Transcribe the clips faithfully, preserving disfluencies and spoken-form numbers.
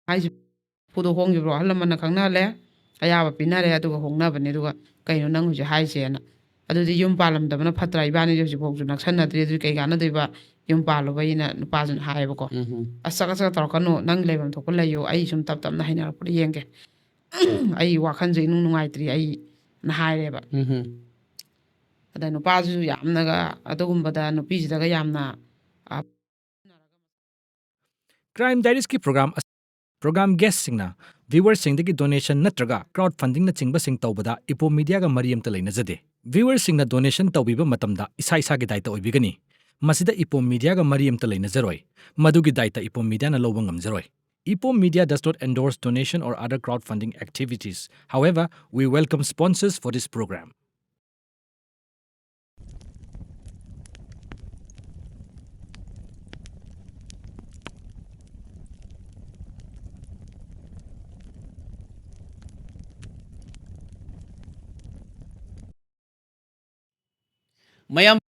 ꯍꯥꯏꯁꯤ ꯐꯨꯗꯣ ꯍꯣꯡꯈꯤꯕ꯭ꯔꯣ? ꯑꯍꯜ ꯂꯃꯟꯅ ꯈꯪꯅꯍꯜꯂꯦ, ꯑꯌꯥꯕ ꯄꯤꯅꯔꯦ, ꯑꯗꯨꯒ ꯍꯣꯡꯅꯕꯅꯦ꯫ ꯑꯗꯨꯒ "ꯀꯩꯅꯣ ꯅꯪ ꯍꯧꯖꯤꯛ ꯍꯥꯏꯁꯦꯅ?" ꯑꯗꯨꯗꯤ ꯌꯨꯝ ꯄꯥꯜꯂꯝꯗꯕꯅ ꯐꯠꯇ꯭ꯔꯥ? ꯏꯕꯥꯅꯤꯗꯤ ꯍꯧꯖꯤꯛꯐꯥꯎꯁꯨ ꯅꯛꯁꯟꯅꯗ꯭ꯔꯤ, ꯑꯗꯨꯗꯤ ꯀꯩ ꯀꯥꯟꯅꯗꯣꯏꯕ? ꯌꯨꯝ ꯄꯥꯜꯂꯨꯕꯩꯅ ꯅꯨꯄꯥꯁꯤꯅ ꯍꯥꯏꯌꯦꯕꯀꯣ꯫ "ꯑꯁ, ꯆꯒꯠ ꯆꯒꯠ ꯇꯧꯔꯛꯀꯅꯨ, ꯅꯪ ꯂꯩꯐꯝ ꯊꯣꯛꯄ ꯂꯩꯌꯨ, ꯑꯩ ꯁꯨꯝ ꯇꯞ ꯇꯞꯅ ꯍꯩꯅꯔꯛꯄꯗ ꯌꯦꯡꯒꯦ, ꯑꯩ ꯋꯥꯈꯜꯁꯦ ꯏꯅꯨꯡ ꯅꯨꯡꯉꯥꯏꯇ꯭ꯔꯤ ꯑꯩ"꯫ ꯅ ꯍꯥꯏꯔꯦꯕ꯫ ꯑꯗ ꯅꯨꯄꯥꯁꯤꯁꯨ ꯌꯥꯝꯅꯒ ꯑꯗꯨꯒꯨꯝꯕꯗ ꯅꯨꯄꯤꯁꯤꯗꯒ ꯌꯥꯝꯅ, ꯑ, ꯀ꯭ꯔꯥꯏꯝ ꯗꯥꯏꯔꯤꯁꯀꯤ ꯄ꯭ꯔꯣꯒ꯭ꯔꯥꯝ ꯑꯁ-, ꯄ꯭ꯔꯣꯒ꯭ꯔꯥꯝ ꯒꯦꯁꯁꯤꯡꯅ ꯚ꯭ꯌꯨꯋꯔꯁꯤꯡꯗꯒꯤ ꯗꯣꯅꯦꯁꯟ ꯅꯠꯇ꯭ꯔꯒ ꯀ꯭ꯔꯥꯎꯗ ꯐꯟꯗꯤꯡꯅꯆꯤꯡꯕꯁꯤꯡ ꯇꯧꯕꯗ ꯏꯄꯣꯝ ꯃꯤꯗꯤꯌꯥꯒ ꯃꯔꯤ ꯑꯝꯇ ꯂꯩꯅꯖꯗꯦ꯫ ꯚ꯭ꯌꯨꯋꯔꯁꯤꯡꯅ ꯗꯣꯅꯦꯁꯟ ꯇꯧꯕꯤꯕ ꯃꯇꯝꯗ ꯏꯁꯥ ꯏꯁꯥꯒꯤ ꯗꯥꯏꯇ ꯑꯣꯏꯕꯤꯒꯅꯤ꯫ ꯃꯁꯤꯗ ꯏꯄꯣꯝ ꯃꯤꯗꯤꯌꯥꯒ ꯃꯔꯤ ꯑꯝꯇ ꯂꯩꯅꯖꯔꯣꯏ꯫ ꯃꯗꯨꯒꯤ ꯗꯥꯏꯇ ꯏꯄꯣꯝ ꯃꯤꯗꯤꯌꯥꯅ ꯂꯧꯕ ꯉꯝꯖꯔꯣꯏ꯫ Ipom Media does not endorse donation or other crowdfunding activities. However, we welcome sponsors for this program. ꯃꯌꯥꯝ,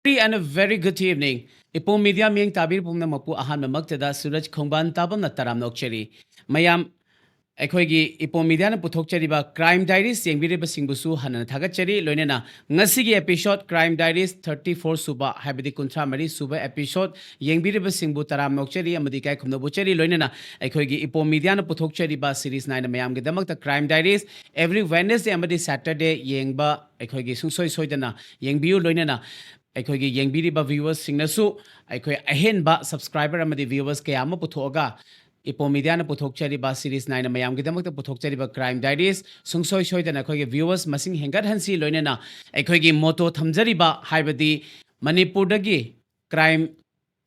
and a very good evening. Ipom media ꯃꯤꯠꯌꯦꯡ ꯇꯥꯕꯤꯔꯤꯕ ꯄꯨꯝꯅꯃꯛꯄꯨ ꯑꯍꯥꯟꯕꯃꯛꯇꯗ ꯁꯨꯔꯖ ꯈꯣꯡꯕꯥꯟ ꯇꯥꯕꯝꯅ ꯇꯔꯥꯝꯅ ꯑꯣꯛꯆꯔꯤ꯫ ꯃꯌꯥꯝ, ꯑꯩꯈꯣꯏꯒꯤ ꯏꯄꯣꯝ ꯃꯤꯗꯤꯌꯥꯅ ꯄꯨꯊꯣꯛꯆꯔꯤꯕ ꯀ꯭ꯔꯥꯏꯝ ꯗꯥꯏꯔꯤꯁ ꯌꯦꯡꯕꯤꯔꯤꯕꯁꯤꯡꯕꯨꯁꯨ ꯍꯟꯅ ꯊꯥꯒꯠꯆꯔꯤ꯫ ꯂꯣꯏꯅꯅ ꯉꯁꯤꯒꯤ episode, crime diaries thirty four ꯁꯨꯕ, ꯍꯥꯏꯕꯗꯤ ꯀꯨꯟꯊ꯭ꯔꯥ ꯃꯔꯤ ꯁꯨꯕ episode ꯌꯦꯡꯕꯤꯔꯤꯕꯁꯤꯡꯕꯨ ꯇꯔꯥꯝꯅ ꯑꯣꯛꯆꯔꯤ ꯑꯃꯗꯤ ꯏꯀꯥꯏ ꯈꯨꯝꯅꯕ ꯎꯠꯆꯔꯤ꯫ ꯂꯣꯏꯅꯅ ꯑꯩꯈꯣꯏꯒꯤ ꯏꯄꯣꯝ ꯃꯤꯗꯤꯌꯥꯅ ꯄꯨꯊꯣꯛꯆꯔꯤꯕ series ꯅꯥꯏꯅ ꯃꯌꯥꯝꯒꯤꯗꯃꯛꯇ ꯀ꯭ꯔꯥꯏꯝ ꯗꯥꯏꯔꯤꯁ every Wednesday ꯑꯃꯗꯤ Saturday ꯌꯦꯡꯕ ꯑꯩꯈꯣꯏꯒꯤ ꯁꯨꯡꯁꯣꯏ ꯁꯣꯏꯗꯅ ꯌꯦꯡꯕꯤꯌꯨ꯫ ꯂꯣꯏꯅꯅ ꯑꯩꯈꯣꯏꯒꯤ ꯌꯦꯡꯕꯤꯔꯤꯕ viewersꯁꯤꯡꯅꯁꯨ ꯑꯩꯈꯣꯏ ꯑꯍꯦꯟꯕ subscriber ꯑꯃꯗꯤ viewers ꯀꯌꯥ ꯑꯃ ꯄꯨꯊꯣꯛꯑꯒ ꯏꯄꯣꯝ ꯃꯤꯗꯤꯌꯥꯅ ꯄꯨꯊꯣꯛꯆꯔꯤꯕ series ꯅꯥꯏꯅ ꯃꯌꯥꯝꯒꯤꯗꯃꯛꯇ ꯄꯨꯊꯣꯛꯆꯔꯤꯕ ꯀ꯭ꯔꯥꯏꯝ ꯗꯥꯏꯔꯤꯁ ꯁꯨꯡꯁꯣꯏ ꯁꯣꯏꯗꯅ ꯑꯩꯈꯣꯏꯒꯤ viewers ꯃꯁꯤꯡ ꯍꯦꯟꯒꯠꯍꯟꯁꯤ꯫ ꯂꯣꯏꯅꯅ ꯑꯩꯈꯣꯏꯒꯤ motto ꯊꯝꯖꯔꯤꯕ, ꯍꯥꯏꯕꯗꯤ ꯃꯅꯤꯄꯨꯔꯗꯒꯤ ꯀ꯭ꯔꯥꯏꯝ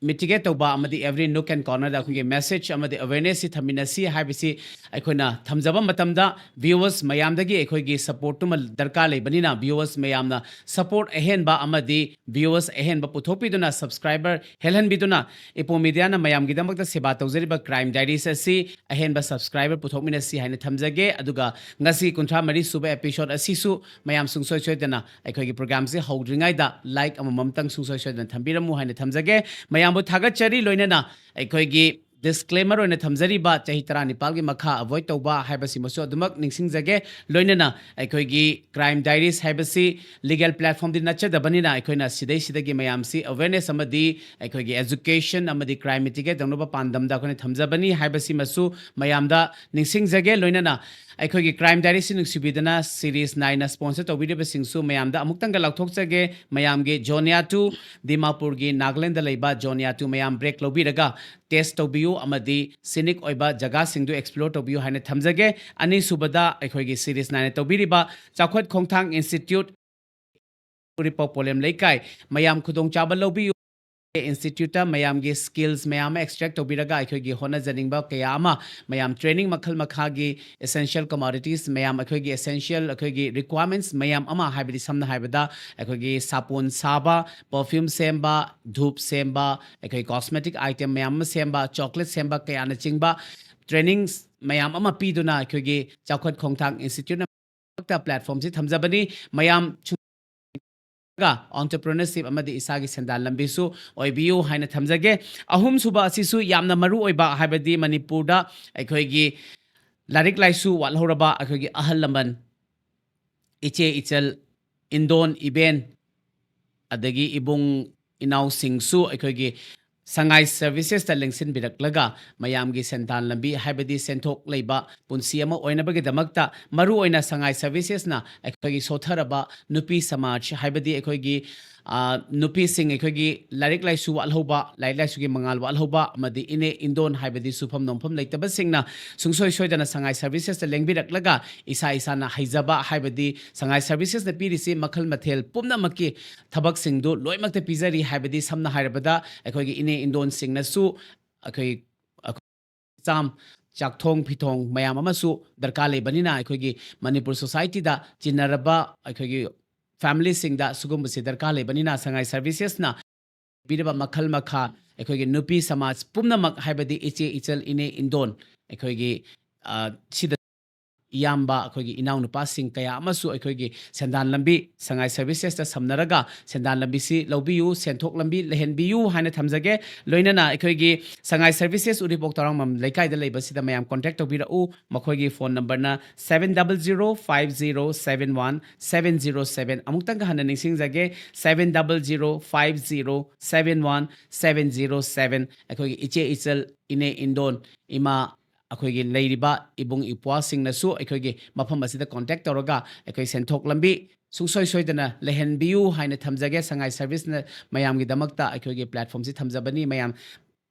mitigate ꯇꯧꯕ ꯑꯃꯗꯤ every nook and cornerꯗ ꯑꯩꯈꯣꯏꯒꯤ message ꯑꯃꯗꯤ awarenessꯁꯤ ꯊꯝꯃꯤꯟꯅꯁꯤ ꯍꯥꯏꯕꯁꯤ ꯑꯩꯈꯣꯏꯅ ꯊꯝꯖꯕ ꯃꯇꯝꯗ viewers ꯃꯌꯥꯝꯗꯒꯤ ꯑꯩꯈꯣꯏꯒꯤ supportꯇꯨꯃ ꯗꯔꯀꯥꯔ ꯂꯩꯕꯅꯤꯅ viewers ꯃꯌꯥꯝꯅ support ꯑꯍꯦꯟꯕ ꯑꯃꯗꯤ viewers ꯑꯍꯦꯟꯕ ꯄꯨꯊꯣꯛꯄꯤꯗꯨꯅ subscriber ꯍꯦꯜꯍꯟꯕꯤꯗꯨꯅ ꯏꯄꯣꯝ ꯃꯤꯗꯤꯌꯥꯅ ꯃꯌꯥꯝꯒꯤꯗꯃꯛꯇ ꯁꯦꯕꯥ ꯇꯧꯖꯔꯤꯕ ꯀ꯭ꯔꯥꯏꯝ ꯗꯥꯏꯔꯤꯁ ꯑꯁꯤ ꯑꯍꯦꯟꯕ subscriber ꯄꯨꯊꯣꯛꯃꯤꯟꯅꯁꯤ ꯍꯥꯏꯅ ꯊꯝꯖꯒꯦ꯫ ꯑꯗꯨꯒ ꯉꯁꯤ ꯀꯨꯟꯊ꯭ꯔꯥ ꯃꯔꯤ ꯁꯨꯕ episode ꯑꯁꯤꯁꯨ ꯃꯌꯥꯝ ꯁꯨꯡꯁꯣꯏ ꯁꯣꯏꯗꯅ ꯑꯩꯈꯣꯏꯒꯤ programꯁꯦ ꯍꯧꯗ꯭ꯔꯤꯉꯩꯗ like ꯑꯃꯃꯝꯇꯪ ꯁꯨꯡꯁꯣꯏ ꯁꯣꯏꯗꯅ ꯊꯝꯕꯤꯔꯝꯃꯨ ꯍꯥꯏꯅ ꯊꯝꯖꯒꯦ꯫ ꯃꯌꯥꯝꯕꯨ ꯊꯥꯒꯠꯆꯔꯤ꯫ ꯂꯣꯏꯅꯅ ꯑꯩꯈꯣꯏꯒꯤ ꯗꯤꯁꯀ꯭ꯂꯦꯃꯔ ꯑꯣꯏꯅ ꯊꯝꯖꯔꯤꯕ ꯆꯍꯤ ꯇꯔꯥꯅꯤꯄꯥꯜꯒꯤ ꯃꯈꯥ ꯑꯦꯚꯣꯏꯗ ꯇꯧꯕ ꯍꯥꯏꯕꯁꯤꯃꯁꯨ ꯑꯗꯨꯃꯛ ꯅꯤꯡꯁꯤꯡꯖꯒꯦ꯫ ꯂꯣꯏꯅꯅ ꯑꯩꯈꯣꯏꯒꯤ ꯀ꯭ꯔꯥꯏꯝ ꯗꯥꯏꯔꯤꯁ ꯍꯥꯏꯕꯁꯤ ꯂꯤꯒꯦꯜ ꯄ꯭ꯂꯦꯠꯐꯣꯝꯗꯤ ꯅꯠꯆꯗꯕꯅꯤꯅ ꯑꯩꯈꯣꯏꯅ ꯁꯤꯗꯩꯁꯤꯗꯒꯤ ꯃꯌꯥꯝꯁꯤ ꯑꯦꯋꯦꯔꯅꯦꯁ ꯑꯃꯗꯤ ꯑꯩꯈꯣꯏꯒꯤ ꯑꯦꯖꯨꯀꯦꯁꯟ ꯑꯃꯗꯤ ꯀ꯭ꯔꯥꯏꯝ ꯃꯤꯇꯤꯒꯦꯠ ꯇꯧꯅꯕ ꯄꯥꯟꯗꯝꯗ ꯑꯩꯈꯣꯏꯅ ꯊꯝꯖꯕꯅꯤ ꯍꯥꯏꯕꯁꯤꯃꯁꯨ ꯃꯌꯥꯝꯗ ꯅꯤꯡꯁꯤꯡꯖꯒꯦ꯫ ꯂꯣꯏꯅꯅ ꯑꯩꯈꯣꯏꯒꯤ ꯀ꯭ꯔꯥꯏꯝ ꯗꯥꯏꯔꯤꯁꯤ ꯅꯨꯡꯁꯤꯕꯤꯗꯨꯅ ꯁꯤꯔꯤꯁ ꯅꯥꯏꯅ ꯁ꯭ꯄꯣꯟꯁꯔ ꯇꯧꯕꯤꯔꯤꯕꯁꯤꯡꯁꯨ ꯃꯌꯥꯝꯗ ꯑꯃꯨꯛꯇꯪꯒ ꯂꯥꯎꯊꯣꯛꯆꯒꯦ꯫ ꯃꯌꯥꯝꯒꯤ ꯖꯣꯅꯤꯌꯥ ꯇꯨ, ꯗꯤꯃꯥꯄꯨꯔꯒꯤ ꯅꯥꯒꯥꯂꯦꯟꯗ ꯂꯩꯕ ꯖꯣꯅꯤꯌꯥ ꯇꯨ ꯃꯌꯥꯝ ꯕ꯭ꯔꯦꯛ ꯂꯧꯕꯤꯔꯒ ꯇꯦꯁ ꯇꯧꯕꯤꯌꯨ ꯑꯃꯗꯤ ꯁꯤꯅꯤꯛ ꯑꯣꯏꯕ ꯖꯒꯥꯁꯤꯡꯗꯨ ꯑꯦꯛꯁꯄ꯭ꯂꯣꯔ ꯇꯧꯕꯤꯌꯨ ꯍꯥꯏꯅ ꯊꯝꯖꯒꯦ꯫ ꯑꯅꯤꯁꯨꯕꯗ ꯑꯩꯈꯣꯏꯒꯤ ꯁꯤꯔꯤꯁ ꯅꯥꯏꯅ ꯇꯧꯕꯤꯔꯤꯕ ꯆꯥꯎꯈꯠ ꯈꯣꯡꯊꯥꯡ ꯏꯟꯁꯇꯤꯇ꯭ꯌꯨꯠ ꯎꯔꯤꯄꯣꯛ ꯄꯣꯂꯦꯝ ꯂꯩꯀꯥꯏ ꯃꯌꯥꯝ ꯈꯨꯗꯣꯡꯆꯥꯕ ꯂꯧꯕꯤꯌꯨ꯫ ꯏꯟꯁꯇꯤꯇ꯭ꯌꯨꯠꯇ ꯃꯌꯥꯝꯒꯤ ꯁ꯭ꯀꯤꯜꯁ ꯃꯌꯥꯝ ꯑꯃ ꯑꯦꯛꯁꯇ꯭ꯔꯦꯛ ꯇꯧꯕꯤꯔꯒ ꯑꯩꯈꯣꯏꯒꯤ ꯍꯣꯠꯅꯖꯅꯤꯡꯕ ꯀꯌꯥ ꯑꯃ ꯃꯌꯥꯝ ꯇ꯭ꯔꯦꯅꯤꯡ ꯃꯈꯜ ꯃꯈꯥꯒꯤ ꯑꯦꯁꯦꯟꯁꯤꯌꯦꯜ ꯀꯃꯣꯗꯤꯇꯤꯁ ꯃꯌꯥꯝ ꯑꯩꯈꯣꯏꯒꯤ ꯑꯦꯁꯦꯟꯁꯤꯌꯦꯜ ꯑꯩꯈꯣꯏꯒꯤ ꯔꯤꯀ꯭ꯋꯥꯔꯃꯦꯟꯠꯁ ꯃꯌꯥꯝ ꯑꯃ ꯍꯥꯏꯕꯗꯤ ꯁꯝꯅ ꯍꯥꯏꯔꯕꯗ ꯑꯩꯈꯣꯏꯒꯤ ꯁꯥꯄꯣꯟ ꯁꯥꯕ, ꯄꯔꯐ꯭ꯌꯨꯝ ꯁꯦꯝꯕ, ꯙꯨꯞ ꯁꯦꯝꯕ, ꯑꯩꯈꯣꯏ ꯀꯣꯁꯃꯦꯇꯤꯛ ꯑꯥꯏꯇꯦꯝ ꯃꯌꯥꯝ ꯑꯃ ꯁꯦꯝꯕ, ꯆꯣꯀ꯭ꯂꯦꯠ ꯁꯦꯝꯕ ꯀꯌꯥꯅꯆꯤꯡꯕ ꯇ꯭ꯔꯦꯅꯤꯡꯁ ꯃꯌꯥꯝ ꯑꯃ ꯄꯤꯗꯨꯅ ꯑꯩꯈꯣꯏꯒꯤ ꯆꯥꯎꯈꯠ ꯈꯣꯡꯊꯥꯡ ꯏꯟꯁꯇꯤꯇ꯭ꯌꯨꯠꯅ ꯄ꯭ꯂꯦꯠꯐꯣꯔꯝꯁꯤ ꯊꯝꯖꯕꯅꯤ꯫ ꯃꯌꯥꯝ ꯑꯣꯟꯇꯔꯄ꯭ꯔꯤꯅꯔꯁꯤꯞ ꯑꯃꯗꯤ ꯏꯁꯥꯒꯤ ꯁꯦꯟꯗꯥꯟ ꯂꯝꯕꯤꯁꯨ ꯑꯣꯏꯕꯤꯌꯨ ꯍꯥꯏꯅ ꯊꯝꯖꯒꯦ꯫ ꯑꯍꯨꯝꯁꯨꯕ ꯑꯁꯤꯁꯨ ꯌꯥꯝꯅ ꯃꯔꯨ ꯑꯣꯏꯕ, ꯍꯥꯏꯕꯗꯤ ꯃꯅꯤꯄꯨꯔꯗ ꯑꯩꯈꯣꯏꯒꯤ ꯂꯥꯏꯔꯤꯛ ꯂꯥꯏꯁꯨ ꯋꯥꯠꯍꯧꯔꯕ ꯑꯩꯈꯣꯏꯒꯤ ꯑꯍꯜ ꯂꯃꯟ, ꯏꯆꯦ ꯏꯆꯜ, ꯏꯟꯗꯣꯟ ꯏꯕꯦꯟ, ꯑꯗꯒꯤ ꯏꯕꯨꯡ ꯏꯅꯥꯎꯁꯤꯡꯁꯨ ꯑꯩꯈꯣꯏꯒꯤ ꯁꯉꯥꯏ ꯁꯔꯚꯤꯁꯦꯁꯇ ꯂꯦꯡꯁꯤꯟꯕꯤꯔꯛꯂꯒ ꯃꯌꯥꯝꯒꯤ ꯁꯦꯟꯗꯥꯟ ꯂꯝꯕꯤ, ꯍꯥꯏꯕꯗꯤ ꯁꯦꯟꯊꯣꯛ ꯂꯩꯕ ꯄꯨꯟꯁꯤ ꯑꯃ ꯑꯣꯏꯅꯕꯒꯤꯗꯃꯛꯇ ꯃꯔꯨꯑꯣꯏꯅ ꯁꯉꯥꯏ ꯁꯔꯚꯤꯁꯦꯁꯅ ꯑꯩꯈꯣꯏꯒꯤ ꯁꯣꯠꯊꯔꯕ ꯅꯨꯄꯤ ꯁꯃꯥꯖ, ꯍꯥꯏꯕꯗꯤ ꯑꯩꯈꯣꯏꯒꯤ, ꯑ, ꯅꯨꯄꯤꯁꯤꯡ ꯑꯩꯈꯣꯏꯒꯤ ꯂꯥꯏꯔꯤꯛ ꯂꯥꯏꯁꯨ ꯋꯥꯠꯍꯧꯕ, ꯂꯥꯏꯔꯤꯛ ꯂꯥꯏꯁꯨꯒꯤ ꯃꯉꯥꯜ ꯋꯥꯠꯍꯧꯕ ꯑꯃꯗꯤ ꯏꯅꯦ ꯏꯟꯗꯣꯟ ꯍꯥꯏꯕꯗꯤ ꯁꯨꯐꯝ ꯅꯣꯝꯐꯝ ꯂꯩꯇꯕꯁꯤꯡꯅ ꯁꯨꯡꯁꯣꯏ ꯁꯣꯏꯗꯅ ꯁꯉꯥꯏ ꯁꯔꯚꯤꯁꯦꯁꯇ ꯂꯦꯡꯕꯤꯔꯛꯂꯒ ꯏꯁꯥ ꯏꯁꯥꯅ ꯍꯩꯖꯕ, ꯍꯥꯏꯕꯗꯤ ꯁꯉꯥꯏ ꯁꯔꯚꯤꯁꯦꯁꯅ ꯄꯤꯔꯤꯁꯤ ꯃꯈꯜ ꯃꯊꯦꯜ ꯄꯨꯝꯅꯃꯛꯀꯤ ꯊꯕꯛꯁꯤꯡꯗꯨ ꯂꯣꯏꯅꯃꯛꯇ ꯄꯤꯖꯔꯤ꯫ ꯍꯥꯏꯕꯗꯤ ꯁꯝꯅ ꯍꯥꯏꯔꯕꯗ ꯑꯩꯈꯣꯏꯒꯤ ꯏꯅꯦ ꯏꯟꯗꯣꯟꯁꯤꯡꯅꯁꯨ ꯑꯩꯈꯣꯏ, ꯑꯩꯈꯣꯏ ꯆꯥꯝ, ꯆꯥꯛꯊꯣꯡ ꯐꯤꯊꯣꯡ ꯃꯌꯥꯝ ꯑꯃꯁꯨ ꯗꯔꯀꯥꯔ ꯂꯩꯕꯅꯤꯅ ꯑꯩꯈꯣꯏꯒꯤ ꯃꯅꯤꯄꯨꯔ ꯁꯣꯁꯥꯏꯇꯤꯗ ꯆꯤꯟꯅꯔꯕ ꯑꯩꯈꯣꯏꯒꯤ ꯐꯦꯃꯤꯂꯤꯁꯤꯡꯗ ꯁꯤꯒꯨꯝꯕꯁꯤ ꯗꯔꯀꯥꯔ ꯂꯩꯕꯅꯤꯅ ꯁꯉꯥꯏ ꯁꯔꯚꯤꯁꯦꯁꯅ ꯄꯤꯔꯤꯕ ꯃꯈꯜ ꯃꯈꯥ ꯑꯩꯈꯣꯏꯒꯤ ꯅꯨꯄꯤ ꯁꯃꯥꯖ ꯄꯨꯝꯅꯃꯛ, ꯍꯥꯏꯕꯗꯤ ꯏꯆꯦ ꯏꯆꯜ ꯏꯅꯦ ꯏꯟꯗꯣꯟ ꯑꯩꯈꯣꯏꯒꯤ, ꯑ, ꯁꯤꯗ ꯏꯌꯥꯝꯕ, ꯑꯩꯈꯣꯏꯒꯤ ꯏꯅꯥꯎꯅꯨꯄꯥꯁꯤꯡ ꯀꯌꯥ ꯑꯃꯁꯨ ꯑꯩꯈꯣꯏꯒꯤ ꯁꯦꯟꯗꯥꯟ ꯂꯝꯕꯤ, ꯁꯉꯥꯏ ꯁꯔꯚꯤꯁꯦꯁꯇ ꯁꯝꯅꯔꯒ ꯁꯦꯟꯗꯥꯟ ꯂꯝꯕꯤꯁꯤ ꯂꯧꯕꯤꯌꯨ, ꯁꯦꯟꯊꯣꯛ ꯂꯝꯕꯤ ꯂꯩꯍꯟꯕꯤꯌꯨ ꯍꯥꯏꯅ ꯊꯝꯖꯒꯦ꯫ ꯂꯣꯏꯅꯅ ꯑꯩꯈꯣꯏꯒꯤ ꯁꯉꯥꯏ ꯁꯔꯚꯤꯁꯦꯁ ꯎꯔꯤꯄꯣꯛ ꯇꯔꯥꯡꯕꯝ ꯂꯩꯀꯥꯏꯗ ꯂꯩꯕꯁꯤꯗ ꯃꯌꯥꯝ contact ꯇꯧꯕꯤꯔꯛꯎ꯫ ꯃꯈꯣꯏꯒꯤ phone numberꯅ seven double zero five zero seven one seven zero seven꯫ ꯑꯃꯨꯛꯇꯪꯒ ꯍꯟꯅ ꯅꯤꯡꯁꯤꯡꯖꯒꯦ, seven double zero five zero seven one seven zero seven꯫ ꯑꯩꯈꯣꯏꯒꯤ ꯏꯆꯦ ꯏꯆꯜ, ꯏꯅꯦ ꯏꯟꯗꯣꯟ, ꯏꯃꯥ, ꯑꯩꯈꯣꯏꯒꯤ ꯂꯩꯔꯤꯕ ꯏꯕꯨꯡ ꯏꯄ꯭ꯋꯥꯁꯤꯡꯅꯁꯨ ꯑꯩꯈꯣꯏꯒꯤ ꯃꯐꯝ ꯑꯁꯤꯗ contact ꯇꯧꯔꯒ ꯑꯩꯈꯣꯏ ꯁꯦꯟꯊꯣꯛ ꯂꯝꯕꯤ ꯁꯨꯡꯁꯣꯏ ꯁꯣꯏꯗꯅ ꯂꯩꯍꯟꯕꯤꯌꯨ ꯍꯥꯏꯅ ꯊꯝꯖꯒꯦ꯫ ꯁꯉꯥꯏ ꯁꯔꯚꯤꯁꯅ ꯃꯌꯥꯝꯒꯤꯗꯃꯛꯇ ꯑꯩꯈꯣꯏꯒꯤ platformꯁꯤ ꯊꯝꯖꯕꯅꯤ꯫ ꯃꯌꯥꯝ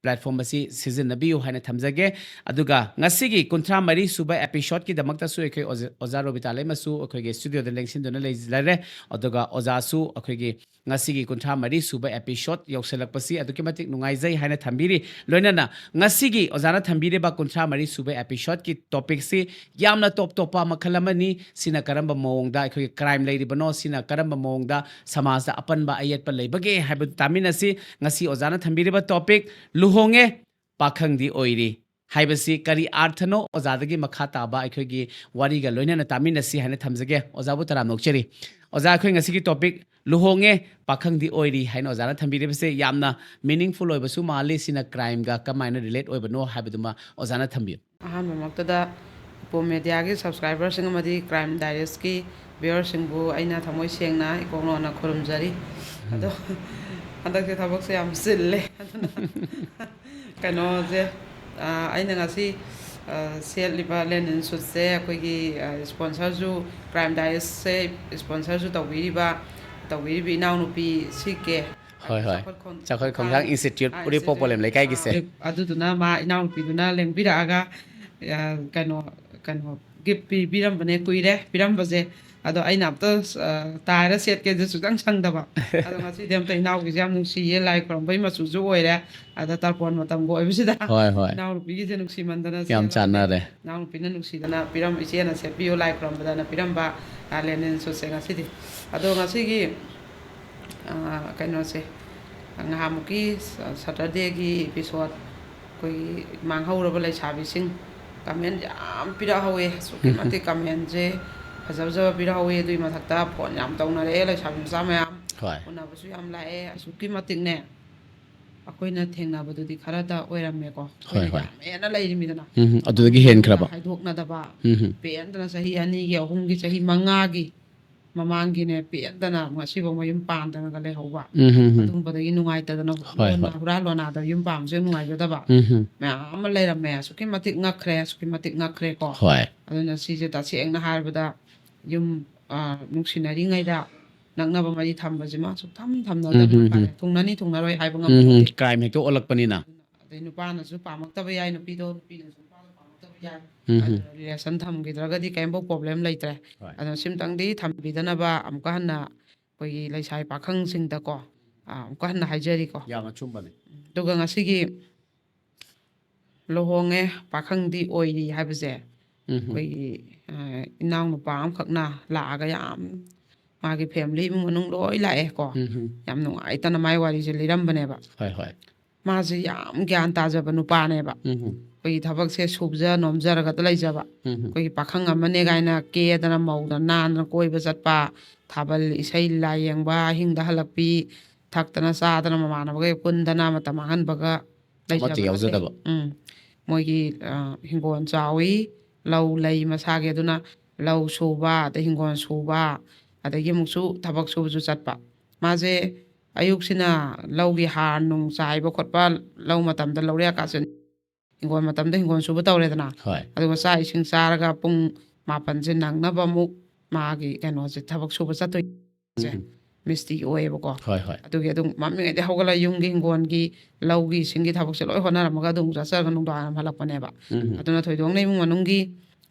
platform ꯑꯁꯤ ꯁꯤꯖꯤꯟꯅꯕꯤꯌꯨ ꯍꯥꯏꯅ ꯊꯝꯖꯒꯦ꯫ ꯑꯗꯨꯒ ꯉꯁꯤꯒꯤ ꯀꯨꯟꯊ꯭ꯔꯥ ꯃꯔꯤ ꯁꯨꯕ episodeꯀꯤꯗꯃꯛꯇꯁꯨ ꯑꯩꯈꯣꯏ ꯑꯣꯖꯥ, ꯑꯣꯖꯥ ꯔꯣꯕꯤꯇꯥ ꯂꯩꯃꯁꯨ ꯑꯩꯈꯣꯏꯒꯤ studioꯗ ꯂꯦꯡꯁꯤꯟꯗꯨꯅ ꯂꯩꯔꯦ꯫ ꯑꯗꯨꯒ ꯑꯣꯖꯥꯁꯨ ꯑꯩꯈꯣꯏꯒꯤ ꯉꯁꯤꯒꯤ ꯀꯨꯟꯊ꯭ꯔꯥ ꯃꯔꯤ ꯁꯨꯕ episode ꯌꯧꯁꯤꯜꯂꯛꯄꯁꯤ ꯑꯗꯨꯛꯀꯤ ꯃꯇꯤꯛ ꯅꯨꯡꯉꯥꯏꯖꯩ ꯍꯥꯏꯅ ꯊꯝꯕꯤꯔꯤ꯫ ꯂꯣꯏꯅꯅ ꯉꯁꯤꯒꯤ ꯑꯣꯖꯥꯅ ꯊꯝꯕꯤꯔꯤꯕ ꯀꯨꯟꯊ꯭ꯔꯥ ꯃꯔꯤ ꯁꯨꯕ episodeꯀꯤ topicꯁꯤ ꯌꯥꯝꯅ top ꯇꯣꯞꯄ ꯃꯈꯜ ꯑꯃꯅꯤ꯫ ꯁꯤꯅ ꯀꯔꯝꯕ ꯃꯑꯣꯡꯗ ꯑꯩꯈꯣꯏꯒꯤ crime ꯂꯩꯔꯤꯕꯅꯣ, ꯁꯤꯅ ꯀꯔꯝꯕ ꯃꯑꯣꯡꯗ ꯁꯃꯥꯖꯗ ꯑꯄꯟꯕ ꯑꯌꯦꯠꯄ ꯂꯩꯕꯒꯦ ꯍꯥꯏꯕꯗꯨ ꯇꯥꯃꯤꯟꯅꯁꯤ꯫ ꯉꯁꯤ ꯑꯣꯖꯥꯅ ꯊꯝꯕꯤꯔꯤꯕ topic, "ꯂꯨꯍꯣꯡꯉꯦ, ꯄꯥꯈꯪꯗꯤ ꯑꯣꯏꯔꯤ" ꯍꯥꯏꯕꯁꯤ ꯀꯔꯤ ꯑꯥꯔꯊꯅꯣ? ꯑꯣꯖꯥꯗꯒꯤ ꯃꯈꯥ ꯇꯥꯕ ꯑꯩꯈꯣꯏꯒꯤ ꯋꯥꯔꯤꯒ ꯂꯣꯏꯅꯅ ꯇꯥꯃꯤꯟꯅꯁꯤ ꯍꯥꯏꯅ ꯊꯝꯖꯒꯦ꯫ ꯑꯣꯖꯥꯕꯨ ꯇꯔꯥꯝꯅ ꯑꯣꯛꯆꯔꯤ꯫ ꯑꯣꯖꯥ, ꯑꯩꯈꯣꯏ ꯉꯁꯤꯒꯤ topic, "ꯂꯨꯍꯣꯡꯉꯦ, ꯄꯥꯈꯪꯗꯤ ꯑꯣꯏꯔꯤ" ꯍꯥꯏꯅ ꯑꯣꯖꯥꯅ ꯊꯝꯕꯤꯔꯤꯕꯁꯦ ꯌꯥꯝꯅ meaningful ꯑꯣꯏꯕꯁꯨ ꯃꯥꯜꯂꯤ꯫ ꯁꯤꯅ crimeꯒ ꯀꯃꯥꯏꯅ relate ꯑꯣꯏꯕꯅꯣ ꯍꯥꯏꯕꯗꯨꯃ ꯑꯣꯖꯥꯅ ꯊꯝꯕꯤꯌꯨ꯫ ꯑꯍꯥꯟꯕꯃꯛꯇꯗ ꯎꯄꯣꯝ Mediaꯒꯤ subscriberꯁꯤꯡ ꯑꯃꯗꯤ Crime Diaryꯁꯀꯤ viewerꯁꯤꯡꯕꯨ ꯑꯩꯅ ꯊꯃꯣꯏ ꯁꯦꯡꯅ ꯏꯀꯣꯛꯅꯣꯅ ꯈꯨꯔꯨꯝꯖꯔꯤ꯫ ꯑꯗꯣ ꯍꯟꯗꯛꯁꯦ ꯊꯕꯛꯁꯦ ꯌꯥꯝ ꯆꯤꯜꯂꯦ꯫ ꯑꯗꯨꯅ ꯀꯩꯅꯣꯁꯦ, ꯑ, ꯑꯩꯅ ꯉꯁꯤ, ꯑ, ꯁꯦꯠꯂꯤꯕ linen suitꯁꯦ ꯑꯩꯈꯣꯏꯒꯤ, ꯑ, sponsorꯁꯨ, Crime Diaryꯁꯦ sponsorꯁꯨ ꯇꯧꯕꯤꯔꯤꯕ, ꯇꯧꯕꯤꯔꯤꯕ ꯏꯅꯥꯎꯅꯨꯄꯤ ꯁꯤ ꯀꯦ꯫ ꯍꯣꯏ, ꯍꯣꯏ꯫ ꯆꯥꯎꯈꯠ ꯈꯣꯡ-, ꯆꯥꯎꯈꯠ ꯈꯣꯡꯊꯥꯡ Institute, ꯑ, ꯎꯔꯤꯄꯣꯛ Institute, ꯄꯣꯂꯦꯝ ꯂꯩꯀꯥꯏꯒꯤꯁꯦ꯫ ꯑ, ꯑꯗꯨꯗꯨꯅ ꯃꯥ ꯏꯅꯥꯎꯅꯨꯄꯤꯗꯨꯅ ꯂꯦꯡꯕꯤꯔꯛꯑꯒ, ꯑ, ꯀꯩꯅꯣ, ꯀꯩꯅꯣ, gift ꯄꯤꯕꯤꯔꯝꯕꯅꯦ, ꯀꯨꯏꯔꯦ ꯄꯤꯔꯝꯕꯁꯦ꯫ ꯑꯗꯣ ꯑꯩꯅ ꯑꯝꯇ, ꯑ, ꯇꯥꯏꯔ ꯁꯦꯠꯀꯦꯁꯦ ꯁꯨꯛꯁꯪ ꯁꯪꯗꯕ꯫ ꯑꯗꯣ ꯉꯁꯤꯗꯤ ꯑꯝꯇ ꯏꯅꯥꯎꯒꯤꯁꯦ ꯌꯥꯝ ꯅꯨꯡꯁꯤꯌꯦ, ꯂꯥꯏ ꯈꯨꯔꯨꯝꯕꯩ ꯃꯆꯨꯁꯨ ꯑꯣꯏꯔꯦ, ꯑꯗ ꯇꯔꯄꯣꯟ ꯃꯇꯝꯒ ꯑꯣꯏꯕꯁꯤꯗ ꯍꯣꯏ, ꯍꯣꯏ꯫ ꯏꯅꯥꯎꯅꯨꯄꯤꯒꯤꯁꯦ ꯅꯨꯡꯁꯤꯃꯟꯗꯅ ꯌꯥꯝ ꯁꯦꯠꯂꯕꯅꯦ꯫ ꯆꯥꯟꯅꯔꯦ꯫ ꯏꯅꯥꯎꯅꯨꯄꯤꯅ ꯅꯨꯡꯁꯤꯗꯅ ꯄꯤꯔꯝ-, ꯏꯆꯦꯅ ꯁꯦꯠꯄꯤꯌꯨ ꯂꯥꯏ ꯈꯨꯔꯨꯝꯕꯗꯅ ꯄꯤꯔꯝꯕ, ꯑ, linen suitꯁꯦ ꯉꯁꯤꯗꯤ꯫ ꯑꯗꯣ ꯉꯁꯤꯒꯤ, ꯑ, ꯀꯩꯅꯣꯁꯦ, ꯉꯍꯥꯟꯃꯨꯛꯀꯤ ꯁ-, Saturdayꯒꯤ episode, ꯑꯩꯈꯣꯏꯒꯤ ꯃꯥꯡꯍꯧꯔꯕ ꯂꯩꯁꯥꯕꯤꯁꯤꯡ, ꯀꯃꯦꯟ ꯌꯥꯝ ꯄꯤꯔꯛꯍꯧꯋꯦ, ꯑꯁꯨꯛꯀꯤ ꯃꯇꯤꯛ ꯀꯃꯦꯟꯁꯦ ꯐꯖ ꯐꯖꯕ ꯄꯤꯔꯛꯍꯧꯋꯦ꯫ ꯑꯗꯨꯒꯤ ꯃꯊꯛꯇ ꯐꯣꯟ ꯌꯥꯝ ꯇꯧꯅꯔꯛꯑꯦ, ꯂꯩꯁꯥꯕꯤ ꯃꯆꯥ ꯃꯌꯥꯝ ꯍꯣꯏ꯫ ꯎꯅꯕꯁꯨ ꯌꯥꯝ ꯂꯥꯛꯑꯦ꯫ ꯑꯁꯨꯛꯀꯤ ꯃꯇꯤꯛꯅꯦ ꯑꯩꯈꯣꯏꯅ ꯊꯦꯡꯅꯕꯗꯨꯗꯤ ꯈꯔꯇ ꯑꯣꯏꯔꯝꯃꯦꯀꯣ꯫ ꯑꯩꯈꯣꯏꯅ ꯍꯣꯏ꯫ ꯌꯥꯝ ꯍꯦꯟꯅ ꯂꯩꯔꯤꯃꯤꯗꯅ꯫ ꯎꯝ, ꯑꯗꯨꯗꯒꯤ ꯍꯦꯟꯈ꯭ꯔꯕ꯫ ꯍꯥꯏꯗꯣꯛꯅꯗꯕ, ꯎꯝ꯫ ꯄꯦꯟꯗꯅ ꯆꯍꯤ ꯑꯅꯤꯒꯤ, ꯑꯍꯨꯝꯒꯤ, ꯆꯍꯤ ꯃꯉꯥꯒꯤ ꯃꯃꯥꯡꯒꯤꯅꯦ, ꯄꯦꯟꯗꯅ ꯉꯁꯤꯐꯥꯎ ꯃꯌꯨꯝ ꯄꯥꯟꯗꯅꯒ ꯂꯩꯍꯧꯕ꯫ ꯎꯝ, ꯎꯝ, ꯎꯝ꯫ ꯑꯗꯨꯝꯕꯗꯒꯤ ꯅꯨꯡꯉꯥꯏꯇꯗꯅ ꯍꯣꯏ, ꯍꯣꯏ꯫ ꯍꯨꯔꯥꯟ ꯂꯣꯟꯅꯥꯗ ꯌꯨꯝ ꯄꯥꯟꯕꯁꯦ ꯅꯨꯡꯉꯥꯏꯖꯗꯕ ꯎꯝ, ꯎꯝ꯫ ꯃꯌꯥꯝ ꯑꯃ ꯂꯩꯔꯝꯃꯦ꯫ ꯑꯁꯨꯛꯀꯤ ꯃꯇꯤꯛ ꯉꯛꯈ꯭ꯔꯦ, ꯑꯁꯨꯛꯀꯤ ꯃꯇꯤꯛ ꯉꯛꯈ꯭ꯔꯦꯀꯣ꯫ ꯍꯣꯏ꯫ ꯑꯗꯨꯅ ꯁꯤꯁꯦ ꯇꯁꯦꯡꯅ ꯍꯥꯏꯔꯕꯗ ꯌꯨꯝ, ꯑ, ꯅꯨꯡꯁꯤꯅꯔꯤꯉꯩꯗ ꯅꯛꯅꯕ ꯃꯔꯤ ꯊꯝꯕꯁꯤꯃ ꯁꯨꯛꯊꯝ ꯊꯝꯅꯗꯕꯅ ꯎꯝ, ꯎꯝ, ꯐꯔꯦ꯫ ꯎꯝ꯫ ꯊꯨꯡꯅꯅꯤ ꯊꯨꯡꯅꯔꯣꯏ ꯍꯥꯏꯕ ꯎꯝ, ꯉꯝꯕ ꯎꯝ꯫ ꯅꯠꯇꯦ꯫ ꯀ꯭ꯔꯥꯏꯝ ꯍꯦꯛꯇ ꯑꯣꯜꯂꯛꯄꯅꯤꯅ꯫ ꯑꯗꯩ ꯅꯨꯄꯥꯅꯁꯨ ꯄꯥꯝꯃꯛꯇꯕ ꯌꯥꯏ, ꯅꯨꯄꯤꯗꯣ, ꯅꯨꯄꯤꯅꯁꯨ ꯅꯨꯄꯥꯗꯣ ꯄꯥꯝꯃꯛꯇꯕ ꯌꯥꯏ꯫ ꯎꯝ, ꯎꯝ꯫ ꯑꯗꯨꯅ ꯔꯤꯂꯦꯁꯟ ꯊꯝꯈꯤꯗ꯭ꯔꯒꯗꯤ ꯀꯔꯤꯝꯐꯧ ꯄ꯭ꯔꯣꯕ꯭ꯂꯦꯝ ꯂꯩꯇ꯭ꯔꯦ꯫ ꯍꯣꯏ꯫ ꯑꯗꯨꯅ ꯁꯤꯝꯇꯪꯗꯤ ꯊꯝꯕꯤꯗꯅꯕ ꯑꯃꯨꯛꯀ ꯍꯟꯅ ꯑꯩꯈꯣꯏꯒꯤ ꯂꯩꯁꯥꯕꯤ ꯄꯥꯈꯪꯁꯤꯡꯗꯀꯣ, ꯑ, ꯑꯃꯨꯛꯀ ꯍꯟꯅ ꯍꯥꯏꯖꯔꯤꯀꯣ꯫ ꯌꯥꯝ ꯑꯆꯨꯝꯕꯅꯤ꯫ ꯑꯗꯨꯒ ꯉꯁꯤꯒꯤ ꯂꯨꯍꯣꯡꯉꯦ, ꯄꯥꯈꯪꯗꯤ ꯑꯣꯏꯔꯤ ꯍꯥꯏꯕꯁꯦ ꯎꯝ, ꯎꯝ꯫ ꯑꯩꯈꯣꯏꯒꯤ, ꯑ, ꯏꯅꯥꯎꯅꯨꯄꯥ ꯑꯃꯈꯛꯅ ꯂꯥꯛꯑꯒ ꯌꯥꯝ ꯃꯥꯒꯤ ꯐꯦꯃꯤꯂꯤ, ꯏꯃꯨꯡ ꯃꯅꯨꯡ ꯂꯣꯏ ꯂꯥꯛꯑꯦꯀꯣ꯫ ꯎꯝ, ꯎꯝ꯫ ꯌꯥꯝ ꯅꯨꯡꯉꯥꯏꯇꯅ ꯃꯥꯏ ꯋꯥꯔꯤꯁꯦ ꯂꯤꯔꯝꯕꯅꯦꯕ꯫ ꯍꯣꯏ, ꯍꯣꯏ꯫ ꯃꯥꯁꯦ ꯌꯥꯝ ꯒ꯭ꯌꯥꯟ ꯇꯥꯖꯕ ꯅꯨꯄꯥꯅꯦꯕ꯫ ꯎꯝ, ꯎꯝ꯫ ꯑꯩꯈꯣꯏꯒꯤ ꯊꯕꯛꯁꯦ ꯁꯨꯖ ꯅꯣꯝꯖꯔꯒꯗ ꯂꯩꯖꯕ꯫ ꯎꯝ, ꯎꯝ꯫ ꯑꯩꯈꯣꯏꯒꯤ ꯄꯥꯈꯪ ꯑꯃꯅꯦ ꯀꯥꯏꯅ ꯀꯦꯗꯅ ꯃꯧꯗ ꯅꯥꯟꯗꯅ ꯀꯣꯏꯕ ꯆꯠꯄ, ꯊꯥꯕꯜ ꯏꯁꯩ ꯂꯥꯏ ꯌꯦꯡꯕ, ꯑꯍꯤꯡꯗ ꯍꯜꯂꯛꯄꯤ, ꯊꯛꯇꯅ ꯆꯥꯗꯅ ꯃꯃꯥꯟꯅꯕꯈꯩ ꯄꯨꯟꯗꯅ ꯃꯇꯝ ꯃꯥꯡꯍꯟꯕꯒ ꯂꯩꯖꯕ ꯑꯃꯠꯇ ꯅꯠꯇꯦ꯫ ꯌꯥꯎꯖꯗꯕ꯫ ꯎꯝ꯫ ꯃꯣꯏꯒꯤ, ꯑ, ꯍꯤꯡꯒꯣꯜ ꯆꯥꯎꯏ, ꯂꯧ ꯂꯩ ꯃꯁꯥꯒꯤ, ꯑꯗꯨꯅ ꯂꯧ ꯁꯨꯕ, ꯑꯗꯩ ꯍꯤꯡꯒꯣꯜ ꯁꯨꯕ, ꯑꯗꯒꯤ ꯑꯃꯨꯛꯁꯨ ꯊꯕꯛ ꯁꯨꯕꯁꯨ ꯆꯠꯄ꯫ ꯃꯥꯁꯦ ꯑꯌꯨꯛꯁꯤꯅ ꯂꯧꯒꯤ ꯍꯥꯔ ꯅꯨꯡ ꯆꯥꯏꯕ ꯈꯣꯠꯄ, ꯂꯧ ꯃꯇꯝꯗ ꯂꯧꯔꯤꯌꯥ ꯀꯥꯆꯤꯟ, ꯍꯤꯡꯒꯣꯜ ꯃꯇꯝꯗ ꯍꯤꯡꯒꯣꯜ ꯁꯨꯕ ꯇꯧꯔꯦꯗꯅ꯫ ꯍꯣꯏ꯫ ꯑꯗꯨꯒ ꯆꯥꯛ ꯏꯁꯤꯡ ꯆꯥꯔꯒ ꯄꯨꯡ ꯃꯥꯄꯟꯁꯦ ꯅꯪꯅꯕ ꯑꯃꯨꯛ ꯃꯥꯒꯤ ꯀꯩꯅꯣꯁꯦ ꯊꯕꯛ ꯁꯨꯕ ꯆꯠꯇꯣꯏꯁꯦ ꯎꯝ꯫ ꯃꯤꯁꯇ꯭ꯔꯤ ꯑꯣꯏꯌꯦꯕꯀꯣ꯫ ꯍꯣꯏ, ꯍꯣꯏ꯫ ꯑꯗꯨꯒꯤ ꯑꯗꯨꯝ ꯃꯝꯃꯤꯉꯩꯗꯩ ꯍꯧꯒꯠꯂꯒ ꯌꯨꯝꯒꯤ ꯍꯤꯡꯒꯣꯜꯒꯤ ꯂꯧꯒꯤ ꯏꯁꯤꯡꯒꯤ ꯊꯕꯛꯁꯦ ꯂꯣꯏ ꯍꯣꯠꯅꯔꯝꯃꯒ ꯑꯗꯨꯝ ꯆꯠꯆꯔꯒ ꯅꯨꯡꯗꯥꯡ ꯋꯥꯏꯔꯝ ꯍꯜꯂꯛꯄꯅꯦꯕ꯫ ꯎꯝ꯫ ꯑꯗꯨꯅ ꯊꯣꯏꯗꯣꯛꯅ ꯏꯃꯨꯡ ꯃꯅꯨꯡꯒꯤ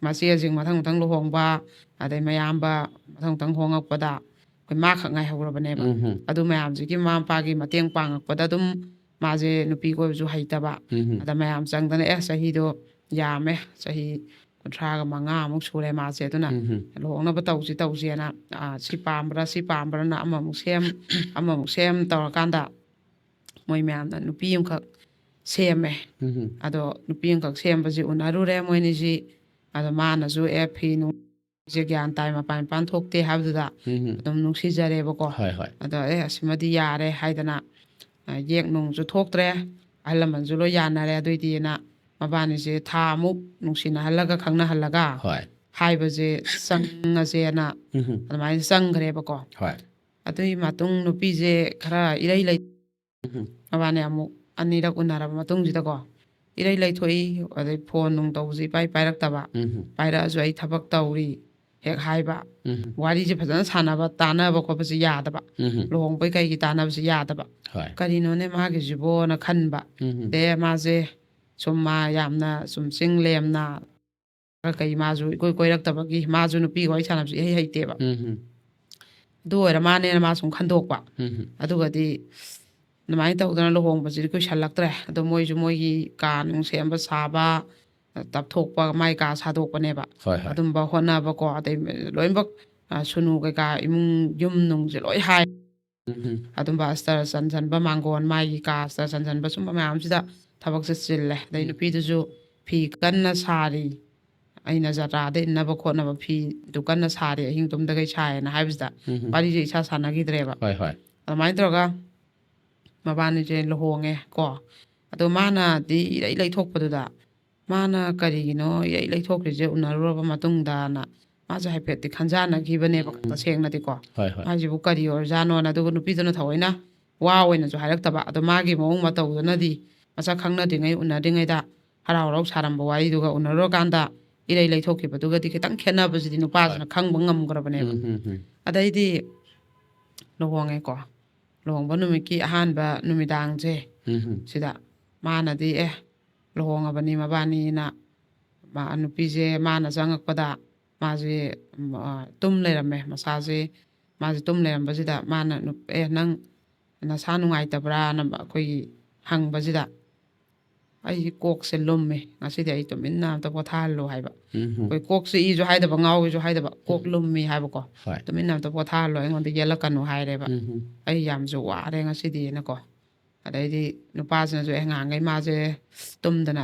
ꯃꯆꯦꯁꯤꯡ ꯃꯊꯪ ꯃꯊꯪ ꯂꯨꯍꯣꯡꯕ, ꯑꯗꯩ ꯃꯌꯥꯝꯕ ꯃꯊꯪ ꯃꯊꯪ ꯍꯣꯡꯉꯛꯄꯗ ꯑꯩꯈꯣꯏ ꯃꯥ ꯈꯛ ꯉꯥꯏꯍꯧꯔꯕꯅꯦꯕ꯫ ꯎꯝ꯫ ꯑꯗꯨ ꯃꯌꯥꯝꯁꯤꯒꯤ ꯃꯃꯥ ꯃꯄꯥꯒꯤ ꯃꯇꯦꯡ ꯄꯥꯡꯉꯛꯄꯗ ꯑꯗꯨꯝ ꯃꯥꯁꯦ ꯅꯨꯄꯤ ꯀꯣꯏꯕꯁꯨ ꯍꯩꯇꯕ꯫ ꯎꯝ꯫ ꯑꯗ ꯃꯌꯥꯝ ꯆꯪꯗꯅ, "ꯑꯦ, ꯆꯍꯤꯗꯣ ꯌꯥꯝꯃꯦ, ꯆꯍꯤ ꯀꯨꯟꯊ꯭ꯔꯥꯒ ꯃꯉꯥꯃꯨꯛ ꯁꯨꯔꯦ ꯃꯥꯁꯦ, ꯑꯗꯨꯅ ꯎꯝ꯫ ꯂꯨꯍꯣꯡꯅꯕ ꯇꯧꯁꯤ ꯇꯧꯁꯦꯅ", ꯑ, ꯁꯤ ꯄꯥꯝꯕ꯭ꯔꯥ ꯁꯤ ꯄꯥꯝꯕ꯭ꯔꯥꯅ ꯑꯃꯃꯨꯛ ꯁꯦꯝ ꯑꯃꯃꯨꯛ ꯁꯦꯝ ꯇꯧꯔꯀꯥꯟꯗ ꯃꯣꯏ ꯃꯌꯥꯝꯅ ꯅꯨꯄꯤ ꯑꯃꯈꯛ ꯁꯦꯝꯃꯦ꯫ ꯑꯗꯣ ꯅꯨꯄꯤ ꯑꯃꯈꯛ ꯁꯦꯝꯕꯁꯤ ꯎꯅꯔꯨꯔꯦ ꯃꯣꯏꯅꯤꯁꯤ꯫ ꯑꯗꯣ ꯃꯥꯅꯁꯨ ꯑꯦ ꯐꯤ ꯅꯨꯡꯁꯦ ꯒ꯭ꯌꯥꯟ ꯇꯥꯏ, ꯃꯄꯥꯟ ꯃꯄꯥꯟ ꯊꯣꯛꯇꯦ ꯍꯥꯏꯕꯗꯨꯗ ꯑꯗꯨꯝ ꯅꯨꯡꯁꯤꯖꯔꯦꯕꯀꯣ꯫ ꯍꯣꯏ ꯍꯣꯏ꯫ ꯑꯗꯣ ꯑꯦ ꯑꯁꯤꯃꯗꯤ ꯌꯥꯔꯦ ꯍꯥꯏꯗꯅ, ꯑ, ꯌꯦꯛ ꯅꯨꯡꯁꯨ ꯊꯣꯛꯇ꯭ꯔꯦ, ꯑꯍꯜ ꯂꯃꯟꯁꯨ ꯂꯣꯏ ꯌꯥꯅꯔꯦ꯫ ꯑꯗꯨꯏꯗꯤꯅ ꯃꯕꯥꯅꯤꯁꯦ ꯊꯥ ꯑꯃꯨꯛ ꯅꯨꯡꯁꯤꯅꯍꯜꯂꯒ ꯈꯪꯅꯍꯜꯂꯒ ꯍꯣꯏ꯫ ꯍꯥꯏꯕꯁꯦ ꯆꯪꯉꯁꯦꯅ ꯎꯝ꯫ ꯑꯗꯨꯃꯥꯏꯅ ꯆꯪꯈ꯭ꯔꯦꯕꯀꯣ꯫ ꯍꯣꯏ꯫ ꯑꯗꯨꯒꯤ ꯃꯇꯨꯡ ꯅꯨꯄꯤꯁꯦ ꯈꯔ ꯏꯔꯩ ꯂꯩ ꯎꯝ꯫ ꯃꯕꯥꯅꯤ ꯑꯃꯨꯛ ꯑꯅꯤꯔꯛ ꯎꯅꯔꯕ ꯃꯇꯨꯡꯁꯤꯗꯀꯣ, ꯏꯔꯩ ꯂꯩꯊꯣꯛꯏ꯫ ꯑꯗꯩ ꯐꯣꯟ ꯅꯨꯡ ꯇꯧꯕꯁꯤ ꯏꯄꯥꯏ ꯄꯥꯏꯔꯛꯇꯕ꯫ ꯎꯝ꯫ ꯄꯥꯏꯔꯛꯑꯁꯨ ꯑꯩ ꯊꯕꯛ ꯇꯧꯔꯤ ꯍꯦꯛ ꯍꯥꯏꯕ꯫ ꯎꯝ꯫ ꯋꯥꯔꯤꯁꯦ ꯐꯖꯅ ꯁꯥꯟꯅꯕ, ꯇꯥꯟꯅꯕ ꯈꯣꯠꯄꯁꯦ ꯌꯥꯗꯕ꯫ ꯎꯝ꯫ ꯂꯨꯍꯣꯡꯕꯩ ꯀꯩꯒꯤ ꯇꯥꯟꯅꯕꯁꯦ ꯌꯥꯗꯕ꯫ ꯍꯣꯏ꯫ ꯀꯔꯤꯅꯣꯅꯦ ꯃꯥꯒꯤꯁꯤꯕꯣꯅ ꯈꯟꯕ꯫ ꯎꯝ꯫ ꯑꯦ ꯃꯥꯁꯦ ꯁꯨꯝ ꯃꯥ ꯌꯥꯝꯅ ꯁꯨꯝ ꯆꯤꯡ ꯂꯦꯝꯅ ꯀꯩ ꯃꯥꯁꯨ ꯏꯀꯣꯏ ꯀꯣꯏꯔꯛꯇꯕꯒꯤ, ꯃꯥꯁꯨ ꯅꯨꯄꯤꯒ ꯋꯥꯔꯤ ꯁꯥꯟꯅꯕꯁꯦ ꯏꯍꯩ ꯍꯩꯇꯦꯕ꯫ ꯎꯝ꯫ ꯑꯗꯨ ꯑꯣꯏꯔ ꯃꯥꯅꯦꯅ ꯃꯥ ꯁꯨꯝ ꯈꯟꯗꯣꯛꯄ꯫ ꯎꯝ꯫ ꯑꯗꯨꯒꯗꯤ ꯑꯗꯨꯃꯥꯏꯅ ꯇꯧꯗꯅ ꯂꯨꯍꯣꯡꯕꯁꯤꯗꯤ ꯀꯨꯏꯁꯜꯂꯛꯇ꯭ꯔꯦ꯫ ꯑꯗꯣ ꯃꯣꯏꯁꯨ ꯃꯣꯏꯒꯤ ꯀꯥ ꯅꯨꯡ ꯁꯦꯝꯕ ꯁꯥꯕ, ꯇꯞꯊꯣꯛꯄ, ꯃꯥꯏ ꯀꯥ ꯁꯥꯗꯣꯛꯄꯅꯦꯕ꯫ ꯍꯣꯏ ꯍꯣꯏ꯫ ꯑꯗꯨꯝꯕ ꯍꯣꯠꯅꯕꯀꯣ, ꯑꯗꯩ ꯂꯣꯏꯅꯃꯛ, ꯑ, ꯁꯨꯅꯨ ꯀꯩꯀꯥ ꯏꯃꯨꯡ ꯌꯨꯝ ꯅꯨꯡꯁꯦ ꯂꯣꯏ ꯍꯥꯏ꯫ ꯎꯝ꯫ ꯑꯗꯨꯝꯕ ꯑꯁꯇꯔ ꯆꯟꯁꯤꯟꯕ, ꯃꯥꯡꯒꯣꯟ, ꯃꯥꯒꯤ ꯀꯥ ꯑꯁꯇꯔ ꯆꯟꯁꯤꯟꯕ, ꯁꯨꯝꯕ ꯃꯌꯥꯝꯁꯤꯗ ꯊꯕꯛꯁꯦ ꯆꯤꯜꯂꯦ꯫ ꯑꯗꯩ ꯎꯝ꯫ ꯅꯨꯄꯤꯗꯨꯁꯨ ꯐꯤ ꯀꯟꯅ ꯁꯥꯔꯤ, "ꯑꯩꯅ ꯖꯇ꯭ꯔꯥꯗ ꯏꯟꯅꯕ ꯈꯣꯠꯅꯕ ꯐꯤꯗꯨ ꯀꯟꯅ ꯁꯥꯔꯤ, ꯑꯍꯤꯡ ꯇꯨꯝꯗꯈꯩ ꯁꯥꯏꯌꯦꯅ" ꯍꯥꯏꯕꯁꯤꯗ ꯎꯝ꯫ ꯋꯥꯔꯤꯁꯦ ꯏꯁꯥ ꯁꯥꯟꯅꯈꯤꯗ꯭ꯔꯦꯕ꯫ ꯍꯣꯏ ꯍꯣꯏ꯫ ꯑꯗꯨꯃꯥꯏꯅ ꯇꯧꯔꯒ ꯃꯕꯥꯅꯤꯁꯦ ꯂꯨꯍꯣꯡꯉꯦ ꯀꯣ꯫ ꯑꯗꯣ ꯃꯥꯅꯗꯤ ꯏꯔꯩ ꯂꯩꯊꯣꯛꯄꯗꯨꯗ, ꯃꯥꯅ ꯀꯔꯤꯒꯤꯅꯣ ꯏꯔꯩ ꯂꯩꯊꯣꯛꯈ꯭ꯔꯤꯁꯦ ꯎꯅꯔꯨꯔꯕ ꯃꯇꯨꯡꯗꯅ ꯃꯥꯁꯦ ꯍꯥꯏꯐꯦꯠꯇꯤ ꯈꯟꯖꯥꯟꯅꯈꯤꯕꯅꯦꯕ, ꯎꯝ꯫ ꯇꯁꯦꯡꯅꯗꯤꯀꯣ꯫ ꯍꯣꯏ ꯍꯣꯏ꯫ ꯃꯥꯏꯁꯤꯕꯨ ꯀꯔꯤ ꯑꯣꯏꯔꯖꯥꯠꯅꯣꯅ꯫ ꯑꯗꯨꯒ ꯅꯨꯄꯤꯗꯨꯅ ꯊꯑꯣꯏꯅ ꯋꯥ ꯑꯣꯏꯅꯁꯨ ꯍꯥꯏꯔꯛꯇꯕ꯫ ꯑꯗꯣ ꯃꯥꯒꯤ ꯃꯑꯣꯡ ꯃꯇꯧꯗꯨꯅꯗꯤ ꯃꯁꯛ ꯈꯪꯅꯗ꯭ꯔꯤꯉꯩ, ꯎꯅꯗ꯭ꯔꯤꯉꯩꯗ ꯍꯔꯥꯎ ꯍꯔꯥꯎ ꯁꯥꯔꯝꯕ ꯋꯥꯔꯤꯗꯨꯒ ꯎꯅꯔꯨꯔꯀꯥꯟꯗ ꯏꯔꯩ ꯂꯩꯊꯣꯛꯈꯤꯕꯗꯨꯒꯗꯤ ꯈꯤꯇꯪ ꯈꯦꯠꯅꯕꯁꯤꯗꯤ ꯅꯨꯄꯥꯁꯤꯅ ꯈꯪꯕ ꯉꯝꯈ꯭ꯔꯕꯅꯦꯕ꯫ ꯎꯝ, ꯎꯝ, ꯎꯝ꯫ ꯑꯗꯩꯗꯤ ꯂꯨꯍꯣꯡꯉꯦꯀꯣ꯫ ꯂꯨꯍꯣꯡꯕ ꯅꯨꯃꯤꯠꯀꯤ ꯑꯍꯥꯟꯕ ꯅꯨꯃꯤꯗꯥꯡꯁꯦ ꯎꯝ, ꯎꯝ꯫ ꯁꯤꯗ ꯃꯥꯅꯗꯤ, "ꯑꯦ, ꯂꯨꯍꯣꯡꯉꯕꯅꯤ ꯃꯕꯥꯅꯤꯅ", ꯃꯥ, ꯅꯨꯄꯤꯁꯦ ꯃꯥꯅ ꯆꯪꯉꯛꯄꯗ ꯃꯥꯁꯦ, ꯎꯝ, ꯑ, ꯇꯨꯝ ꯂꯩꯔꯝꯃꯦ꯫ ꯃꯁꯥꯁꯦ, ꯃꯥꯁꯦ ꯇꯨꯝ ꯂꯩꯔꯝꯕꯁꯤꯗ ꯃꯥꯅ ꯅꯨꯞ-, "ꯑꯦ, ꯅꯪ ꯅꯁꯥ ꯅꯨꯡꯉꯥꯏꯇꯕ꯭ꯔꯥꯅ?" ꯑꯩꯈꯣꯏꯒꯤ ꯍꯪꯕꯁꯤꯗ, "ꯑꯩ ꯀꯣꯛꯁꯦ ꯂꯨꯝꯃꯦ, ꯉꯁꯤꯗꯤ ꯑꯩ ꯇꯨꯃꯤꯟꯅ ꯑꯝꯇ ꯄꯣꯊꯥꯍꯜꯂꯣ" ꯍꯥꯏꯕ꯫ ꯎꯝ, ꯎꯝ꯫ ꯑꯩꯈꯣꯏ ꯀꯣꯛ ꯆꯤꯛꯏꯁꯨ ꯍꯥꯏꯗꯕ, ꯉꯥꯎꯏꯁꯨ ꯍꯥꯏꯗꯕ, "ꯀꯣꯛ ꯎꯝ꯫ ꯂꯨꯝꯃꯤ" ꯍꯥꯏꯕꯀꯣ꯫ ꯍꯣꯏ꯫ "ꯇꯨꯃꯤꯟꯅ ꯑꯝꯇ ꯄꯣꯊꯥꯍꯜꯂꯣ, ꯑꯩꯉꯣꯟꯗ ꯌꯦꯠꯂꯛꯀꯅꯨ" ꯍꯥꯏꯔꯦꯕ꯫ ꯎꯝ, ꯎꯝ꯫ "ꯑꯩ ꯌꯥꯝꯁꯨ ꯋꯥꯔꯦ ꯉꯁꯤꯗꯤꯅꯀꯣ"꯫ ꯑꯗꯩꯗꯤ ꯅꯨꯄꯥꯁꯤꯅꯁꯨ ꯑꯦ ꯉꯍꯥꯟꯈꯩ ꯃꯥꯁꯦ ꯇꯨꯝꯗꯅ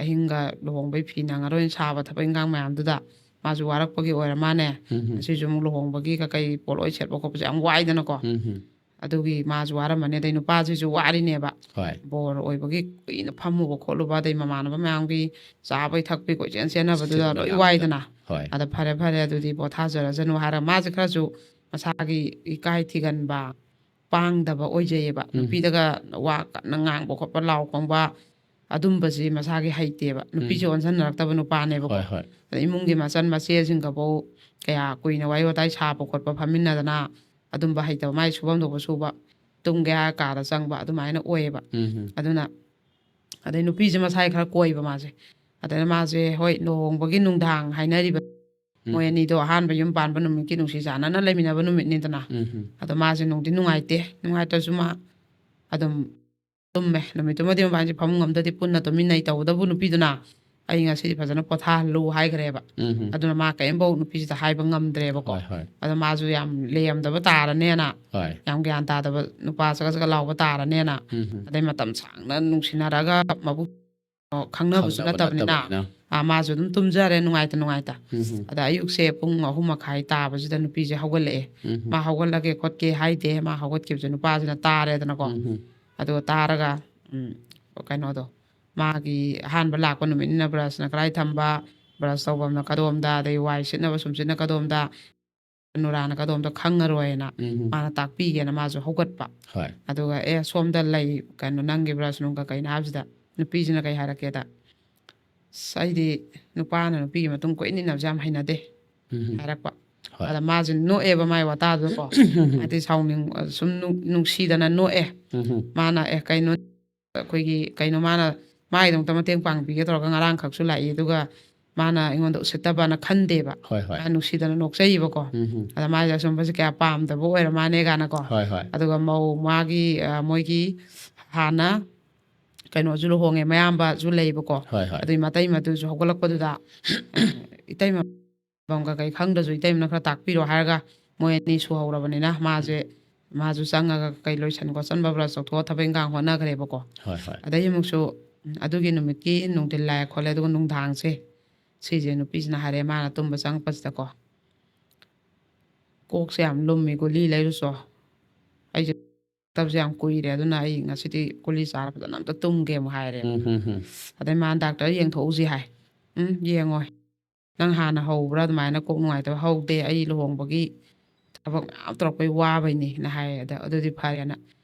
ꯑꯍꯤꯡꯒ ꯂꯨꯍꯣꯡꯕꯩ ꯐꯤ ꯅꯪꯉꯔꯣꯏꯅ ꯁꯥꯕ ꯊꯕꯛ ꯏꯟꯈꯥꯡ ꯃꯌꯥꯝꯗꯨꯗ ꯃꯥꯁꯨ ꯋꯥꯔꯛꯄꯒꯤ ꯑꯣꯏꯔ ꯃꯥꯅꯦ꯫ ꯎꯝ꯫ ꯉꯁꯤꯁꯨ ꯑꯃꯨꯛ ꯂꯨꯍꯣꯡꯕꯒꯤ ꯀꯩ ꯄꯣꯠꯂꯣꯏ ꯁꯦꯠꯄ ꯈꯣꯠꯄꯁꯦ ꯌꯥꯝ ꯋꯥꯏꯗꯅꯀꯣ꯫ ꯎꯝ꯫ ꯑꯗꯨꯒꯤ ꯃꯥꯁꯨ ꯋꯥꯔꯝꯃꯅꯤ꯫ ꯑꯗꯩ ꯅꯨꯄꯥꯁꯤꯁꯨ ꯋꯥꯔꯤꯅꯦꯕ꯫ ꯍꯣꯏ꯫ ꯕꯣꯔ ꯑꯣꯏꯕꯒꯤ ꯀꯨꯏꯅ ꯐꯝꯃꯨꯕ ꯈꯣꯠꯂꯨꯕ, ꯑꯗꯩ ꯃꯃꯥꯟꯅꯕ ꯃꯌꯥꯝꯒꯤ ꯆꯥꯕꯩ ꯊꯛꯄꯩ ꯀꯣꯏꯆꯦꯟ ꯆꯦꯟꯅꯕꯗꯨꯗ ꯁꯤꯟꯕ ꯂꯣꯏ ꯃꯌꯥꯝꯗꯣ꯫ ꯋꯥꯏꯗꯅ꯫ ꯍꯣꯏ꯫ ꯑꯗ ꯐꯔꯦ ꯐꯔꯦ ꯑꯗꯨꯗꯤ ꯄꯣꯊꯥꯖꯔꯁꯅꯨ ꯍꯥꯏꯔ ꯃꯥꯁꯦ ꯈꯔꯁꯨ ꯃꯁꯥꯒꯤ ꯏꯀꯥꯏ ꯊꯤꯒꯟꯕ, ꯄꯥꯡꯗꯕ ꯑꯣꯏꯖꯩꯌꯦꯕ꯫ ꯎꯝ꯫ ꯅꯨꯄꯤꯗꯒ ꯋꯥ ꯀꯟꯅ ꯉꯥꯡꯕ ꯈꯣꯠꯄ, ꯂꯥꯎ ꯈꯣꯡꯕ, ꯑꯗꯨꯝꯕꯁꯤ ꯃꯁꯥꯒꯤ ꯍꯩꯇꯦꯕ꯫ ꯅꯨꯄꯤꯁꯦ ꯎꯝ꯫ ꯑꯣꯟꯁꯟꯅꯔꯛꯇꯕ ꯅꯨꯄꯥꯅꯦꯕꯀꯣ꯫ ꯍꯣꯏ, ꯍꯣꯏ꯫ ꯑꯗ ꯏꯃꯨꯡꯒꯤ ꯃꯆꯟ ꯃꯆꯦꯁꯤꯡꯒꯐꯧ ꯀꯌꯥ ꯀꯨꯏꯅ ꯋꯥꯔꯤ ꯋꯥꯇꯥꯏ ꯁꯥꯕ ꯈꯣꯠꯄ, ꯐꯝꯃꯤꯟꯅꯗꯅ ꯑꯗꯨꯝꯕ ꯍꯩꯇꯕ, ꯃꯥꯏ ꯁꯨꯐꯝ ꯊꯣꯛꯄ ꯁꯨꯕ, ꯇꯨꯝꯒꯦ ꯍꯥꯏꯔ ꯀꯥꯗ ꯆꯪꯕ ꯑꯗꯨꯃꯥꯏꯅ ꯑꯣꯏꯌꯦꯕ꯫ ꯎꯝ꯫ ꯑꯗꯨꯅ ꯑꯗꯩ ꯅꯨꯄꯤꯁꯦ ꯃꯁꯥꯏ ꯈꯔ ꯀꯣꯏꯕ ꯃꯥꯁꯦ꯫ ꯑꯗꯨꯅ ꯃꯥꯁꯦ ꯍꯣꯏ ꯂꯨꯍꯣꯡꯕꯒꯤ ꯅꯨꯡꯗꯥꯡ ꯍꯥꯏꯅꯔꯤꯕ ꯎꯝ꯫ ꯃꯣꯏ ꯑꯅꯤꯗꯣ ꯑꯍꯥꯟꯕ ꯌꯨꯝ ꯄꯥꯟꯕ ꯅꯨꯃꯤꯠꯀꯤ ꯅꯨꯡꯁꯤ ꯆꯥꯟꯅꯅ ꯂꯩꯃꯤꯟꯅꯕ ꯅꯨꯃꯤꯠꯅꯤꯗꯅ꯫ ꯎꯝ꯫ ꯑꯗꯣ ꯃꯥꯁꯦ ꯅꯨꯡꯗꯤ ꯅꯨꯡꯉꯥꯏꯇꯦ, ꯅꯨꯡꯉꯥꯏꯇ꯭ꯔꯁꯨ ꯃꯥ ꯑꯗꯨꯝ ꯇꯨꯝꯃꯦ꯫ ꯅꯨꯃꯤꯠꯇꯨꯃꯗꯤ ꯃꯕꯥꯅꯤꯁꯦ ꯐꯃꯨꯡ ꯑꯃꯗꯗꯤ ꯄꯨꯟꯅ ꯇꯨꯝꯃꯤꯟꯅꯩ꯫ ꯇꯧꯕꯇꯕꯨ ꯅꯨꯄꯤꯗꯨꯅ ꯑꯩ ꯉꯁꯤꯗꯤ ꯐꯖꯅ ꯄꯣꯊꯥꯍꯜꯂꯨ ꯍꯥꯏꯈ꯭ꯔꯦꯕ꯫ ꯎꯝ꯫ ꯑꯗꯨꯅ ꯃꯥ ꯀꯔꯤꯝꯐꯧ ꯅꯨꯄꯤꯁꯤꯗ ꯍꯥꯏꯕ ꯉꯝꯗ꯭ꯔꯦꯕꯀꯣ꯫ ꯍꯣꯏ, ꯍꯣꯏ꯫ ꯑꯗꯣ ꯃꯥꯁꯨ ꯌꯥꯝ ꯂꯦꯝꯗꯕ ꯇꯥꯔꯅꯦꯅ, ꯍꯣꯏ꯫ ꯌꯥꯝ ꯒ꯭ꯌꯥꯟ ꯇꯥꯗꯕ ꯅꯨꯄꯥ ꯆꯒꯠ ꯆꯒꯠ ꯂꯥꯎꯕ ꯇꯥꯔꯅꯦꯅ, ꯎꯝ꯫ ꯑꯗꯩ ꯃꯇꯝ ꯁꯥꯡꯅ ꯅꯨꯡꯁꯤꯅꯔꯒ ꯃꯕꯨꯛ ꯈꯪꯅꯕꯁꯨ ꯈꯪꯅꯕ ꯅꯠꯇꯕꯅꯤꯅ, ꯅꯠꯇꯕꯅꯤꯅ꯫ ꯑꯥ, ꯃꯥꯁꯨ ꯑꯗꯨꯝ ꯇꯨꯝꯖꯔꯦ ꯅꯨꯡꯉꯥꯏꯇ ꯅꯨꯡꯉꯥꯏꯇ꯫ ꯎꯝ꯫ ꯑꯗ ꯑꯌꯨꯛꯁꯦ ꯄꯨꯡ ꯑꯍꯨꯝ ꯃꯈꯥꯏ ꯇꯥꯕꯁꯤꯗ ꯅꯨꯄꯤꯁꯦ ꯍꯧꯒꯠꯂꯛꯑꯦ꯫ ꯎꯝ꯫ ꯃꯥ ꯍꯧꯒꯠꯂꯒꯦ ꯈꯣꯠꯀꯦ ꯍꯥꯏꯗꯦ꯫ ꯃꯥ ꯍꯧꯒꯠꯈꯤꯕꯁꯦ ꯅꯨꯄꯥꯁꯤꯅ ꯇꯥꯔꯦꯗꯅꯀꯣ꯫ ꯎꯝ꯫ ꯑꯗꯨꯒ ꯇꯥꯔꯒ, ꯎꯝ, ꯀꯩꯅꯣꯗꯣ, ꯃꯥꯒꯤ ꯑꯍꯥꯟꯕ ꯂꯥꯛꯄ ꯅꯨꯃꯤꯠꯅꯤꯅ ꯕ꯭ꯔꯁꯅ ꯀꯗꯥꯏ ꯊꯝꯕ, ꯕ꯭ꯔꯁ ꯇꯧꯐꯝꯅ ꯀꯗꯣꯝꯗ, ꯑꯗꯩ ꯋꯥꯏ ꯁꯤꯠꯅꯕ ꯁꯨꯝ ꯁꯤꯠꯅ ꯀꯗꯣꯝꯗ, ꯅꯨꯔꯥꯅ ꯀꯗꯣꯝꯗ ꯈꯪꯉꯔꯣꯏꯅ ꯎꯝ꯫ ꯃꯥꯅ ꯇꯥꯛꯄꯤꯒꯦꯅ ꯃꯥꯁꯨ ꯍꯧꯒꯠꯄ꯫ ꯍꯣꯏ꯫ ꯑꯗꯨꯒ, "ꯑꯦ, ꯁꯣꯝꯗ ꯂꯩ, ꯀꯩꯅꯣ, ꯅꯪꯒꯤ ꯕ꯭ꯔꯁ ꯅꯨꯡ ꯀꯩꯀꯩꯅꯣ" ꯍꯥꯏꯕꯁꯤꯗ ꯅꯨꯄꯤꯁꯤꯅ ꯀꯩ ꯍꯥꯏꯔꯛꯀꯦꯗ, "ꯑꯁ, ꯑꯩꯗꯤ ꯅꯨꯄꯥꯅ ꯅꯨꯄꯤꯒꯤ ꯃꯇꯨꯡ ꯀꯣꯏꯏꯟ ꯏꯟꯅꯕꯁꯦ ꯌꯥꯝ ꯍꯩꯅꯗꯦ" ꯎꯝ꯫ ꯍꯥꯏꯔꯛꯄ꯫ ꯍꯣꯏ꯫ ꯑꯗ ꯃꯥꯁꯦ ꯅꯣꯛꯑꯦꯕ ꯃꯥꯏ ꯋꯥꯇꯥꯗꯨꯀꯣ꯫ ꯍꯥꯏꯗꯤ ꯁꯥꯎꯅꯤꯡ-, ꯁꯨꯝ ꯅꯨꯡ-, ꯅꯨꯡꯁꯤꯗꯅ ꯅꯣꯛꯑꯦ꯫ ꯎꯝ꯫ ꯃꯥꯅ, "ꯑꯦ, ꯀꯩꯅꯣ, ꯑꯩꯈꯣꯏꯒꯤ ꯀꯩꯅꯣ ꯃꯥꯅ ꯃꯥꯒꯤꯗꯃꯛꯇ ꯃꯇꯦꯡ ꯄꯥꯡꯕꯤꯒꯦ ꯇꯧꯔꯒ ꯉꯔꯥꯡꯈꯛꯁꯨ ꯂꯥꯛꯏ, ꯑꯗꯨꯒ ꯃꯥꯅ ꯑꯩꯉꯣꯟꯗ ꯎꯁꯤꯠꯇꯕꯅ" ꯈꯟꯗꯦꯕ꯫ ꯍꯣꯏ, ꯍꯣꯏ꯫ ꯃꯥ ꯅꯨꯡꯁꯤꯗꯅ ꯅꯣꯛꯆꯩꯌꯦꯕꯀꯣ꯫ ꯎꯝ꯫ ꯑꯗ ꯃꯥꯁꯦ ꯑꯁꯨꯝꯕꯁꯦ ꯀꯌꯥ ꯄꯥꯝꯗꯕ ꯑꯣꯏꯔ ꯃꯥꯅꯦ ꯀꯥꯏꯅꯀꯣ꯫ ꯍꯣꯏ, ꯍꯣꯏ꯫ ꯑꯗꯨꯒ ꯃꯧ ꯃꯥꯒꯤ, ꯑ, ꯃꯣꯏꯒꯤ ꯍꯥꯟꯅ ꯀꯩꯅꯣꯁꯨ ꯂꯨꯍꯣꯡꯉꯦ, ꯃꯌꯥꯝꯕꯁꯨ ꯂꯩꯕꯀꯣ꯫ ꯍꯣꯏ, ꯍꯣꯏ꯫ ꯑꯗꯨꯏ ꯃꯇꯩꯃꯗꯨꯁꯨ ꯍꯧꯒꯠꯂꯛꯄꯗꯨꯗ, ꯑ, ꯏꯇꯩꯃ ꯐꯝ ꯀꯩꯀꯩ ꯈꯪꯗ꯭ꯔꯁꯨ ꯏꯇꯩꯃꯅ ꯈꯔ ꯇꯥꯛꯄꯤꯔꯣ ꯍꯥꯏꯔꯒ ꯃꯣꯏ ꯑꯅꯤ ꯁꯨꯍꯧꯔꯕꯅꯤꯅ ꯃꯥꯁꯦ ꯃꯥꯁꯨ ꯆꯪꯉꯒ ꯀꯩ ꯂꯣꯏꯁꯟ ꯈꯣꯠꯆꯟꯕ ꯕ꯭ꯔꯁ ꯇꯧꯊꯣꯛꯑ ꯊꯕꯛ ꯏꯟꯈꯥꯡ ꯍꯣꯠꯅꯈ꯭ꯔꯦꯕꯀꯣ꯫ ꯍꯣꯏ ꯍꯣꯏ꯫ ꯑꯗꯩ ꯑꯃꯨꯛꯁꯨ ꯑꯗꯨꯒꯤ ꯅꯨꯃꯤꯠꯀꯤ ꯅꯨꯡꯊꯤꯜ ꯂꯥꯛꯑꯦ ꯈꯣꯠꯂꯦ, ꯑꯗꯨꯒ ꯅꯨꯡꯗꯥꯡꯁꯦ ꯁꯤꯁꯦ ꯅꯨꯄꯤꯁꯤꯅ ꯍꯥꯏꯔꯦ, ꯃꯥꯅ ꯇꯨꯝꯕ ꯆꯪꯉꯛꯄꯁꯤꯗꯀꯣ, "ꯀꯣꯛꯁꯦ ꯌꯥꯝ ꯂꯨꯝꯃꯤ, ꯒꯨꯂꯤ ꯂꯩꯔꯨꯆꯣ, ꯑꯩꯁꯦ ꯇꯕꯁꯦ ꯌꯥꯝ ꯀꯨꯏꯔꯦ, ꯑꯗꯨꯅ ꯑꯩ ꯉꯁꯤꯗꯤ ꯒꯨꯂꯤ ꯆꯥꯔ ꯐꯖꯅ ꯑꯝꯇ ꯇꯨꯝꯒꯦ" ꯑꯃꯨꯛ ꯍꯥꯏꯔꯦꯕ꯫ ꯎꯝ, ꯎꯝ, ꯎꯝ꯫ ꯑꯗꯩ ꯃꯥꯅ "ꯗꯥꯛꯇꯔ ꯌꯦꯡꯊꯣꯛꯎꯁꯤ" ꯍꯥꯏ꯫ "ꯎꯝ, ꯌꯦꯡꯉꯣꯏ, ꯅꯪ ꯍꯥꯟꯅ ꯍꯧꯕ꯭ꯔꯥ ꯑꯗꯨꯃꯥꯏꯅ ꯀꯣꯛ ꯅꯨꯡꯉꯥꯏꯇꯕ?" "ꯍꯧꯗꯦ, ꯑꯩ ꯂꯨꯍꯣꯡꯕꯒꯤ ꯊꯕꯛ ꯃꯌꯥꯝ ꯇꯧꯔꯛꯄꯩ ꯋꯥꯕꯩꯅꯤꯅ" ꯍꯥꯏꯌꯦ꯫ ꯑꯗ "ꯑꯗꯨꯗꯤ ꯐꯔꯦꯅ"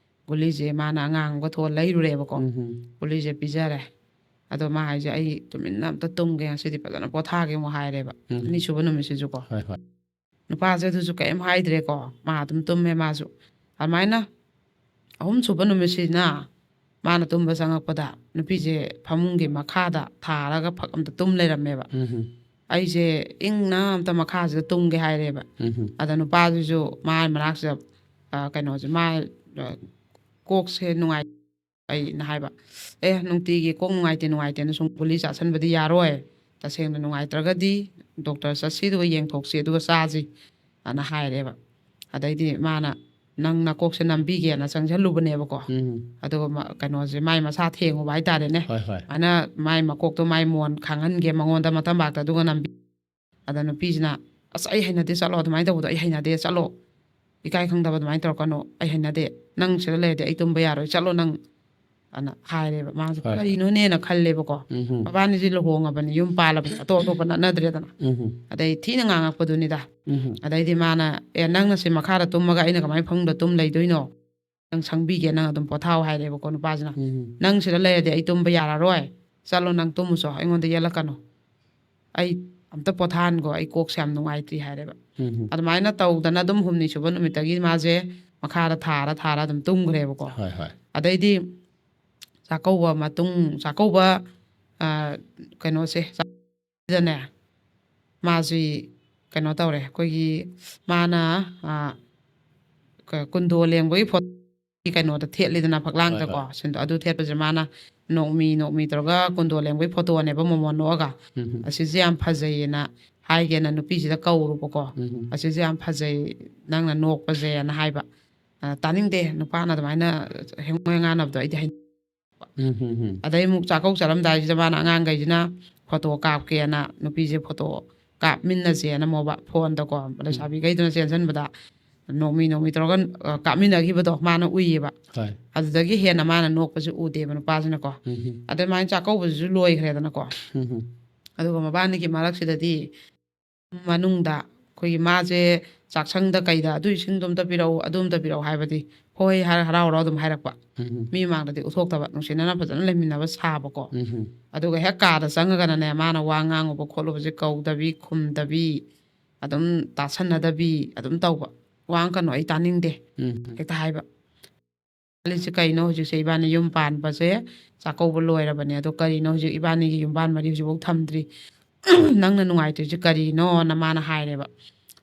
ꯒꯨꯂꯤꯁꯦ ꯃꯥꯅ ꯑꯉꯥꯡ ꯑꯃꯒ ꯊꯣꯛꯑ ꯂꯩꯔꯨꯔꯦꯕꯀꯣ꯫ ꯎꯝ, ꯎꯝ꯫ ꯒꯨꯂꯤꯁꯦ ꯄꯤꯖꯔꯦ꯫ ꯑꯗꯣ ꯃꯥ ꯍꯥꯏꯁꯦ, "ꯑꯩ ꯇꯨꯃꯤꯟꯅ ꯑꯝꯇ ꯇꯨꯝꯒꯦ, ꯉꯁꯤꯗꯤ ꯐꯖꯅ ꯄꯣꯊꯥꯒꯦ" ꯑꯃꯨꯛ ꯍꯥꯏꯔꯦꯕ꯫ ꯎꯝ꯫ ꯑꯅꯤꯁꯨꯕ ꯅꯨꯃꯤꯠꯁꯤꯁꯨꯀꯣ꯫ ꯍꯣꯏ ꯍꯣꯏ꯫ ꯅꯨꯄꯥꯁꯦ ꯑꯗꯨꯁꯨ ꯀꯔꯤꯝ ꯍꯥꯏꯗ꯭ꯔꯦꯀꯣ, ꯃꯥ ꯑꯗꯨꯝ ꯇꯨꯝꯃꯦ ꯃꯥꯁꯨ꯫ ꯑꯗꯨꯃꯥꯏꯅ ꯑꯍꯨꯝꯁꯨꯕ ꯅꯨꯃꯤꯠꯁꯤꯅ ꯃꯥꯅ ꯇꯨꯝꯕ ꯆꯪꯉꯛꯄꯗ ꯅꯨꯄꯤꯁꯦ ꯐꯃꯨꯡꯒꯤ ꯃꯈꯥꯗ ꯊꯥꯔꯒ ꯐꯛ ꯑꯝꯇ ꯇꯨꯝ ꯂꯩꯔꯝꯃꯦꯕ꯫ ꯎꯝ, ꯎꯝ꯫ ꯑꯩꯁꯦ ꯏꯪꯅ ꯑꯝꯇ ꯃꯈꯥꯁꯤꯗ ꯇꯨꯝꯒꯦ ꯍꯥꯏꯔꯦꯕ꯫ ꯎꯝ, ꯎꯝ꯫ ꯑꯗ ꯅꯨꯄꯥꯗꯨꯁꯨ ꯃꯥꯏ ꯃꯅꯥꯛꯁꯤꯗ, ꯑ, ꯀꯩꯅꯣꯁꯦ, ꯃꯥ, ꯑ, "ꯀꯣꯛꯁꯦ ꯅꯨꯡꯉꯥꯏ", ꯑꯩꯅ ꯍꯥꯏꯕ, "ꯑꯦ, ꯅꯨꯡꯇꯤꯒꯤ ꯀꯣꯛ ꯅꯨꯡꯉꯥꯏꯇꯦ ꯅꯨꯡꯉꯥꯏꯇꯦꯅ ꯁꯨꯝ ꯒꯨꯂꯤ ꯆꯥꯁꯟꯕꯗꯤ ꯌꯥꯔꯣꯏ, ꯇꯁꯦꯡꯅ ꯅꯨꯡꯉꯥꯏꯇ꯭ꯔꯒꯗꯤ ꯗꯣꯛꯇꯔ ꯆꯠꯁꯤ, ꯑꯗꯨꯒ ꯌꯦꯡꯊꯣꯛꯁꯤ, ꯑꯗꯨꯒ ꯆꯥꯁꯤ" ꯑꯅ ꯍꯥꯏꯔꯦꯕ꯫ ꯑꯗꯩꯗꯤ ꯃꯥꯅ "ꯅꯪ ꯅꯀꯣꯛꯁꯦ ꯅꯝꯕꯤꯒꯦꯅ" ꯆꯪꯁꯤꯜꯂꯨꯕꯅꯦꯕꯀꯣ꯫ ꯎꯝ꯫ ꯑꯗꯨꯒ ꯃ-, ꯀꯩꯅꯣꯁꯦ, ꯃꯥꯏ ꯃꯁꯥ ꯊꯦꯡꯉꯨꯕ ꯍꯥꯏꯇꯥꯔꯦꯅꯦ꯫ ꯍꯣꯏ ꯍꯣꯏ꯫ ꯑꯗꯨꯃꯥꯏꯅ ꯃꯥꯏ ꯃꯀꯣꯛꯇꯣ ꯃꯥꯏ ꯃꯣꯟ ꯈꯥꯡꯍꯟꯒꯦ ꯃꯉꯣꯟꯗ ꯃꯇꯝꯕꯥꯛꯇ, ꯑꯗꯨꯒ ꯅꯝꯕꯤ꯫ ꯑꯗ ꯅꯨꯄꯤꯁꯤꯅ, "ꯑꯁ, ꯑꯩ ꯍꯩꯅꯗꯦ, ꯆꯠꯂꯣ, ꯑꯗꯨꯃꯥꯏꯅ ꯇꯧꯕꯗꯣ ꯑꯩ ꯍꯩꯅꯗꯦ, ꯆꯠꯂꯣ, ꯏꯀꯥꯏ ꯈꯪꯗꯕ ꯑꯗꯨꯃꯥꯏꯅ ꯇꯧꯔꯛꯀꯅꯨ, ꯑꯩ ꯍꯩꯅꯗꯦ, ꯅꯪ ꯁꯤꯗ ꯂꯩꯔꯗꯤ ꯑꯩ ꯇꯨꯝꯕ ꯌꯥꯔꯣꯏ, ꯆꯠꯂꯣ ꯅꯪ" ꯑꯅ ꯍꯥꯏꯔꯦꯕ꯫ ꯃꯥꯁꯨ ꯍꯣꯏ꯫ "ꯀꯔꯤꯅꯣꯅꯦꯅ" ꯈꯜꯂꯦꯕꯀꯣ꯫ ꯎꯝ, ꯎꯝ꯫ ꯃꯕꯥꯅꯤꯁꯤ ꯂꯨꯍꯣꯡꯉꯕꯅꯤ, ꯌꯨꯝ ꯄꯥꯜꯂꯕꯅꯤ, ꯑꯇꯣꯞ ꯑꯇꯣꯞꯄ ꯅꯠꯅꯗ꯭ꯔꯦꯗꯅ꯫ ꯎꯝ, ꯎꯝ꯫ ꯑꯗꯩ ꯊꯤꯅ ꯉꯥꯡꯉꯛꯄꯗꯨꯅꯤꯗ꯫ ꯎꯝ, ꯎꯝ꯫ ꯑꯗꯩꯗꯤ ꯃꯥꯅ, "ꯑꯦ, ꯅꯪꯅ ꯁꯤ ꯃꯈꯥꯗ ꯇꯨꯝꯃꯒ ꯑꯩꯅ ꯀꯃꯥꯏꯅ ꯐꯃꯨꯡꯗ ꯇꯨꯝ ꯂꯩꯗꯣꯏꯅꯣ? ꯅꯪ ꯁꯪꯕꯤꯒꯦ, ꯅꯪ ꯑꯗꯨꯝ ꯄꯣꯊꯥꯎ" ꯍꯥꯏꯔꯦꯕꯀꯣ ꯅꯨꯄꯥꯁꯤꯅ꯫ ꯎꯝ, ꯎꯝ꯫ "ꯅꯪ ꯁꯤꯗ ꯂꯩꯔꯗꯤ ꯑꯩ ꯇꯨꯝꯕ ꯌꯥꯔꯔꯣꯏ, ꯆꯠꯂꯣ, ꯅꯪ ꯇꯨꯝꯃꯨꯆꯣ, ꯑꯩꯉꯣꯟꯗ ꯌꯦꯠꯂꯛꯀꯅꯨ, ꯑꯩ ꯑꯝꯇ ꯄꯣꯊꯥꯍꯟꯈꯣ, ꯑꯩ ꯀꯣꯛꯁꯦ ꯌꯥꯝ ꯅꯨꯡꯉꯥꯏꯇ꯭ꯔꯤ" ꯍꯥꯏꯔꯦꯕ꯫ ꯎꯝ, ꯎꯝ꯫ ꯑꯗꯨꯃꯥꯏꯅ ꯇꯧꯗꯅ ꯑꯗꯨꯝ ꯍꯨꯝꯅꯤ ꯁꯨꯕ ꯅꯨꯃꯤꯠꯇꯒꯤ ꯃꯥꯁꯦ ꯃꯈꯥꯗ ꯊꯥꯔ ꯊꯥꯔ ꯑꯗꯨꯝ ꯇꯨꯝꯈ꯭ꯔꯦꯕꯀꯣ꯫ ꯍꯣꯏ ꯍꯣꯏ꯫ ꯑꯗꯩꯗꯤ ꯆꯥꯛꯀꯧꯕ ꯃꯇꯨꯡ, ꯆꯥꯛꯀꯧꯕ, ꯑ, ꯀꯩꯅꯣꯁꯦ, ꯆꯥꯛ-, ꯁꯤꯗꯅꯦ, ꯃꯥꯁꯤ ꯀꯩꯅꯣ ꯇꯧꯔꯦ, ꯑꯩꯈꯣꯏꯒꯤ ꯃꯥꯅ, ꯑ, ꯀ-, ꯀꯨꯟꯗꯣ ꯂꯦꯡꯕꯒꯤ ꯐꯣꯇꯣ ꯀꯩꯅꯣꯗ ꯊꯦꯠꯂꯤꯗꯅ, ꯐꯛꯂꯥꯡꯗꯀꯣ꯫ ꯍꯣꯏ, ꯍꯣꯏ꯫ ꯁꯤꯟꯗꯣ-, ꯑꯗꯨ ꯊꯦꯠꯄꯁꯦ ꯃꯥꯅ "ꯅꯣꯛꯃꯤ ꯅꯣꯛꯃꯤ" ꯇꯧꯔꯒ ꯀꯨꯟꯗꯣ ꯂꯦꯡꯕꯒꯤ ꯐꯣꯇꯣꯅꯦꯕ, ꯃꯣꯃꯣꯟ ꯅꯣꯛꯑꯒ꯫ ꯎꯝ, ꯎꯝ꯫ "ꯑꯁꯤꯁꯦ ꯌꯥꯝ ꯐꯖꯩꯌꯦꯅ" ꯍꯥꯏꯒꯦꯅ ꯅꯨꯄꯤꯁꯤꯗ ꯀꯧꯔꯨꯕꯀꯣ꯫ ꯎꯝ, ꯎꯝ꯫ "ꯑꯁꯤꯁꯦ ꯌꯥꯝ ꯐꯖꯩ, ꯅꯪꯅ ꯅꯣꯛꯄꯁꯦꯅ" ꯍꯥꯏꯕ꯫ ꯑ, ꯇꯥꯅꯤꯡꯗꯦ, ꯅꯨꯄꯥꯅ ꯑꯗꯨꯃꯥꯏꯅ ꯍꯦꯡꯉꯣ ꯍꯦꯡꯉꯥꯟꯅꯕꯗꯣ ꯑꯩꯗꯤ ꯍꯩꯅ-, ꯎꯝ, ꯎꯝ, ꯎꯝ. ꯑꯗꯩ ꯑꯃꯨꯛ ꯆꯥꯛꯀꯧ ꯆꯠꯂꯝꯗꯥꯏꯁꯤꯗ ꯃꯥꯅ ꯑꯉꯥꯡꯈꯩꯁꯤꯅ ꯐꯣꯇꯣ ꯀꯥꯞꯀꯦꯅ ꯅꯨꯄꯤꯁꯦ ꯐꯣꯇꯣ ꯀꯥꯞꯃꯤꯟꯅꯁꯦꯅ ꯃꯣꯕꯥ ꯐꯣꯟꯗꯀꯣ ꯂꯩꯁꯥꯕꯤꯈꯩꯗꯨꯅ ꯆꯦꯟꯁꯤꯟꯕꯗ ꯅꯣꯡꯃꯤ ꯅꯣꯡꯃꯤ ꯇꯧꯔꯒ, ꯑ, ꯀꯥꯞꯃꯤꯟꯅꯈꯤꯕꯗꯣ ꯃꯥꯅ ꯎꯏꯌꯦꯕ꯫ ꯍꯣꯏ. ꯑꯗꯨꯗꯒꯤ ꯍꯦꯟꯅ ꯃꯥꯅ ꯅꯣꯛꯄꯁꯦ ꯎꯗꯦꯕ ꯅꯨꯄꯥꯁꯤꯅꯀꯣ꯫ ꯎꯝ, ꯎꯝ. ꯑꯗꯨꯃꯥꯏꯅ ꯆꯥꯛꯀꯧꯕꯁꯤꯁꯨ ꯂꯣꯏꯈ꯭ꯔꯦꯗꯅꯀꯣ꯫ ꯎꯝ, ꯎꯝ. ꯑꯗꯨꯒ ꯃꯕꯥꯅꯤꯒꯤ ꯃꯔꯛꯁꯤꯗꯗꯤ ꯃꯅꯨꯡꯗ ꯑꯩꯈꯣꯏꯒꯤ ꯃꯥꯁꯦ ꯆꯥꯛꯁꯪꯗ ꯀꯩꯗ ꯑꯗꯨ ꯏꯁꯤꯡꯗꯣ ꯑꯝꯇ ꯄꯤꯔꯛꯎ, ꯑꯗꯨ ꯑꯝꯇ ꯄꯤꯔꯛꯎ ꯍꯥꯏꯕꯗꯤ ꯍꯣꯏ ꯍꯥꯏꯔ ꯍꯔꯥꯎ ꯍꯔꯥꯎ ꯑꯗꯨꯝ ꯍꯥꯏꯔꯛꯄ꯫ ꯎꯝ, ꯎꯝ. ꯃꯤ ꯃꯃꯥꯡꯗꯗꯤ ꯎꯠꯊꯣꯛꯇꯕ, ꯅꯨꯡꯁꯤꯅꯅ ꯐꯖꯅ ꯂꯩꯃꯤꯟꯅꯕ ꯁꯥꯕꯀꯣ꯫ ꯎꯝ, ꯎꯝ. ꯑꯗꯨꯒ ꯍꯦꯛ ꯀꯥꯗ ꯆꯪꯉꯒꯅꯅꯦ, ꯃꯥꯅ ꯋꯥ ꯉꯥꯡꯉꯨꯕ ꯈꯣꯠꯂꯨꯕꯁꯦ ꯀꯧꯗꯕꯤ, ꯈꯨꯝꯗꯕꯤ, ꯑꯗꯨꯝ ꯇꯥꯁꯟꯅꯗꯕꯤ ꯑꯗꯨꯝ ꯇꯧꯕ꯫ "ꯋꯥ ꯉꯥꯡꯀꯅꯨ, ꯑꯩ ꯇꯥꯅꯤꯡꯗꯦ," ꯎꯝ. ꯍꯦꯛꯇ ꯍꯥꯏꯕ꯫ ꯈꯜꯂꯤꯁꯦ ꯀꯩꯅꯣ, ꯍꯧꯖꯤꯛꯁꯦ ꯏꯕꯥꯅꯤ ꯌꯨꯝ ꯄꯥꯟꯕꯁꯦ, ꯆꯥꯛꯀꯧꯕ ꯂꯣꯏꯔꯕꯅꯦ, ꯑꯗꯣ ꯀꯔꯤꯅꯣ ꯍꯧꯖꯤꯛ ꯏꯕꯥꯅꯤꯒꯤ ꯌꯨꯝꯕꯥꯟ ꯃꯔꯤ ꯍꯧꯖꯤꯛꯐꯥꯎ ꯊꯝꯗ꯭ꯔꯤ? "ꯅꯪꯅ ꯅꯨꯡꯉꯥꯏꯇ꯭ꯔꯤꯁꯦ ꯀꯔꯤꯅꯣꯅ?" ꯃꯥꯅ ꯍꯥꯏꯔꯦꯕ꯫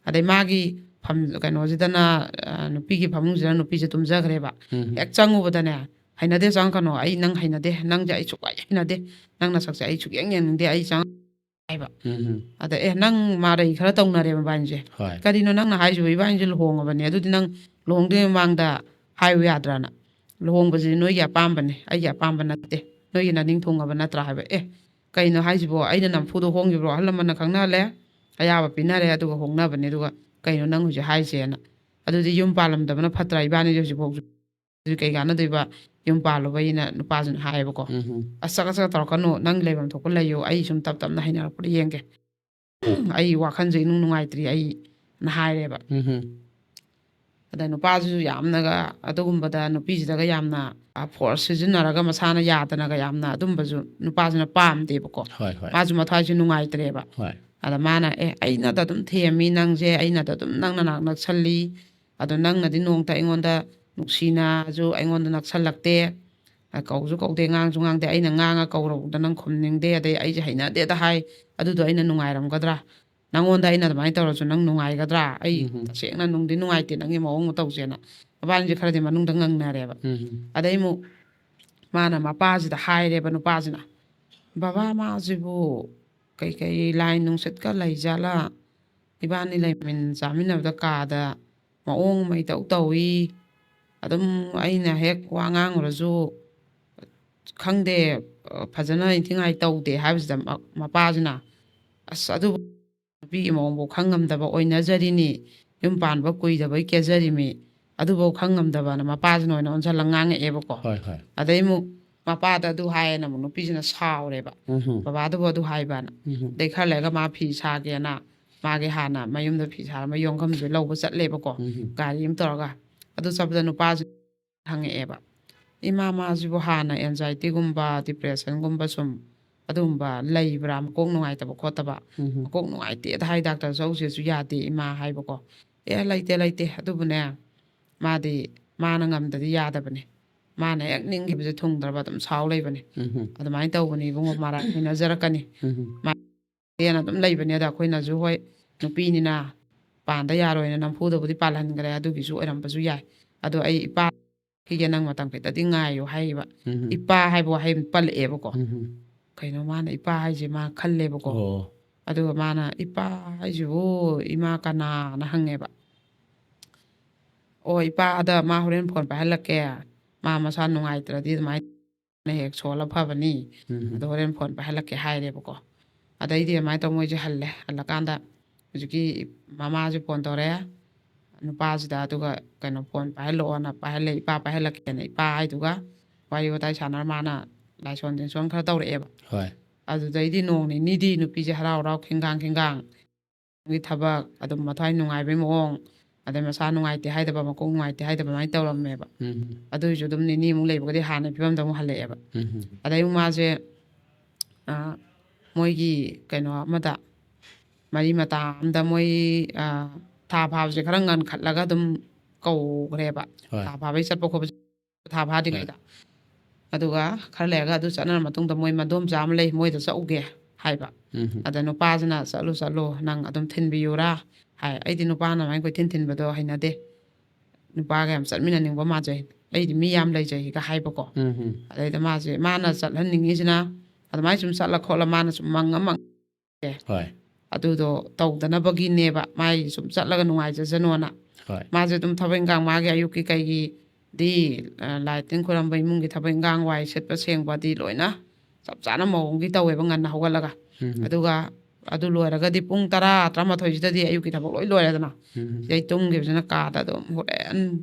ꯑꯗꯩ ꯃꯥꯒꯤ ꯐꯝ-, ꯀꯩꯅꯣꯁꯤꯗꯅ, ꯑ, ꯅꯨꯄꯤꯒꯤ ꯐꯃꯨꯡꯁꯤꯗ ꯅꯨꯄꯤꯁꯦ ꯇꯨꯝꯖꯈ꯭ꯔꯦꯕ꯫ ꯎꯝ. ꯍꯦꯛ ꯆꯪꯉꯨꯕꯗꯅꯦ, "ꯍꯩꯅꯗꯦ, ꯆꯪꯉꯛꯀꯅꯣ, ꯑꯩ ꯅꯪ ꯍꯩꯅꯗꯦ, ꯅꯪꯁꯦ ꯑꯩ ꯁꯨꯛꯍꯩ ꯍꯩꯅꯗꯦ, ꯅꯪ ꯅꯁꯛꯁꯦ ꯑꯩ ꯁꯨꯛꯌꯦꯡ ꯌꯦꯡꯅꯤꯡꯗꯦ, ꯑꯩ ꯆꯪꯉꯛ-" ꯍꯥꯏꯕ꯫ ꯎꯝ, ꯎꯝ. ꯑꯗ, "ꯑꯦ, ꯅꯪ ꯃꯔꯩ ꯈꯔ ꯇꯧꯅꯔꯦ ꯃꯕꯥꯅꯤꯁꯦ꯫ ꯍꯣꯏ. ꯀꯔꯤꯅꯣ ꯅꯪꯅ ꯍꯥꯏꯁꯤꯕꯨ? ꯏꯕꯥꯅꯤꯁꯦ ꯂꯨꯍꯣꯡꯉꯕꯅꯦ, ꯑꯗꯨꯗꯤ ꯅꯪ ꯂꯨꯍꯣꯡꯗ꯭ꯔꯤꯉꯩ ꯃꯃꯥꯡꯗ ꯍꯥꯏꯌꯨ ꯌꯥꯗ꯭ꯔꯥꯅ? ꯂꯨꯍꯣꯡꯕꯁꯤꯗꯤ ꯅꯣꯏꯒꯤ ꯑꯄꯥꯝꯕꯅꯦ, ꯑꯩꯒꯤ ꯑꯄꯥꯝꯕ ꯅꯠꯇꯦ, ꯅꯣꯏꯒꯤ ꯅꯅꯤꯡ ꯊꯨꯡꯉꯕ ꯅꯠꯇ꯭ꯔꯥ?" ꯍꯥꯏꯕ꯫ "ꯑꯦ, ꯀꯩꯅꯣ ꯍꯥꯏꯁꯤꯕꯣ? ꯑꯩꯅ ꯅꯝꯐꯨꯗ ꯍꯣꯡꯈꯤꯕ꯭ꯔꯣ? ꯑꯍꯜ ꯂꯃꯟꯅ ꯈꯪꯅꯍꯜꯂꯦ, ꯑꯌꯥꯕ ꯄꯤꯅꯔꯦ, ꯑꯗꯨꯒ ꯍꯣꯡꯅꯕꯅꯦ, ꯑꯗꯨꯒ ꯀꯩꯅꯣ ꯅꯪ ꯍꯧꯖꯤꯛ ꯍꯥꯏꯁꯦꯅ? ꯑꯗꯨꯗꯤ ꯌꯨꯝ ꯄꯥꯜꯂꯝꯗꯕꯅ ꯐꯠꯇ꯭ꯔꯥ? ꯏꯕꯥꯅꯤꯁꯦ ꯍꯧꯖꯤꯛꯐꯥꯎ ꯑꯗꯨꯗꯤ ꯀꯩ ꯀꯥꯟꯅꯗꯣꯏꯕ? ꯌꯨꯝ ꯄꯥꯜꯂꯨꯕꯩꯅ" ꯅꯨꯄꯥꯁꯤꯅ ꯍꯥꯏꯌꯦꯕꯀꯣ꯫ ꯎꯝ, ꯎꯝ. "ꯑꯁ, ꯆꯒꯠ ꯆꯒꯠ ꯇꯧꯔꯛꯀꯅꯨ, ꯅꯪ ꯂꯩꯐꯝ ꯊꯣꯛꯄ ꯂꯩꯌꯨ, ꯑꯩ ꯁꯨꯝ ꯇꯞ ꯇꯞꯅ ꯍꯩꯅꯔꯛꯄꯗ ꯌꯦꯡꯒꯦ꯫ ꯑꯩ ꯋꯥꯈꯜꯁꯦ ꯏꯅꯨꯡ ꯅꯨꯡꯉꯥꯏꯇ꯭ꯔꯤ ꯑꯩꯅ" ꯍꯥꯏꯔꯦꯕ꯫ ꯎꯝ, ꯎꯝ. ꯑꯗ ꯅꯨꯄꯥꯁꯤꯁꯨ ꯌꯥꯝꯅꯒ ꯑꯗꯨꯒꯨꯝꯕꯗ ꯅꯨꯄꯤꯁꯤꯗꯒ ꯌꯥꯝꯅ, ꯑ, ꯐꯣꯔꯁ ꯁꯤꯖꯤꯟꯅꯔꯒ ꯃꯁꯥꯅ ꯌꯥꯗꯅꯒ ꯌꯥꯝꯅ ꯑꯗꯨꯝꯕꯁꯨ ꯅꯨꯄꯥꯁꯤꯅ ꯄꯥꯝꯗꯦꯕꯀꯣ꯫ ꯍꯣꯏ, ꯍꯣꯏ. ꯃꯥꯁꯨ ꯃꯊ꯭ꯋꯥꯏꯁꯦ ꯅꯨꯡꯉꯥꯏꯇ꯭ꯔꯦꯕ꯫ ꯍꯣꯏ. ꯑꯗ ꯃꯥꯅ, "ꯑꯦ, ꯑꯩꯅꯗ ꯑꯗꯨꯝ ꯊꯦꯝꯃꯤ ꯅꯪꯁꯦ, ꯑꯩꯅꯗ ꯑꯗꯨꯝ ꯅꯪꯅ ꯅꯥꯛ ꯅꯛꯁꯜꯂꯤ, ꯑꯗꯣ ꯅꯪꯅꯗꯤ ꯅꯣꯡꯇ ꯑꯩꯉꯣꯟꯗ ꯅꯨꯡꯁꯤꯅꯁꯨ ꯑꯩꯉꯣꯟꯗ ꯅꯛꯁꯜꯂꯛꯇꯦ, ꯑ, ꯀꯧꯁꯨ ꯀꯧꯗꯦ, ꯉꯥꯡꯁꯨ ꯉꯥꯡꯗꯦ, ꯑꯩꯅ ꯉꯥꯡꯉ ꯀꯧꯔꯛꯄꯗ ꯅꯪ ꯈꯨꯝꯅꯤꯡꯗꯦ, ꯑꯗꯩ ꯑꯩꯁꯦ ꯍꯩꯅꯗꯦꯗ ꯍꯥꯏ, ꯑꯗꯨꯗꯣ ꯑꯩꯅ ꯅꯨꯡꯉꯥꯏꯔꯝꯒꯗ꯭ꯔꯥ? ꯅꯪꯉꯣꯟꯗ ꯑꯩꯅ ꯑꯗꯨꯃꯥꯏꯅ ꯇꯧꯔꯁꯨ ꯅꯪ ꯅꯨꯡꯉꯥꯏꯒꯗ꯭ꯔꯥ? ꯑꯩ ꯎꯝ. ꯇꯁꯦꯡꯅ ꯅꯨꯡꯗꯤ ꯅꯨꯡꯉꯥꯏꯇꯦ ꯅꯪꯒꯤ ꯃꯑꯣꯡ ꯃꯇꯧꯁꯦꯅ" ꯃꯕꯥꯅꯤꯁꯦ ꯈꯔꯗꯤ ꯃꯅꯨꯡꯗ ꯉꯪꯅꯔꯦꯕ꯫ ꯎꯝ. ꯑꯗꯩ ꯑꯃꯨꯛ ꯃꯥꯅ ꯃꯄꯥꯁꯤꯗ ꯍꯥꯏꯔꯦꯕ, ꯅꯨꯄꯥꯁꯤꯅ, "ꯕꯕꯥ, ꯃꯥꯁꯤꯕꯨ ꯀꯩꯀꯩ ꯂꯥꯏ ꯅꯨꯡꯁꯤꯠꯀ ꯂꯩꯖꯥꯠꯂꯥ? ꯏꯕꯥꯅꯤ ꯂꯩꯃꯤꯟ ꯆꯥꯃꯤꯟꯅꯕꯗ ꯀꯥꯗ ꯃꯑꯣꯡ ꯑꯃ ꯏꯇꯧ ꯇꯧꯏ, ꯑꯗꯨꯝ ꯑꯩꯅ ꯍꯦꯛ ꯋꯥ ꯉꯥꯡꯉꯨꯔꯁꯨ ꯈꯪꯗꯦ, ꯑ, ꯐꯖꯅ ꯏꯟꯊꯤꯉꯥꯏ ꯇꯧꯗꯦ ꯍꯥꯏꯕꯁꯤꯗ ꯃ-, ꯃꯄꯥꯁꯤꯅ, "ꯑꯁ, ꯑꯗꯨꯕꯨ ꯅꯨꯄꯤꯒꯤ ꯃꯑꯣꯡꯐꯥꯎ ꯈꯪ ꯉꯝꯗꯕ ꯑꯣꯏꯅꯖꯔꯤꯅꯤ, ꯌꯨꯝ ꯄꯥꯟꯕ ꯀꯨꯏꯗꯕꯩ ꯀꯦꯖꯔꯤꯃꯤ, ꯑꯗꯨꯐꯥꯎ ꯈꯪ ꯉꯝꯗꯕꯅ" ꯃꯄꯥꯁꯤꯅ ꯑꯣꯏꯅ ꯑꯣꯟꯁꯤꯜꯂꯒ ꯉꯥꯡꯉꯛꯑꯦꯕꯀꯣ꯫ ꯍꯣꯏ, ꯍꯣꯏ꯫ ꯑꯗꯩ ꯑꯃꯨꯛ ꯃꯄꯥꯗ ꯑꯗꯨ ꯍꯥꯏꯌꯦꯅ ꯑꯃꯨꯛ ꯅꯨꯄꯤꯁꯤꯅ ꯁꯥꯎꯔꯦꯕ, ꯎꯝ꯫ "ꯕꯕꯥꯗꯨꯕꯨ ꯑꯗꯨ ꯍꯥꯏꯕꯅ"꯫ ꯎꯝ꯫ ꯑꯗꯩ ꯈꯔ ꯂꯩꯔꯒ ꯃꯥ ꯐꯤ ꯁꯥꯒꯦꯅ ꯃꯥꯒꯤ ꯍꯥꯟꯅ ꯃꯌꯨꯝꯗ ꯐꯤ ꯁꯥꯔꯝꯕ ꯌꯣꯡꯈꯝꯁꯦ ꯂꯧꯕ ꯆꯠꯂꯦꯕꯀꯣ, ꯎꯝ꯫ ꯒꯥꯔꯤ ꯑꯃ ꯇꯧꯔꯒ꯫ ꯑꯗꯨ ꯆꯠꯄꯗ ꯅꯨꯄꯥꯁꯤ ꯍꯪꯉꯛꯑꯦꯕ, "ꯏꯃꯥ, ꯃꯥꯁꯤꯕꯨ ꯍꯥꯟꯅ anxiety ꯒꯨꯝꯕ, depression ꯒꯨꯝꯕ ꯁꯨꯝ ꯑꯗꯨꯒꯨꯝꯕ ꯂꯩꯕ꯭ꯔꯥ? ꯃꯀꯣꯛ ꯅꯨꯡꯉꯥꯏꯇꯕ ꯈꯣꯠꯇꯕ?" ꯎꯝ꯫ "ꯃꯀꯣꯛ ꯅꯨꯡꯉꯥꯏꯇꯦꯗ ꯍꯥꯏ ꯗꯥꯛꯇꯔ ꯆꯧꯁꯦꯁꯨ ꯌꯥꯗꯦ ꯏꯃꯥ" ꯍꯥꯏꯕꯀꯣ꯫ "ꯑꯦ, ꯂꯩꯇꯦ, ꯂꯩꯇꯦ꯫ ꯑꯗꯨꯕꯨꯅꯦ, ꯃꯥꯗꯤ ꯃꯥꯅ ꯉꯝꯗꯗꯤ ꯌꯥꯗꯕꯅꯦ꯫ ꯃꯥꯅ ꯍꯦꯛ ꯅꯤꯡꯈꯤꯕꯁꯦ ꯊꯨꯡꯗ꯭ꯔꯕ ꯑꯗꯨꯝ ꯁꯥꯎ ꯂꯩꯕꯅꯦ꯫ ꯎꯝ꯫ ꯑꯗꯨꯃꯥꯏꯅ ꯇꯧꯕꯅꯦ ꯏꯕꯨꯡꯉꯣ, ꯃꯔꯥꯏ ꯍꯩꯅꯖꯔꯛꯀꯅꯤ" ꯎꯝ꯫ ꯃꯥꯅ ꯑꯗꯨꯝ ꯂꯩꯕꯅꯦ꯫ ꯑꯗ ꯑꯩꯈꯣꯏꯅꯁꯨ, "ꯍꯣꯏ, ꯅꯨꯄꯤꯅꯤꯅ ꯄꯥꯟꯗ ꯌꯥꯔꯣꯏꯅ ꯅꯝꯐꯨꯗꯕꯨꯗꯤ ꯄꯥꯜꯍꯟꯈ꯭ꯔꯦ, ꯑꯗꯨꯒꯤꯁꯨ ꯑꯣꯏꯔꯝꯕꯁꯨ ꯌꯥꯏ꯫ ꯑꯗꯣ ꯑꯩ ꯏꯄꯥ ꯈꯤꯒꯦ, ꯅꯪ ꯃꯇꯝ ꯈꯤꯇꯗꯤ ꯉꯥꯏꯌꯣ" ꯍꯥꯏꯌꯦꯕ꯫ ꯎꯝ꯫ ꯏꯄꯥ ꯍꯥꯏꯕ ꯋꯥꯍꯩ ꯑꯃ ꯄꯜꯂꯛꯑꯦꯕꯀꯣ꯫ ꯎꯝ꯫ "ꯀꯩꯅꯣ ꯃꯥꯅ ꯏꯄꯥ ꯍꯥꯏꯁꯦ?" ꯃꯥ ꯈꯜꯂꯦꯕꯀꯣ꯫ ꯑꯣ꯫ ꯑꯗꯨꯒ ꯃꯥꯅ, "ꯏꯄꯥ ꯍꯥꯏꯁꯤꯕꯨ ꯏꯃꯥ ꯀꯅꯥꯅ?" ꯍꯪꯉꯦꯕ꯫ "ꯑꯣ, ꯏꯄꯥꯗ ꯃꯥ ꯍꯣꯔꯦꯟ ꯐꯣꯟ ꯄꯥꯏꯍꯜꯂꯛꯀꯦ, ꯃꯥ ꯃꯁꯥ ꯅꯨꯡꯉꯥꯏꯇ꯭ꯔꯗꯤ ꯑꯗꯨꯃꯥꯏꯅ ꯍꯦꯛ ꯁꯣꯜꯂ ꯐꯕꯅꯤ꯫ ꯎꯝ꯫ ꯑꯗꯣ ꯍꯣꯔꯦꯟ ꯐꯣꯟ ꯄꯥꯏꯍꯜꯂꯛꯀꯦ" ꯍꯥꯏꯔꯦꯕꯀꯣ꯫ ꯑꯗꯩꯗꯤ ꯑꯗꯨꯃꯥꯏꯅ ꯇꯧ ꯃꯣꯏꯁꯦ ꯍꯜꯂꯦ꯫ ꯍꯜꯂꯀꯥꯟꯗ ꯍꯧꯖꯤꯛꯀꯤ ꯃꯃꯥꯁꯦ ꯐꯣꯟ ꯇꯧꯔꯛꯑꯦ ꯅꯨꯄꯥꯁꯤꯗ, ꯑꯗꯨꯒ ꯀꯩꯅꯣ, "ꯐꯣꯟ ꯄꯥꯏꯍꯜꯂꯛꯑꯣꯅ" ꯄꯥꯏꯍꯜꯂꯦ, "ꯏꯄꯥ ꯄꯥꯏꯍꯜꯂꯛꯀꯦꯅ" ꯏꯄꯥ ꯍꯥꯏꯗꯨꯒ ꯋꯥꯔꯤ ꯋꯥꯇꯥꯏ ꯁꯥꯟꯅꯔ ꯃꯥꯅ ꯂꯥꯏꯁꯣꯟ ꯇꯤꯟꯁꯣꯟ ꯈꯔ ꯇꯧꯔꯛꯑꯦꯕ꯫ ꯍꯣꯏ꯫ ꯑꯗꯨꯗꯩꯗꯤ ꯅꯣꯡ ꯅꯤꯅꯤꯗꯤ ꯅꯨꯄꯤꯁꯦ ꯍꯔꯥꯎ ꯍꯔꯥꯎ ꯈꯤꯡꯒꯥꯡ ꯈꯤꯡꯒꯥꯡ ꯒꯤ ꯊꯕꯛ ꯑꯗꯨꯝ ꯃꯊ꯭ꯋꯥꯏ ꯅꯨꯡꯉꯥꯏꯕꯩ ꯃꯑꯣꯡ, ꯑꯗꯩ ꯃꯁꯥ ꯅꯨꯡꯉꯥꯏꯇꯦ ꯍꯥꯏꯗꯕ, ꯃꯀꯣꯛ ꯅꯨꯡꯉꯥꯏꯇꯦ ꯍꯥꯏꯗꯕ, ꯑꯗꯨꯃꯥꯏꯅ ꯇꯧꯔꯝꯃꯦꯕ꯫ ꯎꯝ꯫ ꯑꯗꯨꯏꯁꯨ ꯑꯗꯨꯝ ꯅꯤꯅꯤꯃꯨꯛ ꯂꯩꯕꯒꯗꯤ ꯍꯥꯟꯅ ꯐꯤꯕꯝꯗ ꯑꯃꯨꯛ ꯍꯜꯂꯛꯑꯦꯕ꯫ ꯎꯝ꯫ ꯑꯗꯩ ꯑꯃꯨꯛ ꯃꯥꯁꯦ, ꯑ, ꯃꯣꯏꯒꯤ ꯀꯩꯅꯣ ꯑꯃꯗ, ꯃꯔꯤ ꯃꯇꯥ ꯑꯃꯗ ꯃꯣꯏ, ꯑ, ꯊꯥ ꯐꯥꯕꯁꯦ ꯈꯔ ꯉꯟꯈꯠꯂꯒ ꯑꯗꯨꯝ ꯀꯧꯈ꯭ꯔꯦꯕ꯫ ꯍꯣꯏ꯫ ꯊꯥ ꯐꯥꯕꯩ ꯆꯠꯄ ꯈꯣꯠꯄꯁꯦ ꯊꯥ ꯐꯥꯗ꯭ꯔꯤꯉꯩꯗ꯫ ꯑꯗꯨꯒ ꯈꯔ ꯂꯩꯔꯒ ꯑꯗꯨ ꯆꯠꯅꯔ ꯃꯇꯨꯡꯗ ꯃꯣꯏ ꯃꯗꯣꯝꯆꯥ ꯑꯃ ꯂꯩ, ꯃꯣꯏꯗ ꯆꯠꯂꯨꯒꯦ ꯍꯥꯏꯕ꯫ ꯎꯝ꯫ ꯑꯗ ꯅꯨꯄꯥꯁꯤꯅ, "ꯆꯠꯂꯨ, ꯆꯠꯂꯨ, ꯅꯪ ꯑꯗꯨꯝ ꯊꯤꯟꯕꯤꯌꯨꯔꯥ?" ꯍꯥꯏ꯫ ꯑꯩꯗꯤ ꯅꯨꯄꯥꯅ ꯑꯗꯨꯃꯥꯏꯅ ꯀꯣꯏꯊꯤꯟ ꯊꯤꯟꯕꯗꯣ ꯍꯩꯅꯗꯦ꯫ ꯅꯨꯄꯥꯒ ꯌꯥꯝ ꯆꯠꯃꯤꯟꯅꯅꯤꯡꯕ ꯃꯥꯟꯖꯩ꯫ ꯑꯩꯗꯤ ꯃꯤ ꯌꯥꯝ ꯂꯩꯖꯩꯒ ꯍꯥꯏꯕꯀꯣ꯫ ꯎꯝ꯫ ꯑꯗꯩꯗ ꯃꯥꯁꯦ, ꯃꯥꯅ ꯆꯠꯍꯟꯅꯤꯡꯉꯤꯁꯤꯅ ꯑꯗꯨꯃꯥꯏꯅ ꯁꯨꯝ ꯆꯠꯂ ꯈꯣꯠꯂ ꯃꯥꯅ ꯁꯨꯝ ꯃꯪꯉ ꯃꯪ-, ꯍꯣꯏ꯫ ꯑꯗꯨꯗꯣ ꯇꯧꯗꯅꯕꯒꯤꯅꯦꯕ, ꯃꯥꯏ ꯁꯨꯝ ꯆꯠꯂꯒ ꯅꯨꯡꯉꯥꯏꯖꯁꯅꯣꯅ꯫ ꯍꯣꯏ꯫ ꯃꯥꯁꯦ ꯑꯗꯨꯝ ꯊꯕꯛ ꯏꯟꯈꯥꯡ ꯃꯥꯒꯤ ꯑꯌꯨꯛꯀꯤ ꯀꯩꯒꯤ ꯗꯤ, ꯑ, ꯂꯥꯏ ꯇꯤꯟ ꯈꯣꯏꯔꯝꯕ, ꯏꯃꯨꯡꯒꯤ ꯊꯕꯛ ꯏꯟꯈꯥꯡ, ꯋꯥꯏ ꯁꯤꯠꯄ ꯁꯦꯡꯕꯗꯤ ꯂꯣꯏꯅ ꯆꯞ ꯆꯥꯅ ꯃꯑꯣꯡꯒꯤ ꯇꯧꯋꯦꯕ, ꯉꯟꯅ ꯍꯧꯒꯠꯂꯒ꯫ ꯎꯝ. ꯑꯗꯨꯒ ꯑꯗꯨ ꯂꯣꯏꯔꯒꯗꯤ ꯄꯨꯡ ꯇꯔꯥ, ꯇꯔꯥꯃꯥꯊꯣꯏꯁꯤꯗꯗꯤ ꯑꯌꯨꯛꯀꯤ ꯊꯕꯛ ꯂꯣꯏ ꯂꯣꯏꯔꯦꯗꯅ꯫ ꯎꯝ. ꯁꯤꯗꯩ ꯇꯨꯝꯈꯤꯕꯁꯤꯅ ꯀꯥꯗ ꯑꯗꯨꯝ ꯍꯣꯔꯦꯟ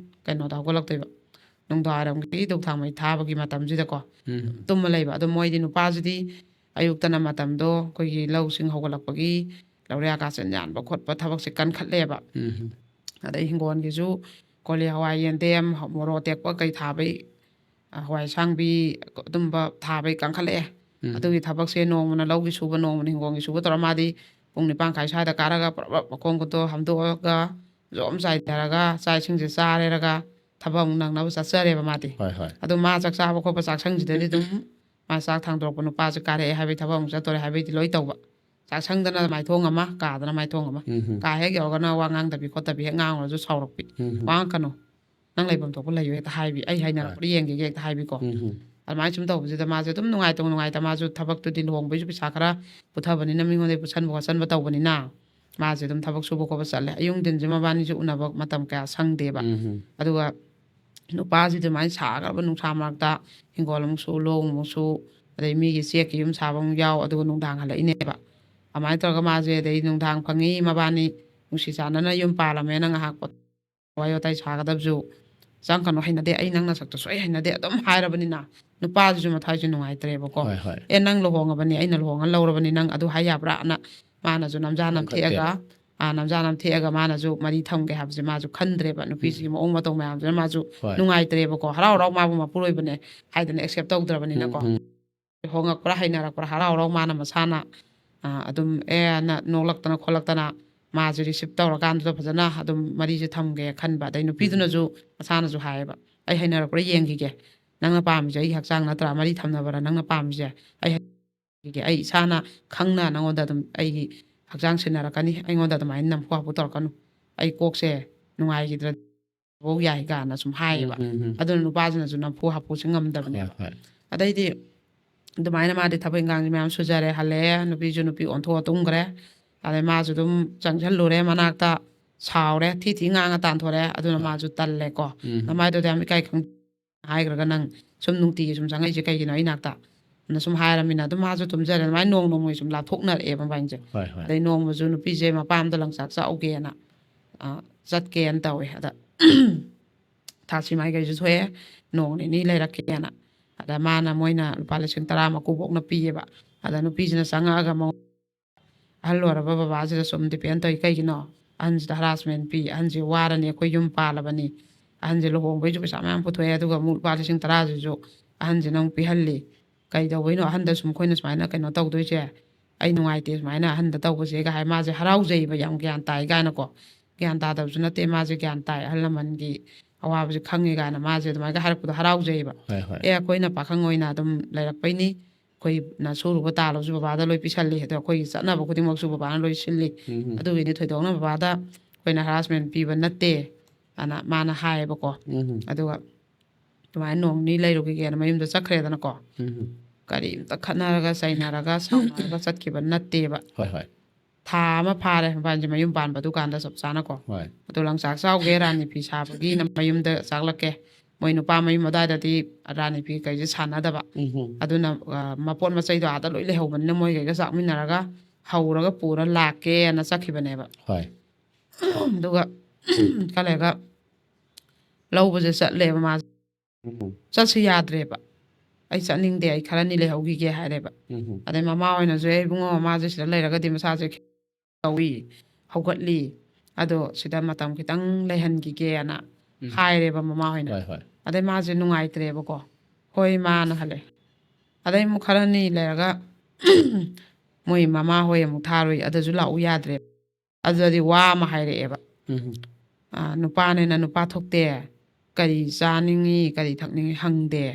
ꯀꯩꯅꯣꯗ ꯍꯧꯒꯠꯂꯛꯇꯣꯏꯕ, ꯅꯨꯡꯗꯥꯡꯋꯥꯏꯔꯝꯒꯤ ꯙꯨꯛ ꯊꯥꯎꯃꯩ ꯊꯥꯕꯒꯤ ꯃꯇꯝꯁꯤꯗꯀꯣ ꯎꯝ. ꯇꯨꯝꯃ ꯂꯩꯕ꯫ ꯑꯗꯣ ꯃꯣꯏꯗꯤ, ꯅꯨꯄꯥꯁꯤꯗꯤ ꯑꯌꯨꯛꯇꯅ ꯃꯇꯝꯗꯣ ꯑꯩꯈꯣꯏꯒꯤ ꯂꯧꯁꯤꯡ ꯍꯧꯒꯠꯂꯛꯄꯒꯤ ꯂꯧꯔꯤꯌꯥ ꯀꯥꯆꯤꯟ ꯌꯥꯟꯕ ꯈꯣꯠꯄ ꯊꯕꯛꯁꯦ ꯀꯟꯈꯠꯂꯦꯕ꯫ ꯎꯝ. ꯑꯗꯩ ꯍꯤꯡꯒꯣꯜꯒꯤꯁꯨ ꯀꯣꯂꯤ ꯍꯋꯥꯏ, ꯌꯦꯟꯗꯦꯝ, ꯃꯣꯔꯣꯛ ꯑꯇꯦꯛꯄ ꯀꯩ ꯊꯥꯕꯩ, ꯑ, ꯍꯋꯥꯏ ꯑꯁꯥꯡꯕꯤ ꯑꯗꯨꯝꯕ ꯊꯥꯕꯩ ꯀꯟꯈꯠꯂꯛꯑꯦ꯫ ꯎꯝ. ꯑꯗꯨꯒꯤ ꯊꯕꯛꯁꯦ ꯅꯣꯡꯃꯅ ꯂꯧꯒꯤ ꯁꯨꯕ, ꯅꯣꯡꯃꯅ ꯍꯤꯡꯒꯣꯜꯒꯤ ꯁꯨꯕ ꯇꯧꯔ ꯃꯥꯗꯤ ꯄꯨꯡ ꯅꯤꯄꯥꯟ ꯃꯈꯥꯏ ꯁ꯭ꯋꯥꯏꯗ ꯀꯥꯔꯒ ꯄꯨꯔꯞ ꯄꯨꯔꯞ ꯃꯈꯣꯡ ꯈꯨꯠꯇꯣ ꯍꯥꯝꯗꯣꯛꯑꯒ ꯖꯣꯝ ꯆꯥꯏꯊꯔꯒ ꯆꯥꯛ ꯏꯁꯤꯡꯁꯦ ꯆꯥꯔꯦꯔꯒ ꯊꯕꯛ ꯑꯃꯨꯛ ꯅꯪꯅꯕ ꯆꯠꯆꯔꯦꯕ ꯃꯥꯗꯤ꯫ ꯍꯣꯏ, ꯍꯣꯏ. ꯑꯗꯣ ꯃꯥ ꯆꯥꯛ ꯆꯥꯕ ꯈꯣꯠꯄ ꯆꯥꯛꯁꯪꯁꯤꯗꯗꯤ ꯑꯗꯨꯝ ꯃꯥ ꯆꯥꯛ ꯊꯥꯡꯗꯣꯔꯛꯄ ꯅꯨꯄꯥꯁꯦ ꯀꯥꯔꯛꯑꯦ ꯍꯥꯏꯕꯒꯤ ꯊꯕꯛ ꯑꯃꯨꯛ ꯆꯠꯇꯣꯔꯦ ꯍꯥꯏꯕꯒꯤꯗꯤ ꯂꯣꯏ ꯇꯧꯕ꯫ ꯆꯥꯛꯁꯪꯗꯅ ꯃꯥꯏꯊꯣꯡ ꯑꯃ, ꯀꯥꯗꯅ ꯃꯥꯏꯊꯣꯡ ꯑꯃ꯫ ꯎꯝ. ꯀꯥ ꯍꯦꯛ ꯌꯧꯔꯒꯅ ꯋꯥ ꯉꯥꯡꯗꯕꯤ ꯈꯣꯠꯇꯕꯤ ꯍꯦꯛ ꯉꯥꯡꯉꯨꯔꯁꯨ ꯁꯥꯎꯔꯛꯄꯤ꯫ ꯎꯝ. "ꯋꯥ ꯉꯥꯡꯀꯅꯨ, ꯅꯪ ꯂꯩꯐꯝ ꯊꯣꯛꯄ ꯂꯩꯌꯨ" ꯍꯦꯛꯇ ꯍꯥꯏꯕꯤ, "ꯑꯩ ꯍꯥꯏꯅꯔꯛꯄ꯭ꯔꯥ ꯌꯦꯡꯈꯤꯒꯦ" ꯍꯦꯛꯇ ꯍꯥꯏꯕꯤꯀꯣ꯫ ꯎꯝ. ꯑꯗꯨꯃꯥꯏꯅ ꯁꯨꯝ ꯇꯧꯕꯁꯤꯗ ꯃꯥꯁꯦ ꯑꯗꯨꯝ ꯅꯨꯡꯉꯥꯏꯇ ꯅꯨꯡꯉꯥꯏꯇ, ꯃꯥꯁꯨ ꯊꯕꯛꯇꯨꯗꯤ ꯂꯨꯍꯣꯡꯕꯩꯁꯨ ꯄꯩꯁꯥ ꯈꯔ ꯄꯨꯊꯕꯅꯤꯅ, ꯃꯤꯉꯣꯟꯗꯒꯤ ꯄꯨꯁꯟꯕ ꯈꯣꯠꯆꯟꯕ ꯇꯧꯕꯅꯤꯅ ꯃꯥꯁꯦ ꯑꯗꯨꯝ ꯊꯕꯛ ꯁꯨꯕ ꯈꯣꯠꯄ ꯆꯠꯂꯦ꯫ ꯑꯌꯨꯛ ꯅꯨꯡꯊꯤꯟꯁꯦ ꯃꯕꯥꯅꯤꯁꯦ ꯎꯅꯕ ꯃꯇꯝ ꯀꯌꯥ ꯁꯪꯗꯦꯕ꯫ ꯎꯝ. ꯑꯗꯨꯒ ꯅꯨꯄꯥꯁꯤꯗꯤ ꯑꯗꯨꯃꯥꯏꯅ ꯁꯥꯈ꯭ꯔꯕ ꯅꯨꯡꯁꯥ ꯃꯔꯛꯇ ꯍꯤꯡꯒꯣꯜ ꯑꯃꯨꯛꯁꯨ, ꯂꯧ ꯑꯃꯨꯛꯁꯨ, ꯑꯗꯩ ꯃꯤꯒꯤ ꯆꯦꯛꯀꯤ ꯌꯨꯝ ꯁꯥꯕ ꯑꯃꯨꯛ ꯌꯥꯎ, ꯑꯗꯨꯒ ꯅꯨꯡꯗꯥꯡ ꯍꯜꯂꯛꯏꯅꯦꯕ꯫ ꯑꯗꯨꯃꯥꯏꯅ ꯇꯧꯔꯒ ꯃꯥꯁꯦ, ꯑꯗꯩ ꯅꯨꯡꯗꯥꯡ ꯐꯪꯉꯤ, ꯃꯕꯥꯅꯤ ꯅꯨꯡꯁꯤ ꯆꯥꯟꯅꯅ ꯌꯨꯝ ꯄꯥꯜꯂꯝꯃꯦꯅ ꯉꯥꯏꯍꯥꯛ ꯄꯣꯠ-, ꯋꯥꯔꯤ ꯋꯥꯇꯥꯏ ꯁꯥꯒꯗꯕꯁꯨ, "ꯆꯪꯀꯅꯨ, ꯍꯩꯅꯗꯦ, ꯑꯩ ꯅꯪ ꯅꯁꯛꯇꯣ ꯁꯣꯏ ꯍꯩꯅꯗꯦ" ꯑꯗꯨꯝ ꯍꯥꯏꯔꯕꯅꯤꯅ ꯅꯨꯄꯥꯁꯤꯁꯨ ꯃꯊ꯭ꯋꯥꯏꯁꯨ ꯅꯨꯡꯉꯥꯏꯇ꯭ꯔꯦꯕꯀꯣ꯫ ꯍꯣꯏ, ꯍꯣꯏ. "ꯑꯦ, ꯅꯪ ꯂꯨꯍꯣꯡꯉꯕꯅꯤ, ꯑꯩꯅ ꯂꯨꯍꯣꯡꯉ ꯂꯧꯔꯕꯅꯤ, ꯅꯪ ꯑꯗꯨ ꯍꯥꯏ ꯌꯥꯕ꯭ꯔꯥꯅ" ꯃꯥꯅꯁꯨ ꯅꯝꯖꯥ ꯌꯥꯝ ꯅꯝꯊꯦꯛꯑꯒ, ꯑꯥ, ꯅꯝꯖꯥ ꯅꯝꯊꯦꯛꯑꯒ ꯃꯥꯅꯁꯨ ꯃꯔꯤ ꯊꯝꯒꯦ ꯍꯥꯏꯕꯁꯦ ꯃꯥꯁꯨ ꯈꯟꯗ꯭ꯔꯦꯕ꯫ ꯅꯨꯄꯤꯁꯤꯒꯤ ꯃꯑꯣꯡ ꯃꯇꯧ ꯃꯌꯥꯝꯁꯤꯅ ꯃꯥꯁꯨ ꯍꯣꯏ. ꯅꯨꯡꯉꯥꯏꯇ꯭ꯔꯦꯕꯀꯣ꯫ ꯍꯔꯥꯎ ꯍꯔꯥꯎ ꯃꯥꯕꯨ ꯃꯄꯨꯔꯣꯏꯕꯅꯦ ꯍꯥꯏꯗꯅ ꯑꯦꯛꯁꯦꯞ ꯇꯧꯗ꯭ꯔꯕꯅꯤꯅꯀꯣ꯫ ꯎꯝ. ꯍꯣꯡꯉꯛꯄ꯭ꯔꯥ ꯍꯩꯅꯔꯛꯄ꯭ꯔꯥ ꯍꯔꯥꯎ ꯍꯔꯥꯎ ꯃꯥꯅ ꯃꯁꯥꯅ, ꯑ, ꯑꯗꯨꯝ, ꯑꯦ, ꯅ-, ꯅꯣꯛꯂꯛꯇꯅ ꯈꯣꯠꯂꯛꯇꯅ ꯃꯥꯁꯦ ꯔꯤꯁꯤꯞ ꯇꯧꯔꯀꯥꯟꯗꯨꯗ ꯐꯖꯅ ꯑꯗꯨꯝ ꯃꯔꯤꯁꯦ ꯊꯝꯒꯦ ꯈꯟꯕ꯫ ꯑꯗꯩ ꯅꯨꯄꯤꯗꯨꯅꯁꯨ ꯃꯁꯥꯅꯁꯨ ꯍꯥꯏꯌꯦꯕ, "ꯑꯩ ꯍꯩꯅꯔꯛꯄ꯭ꯔꯥ ꯌꯦꯡꯈꯤꯒꯦ, ꯅꯪꯅ ꯄꯥꯝꯃꯤꯁꯦ ꯑꯩꯒꯤ ꯍꯛꯆꯥꯡ ꯅꯠꯇ꯭ꯔꯥ? ꯃꯔꯤ ꯊꯝꯅꯕꯔꯥ ꯅꯪꯅ ꯄꯥꯝꯃꯤꯁꯦ? ꯑꯩ ꯍꯩꯅꯔꯛꯈꯤꯒꯦ, ꯑꯩ ꯏꯁꯥꯅ ꯈꯪꯅ ꯅꯪꯉꯣꯟꯗ ꯑꯗꯨꯝ ꯑꯩꯒꯤ ꯍꯛꯆꯥꯡ ꯁꯤꯟꯅꯔꯛꯀꯅꯤ, ꯑꯩꯉꯣꯟꯗ ꯑꯗꯨꯃꯥꯏꯅ ꯅꯝꯐꯨ ꯍꯥꯐꯨ ꯇꯧꯔꯛꯀꯅꯨ, ꯑꯩ ꯀꯣꯛꯁꯦ ꯅꯨꯡꯉꯥꯏꯈꯤꯗ꯭ꯔꯗꯤ ꯐꯧ ꯌꯥꯏ" ꯀꯥꯏꯅ ꯁꯨꯝ ꯍꯥꯏꯌꯦꯕ꯫ ꯎꯝ, ꯎꯝ, ꯎꯝ. ꯑꯗꯨꯅ ꯅꯨꯄꯥꯁꯤꯅꯁꯨ ꯅꯝꯐꯨ ꯍꯥꯐꯨꯁꯦ ꯉꯝꯗꯕꯅꯦꯕ꯫ ꯍꯣꯏ, ꯍꯣꯏ. ꯑꯗꯩꯗꯤ ꯑꯗꯨꯃꯥꯏꯅ ꯃꯥꯗꯤ ꯊꯕꯛ ꯏꯟꯈꯥꯡꯁꯦ ꯃꯌꯥꯝ ꯁꯨꯖꯔꯦ, ꯍꯜꯂꯛꯑꯦ, ꯅꯨꯄꯤꯁꯨ ꯅꯨꯄꯤ ꯑꯣꯟꯊꯣꯛꯑ ꯇꯨꯝꯈ꯭ꯔꯦ꯫ ꯑꯗꯩ ꯃꯥꯁꯨ ꯑꯗꯨꯝ ꯆꯪꯁꯜꯂꯨꯔꯦ ꯃꯅꯥꯛꯇ, ꯁꯥꯎꯔꯦ, ꯊꯤ ꯊꯤ ꯉꯥꯡꯉ ꯇꯥꯟꯊꯣꯔꯛꯑꯦ꯫ ꯑꯗꯨꯅ ꯃꯥꯁꯨ ꯇꯜꯂꯦꯀꯣ꯫ ꯎꯝ꯫ "ꯅꯃꯥꯏꯗꯣ ꯑꯗꯨ ꯌꯥꯝ ꯏꯀꯥꯏ ꯈꯪ ꯍꯥꯏꯈ꯭ꯔꯒ ꯅꯪ ꯁꯨꯝ ꯅꯨꯡꯇꯤꯒꯤ ꯁꯨꯝ ꯆꯪꯉꯛꯏꯁꯦ ꯀꯩꯒꯤꯅꯣ ꯑꯩ ꯅꯥꯛꯇ?" ꯑꯗꯨꯅ ꯁꯨꯝ ꯍꯥꯏꯔꯃꯤꯅ ꯑꯗꯨꯝ ꯃꯥꯁꯨ ꯇꯨꯝꯖꯔꯦ꯫ ꯑꯗꯨꯃꯥꯏꯅ ꯅꯣꯡ ꯅꯣꯡꯃꯒꯤ ꯁꯨꯝ ꯂꯥꯞꯊꯣꯛꯅꯔꯛꯑꯦꯕ ꯃꯕꯥꯏꯅꯤꯁꯦ꯫ ꯍꯣꯏ, ꯍꯣꯏ꯫ ꯑꯗꯩ ꯅꯣꯡꯃꯁꯨ ꯅꯨꯄꯤꯁꯦ ꯃꯄꯥꯝꯗ ꯂꯪꯆꯥꯛ ꯆꯥꯛꯎꯒꯦꯅ, ꯑ, ꯆꯠꯀꯦꯅ ꯇꯧꯋꯦ꯫ ꯑꯗ ꯊꯥꯁꯤ ꯃꯥꯏꯀꯩꯁꯨ ꯊꯣꯛꯑꯦ, ꯅꯣꯡ ꯅꯤꯅꯤ ꯂꯩꯔꯛꯀꯦꯅ꯫ ꯑꯗ ꯃꯥꯅ, ꯃꯣꯏꯅ ꯂꯨꯄꯥ ꯂꯤꯁꯤꯡ ꯇꯔꯥ ꯃꯀꯨꯕꯣꯛꯅ ꯄꯤꯌꯦꯕ꯫ ꯑꯗ ꯅꯨꯄꯤꯁꯤꯅ ꯆꯪꯉꯛꯑꯒ ꯃꯉꯣꯟ-, ꯑꯍꯜ ꯑꯣꯏꯔꯕ ꯕꯕꯥꯁꯤꯗ ꯁꯨꯝ depend ꯇꯧꯏ꯫ "ꯀꯩꯒꯤꯅꯣ ꯑꯍꯟꯁꯤꯗ harassment ꯄꯤ? ꯑꯍꯟꯁꯤ ꯋꯥꯔꯅꯤ, ꯑꯩꯈꯣꯏ ꯌꯨꯝ ꯄꯥꯜꯂꯕꯅꯤ, ꯑꯍꯟꯁꯤ ꯂꯨꯍꯣꯡꯕꯩꯁꯨ ꯄꯩꯁꯥ ꯃꯌꯥꯝ ꯄꯨꯊꯣꯛꯑꯦ, ꯑꯗꯨꯒ ꯑꯃꯨꯛ ꯂꯨꯄꯥ ꯂꯤꯁꯤꯡ ꯇꯔꯥꯁꯤꯁꯨ ꯑꯍꯟꯁꯤꯅ ꯑꯃꯨꯛ ꯄꯤꯍꯜꯂꯤ꯫ ꯀꯩꯗꯧꯕꯩꯅꯣ ꯑꯍꯟꯗ ꯁꯨꯝ ꯑꯩꯈꯣꯏꯅ ꯁꯨꯃꯥꯏꯅ ꯀꯩꯅꯣ ꯇꯧꯗꯣꯏꯁꯦ? ꯑꯩ ꯅꯨꯡꯉꯥꯏꯇꯦ ꯁꯨꯃꯥꯏꯅ ꯑꯍꯟꯗ ꯇꯧꯕꯁꯦꯒ" ꯍꯥꯏ꯫ ꯃꯥꯁꯦ ꯍꯔꯥꯎꯖꯩꯕ, ꯌꯥꯝ ꯒ꯭ꯌꯥꯟ ꯇꯥꯏ ꯀꯥꯏꯅꯀꯣ꯫ ꯒ꯭ꯌꯥꯟ ꯇꯥꯗꯕꯁꯨ ꯅꯠꯇꯦ, ꯃꯥꯁꯦ ꯒ꯭ꯌꯥꯟ ꯇꯥꯏ, ꯑꯍꯜ ꯂꯃꯟꯒꯤ ꯑꯋꯥꯕꯁꯦ ꯈꯪꯉꯦ ꯀꯥꯏꯅ ꯃꯥꯁꯦ ꯑꯗꯨꯃꯥꯏꯅ ꯍꯥꯏꯔꯛꯄꯗꯣ ꯍꯔꯥꯎꯖꯩꯕ꯫ ꯍꯣꯏ, ꯍꯣꯏ꯫ "ꯑꯦ, ꯑꯩꯈꯣꯏꯅ ꯄꯥꯈꯪ ꯑꯣꯏꯅ ꯑꯗꯨꯝ ꯂꯩꯔꯛꯄꯩꯅꯤ, ꯑꯩꯈꯣꯏꯅ ꯁꯨꯔꯨꯕ ꯇꯥꯜꯂꯁꯨ ꯕꯕꯥꯗ ꯂꯣꯏ ꯄꯤꯁꯜꯂꯤ, ꯑꯗꯣ ꯑꯩꯈꯣꯏꯒꯤ ꯆꯠꯅꯕ ꯈꯨꯗꯤꯡꯃꯛꯁꯨ ꯕꯕꯥꯅ ꯂꯣꯏ ꯁꯤꯜꯂꯤ꯫ ꯎꯝ꯫ ꯑꯗꯨꯒꯤꯗꯤ ꯊꯣꯏꯗꯣꯛꯅ ꯕꯕꯥꯗ ꯑꯩꯈꯣꯏꯅ harassment ꯄꯤꯕ ꯅꯠꯇꯦ" ꯑꯅ ꯃꯥꯅ ꯍꯥꯏꯌꯦꯕꯀꯣ꯫ ꯎꯝ꯫ ꯑꯗꯨꯒ ꯑꯗꯨꯃꯥꯏꯅ ꯅꯣꯡ ꯅꯤꯅꯤ ꯂꯩꯔꯨꯈꯤꯒꯦꯅ ꯃꯌꯨꯝꯗ ꯆꯠꯈ꯭ꯔꯦꯗꯅꯀꯣ꯫ ꯎꯝ꯫ ꯀꯔꯤꯝꯇ ꯈꯠꯅꯔꯒ ꯆꯩꯅꯔꯒ ꯁꯥꯎꯅꯔꯒ ꯆꯠꯈꯤꯕ ꯅꯠꯇꯦꯕ꯫ ꯍꯣꯏ, ꯍꯣꯏ꯫ ꯊꯥ ꯑꯃ ꯐꯥꯔꯦ ꯃꯕꯥꯅꯤꯁꯦ ꯃꯌꯨꯝ ꯄꯥꯟꯕ ꯗꯨꯀꯥꯟꯗ ꯆꯞ ꯆꯥꯅꯀꯣ꯫ ꯍꯣꯏ꯫ ꯑꯗꯣ ꯂꯪꯆꯥꯛ ꯆꯥꯎꯒꯦ, ꯔꯥꯅꯤ ꯐꯤ ꯁꯥꯕꯒꯤꯅ ꯃꯌꯨꯝꯗ ꯆꯥꯛꯂꯛꯀꯦ꯫ ꯃꯣꯏ ꯅꯨꯄꯥ ꯃꯌꯨꯝ ꯑꯗꯨꯋꯥꯏꯗꯗꯤ ꯔꯥꯅꯤ ꯐꯤ ꯀꯩꯁꯦ ꯁꯥꯟꯅꯗꯕ꯫ ꯎꯝ꯫ ꯑꯗꯨꯅ, ꯑ, ꯃꯄꯣꯠ ꯃꯆꯩꯗꯣ ꯑꯥꯗ ꯂꯣꯏ ꯂꯩꯍꯧꯕꯅꯤꯅ ꯃꯣꯏꯈꯩꯒ ꯆꯥꯛꯃꯤꯟꯅꯔꯒ ꯍꯧꯔꯒ ꯄꯨꯔ ꯂꯥꯛꯀꯦꯅ ꯆꯠꯈꯤꯕꯅꯦꯕ꯫ ꯍꯣꯏ꯫ ꯑꯗꯨꯒ ꯈꯔ ꯂꯩꯔꯒ ꯂꯧꯕꯁꯦ ꯆꯠꯂꯦꯕ ꯃꯥꯁꯦ꯫ ꯎꯝ꯫ ꯆꯠꯁꯨ ꯌꯥꯗ꯭ꯔꯦꯕ꯫ "ꯑꯩ ꯆꯠꯅꯤꯡꯗꯦ, ꯑꯩ ꯈꯔꯅꯤ ꯂꯩꯍꯧꯈꯤꯒꯦ" ꯍꯥꯏꯔꯦꯕ꯫ ꯎꯝ꯫ ꯑꯗꯩ ꯃꯃꯥ ꯍꯣꯏꯅꯁꯨ, "ꯑꯦ ꯏꯕꯨꯡꯉꯣ, ꯃꯥꯁꯦ ꯁꯤꯗ ꯂꯩꯔꯒꯗꯤ ꯃꯁꯥꯁꯦ ꯇꯧꯏ, ꯍꯧꯒꯠꯂꯤ, ꯑꯗꯣ ꯁꯤꯗ ꯃꯇꯝ ꯈꯤꯇꯪ ꯂꯩꯍꯟꯈꯤꯒꯦꯅ" ꯎꯝ꯫ ꯍꯥꯏꯔꯦꯕ ꯃꯃꯥ ꯍꯣꯏꯅ꯫ ꯍꯣꯏ, ꯍꯣꯏ꯫ ꯑꯗꯩ ꯃꯥꯁꯦ ꯅꯨꯡꯉꯥꯏꯇ꯭ꯔꯦꯕꯀꯣ꯫ "ꯍꯣꯏ ꯏꯃꯥꯅ" ꯍꯜꯂꯦ꯫ ꯑꯗꯩ ꯑꯃꯨꯛ ꯈꯔꯅꯤ ꯂꯩꯔꯒ ꯃꯣꯏ ꯃꯃꯥ ꯍꯣꯏ ꯑꯃꯨꯛ ꯊꯥꯔꯨꯏ, ꯑꯗꯨꯁꯨ ꯂꯥꯛꯎ ꯌꯥꯗ꯭ꯔꯦ꯫ ꯑꯗꯨꯗꯗꯤ ꯋꯥ ꯑꯃ ꯍꯥꯏꯔꯛꯑꯦꯕ꯫ ꯎꯝ꯫ "ꯑ, ꯅꯨꯄꯥꯅꯦꯅ ꯅꯨꯄꯥ ꯊꯣꯛꯇꯦ, ꯀꯔꯤ ꯆꯥꯅꯤꯡꯉꯤ, ꯀꯔꯤ ꯊꯛꯅꯤꯡꯉꯤ ꯍꯪꯗꯦ,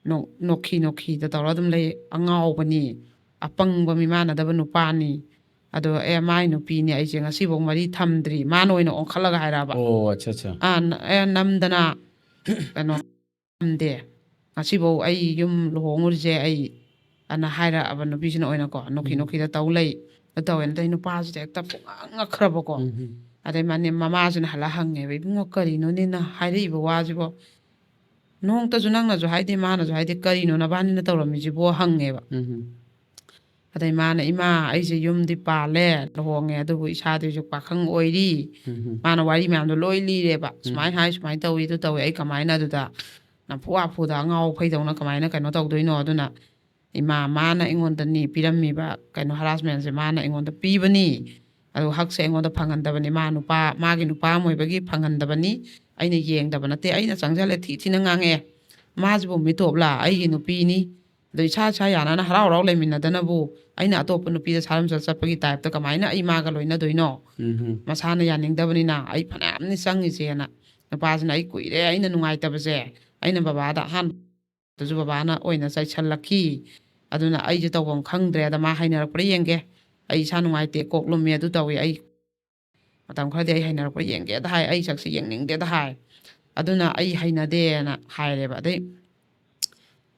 ꯅꯣꯛ-, ꯅꯣꯛꯈꯤ ꯅꯣꯛꯈꯤꯗ ꯇꯧꯔ ꯑꯗꯨꯝ ꯂꯩ, ꯑꯉꯥꯎꯕꯅꯤ, ꯑꯄꯪꯕ ꯃꯤꯃꯥꯟꯅꯗꯕ ꯅꯨꯄꯥꯅꯤ꯫ ꯑꯗꯣ, ꯑꯦ, ꯃꯥꯏ ꯅꯨꯄꯤꯅꯦ, ꯑꯩꯁꯦ ꯉꯁꯤꯐꯥꯎ ꯃꯔꯤ ꯊꯝꯗ꯭ꯔꯤ"꯫ ꯃꯥꯅ ꯑꯣꯏꯅ ꯑꯣꯟꯈꯠꯂꯒ ꯍꯥꯏꯔꯛꯑꯕ꯫ ꯑꯣ, ꯑꯠꯆꯥ, ꯑꯠꯆꯥ꯫ "ꯑ, ꯅ-, ꯑꯦ, ꯅꯝꯗꯅ ꯀꯩꯅꯣ ꯊꯝꯗꯦ, ꯉꯁꯤꯐꯥꯎ ꯑꯩ ꯌꯨꯝ ꯂꯨꯍꯣꯡꯉꯨꯔꯤꯁꯦ ꯑꯩ" ꯑꯅ ꯍꯥꯏꯔꯛꯑꯕ ꯅꯨꯄꯤꯁꯤꯅ ꯑꯣꯏꯅꯀꯣ꯫ "ꯅꯣꯛꯈꯤ ꯎꯝ꯫ ꯅꯣꯛꯈꯤꯗ ꯇꯧ ꯂꯩ", ꯑꯗꯨ ꯇꯧꯋꯦꯅ꯫ ꯑꯗꯩ ꯅꯨꯄꯥꯁꯤꯗꯤ ꯍꯦꯛꯇ ꯄꯨꯡꯉꯛ ꯉꯛꯈ꯭ꯔꯕꯀꯣ꯫ ꯎꯝ꯫ ꯑꯗꯩ ꯃꯥꯅꯦ ꯃꯃꯥꯁꯤꯅ ꯍꯜꯂ ꯍꯪꯉꯦꯕ, "ꯏꯕꯨꯡꯉꯣ, ꯀꯔꯤꯅꯣꯅꯦ ꯅꯪ ꯍꯥꯏꯔꯛꯏꯕ ꯋꯥꯁꯤꯕꯣ? ꯅꯣꯡꯇꯁꯨ ꯅꯪꯅꯁꯨ ꯍꯥꯏꯗꯦ, ꯃꯥꯅꯁꯨ ꯍꯥꯏꯗꯦ, ꯀꯔꯤꯅꯣ ꯅꯕꯥꯅꯤꯅ ꯇꯧꯔꯝꯃꯤꯁꯤꯕꯣ?" ꯍꯪꯉꯦꯕ꯫ ꯎꯝ꯫ ꯑꯗꯩ ꯃꯥꯅ, "ꯏꯃꯥ, ꯑꯩꯁꯦ ꯌꯨꯝꯗꯤ ꯄꯥꯜꯂꯦ, ꯂꯨꯍꯣꯡꯉꯦ, ꯑꯗꯨꯕꯨ ꯏꯆꯥꯗꯨꯁꯨ ꯄꯥꯈꯪ ꯑꯣꯏꯔꯤ꯫" ꯎꯝ꯫ ꯃꯥꯅ ꯋꯥꯔꯤ ꯃꯌꯥꯝꯗꯣ ꯂꯣꯏ ꯂꯤꯔꯦꯕ꯫ "ꯁꯨꯃꯥꯏꯅ ꯍꯥꯏ, ꯁꯨꯃꯥꯏꯅ ꯇꯧꯏ, ꯑꯗꯨ ꯇꯧꯏ, ꯑꯩ ꯀꯃꯥꯏꯅ ꯑꯗꯨꯗ ꯅꯝꯐꯨ ꯍꯥꯐꯨꯗ ꯑꯉꯥꯎ ꯑꯐꯩꯗꯧꯅ ꯀꯃꯥꯏꯅ ꯀꯩꯅꯣ ꯇꯧꯗꯣꯏꯅꯣ? ꯑꯗꯨꯅ ꯏꯃꯥ, ꯃꯥꯅ ꯑꯩꯉꯣꯟꯗꯅꯤ ꯄꯤꯔꯝꯃꯤꯕ ꯀꯩꯅꯣ ꯍꯔꯥꯁꯃꯦꯟꯁꯦ ꯃꯥꯅ ꯑꯩꯉꯣꯟꯗ ꯄꯤꯕꯅꯤ꯫ ꯑꯗꯨ ꯍꯛꯁꯦ ꯑꯩꯉꯣꯟꯗ ꯐꯪꯍꯟꯗꯕꯅꯤ꯫ ꯃꯥ ꯅꯨꯄꯥ, ꯃꯥꯒꯤ ꯅꯨꯄꯥ ꯑꯃ ꯑꯣꯏꯕꯒꯤ ꯐꯪꯍꯟꯗꯕꯅꯤ꯫ ꯑꯩꯅ ꯌꯦꯡꯗꯕ ꯅꯠꯇꯦ, ꯑꯩꯅ ꯆꯪꯁꯜꯂꯦ ꯊꯤ ꯊꯤꯅ ꯉꯥꯡꯉꯛꯑꯦ꯫ ꯃꯥꯁꯤꯕꯨ ꯃꯤꯇꯣꯞꯂꯥ? ꯑꯩꯒꯤ ꯅꯨꯄꯤꯅꯤ꯫ ꯑꯗꯣ ꯏꯁꯥ ꯏꯁꯥ ꯌꯥꯅꯅ ꯍꯔꯥꯎ ꯍꯔꯥꯎ ꯂꯩꯃꯤꯟꯅꯗꯅꯕꯨ ꯑꯩꯅ ꯑꯇꯣꯞꯄ ꯅꯨꯄꯤꯗ ꯁꯥꯔꯝꯆꯠ ꯆꯠꯄꯒꯤ ꯇꯥꯏꯞꯇ ꯀꯃꯥꯏꯅ ꯑꯩ ꯃꯥꯒ ꯂꯣꯏꯅꯗꯣꯏꯅꯣ? ꯎꯝ꯫ ꯃꯁꯥꯅ ꯌꯥꯅꯤꯡꯗꯕꯅꯤꯅ ꯑꯩ ꯐꯅꯌꯥꯝꯅꯤ ꯆꯪꯉꯤꯁꯦꯅ꯫ ꯅꯨꯄꯥꯁꯤꯅ ꯑꯩ ꯀꯨꯏꯔꯦ ꯑꯩꯅ ꯅꯨꯡꯉꯥꯏꯇꯕꯁꯦ, ꯑꯩꯅ ꯕꯕꯥꯗ ꯑꯍꯥꯟꯕꯗꯁꯨ ꯕꯕꯥꯅ ꯑꯣꯏꯅ ꯆꯩꯁꯜꯂꯛꯈꯤ꯫ ꯑꯗꯨꯅ ꯑꯩꯁꯦ ꯇꯧꯐꯝ ꯈꯪꯗ꯭ꯔꯦ꯫ ꯑꯗ ꯃꯥ ꯍꯩꯅꯔꯛꯄ꯭ꯔꯥ ꯌꯦꯡꯒꯦ꯫ ꯑꯩ ꯏꯁꯥ ꯅꯨꯡꯉꯥꯏꯇꯦ, ꯀꯣꯛ ꯂꯨꯝꯃꯤ, ꯑꯗꯨ ꯇꯧꯏ, ꯑꯩ ꯃꯇꯝ ꯈꯔꯗꯤ ꯑꯩ ꯍꯩꯅꯔꯛꯄ꯭ꯔꯥ ꯌꯦꯡꯒꯦꯗ ꯍꯥꯏ, ꯑꯩ ꯁꯛꯁꯦ ꯌꯦꯡꯅꯤꯡꯗꯦꯗ ꯍꯥꯏ꯫ ꯑꯗꯨꯅ ꯑꯩ ꯍꯩꯅꯗꯦꯅ ꯍꯥꯏꯔꯦꯕ꯫ ꯑꯗꯩ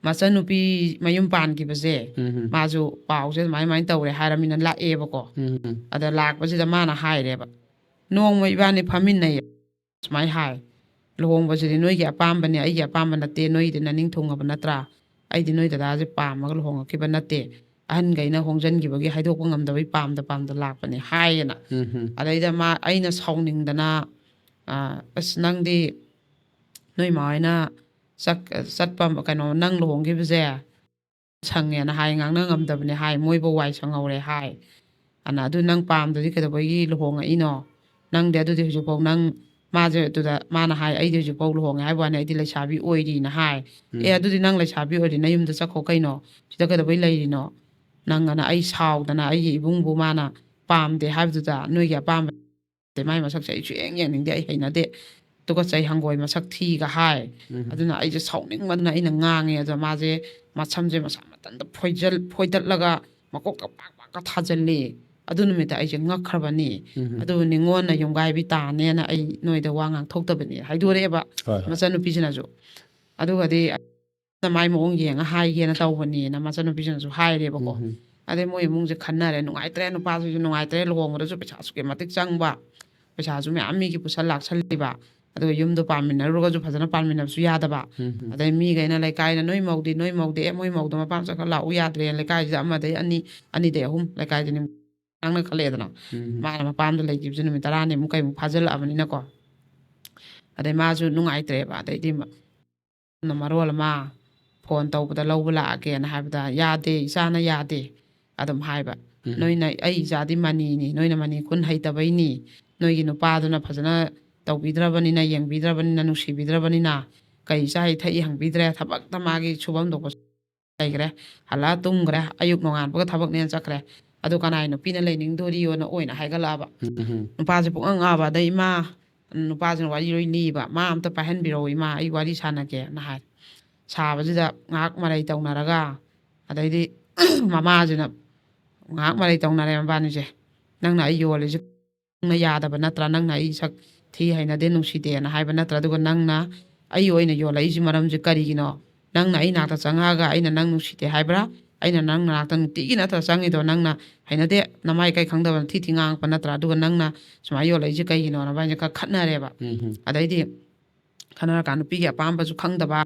ꯃꯆꯟꯅꯨꯄꯤ ꯃꯌꯨꯝ ꯄꯥꯟꯈꯤꯕꯁꯦ, ꯎꯝ꯫ ꯃꯥꯁꯨ ꯄꯥꯎꯁꯦ ꯑꯗꯨꯃꯥꯏꯅ ꯑꯗꯨꯃꯥꯏꯅ ꯇꯧꯔꯦ ꯍꯥꯏꯔꯃꯤꯅ ꯂꯥꯛꯑꯦꯕꯀꯣ꯫ ꯎꯝ꯫ ꯑꯗ ꯂꯥꯛꯄꯁꯤꯗ ꯃꯥꯅ ꯍꯥꯏꯔꯦꯕ, ꯅꯣꯡꯃ ꯏꯕꯥꯅꯤ ꯐꯝꯃꯤꯟꯅꯩ, ꯁꯨꯃꯥꯏꯅ ꯍꯥꯏ, "ꯂꯨꯍꯣꯡꯕꯁꯤꯗꯤ ꯅꯣꯏꯒꯤ ꯑꯄꯥꯝꯕꯅꯦ, ꯑꯩꯒꯤ ꯑꯄꯥꯝꯕ ꯅꯠꯇꯦ, ꯅꯣꯏꯒꯤꯗꯤ ꯅꯅꯤꯡ ꯊꯨꯡꯉꯕ ꯅꯠꯇ꯭ꯔꯥ? ꯑꯩꯗꯤ ꯅꯣꯏ ꯗꯗꯥꯁꯦ ꯄꯥꯝꯃꯒ ꯂꯨꯍꯣꯡꯉꯛꯈꯤꯕ ꯅꯠꯇꯦ, ꯑꯍꯟꯈꯩꯅ ꯍꯣꯡꯖꯟꯈꯤꯕꯒꯤ ꯍꯥꯏꯗꯣꯛꯄ ꯉꯝꯗꯕꯩ ꯄꯥꯝꯗ ꯄꯥꯝꯗ ꯂꯥꯛꯄꯅꯦ" ꯍꯥꯏꯌꯦꯅ꯫ ꯎꯝ꯫ ꯑꯗꯩꯗ ꯃꯥ, ꯑꯩꯅ ꯁꯥꯎꯅꯤꯡꯗꯅ, "ꯑ, ꯑꯁ, ꯅꯪꯗꯤ ꯅꯣꯏ ꯃꯥ ꯍꯣꯏꯅ ꯆꯠ-, ꯆꯠꯄ, ꯀꯩꯅꯣ, ꯅꯪ ꯂꯨꯍꯣꯡꯈꯤꯕꯁꯦ ꯁꯪꯉꯦꯅ ꯍꯥꯏ, ꯉꯥꯡꯅ ꯉꯝꯗꯕꯅꯦ ꯍꯥꯏ, ꯃꯣꯏꯕꯨ ꯋꯥꯏ ꯁꯪꯍꯧꯔꯦ ꯍꯥꯏ꯫ ꯑꯅ, ꯑꯗꯨ ꯅꯪ ꯄꯥꯝꯗꯗꯤ ꯀꯩꯗꯧꯕꯒꯤ ꯂꯨꯍꯣꯡꯉꯛꯏꯅꯣ? ꯅꯪꯗꯤ ꯑꯗꯨꯗꯤ ꯍꯧꯖꯤꯛꯐꯥꯎ ꯅꯪ", ꯃꯥꯁꯦ ꯑꯗꯨꯗ ꯃꯥꯅ ꯍꯥꯏ, "ꯑꯩꯗꯤ ꯍꯧꯖꯤꯛꯐꯥꯎ ꯂꯨꯍꯣꯡꯉꯦ ꯍꯥꯏꯕ ꯋꯥꯅꯤ, ꯑꯩꯗꯤ ꯂꯩꯁꯥꯕꯤ ꯑꯣꯏꯔꯤꯅ" ꯍꯥꯏ꯫ ꯎꯝ꯫ "ꯑꯦ, ꯑꯗꯨꯗꯤ ꯅꯪ ꯂꯩꯁꯥꯕꯤ ꯑꯣꯏꯔꯤ, ꯅꯌꯨꯝꯗ ꯆꯠꯈꯣ ꯀꯩꯅꯣ, ꯁꯤꯗ ꯀꯩꯗꯧꯕꯩ ꯂꯩꯔꯤꯅꯣ ꯅꯪ?" ꯑꯅ ꯑꯩ ꯁꯥꯎꯗꯅ, ꯑꯩꯒꯤ ꯏꯕꯨꯡꯕꯨ ꯃꯥꯅ ꯄꯥꯝꯗꯦ ꯍꯥꯏꯕꯗꯨꯗ, ꯅꯣꯏꯒꯤ ꯑꯄꯥꯝꯕ ꯃꯥꯏ ꯃꯁꯛꯁꯦ ꯑꯩ ꯁꯨꯡꯌꯦꯡ ꯌꯦꯡꯅꯤꯡꯗꯦ, ꯑꯩ ꯍꯩꯅꯗꯦ, ꯇꯨꯀꯠꯆꯩ, ꯍꯪꯒꯣꯏ ꯃꯁꯛ ꯊꯤꯒ ꯍꯥꯏ꯫ ꯎꯝ꯫ ꯑꯗꯨꯅ ꯑꯩꯁꯦ ꯁꯥꯎꯅꯤꯡꯃꯟꯗꯅ ꯑꯩꯅ ꯉꯥꯡꯉꯦ꯫ ꯑꯗꯣ ꯃꯥꯁꯦ ꯃꯁꯝꯁꯦ ꯃꯁꯥ ꯃꯊꯟꯇ ꯐꯣꯏꯖꯜ-, ꯐꯣꯏꯗꯠꯂꯒ ꯃꯀꯣꯛꯇ ꯄꯥꯛ ꯄꯥꯛꯀ ꯊꯥꯖꯜꯂꯤ꯫ ꯑꯗꯨ ꯅꯨꯃꯤꯠꯇ ꯑꯩꯁꯦ ꯉꯛꯈ꯭ꯔꯕꯅꯤ꯫ ꯎꯝ꯫ ꯑꯗꯨꯕꯨ ꯅꯤꯉꯣꯟꯅ ꯌꯨꯝꯒꯥꯏꯕꯤ ꯇꯥꯅꯦꯅ ꯑꯩ ꯅꯣꯏꯗ ꯋꯥ ꯉꯥꯡꯊꯣꯛꯇꯕꯅꯤ ꯍꯥꯏꯗꯣꯔꯛꯑꯦꯕ ꯍꯣꯏ, ꯍꯣꯏ꯫ ꯃꯆꯟꯅꯨꯄꯤꯁꯤꯅꯁꯨ꯫ ꯑꯗꯨꯒꯗꯤ ꯃꯥꯏ ꯃꯑꯣꯡ ꯌꯦꯡꯉ ꯍꯥꯏꯒꯦꯅ ꯇꯧꯕꯅꯦꯅ ꯃꯆꯟꯅꯨꯄꯤꯁꯤꯅꯁꯨ ꯍꯥꯏꯔꯦꯕꯀꯣ꯫ ꯎꯝ꯫ ꯑꯗꯩ ꯃꯣꯏ ꯏꯃꯨꯡꯁꯦ ꯈꯟꯅꯔꯦ, ꯅꯨꯡꯉꯥꯏꯇ꯭ꯔꯦ, ꯅꯨꯄꯥꯁꯤꯁꯨ ꯅꯨꯡꯉꯥꯏꯇ꯭ꯔꯦ, ꯂꯨꯍꯣꯡꯕꯗꯁꯨ ꯄꯩꯁꯥ ꯑꯁꯨꯛꯀꯤ ꯃꯇꯤꯛ ꯆꯪꯕ, ꯄꯩꯁꯥꯁꯨ ꯃꯌꯥꯝ ꯃꯤꯒꯤ ꯄꯨꯁꯜ ꯂꯥꯛꯁꯜꯂꯤꯕ, ꯑꯗꯨꯒ ꯌꯨꯝꯗꯣ ꯄꯥꯟꯃꯤꯟꯅꯔꯨꯔꯒꯁꯨ ꯐꯖꯅ ꯄꯥꯟꯃꯤꯟꯅꯕꯁꯨ ꯌꯥꯗꯕ꯫ ꯎꯝ ꯎꯝ ꯑꯗꯩ ꯃꯤꯈꯩꯅ ꯂꯩꯀꯥꯏꯅ "ꯅꯣꯏ ꯃꯧꯗꯤ, ꯅꯣꯏ ꯃꯧꯗꯤ, ꯑꯦ, ꯃꯣꯏ ꯃꯧꯗꯣ ꯃꯄꯥꯝ ꯆꯠꯈ꯭ꯔ ꯂꯥꯛꯎ ꯌꯥꯗ꯭ꯔꯦ", ꯂꯩꯀꯥꯏꯁꯤꯗ ꯑꯃꯗꯩ ꯑꯅꯤ, ꯑꯅꯤꯗꯩ ꯑꯍꯨꯝ ꯂꯩꯀꯥꯏꯗꯅꯤ ꯉꯥꯡꯅ ꯈꯜꯂꯛꯑꯦꯗꯅ꯫ ꯎꯝ ꯃꯥꯅ ꯃꯄꯥꯝꯗ ꯂꯩꯈꯤꯕꯁꯦ ꯅꯨꯃꯤꯠ ꯇꯔꯥꯅꯤꯃꯨꯛ ꯀꯩꯃꯨꯛ ꯐꯥꯖꯤꯜꯂꯛꯑꯕꯅꯤꯅꯀꯣ꯫ ꯑꯗꯩ ꯃꯥꯁꯨ ꯅꯨꯡꯉꯥꯏꯇ꯭ꯔꯦꯕ꯫ ꯑꯗꯩꯗꯤ ꯃ-, ꯃꯔꯣꯜ ꯑꯃ ꯐꯣꯟ ꯇꯧꯕꯗ "ꯂꯧꯕ ꯂꯥꯛꯑꯒꯦꯅ" ꯍꯥꯏꯕꯗ "ꯌꯥꯗꯦ, ꯏꯆꯥꯅ ꯌꯥꯗꯦ" ꯑꯗꯨꯝ ꯍꯥꯏꯕ꯫ ꯎꯝ "ꯅꯣꯏꯅ, ꯑꯩ ꯏꯆꯥꯗꯤ ꯃꯅꯤꯅꯤ, ꯅꯣꯏꯅ ꯃꯅꯤ ꯈꯨꯟ ꯍꯩꯇꯕꯩꯅꯤ, ꯅꯣꯏꯒꯤ ꯅꯨꯄꯥꯗꯨꯅ ꯐꯖꯅ ꯇꯧꯕꯤꯗ꯭ꯔꯕꯅꯤꯅ, ꯌꯦꯡꯕꯤꯗ꯭ꯔꯕꯅꯤꯅ, ꯅꯨꯡꯁꯤꯕꯤꯗ꯭ꯔꯕꯅꯤꯅ, ꯀꯩ ꯆꯥꯏ ꯊꯛꯏ ꯍꯪꯕꯤꯗ꯭ꯔꯦ, ꯊꯕꯛꯇ ꯃꯥꯒꯤ ꯁꯨꯐꯝ ꯊꯣꯛꯄ ꯂꯩꯈ꯭ꯔꯦ, ꯍꯜꯂꯛꯑ ꯇꯨꯝꯈ꯭ꯔꯦ, ꯑꯌꯨꯛ ꯅꯣꯡꯉꯥꯟꯕꯒ ꯊꯕꯛꯅꯦꯅ ꯆꯠꯈ꯭ꯔꯦ꯫ ꯑꯗꯨ ꯀꯅꯥꯏ ꯅꯨꯄꯤꯅ ꯂꯩꯅꯤꯡꯗꯣꯔꯤꯌꯣꯅ ꯑꯣꯏꯅ ꯍꯥꯏꯒꯠꯂꯛꯑꯕ꯫ ꯎꯝ ꯎꯝ ꯅꯨꯄꯥꯁꯦ ꯄꯨꯡꯉꯥꯡ ꯉꯥꯡꯕ꯫ ꯑꯗꯩ ꯏꯃꯥ, ꯅꯨꯄꯥꯁꯤꯅ ꯋꯥꯔꯤ ꯂꯣꯏ ꯂꯤꯕ꯫ "ꯃꯥ ꯑꯝꯇ ꯄꯥꯏꯍꯟꯕꯤꯔꯛꯑꯣ ꯏꯃꯥ, ꯑꯩ ꯋꯥꯔꯤ ꯁꯥꯟꯅꯒꯦꯅ" ꯍꯥꯏ꯫ ꯁꯥꯕꯁꯤꯗ ꯉꯥꯏꯍꯥꯛ ꯃꯔꯩ ꯇꯧꯅꯔꯒ, ꯑꯗꯩꯗꯤ ꯃꯃꯥꯁꯤꯅ ꯉꯥꯏꯍꯥꯛ ꯃꯔꯩ ꯇꯧꯅꯔꯦ ꯃꯕꯥꯅꯤꯁꯦ꯫ "ꯅꯪꯅ ꯑꯩ ꯌꯣꯜꯂꯤꯁꯦ ꯅꯪꯅ ꯌꯥꯗꯕ ꯅꯠꯇ꯭ꯔꯥ? ꯅꯪꯅ ꯑꯩ ꯁꯛ ꯊꯤ, ꯍꯩꯅꯗꯦ, ꯅꯨꯡꯁꯤꯗꯦꯅ ꯍꯥꯏꯕ ꯅꯠꯇ꯭ꯔꯥ? ꯑꯗꯨꯒ ꯅꯪꯅ ꯑꯩ ꯑꯣꯏꯅ ꯌꯣꯜꯂꯛꯏꯁꯤ ꯃꯔꯝꯁꯤ ꯀꯔꯤꯒꯤꯅꯣ? ꯅꯪꯅ ꯑꯩ ꯅꯥꯛꯇ ꯆꯪꯉꯛꯑꯒ ꯑꯩꯅ ꯅꯪ ꯅꯨꯡꯁꯤꯗꯦ ꯍꯥꯏꯕ꯭ꯔꯥ? ꯑꯩꯅ ꯅꯪ ꯅꯥꯛꯇ ꯅꯨꯡꯇꯤꯒꯤ ꯅꯠꯇ꯭ꯔꯥ ꯆꯪꯉꯤꯗꯣ? ꯅꯪꯅ ꯍꯩꯅꯗꯦ, ꯅꯃꯥꯏ ꯀꯩ ꯈꯪꯗꯕ, ꯊꯤ ꯊꯤ ꯉꯥꯡꯉꯛꯄ ꯅꯠꯇ꯭ꯔꯥ? ꯑꯗꯨꯒ ꯅꯪꯅ ꯁꯨꯃꯥꯏꯅ ꯌꯣꯜꯂꯛꯏꯁꯦ ꯀꯩꯒꯤꯅꯣꯅ?" ꯃꯕꯥꯅꯤꯁꯦ ꯈꯔ ꯈꯠꯅꯔꯦꯕ꯫ ꯎꯝ ꯎꯝ ꯑꯗꯩꯗꯤ ꯈꯠꯅꯔꯀꯥꯟꯗ ꯅꯨꯄꯤꯒꯤ ꯑꯄꯥꯝꯕꯁꯨ ꯈꯪꯗꯕ,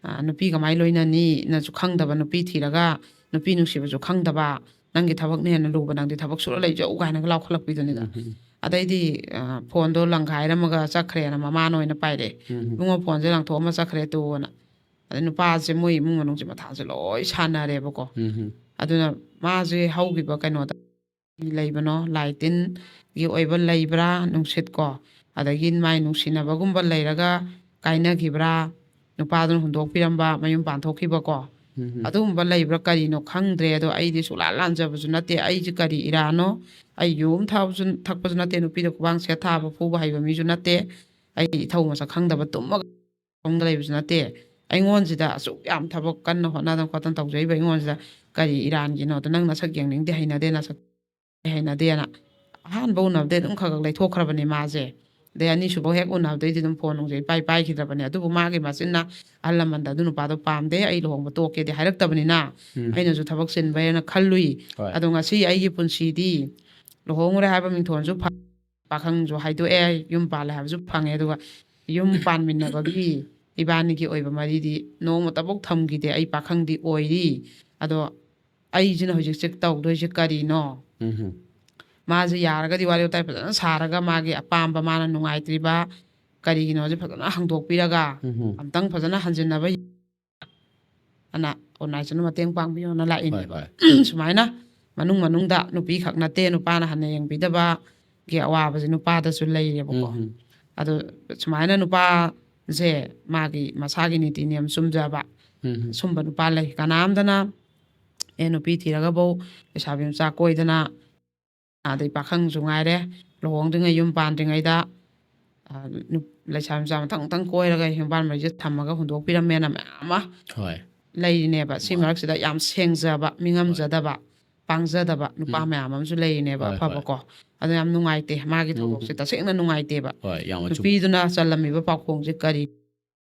ꯑ, ꯅꯨꯄꯤ ꯀꯃꯥꯏꯅ ꯂꯣꯏꯅꯅꯤꯅꯁꯨ ꯈꯪꯗꯕ, ꯅꯨꯄꯤ ꯊꯤꯔꯒ ꯅꯨꯄꯤ ꯅꯨꯡꯁꯤꯕꯁꯨ ꯈꯪꯗꯕ, "ꯅꯪꯒꯤ ꯊꯕꯛꯅ ꯍꯦꯟꯅ ꯂꯨꯕ, ꯅꯪꯗꯤ ꯊꯕꯛ ꯁꯨꯔ ꯂꯩꯖꯧ" ꯀꯥꯏꯅꯒ ꯂꯥꯎꯈꯠꯂꯛꯄꯤꯗꯨꯅꯤꯗ꯫ ꯎꯝ ꯎꯝ ꯑꯗꯩꯗꯤ, ꯑ, ꯐꯣꯟꯗꯣ ꯂꯪꯈꯥꯏꯔꯝꯃꯒ ꯆꯠꯈ꯭ꯔꯦꯅ ꯃꯃꯥꯅ ꯑꯣꯏꯅ ꯄꯥꯏꯔꯛꯑꯦ꯫ ꯎꯝ ꯎꯝ "ꯏꯕꯨꯡꯉꯣ, ꯐꯣꯟꯁꯦ ꯂꯪꯊꯣꯛꯑꯝꯃ ꯆꯠꯈ꯭ꯔꯦ ꯇꯨꯅ"꯫ ꯑꯗꯩ ꯅꯨꯄꯥꯁꯦ ꯃꯣꯏ ꯏꯃꯨꯡ ꯃꯅꯨꯡꯁꯦ ꯃꯊꯥꯁꯦ ꯂꯣꯏ ꯁꯥꯟꯅꯔꯦꯕꯀꯣ꯫ ꯎꯝ ꯎꯝ ꯑꯗꯨꯅ ꯃꯥꯁꯦ ꯍꯧꯈꯤꯕ ꯀꯩꯅꯣꯗ ꯂꯩꯕꯅꯣ, ꯂꯥꯏ ꯇꯤꯟꯒꯤ ꯑꯣꯏꯕ ꯂꯩꯕ꯭ꯔꯥ, ꯅꯨꯡꯁꯤꯠ ꯀꯣ, ꯑꯗꯒꯤ ꯃꯥꯏ ꯅꯨꯡꯁꯤꯅꯕꯒꯨꯝꯕ ꯂꯩꯔꯒ ꯀꯥꯏꯅꯈꯤꯕ꯭ꯔꯥ, ꯅꯨꯄꯥꯗꯨꯅ ꯍꯨꯟꯗꯣꯛꯄꯤꯔꯝꯕ, ꯃꯌꯨꯝ ꯄꯥꯟꯊꯣꯛꯈꯤꯕꯀꯣ, ꯎꯝ ꯎꯝ ꯑꯗꯨꯒꯨꯝꯕ ꯂꯩꯕ꯭ꯔꯥ ꯀꯔꯤꯅꯣ ꯈꯪꯗ꯭ꯔꯦ꯫ ꯑꯗꯣ ꯑꯩꯗꯤ ꯁꯨꯛꯂꯥꯟ ꯂꯥꯟꯖꯕꯁꯨ ꯅꯠꯇꯦ, ꯑꯩꯁꯦ ꯀꯔꯤ ꯏꯔꯥꯅꯣ? ꯑꯩ ꯌꯨ ꯑꯃ ꯊꯛꯑꯕꯁꯨ, ꯊꯛꯄꯁꯨ ꯅꯠꯇꯦ, ꯅꯨꯄꯤꯗ ꯈꯨꯕꯥꯡ ꯁꯦꯠ ꯊꯥꯕ ꯐꯨꯕ ꯍꯩꯕ ꯃꯤꯁꯨ ꯅꯠꯇꯦ, ꯑꯩ ꯏꯊꯧ ꯃꯁꯛ ꯈꯪꯗꯕ ꯇꯨꯝꯃꯒ ꯐꯃꯨꯡꯗ ꯂꯩꯕꯁꯨ ꯅꯠꯇꯦ꯫ ꯑꯩꯉꯣꯟꯁꯤꯗ ꯑꯁꯨꯛ ꯌꯥꯝ ꯊꯕꯛ ꯀꯟꯅ ꯍꯣꯠꯅꯗꯅ ꯈꯣꯠꯇꯅ ꯇꯧꯖꯔꯤꯕ ꯑꯩꯉꯣꯟꯁꯤꯗ ꯀꯔꯤ ꯏꯔꯥꯟꯒꯤꯅꯣꯗ? "ꯅꯪ ꯅꯁꯛ ꯌꯦꯡꯅꯤꯡꯗꯦ, ꯍꯩꯅꯗꯦ, ꯅꯁꯛ ꯍꯩꯅꯗꯦꯅ" ꯑꯍꯥꯟꯕ ꯎꯅꯕꯗꯩ ꯑꯗꯨꯝ ꯈꯔ ꯈꯔ ꯂꯩꯊꯣꯛꯈ꯭ꯔꯕꯅꯦ ꯃꯥꯁꯦ꯫ ꯑꯗꯩ ꯑꯅꯤꯁꯨꯕ ꯍꯦꯛ ꯎꯅꯕꯗꯩꯗꯤ ꯑꯗꯨꯝ ꯐꯣꯟ ꯅꯨꯡꯁꯦ ꯏꯄꯥꯏ ꯄꯥꯏꯈꯤꯗ꯭ꯔꯕꯅꯦ꯫ ꯑꯗꯨꯕꯨ ꯃꯥꯒꯤ ꯃꯆꯤꯟꯅ ꯑꯍꯜ ꯂꯃꯟꯗ "ꯑꯗꯨ ꯅꯨꯄꯥꯗꯣ ꯄꯥꯝꯗꯦ, ꯑꯩ ꯂꯨꯍꯣꯡꯕ ꯇꯣꯛꯀꯦꯗꯤ" ꯍꯥꯏꯔꯛꯇꯕꯅꯤꯅ ꯎꯝ ꯑꯩꯅꯁꯨ ꯊꯕꯛ ꯆꯤꯟꯕꯩꯅ ꯈꯜꯂꯨꯏ꯫ ꯍꯣꯏ ꯑꯗꯣ ꯉꯁꯤ ꯑꯩꯒꯤ ꯄꯨꯟꯁꯤꯗꯤ ꯂꯨꯍꯣꯡꯉꯨꯔꯦ ꯍꯥꯏꯕ ꯃꯤꯡꯊꯣꯟꯁꯨ ꯐ- ꯄꯥꯈꯪꯁꯨ ꯍꯥꯏꯗꯣꯛꯑꯦ, ꯌꯨꯝ ꯄꯥꯜꯂꯦ ꯍꯥꯏꯕꯁꯨ ꯐꯪꯉꯦ꯫ ꯑꯗꯨꯒ ꯌꯨꯝ ꯄꯥꯟꯃꯤꯟꯅꯕꯒꯤ ꯏꯕꯥꯅꯤꯒꯤ ꯑꯣꯏꯕ ꯃꯔꯤꯗꯤ ꯅꯣꯡꯃꯇꯐꯧ ꯊꯝꯈꯤꯗꯦ꯫ ꯑꯩ ꯄꯥꯈꯪꯗꯤ ꯑꯣꯏꯔꯤ꯫ ꯑꯗꯣ ꯑꯩꯁꯤꯅ ꯍꯧꯖꯤꯛꯁꯦ ꯇꯧꯗꯣꯏꯁꯦ ꯀꯔꯤꯅꯣ? ꯎꯝ ꯃꯥꯁꯦ ꯌꯥꯔꯒꯗꯤ ꯋꯥꯔꯤ ꯋꯥꯇꯥꯏ ꯐꯖꯅ ꯁꯥꯔꯒ, ꯃꯥꯒꯤ ꯑꯄꯥꯝꯕ, ꯃꯥꯅ ꯅꯨꯡꯉꯥꯏꯇ꯭ꯔꯤꯕ ꯀꯔꯤꯒꯤꯅꯣꯁꯦ ꯐꯖꯅ ꯍꯪꯗꯣꯛꯄꯤꯔꯒ, ꯎꯝ ꯑꯝꯇꯪ ꯐꯖꯅ ꯍꯟꯖꯤꯟꯅꯕ ꯑꯅ ꯑꯣꯔꯒꯅꯥꯏꯖꯦꯁꯟ ꯃꯇꯦꯡ ꯄꯥꯡꯕꯤꯌꯣꯅ ꯂꯥꯛꯏꯅꯦ꯫ ꯍꯣꯏ ꯍꯣꯏ ꯁꯨꯃꯥꯏꯅ ꯃꯅꯨꯡ ꯃꯅꯨꯡꯗ ꯅꯨꯄꯤ ꯈꯛ ꯅꯠꯇꯦ, ꯅꯨꯄꯥꯅ ꯍꯟꯅ ꯌꯦꯡꯕꯤꯗꯕꯒꯤ ꯑꯋꯥꯕꯁꯦ ꯅꯨꯄꯥꯗꯁꯨ ꯂꯩꯔꯦꯕꯀꯣ꯫ ꯎꯝ ꯑꯗꯣ ꯁꯨꯃꯥꯏꯅ ꯅꯨꯄꯥꯁꯦ ꯃꯥꯒꯤ ꯃꯁꯥꯒꯤ ꯅꯤꯇꯤ ꯅꯤꯌꯝ ꯆꯨꯝꯖꯕ ꯎꯝ ꯁꯨꯝꯕ ꯅꯨꯄꯥ ꯂꯩ꯫ ꯀꯅꯥꯝꯇꯅ ꯑꯦ ꯅꯨꯄꯤ ꯊꯤꯔꯒꯐꯧ ꯂꯩꯁꯥꯕꯤ ꯃꯆꯥ ꯀꯣꯏꯗꯅ, ꯑꯗꯩ ꯄꯥꯈꯪꯁꯨ ꯉꯥꯏꯔꯦ, ꯂꯨꯍꯣꯡꯗ꯭ꯔꯤꯉꯩ, ꯌꯨꯝ ꯄꯥꯟꯗ꯭ꯔꯤꯉꯩꯗ, ꯑ, ꯅꯨꯞ- ꯂꯩꯁꯥꯕꯤ ꯃꯆꯥ ꯃꯊꯪ ꯃꯊꯪ ꯀꯣꯏꯔꯒ ꯌꯨꯝꯕꯥꯟ ꯃꯔꯤꯁꯦ ꯊꯝꯃꯒ ꯍꯨꯟꯗꯣꯛꯄꯤꯔꯝꯃꯦꯅ ꯃꯌꯥꯝ ꯑꯃ ꯍꯣꯏ ꯂꯩꯔꯤꯅꯦꯕ꯫ ꯁꯤ ꯍꯣꯏ ꯃꯔꯛꯁꯤꯗ ꯌꯥꯝ ꯁꯦꯡꯖꯕ, ꯃꯤꯉꯝꯖꯗꯕ, ꯄꯥꯡꯖꯗꯕ ꯅꯨꯄꯥ ꯎꯝ ꯃꯌꯥꯝ ꯑꯃꯁꯨ ꯂꯩꯔꯤꯅꯦꯕ, ꯍꯣꯏ, ꯑꯐꯕ ꯍꯣꯏ꯫ ꯀꯣ꯫ ꯑꯗꯣ ꯌꯥꯝ ꯅꯨꯡꯉꯥꯏꯇꯦ, ꯃꯥꯒꯤ ꯎꯝ ꯊꯧꯗꯣꯛꯁꯦ ꯇꯁꯦꯡꯅ ꯅꯨꯡꯉꯥꯏꯇꯦꯕ꯫ ꯍꯣꯏ, ꯌꯥꯝ ꯑꯆꯨꯝꯕ꯫ ꯅꯨꯄꯤꯗꯨꯅ ꯆꯜꯂꯝꯃꯤꯕ ꯄꯥꯎꯈꯣꯡꯁꯦ ꯀꯔꯤ,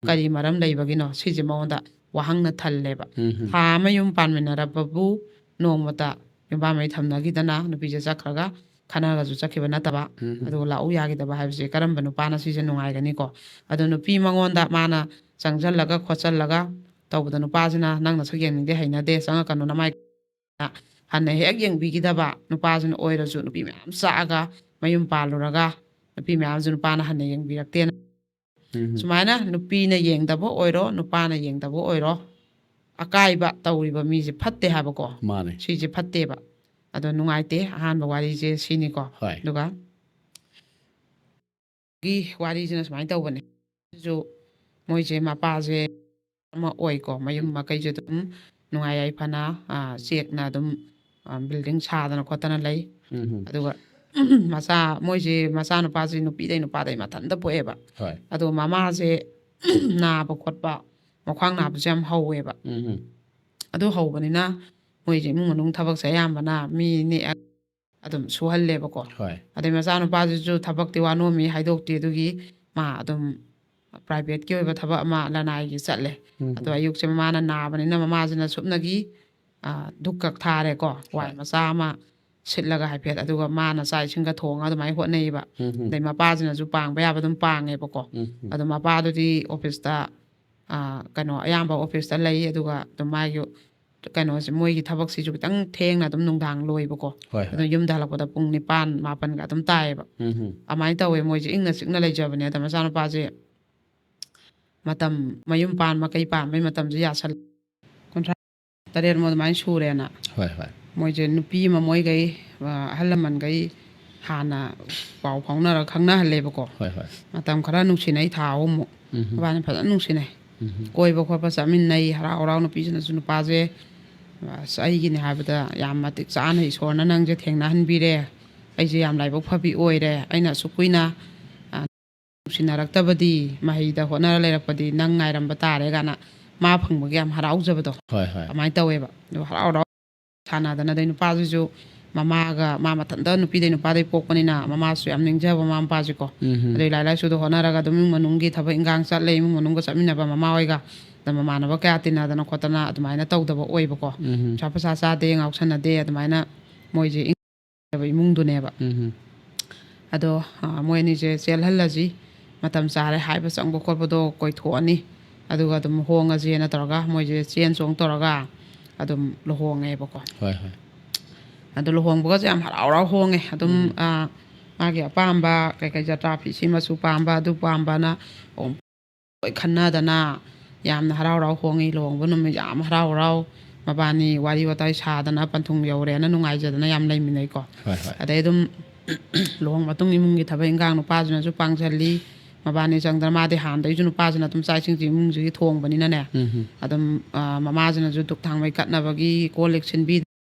ꯀꯔꯤ ꯃꯔꯝ ꯂꯩꯕꯒꯤꯅꯣ, ꯁꯤꯁꯦ ꯃꯉꯣꯟꯗ ꯋꯥꯍꯪꯅ ꯊꯜꯂꯦꯕ꯫ ꯎꯝ ꯊꯥ ꯑꯃ ꯌꯨꯝ ꯄꯥꯟꯃꯤꯟꯅꯔꯕꯕꯨ ꯅꯣꯡꯃꯇ ꯌꯨꯝꯕꯥꯟ ꯃꯔꯤ ꯊꯝꯅꯈꯤꯗꯅ, ꯅꯨꯄꯤꯁꯦ ꯆꯠꯈ꯭ꯔꯒ ꯈꯟꯅꯔꯒꯁꯨ ꯆꯠꯈꯤꯕ ꯅꯠꯇꯕ, ꯎꯝ ꯑꯗꯨꯒ ꯂꯥꯛꯎ ꯌꯥꯈꯤꯗꯕ ꯍꯥꯏꯕꯁꯦ ꯀꯔꯝꯕ ꯅꯨꯄꯥꯅ ꯁꯤꯁꯦ ꯅꯨꯡꯉꯥꯏꯒꯅꯤꯀꯣ? ꯑꯗꯣ ꯅꯨꯄꯤ ꯃꯉꯣꯟꯗ ꯃꯥꯅ ꯆꯪꯁꯤꯜꯂꯒ ꯈꯣꯠꯆꯜꯂꯒ ꯇꯧꯕꯗ, ꯅꯨꯄꯥꯁꯤꯅ "ꯅꯪ ꯅꯁꯛ ꯌꯦꯡꯅꯤꯡꯗꯦ, ꯍꯩꯅꯗꯦ, ꯆꯪꯉꯛꯀꯅꯨ, ꯅꯃꯥꯏ" ꯍꯟꯅ ꯍꯦꯛ ꯌꯦꯡꯕꯤꯈꯤꯗꯕ ꯅꯨꯄꯥꯁꯤꯅ ꯑꯣꯏꯔꯁꯨ, ꯅꯨꯄꯤ ꯃꯌꯥꯝ ꯆꯥꯛꯑꯒ ꯃꯌꯨꯝ ꯄꯥꯜꯂꯨꯔꯒ ꯅꯨꯄꯤ ꯃꯌꯥꯝꯁꯨ ꯅꯨꯄꯥꯅ ꯍꯟꯅ ꯌꯦꯡꯕꯤꯔꯛꯇꯦꯅ, ꯎꯝ ꯁꯨꯃꯥꯏꯅ ꯅꯨꯄꯤꯅ ꯌꯦꯡꯗꯕ ꯑꯣꯏꯔꯣ, ꯅꯨꯄꯥꯅ ꯌꯦꯡꯗꯕ ꯑꯣꯏꯔꯣ, ꯑꯀꯥꯏꯕ ꯇꯧꯔꯤꯕ ꯃꯤꯁꯦ ꯐꯠꯇꯦ ꯍꯥꯏꯕꯀꯣ꯫ ꯃꯥꯅꯦ꯫ ꯁꯤꯁꯦ ꯐꯠꯇꯦꯕ꯫ ꯑꯗꯣ ꯅꯨꯡꯉꯥꯏꯇꯦ, ꯑꯍꯥꯟꯕ ꯋꯥꯔꯤꯁꯦ ꯁꯤꯅꯤꯀꯣ꯫ ꯍꯣꯏ꯫ ꯑꯗꯨꯒ ꯒꯤ ꯋꯥꯔꯤꯁꯤꯅ ꯁꯨꯃꯥꯏꯅ ꯇꯧꯕꯅꯦ꯫ ꯁꯤꯁꯨ ꯃꯣꯏꯁꯦ, ꯃꯄꯥꯁꯦ ꯑꯃ ꯑꯣꯏꯀꯣ, ꯃꯌꯨꯝ ꯃꯀꯩꯁꯦ ꯑꯗꯨꯝ ꯅꯨꯡꯉꯥꯏ ꯌꯥꯏꯐꯅ, ꯑ, ꯆꯦꯛꯅ ꯑꯗꯨꯝ, ꯑ, ꯕꯤꯜꯗꯤꯡ ꯁꯥꯗꯅ ꯈꯣꯠꯇꯅ ꯂꯩ꯫ ꯎꯝ ꯑꯗꯨꯒ ꯃꯆꯥ, ꯃꯣꯏꯁꯦ ꯃꯆꯥꯅꯨꯄꯥꯁꯦ ꯅꯨꯄꯤꯗꯩ ꯅꯨꯄꯥꯗꯩ ꯃꯊꯟꯇ ꯄꯣꯛꯑꯦꯕ꯫ ꯍꯣꯏ꯫ ꯑꯗꯣ ꯃꯃꯥꯁꯦ ꯅꯥꯕ ꯈꯣꯠꯄ, ꯃꯈ꯭ꯋꯥꯡ ꯅꯥꯕꯁꯦ ꯌꯥꯝ ꯍꯧꯋꯦꯕ꯫ ꯎꯝ ꯑꯗꯨ ꯍꯧꯕꯅꯤꯅ ꯃꯣꯏꯁꯦ ꯏꯃꯨꯡ ꯃꯅꯨꯡ ꯊꯕꯛꯁꯦ ꯑꯌꯥꯝꯕꯅ ꯃꯤ ꯅꯦꯛꯑ ꯑꯗꯨꯝ ꯁꯨꯍꯜꯂꯦꯕꯀꯣ꯫ ꯍꯣꯏ꯫ ꯑꯗꯩ ꯃꯆꯥꯅꯨꯄꯥꯁꯤꯁꯨ ꯊꯕꯛꯇꯤ ꯋꯥꯅꯣꯝꯃꯤ ꯍꯥꯏꯗꯣꯛꯇꯦ, ꯑꯗꯨꯒꯤ ꯃꯥ ꯑꯗꯨꯝ ꯄ꯭ꯔꯥꯏꯚꯦꯠꯀꯤ ꯑꯣꯏꯕ ꯊꯕꯛ ꯑꯃ ꯂꯅꯥꯏꯒꯤ ꯆꯠꯂꯦ꯫ ꯎꯝ ꯑꯗꯣ ꯑꯌꯨꯛꯁꯦ ꯃꯃꯥꯅ ꯅꯥꯕꯅꯤꯅ ꯃꯃꯥꯁꯤꯅ ꯁꯨꯞꯅꯒꯤ, ꯑ, ꯙꯨꯛ ꯀꯛ ꯊꯥꯔꯦꯀꯣ, ꯋꯥꯏ ꯍꯣꯏ꯫ ꯃꯆꯥ ꯑꯃ ꯁꯤꯠꯂꯒ ꯍꯥꯏꯐꯦꯠ, ꯑꯗꯨꯒ ꯃꯥꯅ ꯆꯥꯛ ꯏꯁꯤꯡꯒ ꯊꯣꯡꯉꯒ ꯑꯗꯨꯃꯥꯏꯅ ꯍꯣꯠꯅꯩꯌꯦꯕ꯫ ꯎꯝ, ꯎꯝ꯫ ꯑꯗꯩ ꯃꯄꯥꯁꯤꯅꯁꯨ ꯄꯥꯡꯕ ꯌꯥꯕ ꯑꯗꯨꯝ ꯄꯥꯡꯉꯦꯕꯀꯣ꯫ ꯎꯝ, ꯎꯝ꯫ ꯑꯗꯣ ꯃꯄꯥꯗꯨꯗꯤ ꯑꯣꯐꯤꯁꯇ, ꯑꯥ, ꯀꯩꯅꯣ, ꯑꯌꯥꯝꯕ ꯑꯣꯐꯤꯁꯇ ꯂꯩ, ꯑꯗꯨꯒ ꯑꯗꯨꯝ ꯃꯥꯒꯤ ꯀꯩꯅꯣꯁꯦ, ꯃꯣꯏꯒꯤ ꯊꯕꯛꯁꯤꯁꯨ ꯈꯤꯇꯪ ꯊꯦꯡꯅ ꯑꯗꯨꯝ ꯅꯨꯡꯗꯥꯡ ꯂꯣꯏꯕꯀꯣ꯫ ꯍꯣꯏ, ꯍꯣꯏ꯫ ꯑꯗꯨꯅ ꯌꯨꯝꯗ ꯍꯜꯂꯛꯄꯗ ꯄꯨꯡ ꯅꯤꯄꯥꯟ, ꯃꯥꯄꯟꯒ ꯑꯗꯨꯝ ꯇꯥꯏꯌꯦꯕ꯫ ꯎꯝ, ꯎꯝ꯫ ꯑꯗꯨꯃꯥꯏꯅ ꯇꯧꯋꯦ, ꯃꯣꯏꯁꯦ ꯏꯪꯅ ꯆꯤꯛꯅ ꯂꯩꯖꯕꯅꯦ꯫ ꯑꯗ ꯃꯆꯥꯅꯨꯄꯥꯁꯦ ꯃꯇꯝ, ꯃꯌꯨꯝ ꯄꯥꯟ, ꯃꯀꯩ ꯄꯥꯟꯕꯩ ꯃꯇꯝꯁꯦ ꯌꯥꯁꯜ-, ꯀꯨꯟꯊ꯭ꯔꯥ ꯇꯔꯦꯠꯃꯨꯛ ꯑꯗꯨꯃꯥꯏꯅ ꯁꯨꯔꯦꯅ꯫ ꯍꯣꯏ, ꯍꯣꯏ꯫ ꯃꯣꯏꯁꯦ ꯅꯨꯄꯤ ꯑꯃ ꯃꯣꯏꯈꯩ, ꯑ, ꯑꯍꯜ ꯂꯃꯟꯈꯩ ꯍꯥꯟꯅ ꯄꯥꯎ ꯐꯥꯎꯅꯔꯒ ꯈꯪꯅꯍꯜꯂꯦꯕꯀꯣ꯫ ꯍꯣꯏ, ꯍꯣꯏ꯫ ꯃꯇꯝ ꯈꯔ ꯅꯨꯡꯁꯤꯅꯩ, ꯊꯥ ꯑꯍꯨꯝꯃꯨꯛ꯫ ꯎꯝ꯫ ꯃꯕꯥꯅꯤ ꯐꯖꯅ ꯅꯨꯡꯁꯤꯅꯩ꯫ ꯎꯝ꯫ ꯀꯣꯏꯕ ꯈꯣꯠꯄ ꯆꯠꯃꯤꯟꯅꯩ, ꯍꯔꯥꯎ ꯍꯔꯥꯎ꯫ ꯅꯨꯄꯤꯁꯤꯅꯁꯨ ꯅꯨꯄꯥꯁꯦ, ꯑꯁ, ꯑꯩꯒꯤꯅꯦ ꯍꯥꯏꯕꯗ ꯌꯥꯝ ꯃꯇꯤꯛ ꯆꯥꯅ ꯏꯁꯣꯔꯅ ꯅꯪꯁꯦ ꯊꯦꯡꯅꯍꯟꯕꯤꯔꯦ, ꯑꯩꯁꯦ ꯌꯥꯝ ꯂꯥꯏꯕꯛ ꯐꯕꯤ ꯑꯣꯏꯔꯦ, ꯑꯩꯅ ꯑꯁꯨꯛ ꯀꯨꯏꯅ, ꯑ, ꯅꯨꯡꯁꯤꯅꯔꯛꯇꯕꯗꯤ, ꯃꯍꯩꯗ ꯍꯣꯠꯅꯔ ꯂꯩꯔꯛꯄꯗꯤ ꯅꯪ ꯉꯥꯏꯔꯝꯕ ꯇꯥꯔꯦ ꯀꯥꯏꯅ ꯃꯥ ꯐꯪꯕꯒꯤ ꯌꯥꯝ ꯍꯔꯥꯎꯖꯕꯗꯣ, ꯍꯣꯏ, ꯍꯣꯏ꯫ ꯑꯗꯨꯃꯥꯏꯅ ꯇꯧꯋꯦꯕ꯫ ꯑꯗꯣ ꯍꯔꯥꯎ ꯍꯔꯥꯎ ꯁꯥꯟꯅꯗꯅ, ꯑꯗꯩ ꯅꯨꯄꯥꯗꯨꯁꯨ ꯃꯃꯥꯒ, ꯃꯥ ꯃꯊꯟꯇ ꯅꯨꯄꯤꯗꯩ ꯅꯨꯄꯥꯗꯩ ꯄꯣꯛꯄꯅꯤꯅ ꯃꯃꯥꯁꯨ ꯌꯥꯝ ꯅꯤꯡꯖꯕ, ꯃꯃꯥ ꯃꯄꯥꯁꯤꯀꯣ꯫ ꯎꯝ꯫ ꯑꯗꯩ ꯂꯥꯏꯔꯤꯛ ꯂꯥꯏꯁꯨꯗꯣ ꯍꯣꯠꯅꯔꯒ ꯑꯗꯨꯝ ꯏꯃꯨꯡ ꯃꯅꯨꯡꯒꯤ ꯊꯕꯛ ꯏꯟꯈꯥꯡ ꯆꯠꯂꯦ, ꯏꯃꯨꯡ ꯃꯅꯨꯡꯒ ꯆꯠꯃꯤꯟꯅꯕ ꯃꯃꯥ ꯍꯣꯏꯒ꯫ ꯑꯗ ꯃꯃꯥꯟꯅꯕ ꯀꯌꯥ ꯇꯤꯟꯅꯗꯅ ꯈꯣꯠꯇꯅ ꯑꯗꯨꯃꯥꯏꯅ ꯇꯧꯗꯕ ꯑꯣꯏꯕꯀꯣ꯫ ꯎꯝ꯫ ꯅꯤꯁꯥ ꯄꯁꯥ ꯆꯥꯗꯦ, ꯉꯥꯎꯁꯟꯅꯗꯦ, ꯑꯗꯨꯃꯥꯏꯅ ꯃꯣꯏꯁꯦ ꯏꯪ-, ꯏꯃꯨꯡꯗꯨꯅꯦꯕ꯫ ꯎꯝ꯫ ꯑꯗꯣ, ꯑ, ꯃꯣꯏ ꯑꯅꯤꯁꯦ ꯆꯦꯜꯍꯜꯂꯁꯤ, ꯃꯇꯝ ꯆꯥꯔꯦ ꯍꯥꯏꯕ ꯆꯪꯕ ꯈꯣꯠꯄꯗꯣ ꯀꯣꯏꯊꯣꯛꯑꯅꯤ, ꯑꯗꯨꯒ ꯑꯗꯨꯝ ꯍꯣꯡꯉꯁꯦꯅ ꯇꯧꯔꯒ ꯃꯣꯏꯁꯦ ꯆꯦꯟ ꯆꯣꯡ ꯇꯧꯔꯒ ꯑꯗꯨꯝ ꯂꯨꯍꯣꯡꯉꯦꯕꯀꯣ꯫ ꯍꯣꯏ, ꯍꯣꯏ꯫ ꯑꯗꯣ ꯂꯨꯍꯣꯡꯕꯒꯁꯦ ꯌꯥꯝ ꯍꯔꯥꯎ ꯍꯔꯥꯎ ꯍꯣꯡꯉꯦ꯫ ꯑꯗꯨꯝ, ꯎꯝ꯫ ꯑ, ꯃꯥꯒꯤ ꯑꯄꯥꯝꯕ ꯀꯩꯀꯩ ꯖꯇ꯭ꯔꯥ ꯐꯤ ꯁꯤ ꯃꯆꯨ ꯄꯥꯝꯕ, ꯑꯗꯨ ꯄꯥꯝꯕꯅ ꯂꯣꯏ ꯈꯟꯅꯗꯅ ꯌꯥꯝꯅ ꯍꯔꯥꯎ ꯍꯔꯥꯎ ꯍꯣꯡꯉꯤ꯫ ꯂꯨꯍꯣꯡꯕ ꯅꯨꯃꯤꯠ ꯌꯥꯝ ꯍꯔꯥꯎ ꯍꯔꯥꯎ ꯃꯕꯥꯅꯤ ꯋꯥꯔꯤ ꯋꯥꯇꯥꯏ ꯁꯥꯗꯅ ꯄꯟꯊꯨꯡ ꯌꯧꯔꯦꯅ ꯅꯨꯡꯉꯥꯏꯖꯗꯅ ꯌꯥꯝ ꯂꯩꯃꯤꯟꯅꯩꯀꯣ꯫ ꯍꯣꯏ, ꯍꯣꯏ꯫ ꯑꯗꯩ ꯑꯗꯨꯝ ꯂꯨꯍꯣꯡꯕ ꯃꯇꯨꯡ ꯏꯃꯨꯡꯒꯤ ꯊꯕꯛ ꯏꯟꯈꯥꯡ ꯅꯨꯄꯥꯁꯤꯅꯁꯨ ꯄꯥꯡꯁꯤꯜꯂꯤ, ꯃꯕꯥꯅꯤ ꯆꯪꯗꯅ꯫ ꯃꯥꯗꯤ ꯍꯥꯟꯅꯗꯩꯁꯨ ꯅꯨꯄꯥꯁꯤꯅ ꯑꯗꯨꯝ ꯆꯥꯛ ꯏꯁꯤꯡꯁꯤ ꯏꯃꯨꯡꯁꯤꯒꯤ ꯊꯣꯡꯕꯅꯤꯅꯅꯦ꯫ ꯎꯝ, ꯎꯝ꯫ ꯑꯗꯨꯝ, ꯑ, ꯃꯃꯥꯁꯤꯅꯁꯨ ꯙꯨꯞ ꯊꯥꯡꯃꯩ ꯀꯠꯅꯕꯒꯤ ꯀꯣꯜ ꯂꯤꯛ ꯁꯤꯟꯕꯤ꯫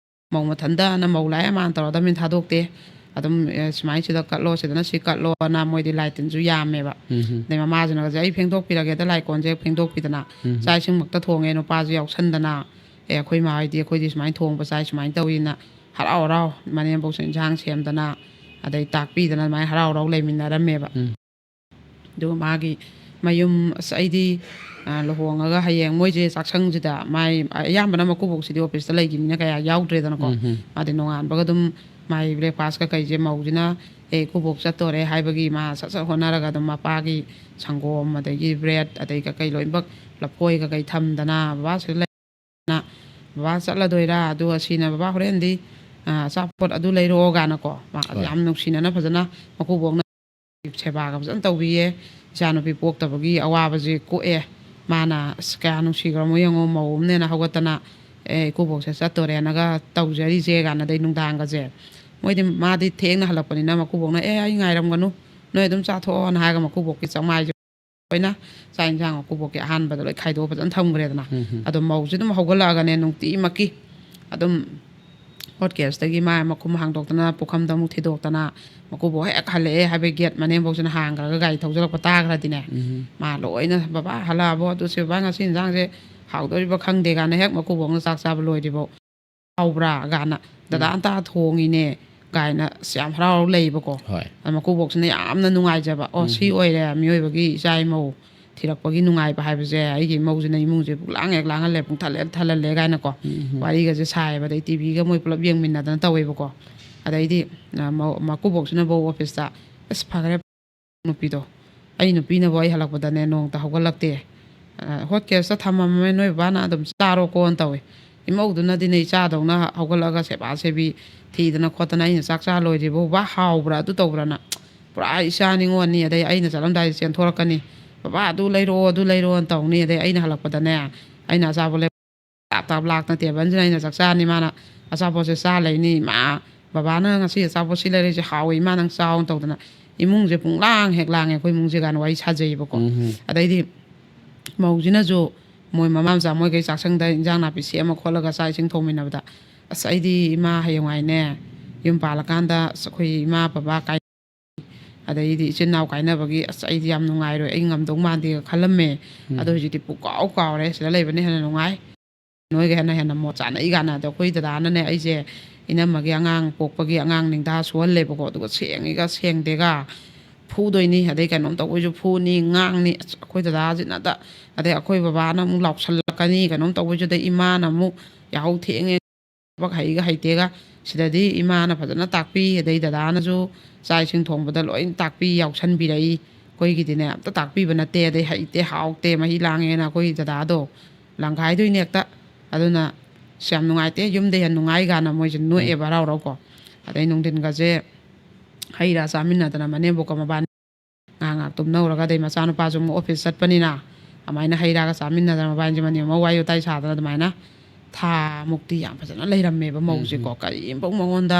ꯃꯧ ꯃꯊꯟꯇꯅ ꯃꯧ ꯂꯥꯏ ꯑꯃꯅ ꯇꯧꯔꯗꯕꯅꯤ ꯊꯥꯗꯣꯛꯇꯦ꯫ ꯑꯗꯨꯝ, ꯑꯦ, ꯁꯨꯃꯥꯏꯅ ꯁꯤꯗ ꯀꯠꯂꯣ, ꯁꯤꯗꯅ ꯁꯤ ꯀꯠꯂꯣꯅ ꯃꯣꯏꯗꯤ ꯂꯥꯏ ꯇꯤꯟꯁꯨ ꯌꯥꯝꯃꯦꯕ꯫ ꯎꯝ꯫ ꯑꯗꯩ ꯃꯃꯥꯁꯤꯅꯒꯁꯦ, "ꯑꯩ ꯐꯦꯡꯗꯣꯛꯄꯤꯔꯒꯦꯗ ꯂꯥꯏ ꯀꯣꯟꯁꯦ ꯐꯦꯡꯗꯣꯛꯄꯤꯗꯅ", ꯎꯝ꯫ ꯆꯥꯛ ꯏꯁꯤꯡꯃꯛꯇ ꯊꯣꯡꯉꯦ, ꯅꯨꯄꯥꯁꯨ ꯌꯥꯎꯁꯟꯗꯅ꯫ "ꯑꯦ, ꯑꯩꯈꯣꯏ ꯃꯥ ꯍꯣꯏꯗꯤ ꯑꯩꯈꯣꯏꯗꯤ ꯁꯨꯃꯥꯏꯅ ꯊꯣꯡꯕ ꯆꯥꯏ, ꯁꯨꯃꯥꯏꯅ ꯇꯧꯏꯅ" ꯍꯔꯥꯎ ꯍꯔꯥꯎ ꯃꯅꯦꯝꯕꯣꯛꯁꯨ ꯏꯟꯁꯥꯡ ꯁꯦꯝꯗꯅ, ꯑꯗꯩ ꯇꯥꯛꯄꯤꯗꯅ ꯑꯗꯨꯃꯥꯏꯅ ꯍꯔꯥꯎ ꯍꯔꯥꯎ ꯂꯩꯃꯤꯟꯅꯔꯝꯃꯦꯕ꯫ ꯎꯝ꯫ ꯑꯗꯨꯒ ꯃꯥꯒꯤ ꯃꯌꯨꯝ, ꯑꯁ, ꯑꯩꯗꯤ ꯑ, ꯂꯨꯍꯣꯡꯉꯒ ꯍꯌꯦꯡ ꯃꯣꯏꯁꯦ ꯆꯥꯛꯁꯪꯁꯤꯗ ꯃꯥꯏ, ꯑꯌꯥꯝꯕꯅ ꯃꯀꯨꯕꯣꯛꯁꯤꯗꯤ ꯑꯣꯐꯤꯁꯇ ꯂꯩꯈꯤꯕꯅꯤꯅ ꯀꯌꯥ ꯌꯥꯎꯗ꯭ꯔꯦꯗꯅꯀꯣ꯫ ꯎꯝ, ꯎꯝ꯫ ꯃꯥꯗꯤ ꯅꯣꯡꯉꯥꯟꯕꯒ ꯑꯗꯨꯝ ꯃꯥꯏ ꯕ꯭ꯔꯦꯛꯐꯥꯁꯀ ꯀꯩꯁꯦ ꯃꯧꯁꯤꯅ, "ꯑꯦ, ꯏꯀꯨꯕꯣꯛ ꯆꯠꯇꯣꯔꯦ" ꯍꯥꯏꯕꯒꯤ ꯃꯥ ꯁꯠ ꯁꯠ ꯍꯣꯠꯅꯔꯒ ꯑꯗꯨꯝ ꯃꯄꯥꯒꯤ ꯁꯪꯒꯣꯝ, ꯑꯗꯒꯤ ꯕ꯭ꯔꯦꯗ, ꯑꯗꯩ ꯀꯩꯀꯩ ꯂꯣꯏꯅꯃꯛ, ꯂꯐꯣꯏ ꯀꯩꯀꯩ ꯊꯝꯗꯅ, "ꯕꯕꯥ ꯁꯤꯗ ꯂꯩ, ꯕꯕꯥ ꯆꯠꯂꯗꯣꯏꯔꯥ? ꯑꯗꯨꯒ ꯁꯤꯅ ꯕꯕꯥ ꯍꯣꯔꯦꯟꯗꯤ, ꯑ, ꯑꯆꯥꯄꯣꯠ ꯑꯗꯨ ꯂꯩꯔꯛꯑꯣ" ꯀꯥꯏꯅꯀꯣ꯫ ꯃꯥ ꯍꯣꯏ꯫ ꯌꯥꯝ ꯅꯨꯡꯁꯤꯅꯅ ꯐꯖꯅ ꯃꯀꯨꯕꯣꯛꯅ ꯁꯦꯕꯥꯒ ꯐꯖꯅ ꯇꯧꯕꯤꯌꯦ꯫ ꯏꯆꯥꯅꯨꯄꯤ ꯄꯣꯛꯇꯕꯒꯤ ꯑꯋꯥꯕꯁꯦ ꯀꯣꯛꯑꯦ꯫ ꯃꯥꯅ ꯑꯁ ꯀꯌꯥ ꯅꯨꯡꯁꯤꯈ꯭ꯔꯃꯣ ꯌꯦꯡꯉꯣ, ꯃꯧ ꯑꯃꯅꯦꯅ ꯍꯧꯒꯠꯇꯅ, "ꯑꯦ, ꯏꯀꯨꯕꯣꯛꯁꯦ ꯆꯠꯇꯣꯔꯦꯅꯒ ꯇꯧꯖꯔꯤꯁꯦ" ꯀꯥꯏꯅ꯫ ꯑꯗꯩ ꯅꯨꯡꯗꯥꯡꯒꯁꯦ ꯃꯣꯏꯗꯤ, ꯃꯥꯗꯤ ꯊꯦꯡꯅ ꯍꯜꯂꯛꯄꯅꯤꯅ ꯃꯀꯨꯕꯣꯛꯅ, "ꯑꯦ, ꯑꯩ ꯉꯥꯏꯔꯝꯒꯅꯨ, ꯅꯣꯏ ꯑꯗꯨꯝ ꯆꯥꯊꯣꯛꯑꯣꯅ" ꯍꯥꯏꯔꯒ ꯃꯀꯨꯕꯣꯛꯀꯤ ꯆꯥꯛꯃꯥꯏꯁꯦ ꯂꯣꯏꯅ ꯆꯥꯛ ꯏꯟꯁꯥꯡ ꯃꯀꯨꯕꯣꯛꯀꯤ ꯑꯍꯥꯟꯕꯗ ꯂꯣꯏ ꯈꯥꯏꯗꯣꯛꯑ ꯐꯖꯅ ꯊꯝꯈ꯭ꯔꯦꯗꯅ꯫ ꯎꯝ, ꯎꯝ꯫ ꯑꯗꯣ ꯃꯧꯁꯦ ꯑꯗꯨꯝ ꯍꯧꯒꯠꯂꯛꯑꯒꯅꯦ, ꯅꯨꯡꯇꯤꯃꯛꯀꯤ ꯑꯗꯨꯝ ꯍꯣꯠ ꯀꯦꯁꯇꯒꯤ ꯃꯥꯏ ꯃꯈꯨꯝ ꯍꯥꯡꯗꯣꯛꯇꯅ, ꯄꯨꯈꯝꯗ ꯑꯃꯨꯛ ꯊꯤꯗꯣꯛꯇꯅ, ꯃꯀꯨꯕꯣꯛ ꯍꯦꯛ ꯍꯜꯂꯛꯑꯦ ꯍꯥꯏꯕꯒꯤ ꯒꯦꯠ ꯃꯅꯦꯝꯕꯣꯛꯁꯤꯅ ꯍꯥꯡꯈ꯭ꯔꯒ ꯒꯥꯔꯤ ꯊꯧꯖꯤꯜꯂꯛꯄ ꯇꯥꯈ꯭ꯔꯗꯤꯅꯦ, ꯎꯝ꯫ ꯃꯥ ꯂꯣꯏꯅ, "ꯕꯕꯥ ꯍꯜꯂꯛꯑꯕꯣ? ꯑꯗꯨ ꯁꯤ ꯕꯕꯥ, ꯉꯁꯤ ꯏꯟꯁꯥꯡꯁꯦ ꯍꯥꯎꯗꯣꯔꯤꯕ ꯈꯪꯗꯦ" ꯀꯥꯏꯅ ꯍꯦꯛ ꯃꯀꯨꯕꯣꯛꯅ ꯆꯥꯛ ꯆꯥꯕ ꯂꯣꯏꯗ꯭ꯔꯤꯐꯥꯎ, "ꯍꯥꯎꯕ꯭ꯔꯥ?" ꯀꯥꯏꯅ, "ꯗꯗꯥ ꯎꯝ꯫ ꯑꯟꯇꯥ ꯊꯣꯡꯉꯤꯅꯦ" ꯀꯥꯏꯅ ꯑꯁ ꯌꯥꯝ ꯍꯔꯥꯎ ꯂꯩꯌꯦꯕꯀꯣ꯫ ꯍꯣꯏ꯫ ꯑꯗ ꯃꯀꯨꯕꯣꯛꯁꯤꯅ ꯌꯥꯝꯅ ꯅꯨꯡꯉꯥꯏꯖꯕ, "ꯑꯣ, ꯁꯤ ꯎꯝ꯫ ꯑꯣꯏꯔꯦ ꯃꯤꯑꯣꯏꯕꯒꯤ ꯏꯆꯥ ꯏꯃꯧ ꯊꯤꯔꯛꯄꯒꯤ ꯅꯨꯡꯉꯥꯏꯕ ꯍꯥꯏꯕꯁꯦ, ꯑꯩꯒꯤ ꯏꯃꯧꯁꯤꯅ ꯏꯃꯨꯡꯁꯦ ꯄꯨꯛꯂꯥꯡ ꯍꯦꯛ ꯂꯥꯡꯍꯜꯂꯦ, ꯄꯨꯡꯊꯜ ꯍꯦꯛ ꯊꯜꯍꯜꯂꯦ" ꯀꯥꯏꯅꯀꯣ꯫ ꯎꯝ, ꯎꯝ꯫ ꯋꯥꯔꯤꯒꯁꯦ ꯁꯥꯏꯌꯦꯕ, ꯑꯗꯩ ꯇꯤꯚꯤꯒ ꯃꯣꯏ ꯄꯨꯂꯞ ꯌꯦꯡꯃꯤꯟꯅꯗꯅ ꯇꯧꯋꯦꯕꯀꯣ꯫ ꯑꯗꯩꯗꯤ, ꯑ, ꯃꯧ-, ꯃꯀꯨꯕꯣꯛꯁꯤꯅꯕꯨ ꯑꯣꯐꯤꯁꯇ, "ꯑꯁ, ꯐꯈ꯭ꯔꯦ ꯅꯨꯄꯤꯗꯣ, ꯑꯩ ꯅꯨꯄꯤꯅꯕꯨ ꯑꯩ ꯍꯜꯂꯛꯄꯗꯅꯦ ꯅꯣꯡꯇ ꯍꯧꯒꯠꯂꯛꯇꯦ꯫ ꯑ, ꯍꯣꯠ ꯀꯦꯁꯇ ꯊꯝꯃꯝꯃꯦ, ꯅꯣꯏ ꯕꯕꯥꯅ ꯑꯗꯨꯝ ꯆꯥꯔꯣꯀꯣꯅ" ꯇꯧꯋꯦ꯫ ꯏꯃꯧꯗꯨꯅꯗꯤꯅꯦ ꯏꯆꯥꯗꯧꯅ ꯍꯧꯒꯠꯂꯒ ꯁꯦꯕꯥ ꯁꯦꯕꯤ ꯊꯤꯗꯅ ꯈꯣꯠꯇꯅ, "ꯑꯩꯅ ꯆꯥꯛ ꯆꯥ ꯂꯣꯏꯗ꯭ꯔꯤꯕ, ꯕꯕꯥ ꯍꯥꯎꯕ꯭ꯔꯥ, ꯑꯗꯨ ꯇꯧꯕ꯭ꯔꯥꯅ" ꯄꯨꯔꯥ ꯏꯆꯥ ꯅꯤꯉꯣꯜꯅꯤ꯫ ꯑꯗꯩ ꯑꯩꯅ ꯆꯠꯂꯝꯗꯥꯏꯗ ꯆꯦꯟꯊꯣꯔꯛꯀꯅꯤ, "ꯕꯕꯥ, ꯑꯗꯨ ꯂꯩꯔꯛꯑꯣ, ꯑꯗꯨ ꯂꯩꯔꯛꯑꯣꯅ" ꯇꯧꯅꯤ꯫ ꯑꯗꯩ ꯑꯩꯅ ꯍꯜꯂꯛꯄꯗꯅꯦ, ꯑꯩꯅ ꯑꯆꯥꯄꯣꯠ ꯂꯩ-, ꯇꯥꯞ ꯇꯥꯞ ꯂꯥꯛꯇꯅ ꯇꯦꯕꯜꯁꯤꯗ ꯑꯩꯅ ꯆꯥꯛ ꯆꯥꯔꯅꯤ, ꯃꯥꯅ ꯑꯆꯥꯄꯣꯠꯁꯦ ꯆꯥ ꯂꯩꯅꯤ꯫ "ꯏꯃꯥ, ꯕꯕꯥꯅ ꯉꯁꯤ ꯑꯆꯥꯄꯣꯠ ꯁꯤ ꯂꯩꯔꯛꯏꯁꯦ ꯍꯥꯎꯋꯦ ꯏꯃꯥ, ꯅꯪ ꯆꯥꯎꯅ" ꯇꯧꯗꯅ ꯏꯃꯨꯡꯁꯦ ꯄꯨꯡꯂꯥꯡ ꯍꯦꯛ ꯂꯥꯡꯉꯦ ꯑꯩꯈꯣꯏ ꯏꯃꯨꯡꯁꯦ ꯀꯥꯏꯅ ꯋꯥꯔꯤ ꯁꯥꯖꯩꯌꯦꯕꯀꯣ꯫ ꯎꯝ꯫ ꯑꯗꯩꯗꯤ ꯃꯧꯁꯤꯅꯁꯨ ꯃꯣꯏ ꯃꯃꯥ ꯃꯆꯥ ꯃꯣꯏꯈꯩ ꯆꯥꯛꯁꯪꯗ ꯏꯟꯖꯥꯡ ꯅꯥꯄꯤ ꯁꯦꯝꯃ ꯈꯣꯠꯂꯒ ꯆꯥꯛ ꯏꯁꯤꯡ ꯊꯣꯡꯃꯤꯟꯅꯕꯗ, "ꯑꯁ, ꯑꯩꯗꯤ ꯏꯃꯥ ꯍꯌꯦꯡꯋꯥꯏꯅꯦ ꯌꯨꯝ ꯄꯥꯜꯂꯀꯥꯟꯗ ꯑꯁ ꯑꯩꯈꯣꯏ ꯏꯃꯥ ꯕꯕꯥ ꯀꯥꯏ-, ꯑꯗꯩꯗꯤ ꯏꯆꯤꯟ ꯏꯅꯥꯎ ꯀꯥꯏꯅꯕꯒꯤ ꯑꯁ ꯑꯩꯗꯤ ꯌꯥꯝ ꯅꯨꯡꯉꯥꯏꯔꯣꯏ, ꯑꯩ ꯉꯝꯗꯧ ꯃꯥꯟꯗꯦꯒ ꯈꯜꯂꯝꯃꯦ꯫ ꯎꯝ꯫ ꯑꯗꯣ ꯍꯧꯖꯤꯛꯇꯤ ꯄꯨꯡꯀꯥꯎ ꯀꯥꯎꯔꯦ, ꯁꯤꯗ ꯂꯩꯕꯅ ꯍꯦꯟꯅ ꯅꯨꯡꯉꯥꯏ, ꯅꯣꯏꯒ ꯍꯦꯟꯅ ꯍꯦꯟꯅ ꯃꯣꯠ ꯆꯥꯅꯩ" ꯀꯥꯏꯅ꯫ ꯑꯗꯣ ꯑꯩꯈꯣꯏ ꯗꯗꯥꯅꯅꯦ ꯑꯩꯁꯦ ꯏꯅꯝꯃꯒꯤ ꯑꯉꯥꯡ ꯄꯣꯛꯄꯒꯤ ꯑꯉꯥꯡ ꯅꯤꯡꯊꯥ ꯁꯨꯍꯜꯂꯦꯕꯀꯣ, ꯑꯗꯨꯒ ꯁꯦꯡꯉꯤꯒ ꯁꯦꯡꯗꯦꯒ ꯐꯨꯗꯣꯏꯅꯤ, ꯑꯗꯩ ꯀꯩꯅꯣꯝ ꯇꯧꯕꯩꯁꯨ ꯐꯨꯅꯤ, ꯉꯥꯡꯅꯤ꯫ ꯑꯁ, ꯑꯩꯈꯣꯏ ꯗꯗꯥꯁꯤꯅ ꯑꯗ, ꯑꯗꯩ ꯑꯩꯈꯣꯏ ꯕꯕꯥꯅ ꯑꯃꯨꯛ ꯂꯥꯎꯁꯜꯂꯛꯀꯅꯤ, ꯀꯩꯅꯣꯝ ꯇꯧꯕꯩꯁꯨ, ꯑꯗꯩ ꯏꯃꯥꯅ ꯑꯃꯨꯛ ꯌꯥꯍꯧ ꯊꯦꯡꯉꯦ, ꯊꯕꯛ ꯍꯩꯒ ꯍꯩꯇꯦꯒ꯫ ꯁꯤꯗꯗꯤ ꯏꯃꯥꯅ ꯐꯖꯅ ꯇꯥꯛꯄꯤ, ꯑꯗꯩ ꯗꯗꯥꯅꯁꯨ ꯆꯥꯛ ꯏꯁꯤꯡ ꯊꯣꯡꯕꯗ ꯂꯣꯏ ꯇꯥꯛꯄꯤ, ꯌꯥꯎꯁꯟꯕꯤꯔꯛꯏ꯫ ꯑꯩꯈꯣꯏꯒꯤꯗꯤꯅꯦ, ꯑꯝꯇ ꯇꯥꯛꯄꯤꯕ ꯅꯠꯇꯦ꯫ ꯑꯗꯩ ꯍꯩꯇꯦ, ꯍꯥꯎꯇꯦ, ꯃꯍꯤ ꯂꯥꯡꯉꯦꯅ ꯑꯩꯈꯣꯏ ꯗꯗꯥꯗꯣ ꯂꯪꯈꯥꯏꯗꯣꯏꯅꯦ ꯍꯦꯛꯇ꯫ ꯑꯗꯨꯅ ꯑꯁ, ꯌꯥꯝ ꯅꯨꯡꯉꯥꯏꯇꯦ, ꯌꯨꯝꯗ ꯍꯦꯟꯅ ꯅꯨꯡꯉꯥꯏ ꯀꯥꯏꯅ ꯃꯣꯏꯁꯦ ꯅꯣꯛꯑꯦꯕ, ꯍꯔꯥꯎ ꯍꯔꯥꯎꯀꯣ꯫ ꯑꯗꯩ ꯅꯨꯡꯊꯤꯟꯒꯁꯦ ꯍꯩ ꯔꯥ ꯆꯥꯃꯤꯟꯅꯗꯅ ꯃꯅꯦꯝꯕꯣꯛꯀ ꯃꯕꯥꯅꯤ ꯉꯥꯏꯍꯥꯛ ꯉꯥꯏꯍꯥꯛ ꯇꯨꯝꯅꯧꯔꯒ, ꯑꯗꯩ ꯃꯆꯥꯅꯨꯄꯥꯁꯨ ꯑꯃꯨꯛ ꯑꯣꯐꯤꯁ ꯆꯠꯄꯅꯤꯅ, ꯑꯗꯨꯃꯥꯏꯅ ꯍꯩ ꯔꯥꯒ ꯆꯥꯃꯤꯟꯅꯗꯅ ꯃꯕꯥꯅꯤꯁꯦ ꯃꯅꯦꯝ ꯑꯃ ꯋꯥꯔꯤ ꯋꯥꯇꯥꯏ ꯁꯥꯗꯅ ꯑꯗꯨꯃꯥꯏꯅ ꯊꯥ ꯃꯨꯛꯇꯤ ꯌꯥꯝ ꯐꯖꯅ ꯂꯩꯔꯝꯃꯦꯕ ꯃꯧꯁꯦꯀꯣ꯫ ꯎꯝ, ꯎꯝ꯫ ꯀꯔꯤꯝꯐꯧ ꯃꯉꯣꯟꯗ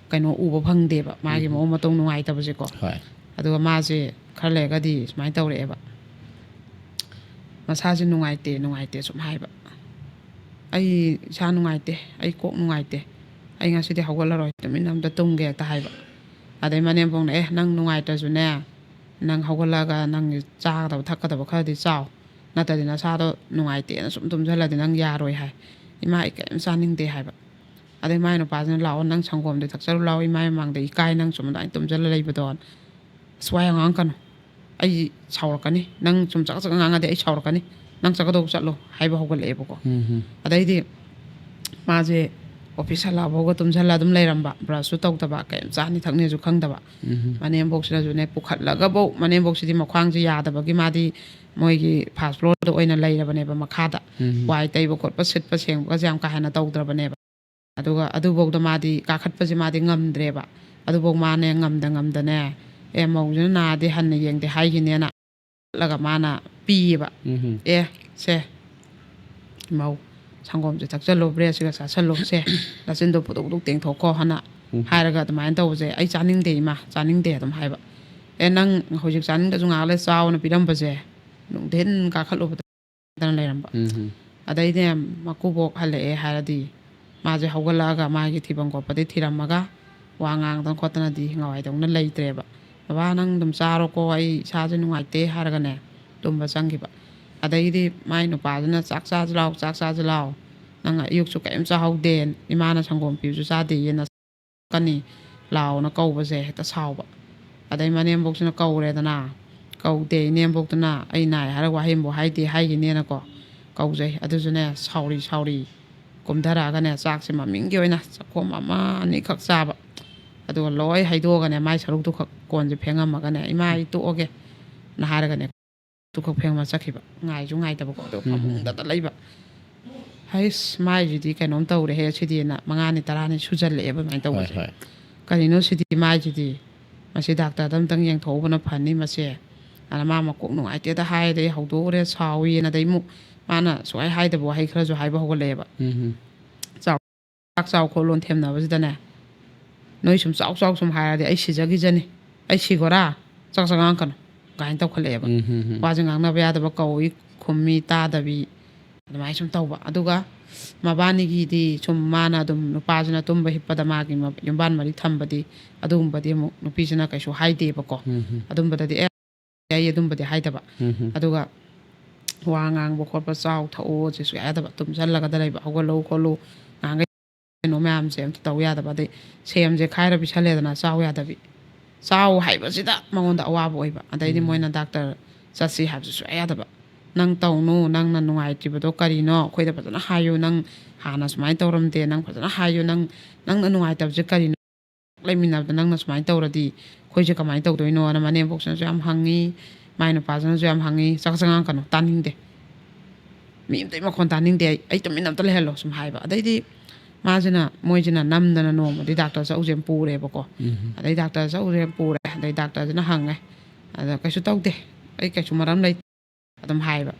ꯀꯩꯅꯣ ꯎꯕ ꯐꯪꯗꯦꯕ, ꯃꯥꯒꯤ ꯎꯝ, ꯎꯝ꯫ ꯃꯑꯣꯡ ꯃꯇꯧ ꯅꯨꯡꯉꯥꯏꯇꯕꯁꯦꯀꯣ꯫ ꯍꯣꯏ꯫ ꯑꯗꯨꯒ ꯃꯥꯁꯦ ꯈꯔ ꯂꯩꯔꯒꯗꯤ ꯁꯨꯃꯥꯏꯅ ꯇꯧꯔꯛꯑꯦꯕ, ꯃꯁꯥꯁꯦ ꯅꯨꯡꯉꯥꯏꯇꯦ, ꯅꯨꯡꯉꯥꯏꯇꯦ ꯁꯨꯝ ꯍꯥꯏꯕ꯫ "ꯑꯩ ꯏꯁꯥ ꯅꯨꯡꯉꯥꯏꯇꯦ, ꯑꯩ ꯀꯣꯛ ꯅꯨꯡꯉꯥꯏꯇꯦ, ꯑꯩ ꯉꯁꯤꯗꯤ ꯍꯧꯒꯠꯂꯔꯣꯏ, ꯇꯨꯃꯤꯟꯅ ꯑꯝꯇ ꯇꯨꯝꯒꯦ" ꯍꯦꯛꯇ ꯍꯥꯏꯕ꯫ ꯑꯗꯩ ꯃꯅꯦꯝꯕꯣꯛꯅ, "ꯑꯦ, ꯅꯪ ꯅꯨꯡꯉꯥꯏꯇ꯭ꯔꯁꯨꯅꯦ, ꯅꯪ ꯍꯧꯒꯠꯂꯛꯑꯒ ꯅꯪꯒꯤ ꯆꯥꯒꯗꯕ ꯊꯛꯀꯗꯕ ꯈꯔꯗꯤ ꯆꯥꯎ, ꯅꯠꯇ꯭ꯔꯗꯤ ꯅꯁꯥꯗꯣ ꯅꯨꯡꯉꯥꯏꯇꯦꯅ ꯁꯨꯝ ꯇꯨꯝꯁꯤꯜꯂꯗꯤ ꯅꯪ ꯌꯥꯔꯣꯏ" ꯍꯥꯏ꯫ "ꯏꯃꯥ, ꯑꯩ ꯀꯔꯤꯝ ꯆꯥꯅꯤꯡꯗꯦ" ꯍꯥꯏꯕ꯫ ꯑꯗꯩ ꯃꯥꯏ ꯅꯨꯄꯥꯁꯤꯅ, "ꯂꯥꯛꯑꯣ, ꯅꯪ ꯁꯪꯒꯣꯝꯗꯤ ꯊꯛꯆꯔꯨ ꯂꯥꯛꯑꯣ, ꯏꯃꯥꯏ ꯃꯃꯥꯡꯗ ꯏꯀꯥꯏ, ꯅꯪ ꯁꯨꯝ ꯑꯗꯨꯃꯥꯏꯅ ꯇꯨꯝꯁꯤꯜꯂ ꯂꯩꯕꯗꯣ꯫ ꯑꯁ, ꯋꯥ ꯌꯥꯝ ꯉꯥꯡꯉꯛꯀꯅꯨ, ꯑꯩ ꯁꯥꯎꯔꯛꯀꯅꯤ, ꯅꯪ ꯁꯨꯝ ꯆꯒꯠ ꯆꯒꯠ ꯉꯥꯡꯉꯗꯤ ꯑꯩ ꯁꯥꯎꯔꯛꯀꯅꯤ, ꯅꯪ ꯆꯠꯀꯗꯧꯕ ꯆꯠꯂꯣ" ꯍꯥꯏꯕ ꯍꯧꯒꯠꯂꯛꯑꯦꯕꯀꯣ꯫ ꯎꯝ, ꯎꯝ꯫ ꯑꯗꯩꯗꯤ ꯃꯥꯁꯦ ꯑꯣꯐꯤꯁ ꯍꯜꯂꯛꯑꯐꯥꯎꯒ ꯇꯨꯝꯁꯤꯜꯂ ꯑꯗꯨꯝ ꯂꯩꯔꯝꯕ, ꯕ꯭ꯔꯁꯁꯨ ꯇꯧꯗꯕ, ꯀꯔꯤꯝ ꯆꯥꯅꯤ ꯊꯛꯅꯤꯁꯨ ꯈꯪꯗꯕ꯫ ꯎꯝ꯫ ꯃꯅꯦꯝꯕꯣꯛꯁꯤꯅꯁꯨꯅꯦ, ꯄꯨꯈꯠꯂꯒꯐꯧ, ꯃꯅꯦꯝꯕꯣꯛꯁꯤꯗꯤ ꯃꯈ꯭ꯋꯥꯡꯁꯦ ꯌꯥꯗꯕꯒꯤ ꯃꯥꯗꯤ ꯃꯣꯏꯒꯤ ꯐꯥꯔꯁ ꯐ꯭ꯂꯣꯔꯗ ꯑꯣꯏꯅ ꯂꯩꯔꯕꯅꯦꯕ, ꯃꯈꯥꯗ꯫ ꯎꯝ꯫ ꯋꯥꯏ ꯇꯩꯕ ꯈꯣꯠꯄ, ꯁꯤꯠꯄ ꯁꯦꯡꯕꯒꯁꯦ ꯌꯥꯝ ꯀꯥ ꯍꯦꯟꯅ ꯇꯧꯗ꯭ꯔꯕꯅꯦꯕ꯫ ꯑꯗꯨꯒ ꯑꯗꯨꯐꯧꯗ ꯃꯥꯗꯤ ꯀꯥꯈꯠꯄꯁꯦ ꯃꯥꯗꯤ ꯉꯝꯗ꯭ꯔꯦꯕ꯫ ꯑꯗꯨꯐꯧ ꯃꯥꯅꯦ ꯉꯝꯗ ꯉꯝꯗꯅꯦ, "ꯑꯦ, ꯃꯧꯁꯤꯅ ꯅꯥꯗꯦ, ꯍꯟꯅ ꯌꯦꯡꯗꯦ" ꯍꯥꯏꯈꯤꯅꯦꯅ ꯆꯠꯂꯒ ꯃꯥꯅ ꯄꯤꯌꯦꯕ꯫ ꯎꯝ꯫ "ꯑꯦ, ꯁꯦ, ꯃꯧ, ꯁꯪꯒꯣꯝꯁꯦ ꯊꯛꯆꯜꯂꯣ, ꯕ꯭ꯔꯦꯗꯁꯤꯒ ꯆꯥꯁꯜꯂꯣ, ꯁꯦ, ꯅꯆꯤꯟꯗꯣ ꯄꯨꯗꯨꯛ ꯄꯨꯗꯨꯛ ꯇꯦꯡꯊꯣꯛꯈꯣ" ꯍꯥꯏꯅ ꯎꯝ꯫ ꯍꯥꯏꯔꯒ ꯑꯗꯨꯃꯥꯏꯅ ꯇꯧꯕꯁꯦ, "ꯑꯩ ꯆꯥꯅꯤꯡꯗꯦ ꯏꯃꯥ, ꯆꯥꯅꯤꯡꯗꯦ" ꯑꯗꯨꯝ ꯍꯥꯏꯕ꯫ "ꯑꯦ, ꯅꯪ ꯍꯧꯖꯤꯛ ꯆꯥꯅꯤꯡꯗꯁꯨ ꯉꯥꯏꯍꯥꯛ ꯂꯩ ꯆꯥꯎꯅ" ꯄꯤꯔꯝꯕꯁꯦ, ꯅꯨꯡꯊꯤꯟ ꯀꯥꯈꯠꯂꯨꯕꯗ ꯗꯅ ꯂꯩꯔꯝꯕ꯫ ꯎꯝ꯫ ꯑꯗꯩꯗꯤ ꯃꯀꯨꯕꯣꯛ ꯍꯜꯂꯛꯑꯦ ꯍꯥꯏꯔꯗꯤ, ꯃꯥꯁꯦ ꯍꯧꯒꯠꯂꯛꯑꯒ ꯃꯥꯒꯤ ꯊꯤꯐꯝ ꯈꯣꯠꯄꯗꯤ ꯊꯤꯔꯝꯃꯒ, ꯋꯥ ꯉꯥꯡꯗꯅ ꯈꯣꯠꯇꯅꯗꯤ ꯉꯥꯋꯥꯏꯗꯧꯅ ꯂꯩꯇ꯭ꯔꯦꯕ꯫ "ꯕꯕꯥ, ꯅꯪ ꯑꯗꯨꯝ ꯆꯥꯔꯣꯀꯣ, ꯑꯩ ꯏꯁꯥꯁꯦ ꯅꯨꯡꯉꯥꯏꯇꯦ" ꯍꯥꯏꯔꯒꯅꯦ, ꯇꯨꯝꯕ ꯆꯪꯈꯤꯕ꯫ ꯑꯗꯩꯗꯤ ꯃꯥꯏ ꯅꯨꯄꯥꯗꯨꯅ, "ꯆꯥꯛ ꯆꯥꯁꯤ ꯂꯥꯎ, ꯆꯥꯛ ꯆꯥꯁꯤ ꯂꯥꯎ, ꯅꯪ ꯑꯌꯨꯛꯁꯨ ꯀꯔꯤꯝ ꯆꯥꯍꯧꯗꯦ, ꯏꯃꯥꯅ ꯁꯪꯒꯣꯝ ꯄꯤꯕꯁꯨ ꯆꯥꯗꯦꯌꯦ, ꯅ ꯀꯅꯤ" ꯂꯥꯎꯅ ꯀꯧꯕꯁꯦ ꯍꯦꯛꯇ ꯁꯥꯎꯕ꯫ ꯑꯗꯩ ꯃꯅꯦꯝꯕꯣꯛꯁꯤꯅ ꯀꯧꯔꯦꯗꯅ, ꯀꯧꯗꯦ, ꯏꯅꯦꯝꯕꯣꯛꯇꯨꯅ ꯑꯩ ꯅꯥꯏ ꯍꯥꯏꯔꯒ ꯋꯥꯍꯩ ꯑꯃꯕꯨ ꯍꯥꯏꯗꯦ ꯍꯥꯏꯒꯤꯅꯦꯅꯀꯣ, ꯀꯧꯖꯩ꯫ ꯑꯗꯨꯁꯨꯅꯦ, ꯁꯥꯎꯔꯤ ꯁꯥꯎꯔꯤ ꯀꯨꯝꯊꯔꯛꯑꯒꯅꯦ, ꯆꯥꯛꯁꯦ ꯃꯃꯤꯡꯒꯤ ꯑꯣꯏꯅ ꯆꯥꯛꯈꯣꯝ ꯑꯃ ꯑꯅꯤꯈꯛ ꯆꯥꯕ, ꯑꯗꯨꯒ ꯂꯣꯏ ꯍꯩꯗꯣꯛꯑꯒꯅꯦ, ꯃꯥꯏ ꯁꯔꯨꯛꯇꯨꯈꯛ ꯀꯣꯟꯁꯦ ꯐꯦꯡꯉꯝꯃꯒꯅꯦ, "ꯏꯃꯥ, ꯑꯩ ꯇꯣꯛꯑꯒꯦ" ꯅ ꯍꯥꯏꯔꯒꯅꯦ, ꯇꯨꯈꯛ ꯐꯦꯡꯉꯝꯃ ꯆꯠꯈꯤꯕ꯫ ꯉꯥꯏꯁꯨ ꯉꯥꯏꯗꯕꯀꯣ, ꯑꯗꯨꯒ ꯐꯃꯨꯡꯗꯇ ꯂꯩꯕ꯫ "ꯍꯩꯁ, ꯃꯥꯏꯁꯤꯗꯤ ꯀꯩꯅꯣꯝ ꯇꯧꯔꯦꯍꯦ ꯁꯤꯗꯤꯅ", ꯃꯉꯥꯅꯤ ꯇꯔꯥꯅꯤ ꯁꯨꯖꯜꯂꯛꯑꯦꯕ ꯑꯗꯨꯃꯥꯏꯅ ꯇꯧꯕꯁꯦ꯫ "ꯀꯔꯤꯅꯣ ꯁꯤꯗꯤ ꯃꯥꯏꯁꯤꯗꯤ? ꯃꯁꯤ ꯗꯥꯛꯇꯔꯗ ꯑꯝꯇꯪ ꯌꯦꯡꯊꯣꯛꯎꯕꯅ ꯐꯅꯤ ꯃꯁꯦ", ꯑꯗ ꯃꯥ ꯃꯀꯣꯛ ꯅꯨꯡꯉꯥꯏꯇꯦꯗ ꯍꯥꯏꯔꯦ, ꯍꯧꯗꯣꯛꯎꯔꯦ, ꯁꯥꯎꯋꯦꯅ꯫ ꯑꯗꯩ ꯑꯃꯨꯛ ꯃꯥꯅ ꯁꯨꯡꯍꯥꯏ ꯍꯥꯏꯗꯕ ꯋꯥꯍꯩ ꯈꯔꯁꯨ ꯍꯥꯏꯕ ꯍꯧꯒꯠꯂꯛꯑꯦꯕ꯫ ꯎꯝ꯫ "ꯆꯥꯎ, ꯆꯥꯛ ꯆꯥꯎ ꯈꯣꯠꯂꯣꯅ ꯊꯦꯝꯅꯕꯁꯤꯗꯅꯦ, ꯅꯣꯏ ꯁꯨꯝ ꯆꯥꯎ ꯆꯥꯎ ꯁꯨꯝ ꯍꯥꯏꯔꯗꯤ ꯑꯩ ꯁꯤꯖꯈꯤꯖꯅꯤ, ꯑꯩ ꯁꯤꯒꯣꯔꯥ, ꯆꯥꯛ ꯆꯥ ꯉꯥꯡꯉꯛꯀꯅꯨ" ꯀꯥꯏꯅ ꯇꯧꯈꯠꯂꯛꯑꯦꯕ꯫ ꯎꯝ, ꯍꯝ, ꯍꯝ꯫ ꯋꯥꯁꯦ ꯉꯥꯡꯅꯕ ꯌꯥꯗꯕ, ꯀꯧꯏ ꯈꯨꯝꯃꯤ ꯇꯥꯗꯕꯤ, ꯑꯗꯨꯃꯥꯏꯅ ꯁꯨꯝ ꯇꯧꯕ꯫ ꯑꯗꯨꯒ ꯃꯕꯥꯅꯤꯒꯤꯗꯤ ꯁꯨꯝ ꯃꯥꯅ ꯑꯗꯨꯝ ꯅꯨꯄꯥꯁꯤꯅ ꯇꯨꯝꯕ ꯍꯤꯞꯄꯗ ꯃꯥꯒꯤ ꯃ-, ꯌꯨꯝꯕꯥꯟ ꯃꯔꯤ ꯊꯝꯕꯗꯤ, ꯑꯗꯨꯒꯨꯝꯕꯗꯤ ꯑꯃꯨꯛ ꯅꯨꯄꯤꯁꯤꯅ ꯀꯩꯁꯨ ꯍꯥꯏꯗꯦꯕꯀꯣ꯫ ꯎꯝ, ꯍꯝ꯫ ꯑꯗꯨꯝꯕꯗꯗꯤ ꯑꯦ ꯑꯩ ꯑꯗꯨꯝꯕꯗꯤ ꯍꯥꯏꯗꯕ꯫ ꯎꯝ, ꯍꯝ꯫ ꯑꯗꯨꯒ ꯋꯥ ꯉꯥꯡꯕ ꯈꯣꯠꯄ, ꯆꯥꯎ ꯊꯛꯎ ꯁꯤ ꯁꯨꯡꯌꯥ ꯌꯥꯗꯕ꯫ ꯇꯨꯝꯁꯜꯂꯒꯗ ꯂꯩꯕ, "ꯍꯧꯒꯠꯂꯨ ꯈꯣꯠꯂꯨ, ꯅꯍꯥꯟꯈꯩ ꯀꯩꯅꯣ ꯃꯌꯥꯝꯁꯦ ꯑꯝꯇ ꯇꯧ ꯌꯥꯗꯕ"꯫ ꯑꯗꯩ ꯁꯦꯝꯁꯦ ꯈꯥꯏꯔ ꯄꯤꯁꯜꯂꯦꯗꯅ, ꯆꯥꯎ ꯌꯥꯗꯕꯤ꯫ ꯆꯥꯎ ꯍꯥꯏꯕꯁꯤꯗ ꯃꯉꯣꯟꯗ ꯑꯋꯥꯕ ꯑꯣꯏꯕ꯫ ꯑꯗꯩꯗꯤ ꯎꯝ꯫ ꯃꯣꯏꯅ ꯗꯥꯛꯇꯔ ꯆꯠꯁꯤ ꯍꯥꯏꯕꯁꯨ ꯁꯨꯡꯌꯥ ꯌꯥꯗꯕ꯫ "ꯅꯪ ꯇꯧꯅꯨ, ꯅꯪꯅ ꯅꯨꯡꯉꯥꯏꯇ꯭ꯔꯤꯕꯗꯣ ꯀꯔꯤꯅꯣ? ꯑꯩꯈꯣꯏꯗ ꯐꯖꯅ ꯍꯥꯏꯌꯨ, ꯅꯪ ꯍꯥꯟꯅ ꯁꯨꯃꯥꯏꯅ ꯇꯧꯔꯝꯗꯦ, ꯅꯪ ꯐꯖꯅ ꯍꯥꯏꯌꯨ, ꯅꯪ, ꯅꯪꯅ ꯅꯨꯡꯉꯥꯏꯇꯕꯁꯦ ꯀꯔꯤꯅꯣ? ꯂꯩꯃꯤꯟꯅꯕꯗ ꯅꯪꯅ ꯁꯨꯃꯥꯏꯅ ꯇꯧꯔꯗꯤ ꯑꯩꯈꯣꯏꯁꯦ ꯀꯃꯥꯏꯅ ꯇꯧꯗꯣꯏꯅꯣꯅ" ꯃꯅꯦꯝꯕꯣꯛꯁꯤꯅꯁꯨ ꯌꯥꯝ ꯍꯪꯉꯤ, ꯃꯥꯏ ꯅꯨꯄꯥꯁꯤꯅꯁꯨ ꯌꯥꯝ ꯍꯪꯉꯤ꯫ "ꯆꯥꯛ ꯆꯥ ꯉꯥꯡꯉꯛꯀꯅꯨ, ꯇꯥꯅꯤꯡꯗꯦ꯫ ꯃꯤ ꯑꯝꯇꯒꯤ ꯃꯈꯣꯟ ꯇꯥꯅꯤꯡꯗꯦ꯫ ꯑꯩ, ꯑꯩ ꯇꯨꯃꯤꯟꯅ ꯑꯝꯇ ꯂꯩꯍꯜꯂꯣ", ꯁꯨꯝ ꯍꯥꯏꯕ꯫ ꯑꯗꯩꯗꯤ ꯃꯥꯁꯤꯅ, ꯃꯣꯏꯁꯤꯅ ꯅꯝꯗꯅ ꯅꯣꯡꯃꯗꯤ ꯗꯥꯛꯇꯔ ꯆꯧꯁꯦꯅ ꯄꯨꯔꯦꯕꯀꯣ꯫ ꯎꯝ꯫ ꯑꯗꯩ ꯗꯥꯛꯇꯔ ꯆꯧꯁꯦꯅ ꯄꯨꯔꯦ꯫ ꯑꯗꯩ ꯗꯥꯛꯇꯔꯁꯤꯅ ꯍꯪꯉꯦ꯫ ꯑꯗ "ꯀꯩꯁꯨ ꯇꯧꯗꯦ, ꯑꯩ ꯀꯩꯁꯨ ꯃꯔꯝ ꯂꯩꯇꯦ" ꯑꯗꯨꯝ ꯍꯥꯏꯕ꯫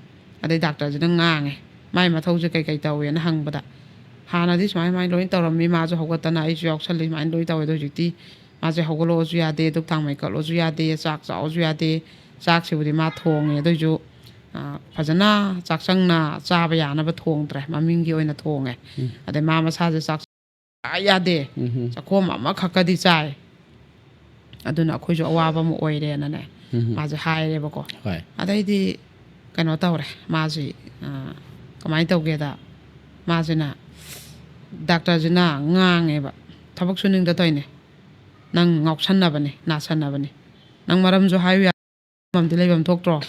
ꯑꯗꯩ ꯗꯥꯛꯇꯔꯁꯤꯅ ꯉꯥꯡꯉꯦ, ꯃꯥꯏ ꯃꯊꯧꯁꯦ ꯀꯩꯀꯩ ꯇꯧꯋꯦꯅ ꯍꯪꯕꯗ, "ꯍꯥꯟꯅꯗꯤ ꯁꯨꯃꯥꯏ ꯁꯨꯃꯥꯏꯅ ꯂꯣꯏ ꯇꯧꯔꯝꯃꯤ, ꯃꯥꯁꯨ ꯍꯧꯒꯠꯇꯅ ꯑꯩꯁꯨ ꯌꯥꯎꯁꯜꯂꯤ, ꯁꯨꯃꯥꯏꯅ ꯂꯣꯏ ꯇꯧꯋꯦ꯫ ꯑꯗꯣ ꯍꯧꯖꯤꯛꯇꯤ ꯃꯥꯁꯦ ꯍꯧꯒꯠꯂꯛꯑꯣꯁꯨ ꯌꯥꯗꯦ, ꯙꯨꯞ ꯊꯥꯡꯃꯩ ꯀꯠꯂꯣꯁꯨ ꯌꯥꯗꯦ, ꯆꯥꯛ ꯆꯥꯎꯑꯣꯁꯨ ꯌꯥꯗꯦ꯫ ꯆꯥꯛꯁꯤꯕꯨꯗꯤ ꯃꯥ ꯊꯣꯡꯉꯦ, ꯑꯗꯨꯏꯁꯨ, ꯑ, ꯐꯖꯅ ꯆꯥꯛꯁꯪꯅ ꯆꯥꯕ ꯌꯥꯅꯕ ꯊꯣꯡꯗ꯭ꯔꯦ, ꯃꯃꯤꯡꯒꯤ ꯑꯣꯏꯅ ꯊꯣꯡꯉꯦ꯫ ꯎꯝ꯫ ꯑꯗꯩ ꯃꯥ ꯃꯁꯥꯁꯦ ꯆꯥꯛ ꯆꯥ ꯌꯥꯗꯦ, ꯎꯝ꯫ ꯆꯥꯛꯈꯣꯝ ꯑꯃꯈꯛꯀꯗꯤ ꯆꯥꯏ꯫ ꯑꯗꯨꯅ ꯑꯩꯈꯣꯏꯁꯨ ꯑꯋꯥꯕ ꯑꯃ ꯑꯣꯏꯔꯦꯅꯅꯦ", ꯎꯝ꯫ ꯃꯥꯁꯦ ꯍꯥꯏꯔꯦꯕꯀꯣ꯫ ꯍꯣꯏ꯫ ꯑꯗꯩꯗꯤ ꯀꯩꯅꯣ ꯇꯧꯔꯦ, ꯃꯥꯁꯤ, ꯑ, ꯀꯃꯥꯏꯅ ꯇꯧꯒꯦꯗ, ꯃꯥꯁꯤꯅ, ꯗꯥꯛꯇꯔꯁꯤꯅ ꯉꯥꯡꯉꯦꯕ, "ꯊꯕꯛ ꯁꯨꯅꯤꯡꯗ ꯇꯧꯔꯤꯅꯦ, ꯅꯪ ꯉꯥꯎꯁꯟꯅꯕꯅꯤ, ꯅꯥꯁꯟꯅꯕꯅꯤ꯫ ꯅꯪ ꯃꯔꯝꯁꯨ ꯍꯥꯏꯌꯨ ꯌꯥ-, ꯑꯃꯗꯤ ꯂꯩꯐꯝ ꯊꯣꯛꯇ꯭ꯔꯣ?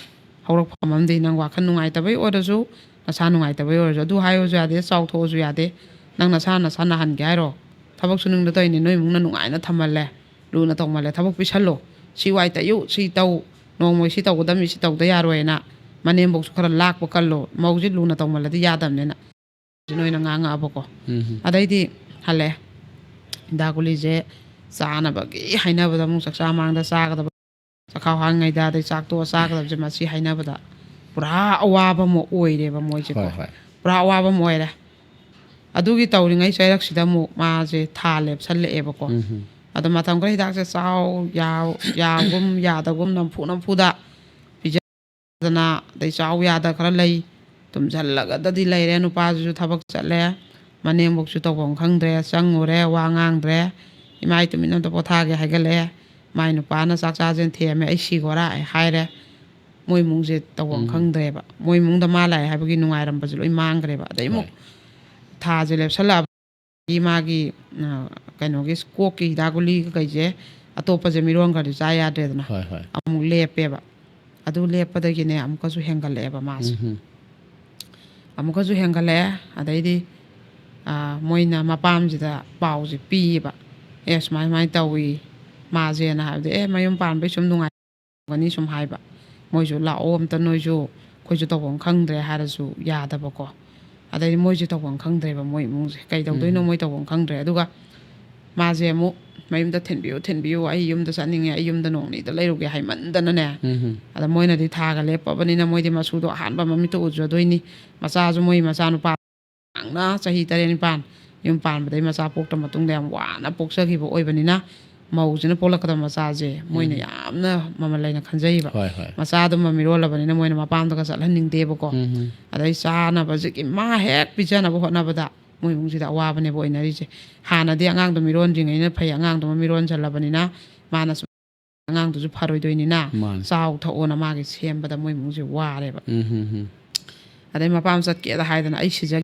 ꯍꯧꯔꯛꯐꯝ ꯑꯃꯗꯤ ꯅꯪ ꯋꯥꯈꯜ ꯅꯨꯡꯉꯥꯏꯇꯕꯩ ꯑꯣꯏꯔꯁꯨ, ꯅꯁꯥ ꯅꯨꯡꯉꯥꯏꯇꯕꯩ ꯑꯣꯏꯔꯁꯨ, ꯑꯗꯨ ꯍꯥꯏꯌꯨꯁꯨ ꯌꯥꯗꯦ, ꯆꯥꯎꯊꯣꯛꯑꯁꯨ ꯌꯥꯗꯦ꯫ ꯅꯪ ꯅꯁꯥ ꯅꯁꯥ ꯅꯥꯍꯟꯒꯦ ꯍꯥꯏꯔꯣ? ꯊꯕꯛ ꯁꯨꯅꯤꯡꯗ ꯇꯧꯔꯤꯅꯦ, ꯅꯣꯏ ꯏꯃꯨꯡꯅ ꯅꯨꯡꯉꯥꯏꯅ ꯊꯝꯃꯜꯂꯦ, ꯂꯨꯅ ꯇꯧꯃꯜꯂꯦ, ꯊꯕꯛ ꯄꯤꯁꯜꯂꯣ꯫ ꯁꯤ ꯋꯥꯏ ꯇꯩꯌꯨ, ꯁꯤ ꯇꯧ, ꯅꯣꯡꯃꯩ ꯁꯤ ꯇꯧꯒꯗꯝꯃꯤ, ꯁꯤ ꯇꯧꯗ ꯌꯥꯔꯣꯏꯅ꯫ ꯃꯅꯦꯝꯕꯣꯛꯁꯨ ꯈꯔ ꯂꯥꯛꯄ ꯀꯜꯂꯣ, ꯃꯧꯁꯤ ꯂꯨꯅ ꯇꯧꯃꯜꯂꯗꯤ ꯌꯥꯗꯕꯅꯤꯅ꯫ ꯁꯤꯅ ꯑꯣꯏꯅ ꯉꯥꯡꯉꯛꯑꯕꯀꯣ꯫ ꯎꯝ꯫ ꯑꯗꯩꯗꯤ ꯍꯜꯂꯛꯑꯦ꯫ ꯍꯤꯗꯥꯛ ꯒꯨꯂꯤꯁꯦ ꯆꯥꯅꯕꯒꯤ ꯍꯥꯏꯅꯕꯗ ꯑꯃꯨꯛ ꯆꯥꯛꯆꯥ ꯃꯥꯡꯗ ꯆꯥꯒꯗꯕ, ꯆꯥꯛꯈꯥꯎ ꯍꯥꯡꯉꯤꯉꯩꯗ, ꯑꯗꯩ ꯆꯥꯛ ꯇꯣꯛꯑ ꯆꯥꯒꯗꯕꯁꯦ, ꯃꯁꯤ ꯍꯥꯏꯅꯕꯗ ꯄꯨꯔꯥ ꯑꯋꯥꯕ ꯑꯃ ꯑꯣꯏꯔꯦꯕ ꯃꯣꯏꯁꯦꯀꯣ꯫ ꯍꯣꯏ, ꯍꯣꯏ꯫ ꯄꯨꯔꯥ ꯑꯋꯥꯕ ꯑꯃ ꯑꯣꯏꯔꯦ꯫ ꯑꯗꯨꯒꯤ ꯇꯧꯔꯤꯉꯩ ꯆꯩꯔꯛꯁꯤꯗ ꯑꯃꯨꯛ ꯃꯥꯁꯦ ꯊꯥ ꯂꯦꯞꯁꯜꯂꯛꯑꯦꯕꯀꯣ꯫ ꯎꯝ꯫ ꯑꯗꯣ ꯃꯇꯝ ꯈꯔ ꯍꯤꯗꯥꯛꯁꯦ ꯆꯥꯎ, ꯌꯥꯎ-, ꯌꯥꯒꯨꯝ ꯌꯥꯗꯒꯨꯝ, ꯅꯝꯐꯨ ꯅꯝꯐꯨꯗ ꯄꯤꯖꯗꯅ, ꯑꯗꯩ ꯆꯥꯎ ꯌꯥꯗ ꯈꯔ ꯂꯩ, ꯇꯨꯝꯁꯤꯜꯂꯒꯗꯗꯤ ꯂꯩꯔꯦ꯫ ꯅꯨꯄꯥꯁꯤꯁꯨ ꯊꯕꯛ ꯆꯠꯂꯦ, ꯃꯅꯦꯝꯕꯣꯛꯁꯨ ꯇꯧꯐꯝ ꯈꯪꯗ꯭ꯔꯦ, ꯆꯪꯉꯨꯔꯦ, ꯋꯥ ꯉꯥꯡꯗ꯭ꯔꯦ꯫ "ꯏꯃꯥ, ꯑꯩ ꯇꯨꯃꯤꯟꯅ ꯑꯝꯇ ꯄꯣꯊꯥꯒꯦ" ꯍꯥꯏꯒꯠꯂꯛꯑꯦ꯫ ꯃꯥꯏ ꯅꯨꯄꯥꯅ "ꯆꯥꯛ ꯆꯥꯁꯦꯅ ꯊꯦꯝꯃꯦ, ꯑꯩ ꯁꯤꯒꯣꯔꯥ" ꯍꯥꯏꯔꯦ꯫ ꯃꯣꯏ ꯏꯃꯨꯡꯁꯦ ꯇꯧꯐꯝ ꯎꯝ꯫ ꯈꯪꯗ꯭ꯔꯦꯕ꯫ ꯃꯣꯏ ꯏꯃꯨꯡꯗ ꯃꯥ ꯂꯥꯛꯑꯦ ꯍꯥꯏꯕꯒꯤ ꯅꯨꯡꯉꯥꯏꯔꯝꯕꯁꯦ ꯂꯣꯏ ꯃꯥꯡꯈ꯭ꯔꯦꯕ꯫ ꯑꯗꯩ ꯑꯃꯨꯛ ꯍꯣꯏ꯫ ꯊꯥꯁꯦ ꯂꯦꯞꯁꯜꯂꯛꯑꯕꯒꯤ ꯃꯥꯒꯤ, ꯑ, ꯀꯩꯅꯣꯒꯤ ꯀꯣꯛꯀꯤ ꯍꯤꯗꯥꯛ ꯒꯨꯂꯤ ꯀꯩꯁꯦ, ꯑꯇꯣꯞꯄꯁꯦ ꯃꯤꯔꯣꯟꯈ꯭ꯔꯗꯤ ꯆꯥ ꯌꯥꯗ꯭ꯔꯦꯗꯅ꯫ ꯍꯣꯏ, ꯍꯣꯏ꯫ ꯑꯃꯨꯛ ꯂꯦꯞꯄꯦꯕ꯫ ꯑꯗꯨ ꯂꯦꯞꯄꯗꯒꯤꯅꯦ ꯑꯃꯨꯛꯀꯁꯨ ꯍꯦꯟꯒꯠꯂꯛꯑꯦꯕ ꯃꯥꯁꯦ꯫ ꯎꯝ꯫ ꯑꯃꯨꯛꯀꯁꯨ ꯍꯦꯟꯒꯠꯂꯛꯑꯦ꯫ ꯑꯗꯩꯗꯤ, ꯑ, ꯃꯣꯏꯅ ꯃꯄꯥꯝꯁꯤꯗ ꯄꯥꯎꯁꯦ ꯄꯤꯌꯦꯕ, "ꯑꯦ, ꯁꯨꯃꯥꯏ ꯁꯨꯃꯥꯏꯅ ꯇꯧꯏ ꯃꯥꯁꯦꯅ" ꯍꯥꯏꯕꯗꯤ, "ꯑꯦ, ꯃꯌꯨꯝ ꯄꯥꯟꯕꯩ ꯁꯨꯝ ꯅꯨꯡꯉꯥꯏ-, ꯅꯤ ꯁꯨꯝ ꯍꯥꯏꯕ꯫ ꯃꯣꯏꯁꯨ ꯂꯥꯛꯑꯣ ꯑꯝꯇ, ꯅꯣꯏꯁꯨ, ꯑꯩꯈꯣꯏꯁꯨ ꯇꯧꯐꯝ ꯈꯪꯗ꯭ꯔꯦ" ꯍꯥꯏꯔꯁꯨ ꯌꯥꯗꯕꯀꯣ꯫ ꯑꯗꯩꯗꯤ ꯃꯣꯏꯁꯦ ꯇꯧꯐꯝ ꯈꯪꯗ꯭ꯔꯦꯕ, ꯃꯣꯏ ꯏꯃꯨꯡꯁꯦ ꯀꯩꯗꯧꯗꯣꯏꯅꯣ, ꯎꯝ꯫ ꯃꯣꯏ ꯇꯧꯐꯝ ꯈꯪꯗ꯭ꯔꯦ꯫ ꯑꯗꯨꯒ ꯃꯥꯁꯦ ꯑꯃꯨꯛ ꯃꯌꯨꯝꯗ "ꯊꯤꯟꯕꯤꯌꯨ, ꯊꯤꯟꯕꯤꯌꯨ, ꯑꯩ ꯌꯨꯝꯗ ꯆꯠꯅꯤꯡꯉꯦ, ꯑꯩ ꯌꯨꯝꯗ ꯅꯣꯡ ꯅꯤꯗ ꯂꯩꯔꯨꯒꯦ" ꯍꯥꯏꯃꯟꯗꯅꯅꯦ꯫ ꯎꯝ꯫ ꯑꯗ ꯃꯣꯏꯅꯗꯤ ꯊꯥꯒ ꯂꯦꯞꯄꯕꯅꯤꯅ ꯃꯣꯏꯗꯤ ꯃꯁꯨꯗꯣ ꯑꯍꯥꯟꯕ ꯃꯃꯤꯠꯇ ꯎꯖꯗꯣꯏꯅꯤ꯫ ꯃꯆꯥꯁꯨ ꯃꯣꯏ ꯃꯆꯥꯅꯨꯄꯥ ꯑꯉꯥꯡꯅ ꯆꯍꯤ ꯇꯔꯦꯠ ꯅꯤꯄꯥꯟ ꯌꯨꯝ ꯄꯥꯟꯕꯗꯩ ꯃꯆꯥ ꯄꯣꯛꯇ ꯃꯇꯨꯡꯗ ꯌꯥꯝ ꯋꯥꯅ ꯄꯣꯛꯆꯈꯤꯕ ꯑꯣꯏꯕꯅꯤꯅ, ꯃꯧꯁꯤꯅ ꯄꯣꯛꯂꯛꯀꯗꯕ ꯃꯆꯥꯁꯦ ꯃꯣꯏꯅ ꯎꯝ꯫ ꯌꯥꯝꯅ ꯃꯃꯜ ꯂꯩꯅ ꯈꯟꯖꯩꯕ꯫ ꯍꯣꯏ, ꯍꯣꯏ꯫ ꯃꯆꯥꯗꯨ ꯃꯃꯤꯔꯣꯜꯂꯕꯅꯤꯅ ꯃꯣꯏꯅ ꯃꯄꯥꯝꯗꯒ ꯆꯠꯍꯟꯅꯤꯡꯗꯦꯕꯀꯣ꯫ ꯎꯝ꯫ ꯑꯗꯩ ꯆꯥꯅꯕꯁꯤꯒꯤ ꯃꯥ ꯍꯦꯛ ꯄꯤꯖꯅꯕ ꯍꯣꯠꯅꯕꯗ ꯃꯣꯏ ꯏꯃꯨꯡꯁꯤꯗ ꯑꯋꯥꯕꯅꯦꯕ ꯑꯣꯏꯅꯔꯤꯁꯦ꯫ ꯍꯥꯟꯅꯗꯤ ꯑꯉꯥꯡꯗꯣ ꯃꯤꯔꯣꯟꯗ꯭ꯔꯤꯉꯩꯅ ꯐꯩ, ꯑꯉꯥꯡꯗꯣ ꯃꯃꯤꯔꯣꯟꯁꯜꯂꯕꯅꯤꯅ ꯃꯥꯅꯁꯨ ꯑꯉꯥꯡꯗꯨꯁꯨ ꯐꯔꯣꯏꯗꯣꯏꯅꯤꯅ, ꯃꯥꯅꯦ꯫ ꯆꯥꯎ ꯊꯛꯑꯣꯅ ꯃꯥꯒꯤ ꯁꯦꯝꯕꯗ ꯃꯣꯏ ꯏꯃꯨꯡꯁꯦ ꯋꯥꯔꯦꯕ꯫ ꯎꯝ, ꯎꯝ, ꯎꯝ꯫ ꯑꯗꯩ ꯃꯄꯥꯝ ꯆꯠꯀꯦꯗ ꯍꯥꯏꯗꯅ, "ꯑꯩ ꯁꯤꯖ-,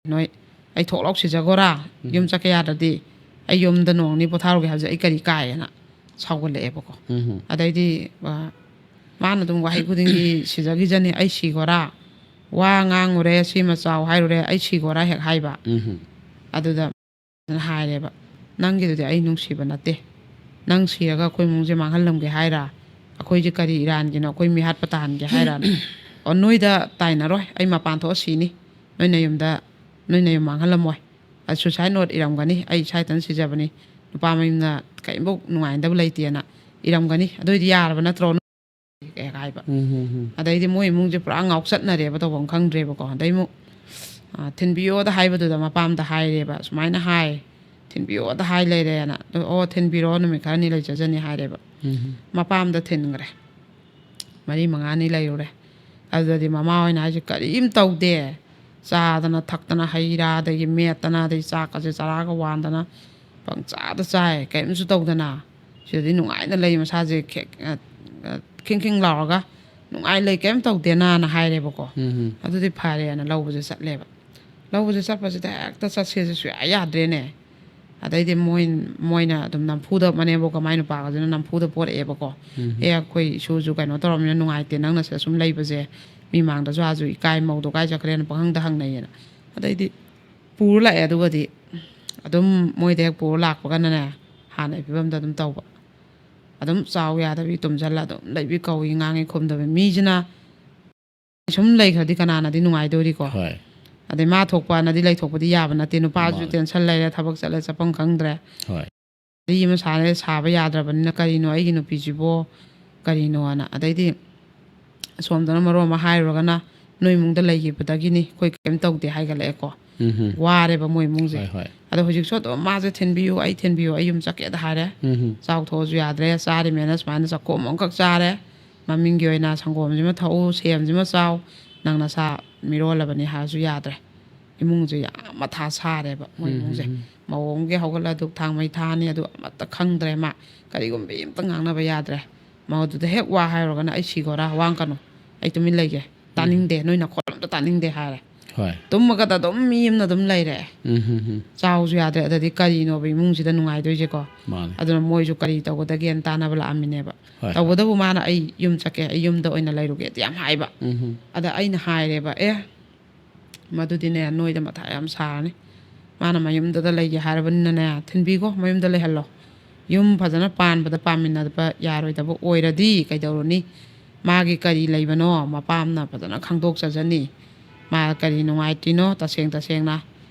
ꯅꯣꯏ, ꯑꯩ ꯊꯣꯛꯂꯥꯎ ꯁꯤꯖꯒꯣꯔꯥ? ꯎꯝ꯫ ꯌꯨꯝ ꯆꯠꯀꯦ ꯌꯥꯗ꯭ꯔꯗꯤ?" ꯑꯩ ꯌꯨꯝꯗ ꯅꯣꯡ ꯅꯤꯅꯤ ꯄꯣꯊꯥꯔꯨꯒꯦ ꯍꯥꯏꯕꯁꯦ ꯑꯩ ꯀꯔꯤ ꯀꯥꯏꯌꯦꯅ ꯁꯥꯎꯒꯠꯂꯛꯑꯦꯕꯀꯣ꯫ ꯎꯝ. ꯑꯗꯩꯗꯤ ꯑ, ꯃꯥꯅ ꯑꯗꯨꯝ ꯋꯥꯍꯩ ꯈꯨꯗꯤꯡꯒꯤ ꯁꯤꯖꯈꯤꯖꯅꯤ, "ꯑꯩ ꯁꯤꯒꯣꯔꯥ, ꯋꯥ ꯉꯥꯡꯉꯨꯔꯦ, ꯁꯤꯃ ꯆꯥꯎ ꯍꯥꯏꯔꯨꯔꯦ, ꯑꯩ ꯁꯤꯒꯣꯔꯥ" ꯍꯦꯛ ꯍꯥꯏꯕ꯫ ꯎꯝ. ꯑꯗꯨꯗ ꯍꯥꯏꯔꯦꯕ, "ꯅꯪꯒꯤꯗꯨꯗꯤ ꯑꯩ ꯅꯨꯡꯁꯤꯕ ꯅꯠꯇꯦ, ꯅꯪ ꯁꯤꯔꯒ ꯑꯩꯈꯣꯏ ꯏꯃꯨꯡꯁꯦ ꯃꯥꯡꯍꯜꯂꯝꯒꯦ ꯍꯥꯏꯔ? ꯑꯩꯈꯣꯏꯁꯦ ꯀꯔꯤ ꯏꯔꯥꯟꯒꯤꯅꯣ, ꯑꯩꯈꯣꯏ ꯃꯤꯍꯥꯠꯄ ꯇꯥꯍꯟꯒꯦ ꯍꯥꯏꯔ? ꯑꯣ, ꯅꯣꯏꯗ ꯇꯥꯏꯅꯔꯣꯏ, ꯑꯩ ꯃꯄꯥꯟ ꯊꯣꯛꯑ ꯁꯤꯅꯤ, ꯅꯣꯏ ꯅꯌꯨꯝꯗ, ꯅꯣꯏ ꯅꯌꯨꯝ ꯃꯥꯡꯍꯜꯂꯝꯃꯣꯏ, suicide note ꯏꯔꯝꯒꯅꯤ, ꯑꯩ ꯏꯁꯥ ꯏꯊꯟ ꯁꯤꯖꯕꯅꯤ, ꯅꯨꯄꯥ ꯃꯌꯨꯝꯅ ꯀꯔꯤꯝꯐꯧ ꯅꯨꯡꯉꯥꯏꯅꯗꯕ ꯂꯩꯇꯦꯅ ꯏꯔꯝꯒꯅꯤ, ꯑꯗꯨꯏꯗꯤ ꯌꯥꯔꯕ ꯅꯠꯇ꯭ꯔꯣ?" ꯍꯦꯛ ꯍꯥꯏꯕ꯫ ꯎꯝ. ꯑꯗꯩꯗꯤ ꯃꯣꯏ ꯏꯃꯨꯡꯁꯦ ꯄꯨꯔꯥ ꯉꯥꯎꯆꯠꯅꯔꯦꯕ, ꯇꯧꯐꯝ ꯈꯪꯗ꯭ꯔꯦꯕꯀꯣ꯫ ꯑꯗꯩ ꯑꯃꯨꯛ ꯑ, ꯊꯤꯟꯕꯤꯌꯣꯗ ꯍꯥꯏꯕꯗꯨꯗ ꯃꯄꯥꯝꯗ ꯍꯥꯏꯔꯦꯕ, "ꯁꯨꯃꯥꯏꯅ ꯍꯥꯏ, ꯊꯤꯟꯕꯤꯌꯣꯗ ꯍꯥꯏ ꯂꯩꯔꯦꯅ"꯫ "ꯑꯣ, ꯊꯤꯟꯕꯤꯔꯣ, ꯅꯨꯃꯤꯠ ꯈꯔꯅꯤ ꯂꯩꯖꯖꯅꯤ" ꯍꯥꯏꯔꯦꯕ꯫ ꯎꯝ. ꯃꯄꯥꯝꯗ ꯊꯤꯟꯈ꯭ꯔꯦ꯫ ꯃꯔꯤ ꯃꯉꯥꯅꯤ ꯂꯩꯔꯨꯔꯦ꯫ ꯑꯗꯨꯗꯗꯤ ꯃꯃꯥ ꯍꯣꯏꯅ ꯍꯥꯏꯁꯦ, "ꯀꯔꯤꯝ ꯇꯧꯗꯦ, ꯆꯥꯗꯅ ꯊꯛꯇꯅ, ꯍꯩ ꯔꯥ, ꯑꯗꯒꯤ ꯃꯦꯠꯇꯅ, ꯑꯗꯩ ꯆꯥꯛꯀꯁꯦ ꯆꯔꯥꯒ ꯋꯥꯟꯗꯅ ꯄꯪꯆꯥꯗ ꯆꯥꯏ, ꯀꯔꯤꯝꯁꯨ ꯇꯧꯗꯅ, ꯁꯤꯗꯗꯤ ꯅꯨꯡꯉꯥꯏꯅ ꯂꯩ, ꯃꯁꯥꯁꯦ ꯈꯦꯛ-, ꯑ, ꯑ, ꯈꯤꯡ ꯈꯤꯡ ꯂꯥꯎꯔꯒ ꯅꯨꯡꯉꯥꯏ ꯂꯩ, ꯀꯔꯤꯝ ꯇꯧꯗꯦꯅ"ꯅ ꯍꯥꯏꯔꯦꯕꯀꯣ꯫ ꯎꯝ. "ꯑꯗꯨꯗꯤ ꯐꯔꯦꯅ" ꯂꯧꯕꯁꯦ ꯆꯠꯂꯦꯕ꯫ ꯂꯧꯕꯁꯦ ꯆꯠꯄꯁꯤꯗ ꯍꯦꯛꯇ ꯆꯠꯁꯦꯁꯦ ꯁꯨꯡꯌꯥ ꯌꯥꯗ꯭ꯔꯦꯅꯦ꯫ ꯑꯗꯩꯗꯤ ꯃꯣꯏ, ꯃꯣꯏꯅ ꯑꯗꯨꯝ ꯅꯝꯐꯨꯗ, ꯃꯅꯦꯝꯕꯣꯛꯀ ꯃꯥꯏ ꯅꯨꯄꯥꯒꯁꯤꯅ ꯅꯝꯐꯨꯗ ꯄꯣꯔꯛꯑꯦꯕꯀꯣ꯫ ꯎꯝ. "ꯑꯦ, ꯑꯩꯈꯣꯏ ꯏꯁꯨꯁꯨ ꯀꯩꯅꯣ ꯇꯧꯔꯕꯅꯤꯅ ꯅꯨꯡꯉꯥꯏꯇꯦ, ꯅꯪꯅ ꯁꯤꯗ ꯁꯨꯝ ꯂꯩꯕꯁꯦ, ꯃꯤ ꯃꯥꯡꯗꯁꯨ ꯑꯥꯁꯨ ꯏꯀꯥꯏ, ꯃꯧꯗꯣ ꯀꯥꯏ ꯆꯠꯈ꯭ꯔꯦꯅ ꯄꯪꯍꯪꯗ ꯍꯪꯅꯩꯌꯦꯅ"꯫ ꯑꯗꯩꯗꯤ ꯄꯨꯔ ꯂꯥꯛꯑꯦ꯫ ꯑꯗꯨꯒꯗꯤ ꯑꯗꯨꯝ ꯃꯣꯏꯗ ꯍꯦꯛ ꯄꯨꯔ ꯂꯥꯛꯄꯒꯅꯅꯦ, ꯍꯥꯟꯅꯒꯤ ꯐꯤꯕꯝꯗ ꯑꯗꯨꯝ ꯇꯧꯕ꯫ ꯑꯗꯨꯝ ꯆꯥꯎ ꯌꯥꯗꯕꯤ, ꯇꯨꯝꯁꯤꯜꯂ ꯑꯗꯨꯝ ꯂꯩꯕꯤ, ꯀꯧꯏ ꯉꯥꯡꯉꯤ ꯈꯨꯝꯗꯕꯤ꯫ ꯃꯤꯁꯤꯅ ꯁꯨꯝ ꯂꯩꯈ꯭ꯔꯗꯤ ꯀꯅꯥꯅꯗꯤ ꯅꯨꯡꯉꯥꯏꯗꯣꯔꯤꯀꯣ? ꯍꯣꯏ. ꯑꯗꯩ ꯃꯥ ꯊꯣꯛꯄ ꯑꯅꯗꯤ ꯂꯩꯊꯣꯛꯄꯗꯤ ꯌꯥꯕ ꯅꯠꯇꯦ꯫ ꯅꯨꯄꯥꯁꯨ ꯃꯥꯅꯦ. ꯇꯦꯟꯁꯟ ꯂꯩꯔꯦ, ꯊꯕꯛ ꯆꯠꯂꯦ, ꯆꯠꯐꯝ ꯈꯪꯗ꯭ꯔꯦ꯫ ꯍꯣꯏ. ꯋꯥꯔꯤ ꯑꯃ ꯁꯥꯔꯦ, ꯁꯥꯕ ꯌꯥꯗ꯭ꯔꯕꯅꯤꯅ, "ꯀꯔꯤꯅꯣ ꯑꯩꯒꯤ ꯅꯨꯄꯤꯁꯤꯕꯣ, ꯀꯔꯤꯅꯣꯅ?" ꯑꯗꯩꯗꯤ ꯑꯁꯣꯝꯗꯅ ꯃꯔꯣꯟ ꯑꯃ ꯍꯥꯏꯔꯨꯔꯒꯅ, "ꯅꯣꯏ ꯏꯃꯨꯡꯗ ꯂꯩꯈꯤꯕꯗꯒꯤꯅꯤ, ꯑꯩꯈꯣꯏ ꯀꯔꯤꯝ ꯇꯧꯗꯦ" ꯍꯥꯏꯒꯠꯂꯛꯑꯦꯀꯣ꯫ ꯎꯝ. ꯋꯥꯔꯦꯕ ꯃꯣꯏ ꯏꯃꯨꯡꯁꯦ꯫ ꯍꯣꯏ, ꯍꯣꯏ. ꯑꯗꯣ ꯍꯧꯖꯤꯛꯁꯨ ꯑꯗꯨꯝ ꯃꯥꯁꯦ "ꯊꯤꯟꯕꯤꯌꯨ, ꯑꯩ ꯊꯤꯟꯕꯤꯌꯨ, ꯑꯩ ꯌꯨꯝ ꯆꯠꯀꯦꯗ" ꯍꯥꯏꯔꯦ꯫ ꯎꯝ. ꯆꯥꯎꯊꯣꯛꯑꯁꯨ ꯌꯥꯗ꯭ꯔꯦ, ꯆꯥꯔꯤꯃꯦꯅ ꯁꯨꯃꯥꯏꯅ ꯆꯥꯛꯈꯣꯝ ꯑꯃꯈꯛ ꯆꯥꯔꯦ꯫ "ꯃꯃꯤꯡꯒꯤ ꯑꯣꯏꯅ ꯁꯪꯒꯣꯝꯁꯤꯃ ꯊꯛꯎ, ꯁꯦꯝꯁꯤꯃ ꯆꯥꯎ, ꯅꯪ ꯅꯁꯥ ꯃꯤꯔꯣꯜꯂꯕꯅꯤ" ꯍꯥꯏꯔꯁꯨ ꯌꯥꯗ꯭ꯔꯦ꯫ ꯏꯃꯨꯡꯁꯦ ꯌꯥꯝ ꯃꯊꯥ ꯁꯥꯔꯦꯕ ꯃꯣꯏ ꯎꯝ, ꯏꯃꯨꯡꯁꯦ꯫ ꯎꯝ, ꯎꯝ. ꯃꯧ ꯑꯃꯒꯤ ꯍꯧꯒꯠꯂ ꯙꯨꯛ ꯊꯥꯡꯃꯩ ꯊꯥꯅꯤ, ꯑꯗꯨ ꯑꯃꯠꯇ ꯈꯪꯗ꯭ꯔꯦ ꯃꯥ꯫ ꯀꯔꯤꯒꯨꯝꯕ ꯑꯝꯇ ꯉꯥꯡꯅꯕ ꯌꯥꯗ꯭ꯔꯦ꯫ ꯃꯧꯗꯨꯗ ꯍꯦꯛ ꯋꯥ ꯍꯥꯏꯔꯨꯔꯒꯅ, "ꯑꯩ ꯁꯤꯒꯣꯔꯥ, ꯋꯥ ꯀꯅꯨ, ꯑꯩ ꯇꯨꯃꯤꯟ ꯂꯩꯒꯦ, ꯇꯥꯅꯤꯡꯗꯦ, ꯅꯣꯏ ꯅꯈꯣꯜ ꯑꯝꯇ ꯇꯥꯅꯤꯡꯗꯦ" ꯍꯥꯏꯔꯦ꯫ ꯍꯣꯏ꯫ ꯇꯨꯝꯃꯒꯗ ꯑꯗꯨꯝ ꯃꯤ ꯑꯃꯅ ꯑꯗꯨꯝ ꯂꯩꯔꯦ꯫ ꯎꯝ, ꯍꯝ, ꯍꯝ꯫ ꯆꯥꯎꯁꯨ ꯌꯥꯗ꯭ꯔꯦ꯫ ꯑꯗꯗꯤ ꯀꯔꯤꯅꯣꯕ ꯏꯃꯨꯡꯁꯤꯗ ꯅꯨꯡꯉꯥꯏꯗꯣꯏꯁꯦꯀꯣ? ꯃꯥꯅꯦ꯫ ꯑꯗꯨꯅ ꯃꯣꯏꯁꯨ ꯀꯔꯤ ꯇꯧꯒꯗꯒꯦꯅ ꯇꯥꯟꯅꯕ ꯂꯥꯛꯑꯝꯃꯤꯅꯦꯕ꯫ ꯍꯣꯏ, ꯍꯣꯏ꯫ ꯇꯧꯕꯇꯕꯨ ꯃꯥꯅ "ꯑꯩ ꯌꯨꯝ ꯆꯠꯀꯦ, ꯑꯩ ꯌꯨꯝꯗ ꯑꯣꯏꯅ ꯂꯩꯔꯨꯒꯦꯗꯤ" ꯌꯥꯝ ꯍꯥꯏꯕ꯫ ꯎꯝ, ꯍꯝ꯫ ꯑꯗ ꯑꯩꯅ ꯍꯥꯏꯔꯦꯕ, "ꯑꯦ, ꯃꯗꯨꯗꯤꯅꯦ, ꯅꯣꯏꯗ ꯃꯊꯥ ꯌꯥꯝ ꯁꯥꯔꯅꯤ꯫ ꯃꯥꯅ ꯃꯌꯨꯝꯗꯨꯗ ꯂꯩꯒꯦ ꯍꯥꯏꯔꯕꯅꯤꯅꯅꯦ, ꯊꯤꯟꯕꯤꯈꯣ, ꯃꯌꯨꯝꯗ ꯂꯩꯍꯜꯂꯣ꯫ ꯌꯨꯝ ꯐꯖꯅ ꯄꯥꯟꯕꯗ ꯄꯥꯟꯃꯤꯟꯅꯕ ꯌꯥꯔꯣꯏꯗꯕ ꯑꯣꯏꯔꯗꯤ ꯀꯩꯗꯧꯔꯨꯅꯤ? ꯃꯥꯒꯤ ꯀꯔꯤ ꯂꯩꯕꯅꯣ ꯃꯄꯥꯝꯅ ꯐꯖꯅ ꯈꯪꯗꯣꯛꯆꯖꯅꯤ꯫ ꯃꯥ ꯀꯔꯤ ꯅꯨꯡꯉꯥꯏꯇ꯭ꯔꯤꯅꯣ ꯇꯁꯦꯡ ꯇꯁꯦꯡꯅ꯫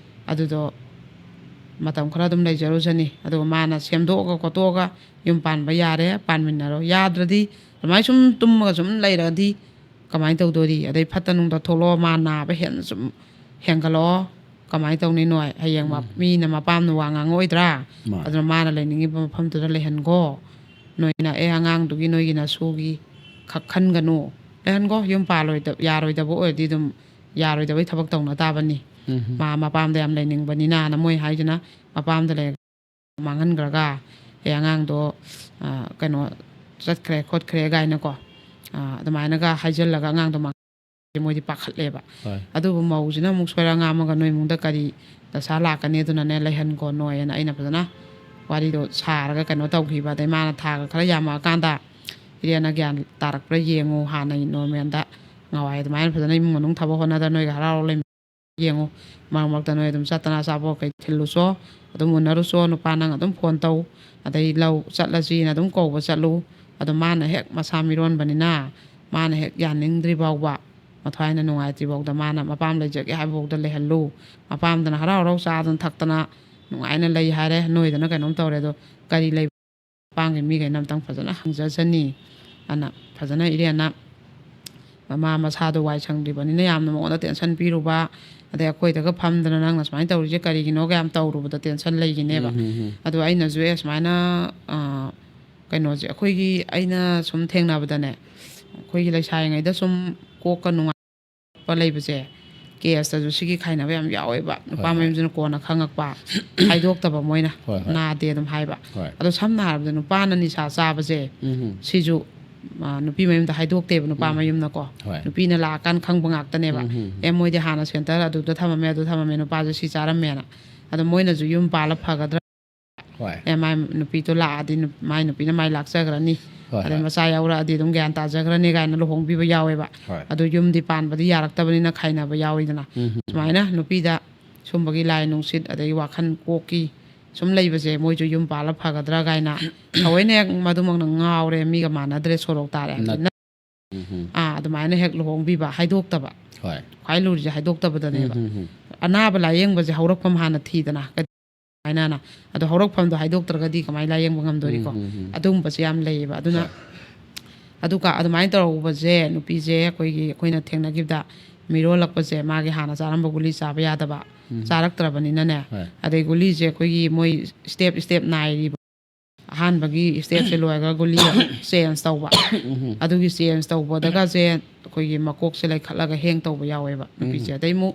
ꯑꯗꯨꯗꯣ ꯃꯇꯝ ꯈꯔ ꯑꯗꯨꯝ ꯂꯩꯖꯔꯨꯖꯅꯤ꯫ ꯑꯗꯨꯒ ꯃꯥꯅ ꯁꯦꯝꯗꯣꯛꯑꯒ ꯈꯣꯠꯇꯣꯛꯑꯒ ꯌꯨꯝ ꯄꯥꯟꯕ ꯌꯥꯔꯦ, ꯄꯥꯟꯃꯤꯟꯅꯔꯣ꯫ ꯌꯥꯗ꯭ꯔꯗꯤ ꯑꯗꯨꯃꯥꯏꯅ ꯁꯨꯝ ꯇꯨꯝꯃꯒ ꯁꯨꯝ ꯂꯩꯔꯒꯗꯤ ꯀꯃꯥꯏꯅ ꯇꯧꯗꯣꯔꯤ? ꯑꯗꯩ ꯐꯠꯇ ꯅꯨꯡꯗ ꯊꯣꯛꯂꯛꯑꯣ, ꯃꯥ ꯅꯥꯕ ꯍꯦꯟꯅ ꯁꯨꯝ ꯍꯦꯟꯒꯠꯂꯛꯑꯣ, ꯀꯃꯥꯏꯅ ꯇꯧꯅꯤ ꯅꯣꯏ? ꯍꯌꯦꯡ ꯃ-, ꯎꯝ꯫ ꯃꯤꯅ ꯃꯄꯥꯝꯅ ꯋꯥ ꯉꯥꯡꯉꯛꯑꯣꯏꯗ꯭ꯔꯥ? ꯃꯥꯅꯦ꯫ ꯑꯗꯨꯅ ꯃꯥꯅ ꯂꯩꯅꯤꯡꯉꯤꯕ ꯃꯐꯝꯗꯨꯗ ꯂꯩꯍꯟꯒꯣ꯫ ꯅꯣꯏꯅ, "ꯑꯦ, ꯑꯉꯥꯡꯗꯨꯒꯤ, ꯅꯣꯏꯒꯤ ꯅꯁꯨꯒꯤ ꯈꯛ ꯈꯟꯒꯅꯨ, ꯂꯩꯍꯟꯒꯣ꯫ ꯌꯨꯝ ꯄꯥꯜꯂꯣꯏꯗ-, ꯌꯥꯔꯣꯏꯗꯕ ꯑꯣꯏꯔꯗꯤ ꯑꯗꯨꯝ ꯌꯥꯔꯣꯏꯗꯕꯩ ꯊꯕꯛ ꯇꯧꯅ ꯇꯥꯕꯅꯤ꯫ ꯎꯝ, ꯍꯝ꯫ ꯃꯥ ꯃꯄꯥꯝꯗ ꯌꯥꯝ ꯂꯩꯅꯤꯡꯕꯅꯤꯅ"ꯅ ꯃꯣꯏ ꯍꯥꯏꯁꯤꯅ, ꯃꯄꯥꯝꯗ ꯂꯩ ꯃꯥꯡꯍꯟꯈ꯭ꯔꯒ, "ꯑꯦ, ꯑꯉꯥꯡꯗꯣ, ꯑ, ꯀꯩꯅꯣ ꯆꯠꯈ꯭ꯔꯦ ꯈꯣꯠꯈ꯭ꯔꯦ" ꯀꯥꯏꯅꯀꯣ, ꯑ, ꯑꯗꯨꯃꯥꯏꯅꯒ ꯍꯥꯏꯖꯤꯜꯂꯒ ꯑꯉꯥꯡꯗꯣ ꯃꯥꯡ-, ꯃꯣꯏꯗꯤ ꯄꯥꯈꯠꯂꯦꯕ꯫ ꯍꯣꯏ꯫ ꯑꯗꯨꯕꯨ ꯃꯧꯁꯤꯅ ꯑꯃꯨꯛ ꯁꯣꯏꯔ ꯉꯥꯝꯃꯒ "ꯅꯣꯏ ꯏꯃꯨꯡꯗ ꯀꯔꯤ ꯗꯁꯥ ꯂꯥꯛꯀꯅꯤ, ꯑꯗꯨꯅꯅꯦ ꯂꯩꯍꯟꯒꯣ ꯅꯣꯏꯅ" ꯑꯩꯅ ꯐꯖꯅ ꯋꯥꯔꯤꯗꯣ ꯁꯥꯔꯒ ꯀꯩꯅꯣ ꯇꯧꯈꯤꯕ꯫ ꯑꯗꯩ ꯃꯥꯅ ꯊꯥꯒ ꯈꯔ ꯌꯥꯝꯃꯛꯑꯀꯥꯟꯗ, "ꯏꯔꯦꯟꯅ ꯒ꯭ꯌꯥꯟ ꯇꯥꯔꯛꯄ꯭ꯔꯥ ꯌꯦꯡꯉꯨ, ꯍꯥꯟꯅꯒꯤ ꯅꯣꯔꯃꯦꯜꯗ ꯉꯍꯥꯟꯋꯥꯏ ꯑꯗꯨꯃꯥꯏꯅ ꯐꯖꯅ ꯏꯃꯨꯡ ꯃꯅꯨꯡ ꯊꯕꯛ ꯍꯣꯠꯅꯗꯅ ꯅꯣꯏꯒ ꯍꯔꯥꯎ ꯍꯔꯥꯎ ꯂꯩꯃꯤꯟꯅ ꯌꯦꯡꯉꯨ꯫ ꯃꯔꯛ ꯃꯔꯛꯇ ꯅꯣꯏ ꯑꯗꯨꯝ ꯆꯠꯇꯅ ꯑꯆꯥꯄꯣꯠ ꯀꯩ ꯊꯤꯜꯂꯨꯆꯣ, ꯑꯗꯨꯝ ꯎꯅꯔꯨꯆꯣ, ꯅꯨꯄꯥ ꯅꯪ ꯑꯗꯨꯝ ꯐꯣꯟ ꯇꯧ, ꯑꯗꯩ ꯂꯧ ꯆꯠꯂꯁꯤꯅ ꯑꯗꯨꯝ ꯀꯧꯕ ꯆꯠꯂꯨ"꯫ ꯑꯗꯣ ꯃꯥꯅ ꯍꯦꯛ ꯃꯁꯥ ꯃꯤꯔꯣꯟꯕꯅꯤꯅ, ꯃꯥꯅ ꯍꯦꯛ ꯌꯥꯅꯤꯡꯗ꯭ꯔꯤ ꯐꯥꯎꯕ, ꯃꯊ꯭ꯋꯥꯏꯅ ꯅꯨꯡꯉꯥꯏꯇ꯭ꯔꯤ ꯐꯥꯎꯗ, ꯃꯥꯅ ꯃꯄꯥꯝ ꯂꯩꯖꯒꯦ ꯍꯥꯏꯕ ꯐꯥꯎꯗ ꯂꯩꯍꯜꯂꯨ꯫ ꯃꯄꯥꯝꯗꯅ ꯍꯔꯥꯎ ꯍꯔꯥꯎ ꯆꯥꯗꯅ ꯊꯛꯇꯅ ꯅꯨꯡꯉꯥꯏꯅ ꯂꯩ ꯍꯥꯏꯔꯦ, ꯅꯣꯏꯗꯅ ꯀꯩꯅꯣꯝ ꯇꯧꯔꯦ꯫ ꯑꯗꯣ ꯀꯔꯤ ꯂꯩ? ꯃꯄꯥꯝꯒꯤ ꯃꯤꯈꯩꯅ ꯑꯝꯇꯪ ꯐꯖꯅ ꯍꯪꯖꯁꯅꯤ꯫ ꯑꯗꯨꯅ ꯐꯖꯅ ꯏꯔꯦꯟꯅ ꯃꯃꯥ ꯃꯁꯥꯗꯣ ꯋꯥꯏ ꯁꯪꯗ꯭ꯔꯤꯕꯅꯤꯅ ꯌꯥꯝꯅ ꯃꯉꯣꯟꯗ ꯇꯦꯟꯁꯟ ꯄꯤꯔꯨꯕ, ꯑꯗꯩ ꯑꯩꯈꯣꯏꯗꯒ ꯐꯝꯗꯅ "ꯅꯪꯅ ꯁꯨꯃꯥꯏꯅ ꯇꯧꯔꯤꯁꯦ ꯀꯔꯤꯒꯤꯅꯣꯒ" ꯌꯥꯝ ꯇꯧꯔꯨꯕꯗ ꯇꯦꯟꯁꯟ ꯂꯩꯈꯤꯅꯦꯕ꯫ ꯎꯝ, ꯎꯝ, ꯎꯝ꯫ ꯑꯗꯣ ꯑꯩꯅꯁꯨ, "ꯑꯦ, ꯁꯨꯃꯥꯏꯅ, ꯑ, ꯀꯩꯅꯣꯁꯦ ꯑꯩꯈꯣꯏꯒꯤ", ꯑꯩꯅ ꯁꯨꯝ ꯊꯦꯡꯅꯕꯗꯅꯦ, ꯑꯩꯈꯣꯏꯒꯤ ꯂꯩꯁꯥꯔꯤꯉꯩꯗ ꯁꯨꯝ ꯀꯣꯛꯀ ꯅꯨꯡꯉꯥꯏꯕ ꯂꯩꯕꯁꯦ, ꯀꯦꯁꯇꯁꯨ ꯁꯤꯒꯤ ꯈꯥꯏꯅꯕ ꯌꯥꯝ ꯌꯥꯎꯋꯦꯕ꯫ ꯅꯨꯄꯥ ꯍꯣꯏ, ꯍꯣꯏ꯫ ꯃꯌꯨꯝꯁꯤꯅ ꯀꯣꯟꯅ ꯈꯪꯉꯛꯄ, ꯍꯥꯏꯗꯣꯛꯇꯕ ꯃꯣꯏꯅ꯫ ꯍꯣꯏ, ꯍꯣꯏ꯫ "ꯅꯥꯗꯦ" ꯑꯗꯨꯝ ꯍꯥꯏꯕ꯫ ꯍꯣꯏ꯫ ꯑꯗꯣ ꯁꯝꯅ ꯍꯥꯏꯔꯕꯗ ꯅꯨꯄꯥꯅ ꯅꯤꯁꯥ ꯆꯥꯕꯁꯦ, ꯎꯝ, ꯎꯝ꯫ ꯁꯤꯁꯨ ꯑ, ꯅꯨꯄꯤ ꯃꯌꯨꯝꯗ ꯍꯥꯏꯗꯣꯛꯇꯦꯕ, ꯅꯨꯄꯥ ꯃꯌꯨꯝꯅꯀꯣ꯫ ꯍꯣꯏ. ꯅꯨꯄꯤꯅ ꯂꯥꯛꯑꯀꯥꯟꯗ ꯈꯪꯕ ꯉꯥꯛꯇꯅꯦꯕ꯫ ꯎꯝ, ꯎꯝ, ꯎꯝ. "ꯑꯦ, ꯃꯣꯏꯗꯤ ꯍꯥꯟꯅ ꯁꯦꯟꯇꯔ ꯑꯗꯨꯗ ꯊꯝꯃꯝꯃꯦ, ꯑꯗꯨ ꯊꯝꯃꯝꯃꯦ, ꯅꯨꯄꯥꯁꯦ ꯁꯤ ꯆꯥꯔꯝꯃꯦꯅ"꯫ ꯑꯗꯣ ꯃꯣꯏꯅꯁꯨ ꯌꯨꯝ ꯄꯥꯜꯂ ꯐꯒꯗ꯭ꯔꯥ? ꯍꯣꯏ. "ꯑꯦ, ꯃꯥꯏ ꯅꯨꯄꯤꯗꯣ ꯂꯥꯛꯑꯗꯤ ꯅꯨ-, ꯃꯥꯏ ꯅꯨꯄꯤꯅ ꯃꯥꯏ ꯂꯥꯛꯆꯈ꯭ꯔꯅꯤ, ꯍꯣꯏ, ꯑꯗꯩ ꯍꯣꯏ. ꯃꯆꯥ ꯌꯥꯎꯔꯛꯑꯗꯤ ꯑꯗꯨꯝ ꯒ꯭ꯌꯥꯟ ꯇꯥꯖꯈ꯭ꯔꯅꯤ" ꯀꯥꯏꯅ ꯂꯨꯍꯣꯡꯕꯤꯕ ꯌꯥꯎꯋꯦꯕ꯫ ꯍꯣꯏ. ꯑꯗꯣ ꯌꯨꯝꯗꯤ ꯄꯥꯟꯕꯗꯤ ꯌꯥꯔꯛꯇꯕꯅꯤꯅ ꯈꯥꯏꯅꯕ ꯌꯥꯎꯋꯤꯗꯅ꯫ ꯎꯝ, ꯎꯝ, ꯎꯝ. ꯁꯨꯃꯥꯏꯅ ꯅꯨꯄꯤꯗ ꯁꯨꯝꯕꯒꯤ ꯂꯥꯏ ꯅꯨꯡꯁꯤꯠ, ꯑꯗꯒꯤ ꯋꯥꯈꯜ ꯀꯣꯛꯀꯤ ꯁꯨꯝ ꯂꯩꯕꯁꯦ, ꯃꯣꯏꯁꯨ ꯌꯨꯝ ꯄꯥꯜꯂ ꯐꯒꯗ꯭ꯔꯥ ꯀꯥꯏꯅ ꯊꯑꯣꯏꯅ ꯍꯦꯛ ꯃꯗꯨꯃꯛꯅ ꯉꯥꯎꯔꯦ, ꯃꯤꯒ ꯃꯥꯟꯅꯗ꯭ꯔꯦ, ꯁꯣꯔꯣꯛ ꯇꯥꯔꯦ ꯍꯥꯏꯕꯁꯦ꯫ ꯅꯠ-, ꯅꯠ-, ꯎꯝ, ꯎꯝ. ꯑꯥ, ꯑꯗꯨꯃꯥꯏꯅ ꯍꯦꯛ ꯂꯨꯍꯣꯡꯕꯤꯕ, ꯍꯥꯏꯗꯣꯛꯇꯕ꯫ ꯍꯣꯏ. ꯈ꯭ꯋꯥꯏ ꯂꯨꯔꯤꯁꯦ ꯍꯥꯏꯗꯣꯛꯇꯕꯗꯅꯦꯕ꯫ ꯎꯝ, ꯎꯝ, ꯎꯝ. ꯑꯅꯥꯕ ꯂꯥꯏꯌꯦꯡꯕꯁꯦ ꯍꯧꯔꯛꯐꯝ ꯍꯥꯟꯅ ꯊꯤꯗꯅ, ꯀ-, ꯍꯥꯏꯅꯅ꯫ ꯑꯗꯣ ꯍꯧꯔꯛꯐꯝꯗꯣ ꯍꯥꯏꯗꯣꯛꯇ꯭ꯔꯒꯗꯤ ꯀꯃꯥꯏꯅ ꯂꯥꯏꯌꯦꯡꯕ ꯉꯝꯗꯣꯔꯤꯀꯣ? ꯎꯝ, ꯎꯝ, ꯎꯝ. ꯑꯗꯨꯒꯨꯝꯕꯁꯦ ꯌꯥꯝ ꯂꯩꯌꯦꯕ꯫ ꯑꯗꯨꯅ ꯍꯣꯏ. ꯑꯗꯨꯒ ꯑꯗꯨꯃꯥꯏꯅ ꯇꯧꯔꯛꯄꯁꯦ, ꯅꯨꯄꯤꯁꯦ ꯑꯩꯈꯣꯏꯒꯤ, ꯑꯩꯈꯣꯏꯅ ꯊꯦꯡꯅꯈꯤꯕꯗ, ꯃꯤꯔꯣꯜꯂꯛꯄꯁꯦ, ꯃꯥꯒꯤ ꯍꯥꯟꯅ ꯆꯥꯔꯝꯕ ꯒꯨꯂꯤ ꯆꯥꯕ ꯌꯥꯗꯕ, ꯎꯝ. ꯆꯥꯔꯛꯇ꯭ꯔꯕꯅꯤꯅꯅꯦ꯫ ꯍꯣꯏ. ꯑꯗꯩ ꯒꯨꯂꯤꯁꯦ ꯑꯩꯈꯣꯏꯒꯤ ꯃꯣꯏ step step ꯅꯥꯏꯔꯤꯕ꯫ ꯑꯍꯥꯟꯕꯒꯤ stageꯁꯦ ꯂꯣꯏꯔꯒ ꯒꯨꯂꯤ change ꯇꯧꯕ꯫ ꯎꯝ. ꯑꯗꯨꯒꯤ change ꯇꯧꯕꯗꯒꯁꯦ ꯑꯩꯈꯣꯏꯒꯤ ꯃꯀꯣꯛꯁꯦ ꯂꯩꯈꯠꯂꯒ hang ꯇꯧꯕ ꯌꯥꯎꯋꯦꯕ ꯅꯨꯄꯤꯁꯦ꯫ ꯎꯝ. ꯑꯗꯩ ꯑꯃꯨꯛ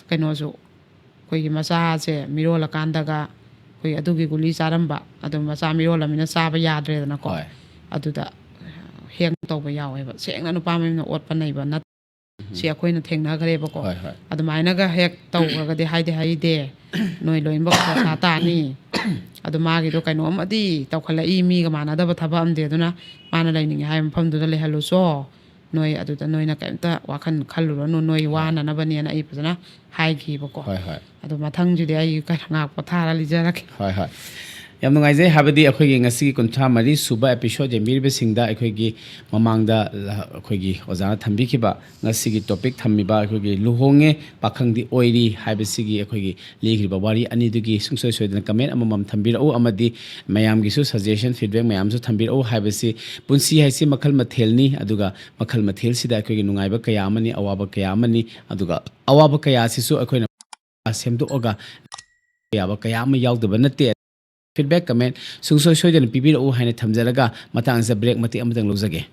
ꯀꯩꯅꯣꯁꯨ, ꯑꯩꯈꯣꯏꯒꯤ ꯃꯆꯥꯁꯦ ꯃꯤꯔꯣꯜꯂꯀꯥꯟꯗꯒ ꯑꯩꯈꯣꯏ ꯑꯗꯨꯒꯤ ꯒꯨꯂꯤ ꯆꯥꯔꯝꯕ, ꯑꯗꯨ ꯃꯆꯥ ꯃꯤꯔꯣꯜꯂꯃꯤꯅ ꯆꯥꯕ ꯌꯥꯗ꯭ꯔꯦꯗꯅꯀꯣ꯫ ꯍꯣꯏ. ꯑꯗꯨꯗ hang ꯇꯧꯕ ꯌꯥꯎꯋꯦꯕ꯫ ꯁꯦꯡꯅ ꯅꯨꯄꯥ ꯃꯌꯨꯝꯅ ꯑꯣꯠꯄ ꯅꯩꯕ ꯅꯠ-, ꯎꯝ. ꯁꯤ ꯑꯩꯈꯣꯏꯅ ꯊꯦꯡꯅꯈ꯭ꯔꯦꯕꯀꯣ꯫ ꯍꯣꯏ, ꯍꯣꯏ. ꯑꯗꯨꯃꯥꯏꯅꯒ ꯍꯦꯛ ꯇꯧꯈ꯭ꯔꯒꯗꯤ ꯍꯥꯏꯗꯤ ꯍꯥꯏꯗꯦ, "ꯅꯣꯏ ꯂꯣꯏꯅꯃꯛ ꯗꯁꯥ ꯇꯥꯅꯤ"꯫ ꯑꯗꯣ ꯃꯥꯒꯤꯗꯣ ꯀꯩꯅꯣꯝꯃꯗꯤ ꯇꯧꯈꯠꯂꯛꯏ, ꯃꯤꯒ ꯃꯥꯟꯅꯗꯕ ꯊꯕꯛ ꯑꯃꯗꯤ꯫ ꯑꯗꯨꯅ ꯃꯥꯅ ꯂꯩꯅꯤꯡꯉꯦ ꯍꯥꯏꯕ ꯃꯐꯝꯗꯨꯗ ꯂꯩꯍꯜꯂꯨꯆꯣ꯫ ꯅꯣꯏ ꯑꯗꯨꯗ ꯅꯣꯏꯅ ꯀꯩꯝꯇ ꯋꯥꯈꯜ ꯈꯜꯂꯨꯔꯅꯨ, ꯅꯣꯏ ꯍꯣꯏ. ꯋꯥꯅꯅꯕꯅꯦꯅ ꯑꯩ ꯐꯖꯅ ꯍꯥꯏꯈꯤꯕꯀꯣ꯫ ꯍꯣꯏ, ꯍꯣꯏ. ꯑꯗꯣ ꯃꯊꯪꯁꯤꯗꯤ ꯑꯩ ꯈꯔ ꯉꯥꯏꯍꯥꯛ ꯄꯣꯊꯥꯔ ꯂꯤꯖꯔꯒꯦ꯫ ꯍꯣꯏ, ꯍꯣꯏ꯫ ꯌꯥꯝ ꯅꯨꯡꯉꯥꯏꯖꯩ, ꯍꯥꯏꯕꯗꯤ ꯑꯩꯈꯣꯏꯒꯤ ꯉꯁꯤꯒꯤ ꯀꯨꯟꯊ꯭ꯔꯥ ꯃꯔꯤ ꯁꯨꯕ episode ꯌꯦꯡꯕꯤꯔꯤꯕꯁꯤꯡꯗ ꯑꯩꯈꯣꯏꯒꯤ ꯃꯃꯥꯡꯗ ꯂ-, ꯑꯩꯈꯣꯏꯒꯤ ꯑꯣꯖꯥꯅ ꯊꯝꯕꯤꯈꯤꯕ ꯉꯁꯤꯒꯤ topic ꯊꯝꯃꯤꯕ ꯑꯩꯈꯣꯏꯒꯤ ꯂꯨꯍꯣꯡꯉꯦ ꯄꯥꯈꯪꯗꯤ ꯑꯣꯏꯔꯤ ꯍꯥꯏꯕꯁꯤꯒꯤ ꯑꯩꯈꯣꯏꯒꯤ ꯂꯤꯈ꯭ꯔꯤꯕ ꯋꯥꯔꯤ ꯑꯅꯤꯗꯨꯒꯤ ꯁꯨꯡꯁꯣꯏ ꯁꯣꯏꯗꯅ comment ꯑꯃꯃꯝ ꯊꯝꯕꯤꯔꯛꯎ, ꯑꯃꯗꯤ ꯃꯌꯥꯝꯒꯤꯁꯨ suggestion, feedback ꯃꯌꯥꯝꯁꯨ ꯊꯝꯕꯤꯔꯛꯎ꯫ ꯍꯥꯏꯕꯁꯤ ꯄꯨꯟꯁꯤ ꯍꯥꯏꯁꯤ ꯃꯈꯜ ꯃꯊꯦꯜꯅꯤ, ꯑꯗꯨꯒ ꯃꯈꯜ ꯃꯊꯦꯜꯁꯤꯗ ꯑꯩꯈꯣꯏꯒꯤ ꯅꯨꯡꯉꯥꯏꯕ ꯀꯌꯥ ꯑꯃꯅꯤ, ꯑꯋꯥꯕ ꯀꯌꯥ ꯑꯃꯅꯤ, ꯑꯗꯨꯒ ꯑꯋꯥꯕ ꯀꯌꯥꯁꯤꯁꯨ ꯑꯩꯈꯣꯏꯅ ꯁꯦꯝꯗꯣꯛꯑꯒ ꯌꯥꯕ ꯀꯌꯥ ꯑꯃ ꯌꯥꯎꯗꯕ ꯅꯠꯇꯦ꯫ Feedback, comment ꯁꯨꯡꯁꯣꯏ ꯁꯣꯏꯗꯅ ꯄꯤꯕꯤꯔꯛꯎ ꯍꯥꯏꯅ ꯊꯝꯖꯔꯒ, ꯃꯇꯥꯡ ꯑꯁꯤꯗ break ꯃꯇꯦꯛ ꯑꯃꯇꯪ ꯂꯧꯖꯒꯦ꯫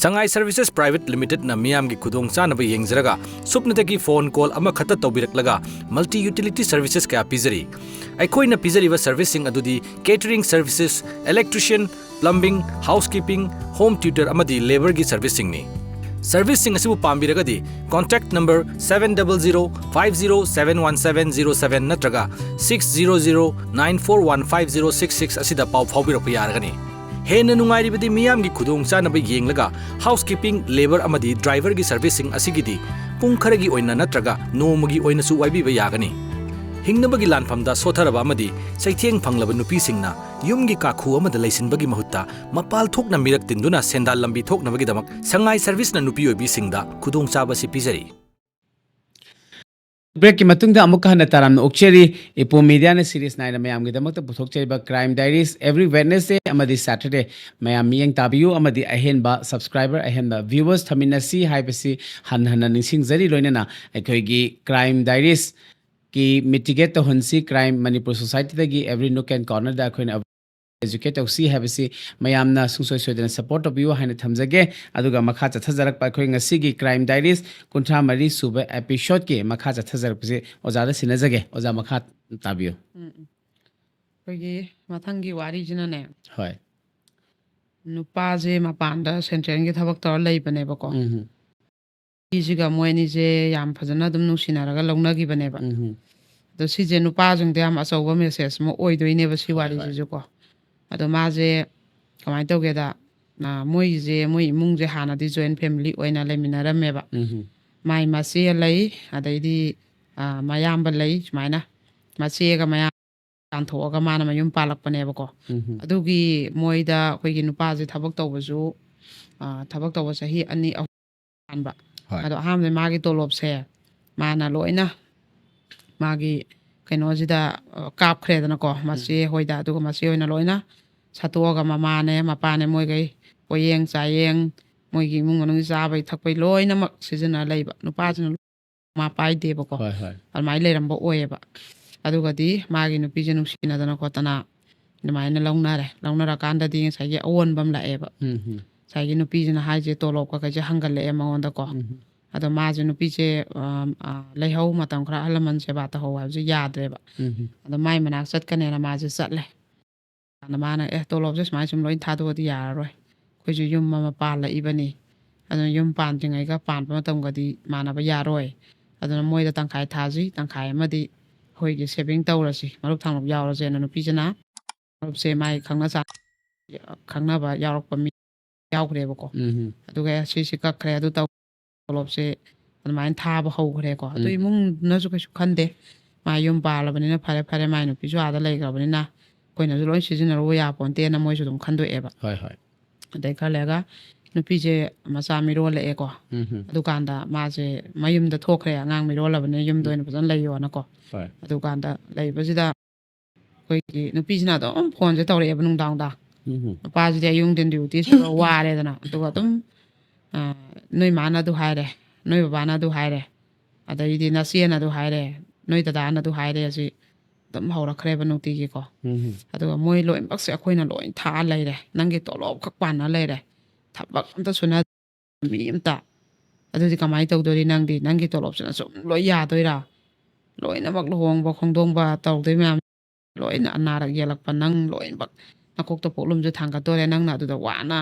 ꯁꯉꯥꯏ ꯁꯔꯚꯤꯁꯦꯁ ꯄ꯭ꯔꯥꯏꯚꯦꯠ ꯂꯤꯃꯤꯇꯦꯗꯅ ꯃꯤꯌꯥꯝꯒꯤ ꯈꯨꯗꯣꯡꯆꯥꯅꯕ ꯌꯦꯡꯖꯔꯒ ꯁꯨꯞꯅꯇꯒꯤ ꯐꯣꯟ ꯀꯣꯜ ꯑꯃꯈꯛꯇ ꯇꯧꯕꯤꯔꯛꯂꯒ ꯃꯜꯇꯤ ꯌꯨꯇꯤꯂꯤꯇꯤ ꯁꯔꯚꯤꯁꯦꯁ ꯀꯌꯥ ꯄꯤꯖꯔꯤ꯫ ꯑꯩꯈꯣꯏꯅ ꯄꯤꯖꯔꯤꯕ ꯁꯔꯚꯤꯁꯁꯤꯡ ꯑꯗꯨꯗꯤ catering services, electrician, plumbing, housekeeping, home tutor ꯑꯃꯗꯤ ꯂꯦꯕꯔꯒꯤ ꯁꯔꯚꯤꯁꯁꯤꯡꯅꯤ꯫ ꯁꯔꯚꯤꯁꯁꯤꯡ ꯑꯁꯤꯕꯨ ꯄꯥꯝꯕꯤꯔꯒꯗꯤ contact number seven double zero five zero seven one seven zero seven ꯅꯠꯇ꯭ꯔꯒ six zero zero nine four one five zero six six ꯑꯁꯤꯗ ꯄꯥꯎ ꯐꯥꯎꯕꯤꯔꯛꯄ ꯌꯥꯔꯒꯅꯤ꯫ ꯍꯦꯟꯅ ꯅꯨꯡꯉꯥꯏꯔꯤꯕꯗꯤ ꯃꯤꯌꯥꯝꯒꯤ ꯈꯨꯗꯣꯡꯆꯥꯅꯕ ꯌꯦꯡꯂꯒ ꯍꯥꯎꯁꯀꯤꯄꯤꯡ, ꯂꯦꯕꯔ ꯑꯃꯗꯤ ꯗ꯭ꯔꯥꯏꯚꯔꯒꯤ ꯁꯔꯚꯤꯁꯁꯤꯡ ꯑꯁꯤꯒꯤꯗꯤ ꯄꯨꯡ ꯈꯔꯒꯤ ꯑꯣꯏꯅ ꯅꯠꯇ꯭ꯔꯒ ꯅꯣꯡꯃꯒꯤ ꯑꯣꯏꯅꯁꯨ ꯋꯥꯏꯕꯤꯕ ꯌꯥꯒꯅꯤ꯫ ꯍꯤꯡꯅꯕꯒꯤ ꯂꯥꯟꯐꯝꯗ ꯁꯣꯠꯊꯔꯕ ꯑꯃꯗꯤ ꯆꯩꯊꯦꯡ ꯐꯪꯂꯕ ꯅꯨꯄꯤꯁꯤꯡꯅ ꯌꯨꯝꯒꯤ ꯀꯥꯈꯨ ꯑꯃꯗ ꯂꯩꯁꯤꯟꯕꯒꯤ ꯃꯍꯨꯠꯇ ꯃꯄꯥꯜ ꯊꯣꯛꯅ ꯃꯤꯔꯛ ꯇꯤꯟꯗꯨꯅ ꯁꯦꯟꯗꯥꯟ ꯂꯝꯕꯤ ꯊꯣꯛꯅꯕꯒꯤꯗꯃꯛ ꯁꯉꯥꯏ ꯁꯔꯚꯤꯁꯅ ꯅꯨꯄꯤ ꯑꯣꯏꯕꯤꯁꯤꯡꯗ ꯈꯨꯗꯣꯡꯆꯥꯕ ꯑꯁꯤ ꯄꯤꯖꯔꯤ꯫ ꯕ꯭ꯔꯦꯛꯀꯤ ꯃꯇꯨꯡꯗ ꯑꯃꯨꯛꯀ ꯍꯟꯅ ꯇꯔꯥꯝꯅ ꯑꯣꯛꯆꯔꯤ꯫ ꯏꯄꯣ ꯃꯤꯗꯤꯌꯥꯅ ꯁꯤꯔꯤꯁ ꯅꯥꯏꯅ ꯃꯌꯥꯝꯒꯤꯗꯃꯛꯇ ꯄꯨꯊꯣꯛꯆꯔꯤꯕ ꯀ꯭ꯔꯥꯏꯝ ꯗꯥꯏꯔꯤꯁ ꯑꯦꯚ꯭ꯔꯤ ꯋꯦꯗꯅꯦꯁꯗꯦ ꯑꯃꯗꯤ ꯁꯦꯇꯔꯗꯦ꯫ ꯃꯌꯥꯝ ꯃꯤꯠꯌꯦꯡ ꯇꯥꯕꯤꯌꯨ ꯑꯃꯗꯤ ꯑꯍꯦꯟꯕ ꯁꯕꯁꯀ꯭ꯔꯥꯏꯕꯔ, ꯑꯍꯦꯟꯕ ꯚ꯭ꯌꯨꯋꯔꯁ ꯊꯝꯃꯤꯟꯅꯁꯤ ꯍꯥꯏꯕꯁꯤ ꯍꯟꯅ ꯍꯟꯅ ꯅꯤꯡꯁꯤꯡꯖꯔꯤ꯫ ꯂꯣꯏꯅꯅ ꯑꯩꯈꯣꯏꯒꯤ ꯀ꯭ꯔꯥꯏꯝ ꯗꯥꯏꯔꯤꯁꯀꯤ ꯃꯤꯇꯤꯒꯦꯠ ꯇꯧꯍꯟꯁꯤ꯫ ꯀ꯭ꯔꯥꯏꯝ ꯃꯅꯤꯄꯨꯔ ꯁꯣꯁꯥꯏꯇꯤꯗꯒꯤ ꯑꯦꯚ꯭ꯔꯤ ꯅꯨꯛ ꯑꯦꯟ ꯀꯣꯔꯅꯔꯗ ꯑꯩꯈꯣꯏꯅ ꯑꯦꯖꯨꯀꯦꯠ ꯇꯧꯁꯤ ꯍꯥꯏꯕꯁꯤ ꯃꯌꯥꯝꯅ ꯁꯨꯡꯁꯣꯏ ꯁꯣꯏꯗꯅ ꯁꯄꯣꯔꯠ ꯇꯧꯕꯤꯌꯨ ꯍꯥꯏꯅ ꯊꯝꯖꯒꯦ꯫ ꯑꯗꯨꯒ ꯃꯈꯥ ꯆꯠꯊꯖꯔꯛꯄ ꯑꯩꯈꯣꯏ ꯉꯁꯤꯒꯤ ꯀ꯭ꯔꯥꯏꯝ ꯗꯥꯏꯔꯤꯁ ꯀꯨꯟꯊ꯭ꯔꯥ ꯃꯔꯤ ꯁꯨꯕ ꯑꯦꯄꯤꯁꯣꯗꯀꯤ ꯃꯈꯥ ꯆꯠꯊꯖꯔꯛꯄꯁꯤ ꯑꯣꯖꯥꯗ ꯁꯤꯟꯅꯖꯒꯦ꯫ ꯑꯣꯖꯥ, ꯃꯈꯥ ꯇꯥꯕꯤꯌꯨ꯫ ꯎꯝ, ꯎꯝ꯫ ꯑꯩꯈꯣꯏꯒꯤ ꯃꯊꯪꯒꯤ ꯋꯥꯔꯤꯁꯤꯅꯅꯦ, ꯍꯣꯏ꯫ ꯅꯨꯄꯥꯁꯦ ꯃꯄꯥꯟꯗ ꯁꯦꯟꯇ꯭ꯔꯦꯜꯒꯤ ꯊꯕꯛ ꯇꯧꯔ ꯂꯩꯕꯅꯦꯕꯀꯣ꯫ ꯎꯝ, ꯅꯨꯄꯤꯁꯤꯒ ꯃꯣꯏ ꯑꯅꯤꯁꯦ ꯌꯥꯝ ꯐꯖꯅ ꯑꯗꯨꯝ ꯅꯨꯡꯁꯤꯅꯔꯒ ꯂꯧꯅꯈꯤꯕꯅꯦꯕ꯫ ꯎꯝ꯫ ꯑꯗꯣ ꯁꯤꯁꯦ ꯅꯨꯄꯥꯁꯤꯡꯗ ꯌꯥꯝ ꯑꯆꯧꯕ ꯃꯦꯁꯦꯖ ꯑꯃ ꯑꯣꯏꯗꯣꯏꯅꯦꯕ ꯁꯤ ꯍꯣꯏ, ꯍꯣꯏ꯫ ꯋꯥꯔꯤꯁꯤꯁꯨꯀꯣ꯫ ꯑꯗꯣ ꯃꯥꯁꯦ ꯀꯃꯥꯏꯅ ꯇꯧꯒꯦꯗ, ꯑ, ꯃꯣꯏꯒꯤꯁꯦ, ꯃꯣꯏ ꯏꯃꯨꯡꯁꯦ ꯍꯥꯟꯅꯗꯤ ꯖꯣꯏꯟ ꯐꯦꯃꯤꯂꯤ ꯑꯣꯏꯅ ꯂꯩꯃꯤꯟꯅꯔꯝꯃꯦꯕ꯫ ꯎꯝ꯫ ꯃꯥꯏ ꯃꯆꯦ ꯂꯩ, ꯑꯗꯩꯗꯤ, ꯑ, ꯃꯌꯥꯝꯕ ꯂꯩ, ꯁꯨꯃꯥꯏꯅ ꯃꯆꯦꯒ ꯃꯌꯥꯝ ꯇꯥꯟꯊꯣꯛꯑꯒ ꯃꯥꯅ ꯃꯌꯨꯝ ꯄꯥꯜꯂꯛꯄꯅꯦꯕꯀꯣ꯫ ꯎꯝ꯫ ꯑꯗꯨꯒꯤ ꯃꯣꯏꯗ ꯑꯩꯈꯣꯏꯒꯤ ꯅꯨꯄꯥꯁꯦ ꯊꯕꯛ ꯇꯧꯕꯁꯨ, ꯑ, ꯊꯕꯛ ꯇꯧꯕ ꯆꯍꯤ ꯑꯅꯤ ꯑꯍꯨꯝ ꯄꯥꯟꯕ꯫ ꯍꯣꯏ꯫ ꯑꯗꯣ ꯑꯍꯥꯟꯕꯗ ꯃꯥꯒꯤ ꯇꯣꯂꯣꯞꯁꯦ ꯃꯥꯅ ꯂꯣꯏꯅ ꯃꯥꯒꯤ ꯀꯩꯅꯣꯁꯤꯗ, ꯑ, ꯀꯥꯞꯈ꯭ꯔꯦꯗꯅꯀꯣ, ꯃꯆꯦ ꯍꯣꯏꯗ꯫ ꯑꯗꯨꯒ ꯃꯆꯦ ꯍꯣꯏꯅ ꯂꯣꯏꯅ ꯁꯠꯇꯣꯛꯑꯒ ꯃꯃꯥꯅꯦ ꯃꯄꯥꯅꯦ ꯃꯣꯏꯈꯩ ꯄꯣꯌꯦꯡ ꯆꯥꯌꯦꯡ, ꯃꯣꯏꯒꯤ ꯏꯃꯨꯡ ꯃꯅꯨꯡꯒꯤ ꯆꯥꯕꯩ ꯊꯛꯄꯩ ꯂꯣꯏꯅꯃꯛ ꯁꯤꯖꯤꯟꯅ ꯂꯩꯕ꯫ ꯅꯨꯄꯥꯁꯤꯅ ꯃꯥ ꯄꯥꯏꯗꯦꯕꯀꯣ꯫ ꯍꯣꯏ, ꯍꯣꯏ꯫ ꯑꯗꯨꯃꯥꯏꯅ ꯂꯩꯔꯝꯕ ꯑꯣꯏꯌꯦꯕ꯫ ꯑꯗꯨꯒꯗꯤ ꯃꯥꯒꯤ ꯅꯨꯄꯤꯁꯦ ꯅꯨꯡꯁꯤꯅꯗꯅ ꯈꯣꯠꯇꯅ ꯑꯗꯨꯃꯥꯏꯅ ꯂꯧꯅꯔꯦ꯫ ꯂꯧꯅꯔꯀꯥꯟꯗꯗꯤ ꯉꯁꯥꯏꯒꯤ ꯑꯑꯣꯟꯕ ꯑꯃ ꯂꯥꯛꯑꯦꯕ꯫ ꯎꯝ, ꯎꯝ꯫ ꯉꯁꯥꯏꯒꯤ ꯅꯨꯄꯤꯁꯤꯅ ꯍꯥꯏꯁꯦ ꯇꯣꯂꯣꯞ ꯀꯀꯩꯁꯦ ꯍꯪꯒꯠꯂꯛꯑꯦ ꯃꯉꯣꯟꯗꯀꯣ꯫ ꯎꯝ. ꯑꯗꯣ ꯃꯥꯁꯦ ꯅꯨꯄꯤꯁꯦ ꯑ, ꯑ, ꯂꯩꯍꯧ, ꯃꯇꯝ ꯈꯔ ꯑꯍꯜ ꯂꯃꯟ ꯁꯦꯕꯥ ꯇꯧꯍꯧ ꯍꯥꯏꯕꯁꯦ ꯌꯥꯗ꯭ꯔꯦꯕ꯫ ꯎꯝ. ꯑꯗꯣ ꯃꯥꯏ ꯃꯅꯥꯛ ꯆꯠꯀꯅꯦꯅ ꯃꯥꯁꯦ ꯆꯠꯂꯦ꯫ ꯑꯗ ꯃꯥꯅ, "ꯑꯦ, ꯇꯣꯂꯣꯞꯁꯦ ꯁꯨꯃꯥꯏꯅ ꯁꯨꯝ ꯂꯣꯏ ꯊꯥꯗꯣꯛꯑꯗꯤ ꯌꯥꯔꯔꯣꯏ, ꯑꯩꯈꯣꯏꯁꯨ ꯌꯨꯝ ꯑꯃ ꯄꯥꯜꯂꯛꯏꯕꯅꯤ, ꯑꯗꯨꯅ ꯌꯨꯝ ꯄꯥꯟꯗ꯭ꯔꯤꯉꯩꯒ ꯄꯥꯟꯕ ꯃꯇꯝꯒꯗꯤ ꯃꯥꯟꯅꯕ ꯌꯥꯔꯣꯏ, ꯑꯗꯨꯅ ꯃꯣꯏꯗ ꯇꯪꯈꯥꯏ ꯊꯥꯁꯤ, ꯇꯪꯈꯥꯏ ꯑꯃꯗꯤ ꯑꯩꯈꯣꯏꯒꯤ ꯁꯦꯚꯤꯡ ꯇꯧꯔꯁꯤ, ꯃꯔꯨꯞ ꯊꯥꯡꯂꯨꯞ ꯌꯥꯎꯔꯁꯦꯅ" ꯅꯨꯄꯤꯁꯤꯅ ꯃꯔꯨꯞꯁꯦ ꯃꯥꯏ ꯈꯪꯅ ꯆꯥ-, ꯈꯪꯅꯕ ꯌꯥꯎꯔꯛꯄ ꯃꯤ ꯌꯥꯎꯈ꯭ꯔꯦꯕꯀꯣ꯫ ꯎꯝ. ꯑꯗꯨꯒ "ꯑꯦ, ꯁꯤꯁꯤ ꯀꯛꯈ꯭ꯔꯦ, ꯑꯗꯨ ꯇꯧ", ꯇꯣꯂꯣꯞꯁꯦ ꯑꯗꯨꯃꯥꯏꯅ ꯊꯥꯕ ꯍꯧꯈ꯭ꯔꯦꯀꯣ꯫ ꯑꯗꯨ ꯎꯝ. ꯏꯃꯨꯡꯅꯁꯨ ꯀꯩꯁꯨ ꯈꯟꯗꯦ, ꯃꯥ ꯌꯨꯝ ꯄꯥꯜꯂꯕꯅꯤꯅ ꯐꯔꯦ ꯐꯔꯦ, ꯃꯥꯏ ꯅꯨꯄꯤꯁꯨ ꯑꯥꯗ ꯂꯩꯈ꯭ꯔꯕꯅꯤꯅ ꯑꯩꯈꯣꯏꯅꯁꯨ ꯂꯣꯏ ꯁꯤꯖꯤꯟꯅꯔꯨꯕ ꯌꯥꯄꯣꯟꯇꯦꯅ ꯃꯣꯏꯁꯨ ꯑꯗꯨꯝ ꯈꯟꯗꯣꯛꯑꯦꯕ꯫ ꯍꯣꯏ, ꯍꯣꯏ. ꯑꯗꯩ ꯈꯔ ꯂꯩꯔꯒ ꯅꯨꯄꯤꯁꯦ ꯃꯆꯥ ꯃꯤꯔꯣꯜꯂꯛꯑꯦꯀꯣ꯫ ꯎꯝ. ꯑꯗꯨꯀꯥꯟꯗ ꯃꯥꯁꯦ ꯃꯌꯨꯝꯗ ꯊꯣꯛꯈ꯭ꯔꯦ, ꯑꯉꯥꯡ ꯃꯤꯔꯣꯜꯂꯕꯅꯤꯅ ꯌꯨꯝꯗ ꯑꯣꯏꯅ ꯐꯖꯅ ꯂꯩꯌꯣꯅꯀꯣ꯫ ꯍꯣꯏ. ꯑꯗꯨꯀꯥꯟꯗ ꯂꯩꯕꯁꯤꯗ ꯑꯩꯈꯣꯏꯒꯤ ꯅꯨꯄꯤꯁꯤꯅ ꯑꯗꯨꯝ ꯐꯣꯟꯁꯦ ꯇꯧꯔꯛꯑꯦꯕ ꯅꯨꯡꯗꯥꯡꯗ꯫ ꯎꯝ. ꯅꯨꯄꯥꯁꯤꯗꯤ ꯑꯌꯨꯛ ꯅꯨꯡꯊꯤꯟ ꯗ꯭ꯌꯨꯇꯤ ꯁꯨꯔ ꯋꯥꯔꯦꯗꯅ, ꯑꯗꯨꯒ ꯑꯗꯨꯝ ꯑ, "ꯅꯣꯏ ꯃꯥꯅ ꯑꯗꯨ ꯍꯥꯏꯔꯦ, ꯅꯣꯏ ꯕꯕꯥꯅ ꯑꯗꯨ ꯍꯥꯏꯔꯦ, ꯑꯗꯩꯗꯤ ꯅꯆꯦꯅ ꯑꯗꯨ ꯍꯥꯏꯔꯦ, ꯅꯣꯏ ꯗꯗꯥꯅ ꯑꯗꯨ ꯍꯥꯏꯔꯦ", ꯑꯁꯤ ꯑꯗꯨꯝ ꯍꯧꯔꯛꯈ꯭ꯔꯦꯕ ꯅꯨꯡꯇꯤꯒꯤꯀꯣ꯫ ꯎꯝ. ꯑꯗꯨꯒ ꯃꯣꯏ ꯂꯣꯏꯅꯃꯛꯁꯦ ꯑꯩꯈꯣꯏꯅ ꯂꯣꯏ ꯊꯥꯛꯑ ꯂꯩꯔꯦ, ꯅꯪꯒꯤ ꯇꯣꯂꯣꯞ ꯈꯛ ꯄꯥꯟꯅ ꯂꯩꯔꯦ, ꯊꯕꯛ ꯑꯝꯇ ꯁꯨꯅ ꯃꯤ ꯑꯝꯇ, ꯑꯗꯨꯗꯤ ꯀꯃꯥꯏꯅ ꯇꯧꯗꯣꯔꯤ ꯅꯪꯗꯤ? ꯅꯪꯒꯤ ꯇꯣꯂꯣꯞꯁꯤꯅ ꯁꯨꯝ ꯂꯣꯏ ꯌꯥꯗꯣꯏꯔꯥ? ꯂꯣꯏꯅꯃꯛ ꯂꯨꯍꯣꯡꯕ ꯈꯣꯡꯗꯣꯡꯕ ꯇꯧꯗꯣꯏ ꯃꯌꯥꯝ, ꯂꯣꯏꯅ ꯑꯅꯥꯔꯛ ꯌꯦꯛꯂꯛꯄ, ꯅꯪ ꯂꯣꯏꯅꯃꯛ ꯅꯀꯣꯛꯇ ꯄꯣꯛꯂꯨꯝꯁꯦ ꯊꯥꯡꯒꯠꯇꯣꯔꯦ, ꯅꯪꯅ ꯑꯗꯨꯗ ꯋꯥꯅ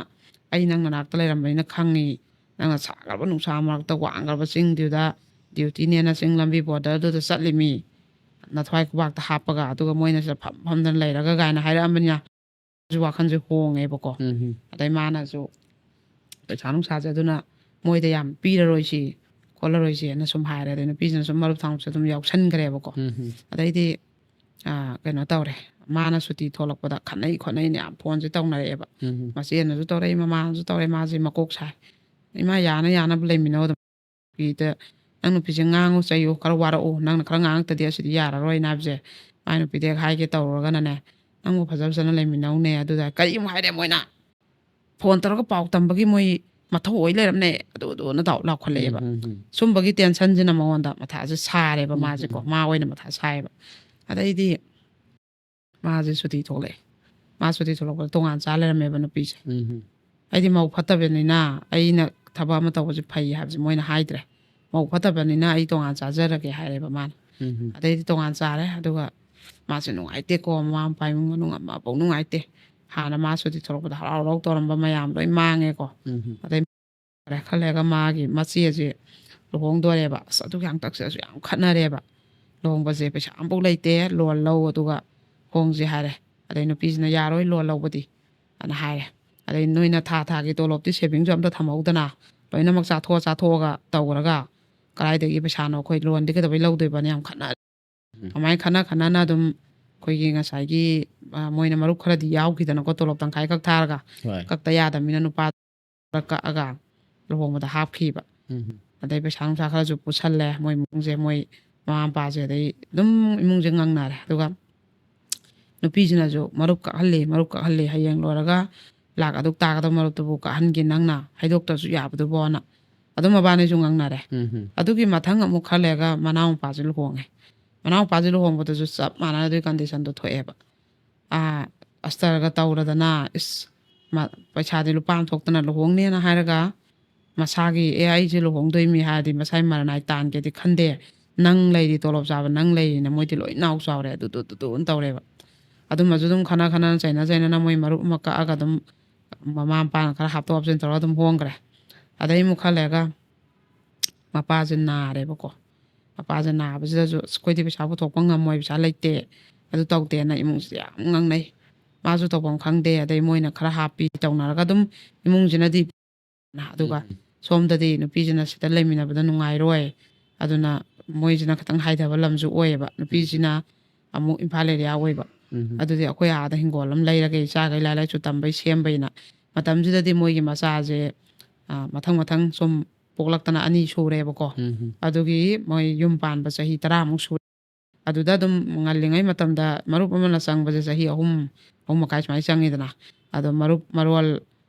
ꯑꯩ ꯅꯪ ꯅꯅꯥꯛꯇ ꯂꯩꯔꯝꯕꯅꯤꯅ ꯈꯪꯉꯤ, ꯅꯪꯅ ꯁꯥꯈ꯭ꯔꯕ ꯅꯨꯡꯁꯥ ꯃꯔꯛꯇ ꯋꯥꯡꯈ꯭ꯔꯕ ꯆꯤꯡꯗꯨꯗ ꯗ꯭ꯌꯨꯇꯤꯅꯦꯅ ꯆꯤꯡ ꯂꯝꯕꯤ ꯕꯣꯔꯗꯔꯗꯨꯗ ꯆꯠꯂꯤꯃꯤ, ꯅꯊ꯭ꯋꯥꯏ ꯈꯨꯕꯥꯛꯇ ꯍꯥꯞꯄꯒ, ꯑꯗꯨꯒ ꯃꯣꯏꯅ ꯁꯤꯗ ꯐꯝ ꯐꯝꯗꯅ ꯂꯩꯔꯒ ꯀꯥꯏꯅ ꯍꯥꯏꯔꯛꯑꯝꯕꯅꯤꯅ ꯍꯧꯖꯤꯛ ꯋꯥꯈꯜꯁꯦ ꯍꯣꯡꯉꯦꯕꯀꯣ꯫ ꯎꯝ. ꯑꯗꯩ ꯃꯥꯅꯁꯨ ꯄꯩꯁꯥ ꯅꯨꯡꯁꯥꯁꯦ ꯑꯗꯨꯅ ꯃꯣꯏꯗ ꯌꯥꯝ ꯄꯤꯔꯔꯣꯏꯁꯤ ꯈꯣꯠꯂꯔꯣꯏꯁꯦꯅ ꯁꯨꯝ ꯍꯥꯏꯔꯦ꯫ ꯑꯗꯩ ꯅꯨꯄꯤꯁꯤꯅ ꯁꯨꯝ ꯃꯔꯨꯞ ꯊꯥꯡꯁꯨ ꯑꯗꯨꯝ ꯌꯥꯎꯁꯟꯈ꯭ꯔꯦꯕꯀꯣ꯫ ꯎꯝ. ꯑꯗꯩꯗꯤ ꯑꯥ, ꯀꯩꯅꯣ ꯇꯧꯔꯦ, ꯃꯥꯅ ꯁꯨꯇꯤ ꯊꯣꯛꯂꯛꯄꯗ ꯈꯠꯅꯩ ꯈꯣꯠꯅꯩꯅꯦ ꯌꯥꯝ, ꯐꯣꯟꯁꯦ ꯇꯧꯅꯔꯛꯑꯦꯕ꯫ ꯎꯝ. ꯃꯆꯦꯅꯁꯨ ꯇꯧꯔꯛꯏ, ꯃꯃꯥꯅꯁꯨ ꯇꯧꯔꯛꯏ, ꯃꯥꯁꯦ ꯃꯀꯣꯛ ꯁꯥꯏ꯫ "ꯏꯃꯥ, ꯌꯥꯅ ꯌꯥꯅꯕ ꯂꯩꯃꯤꯟꯅꯧ ꯑꯗꯨꯝ꯫ ꯅꯨꯄꯤꯗ, ꯅꯪ ꯅꯨꯄꯤꯁꯦ ꯉꯥꯡꯉꯨ ꯆꯩꯌꯨ, ꯈꯔ ꯋꯥꯔꯛꯎ, ꯅꯪꯅ ꯈꯔ ꯉꯥꯡꯉꯛꯇꯗꯤ ꯑꯁꯤꯗꯤ ꯌꯥꯔꯔꯣꯏꯅ" ꯍꯥꯏꯕꯁꯦ ꯃꯥꯏ ꯅꯨꯄꯤꯗ ꯍꯦꯛ ꯍꯥꯏꯒꯦ ꯇꯧꯔꯒꯅꯅꯦ, "ꯅꯪꯕꯨ ꯐꯖ ꯐꯖꯅ ꯂꯩꯃꯤꯟꯅꯧꯅꯦ", ꯑꯗꯨꯗ ꯀꯔꯤ ꯑꯃꯨꯛ ꯍꯥꯏꯔꯦ ꯃꯣꯏꯅ, "ꯐꯣꯟ ꯇꯧꯔꯒ ꯄꯥꯎ ꯇꯝꯕꯒꯤ ꯃꯣꯏ ꯃꯊꯧ ꯑꯣꯏ ꯂꯩꯔꯝꯅꯦ", ꯑꯗꯨ ꯑꯗꯨꯅ ꯇꯧ ꯂꯥꯎꯈꯠꯂꯛꯑꯦꯕ꯫ ꯎꯝ, ꯎꯝ, ꯎꯝ. ꯁꯨꯝꯕꯒꯤ ꯇꯦꯟꯁꯟꯁꯤꯅ ꯃꯉꯣꯟꯗ ꯃꯊꯥꯁꯦ ꯁꯥꯔꯦꯕ ꯎꯝ, ꯃꯥꯁꯦꯀꯣ, ꯎꯝ. ꯃꯥ ꯑꯣꯏꯅ ꯃꯊꯥ ꯁꯥꯏꯌꯦꯕ꯫ ꯑꯗꯩꯗꯤ ꯃꯥꯁꯦ ꯁꯨꯇꯤ ꯊꯣꯛꯂꯛꯑꯦ꯫ ꯃꯥ ꯁꯨꯇꯤ ꯊꯣꯛꯂꯛꯄꯗ ꯇꯣꯉꯥꯟ ꯆꯥ ꯂꯩꯔꯝꯃꯦꯕ ꯅꯨꯄꯤꯁꯦ꯫ ꯎꯝ. ꯑꯩꯗꯤ ꯃꯧ ꯐꯠꯇꯕꯅꯤꯅ ꯑꯩꯅ ꯊꯕꯛ ꯑꯃ ꯇꯧꯕꯁꯦ ꯐꯩ ꯍꯥꯏꯕꯁꯦ ꯃꯣꯏꯅ ꯍꯥꯏꯗ꯭ꯔꯦ꯫ "ꯃꯧ ꯐꯠꯇꯕꯅꯤꯅ ꯑꯩ ꯇꯣꯉꯥꯟ ꯆꯥꯖꯔꯒꯦ" ꯍꯥꯏꯔꯦꯕ ꯃꯥꯅ꯫ ꯎꯝ꯫ ꯑꯗꯩꯗꯤ ꯇꯣꯉꯥꯟ ꯆꯥꯔꯦ꯫ ꯑꯗꯨꯒ ꯃꯥꯁꯦ ꯅꯨꯡꯉꯥꯏꯇꯦꯀꯣ, ꯃꯃꯥ ꯃꯄꯥ ꯏꯃꯨꯡ ꯃꯅꯨꯡ ꯑꯃꯐꯥꯎ ꯅꯨꯡꯉꯥꯏꯇꯦ꯫ ꯍꯥꯟꯅ ꯃꯥ ꯁꯨꯇꯤ ꯊꯣꯛꯂꯛꯄꯗ ꯍꯔꯥꯎ ꯍꯔꯥꯎ ꯇꯧꯔꯝꯕ ꯃꯌꯥꯝ ꯂꯣꯏ ꯃꯥꯡꯉꯦꯀꯣ꯫ ꯎꯝ꯫ ꯑꯗꯩ ꯈꯔ ꯂꯩꯔꯒ ꯃꯥꯒꯤ ꯃꯆꯦꯁꯦ ꯂꯨꯍꯣꯡꯗꯣꯔꯦꯕ꯫ ꯑꯁ, ꯑꯗꯨꯒꯤ ꯍꯥꯡꯇꯛꯁꯤꯗꯁꯨ ꯌꯥꯝ ꯈꯠꯅꯔꯦꯕ꯫ "ꯂꯨꯍꯣꯡꯕꯁꯦ ꯄꯩꯁꯥ ꯑꯃꯐꯥꯎ ꯂꯩꯇꯦ, ꯂꯣꯟ ꯂꯧ ꯑꯗꯨꯒ ꯍꯣꯡꯁꯦ" ꯍꯥꯏꯔꯦ꯫ ꯑꯗꯩ ꯅꯨꯄꯤꯁꯤꯅ "ꯌꯥꯔꯣꯏ ꯂꯣꯟ ꯂꯧꯕꯗꯤ" ꯑꯅ ꯍꯥꯏꯔꯦ꯫ "ꯑꯗꯩ ꯅꯣꯏꯅ ꯊꯥ ꯊꯥꯒꯤ ꯇꯣꯂꯣꯞꯇꯤ ꯁꯦꯚꯤꯡꯁꯨ ꯑꯝꯇ ꯊꯝꯍꯧꯗꯅ ꯂꯣꯏꯅꯃꯛ ꯆꯥꯊꯣꯛꯑ ꯆꯥꯊꯣꯛꯑꯒ ꯇꯧꯔꯒ ꯀꯗꯥꯏꯗꯒꯤ ꯄꯩꯁꯥꯅꯣ, ꯑꯩꯈꯣꯏ ꯂꯣꯟꯗꯤ ꯀꯩꯗꯧꯕꯩ ꯂꯧꯗꯣꯏꯕꯅ" ꯌꯥꯝ ꯈꯠꯅꯔꯦ꯫ ꯎꯝ꯫ ꯑꯗꯨꯃꯥꯏꯅ ꯈꯠꯅ ꯈꯠꯅꯅ ꯑꯗꯨꯝ ꯑꯩꯈꯣꯏꯒꯤ ꯉꯁꯥꯏꯒꯤ, ꯑ, ꯃꯣꯏꯅ ꯃꯔꯨꯞ ꯈꯔꯗꯤ ꯌꯥꯎꯈꯤꯗꯅꯀꯣ, ꯇꯣꯂꯣꯞ ꯇꯪꯈꯥꯏ ꯈꯛ ꯊꯥꯔꯒ ꯍꯣꯏ꯫ ꯀꯛꯇ ꯌꯥꯗꯕꯅꯤꯅ ꯅꯨꯄꯥ ꯈꯔ ꯀꯛꯑꯒ ꯂꯨꯍꯣꯡꯕꯗ ꯍꯥꯞꯈꯤꯕ꯫ ꯎꯝ꯫ ꯑꯗꯩ ꯄꯩꯁꯥ ꯅꯨꯡꯁꯥ ꯈꯔꯁꯨ ꯄꯨꯁꯜꯂꯦ ꯃꯣꯏ ꯏꯃꯨꯡꯁꯦ, ꯃꯣꯏ ꯃꯃꯥ ꯃꯄꯥꯁꯦ, ꯑꯗꯩ ꯑꯗꯨꯝ ꯏꯃꯨꯡꯁꯦ ꯉꯪꯅꯔꯦ꯫ ꯑꯗꯨꯒ ꯅꯨꯄꯤꯁꯤꯅꯁꯨ ꯃꯔꯨꯞ ꯀꯛꯍꯜꯂꯤ, ꯃꯔꯨꯞ ꯀꯛꯍꯜꯂꯤ, ꯍꯌꯦꯡ ꯂꯣꯏꯔꯒ ꯂꯥꯛ ꯑꯗꯨꯛ ꯇꯥꯒꯗꯕ ꯃꯔꯨꯞꯇꯨꯕꯨ ꯀꯛꯍꯟꯒꯦ ꯅꯪꯅ, ꯍꯥꯏꯗꯣꯛꯇ꯭ꯔꯁꯨ ꯌꯥꯕꯗꯨꯕꯣꯅ ꯑꯗꯨꯝ ꯃꯕꯥꯅꯤꯁꯨ ꯉꯪꯅꯔꯦ꯫ ꯎꯝ꯫ ꯑꯗꯨꯒꯤ ꯃꯊꯪ ꯑꯃꯨꯛ ꯈꯔ ꯂꯩꯔꯒ ꯃꯅꯥꯎ ꯃꯄꯥꯁꯦ ꯂꯨꯍꯣꯡꯉꯦ꯫ ꯃꯅꯥꯎ ꯃꯄꯥꯁꯦ ꯂꯨꯍꯣꯡꯕꯗꯁꯨ ꯆꯞ ꯃꯥꯟꯅꯅ ꯑꯗꯨꯒꯤ ꯀꯟꯗꯤꯁꯟꯗꯣ ꯊꯣꯛꯑꯦꯕ꯫ ꯑꯥ, ꯑꯁꯇꯔꯒ ꯇꯧꯔꯗꯅ, ꯏꯁ, ꯃꯥ ꯄꯩꯁꯥꯗꯤ ꯂꯨꯄꯥ ꯑꯃ ꯊꯣꯛꯇꯅ ꯂꯨꯍꯣꯡꯅꯦꯅ ꯍꯥꯏꯔꯒ, ꯃꯁꯥꯒꯤ "ꯑꯦ, ꯑꯩꯁꯦ ꯂꯨꯍꯣꯡꯗꯣꯏꯃꯤ" ꯍꯥꯏꯔꯗꯤ ꯃꯁꯥꯏ ꯃꯔꯟ ꯅꯥꯏ ꯇꯥꯟꯒꯦꯗꯤ ꯈꯟꯗꯦ꯫ "ꯅꯪ ꯂꯩꯔꯤ, ꯇꯣꯂꯣꯞ ꯆꯥꯕ ꯅꯪ ꯂꯩꯔꯤꯅ" ꯃꯣꯏꯗꯤ ꯂꯣꯏ ꯅꯥꯎ ꯆꯥꯎꯔꯦ꯫ ꯑꯗꯨ, ꯑꯗꯨ, ꯑꯗꯨ, ꯑꯗꯨ ꯇꯧꯔꯦꯕ꯫ ꯑꯗꯨꯝꯕꯁꯨ ꯑꯗꯨꯝ ꯈꯠꯅ ꯈꯠꯅ ꯆꯩꯅ ꯆꯩꯅꯅ ꯃꯣꯏ ꯃꯔꯨꯞ ꯑꯃ ꯀꯛꯑꯒ ꯑꯗꯨꯝ ꯃꯃꯥ ꯃꯄꯥꯅ ꯈꯔ ꯍꯥꯞꯇꯣꯛ ꯍꯥꯞꯆꯤꯟ ꯇꯧꯔꯒ ꯑꯗꯨꯝ ꯍꯣꯡꯈ꯭ꯔꯦ꯫ ꯑꯗꯩ ꯑꯃꯨꯛ ꯈꯔ ꯂꯩꯔꯒ ꯃꯄꯥꯁꯦ ꯅꯥꯔꯦꯕꯀꯣ꯫ ꯃꯄꯥꯁꯦ ꯅꯥꯕꯁꯤꯗꯁꯨ, "ꯑꯁ, ꯑꯩꯈꯣꯏꯗꯤ ꯄꯩꯁꯥ ꯄꯨꯊꯣꯛꯄ ꯉꯝꯃꯣꯏ, ꯄꯩꯁꯥ ꯂꯩꯇꯦ, ꯑꯗꯨ ꯇꯧꯗꯦꯅ" ꯏꯃꯨꯡꯁꯤꯗ ꯌꯥꯝ ꯉꯥꯡꯅꯩ꯫ ꯃꯥꯁꯨ ꯇꯧꯐꯝ ꯈꯪꯗꯦ꯫ ꯑꯗꯩ ꯃꯣꯏꯅ ꯈꯔ ꯍꯥꯞꯄꯤ ꯇꯧꯅꯔꯒ ꯑꯗꯨꯝ ꯏꯃꯨꯡꯁꯤꯅꯗꯤ, ꯑꯗꯨꯒ ꯎꯝ꯫ ꯁꯣꯝꯗꯗꯤ ꯅꯨꯄꯤꯁꯤꯅ ꯁꯤꯗ ꯂꯩꯃꯤꯟꯅꯕꯗ ꯅꯨꯡꯉꯥꯏꯔꯣꯏ, ꯑꯗꯨꯅ ꯃꯣꯏꯁꯤꯅ ꯈꯤꯇꯪ ꯍꯥꯏꯊꯕ ꯂꯝꯁꯨ ꯑꯣꯏꯌꯦꯕ, ꯎꯝ꯫ ꯅꯨꯄꯤꯁꯤꯅ ꯑꯃꯨꯛ ꯏꯝꯐꯥꯜ ꯑꯦꯔꯤꯌꯥ ꯑꯣꯏꯕ꯫ ꯎꯝ꯫ ꯑꯗꯨꯗꯤ ꯑꯩꯈꯣꯏ ꯑꯥꯗ ꯍꯤꯡꯒꯣꯜ ꯑꯃ ꯂꯩꯔꯒ ꯏꯆꯥꯈꯩ ꯂꯥꯏꯔꯤꯛ ꯂꯥꯏꯁꯨ ꯇꯝꯕꯩ ꯁꯦꯝꯕꯩꯅ, ꯃꯇꯝꯁꯤꯗꯗꯤ ꯃꯣꯏꯒꯤ ꯃꯆꯥꯁꯦ, ꯑ, ꯃꯊꯪ ꯃꯊꯪ ꯁꯨꯝ ꯄꯣꯛꯂꯛꯇꯅ ꯑꯅꯤ ꯁꯨꯔꯦꯕꯀꯣ꯫ ꯎꯝ꯫ ꯑꯗꯨꯒꯤ ꯃꯣꯏ ꯌꯨꯝ ꯄꯥꯟꯕ ꯆꯍꯤ ꯇꯔꯥꯃꯨꯛ ꯁꯨꯔꯦ꯫ ꯑꯗꯨꯗ ꯑꯗꯨꯝ ꯉꯜꯂꯤꯉꯩ ꯃꯇꯝꯗ ꯃꯔꯨꯞ ꯑꯃꯅ ꯆꯪꯕꯁꯦ ꯆꯍꯤ ꯑꯍꯨꯝ, ꯑꯍꯨꯝ ꯃꯈꯥꯏ ꯁꯨꯃꯥꯏꯅ ꯆꯪꯉꯤꯗꯅ꯫ ꯑꯗꯣ ꯃꯔꯨꯞ ꯃꯔꯣꯜ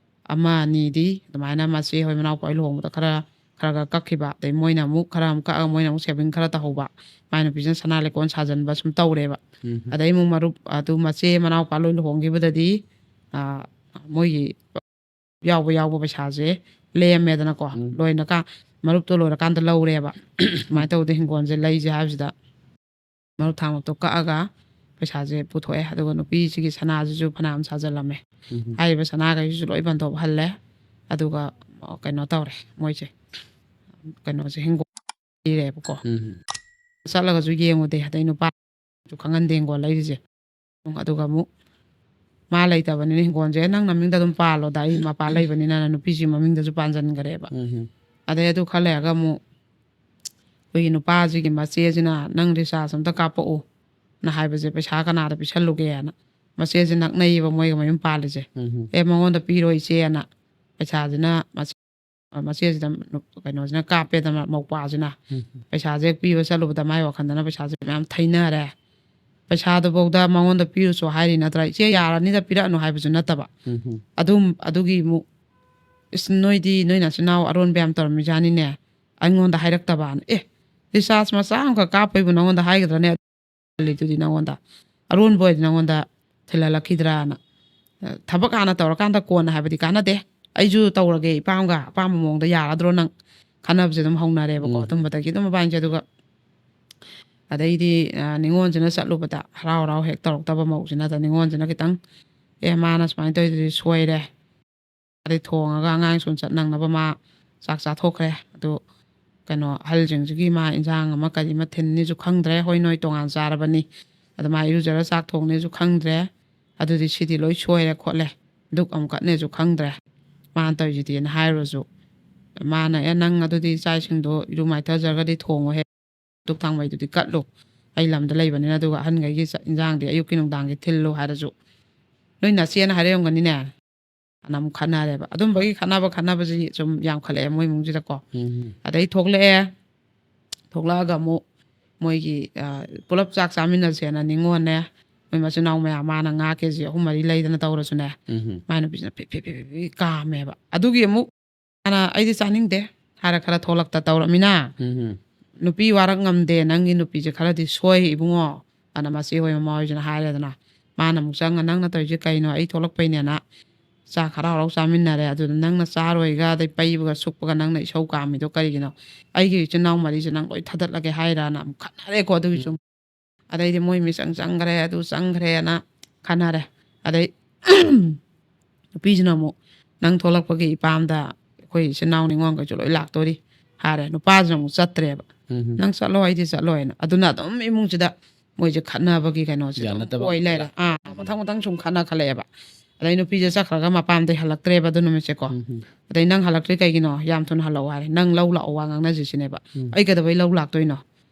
ꯑꯃ ꯑꯅꯤꯗꯤ ꯑꯗꯨꯃꯥꯏꯅ ꯃꯆꯦ ꯍꯣꯏ ꯃꯅꯥꯎꯄꯥ ꯍꯣꯏ ꯂꯨꯍꯣꯡꯕꯗ ꯈꯔ, ꯈꯔ ꯈꯔ ꯀꯛꯈꯤꯕ, ꯑꯗꯩ ꯃꯣꯏꯅ ꯑꯃꯨꯛ ꯈꯔ ꯑꯃꯨꯛ ꯀꯛꯑꯒ ꯃꯣꯏꯅ ꯑꯃꯨꯛ ꯁꯦꯚꯤꯡ ꯈꯔ ꯇꯧꯍꯧꯕ, ꯃꯥꯏ ꯅꯨꯄꯤꯁꯤꯅ ꯁꯅꯥ ꯂꯩꯀꯣꯟ ꯁꯥꯖꯟꯕ ꯁꯨꯝ ꯇꯧꯔꯦꯕ꯫ ꯎꯝ꯫ ꯑꯗꯩ ꯑꯃꯨꯛ ꯃꯔꯨꯞ ꯑꯗꯨ ꯃꯆꯦ ꯃꯅꯥꯎꯄꯥ ꯂꯣꯏ ꯂꯨꯍꯣꯡꯈꯤꯕꯗꯗꯤ, ꯑ, ꯃꯣꯏꯒꯤ ꯌꯥꯎꯕ ꯌꯥꯎꯕ ꯄꯩꯁꯥꯁꯦ ꯂꯦꯝꯃꯦꯗꯅꯀꯣ꯫ ꯎꯝ꯫ ꯂꯣꯏꯅꯀ ꯃꯔꯨꯞꯇꯣ ꯂꯣꯏꯔꯀꯥꯟꯗ ꯂꯧꯔꯦꯕ꯫ ꯑꯗꯨꯃꯥꯏꯅ ꯇꯧꯗꯦ, ꯍꯤꯡꯒꯣꯜꯁꯦ ꯂꯩꯁꯦ ꯍꯥꯏꯕꯁꯤꯗ ꯃꯔꯨꯞ ꯊꯥꯡꯃꯛꯇꯣ ꯀꯛꯑꯒ ꯄꯩꯁꯥꯁꯦ ꯄꯨꯊꯣꯛꯑꯦ꯫ ꯑꯗꯨꯒ ꯅꯨꯄꯤꯁꯤꯒꯤ ꯁꯅꯥꯁꯤꯁꯨ ꯐꯅꯌꯥꯝ ꯁꯥꯖꯜꯂꯝꯃꯦ꯫ ꯎꯝ꯫ ꯍꯥꯏꯔꯤꯕ ꯁꯅꯥꯈꯩꯁꯤꯁꯨ ꯂꯣꯏ ꯕꯟꯗꯣꯞ ꯍꯜꯂꯦ꯫ ꯑꯗꯨꯒ, ꯑ, ꯀꯩꯅꯣ ꯇꯧꯔꯦ ꯃꯣꯏꯁꯦ꯫ ꯀꯩꯅꯣꯁꯦ, ꯍꯤꯡꯒꯣꯜ ꯂꯩꯔꯦꯕꯀꯣ꯫ ꯎꯝ꯫ ꯆꯠꯂꯒꯁꯨ ꯌꯦꯡꯉꯨꯗꯦ꯫ ꯑꯗꯩ ꯅꯨꯄꯥꯁꯨ ꯈꯪꯍꯟꯗꯦ ꯍꯤꯡꯒꯣꯜ ꯂꯩꯔꯤꯁꯦ꯫ ꯑꯗꯨꯒ ꯑꯃꯨꯛ ꯃꯥ ꯂꯩꯇꯕꯅꯤꯅ ꯍꯤꯡꯒꯣꯜꯁꯦ, "ꯅꯪ ꯅꯃꯤꯡꯗ ꯑꯗꯨꯝ ꯄꯥꯜꯂꯣꯗ, ꯑꯩ ꯃꯄꯥ ꯂꯩꯕꯅꯤꯅ" ꯅꯨꯄꯤꯁꯤ ꯃꯃꯤꯡꯗꯁꯨ ꯄꯥꯟꯁꯤꯟꯈ꯭ꯔꯦꯕ꯫ ꯎꯝ꯫ ꯑꯗꯩ ꯑꯗꯨ ꯈꯔ ꯂꯩꯔꯒ ꯑꯃꯨꯛ ꯑꯩꯈꯣꯏꯒꯤ ꯅꯨꯄꯥꯁꯤꯒꯤ ꯃꯆꯦꯁꯤꯅ, "ꯅꯪ ꯔꯤꯆꯥꯔꯖ ꯑꯝꯇ ꯀꯥꯞꯄꯛꯎ" ꯅ ꯍꯥꯏꯕꯁꯦ ꯄꯩꯁꯥ ꯀꯅꯥꯗ ꯄꯤꯁꯜꯂꯨꯒꯦꯅ꯫ ꯃꯆꯦꯁꯦ ꯅꯛꯅꯩꯌꯦꯕ ꯃꯣꯏꯒ ꯃꯌꯨꯝ ꯄꯥꯜꯂꯤꯁꯦ꯫ ꯎꯝ꯫ "ꯑꯦ, ꯃꯉꯣꯟꯗ ꯄꯤꯔꯣ ꯏꯆꯦꯅ" ꯄꯩꯁꯥꯁꯤꯅ ꯃꯆꯦ-, ꯃꯆꯦꯁꯤꯗ ꯅꯨ-, ꯀꯩꯅꯣꯁꯤꯅ ꯀꯥꯞꯄꯦꯗꯅ, ꯃꯧꯄ꯭ꯋꯥꯁꯤꯅ꯫ ꯎꯝ꯫ ꯄꯩꯁꯥꯁꯦ ꯄꯤꯕ ꯆꯠꯂꯨꯕꯗ ꯃꯥꯏ ꯋꯥꯈꯜꯗꯅ ꯄꯩꯁꯥꯁꯦ ꯃꯌꯥꯝ ꯊꯩꯅꯔꯦ꯫ ꯄꯩꯁꯥꯗꯨꯐꯧꯗ ꯃꯉꯣꯟꯗ ꯄꯤꯔꯨꯁꯨ ꯍꯥꯏꯔꯤ ꯅꯠꯇ꯭ꯔꯥ? "ꯏꯆꯦ, ꯌꯥꯔꯅꯤꯗ, ꯄꯤꯔꯛꯑꯅꯨ" ꯍꯥꯏꯕꯁꯨ ꯅꯠꯇꯕ꯫ ꯎꯝ꯫ ꯑꯗꯨꯝ, ꯑꯗꯨꯒꯤ ꯑꯃꯨꯛ, "ꯏꯁ, ꯅꯣꯏꯗꯤ ꯅꯣꯏ ꯅꯆꯤꯟ ꯅꯅꯥꯎ ꯑꯔꯣꯟꯕ ꯌꯥꯝ ꯇꯧꯔꯝꯃꯤꯖꯥꯠꯅꯤꯅꯦ, ꯑꯩꯉꯣꯟꯗ ꯍꯥꯏꯔꯛꯇꯕꯅ"꯫ "ꯑꯦ, ꯔꯤꯆꯥꯔꯖ ꯃꯆꯥ ꯑꯃꯈꯛ ꯀꯥꯞꯄꯩꯕꯨ ꯅꯉꯣꯟꯗ ꯍꯥꯏꯒꯗ꯭ꯔꯅꯦ?" ꯈꯜꯂꯤꯗꯨꯗꯤ ꯅꯉꯣꯟꯗ꯫ ꯑꯔꯣꯟꯕ ꯑꯣꯏꯗꯤ ꯅꯉꯣꯟꯗ ꯊꯤꯜꯍꯜꯂꯛꯈꯤꯗ꯭ꯔꯥꯅ꯫ ꯊꯕꯛ ꯍꯥꯟꯅ ꯇꯧꯔꯀꯥꯟꯗ ꯀꯣꯟꯅ ꯍꯥꯏꯕꯗꯤ ꯀꯥꯟꯅꯗꯦ꯫ "ꯑꯩꯁꯨ ꯇꯧꯔꯒꯦ ꯏꯄꯥꯝꯒ, ꯑꯄꯥꯝꯕ ꯃꯑꯣꯡꯗ ꯌꯥꯔꯗ꯭ꯔꯣ ꯅꯪ?" ꯈꯟꯅꯕꯁꯦ ꯑꯗꯨꯝ ꯍꯧꯅꯔꯦꯕꯀꯣ꯫ ꯎꯝ꯫ ꯑꯗꯨꯝꯕꯗꯒꯤ ꯑꯗꯨꯝ ꯃꯕꯥꯅꯤꯁꯦ꯫ ꯑꯗꯨꯒ ꯑꯗꯩꯗꯤ, ꯑ, ꯅꯤꯉꯣꯜꯁꯤꯅ ꯆꯠꯂꯨꯕꯗ ꯍꯔꯥꯎ ꯍꯔꯥꯎ ꯍꯦꯛ ꯇꯧꯔꯛꯇꯕ ꯃꯧꯁꯤꯅ꯫ ꯑꯗ ꯅꯤꯉꯣꯜꯁꯤꯅ ꯈꯤꯇꯪ, "ꯑꯦ, ꯃꯥꯅ ꯁꯨꯃꯥꯏꯅ ꯇꯧꯔꯤꯗꯨꯗꯤ ꯁꯣꯏꯔꯦ꯫ ꯃꯥꯗꯤ ꯊꯣꯡꯉꯒ ꯑꯉꯥꯡ ꯁ꯭ꯀꯨꯜ ꯆꯠ ꯅꯪꯅꯕ ꯃꯥ ꯆꯥꯛ ꯆꯥꯊꯣꯛꯈ꯭ꯔꯦ꯫ ꯑꯗꯨ ꯀꯩꯅꯣ, ꯑꯍꯜꯁꯤꯡꯁꯤꯒꯤ ꯃꯥ ꯏꯟꯁꯥꯡ ꯑꯃ ꯀꯔꯤ ꯑꯃ ꯊꯤꯟꯅꯤꯁꯨ ꯈꯪꯗ꯭ꯔꯦ꯫ ꯍꯣꯏ, ꯅꯣꯏ ꯇꯣꯉꯥꯟ ꯆꯥꯔꯕꯅꯤ꯫ ꯑꯗ ꯃꯥ ꯏꯔꯨꯖꯔ ꯆꯥꯛ ꯊꯣꯡꯅꯤꯁꯨ ꯈꯪꯗ꯭ꯔꯦ꯫ ꯑꯗꯨꯗꯤ ꯁꯤꯗꯤ ꯂꯣꯏ ꯁꯣꯏꯔꯦ ꯈꯣꯠꯂꯦ꯫ ꯗꯨꯛ ꯑꯃꯨꯛ ꯀꯠꯅꯦꯁꯨ ꯈꯪꯗ꯭ꯔꯦ꯫ ꯃꯥꯅ ꯇꯧꯔꯤꯁꯤꯗꯤꯅ" ꯍꯥꯏꯔꯨꯔꯁꯨ, ꯃꯥꯅ, "ꯑꯦ, ꯅꯪ ꯑꯗꯨꯗꯤ ꯆꯥꯛ ꯏꯁꯤꯡꯗꯣ ꯏꯔꯨ ꯃꯥꯏꯊꯖꯔꯒꯗꯤ ꯊꯣꯡꯉꯣꯍꯦ꯫ ꯗꯨꯛ ꯊꯥꯡꯃꯩꯗꯨꯗꯤ ꯀꯠꯂꯨ꯫ ꯑꯩ ꯂꯝꯗ ꯂꯩꯕꯅꯤꯅ, ꯑꯗꯨꯒ ꯑꯍꯟꯈꯩꯒꯤ ꯆꯥꯛ ꯏꯟꯁꯥꯡꯗꯤ ꯑꯌꯨꯛꯀꯤ ꯅꯨꯡꯗꯥꯡꯒꯤ ꯊꯤꯜꯂꯨ" ꯍꯥꯏꯔꯁꯨ, "ꯅꯣꯏ ꯅꯆꯦꯅ ꯍꯥꯏꯔꯝꯒꯅꯤꯅꯦ" ꯑꯅ ꯑꯃꯨꯛ ꯈꯠꯅꯔꯦꯕ꯫ ꯑꯗꯨꯝꯕꯒꯤ ꯈꯠꯅꯕ, ꯈꯠꯅꯕꯁꯤ ꯁꯨꯝ ꯌꯥꯝꯈꯠꯂꯛꯑꯦ ꯃꯣꯏ ꯏꯃꯨꯡꯁꯤꯗꯀꯣ꯫ ꯎꯝ꯫ ꯑꯗꯩ ꯊꯣꯛꯂꯛꯑꯦ꯫ ꯊꯣꯛꯂꯛꯑꯒ ꯑꯃꯨꯛ ꯃꯣꯏꯒꯤ, ꯑ, ꯄꯨꯂꯞ ꯆꯥꯛ ꯆꯥꯃꯤꯟꯅꯁꯦꯅ ꯅꯤꯉꯣꯜꯅꯦ, ꯃꯣꯏ ꯃꯆꯤꯟ ꯃꯅꯥꯎ ꯃꯌꯥꯝ, ꯃꯥꯅ ꯉꯥ ꯀꯦ ꯖꯤ ꯑꯍꯨꯝ ꯃꯔꯤ ꯂꯩꯗꯅ ꯇꯧꯔꯁꯨꯅꯦ, ꯎꯝ꯫ ꯃꯥꯏ ꯅꯨꯄꯤꯁꯤꯅ ꯐꯤ, ꯐꯤ, ꯐꯤ, ꯐꯤ, ꯐꯤ ꯀꯥꯝꯃꯦꯕ꯫ ꯑꯗꯨꯒꯤ ꯑꯃꯨꯛ ꯃꯥꯅ "ꯑꯩꯗꯤ ꯆꯥꯅꯤꯡꯗꯦ" ꯍꯥꯏꯔ ꯈꯔ ꯊꯣꯛꯂꯛꯇ ꯇꯧꯔꯃꯤꯅ, ꯎꯝ꯫ "ꯅꯨꯄꯤ ꯋꯥꯔꯛ ꯉꯝꯗꯦ, ꯅꯪꯒꯤ ꯅꯨꯄꯤꯁꯦ ꯈꯔꯗꯤ ꯁꯣꯏ ꯏꯕꯨꯡꯉꯣ" ꯑꯅ ꯃꯆꯦ ꯍꯣꯏ ꯃꯃꯥ ꯍꯣꯏꯁꯤꯅ ꯍꯥꯏꯔꯦꯗꯅ꯫ ꯃꯥꯅ ꯑꯃꯨꯛ ꯆꯪꯉ, "ꯅꯪꯅ ꯇꯧꯔꯤꯁꯦ ꯀꯩꯅꯣ? ꯑꯩ ꯊꯣꯛꯂꯛꯄꯩꯅꯦꯅ ꯆꯥꯛ ꯍꯔꯥꯎ ꯍꯔꯥꯎ ꯆꯥꯃꯤꯟꯅꯔꯦ꯫ ꯑꯗꯨꯗ ꯅꯪꯅ ꯆꯥꯔꯣꯏꯒ, ꯑꯗꯩ ꯄꯩꯕꯒ ꯁꯨꯛꯄꯒ ꯅꯪꯅ ꯏꯁꯧ ꯀꯥꯝꯃꯤꯗꯣ ꯀꯔꯤꯒꯤꯅꯣ? ꯑꯩꯒꯤ ꯏꯆꯤꯟ ꯏꯅꯥꯎ ꯃꯔꯤꯁꯦ ꯅꯪ ꯂꯣꯏ ꯊꯥꯗꯠꯂꯒꯦ ꯍꯥꯏꯔꯅ ꯑꯃꯨꯛ ꯈꯠꯅꯔꯦꯀꯣ꯫ ꯑꯗꯨꯒꯤꯁꯨ ꯑꯗꯩꯗꯤ ꯃꯣꯏ ꯃꯤꯆꯪ ꯆꯪꯈ꯭ꯔꯦ, ꯑꯗꯨ ꯆꯪꯈ꯭ꯔꯦꯅ ꯈꯟꯅꯔꯦ꯫ ꯑꯗꯩ ꯅꯨꯄꯤꯁꯤꯅ ꯑꯃꯨꯛ, "ꯅꯪ ꯊꯣꯛꯂꯛꯄꯒꯤ ꯏꯄꯥꯝꯗ ꯑꯩꯈꯣꯏ ꯏꯆꯤꯟ ꯏꯅꯥꯎ ꯅꯤꯉꯣꯜꯈꯩꯁꯨ ꯂꯣꯏ ꯂꯥꯛꯇꯣꯔꯤ" ꯍꯥꯏꯔꯦ꯫ ꯅꯨꯄꯥꯁꯤꯅ ꯑꯃꯨꯛ ꯆꯠꯇ꯭ꯔꯦꯕ꯫ ꯎꯝ꯫ "ꯅꯪ ꯆꯠꯂꯣ, ꯑꯩꯗꯤ ꯆꯠꯂꯣꯏꯅ"꯫ ꯑꯗꯨꯅ ꯑꯗꯨꯝ ꯏꯃꯨꯡꯁꯤꯗ ꯃꯣꯏꯁꯦ ꯈꯠꯅꯕꯒꯤ ꯀꯩꯅꯣꯁꯦ ꯑꯗꯨꯝ ꯌꯥꯅꯗꯕ꯫ ꯑꯣꯏ ꯂꯩꯔꯦ꯫ ꯑꯥ, ꯃꯊꯪ ꯃꯊꯪ ꯁꯨꯝ ꯈꯠꯅ ꯈꯜꯂꯛꯑꯦꯕ꯫ ꯑꯗꯩ ꯅꯨꯄꯤꯁꯦ ꯆꯠꯈ꯭ꯔꯒ ꯃꯄꯥꯝꯗꯩ ꯍꯜꯂꯛꯇ꯭ꯔꯦꯕ ꯑꯗꯨ ꯅꯨꯃꯤꯠꯁꯦꯀꯣ꯫ ꯎꯝ꯫ ꯑꯗꯩ, "ꯅꯪ ꯍꯜꯂꯛꯇ꯭ꯔꯤ ꯀꯩꯒꯤꯅꯣ? ꯌꯥꯝ ꯊꯨꯅ ꯍꯜꯂꯛꯑꯣ" ꯍꯥꯏꯔꯦ꯫ "ꯅꯪ ꯂꯧ ꯂꯥꯛꯑꯣ, ꯋꯥ ꯉꯥꯡꯅꯁꯤ" ꯁꯤꯅꯦꯕ꯫ ꯎꯝ꯫ "ꯑꯩ ꯀꯩꯗꯧꯕꯩ ꯂꯧ ꯂꯥꯛꯇꯣꯏꯅꯣ?"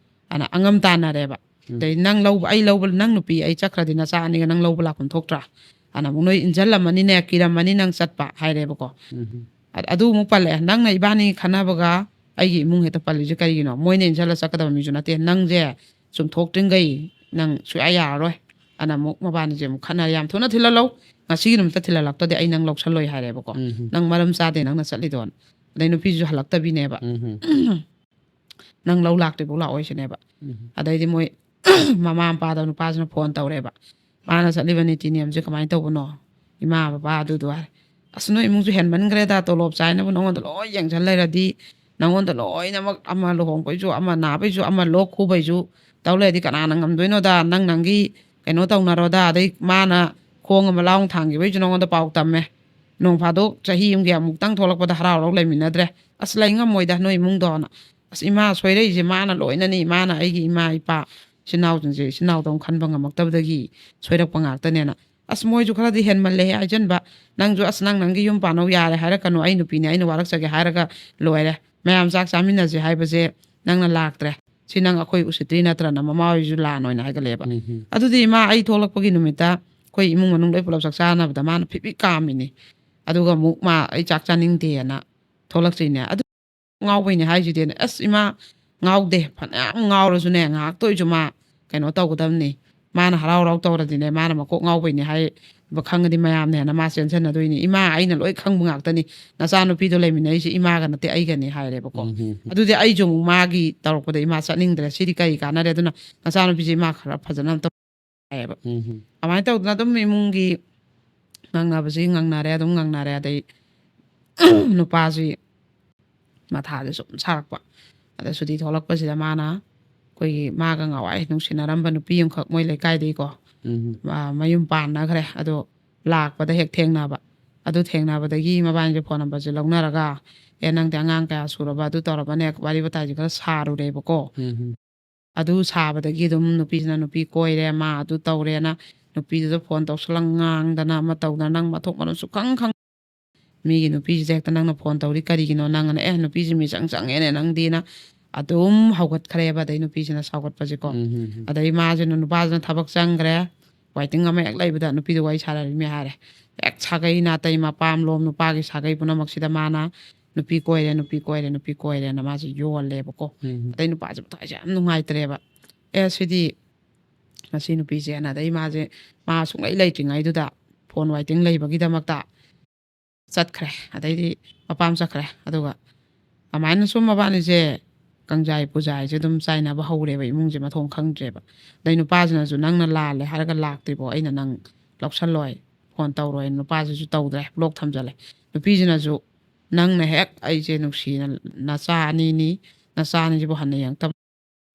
ꯑꯅ ꯑꯉꯝ ꯇꯥꯟꯅꯔꯦꯕ꯫ ꯎꯝ꯫ ꯑꯗꯩ, "ꯅꯪ ꯂꯧꯕ, ꯑꯩ ꯂꯧꯕ, ꯅꯪ ꯅꯨꯄꯤ ꯑꯩ ꯆꯠꯈ꯭ꯔꯗꯤ ꯅꯆꯥ ꯑꯅꯤꯒ ꯅꯪ ꯂꯧꯕ ꯂꯥꯛꯐꯝ ꯊꯣꯛꯇ꯭ꯔꯥ? ꯑꯅ ꯑꯃꯨꯛ ꯅꯣꯏ ꯏꯟꯖꯜꯂꯝꯃꯅꯤꯅꯦ, ꯀꯤꯔꯝꯃꯅꯤ ꯅꯪ ꯆꯠꯄ" ꯍꯥꯏꯔꯦꯕꯀꯣ꯫ ꯎꯝ꯫ ꯑ-, ꯑꯗꯨ ꯑꯃꯨꯛ ꯄꯜꯂꯛꯑꯦ꯫ "ꯅꯪꯅ ꯏꯕꯥꯅꯤ ꯈꯟꯅꯕꯒ ꯑꯩꯒꯤ ꯏꯃꯨꯡ ꯍꯦꯛꯇ ꯄꯜꯂꯤꯁꯦ ꯀꯔꯤꯒꯤꯅꯣ? ꯃꯣꯏꯅ ꯏꯟꯖꯜꯂ ꯆꯠꯀꯗꯕ ꯃꯤꯁꯨ ꯅꯠꯇꯦ꯫ ꯅꯪꯁꯦ ꯆꯨꯝꯊꯣꯛꯇ꯭ꯔꯤꯡꯒꯩ ꯅꯪ ꯁꯨꯡꯌꯥ ꯌꯥꯔꯔꯣꯏ" ꯑꯅ ꯑꯃꯨꯛ ꯃꯕꯥꯅꯤꯁꯦ ꯑꯃꯨꯛ ꯈꯠꯅꯔꯦ꯫ "ꯌꯥꯝ ꯊꯨꯅ ꯊꯤꯜꯍꯜꯂꯧ, ꯉꯁꯤꯒꯤ ꯅꯨꯃꯤꯠꯇ ꯊꯤꯜꯍꯜꯂꯛꯇꯗꯤ ꯑꯩ ꯅꯪ ꯂꯧꯁꯜꯂꯣꯏ" ꯍꯥꯏꯔꯦꯕꯀꯣ꯫ ꯎꯝ꯫ "ꯅꯪ ꯃꯔꯝ ꯆꯥꯗꯦ ꯅꯪꯅ ꯆꯠꯂꯤꯗꯣꯅ"꯫ ꯑꯗꯩ ꯅꯨꯄꯤꯁꯨ ꯍꯜꯂꯛꯇꯕꯤꯅꯦꯕ꯫ ꯎꯝ꯫ "ꯅꯪ ꯂꯧ ꯂꯥꯛꯇ꯭ꯔꯤꯐꯥꯎ ꯂꯥꯛꯑꯣꯏ" ꯁꯤꯅꯦꯕ꯫ ꯎꯝ꯫ ꯑꯗꯩꯗꯤ ꯃꯣꯏ ꯃꯃꯥ ꯃꯄꯥꯗꯣ ꯅꯨꯄꯥꯁꯤꯅ ꯐꯣꯟ ꯇꯧꯔꯦꯕ꯫ "ꯃꯥꯅ ꯆꯠꯂꯤꯕ ꯅꯤꯇꯤ ꯅꯤꯌꯝꯁꯦ ꯀꯃꯥꯏꯅ ꯇꯧꯕꯅꯣ? ꯏꯃꯥ ꯕꯕꯥ ꯑꯗꯨꯗꯣ" ꯍꯥꯏꯔꯦ꯫ "ꯑꯁ, ꯅꯣꯏ ꯏꯃꯨꯡꯁꯨ ꯍꯦꯟꯃꯟꯈ꯭ꯔꯦꯗ, ꯇꯣꯂꯣꯞ ꯆꯥꯏꯅꯕ ꯅꯉꯣꯟꯗ ꯂꯣꯏ ꯌꯦꯡꯁꯤꯟ ꯂꯩꯔꯗꯤ, ꯅꯉꯣꯟꯗ ꯂꯣꯏꯅꯃꯛ ꯑꯃ ꯂꯨꯍꯣꯡꯕꯩꯁꯨ, ꯑꯃ ꯅꯥꯕꯩꯁꯨ, ꯑꯃ ꯂꯣꯛ ꯈꯨꯕꯩꯁꯨ ꯇꯧ ꯂꯩꯔꯗꯤ ꯀꯅꯥꯅ ꯉꯝꯗꯣꯏꯅꯣꯗ? ꯅꯪ ꯅꯪꯒꯤ ꯀꯩꯅꯣ ꯇꯧꯅꯔꯣꯗ, ꯑꯗꯩ ꯃꯥꯅ ꯈꯣꯡ ꯑꯃ ꯂꯥꯎ ꯊꯥꯡꯈꯤꯕꯩꯁꯨ ꯅꯉꯣꯟꯗ ꯄꯥꯎ ꯇꯝꯃꯦ꯫ ꯅꯣꯡ ꯐꯥꯗꯣꯛ ꯆꯍꯤ ꯑꯃꯒꯤ ꯑꯃꯨꯛꯇꯪ ꯊꯣꯛꯂꯛꯄꯗ ꯍꯔꯥꯎ ꯍꯔꯥꯎ ꯂꯩꯃꯤꯟꯅꯗ꯭ꯔꯦ꯫ ꯑꯁ, ꯂꯩ ꯉꯝꯃꯣꯏꯗ ꯅꯣꯏ ꯏꯃꯨꯡꯗꯣꯅ"꯫ ꯑꯁ, ꯏꯃꯥ ꯁꯣꯏꯔꯛꯏꯁꯦ ꯃꯥꯅ ꯂꯣꯏꯅꯅꯤ, ꯃꯥꯅ ꯑꯩꯒꯤ ꯏꯃꯥ ꯏꯄꯥ ꯏꯆꯤꯟ ꯏꯅꯥꯎꯁꯤꯡꯁꯦ ꯏꯆꯤꯟ ꯏꯅꯥꯎꯗꯧꯅ ꯈꯟꯕ ꯉꯝꯃꯛꯇꯕꯗꯒꯤ ꯁꯣꯏꯔꯛꯄ ꯉꯥꯛꯇꯅꯦꯅ꯫ "ꯑꯁ, ꯃꯣꯏꯁꯨ ꯈꯔꯗꯤ ꯍꯦꯟꯃꯜꯂꯦꯍꯦ ꯍꯥꯏꯖꯟꯕ꯫ ꯅꯪꯁꯨ ꯑꯁ, ꯅꯪ ꯅꯪꯒꯤ ꯌꯨꯝ ꯄꯥꯟꯅꯧ ꯌꯥꯔꯦ ꯍꯥꯏꯔꯛꯀꯅꯨ, ꯑꯩ ꯅꯨꯄꯤꯅꯦ, ꯑꯩꯅ ꯋꯥꯔꯛꯆꯒꯦ ꯍꯥꯏꯔꯒ ꯂꯣꯏꯔꯦ꯫ ꯃꯌꯥꯝ ꯆꯥꯛ ꯆꯥꯃꯤꯟꯅꯁꯦ ꯍꯥꯏꯕꯁꯦ ꯅꯪꯅ ꯂꯥꯛꯇ꯭ꯔꯦ꯫ ꯁꯤ ꯅꯪ ꯑꯩꯈꯣꯏ ꯎꯁꯤꯠꯇ꯭ꯔꯤ ꯅꯠꯇ꯭ꯔꯅ" ꯃꯃꯥ ꯍꯣꯏꯁꯨ ꯂꯥꯟ ꯑꯣꯏꯅ ꯍꯥꯏꯒꯠꯂꯛꯑꯦꯕ꯫ ꯎꯝ꯫ "ꯑꯗꯨꯗꯤ ꯏꯃꯥ, ꯑꯩ ꯊꯣꯛꯂꯛꯄꯒꯤ ꯅꯨꯃꯤꯠꯇ ꯑꯩꯈꯣꯏ ꯏꯃꯨꯡ ꯃꯅꯨꯡ ꯂꯣꯏ ꯄꯨꯂꯞ ꯆꯥꯛ ꯆꯥꯅꯕꯗ ꯃꯥꯅ ꯐꯤꯕꯤ ꯀꯥꯝꯃꯤꯅꯤ꯫ ꯑꯗꯨꯒ ꯑꯃꯨꯛ ꯃꯥ ꯑꯩ ꯆꯥꯛ ꯆꯥꯅꯤꯡꯗꯦꯅ ꯊꯣꯛꯂꯛꯇ꯭ꯔꯤꯅꯦ꯫ ꯑꯗꯨ ꯉꯥꯎꯕꯩꯅꯦ ꯍꯥꯏꯁꯤꯗꯤꯅ"꯫ "ꯑꯁ ꯏꯃꯥ, ꯉꯥꯎꯗꯦ, ꯐꯅꯌꯥꯝ ꯉꯥꯎꯔꯁꯨꯅꯦ ꯉꯥꯏꯍꯥꯛꯇ ꯑꯣꯏꯁꯨ ꯃꯥ ꯀꯩꯅꯣ ꯇꯧꯒꯗꯕꯅꯤ꯫ ꯃꯥꯅ ꯍꯔꯥꯎ ꯍꯔꯥꯎ ꯇꯧꯔꯗꯤꯅꯦ, ꯃꯥꯅ ꯃꯀꯣꯛ ꯉꯥꯎꯕꯩꯅꯦ ꯍꯥꯏꯕ ꯈꯪꯉꯗꯤ ꯃꯌꯥꯝꯅ ꯍꯦꯟꯅ ꯃꯥ ꯆꯦꯟꯁꯤꯟꯅꯗꯣꯏꯅꯤ꯫ ꯏꯃꯥ, ꯑꯩꯅ ꯂꯣꯏ ꯈꯪꯕ ꯉꯥꯛꯇꯅꯤ꯫ ꯅꯆꯥꯅꯨꯄꯤꯗꯣ ꯂꯩꯃꯤꯟꯅꯔꯤꯁꯦ ꯏꯃꯥꯒ ꯅꯠꯇꯦ, ꯑꯩꯒꯅꯤ" ꯍꯥꯏꯔꯦꯕꯀꯣ꯫ ꯎꯝ, ꯎꯝ, ꯎꯝ꯫ "ꯑꯗꯨꯗꯤ ꯑꯩꯁꯨ ꯑꯃꯨꯛ ꯃꯥꯒꯤ ꯇꯧꯔꯛꯄꯗ ꯏꯃꯥ ꯆꯠꯅꯤꯡꯗ꯭ꯔꯦ꯫ ꯁꯤꯗꯤ ꯀꯔꯤ ꯀꯥꯟꯅꯔꯦ? ꯑꯗꯨꯅ ꯅꯆꯥꯅꯨꯄꯤꯁꯦ ꯏꯃꯥ ꯈꯔ ꯐꯖꯅ ꯑꯝꯇ" ꯍꯥꯏꯌꯦꯕ꯫ ꯎꯝ, ꯎꯝ꯫ ꯑꯗꯨꯃꯥꯏꯅ ꯇꯧꯗꯅ ꯑꯗꯨꯝ ꯏꯃꯨꯡꯒꯤ ꯉꯥꯡꯅꯕꯁꯤ ꯉꯥꯡꯅꯔꯦ, ꯑꯗꯨꯝ ꯉꯥꯡꯅꯔꯦ꯫ ꯑꯗꯩ ꯅꯨꯄꯥꯁꯤ ꯃꯊꯥꯁꯦ ꯁꯨꯝ ꯁꯥꯔꯛꯄ꯫ ꯑꯗ ꯁꯨꯇꯤ ꯊꯣꯛꯂꯛꯄꯁꯤꯗ ꯃꯥꯅ ꯑꯩꯈꯣꯏꯒꯤ ꯃꯥꯒ ꯉꯥꯎꯋꯥꯏ ꯅꯨꯡꯁꯤꯅꯔꯝꯕ ꯅꯨꯄꯤ ꯑꯃꯈꯛ ꯃꯣꯏ ꯂꯩꯀꯥꯏꯗꯒꯤꯀꯣ, ꯎꯝ꯫ ꯃ-, ꯃꯌꯨꯝ ꯄꯥꯟꯅꯈ꯭ꯔꯦ꯫ ꯑꯗꯣ ꯂꯥꯛꯄꯗ ꯍꯦꯛ ꯊꯦꯡꯅꯕ꯫ ꯑꯗꯨ ꯊꯦꯡꯅꯕꯗꯒꯤ ꯃꯕꯥꯅꯤꯁꯦ ꯐꯣꯟ ꯅꯝꯕꯔꯁꯦ ꯂꯧꯅꯔꯒ, "ꯑꯦ, ꯅꯪꯗꯤ ꯑꯉꯥꯡ ꯀꯌꯥ ꯁꯨꯔꯕ?" ꯑꯗꯨ ꯇꯧꯔꯕꯅꯦ, ꯋꯥꯔꯤ ꯋꯥꯇꯥꯏꯁꯦ ꯈꯔ ꯁꯥꯔꯨꯔꯦꯕꯀꯣ꯫ ꯎꯝ꯫ ꯑꯗꯨ ꯁꯥꯕꯗꯒꯤ ꯑꯗꯨꯝ ꯅꯨꯄꯤꯁꯤꯅ ꯅꯨꯄꯤ ꯀꯣꯏꯔꯦ, ꯃꯥ ꯑꯗꯨ ꯇꯧꯔꯦꯅ ꯅꯨꯄꯤꯗꯨꯗ ꯐꯣꯟ ꯇꯧꯁꯜꯂ ꯉꯥꯡꯗꯅ ꯑꯃ ꯇꯧꯗꯅ, ꯅꯪ ꯃꯊꯣꯡ ꯃꯔꯝ ꯁꯨꯈꯪ ꯈꯪ-, ꯃꯤꯒꯤ ꯅꯨꯄꯤꯁꯤꯗ ꯍꯦꯛꯇ ꯅꯪꯅ ꯐꯣꯟ ꯇꯧꯔꯤ ꯀꯔꯤꯒꯤꯅꯣ? ꯅꯪꯅ, "ꯑꯦ, ꯅꯨꯄꯤꯁꯤ ꯃꯤꯆꯪ ꯆꯪꯉꯦꯅꯦ ꯅꯪꯗꯤꯅ" ꯑꯗꯨꯝ ꯍꯧꯒꯠꯈ꯭ꯔꯦꯕ꯫ ꯑꯗꯩ ꯅꯨꯄꯤꯁꯤꯅ ꯁꯥꯎꯒꯠꯄꯁꯦꯀꯣ꯫ ꯎꯝ, ꯎꯝ, ꯎꯝ꯫ ꯑꯗꯩ ꯃꯥꯁꯤꯅ, ꯅꯨꯄꯥꯁꯤꯅ ꯊꯕꯛ ꯆꯪꯈ꯭ꯔꯦ꯫ ꯋꯥꯏꯇꯤꯡ ꯑꯃ ꯍꯦꯛ ꯂꯩꯕꯗ ꯅꯨꯄꯤꯗꯨ ꯋꯥꯔꯤ ꯁꯥꯟꯅꯔꯤꯃꯦ ꯍꯥꯏꯔꯦ꯫ ꯍꯦꯛ ꯁꯥꯒꯩ ꯅꯥꯇꯩ, ꯃꯄꯥꯝ ꯂꯣꯝ, ꯅꯨꯄꯥꯒꯤ ꯁꯥꯒꯩ ꯄꯨꯝꯅꯃꯛꯁꯤꯗ ꯃꯥꯅ ꯅꯨꯄꯤ ꯀꯣꯏꯔꯦ, ꯅꯨꯄꯤ ꯀꯣꯏꯔꯦ, ꯅꯨꯄꯤ ꯀꯣꯏꯔꯦꯅ ꯃꯥꯁꯦ ꯌꯣꯜꯂꯦꯕꯀꯣ꯫ ꯎꯝ꯫ ꯑꯗꯩ ꯅꯨꯄꯥꯁꯦ ꯃꯊ꯭ꯋꯥꯏꯁꯦ ꯌꯥꯝ ꯅꯨꯡꯉꯥꯏꯇ꯭ꯔꯦꯕ꯫ "ꯑꯦ, ꯁꯤꯗꯤ ꯉꯁꯤ ꯅꯨꯄꯤꯁꯦꯅ", ꯑꯗꯩ ꯃꯥꯁꯦ, ꯃꯥ ꯁꯨꯡꯂꯩ ꯂꯩꯇ꯭ꯔꯤꯉꯩꯗꯨꯗ ꯐꯣꯟ ꯋꯥꯏꯇꯤꯡ ꯂꯩꯕꯒꯤꯗꯃꯛꯇ ꯆꯠꯈ꯭ꯔꯦ꯫ ꯑꯗꯩꯗꯤ ꯃꯄꯥꯝ ꯆꯠꯈ꯭ꯔꯦ꯫ ꯑꯗꯨꯒ ꯑꯗꯨꯃꯥꯏꯅ ꯁꯨꯝ ꯃꯕꯥꯅꯤꯁꯦ ꯀꯪꯖꯥꯏ ꯄꯨꯖꯥꯏꯁꯦ ꯑꯗꯨꯝ ꯆꯥꯏꯅꯕ ꯍꯧꯔꯦꯕ, ꯏꯃꯨꯡꯁꯦ ꯃꯊꯣꯡ ꯈꯪꯗ꯭ꯔꯦꯕ꯫ ꯑꯗꯩ ꯅꯨꯄꯥꯁꯤꯅꯁꯨ, "ꯅꯪꯅ ꯂꯥꯜꯂꯦ ꯍꯥꯏꯔꯒ ꯂꯥꯛꯇ꯭ꯔꯤꯕꯣ, ꯑꯩꯅ ꯅꯪ ꯂꯧꯁꯜꯂꯣꯏ, ꯐꯣꯟ ꯇꯧꯔꯣꯏ"꯫ ꯅꯨꯄꯥꯁꯤꯁꯨ ꯇꯧꯗ꯭ꯔꯦ, ꯕ꯭ꯂꯣꯛ ꯊꯝꯖꯜꯂꯦ꯫ ꯅꯨꯄꯤꯁꯤꯅꯁꯨ, "ꯅꯪꯅ ꯍꯦꯛ ꯑꯩꯁꯦ ꯅꯨꯡꯁꯤꯅ ꯅꯆꯥ ꯑꯅꯤꯅꯤ, ꯅꯆꯥ ꯑꯅꯤꯁꯤꯕꯨ ꯍꯟꯅ ꯌꯦꯡꯉꯛꯇꯕ,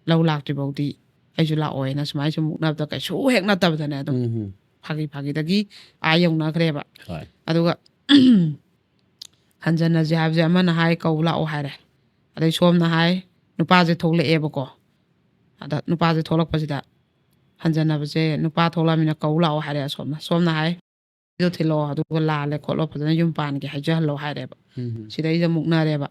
ꯂꯧ ꯂꯥꯛꯇ꯭ꯔꯤ ꯐꯥꯎꯗꯤ ꯑꯩꯁꯨ ꯂꯥꯛꯑꯣꯏꯅ" ꯁꯨꯃꯥꯏꯅ ꯁꯨꯝ ꯃꯨꯛꯅꯕꯗ ꯀꯩꯁꯨ ꯍꯦꯛ ꯅꯠꯇꯕꯗꯅꯦ, ꯑꯗꯨꯝ ꯎꯝ꯫ ꯐꯥꯒꯤ ꯐꯥꯒꯤꯗꯒꯤ ꯑꯥ ꯌꯧꯅꯈ꯭ꯔꯦꯕ꯫ ꯍꯣꯏ꯫ ꯑꯗꯨꯒ ꯍꯟꯖꯟꯅꯁꯦ ꯍꯥꯏꯕꯁꯦ ꯑꯃꯅ ꯍꯥꯏ, "ꯀꯧ ꯂꯥꯛꯑꯣ" ꯍꯥꯏꯔꯦ꯫ ꯑꯗꯩ ꯁꯣꯝꯅ ꯍꯥꯏ, ꯅꯨꯄꯥꯁꯦ ꯊꯣꯛꯂꯛꯑꯦꯕꯀꯣ꯫ ꯑꯗ ꯅꯨꯄꯥꯁꯦ ꯊꯣꯛꯂꯛꯄꯁꯤꯗ ꯍꯟꯖꯟꯅꯕꯁꯦ, ꯅꯨꯄꯥ ꯊꯣꯛꯂꯛꯑꯃꯤꯅ ꯀꯧ ꯂꯥꯛꯑꯣ ꯍꯥꯏꯔꯦ ꯁꯣꯝꯅ꯫ ꯁꯣꯝꯅ ꯍꯥꯏ, "ꯑꯗꯨ ꯊꯤꯜꯂꯛꯑꯣ, ꯑꯗꯨꯒ ꯂꯥꯜꯂꯦ ꯈꯣꯠꯂꯣ, ꯐꯖꯅ ꯌꯨꯝ ꯄꯥꯟꯒꯦ ꯍꯥꯏꯖꯍꯜꯂꯣ" ꯍꯥꯏꯔꯦꯕ꯫ ꯎꯝ꯫ ꯁꯤꯗꯩꯗ ꯃꯨꯛꯅꯔꯦꯕ꯫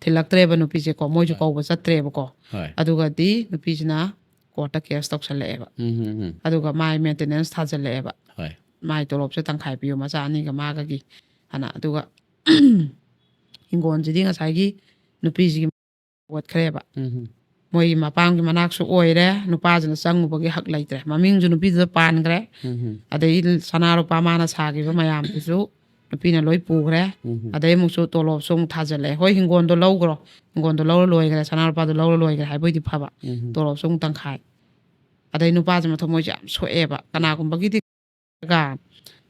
ꯊꯤꯜꯂꯛꯇ꯭ꯔꯦꯕ ꯅꯨꯄꯤꯁꯦꯀꯣ, ꯃꯣꯏꯁꯨ ꯍꯣꯏ꯫ ꯀꯧꯕ ꯆꯠꯇ꯭ꯔꯦꯕꯀꯣ꯫ ꯍꯣꯏ꯫ ꯑꯗꯨꯒꯗꯤ ꯅꯨꯄꯤꯁꯤꯅ ꯀꯣꯔꯠꯇ ꯀꯦꯁ ꯇꯧꯁꯜꯂꯛꯑꯦꯕ꯫ ꯎꯝ, ꯎꯝ, ꯎꯝ꯫ ꯑꯗꯨꯒ ꯃꯥꯏ ꯃꯦꯟꯇꯦꯅꯦꯟꯁ ꯊꯥꯖꯤꯜꯂꯛꯑꯦꯕ꯫ ꯍꯣꯏ꯫ "ꯃꯥꯏ ꯇꯣꯂꯣꯞꯁꯦ ꯇꯪꯈꯥꯏ ꯄꯤꯌꯨ, ꯃꯆꯥ ꯑꯅꯤꯒ ꯃꯥꯒꯒꯤ" ꯍꯥꯏꯅ꯫ ꯑꯗꯨꯒ ꯍꯤꯡꯒꯣꯜꯁꯤꯗꯤ ꯉꯁꯥꯏꯒꯤ ꯅꯨꯄꯤꯁꯤꯒꯤ ꯍꯧꯒꯠꯈ꯭ꯔꯦꯕ꯫ ꯎꯝ꯫ ꯃꯣꯏꯒꯤ ꯃꯄꯥꯝꯒꯤ ꯃꯅꯥꯛꯁꯨ ꯑꯣꯏꯔꯦ, ꯅꯨꯄꯥꯁꯤꯅ ꯆꯪꯉꯨꯕꯒꯤ ꯍꯛ ꯂꯩꯇ꯭ꯔꯦ꯫ ꯃꯃꯤꯡꯁꯨ ꯅꯨꯄꯤꯗꯨꯗ ꯄꯥꯟꯈ꯭ꯔꯦ꯫ ꯎꯝ꯫ ꯑꯗꯩ ꯁꯅꯥ ꯂꯨꯄꯥ ꯃꯥꯅ ꯁꯥꯈꯤꯕ ꯃꯌꯥꯝꯗꯨꯁꯨ ꯅꯨꯄꯤꯅ ꯂꯣꯏ ꯄꯨꯈ꯭ꯔꯦ꯫ ꯎꯝ꯫ ꯑꯗꯩ ꯑꯃꯨꯛꯁꯨ ꯇꯣꯂꯣꯞꯁꯨ ꯑꯃꯨꯛ ꯊꯥꯖꯤꯜꯂꯛꯑꯦ꯫ "ꯍꯣꯏ, ꯍꯤꯡꯒꯣꯜꯗꯣ ꯂꯧꯈ꯭ꯔꯣ, ꯍꯤꯡꯒꯣꯜꯗꯣ ꯂꯧꯔ ꯂꯣꯏꯈ꯭ꯔꯦ, ꯁꯅꯥ ꯂꯨꯄꯥꯗꯣ ꯂꯧꯔ ꯂꯣꯏꯈ꯭ꯔꯦ" ꯍꯥꯏꯕ ꯑꯣꯏꯗꯤ ꯐꯕ꯫ ꯎꯝ꯫ ꯇꯣꯂꯣꯞꯁꯨ ꯑꯃꯨꯛ ꯇꯪꯈꯥꯏ꯫ ꯑꯗꯩ ꯅꯨꯄꯥꯁꯦ ꯃꯊꯃꯣꯏꯁꯦ ꯌꯥꯝ ꯁꯣꯛꯑꯦꯕ꯫ ꯀꯅꯥꯒꯨꯝꯕꯒꯤꯗꯤ ꯒ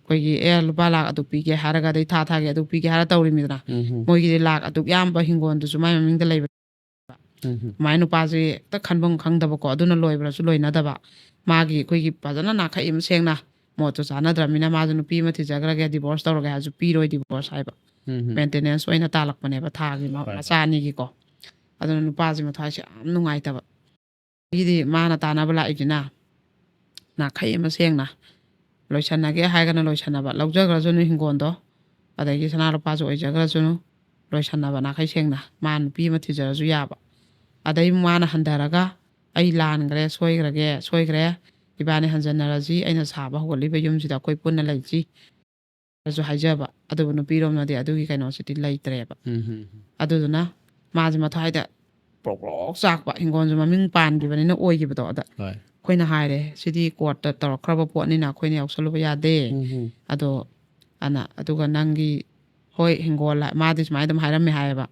ꯑꯩꯈꯣꯏꯒꯤ ꯑꯦ ꯂꯨꯄꯥ ꯂꯥꯛ ꯑꯗꯨ ꯄꯤꯒꯦ ꯍꯥꯏꯔꯒ ꯑꯗꯩ ꯊꯥ ꯊꯥꯒꯤ ꯑꯗꯨ ꯄꯤꯒꯦ ꯍꯥꯏꯔ ꯇꯧꯔꯤꯃꯤꯗꯅ꯫ ꯎꯝ ꯍꯝ꯫ ꯃꯣꯏꯒꯤꯗꯤ ꯂꯥꯛ ꯑꯗꯨꯛ ꯌꯥꯝꯕ ꯍꯤꯡꯒꯣꯜꯗꯨꯁꯨ ꯃꯥꯏ ꯃꯃꯤꯡꯗ ꯂꯩꯕ꯫ ꯎꯝ ꯍꯝ꯫ ꯑꯗꯨꯃꯥꯏꯅ ꯅꯨꯄꯥꯁꯦ ꯍꯦꯛꯇ ꯈꯟꯐꯝ ꯈꯪꯗꯕꯀꯣ, ꯑꯗꯨꯅ ꯂꯣꯏꯕ꯭ꯔꯁꯨ ꯂꯣꯏꯅꯗꯕ꯫ ꯃꯥꯒꯤ ꯑꯩꯈꯣꯏꯒꯤ ꯐꯖꯅ ꯅꯥꯈꯩ ꯑꯃ ꯁꯦꯡꯅ ꯃꯣꯠꯇꯣ ꯆꯥꯟꯅꯗ꯭ꯔꯕꯅꯤꯅ ꯃꯥꯁꯨ ꯅꯨꯄꯤ ꯑꯃ ꯊꯤꯖꯈ꯭ꯔꯒꯦ, ꯗꯤꯚꯣꯔꯁ ꯇꯧꯔꯒꯦ ꯍꯥꯏꯔꯁꯨ ꯄꯤꯔꯣꯏ ꯗꯤꯚꯣꯔꯁ ꯍꯥꯏꯕ꯫ ꯎꯝ ꯍꯝ꯫ ꯃꯦꯟꯇꯦꯅꯦꯟꯁ ꯑꯣꯏꯅ ꯇꯥꯜꯂꯛꯄꯅꯦꯕ ꯊꯥꯒꯤ ꯃ-, ꯍꯣꯏ, ꯃꯆꯥ ꯍꯣꯏ꯫ ꯑꯅꯤꯒꯤꯀꯣ꯫ ꯑꯗꯨꯅ ꯅꯨꯄꯥꯁꯦ ꯃꯊ꯭ꯋꯥꯏꯁꯦ ꯌꯥꯝ ꯅꯨꯡꯉꯥꯏꯇꯕ꯫ ꯑꯩꯒꯤꯗꯤ ꯃꯥꯅ ꯇꯥꯟꯅꯕ ꯂꯥꯛꯏꯁꯤꯅ ꯅꯥꯈꯩ ꯑꯃ ꯁꯦꯡꯅ ꯂꯣꯏꯁꯟꯅꯒꯦ ꯍꯥꯏꯔꯒꯅ ꯂꯣꯏꯁꯟꯅꯕ, ꯂꯧꯖꯈ꯭ꯔꯁꯅꯨ ꯍꯤꯡꯒꯣꯜꯗꯣ, ꯑꯗꯒꯤ ꯁꯅꯥ ꯂꯨꯄꯥꯁꯨ ꯑꯣꯏꯖꯈ꯭ꯔꯁꯅꯨ, ꯂꯣꯏꯁꯟꯅꯕ ꯅꯥꯈꯩ ꯁꯦꯡꯅ꯫ ꯃꯥ ꯅꯨꯄꯤ ꯑꯃ ꯊꯤꯖꯔꯁꯨ ꯌꯥꯕ꯫ ꯑꯗꯩ ꯃꯥꯅ ꯍꯟꯊꯔꯒ "ꯑꯩ ꯂꯥꯟꯈ꯭ꯔꯦ, ꯁꯣꯏꯈ꯭ꯔꯒꯦ, ꯁꯣꯏꯈ꯭ꯔꯦ, ꯏꯕꯥꯅꯤ ꯍꯟꯖꯟꯅꯔꯁꯤ, ꯑꯩꯅ ꯁꯥꯕ ꯍꯧꯒꯠꯂꯤꯕ ꯌꯨꯝꯁꯤꯗ ꯑꯩꯈꯣꯏ ꯄꯨꯟꯅ ꯂꯩꯁꯤ" ꯍꯥꯏꯔꯁꯨ ꯍꯥꯏꯖꯕ꯫ ꯑꯗꯨꯕꯨ ꯅꯨꯄꯤꯔꯣꯝꯅꯗꯤ ꯑꯗꯨꯒꯤ ꯀꯩꯅꯣꯁꯤꯗꯤ ꯂꯩꯇ꯭ꯔꯦꯕ꯫ ꯎꯝ ꯍꯝ꯫ ꯑꯗꯨꯗꯨꯅ ꯃꯥꯁꯦ ꯃꯊ꯭ꯋꯥꯏꯗ ꯄ꯭ꯔꯣꯛ ꯄ꯭ꯔꯣꯛ ꯆꯥꯛꯄ, ꯍꯤꯡꯒꯣꯜꯁꯨ ꯃꯃꯤꯡ ꯄꯥꯟꯈꯤꯕꯅꯤꯅ ꯑꯣꯏꯈꯤꯕꯗꯣ꯫ ꯑꯗ ꯍꯣꯏ꯫ ꯑꯩꯈꯣꯏꯅ ꯍꯥꯏꯔꯦ, "ꯁꯤꯗꯤ ꯀꯣꯔꯠꯇ ꯇꯧꯔꯛꯈ꯭ꯔꯕ ꯄꯣꯠꯅꯤꯅ ꯑꯩꯈꯣꯏꯅ ꯌꯥꯎꯁꯜꯂꯨꯕ ꯌꯥꯗꯦ꯫ ꯎꯝ ꯍꯝ꯫ ꯑꯗꯣ ꯑꯅ ꯑꯗꯨꯒ ꯅꯪꯒꯤ, ꯍꯣꯏ, ꯍꯤꯡꯒꯣꯜ ꯍꯥꯏ-", ꯃꯥꯗꯤ ꯁꯨꯃꯥꯏꯅ ꯑꯗꯨꯝ ꯍꯥꯏꯔꯝꯃꯦ ꯍꯥꯏꯌꯦꯕ,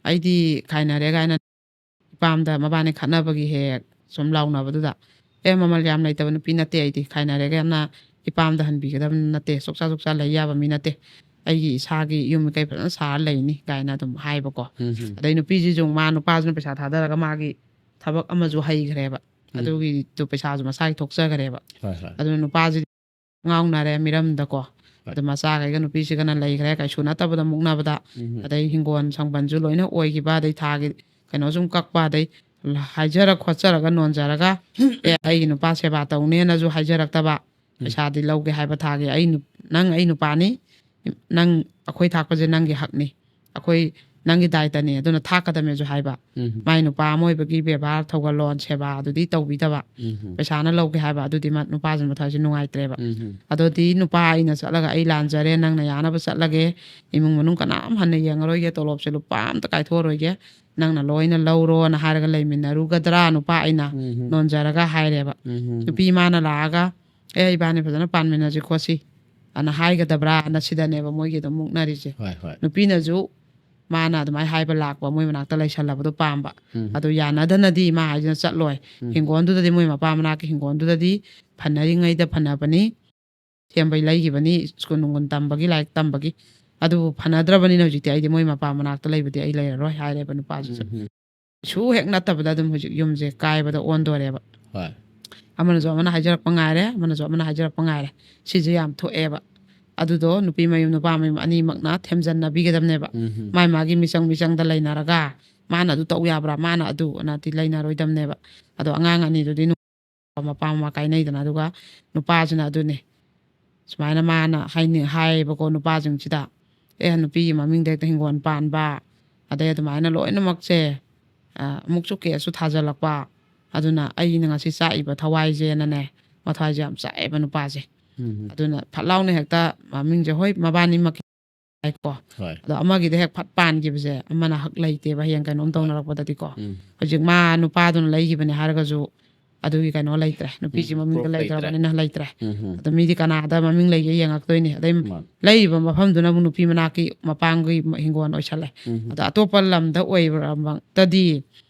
"ꯑꯩꯗꯤ ꯈꯥꯏꯅꯔꯦ" ꯀꯥꯏꯅ ꯏꯄꯥꯝꯗ ꯃꯕꯥꯅꯤ ꯈꯠꯅꯕꯒꯤ ꯍꯦꯛ ꯁꯨꯝ ꯂꯥꯎꯅꯕꯗꯨꯗ, "ꯑꯦ, ꯃꯃꯜ ꯌꯥꯝ ꯂꯩꯇꯕ ꯅꯨꯄꯤ ꯅꯠꯇꯦ ꯑꯩꯗꯤ, ꯈꯥꯏꯅꯔꯦꯒꯅ ꯏꯄꯥꯝꯗ ꯍꯟꯕꯤꯒꯗꯕ ꯅꯠꯇꯦ, ꯆꯣꯛꯆꯥ ꯆꯣꯛꯆꯥ ꯂꯩ ꯌꯥꯕ ꯃꯤ ꯅꯠꯇꯦ, ꯑꯩꯒꯤ ꯏꯁꯥꯒꯤ ꯌꯨꯝ ꯀꯩ ꯐꯖꯅ ꯁꯥꯔ ꯂꯩꯅꯤ" ꯀꯥꯏꯅ ꯑꯗꯨꯝ ꯍꯥꯏꯕꯀꯣ꯫ ꯎꯝ ꯍꯝ꯫ ꯑꯗꯩ ꯅꯨꯄꯤꯁꯤꯁꯨ ꯃꯥ ꯅꯨꯄꯥꯁꯤꯅ ꯄꯩꯁꯥ ꯊꯥꯗꯔꯒ ꯃꯥꯒꯤ ꯊꯕꯛ ꯑꯃꯁꯨ ꯍꯩꯈ꯭ꯔꯦꯕ꯫ ꯎꯝ꯫ ꯑꯗꯨꯒꯤꯗꯨ ꯄꯩꯁꯥꯁꯨ ꯃꯁꯥꯒꯤ ꯊꯣꯛꯆꯈ꯭ꯔꯦꯕ꯫ ꯍꯣꯏ, ꯍꯣꯏ꯫ ꯑꯗꯨꯅ ꯅꯨꯄꯥꯁꯤꯗꯤ ꯉꯥꯎꯅꯔꯦ ꯃꯤꯔꯝꯗꯀꯣ꯫ ꯍꯣꯏ꯫ ꯑꯗꯨ ꯃꯆꯥꯈꯩꯒ ꯅꯨꯄꯤꯁꯤꯒꯅ ꯂꯩꯈ꯭ꯔꯦ, ꯀꯩꯁꯨ ꯅꯠꯇꯕꯗ ꯃꯨꯛꯅꯕꯗ꯫ ꯎꯝ꯫ ꯑꯗꯩ ꯍꯤꯡꯒꯣꯜ ꯁꯝꯕꯜꯁꯨ ꯂꯣꯏꯅ ꯑꯣꯏꯈꯤꯕ, ꯑꯗꯩ ꯊꯥꯒꯤ ꯀꯩꯅꯣ ꯁꯨꯝ ꯀꯛꯄ, ꯑꯗꯩ ꯍꯥꯏꯖꯔ ꯈꯣꯠꯆꯔꯒ ꯅꯣꯟꯖꯔꯒ, "ꯑꯦ, ꯑꯩꯒꯤ ꯅꯨꯄꯥ ꯁꯦꯕꯥ ꯇꯧꯅꯦꯅꯁꯨ ꯍꯥꯏꯖꯔꯛꯇꯕ, ꯎꯝ꯫ ꯄꯩꯁꯥꯗꯤ ꯂꯧꯒꯦ ꯍꯥꯏꯕ ꯊꯥꯒꯤ, ꯑꯩ ꯅꯨ-, ꯅꯪ ꯑꯩ ꯅꯨꯄꯥꯅꯤ, ꯅꯪ ꯑꯩꯈꯣꯏ ꯊꯥꯛꯄꯁꯦ ꯅꯪꯒꯤ ꯍꯛꯅꯤ, ꯑꯩꯈꯣꯏ ꯅꯪꯒꯤ ꯗꯥꯏꯇꯅꯤ, ꯑꯗꯨꯅ ꯊꯥꯛꯀꯗꯕꯅꯦꯁꯨ" ꯍꯥꯏꯕ꯫ ꯎꯝ꯫ ꯃꯥꯏ ꯅꯨꯄꯥ ꯑꯃ ꯑꯣꯏꯕꯒꯤ ꯕꯦꯕꯥꯔ, ꯊꯧꯒꯜꯂꯣꯟ, ꯁꯦꯕꯥ ꯑꯗꯨꯗꯤ ꯇꯧꯕꯤꯗꯕ꯫ ꯎꯝ꯫ ꯄꯩꯁꯥꯅ ꯂꯧꯒꯦ ꯍꯥꯏꯕ, ꯑꯗꯨꯗꯤ ꯃꯥ ꯅꯨꯄꯥꯁꯤꯅ ꯃꯊ꯭ꯋꯥꯏꯁꯦ ꯅꯨꯡꯉꯥꯏꯇ꯭ꯔꯦꯕ꯫ ꯎꯝ꯫ ꯑꯗꯨꯗꯤ ꯅꯨꯄꯥ ꯑꯩꯅ ꯆꯠꯂꯒ "ꯑꯩ ꯂꯥꯟꯖꯔꯦ, ꯅꯪꯅ ꯌꯥꯅꯕ ꯆꯠꯂꯒꯦ, ꯏꯃꯨꯡ ꯃꯅꯨꯡ ꯀꯅꯥꯝ ꯍꯟꯅ ꯌꯦꯡꯉꯔꯣꯏꯒꯦ, ꯇꯣꯂꯣꯞꯁꯦ ꯂꯨꯄꯥ ꯑꯝꯇ ꯀꯥꯏꯊꯣꯛꯑꯔꯣꯏꯒꯦ, ꯅꯪꯅ ꯂꯣꯏꯅ ꯂꯧꯔꯣꯅ" ꯍꯥꯏꯔꯒ ꯂꯩꯃꯤꯟꯅꯔꯨꯒꯗ꯭ꯔꯥ? ꯅꯨꯄꯥ ꯑꯩꯅ ꯎꯝ꯫ ꯅꯣꯟꯖꯔꯒ ꯍꯥꯏꯔꯦꯕ꯫ ꯎꯝ꯫ ꯅꯨꯄꯤ ꯃꯥꯅ ꯂꯥꯛꯑꯒ, "ꯑꯦ, ꯏꯕꯥꯅꯤ ꯐꯖꯅ ꯄꯥꯟꯃꯤꯟꯅꯁꯤ ꯈꯣꯠꯁꯤ" ꯑꯅ ꯍꯥꯏꯒꯗꯕ꯭ꯔꯥ ꯑꯅ ꯁꯤꯗꯅꯦꯕ ꯃꯣꯏꯒꯤ ꯑꯗꯨꯝ ꯃꯨꯛꯅꯔꯤꯁꯦ꯫ ꯍꯣꯏ, ꯍꯣꯏ꯫ ꯅꯨꯄꯤꯅꯁꯨ ꯃꯥꯅ ꯑꯗꯨꯃꯥꯏꯅ ꯍꯥꯏꯕ ꯂꯥꯛꯄ, ꯃꯣꯏ ꯃꯅꯥꯛꯇ ꯂꯩꯁꯜꯂꯕꯗꯣ ꯄꯥꯝꯕ꯫ ꯎꯝ꯫ ꯑꯗꯨ ꯌꯥꯅꯗꯅꯗꯤ ꯃꯥ ꯍꯥꯏꯁꯤꯅ ꯆꯠꯂꯣꯏ꯫ ꯎꯝ꯫ ꯍꯤꯡꯒꯣꯜꯗꯨꯗꯗꯤ, ꯃꯣꯏ ꯃꯄꯥ ꯃꯅꯥꯛꯀꯤ ꯍꯤꯡꯒꯣꯜꯗꯨꯗꯗꯤ ꯐꯅꯔꯤꯉꯩꯗ ꯐꯅꯕꯅꯤ꯫ ꯁꯦꯝꯕꯩ ꯂꯩꯈꯤꯕꯅꯤ, ꯁ꯭ꯀꯨꯜ ꯅꯨꯡꯒꯨꯜ ꯇꯝꯕꯒꯤ, ꯂꯥꯏꯔꯤꯛ ꯇꯝꯕꯒꯤ꯫ ꯑꯗꯨꯕꯨ ꯐꯅꯗ꯭ꯔꯕꯅꯤꯅ ꯍꯧꯖꯤꯛꯇꯤ ꯑꯩꯗꯤ ꯃꯣꯏ ꯃꯄꯥ ꯃꯅꯥꯛꯇ ꯂꯩꯕꯗꯤ ꯑꯩ ꯂꯩꯔꯔꯣꯏ ꯍꯥꯏꯔꯦꯕ ꯅꯨꯄꯥꯁꯤꯁꯨ꯫ ꯎꯝ, ꯎꯝ꯫ ꯀꯩꯁꯨ ꯍꯦꯛ ꯅꯠꯇꯕꯗ ꯑꯗꯨꯝ ꯍꯧꯖꯤꯛ ꯌꯨꯝꯁꯦ ꯀꯥꯏꯕꯗ ꯑꯣꯟꯗꯣꯔꯦꯕ꯫ ꯍꯣꯏ꯫ ꯑꯃꯅꯁꯨ ꯑꯃꯅ ꯍꯥꯏꯖꯔꯛꯄ ꯉꯥꯏꯔꯦ, ꯑꯃꯅꯁꯨ ꯑꯃꯅ ꯍꯥꯏꯖꯔꯛꯄ ꯉꯥꯏꯔꯦ꯫ ꯁꯤꯁꯦ ꯌꯥꯝ ꯊꯣꯛꯑꯦꯕ꯫ ꯑꯗꯨꯗꯣ ꯅꯨꯄꯤ ꯃꯌꯨꯝ ꯅꯨꯄꯥ ꯃꯌꯨꯝ ꯑꯅꯤꯃꯛꯅ ꯊꯦꯝꯖꯟꯅꯕꯤꯒꯗꯕꯅꯦꯕ꯫ ꯎꯝ, ꯎꯝ꯫ ꯃꯥꯏ ꯃꯥꯒꯤ ꯃꯤꯆꯪ ꯃꯤꯆꯪꯗ ꯂꯩꯅꯔꯒ ꯃꯥꯅ ꯑꯗꯨ ꯇꯧ ꯌꯥꯕ꯭ꯔꯥ, ꯃꯥꯅ ꯑꯗꯨ ꯑꯅꯗꯤ ꯂꯩꯅꯔꯣꯏꯗꯕꯅꯦꯕ꯫ ꯑꯗꯣ ꯑꯉꯥꯡ ꯑꯅꯤꯗꯨꯗꯤ ꯅꯨ-, ꯃꯄꯥ ꯃꯃꯥ ꯀꯥꯏꯅꯩꯗꯅ, ꯑꯗꯨꯒ ꯅꯨꯄꯥꯁꯤꯅ ꯑꯗꯨꯅꯦ ꯁꯨꯃꯥꯏꯅ ꯃꯥꯅ ꯍꯥꯏꯅꯤ-, ꯍꯥꯏꯌꯦꯕꯀꯣ ꯅꯨꯄꯥꯁꯤꯡꯁꯤꯗ, "ꯑꯦ, ꯅꯨꯄꯤꯒꯤ ꯃꯃꯤꯡꯗ ꯍꯦꯛꯇ ꯍꯤꯡꯒꯣꯜ ꯄꯥꯟꯕ, ꯑꯗꯩ ꯑꯗꯨꯃꯥꯏꯅ ꯂꯣꯏꯅꯃꯛꯁꯦ, ꯑ, ꯑꯃꯨꯛꯁꯨ ꯀꯦꯁꯁꯨ ꯊꯥꯖꯤꯜꯂꯛꯄ, ꯑꯗꯨꯅ ꯑꯩꯅ ꯉꯁꯤ ꯆꯥꯛꯏꯕ ꯊꯋꯥꯏꯁꯦꯅꯅꯦ", ꯃꯊꯋꯥꯏꯁꯦ ꯌꯥꯝ ꯆꯥꯛꯑꯦꯕ ꯅꯨꯄꯥꯁꯦ꯫ ꯎꯝ, ꯎꯝ꯫ ꯑꯗꯨꯅ ꯐꯠ ꯂꯥꯎꯅ ꯍꯦꯛꯇ ꯃꯃꯤꯡꯁꯦ, ꯍꯣꯏ, ꯃꯕꯥꯅꯤꯃꯛꯀꯤ ꯍꯥꯏꯀꯣ, ꯍꯣꯏ꯫ ꯑꯗꯣ ꯑꯃꯒꯤꯗ ꯍꯦꯛ ꯐꯠ ꯄꯥꯟꯈꯤꯕꯁꯦ ꯑꯃꯅ ꯍꯛ ꯂꯩꯇꯦꯕ, ꯍꯌꯦꯡ ꯀꯩꯅꯣꯝ ꯍꯣꯏ꯫ ꯇꯧꯅꯔꯛꯄꯗꯗꯤꯀꯣ꯫ ꯎꯝ꯫ ꯍꯧꯖꯤꯛ ꯃꯥ ꯅꯨꯄꯥꯗꯨꯅ ꯂꯩꯈꯤꯕꯅꯦ ꯍꯥꯏꯔꯒꯁꯨ ꯑꯗꯨꯒꯤ ꯀꯩꯅꯣ ꯂꯩꯇ꯭ꯔꯦ, ꯅꯨꯄꯤꯁꯤ ꯎꯝ, ꯃꯃꯤꯡꯗ proof ꯂꯩꯇ꯭ꯔꯦ꯫ ꯂꯩꯈ꯭ꯔꯕꯅꯤꯅ ꯂꯩꯇ꯭ꯔꯦ꯫ ꯎꯝ, ꯎꯝ꯫ ꯑꯗꯣ ꯃꯤꯗꯤ ꯀꯅꯥꯗ ꯃꯃꯤꯡ ꯂꯩꯒꯦ ꯌꯦꯡꯉꯛꯇꯣꯏꯅꯦ꯫ ꯑꯗꯩ ꯃꯥꯅꯤ꯫ ꯂꯩꯔꯤꯕ ꯃꯐꯝꯗꯨꯅꯕꯨ ꯅꯨꯄꯤ ꯃꯅꯥꯛꯀꯤ ꯃꯄꯥꯝꯒꯤ ꯍꯤꯡꯒꯣꯜ ꯑꯣꯏꯁꯜꯂꯦ꯫ ꯎꯝ, ꯎꯝ꯫ ꯑꯗꯣ ꯑꯇꯣꯞꯄ ꯂꯝꯗ ꯑꯣꯏꯔꯃꯛꯇꯗꯤ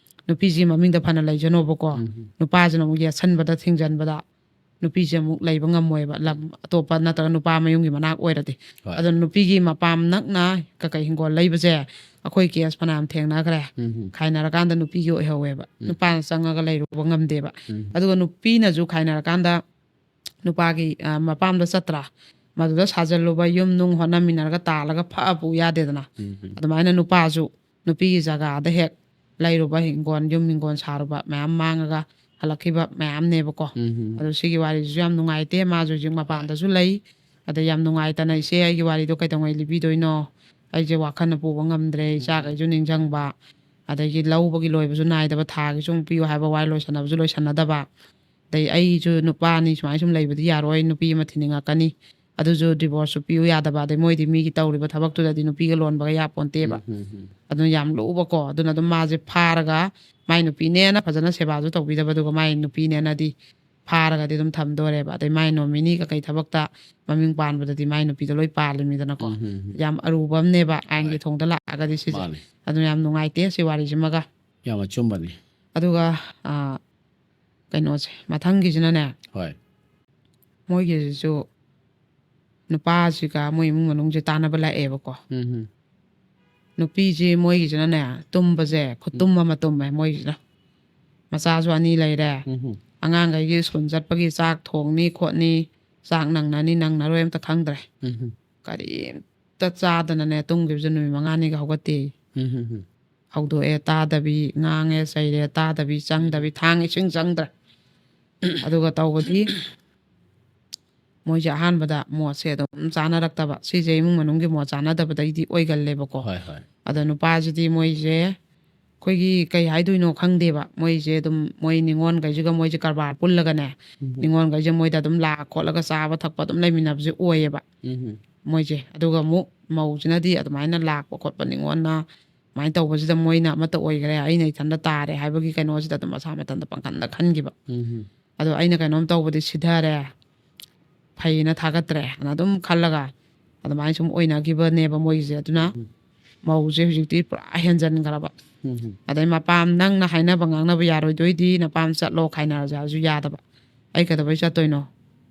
ꯅꯨꯄꯤꯁꯤ ꯃꯃꯤꯡꯗ ꯐꯅ ꯂꯩꯖꯅꯣꯕꯀꯣ, ꯎꯝ, ꯎꯝ꯫ ꯅꯨꯄꯥꯁꯤꯅ ꯑꯃꯨꯛ ꯌꯦꯠꯁꯟꯕꯗ ꯊꯤꯡꯖꯟꯕꯗ ꯅꯨꯄꯤꯁꯦ ꯑꯃꯨꯛ ꯂꯩꯕ ꯉꯝꯃꯣꯏꯕ, ꯂꯝ ꯑꯇꯣꯞꯄ ꯅꯠꯇ꯭ꯔꯒ ꯅꯨꯄꯥ ꯃꯌꯨꯝꯒꯤ ꯃꯅꯥꯛ ꯑꯣꯏꯔꯗꯤ꯫ ꯍꯣꯏ꯫ ꯑꯗꯨꯅ ꯅꯨꯄꯤꯒꯤ ꯃꯄꯥꯝ ꯅꯛꯅ ꯀꯀꯩ ꯍꯤꯡꯒꯣꯜ ꯂꯩꯕꯁꯦ ꯑꯩꯈꯣꯏ ꯀꯦꯁ ꯐꯅꯌꯥꯝ ꯊꯦꯡꯅꯈ꯭ꯔꯦ꯫ ꯎꯝ, ꯎꯝ꯫ ꯈꯥꯏꯅꯔꯀꯥꯟꯗ ꯅꯨꯄꯤꯒꯤ ꯑꯣꯏꯍꯧꯋꯦꯕ꯫ ꯎꯝ꯫ ꯅꯨꯄꯥꯅ ꯆꯪꯉꯒ ꯂꯩꯔꯨꯕ ꯉꯝꯗꯦꯕ꯫ ꯎꯝ꯫ ꯑꯗꯨꯒ ꯅꯨꯄꯤꯅꯁꯨ ꯈꯥꯏꯅꯔꯀꯥꯟꯗ ꯅꯨꯄꯥꯒꯤ, ꯑ, ꯃꯄꯥꯝꯗ ꯆꯠꯇ꯭ꯔꯥ? ꯃꯗꯨꯗ ꯁꯥꯖꯜꯂꯨꯕ ꯌꯨꯝ ꯅꯨꯡ ꯍꯣꯠꯅꯃꯤꯟꯅꯔꯒ ꯇꯥꯜꯂꯒ ꯐꯛꯑ ꯄꯨ ꯌꯥꯗꯦꯗꯅ꯫ ꯎꯝ, ꯎꯝ꯫ ꯑꯗꯨꯃꯥꯏꯅ ꯅꯨꯄꯥꯁꯨ ꯅꯨꯄꯤꯒꯤ ꯖꯒꯥꯗ ꯍꯦꯛ ꯂꯩꯔꯨꯕ ꯍꯤꯡꯒꯣꯜ, ꯌꯨꯝ ꯍꯤꯡꯒꯣꯜ ꯁꯥꯔꯨꯕ ꯃꯌꯥꯝ ꯃꯥꯡꯉꯒ ꯍꯜꯂꯛꯈꯤꯕ ꯃꯌꯥꯝꯅꯦꯕꯀꯣ꯫ ꯎꯝ, ꯎꯝ꯫ ꯑꯗꯣ ꯁꯤꯒꯤ ꯋꯥꯔꯤꯁꯤꯁꯨ ꯌꯥꯝ ꯅꯨꯡꯉꯥꯏꯇꯦ, ꯃꯥꯁꯨ ꯍꯧꯖꯤꯛ ꯃꯄꯥꯟꯗꯁꯨ ꯂꯩ꯫ ꯑꯗ ꯌꯥꯝ ꯅꯨꯡꯉꯥꯏꯇꯅ, "ꯏꯆꯦ, ꯑꯩꯒꯤ ꯋꯥꯔꯤꯗꯣ ꯀꯩꯗꯧꯉꯩ ꯂꯤꯕꯤꯗꯣꯏꯅꯣ? ꯑꯩꯁꯦ ꯋꯥꯈꯜꯅ ꯄꯨꯕ ꯉꯝꯗ꯭ꯔꯦ, ꯏꯆꯥꯈꯩꯁꯨ ꯅꯤꯡꯁꯤꯡꯕ, ꯑꯗꯒꯤ ꯂꯧꯕꯒꯤ ꯂꯣꯏꯕꯁꯨ ꯅꯥꯏꯗꯕ, ꯊꯥꯒꯤꯁꯨ ꯑꯃꯨꯛ ꯄꯤꯌꯨ ꯍꯥꯏꯕ, ꯋꯥꯔꯤ ꯂꯣꯏꯁꯟꯅꯕꯁꯨ ꯂꯣꯏꯁꯟꯅꯗꯕ, ꯑꯗꯩ ꯑꯩꯁꯨ ꯅꯨꯄꯥꯅꯤ, ꯁꯨꯃꯥꯏꯅ ꯁꯨꯝ ꯂꯩꯕꯗꯤ ꯌꯥꯔꯣꯏ, ꯅꯨꯄꯤ ꯑꯃ ꯊꯤꯅꯤꯡꯉꯛꯀꯅꯤ, ꯑꯗꯨꯁꯨ ꯗꯤꯚꯣꯔꯁꯁꯨ ꯄꯤꯌꯨ ꯌꯥꯗꯕ, ꯑꯗꯩ ꯃꯣꯏꯗꯤ ꯃꯤꯒꯤ ꯇꯧꯔꯤꯕ ꯊꯕꯛꯇꯨꯗꯗꯤ ꯅꯨꯄꯤꯒ ꯂꯣꯟꯕꯒ ꯌꯥꯄꯣꯟꯇꯦꯕ"꯫ ꯎꯝ, ꯎꯝ, ꯎꯝ꯫ ꯑꯗꯨꯅ ꯌꯥꯝ ꯂꯨꯕꯀꯣ꯫ ꯑꯗꯨꯅ ꯑꯗꯨꯝ ꯃꯥꯁꯦ ꯐꯥꯔꯒ ꯃꯥꯏ ꯅꯨꯄꯤꯅꯦꯅ ꯐꯖꯅ ꯁꯦꯕꯥꯁꯨ ꯇꯧꯕꯤꯗꯕ, ꯑꯗꯨꯒ ꯃꯥꯏ ꯅꯨꯄꯤꯅꯦꯅꯗꯤ ꯐꯥꯔꯒꯗꯤ ꯑꯗꯨꯝ ꯊꯝꯗꯣꯔꯦꯕ꯫ ꯑꯗꯩ ꯃꯥꯏ ꯅꯣꯃꯤꯅꯤ ꯀꯀꯩ ꯊꯕꯛꯇ ꯃꯃꯤꯡ ꯄꯥꯟꯕꯗꯗꯤ ꯃꯥꯏ ꯅꯨꯄꯤꯗꯣ ꯂꯣꯏ ꯄꯥꯜꯂꯤꯃꯤꯗꯅꯀꯣ꯫ ꯎꯝ, ꯎꯝ, ꯎꯝ꯫ ꯌꯥꯝ ꯑꯔꯨꯕ ꯑꯃꯅꯦꯕ ꯑꯥꯏꯟꯒꯤ ꯍꯣꯏ꯫ ꯊꯣꯡꯗ ꯂꯥꯛꯑꯒꯗꯤ ꯁꯤꯁꯦ꯫ ꯃꯥꯅꯦ꯫ ꯑꯗꯨꯅ ꯌꯥꯝ ꯅꯨꯡꯉꯥꯏꯇꯦ ꯁꯤ ꯋꯥꯔꯤꯁꯤꯃꯒ꯫ ꯌꯥꯝ ꯑꯆꯨꯝꯕꯅꯤ꯫ ꯑꯗꯨꯒ, ꯑ, ꯀꯩꯅꯣꯁꯦ, ꯃꯊꯪꯒꯤꯁꯤꯅꯅꯦ, ꯍꯣꯏ꯫ ꯃꯣꯏꯒꯤꯁꯤꯁꯨ ꯅꯨꯄꯥꯁꯤꯒ ꯃꯣꯏ ꯏꯃꯨꯡ ꯃꯅꯨꯡꯁꯦ ꯇꯥꯟꯅꯕ ꯂꯥꯛꯑꯦꯕꯀꯣ꯫ ꯅꯨꯄꯤꯁꯤ ꯃꯣꯏꯒꯤꯁꯤꯅꯅꯦ, ꯇꯨꯝꯕꯁꯦ ꯈꯨꯇꯨꯝ ꯑꯃ ꯇꯨꯝꯃꯦ ꯃꯣꯏꯒꯤꯁꯤꯅ꯫ ꯃꯆꯥꯁꯨ ꯑꯅꯤ ꯂꯩꯔꯦ꯫ ꯑꯉꯥꯡꯈꯩꯒꯤ ꯁ꯭ꯀꯨꯜ ꯆꯠꯄꯒꯤ ꯆꯥꯛ ꯊꯣꯡꯅꯤ ꯈꯣꯠꯅꯤ, ꯆꯥꯛ ꯅꯪꯅꯅꯤ ꯅꯪꯅꯔꯣꯏ ꯑꯝꯇ ꯈꯪꯗ꯭ꯔꯦ꯫ ꯀꯔꯤꯝꯇ ꯆꯥꯗꯅꯅꯦ ꯇꯨꯝꯈꯤꯕꯁꯦ ꯅꯨꯃꯤꯠ ꯃꯉꯥꯅꯤꯒ ꯍꯧꯒꯠꯇꯦ꯫ ꯍꯧꯗꯣꯛꯑꯦ ꯇꯥꯗꯕꯤ, ꯉꯥꯡꯉꯦ ꯆꯩꯔꯦ ꯇꯥꯗꯕꯤ, ꯆꯪꯗꯕꯤ, ꯊꯥꯡ ꯏꯁꯤꯡ ꯆꯪꯗ꯭ꯔꯦ꯫ ꯑꯗꯨꯒ ꯇꯧꯕꯗꯤ ꯃꯣꯏꯁꯦ ꯑꯍꯥꯟꯕꯗ ꯃꯣꯠꯁꯦ ꯑꯗꯨꯝ ꯆꯥꯅꯔꯛꯇꯕ꯫ ꯁꯤꯁꯦ ꯏꯃꯨꯡ ꯃꯅꯨꯡꯒꯤ ꯃꯣꯠ ꯆꯥꯅꯗꯕꯗꯩꯗꯤ ꯑꯣꯏꯒꯜꯂꯦꯕꯀꯣ꯫ ꯍꯣꯏ, ꯍꯣꯏ꯫ ꯑꯗꯣ ꯅꯨꯄꯥꯁꯤꯗꯤ ꯃꯣꯏꯁꯦ ꯑꯩꯈꯣꯏꯒꯤ ꯀꯩ ꯍꯥꯏꯗꯣꯏꯅꯣ ꯈꯪꯗꯦꯕ꯫ ꯃꯣꯏꯁꯦ ꯑꯗꯨꯝ ꯃꯣꯏ ꯅꯤꯉꯣꯜꯈꯩꯁꯤꯒ ꯃꯣꯏꯁꯦ ꯀꯔꯕꯥꯔ ꯄꯨꯜꯂꯒꯅꯦ, ꯎꯝ꯫ ꯅꯤꯉꯣꯜꯈꯩꯁꯦ ꯃꯣꯏꯗ ꯑꯗꯨꯝ ꯂꯥꯛ ꯈꯣꯠꯂꯒ ꯆꯥꯕ ꯊꯛꯄ ꯑꯗꯨꯝ ꯂꯩꯃꯤꯟꯅꯕꯁꯦ ꯑꯣꯏꯌꯦꯕ꯫ ꯎꯝ꯫ ꯃꯣꯏꯁꯦ꯫ ꯑꯗꯨꯒ ꯑꯃꯨꯛ ꯃꯧꯁꯤꯅꯗꯤ ꯑꯗꯨꯃꯥꯏꯅ ꯂꯥꯛꯄ ꯈꯣꯠꯄ ꯅꯤꯉꯣꯜꯅ ꯑꯗꯨꯃꯥꯏꯅ ꯇꯧꯕꯁꯤꯗ ꯃꯣꯏꯅ ꯑꯃꯠꯇ ꯑꯣꯏꯈ꯭ꯔꯦ, ꯑꯩꯅ ꯏꯊꯟꯇ ꯇꯥꯔꯦ ꯍꯥꯏꯕꯒꯤ ꯀꯩꯅꯣꯁꯤꯗ ꯑꯗꯨꯝ ꯃꯁꯥ ꯃꯊꯟꯇ ꯄꯪꯈꯟꯗ ꯈꯟꯈꯤꯕ꯫ ꯎꯝ꯫ ꯑꯗꯣ ꯑꯩꯅ ꯀꯩꯅꯣꯝ ꯇꯧꯕꯗꯤ ꯁꯤꯊꯔꯦ, ꯐꯩꯅ ꯊꯥꯒꯠꯇ꯭ꯔꯦ ꯑꯅ ꯑꯗꯨꯝ ꯈꯜꯂꯒ ꯑꯗꯨꯃꯥꯏꯅ ꯁꯨꯝ ꯑꯣꯏꯅꯈꯤꯕꯅꯦꯕ ꯃꯣꯏꯒꯤꯁꯦ꯫ ꯑꯗꯨꯅ ꯎꯝ꯫ ꯃꯧꯁꯦ ꯍꯧꯖꯤꯛꯇꯤ ꯄꯨꯔꯥ ꯍꯦꯟꯖꯟꯈ꯭ꯔꯕ꯫ ꯎꯝ꯫ ꯑꯗꯩ ꯃꯄꯥꯝ ꯅꯪꯅ ꯍꯥꯏꯅꯕ ꯉꯥꯡꯅꯕ ꯌꯥꯔꯣꯏꯗꯣꯏꯗꯤ ꯅꯄꯥꯝ ꯆꯠꯂꯣ ꯈꯥꯏꯅꯔꯁꯦ ꯍꯥꯏꯔꯁꯨ ꯌꯥꯗꯕ꯫ ꯑꯩ ꯀꯩꯗꯧꯕꯩ ꯆꯠꯇꯣꯏꯅꯣ?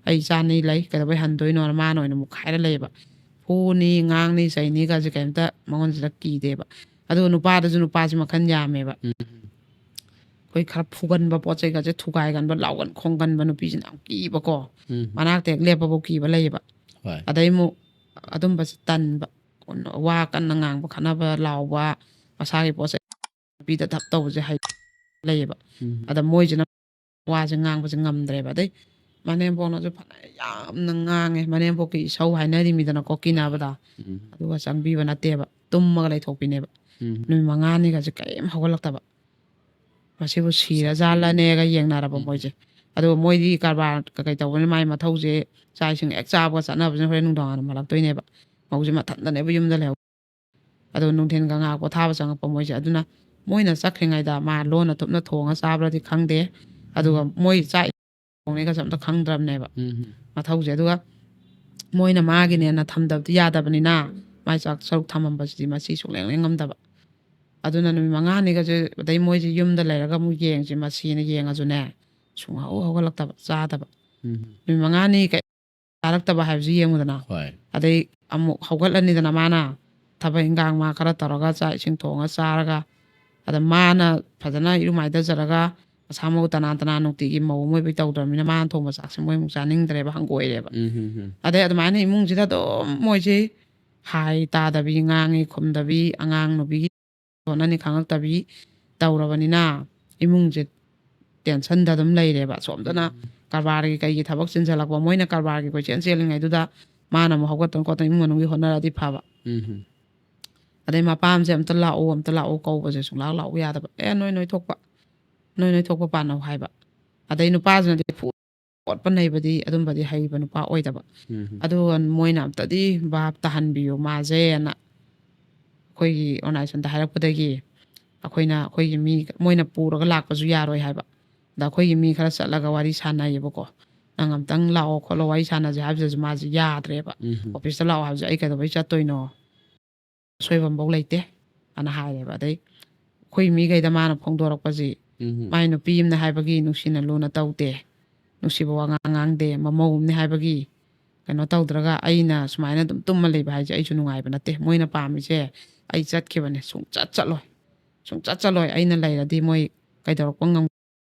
ꯑꯩ ꯏꯆꯥ ꯑꯅꯤ ꯂꯩ, ꯀꯩꯗꯧꯕꯩ ꯍꯟꯗꯣꯏꯅꯣꯅ ꯃꯥꯅ ꯑꯣꯏꯅ ꯃꯨꯛꯈꯥꯏꯔ ꯂꯩꯌꯦꯕ꯫ ꯐꯨꯅꯤ, ꯉꯥꯡꯅꯤ, ꯆꯩꯅꯤꯒꯁꯦ ꯀꯩꯝꯇ ꯃꯉꯣꯟꯁꯤꯗ ꯀꯤꯗꯦꯕ꯫ ꯑꯗꯨꯒ ꯅꯨꯄꯥꯗꯁꯨ ꯅꯨꯄꯥꯁꯤ ꯃꯈꯜ ꯌꯥꯝꯃꯦꯕ꯫ ꯎꯝ꯫ ꯑꯩꯈꯣꯏ ꯈꯔ ꯐꯨꯒꯟꯕ, ꯄꯣꯠ ꯆꯩꯒꯁꯦ ꯊꯨꯒꯥꯏꯒꯟꯕ, ꯂꯥꯎꯒꯟ ꯈꯣꯡꯒꯟꯕ ꯅꯨꯄꯤꯁꯤꯅ ꯌꯥꯝ ꯀꯤꯕꯀꯣ꯫ ꯎꯝ꯫ ꯃꯅꯥꯛꯇ ꯍꯦꯛ ꯂꯦꯞꯄꯐꯥꯎ ꯀꯤꯕ ꯂꯩꯌꯦꯕ꯫ ꯍꯣꯏ꯫ ꯑꯗꯩ ꯑꯃꯨꯛ ꯑꯗꯨꯝꯕꯁꯦ ꯇꯟꯕ꯫ ꯋꯥ ꯀꯟꯅ ꯉꯥꯡꯕ, ꯈꯠꯅꯕ, ꯂꯥꯎꯕ, ꯃꯁꯥꯒꯤ ꯄꯣꯠ ꯆꯩ ꯅꯨꯄꯤꯗ ꯊꯞ ꯇꯧꯕꯁꯦ ꯍꯩ ꯂꯩꯌꯦꯕ꯫ ꯎꯝ꯫ ꯑꯗ ꯃꯣꯏꯁꯤꯅ ꯋꯥꯁꯦ ꯉꯥꯡꯕꯁꯦ ꯉꯝꯗ꯭ꯔꯦꯕ꯫ ꯑꯗꯩ ꯃꯅꯦꯝꯕꯣꯛꯅꯁꯨ ꯐꯅ ꯌꯥꯝꯅ ꯉꯥꯡꯉꯦ꯫ ꯃꯅꯦꯝꯕꯣꯛꯀꯤ ꯏꯁꯧ ꯍꯥꯏꯅꯔꯤꯃꯤꯗꯅꯀꯣ, ꯀꯤꯅꯕꯗ꯫ ꯎꯝ꯫ ꯑꯗꯨꯒ ꯆꯪꯕꯤꯕ ꯅꯠꯇꯦꯕ, ꯇꯨꯝꯃꯒ ꯂꯩꯊꯣꯛꯄꯤꯅꯦꯕ꯫ ꯎꯝ꯫ ꯅꯨꯃꯤꯠ ꯃꯉꯥꯅꯤꯒꯁꯦ ꯀꯔꯤꯝ ꯍꯧꯒꯠꯂꯛꯇꯕ꯫ ꯃꯁꯤꯕꯨ ꯁꯤꯔꯖꯥꯠꯂꯅꯦꯒ ꯌꯦꯡꯅꯔꯕ ꯎꯝ꯫ ꯃꯣꯏꯁꯦ꯫ ꯑꯗꯨꯒ ꯃꯣꯏꯗꯤ ꯀꯔꯕꯥꯔ ꯀꯩꯀꯩ ꯇꯧꯕꯅꯤꯅ ꯃꯥꯏ ꯃꯊꯧꯁꯦ ꯆꯥꯛ ꯏꯁꯤꯡ ꯍꯦꯛ ꯆꯥꯕꯒ ꯆꯠꯅꯕꯁꯤꯅ ꯍꯣꯔꯦꯟ ꯅꯨꯡꯗꯥꯡ ꯋꯥꯏꯔꯝ ꯍꯜꯂꯛꯇꯣꯏꯅꯦꯕ꯫ ꯃꯧꯁꯦ ꯃꯊꯟꯇꯅꯦꯕ ꯌꯨꯝꯗ ꯂꯩꯍꯧ-, ꯑꯗꯣ ꯅꯨꯡꯊꯤꯟꯒ ꯉꯥꯏꯍꯥꯛ ꯄꯣꯊꯥꯕ ꯆꯪꯉꯛꯄ ꯃꯣꯏꯁꯦ꯫ ꯑꯗꯨꯅ ꯃꯣꯏꯅ ꯆꯠꯈ꯭ꯔꯤꯉꯩꯗ ꯃꯥ ꯂꯣꯟꯅ ꯊꯨꯞꯅ ꯊꯣꯡꯉ ꯆꯥꯕ꯭ꯔꯗꯤ ꯈꯪꯗꯦ꯫ ꯑꯗꯨꯒ ꯃꯣꯏ ꯆꯥꯛ ꯊꯣꯡꯅꯤꯒꯁꯦ ꯑꯝꯇ ꯈꯪꯗ꯭ꯔꯕꯅꯦꯕ ꯎꯝ꯫ ꯃꯊꯧꯁꯦ꯫ ꯑꯗꯨꯒ ꯃꯣꯏꯅ ꯃꯥꯒꯤꯅꯦꯅ ꯊꯝꯗꯕꯗꯤ ꯌꯥꯗꯕꯅꯤꯅ ꯃꯥꯏ ꯆꯥꯛ ꯁꯔꯨꯛ ꯊꯝꯃꯝꯕꯁꯤꯗꯤ ꯃꯁꯤ ꯁꯨꯡꯂꯦꯡ ꯂꯦꯡꯉꯝꯗꯕ꯫ ꯑꯗꯨꯅ ꯅꯨꯃꯤꯠ ꯃꯉꯥꯅꯤꯒꯁꯦ ꯑꯗꯩ ꯃꯣꯏꯁꯦ ꯌꯨꯝꯗ ꯂꯩꯔꯒ ꯑꯃꯨꯛ ꯌꯦꯡꯁꯦ, ꯃꯁꯤꯅ ꯌꯦꯡꯉꯁꯨꯅꯦ, ꯁꯨꯡꯍꯧ ꯍꯧꯒꯠꯂꯛꯇꯕ, ꯆꯥꯗꯕ꯫ ꯎꯝ꯫ ꯅꯨꯃꯤꯠ ꯃꯉꯥꯅꯤ ꯀꯩ-, ꯆꯥꯔꯛꯇꯕ ꯍꯥꯏꯕꯁꯨ ꯌꯦꯡꯉꯨꯗꯅ꯫ ꯍꯣꯏ ꯑꯗꯩ ꯑꯃꯨꯛ ꯍꯧꯒꯠꯂꯅꯤꯗꯅ ꯃꯥꯅ, ꯊꯕꯛ ꯏꯟꯈꯥꯡ ꯃꯥ ꯈꯔ ꯇꯧꯔꯒ, ꯆꯥꯛ ꯏꯁꯤꯡ ꯊꯣꯡꯉ ꯆꯥꯔꯒ, ꯑꯗ ꯃꯥꯅ ꯐꯖꯅ ꯏꯔꯨꯃꯥꯏꯗꯖꯔꯒ ꯃꯁꯥ ꯃꯎ ꯇꯅꯥꯟ ꯇꯅꯥꯟ ꯅꯨꯡꯇꯤꯒꯤ ꯃꯧ ꯑꯃ ꯑꯣꯏꯕꯩ ꯇꯧꯗ꯭ꯔꯕꯅꯤꯅ ꯃꯥꯅ ꯊꯣꯡꯕ ꯆꯥꯛꯁꯦ ꯃꯣꯏ ꯑꯃꯨꯛ ꯆꯥꯅꯤꯡꯗ꯭ꯔꯦꯕ, ꯍꯪꯒꯣꯏꯔꯦꯕ꯫ ꯎꯝ ꯍꯝ ꯍꯝ ꯑꯗꯩ ꯑꯗꯨꯃꯥꯏꯅ ꯏꯃꯨꯡꯁꯤꯗ ꯑꯗꯨꯝ ꯃꯣꯏꯁꯦ ꯍꯥꯏ ꯇꯥꯗꯕꯤ, ꯉꯥꯡꯉꯤ ꯈꯨꯝꯗꯕꯤ, ꯑꯉꯥꯡ ꯅꯨꯄꯤꯒꯤ ꯍꯣꯠꯅꯅꯤ ꯈꯪꯉꯛꯇꯕꯤ ꯇꯧꯔꯕꯅꯤꯅ ꯏꯃꯨꯡꯁꯦ ꯇꯦꯟꯁꯟꯗ ꯑꯗꯨꯝ ꯂꯩꯔꯦꯕ꯫ ꯁꯣꯝꯗꯅ ꯀꯔꯕꯥꯔꯒꯤ ꯀꯩꯒꯤ ꯊꯕꯛ ꯆꯤꯟꯁꯤꯜꯂꯛꯄ, ꯃꯣꯏꯅ ꯀꯔꯕꯥꯔꯒꯤ ꯀꯣꯏꯆꯦꯟ ꯆꯦꯜꯂꯤꯉꯩꯗꯨꯗ ꯃꯥꯅ ꯑꯃꯨꯛ ꯍꯧꯒꯠꯇꯅ ꯈꯣꯠꯇꯅ ꯏꯃꯨꯡ ꯃꯅꯨꯡꯒꯤ ꯍꯣꯠꯅꯔꯗꯤ ꯐꯕ꯫ ꯎꯝ ꯍꯝ ꯑꯗꯩ ꯃꯄꯥꯝꯁꯦ "ꯑꯝꯇ ꯂꯥꯛꯑꯣ, ꯑꯝꯇ ꯂꯥꯛꯑꯣ" ꯀꯧꯕꯁꯦ ꯁꯨꯡꯂꯥꯛ ꯂꯥꯛꯎ ꯌꯥꯗꯕ꯫ "ꯑꯦ, ꯅꯣꯏ ꯅꯣꯏ ꯊꯣꯛꯄ, ꯅꯣꯏ ꯅꯣꯏ ꯊꯣꯛꯄ ꯄꯥꯟꯅꯧ" ꯍꯥꯏꯕ꯫ ꯑꯗꯩ ꯅꯨꯄꯥꯁꯤꯅꯗꯤ ꯐꯨ-, ꯈꯣꯠꯄ ꯅꯩꯕꯗꯤ ꯑꯗꯨꯝꯕꯗꯤ ꯍꯩꯕ ꯅꯨꯄꯥ ꯑꯣꯏꯗꯕ꯫ ꯎꯝ ꯍꯝ ꯑꯗꯨꯒ ꯃꯣꯏꯅ "ꯑꯝꯇꯗꯤ ꯚꯥꯞ ꯇꯥꯍꯟꯕꯤꯌꯨ ꯃꯥꯁꯦꯅ", ꯑꯩꯈꯣꯏꯒꯤ ꯑꯣꯔꯒꯅꯥꯏꯖꯦꯁꯟꯗ ꯍꯥꯏꯔꯛꯄꯗꯒꯤ ꯑꯩꯈꯣꯏꯅ, ꯑꯩꯈꯣꯏꯒꯤ ꯃꯤ, ꯃꯣꯏꯅ ꯄꯨꯔꯒ ꯂꯥꯛꯄꯁꯨ ꯌꯥꯔꯣꯏ ꯍꯥꯏꯕ꯫ ꯑꯗ ꯑꯩꯈꯣꯏꯒꯤ ꯃꯤ ꯈꯔ ꯆꯠꯂꯒ ꯋꯥꯔꯤ ꯁꯥꯟꯅꯩꯌꯦꯕꯀꯣ꯫ "ꯅꯪ ꯑꯝꯇꯪ ꯂꯥꯛꯑꯣ ꯈꯣꯠꯂꯣ, ꯋꯥꯔꯤ ꯁꯥꯟꯅꯁꯦ" ꯍꯥꯏꯕꯁꯤꯁꯨ ꯃꯥꯁꯦ ꯌꯥꯗ꯭ꯔꯦꯕ꯫ ꯎꯝ ꯍꯝ "ꯑꯣꯐꯤꯁꯇ ꯂꯥꯛꯑꯣ ꯍꯥꯏꯕꯁꯦ ꯑꯩ ꯀꯩꯗꯧꯕꯩ ꯆꯠꯇꯣꯏꯅꯣ? ꯑꯁꯣꯏꯕꯝꯐꯧ ꯂꯩꯇꯦ" ꯑꯅ ꯍꯥꯏꯔꯦꯕ꯫ ꯑꯗꯩ ꯑꯩꯈꯣꯏ ꯃꯤꯈꯩꯗ ꯃꯥꯅ ꯐꯣꯡꯗꯣꯔꯛꯄꯁꯤ, ꯎꯝ ꯍꯝ ꯃꯥꯏ ꯅꯨꯄꯤ ꯑꯃꯅ ꯍꯥꯏꯕꯒꯤ ꯅꯨꯡꯁꯤꯅ ꯂꯨꯅ ꯇꯧꯗꯦ, ꯅꯨꯡꯁꯤꯕ ꯋꯥꯉꯥꯡ ꯉꯥꯡꯗꯦ, ꯃꯃꯧ ꯑꯃꯅ ꯍꯥꯏꯕꯒꯤ ꯀꯩꯅꯣ ꯇꯧꯗ꯭ꯔꯒ ꯑꯩꯅ ꯁꯨꯃꯥꯏꯅ ꯑꯗꯨꯝ ꯇꯨꯝꯃ ꯂꯩꯕ ꯍꯥꯏꯁꯦ ꯑꯩꯁꯨ ꯅꯨꯡꯉꯥꯏꯕ ꯅꯠꯇꯦ꯫ ꯃꯣꯏꯅ ꯄꯥꯝꯃꯤꯁꯦ ꯑꯩ ꯆꯠꯈꯤꯕꯅꯦ, ꯁꯨꯡꯆꯠ ꯆꯠꯂꯣꯏ, ꯁꯨꯡꯆꯠ ꯆꯠꯂꯣꯏ꯫ ꯑꯩꯅ ꯂꯩꯔꯗꯤ ꯃꯣꯏ ꯀꯩꯗꯧꯔꯛꯄ ꯉꯝ-,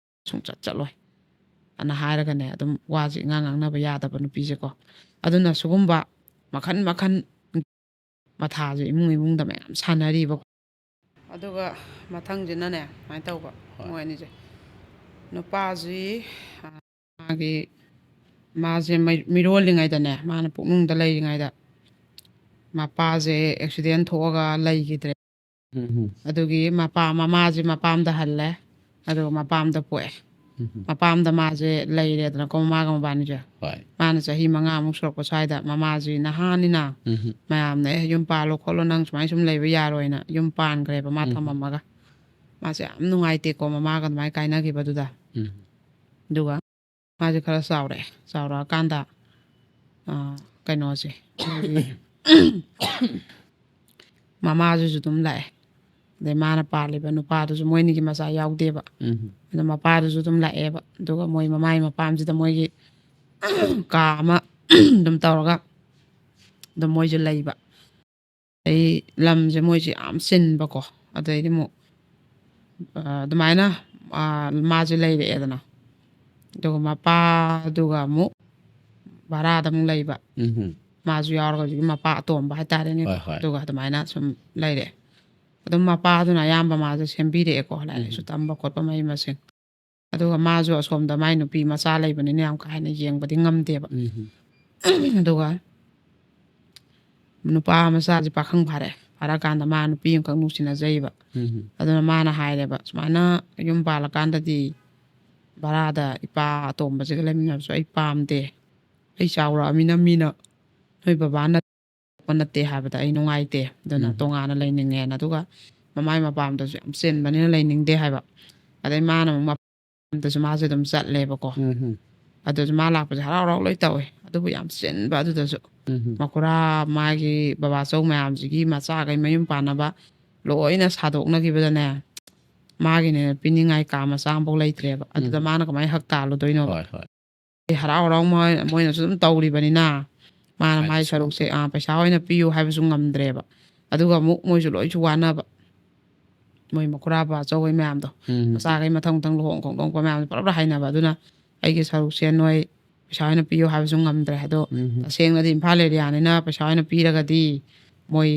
ꯁꯨꯡꯆꯠ ꯆꯠꯂꯣꯏ ꯑꯅ ꯍꯥꯏꯔꯒꯅꯦ, ꯑꯗꯨꯝ ꯋꯥꯁꯦ ꯏꯉꯥꯡ ꯉꯥꯡꯅꯕ ꯌꯥꯗꯕ ꯅꯨꯄꯤꯁꯦꯀꯣ꯫ ꯑꯗꯨꯅ ꯁꯤꯒꯨꯝꯕ ꯃꯈꯟ ꯃꯈꯟ ꯃꯊꯥꯁꯦ ꯏꯃꯨꯡ ꯏꯃꯨꯡꯗ ꯃꯌꯥꯝ ꯁꯥꯟꯅꯔꯤꯕ꯫ ꯑꯗꯨꯒ ꯃꯊꯪꯁꯤꯅꯅꯦ ꯁꯨꯃꯥꯏꯅ ꯇꯧꯕ, ꯍꯣꯏ꯫ ꯃꯣꯏ ꯑꯅꯤꯁꯦ꯫ ꯅꯨꯄꯥꯁꯤ, ꯑ, ꯃꯥꯒꯤ, ꯃꯥꯁꯦ ꯃꯩ-, ꯃꯤꯔꯣꯜꯂꯤꯉꯩꯗꯅꯦ, ꯃꯥꯅ ꯄꯨꯛꯅꯨꯡꯗ ꯂꯩꯔꯤꯉꯩꯗ ꯃꯄꯥꯁꯦ ꯑꯦꯛꯁꯤꯗꯦꯟ ꯊꯣꯛꯑꯒ ꯂꯩꯈꯤꯗ꯭ꯔꯦ꯫ ꯎꯝ ꯍꯝ ꯑꯗꯨꯒꯤ ꯃꯄꯥ, ꯃꯃꯥꯁꯦ ꯃꯄꯥꯝꯗ ꯍꯜꯂꯦ, ꯑꯗꯨꯒ ꯃꯄꯥꯝꯗ ꯄꯣꯛꯑꯦ꯫ ꯎꯝ ꯍꯝ ꯃꯄꯥꯝꯗ ꯃꯥꯁꯦ ꯂꯩꯔꯦꯗꯅꯀꯣ, ꯃꯃꯥꯒ ꯃꯕꯥꯅꯤꯁꯦ꯫ ꯍꯣꯏ ꯃꯥꯅ ꯆꯍꯤ ꯃꯉꯥꯃꯨꯛ ꯁꯨꯔꯛꯄ ꯁ꯭ꯋꯥꯏꯗ ꯃꯃꯥꯁꯤ ꯅꯍꯥꯅꯤꯅ ꯎꯝ ꯍꯝ ꯃꯌꯥꯝꯅ "ꯑꯦ, ꯌꯨꯝ ꯄꯥꯜꯂꯣ ꯈꯣꯠꯂꯣ, ꯅꯪ ꯁꯨꯃꯥꯏꯅ ꯁꯨꯝ ꯂꯩꯕ ꯌꯥꯔꯣꯏꯅ" ꯌꯨꯝ ꯄꯥꯟꯈ꯭ꯔꯦꯕ, ꯃꯥ ꯎꯝ꯫ ꯊꯝꯃꯝꯃꯒ꯫ ꯃꯥꯁꯦ ꯌꯥꯝ ꯅꯨꯡꯉꯥꯏꯇꯦꯀꯣ, ꯃꯃꯥꯒ ꯑꯗꯨꯃꯥꯏꯅ ꯀꯥꯏꯅꯈꯤꯕꯗꯨꯗ꯫ ꯎꯝ ꯑꯗꯨꯒ ꯃꯥꯁꯦ ꯈꯔ ꯆꯥꯎꯔꯛꯑꯦ꯫ ꯆꯥꯎꯔꯛꯑꯀꯥꯟꯗ, ꯑ, ꯀꯩꯅꯣꯁꯦ, ꯑꯩꯈꯣꯏꯒꯤ ꯃꯃꯥꯗꯨꯁꯨ ꯑꯗꯨꯝ ꯂꯥꯛꯑꯦ꯫ ꯑꯗꯩ ꯃꯥꯅ ꯄꯥꯜꯂꯤꯕ ꯅꯨꯄꯥꯗꯨꯁꯨ, ꯃꯣꯏꯅꯤꯒꯤ ꯃꯆꯥ ꯌꯥꯎꯗꯦꯕ꯫ ꯎꯝ ꯑꯗꯣ ꯃꯄꯥꯗꯨꯁꯨ ꯑꯗꯨꯝ ꯂꯥꯛꯑꯦꯕ꯫ ꯑꯗꯨꯒ ꯃꯣꯏ ꯃꯃꯥꯏ ꯃꯄꯥꯝꯁꯤꯗ ꯃꯣꯏꯒꯤ ꯀꯥ ꯑꯃ ꯑꯗꯨꯝ ꯇꯧꯔꯒ ꯑꯗꯨꯝ ꯃꯣꯏꯁꯦ ꯂꯩꯕ꯫ ꯑꯗꯩ ꯂꯝꯁꯦ ꯃꯣꯏꯁꯦ ꯌꯥꯝ ꯆꯤꯟꯕꯀꯣ꯫ ꯑꯗꯩꯗꯤ ꯑꯃꯨꯛ ꯑ, ꯑꯗꯨꯃꯥꯏꯅ ꯑ, ꯃꯥꯁꯦ ꯂꯩꯔꯛꯑꯦꯗꯅ꯫ ꯑꯗꯨꯒ ꯃꯄꯥꯗꯨꯒ ꯑꯃꯨꯛ ꯚꯔꯥꯗ ꯑꯃꯨꯛ ꯂꯩꯕ꯫ ꯎꯝ꯫ ꯃꯥꯁꯨ ꯌꯥꯎꯔꯒ ꯍꯧꯖꯤꯛꯀꯤ ꯃꯄꯥ ꯑꯇꯣꯝꯕ ꯍꯥꯏꯇꯥꯔꯦꯅꯦꯀꯣ꯫ ꯍꯣꯏ, ꯍꯣꯏ꯫ ꯑꯗꯨꯒ ꯑꯗꯨꯃꯥꯏꯅ ꯁꯨꯝ ꯂꯩꯔꯛꯑꯦ꯫ ꯑꯗꯨꯝ ꯃꯄꯥꯗꯨꯅ ꯑꯌꯥꯝꯕ ꯃꯥꯁꯦ ꯁꯦꯝꯕꯤꯔꯛꯑꯦꯀꯣ, ꯂꯥꯏꯔꯤꯛ ꯂꯥꯏꯁꯨ ꯎꯝ꯫ ꯇꯝꯕ ꯈꯣꯠꯄ, ꯃꯍꯩ ꯃꯁꯤꯡ꯫ ꯑꯗꯨꯒ ꯃꯥꯁꯨ ꯑꯁꯣꯝꯗ ꯃꯥꯏ ꯅꯨꯄꯤ ꯃꯆꯥ ꯂꯩꯕꯅꯤꯅ ꯌꯥꯝ ꯀꯥ ꯍꯦꯟꯅ ꯌꯦꯡꯕꯗꯤ ꯉꯝꯗꯦꯕ꯫ ꯎꯝ꯫ ꯑꯗꯨꯒ ꯅꯨꯄꯥ ꯃꯆꯥꯁꯦ ꯄꯥꯈꯪ ꯐꯥꯔꯛꯑꯦ꯫ ꯐꯥꯔꯛꯑꯀꯥꯟꯗ ꯃꯥ ꯅꯨꯄꯤ ꯑꯃꯈꯛ ꯅꯨꯡꯁꯤꯅꯖꯩꯕ꯫ ꯎꯝ꯫ ꯑꯗꯨꯅ ꯃꯥꯅ ꯍꯥꯏꯔꯦꯕ, "ꯁꯨꯃꯥꯏꯅ ꯌꯨꯝ ꯄꯥꯜꯂꯀꯥꯟꯗꯗꯤ ꯚꯔꯥꯗ ꯏꯄꯥ ꯑꯇꯣꯝꯕꯁꯤꯒ ꯂꯩꯃꯤꯟꯅꯕꯁꯨ ꯑꯩ ꯄꯥꯝꯗꯦ꯫ ꯑꯩ ꯆꯥꯎꯔꯛꯑꯃꯤꯅ ꯃꯤꯅ ꯅꯣꯏ ꯕꯕꯥꯅ ꯄꯣꯛꯄ ꯅꯠꯇꯦ ꯍꯥꯏꯕꯗ ꯑꯩ ꯅꯨꯡꯉꯥꯏꯇꯦ꯫ ꯑꯗꯨꯅ ꯎꯝ꯫ ꯇꯣꯉꯥꯟꯅ ꯂꯩꯅꯤꯡꯉꯦꯅ"꯫ ꯑꯗꯨꯒ ꯃꯃꯥꯏ ꯃꯄꯥꯝꯗꯁꯨ ꯌꯥꯝ ꯆꯦꯟꯕꯅꯤꯅ ꯂꯩꯅꯤꯡꯗꯦ ꯍꯥꯏꯕ꯫ ꯑꯗꯩ ꯃꯥꯅ ꯑꯃꯨꯛ ꯃꯄꯥꯝꯗꯁꯨ ꯃꯥꯁꯦ ꯑꯗꯨꯝ ꯆꯠꯂꯦꯕꯀꯣ꯫ ꯎꯝ꯫ ꯑꯗꯨꯁꯨ ꯃꯥ ꯂꯥꯛꯄꯁꯦ ꯍꯔꯥꯎ ꯍꯔꯥꯎ ꯂꯣꯏ ꯇꯧꯋꯦ꯫ ꯑꯗꯨꯕꯨ ꯌꯥꯝ ꯆꯤꯟꯕ ꯑꯗꯨꯗꯁꯨ꯫ ꯎꯝ꯫ ꯃꯈꯨꯔꯥ, ꯃꯥꯒꯤ ꯕꯕꯥꯆꯧ ꯃꯌꯥꯝꯁꯤꯒꯤ ꯃꯆꯥꯈꯩ ꯃꯌꯨꯝ ꯄꯥꯟꯅꯕ ꯂꯣꯏꯅ ꯁꯥꯗꯣꯛꯅꯈꯤꯕꯗꯅꯦ, ꯃꯥꯒꯤꯅꯦ ꯄꯤꯅꯤꯡꯉꯥꯏ ꯀꯥ ꯃꯆꯥ ꯑꯃꯐꯥꯎ ꯂꯩꯇ꯭ꯔꯦꯕ꯫ ꯑꯗꯨꯗ ꯎꯝ꯫ ꯃꯥꯅ ꯀꯃꯥꯏꯅ ꯍꯛ ꯇꯥꯜꯂꯨꯗꯣꯏꯅꯣꯕ? ꯍꯣꯏ, ꯍꯣꯏ꯫ ꯍꯔꯥꯎ ꯍꯔꯥꯎ ꯃꯣꯏ-, ꯃꯣꯏꯅꯁꯨ ꯑꯗꯨꯝ ꯇꯧꯔꯤꯕꯅꯤꯅ, ꯃꯥꯅ ꯃꯥꯏ ꯍꯥꯏꯗꯤ ꯁꯔꯨꯛꯁꯦ, ꯑꯥ, ꯄꯩꯁꯥ ꯑꯣꯏꯅ ꯄꯤꯌꯨ ꯍꯥꯏꯕꯁꯨ ꯉꯝꯗ꯭ꯔꯦꯕ꯫ ꯑꯗꯨꯒ ꯑꯃꯨꯛ ꯃꯣꯏꯁꯨ ꯂꯣꯏꯁꯨ ꯋꯥꯅꯕ꯫ ꯃꯣꯏ ꯃꯈꯨꯔꯥ ꯕꯕꯥꯆꯧ ꯍꯣꯏ ꯃꯌꯥꯝꯗꯣ, ꯎꯝ꯫ ꯃꯆꯥꯈꯩ ꯃꯊꯪ ꯃꯊꯪ ꯂꯨꯍꯣꯡ ꯈꯣꯡꯗꯣꯡꯕ ꯃꯌꯥꯝꯗꯣ ꯄꯨꯂꯞ ꯍꯥꯏꯅꯕ꯫ ꯑꯗꯨꯅ ꯑꯩꯒꯤ ꯁꯔꯨꯛꯁꯦ ꯅꯣꯏ ꯄꯩꯁꯥ ꯑꯣꯏꯅ ꯄꯤꯌꯨ ꯍꯥꯏꯕꯁꯨ ꯉꯝꯗ꯭ꯔꯦ꯫ ꯑꯗꯣ ꯎꯝ꯫ ꯇꯁꯦꯡꯅꯗꯤ ꯏꯝꯐꯥꯜ ꯑꯦꯔꯤꯌꯥꯅꯤꯅ ꯄꯩꯁꯥ ꯑꯣꯏꯅ ꯄꯤꯔꯒꯗꯤ ꯃꯣꯏ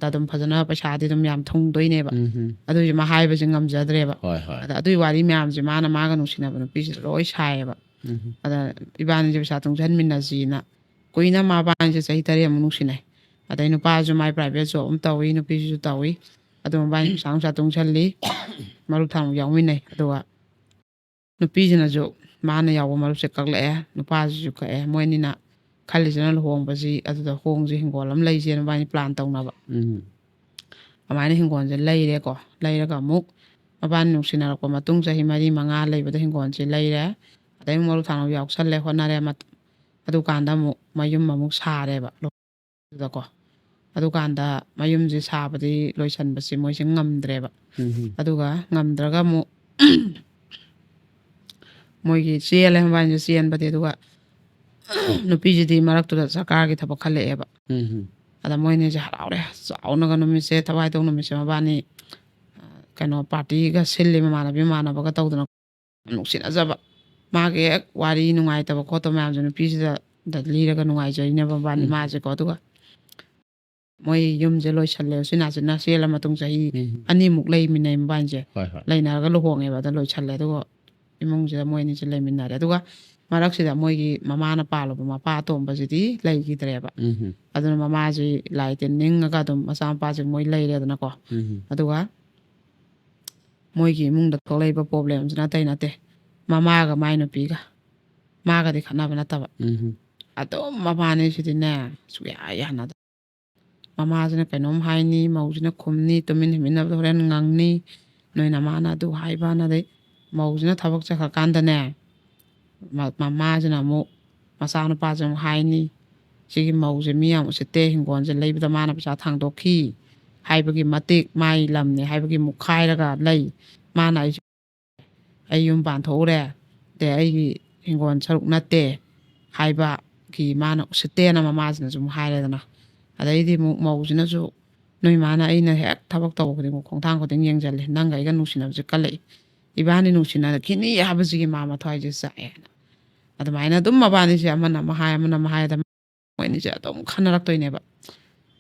ꯑꯗꯨꯝ ꯐꯖꯅ ꯄꯩꯁꯥꯗꯤ ꯑꯗꯨꯝ ꯌꯥꯝ ꯊꯨꯡꯗꯣꯏꯅꯦꯕ꯫ ꯎꯝ꯫ ꯑꯗꯨꯏꯁꯨ ꯃꯥ ꯍꯥꯏꯕꯁꯦ ꯉꯝꯖꯗ꯭ꯔꯦꯕ꯫ ꯍꯣꯏ, ꯍꯣꯏ꯫ ꯑꯗ ꯑꯗꯨꯏ ꯋꯥꯔꯤ ꯃꯌꯥꯝꯁꯦ ꯃꯥꯅ ꯃꯥꯒ ꯅꯨꯡꯁꯤꯅꯕ ꯅꯨꯄꯤꯁꯤꯗ ꯂꯣꯏ ꯁꯥꯏꯌꯦꯕ꯫ ꯎꯝ꯫ ꯑꯗ ꯏꯕꯥꯅꯤꯁꯦ ꯄꯩꯁꯥ ꯇꯨꯡꯁꯤꯟꯃꯤꯟꯅꯁꯤꯅ ꯀꯨꯏꯅ ꯃꯕꯥꯅꯤꯁꯦ ꯆꯍꯤ ꯇꯔꯦꯠꯃꯨꯛ ꯅꯨꯡꯁꯤꯅꯩ꯫ ꯑꯗꯩ ꯅꯨꯄꯥꯁꯨ ꯃꯥꯏ private job ꯑꯃ ꯇꯧꯏ, ꯅꯨꯄꯤꯁꯤꯁꯨ ꯇꯧꯏ꯫ ꯑꯗꯨ ꯃꯕꯥꯅꯤ ꯄꯩꯁꯥ ꯅꯨꯡꯁꯥ ꯇꯨꯡꯁꯤꯜꯂꯤ, ꯃꯔꯨꯞ ꯊꯥꯡ ꯌꯥꯎꯃꯤꯟꯅꯩ꯫ ꯑꯗꯨꯒ ꯅꯨꯄꯤꯁꯤꯅꯁꯨ ꯃꯥꯅ ꯌꯥꯎꯕ ꯃꯔꯨꯞꯁꯦ ꯀꯛꯂꯛꯑꯦ, ꯅꯨꯄꯥꯁꯤꯁꯨ ꯀꯛꯑꯦ꯫ ꯃꯣꯏ ꯑꯅꯤꯅ ꯈꯜꯂꯤꯁꯤꯅ ꯂꯨꯍꯣꯡꯕꯁꯤ ꯑꯗꯨꯗ ꯍꯣꯡꯁꯤ, ꯍꯤꯡꯒꯣꯜ ꯑꯃ ꯂꯩꯁꯦꯅ ꯃꯕꯥꯅꯤ plan ꯇꯧꯅꯕ꯫ ꯎꯝ꯫ ꯑꯗꯨꯃꯥꯏꯅ ꯍꯤꯡꯒꯣꯜꯁꯦ ꯂꯩꯔꯦꯀꯣ꯫ ꯂꯩꯔꯒ ꯑꯃꯨꯛ ꯃꯕꯥꯅꯤ ꯅꯨꯡꯁꯤꯅꯔꯛꯄ ꯃꯇꯨꯡ ꯆꯍꯤ ꯃꯔꯤ ꯃꯉꯥ ꯂꯩꯕꯗ ꯍꯤꯡꯒꯣꯜꯁꯦ ꯂꯩꯔꯦ꯫ ꯑꯗꯩ ꯑꯃꯨꯛ ꯃꯔꯨꯞ ꯊꯥꯡꯅꯕ ꯌꯥꯎꯁꯜꯂꯦ, ꯍꯣꯠꯅꯔꯦ꯫ ꯃꯠ-, ꯑꯗꯨꯀꯥꯟꯗ ꯑꯃꯨꯛ ꯃꯌꯨꯝ ꯑꯃꯨꯛ ꯁꯥꯔꯦꯕ꯫ ꯑꯗꯨꯗꯀꯣ꯫ ꯑꯗꯨꯀꯥꯟꯗ ꯃꯌꯨꯝꯁꯦ ꯁꯥꯕꯗꯤ ꯂꯣꯏꯁꯟꯕꯁꯦ ꯃꯣꯏꯁꯦ ꯉꯝꯗ꯭ꯔꯦꯕ꯫ ꯎꯝ꯫ ꯑꯗꯨꯒ ꯉꯝꯗ꯭ꯔꯒ ꯑꯃꯨꯛ ꯃꯣꯏꯒꯤ ꯆꯦꯜꯂꯦ, ꯃꯕꯥꯅꯤꯁꯦ ꯆꯦꯟꯕꯗꯤ꯫ ꯑꯗꯨꯒ ꯅꯨꯄꯤꯁꯤꯗꯤ ꯃꯔꯛꯇꯨꯗ ꯁꯔꯀꯥꯔꯒꯤ ꯊꯕꯛ ꯈꯜꯂꯛꯑꯦꯕ꯫ ꯑꯗ ꯃꯣꯏꯅꯤꯁꯦ ꯍꯔꯥꯎꯔꯦ, ꯆꯥꯎꯅꯒ ꯅꯨꯃꯤꯠꯁꯦ, ꯊꯋꯥꯏ ꯊꯧ ꯅꯨꯃꯤꯠꯁꯦ ꯃꯕꯥꯅꯤ, ꯑ, ꯀꯩꯅꯣ, ꯄꯥꯔꯇꯤꯒ ꯁꯤꯜꯂꯤ, ꯃꯃꯥꯟꯅꯕꯤ ꯃꯃꯥꯟꯅꯕꯒ ꯇꯧꯗꯅ ꯌꯥꯝ ꯅꯨꯡꯁꯤꯅꯖꯕ꯫ ꯃꯥꯒꯤ ꯍꯦꯛ ꯋꯥꯔꯤ ꯅꯨꯡꯉꯥꯏꯇꯕ ꯈꯣꯠꯇꯕ ꯃꯌꯥꯝꯁꯦ ꯅꯨꯄꯤꯁꯤꯗ ꯂꯤꯔꯒ ꯅꯨꯡꯉꯥꯏꯖꯩꯅꯦꯕ ꯃꯕꯥꯅꯤ, ꯎꯝ꯫ ꯃꯥꯁꯦꯀꯣ꯫ ꯑꯗꯨꯒ ꯃꯣꯏ ꯌꯨꯝꯁꯦ ꯂꯣꯏꯁꯜꯂꯦ꯫ ꯎꯆꯤꯟ ꯅꯥꯆꯤꯟꯅ ꯆꯦꯜꯂ ꯃꯇꯨꯡ ꯆꯍꯤ ꯎꯝ꯫ ꯑꯅꯤꯃꯨꯛ ꯂꯩꯃꯤꯟꯅꯩ ꯃꯕꯥꯅꯤꯁꯦ꯫ ꯍꯣꯏ, ꯍꯣꯏ꯫ ꯂꯩꯅꯔꯒ ꯂꯨꯍꯣꯡꯉꯦꯕ꯫ ꯑꯗ ꯂꯣꯏꯁꯜꯂꯦ꯫ ꯑꯗꯨꯒ ꯏꯃꯨꯡꯁꯤꯗ ꯃꯣꯏ ꯑꯅꯤꯁꯦ ꯂꯩꯃꯤꯟꯅꯔꯦ꯫ ꯑꯗꯨꯒ ꯃꯔꯛꯁꯤꯗ ꯃꯣꯏꯒꯤ ꯃꯃꯥꯅ ꯄꯥꯜꯂꯨꯕ ꯃꯄꯥ ꯑꯇꯣꯝꯕꯁꯤꯗꯤ ꯂꯩꯈꯤꯗ꯭ꯔꯦꯕ꯫ ꯎꯝ꯫ ꯑꯗꯨꯅ ꯃꯃꯥꯁꯤ ꯂꯥꯏ ꯇꯤꯟ ꯅꯤꯡꯉꯒ ꯑꯗꯨꯝ ꯃꯆꯥꯅꯨꯄꯥꯁꯤꯡ ꯃꯣꯏ ꯂꯩꯔꯦꯗꯅꯀꯣ꯫ ꯎꯝ꯫ ꯑꯗꯨꯒ ꯃꯣꯏꯒꯤ ꯏꯃꯨꯡꯗ ꯊꯣꯛꯂꯛꯏꯕ ꯄ꯭ꯔꯣꯕ꯭ꯂꯦꯝꯁꯤꯅ ꯑꯇꯩ ꯅꯠꯇꯦ꯫ ꯃꯃꯥꯒ ꯃꯥꯏ ꯅꯨꯄꯤꯒ꯫ ꯃꯥꯒꯗꯤ ꯈꯠꯅꯕ ꯅꯠꯇꯕ꯫ ꯎꯝ꯫ ꯑꯗꯨꯝ ꯃꯕꯥꯅꯤꯁꯤꯗꯤꯅꯦ, ꯁꯨꯛꯌꯥ ꯌꯥꯅꯗ꯫ ꯃꯃꯥꯁꯤꯅ ꯀꯩꯅꯣꯝ ꯍꯥꯏꯅꯤ, ꯃꯧꯁꯤꯅ ꯈꯨꯝꯅꯤ, ꯇꯨꯃꯤꯟ ꯍꯤꯞꯃꯤꯟꯅꯕꯗ ꯍꯣꯔꯦꯟ ꯉꯪꯅꯤ, "ꯅꯣꯏ ꯅꯃꯥꯅ ꯑꯗꯨ ꯍꯥꯏꯕꯅ", ꯑꯗꯩ ꯃꯧꯁꯤꯅ ꯊꯕꯛ ꯆꯠꯈ꯭ꯔꯀꯥꯟꯗꯅꯦ, ꯃ-, ꯃꯃꯥꯁꯤꯅ ꯑꯃꯨꯛ ꯃꯆꯥꯅꯨꯄꯥꯁꯦ ꯑꯃꯨꯛ ꯍꯥꯏꯅꯤ, "ꯁꯤꯒꯤ ꯃꯧꯁꯦ ꯃꯤ ꯌꯥꯝ ꯎꯁꯤꯠꯇꯦ, ꯍꯤꯡꯒꯣꯜꯁꯦ ꯂꯩꯕꯗ ꯃꯥꯅ ꯄꯩꯁꯥ ꯊꯥꯡꯗꯣꯛꯈꯤ ꯍꯥꯏꯕꯒꯤ ꯃꯇꯤꯛ, ꯃꯥꯏ ꯂꯝꯅꯦ ꯍꯥꯏꯕꯒꯤ ꯃꯨꯛꯈꯥꯏꯔꯒ ꯂꯩ, ꯃꯥꯅ ꯑꯩꯁꯦ ꯑꯩ ꯌꯨꯝ ꯄꯥꯟꯊꯣꯛꯎꯔꯦ, ꯑꯗꯩ ꯑꯩꯒꯤ ꯍꯤꯡꯒꯣꯜ ꯁꯔꯨꯛ ꯅꯠꯇꯦ" ꯍꯥꯏꯕꯒꯤ ꯃꯥꯅ ꯎꯁꯤꯠꯇꯦꯅ ꯃꯃꯥꯁꯤꯅꯁꯨ ꯑꯃꯨꯛ ꯍꯥꯏꯔꯦꯗꯅ꯫ ꯑꯗꯩꯗꯤ ꯑꯃꯨꯛ ꯃꯧꯁꯤꯅꯁꯨ, "ꯅꯣꯏ ꯃꯥꯅ ꯑꯩꯅ ꯍꯦꯛ ꯊꯕꯛ ꯇꯧꯕ ꯈꯨꯗꯤꯡꯃꯛ, ꯈꯣꯡꯊꯥꯡ ꯈꯨꯗꯤꯡ ꯌꯦꯡꯁꯤꯜꯂꯦ, ꯅꯪꯒ ꯑꯩꯒ ꯅꯨꯡꯁꯤꯅꯕꯁꯦ ꯀꯜꯂꯛꯏ, ꯏꯕꯥꯅꯤ ꯅꯨꯡꯁꯤꯅꯔꯛꯈꯤꯅꯤ ꯍꯥꯏꯕꯁꯤꯒꯤ ꯃꯥ ꯃꯊ꯭ꯋꯥꯏꯁꯦ ꯆꯥꯛꯑꯦꯅ"꯫ ꯑꯗꯨꯃꯥꯏꯅ ꯑꯗꯨꯝ ꯃꯕꯥꯅꯤꯁꯦ ꯑꯃꯅ ꯑꯃ ꯍꯥꯏ, ꯑꯃꯅ ꯑꯃ ꯍꯥꯏ, ꯑꯗ ꯃꯣꯏ ꯑꯅꯤꯁꯦ ꯑꯗꯨꯝ ꯈꯟꯅꯔꯛꯇꯣꯏꯅꯦꯕ꯫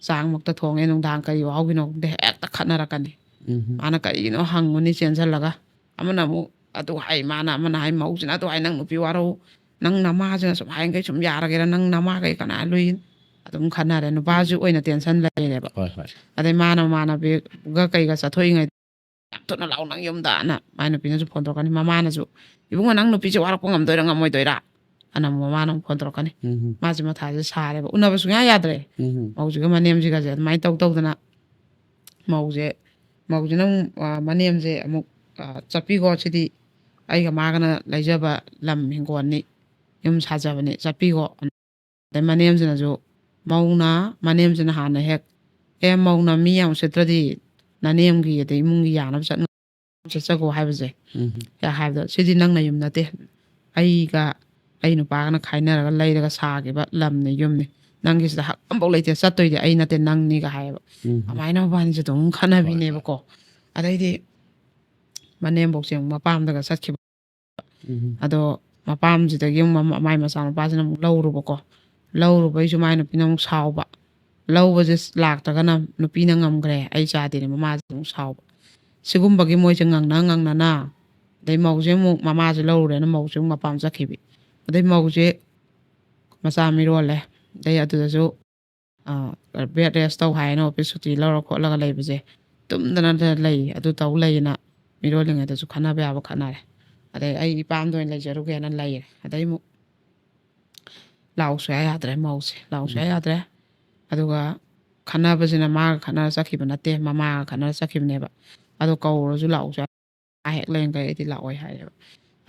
ꯆꯥꯛꯃꯛꯇ ꯊꯣꯡꯉꯦ, ꯅꯨꯡꯗꯥꯡ ꯀꯔꯤ ꯋꯥꯍꯧꯒꯤꯅꯣ ꯈꯪꯗꯦ, ꯍꯦꯛꯇ ꯈꯠꯅꯔꯛꯀꯅꯤ꯫ ꯎꯝ꯫ ꯃꯥꯅ ꯀꯔꯤꯒꯤꯅꯣ ꯍꯪꯉꯨꯅꯤ ꯆꯦꯟꯁꯤꯜꯂꯒ, ꯑꯃꯅ ꯑꯃꯨꯛ ꯑꯗꯨ ꯍꯥꯏ, ꯃꯥꯅ ꯑꯃꯅ ꯍꯥꯏ, ꯃꯧꯁꯤꯅ ꯑꯗꯨ ꯍꯥꯏ, "ꯅꯪ ꯅꯨꯄꯤ ꯋꯥꯔꯧ, ꯅꯪ ꯅꯃꯥꯁꯤꯅ ꯁꯨꯝ ꯍꯥꯏꯈꯩ ꯁꯨꯝ ꯌꯥꯔꯒꯦꯔꯥ, ꯅꯪ ꯅꯃꯥꯈꯩ ꯀꯅꯥ ꯂꯨꯏ?" ꯑꯗꯨꯝ ꯈꯟꯅꯔꯦ꯫ ꯅꯨꯄꯥꯁꯨ ꯑꯣꯏꯅ ꯇꯦꯟꯁꯟ ꯂꯩꯔꯦꯕ꯫ ꯍꯣꯏ, ꯍꯣꯏ꯫ ꯑꯗꯩ ꯃꯥꯅ ꯃꯃꯥꯟꯅꯕꯤꯒ ꯀꯩꯒ ꯆꯠꯊꯣꯛꯏꯉꯩ, "ꯌꯥꯝ ꯊꯨꯅ ꯂꯥꯛꯑꯣ ꯅꯪ ꯌꯨꯝꯗ" ꯑꯅ ꯃꯥꯏ ꯅꯨꯄꯤꯅꯁꯨ ꯐꯣꯟ ꯇꯧꯔꯛꯀꯅꯤ꯫ ꯃꯃꯥꯅꯁꯨ, "ꯏꯕꯨꯡꯉꯣ, ꯅꯪ ꯅꯨꯄꯤꯁꯦ ꯋꯥꯔꯛꯄ ꯉꯝꯗꯣꯏꯔꯥ ꯉꯝꯃꯣꯏꯗꯣꯏꯔꯥ?" ꯑꯅ ꯑꯃꯨꯛ ꯃꯃꯥꯅ ꯑꯃꯨꯛ ꯐꯣꯟ ꯇꯧꯔꯛꯀꯅꯤ꯫ ꯎꯝ꯫ ꯃꯥꯁꯦ ꯃꯊꯥꯁꯦ ꯁꯥꯔꯦꯕ, ꯎꯅꯕ ꯁꯨꯡꯌꯥ ꯌꯥꯗ꯭ꯔꯦ꯫ ꯎꯝ꯫ ꯃꯧꯁꯤꯒ ꯃꯅꯦꯝꯁꯤꯒꯁꯦ ꯑꯗꯨꯃꯥꯏꯅ ꯇꯧ ꯇꯧꯗꯅ ꯃꯧꯁꯦ, ꯃꯧꯁꯤꯅ ꯑꯃꯨꯛ, ꯑ, ꯃꯅꯦꯝꯁꯦ ꯑꯃꯨꯛ, ꯑ, "ꯆꯠꯄꯤꯈꯣ, ꯁꯤꯗꯤ ꯑꯩꯒ ꯃꯥꯒꯅ ꯂꯩꯖꯕ ꯂꯝ ꯍꯤꯡꯒꯣꯜꯅꯤ, ꯌꯨꯝ ꯁꯥꯖꯕꯅꯤ, ꯆꯠꯄꯤꯈꯣ"꯫ ꯑꯗꯩ ꯃꯅꯦꯝꯁꯤꯅꯁꯨ, ꯃꯧꯅ, ꯃꯅꯦꯝꯁꯤꯅ ꯍꯥꯟꯅ ꯍꯦꯛ, "ꯑꯦ, ꯃꯧꯅ ꯃꯤ ꯌꯥꯝ ꯎꯁꯤꯠꯇ꯭ꯔꯗꯤ ꯅꯅꯦꯝꯒꯤ ꯑꯗꯩ ꯏꯃꯨꯡꯒꯤ ꯌꯥꯅꯕ ꯆꯠꯅ-, ꯆꯠꯆꯈꯣ" ꯍꯥꯏꯕꯁꯦ꯫ ꯎꯝ꯫ ꯍꯦꯛ ꯍꯥꯏꯕꯗ, "ꯁꯤꯗꯤ ꯅꯪ ꯅꯌꯨꯝ ꯅꯠꯇꯦ, ꯑꯩꯒ ꯑꯩ ꯅꯨꯄꯥꯒꯅ ꯈꯥꯏꯅꯔꯒ ꯂꯩꯔꯒ ꯁꯥꯈꯤꯕ ꯂꯝꯅꯤ, ꯌꯨꯝꯅꯤ꯫ ꯅꯪꯒꯤꯁꯤꯗ ꯍꯛ ꯑꯝꯐꯥꯎ ꯂꯩꯇꯦ, ꯆꯠꯇꯣꯏꯗꯤ ꯑꯩ ꯅꯠꯇꯦ, ꯅꯪꯅꯤꯒ ꯍꯥꯏꯌꯦꯕ꯫ ꯎꯝ꯫ ꯑꯗꯨꯃꯥꯏꯅ ꯃꯕꯥꯅꯤꯁꯦ ꯑꯗꯨꯝ ꯈꯠꯅꯕꯤꯅꯦꯕꯀꯣ꯫ ꯑꯗꯩꯗꯤ ꯃꯅꯦꯝꯕꯣꯛꯁꯦ ꯑꯃꯨꯛ ꯃꯄꯥꯝꯗꯒ ꯆꯠꯈꯤꯕ꯫ ꯎꯝ꯫ ꯑꯗꯣ ꯃꯄꯥꯝꯁꯤꯗꯒꯤ ꯑꯃꯨꯛ ꯃꯃ-, ꯃꯥꯏ ꯃꯆꯥꯅꯨꯄꯥꯁꯤꯅ ꯑꯃꯨꯛ ꯂꯧꯔꯨꯕꯀꯣ꯫ ꯂꯧꯔꯨꯕꯩꯁꯨ ꯃꯥꯏ ꯅꯨꯄꯤꯅ ꯑꯃꯨꯛ ꯁꯥꯎꯕ꯫ ꯂꯧꯕꯁꯦ ꯂꯥꯛꯇ꯭ꯔꯒꯅ ꯅꯨꯄꯤꯅ ꯉꯝꯈ꯭ꯔꯦ, ꯑꯩ ꯆꯥꯗꯦꯅ ꯃꯃꯥꯁꯦ ꯑꯃꯨꯛ ꯁꯥꯎꯕ꯫ ꯁꯤꯒꯨꯝꯕꯒꯤ ꯃꯣꯏꯁꯦ ꯉꯪꯅ ꯉꯪꯅꯅ, ꯑꯗꯩ ꯃꯧꯁꯦ ꯑꯃꯨꯛ, ꯃꯃꯥꯁꯦ ꯂꯧꯔꯨꯔꯦꯅ ꯃꯧꯁꯦ ꯑꯃꯨꯛ ꯃꯄꯥꯝ ꯆꯠꯈꯤꯕꯤ꯫ ꯑꯗꯩ ꯃꯧꯁꯦ ꯃꯆꯥ ꯃꯤꯔꯣꯜꯂꯦ꯫ ꯑꯗꯩ ꯑꯗꯨꯗꯁꯨ, ꯑ, bed rest ꯇꯧ ꯍꯥꯏꯅ ꯑꯣꯐꯤꯁ ꯁꯨꯇꯤ ꯂꯧꯔ ꯈꯣꯠꯂꯒ ꯂꯩꯕꯁꯦ, ꯇꯨꯝꯗꯅ ꯂꯩ, ꯑꯗꯨ ꯇꯧ ꯂꯩꯅ ꯃꯤꯔꯣꯜꯂꯤꯉꯩꯗꯁꯨ ꯈꯠꯅꯕ ꯌꯥꯕ ꯈꯠꯅꯔꯦ꯫ ꯑꯗꯩ ꯑꯩ ꯏꯄꯥꯝꯗ ꯑꯣꯏꯅ ꯂꯩꯖꯔꯨꯒꯦꯅ ꯂꯩꯔꯦ꯫ ꯑꯗꯩ ꯑꯃꯨꯛ ꯂꯥꯛꯎ ꯁꯨꯡꯌꯥ ꯌꯥꯗ꯭ꯔꯦ ꯃꯧꯁꯦ, ꯂꯥꯛꯎ ꯁꯨꯡꯌꯥ ꯎꯝ꯫ ꯌꯥꯗ꯭ꯔꯦ꯫ ꯑꯗꯨꯒ ꯈꯠꯅꯕꯁꯤꯅ ꯃꯥꯒ ꯈꯠꯅꯔ ꯆꯠꯈꯤꯕ ꯅꯠꯇꯦ, ꯃꯃꯥꯒ ꯈꯠꯅꯔ ꯆꯠꯈꯤꯕꯅꯦꯕ꯫ ꯑꯗꯣ ꯀꯧꯔꯁꯨ ꯂꯥꯛꯎ ꯁꯨꯡꯌꯥ, ꯃꯥ ꯍꯦꯛ ꯂꯩꯔꯤꯈꯩ ꯑꯩꯗꯤ ꯂꯥꯛꯑꯣꯏ ꯍꯥꯏꯌꯦꯕ꯫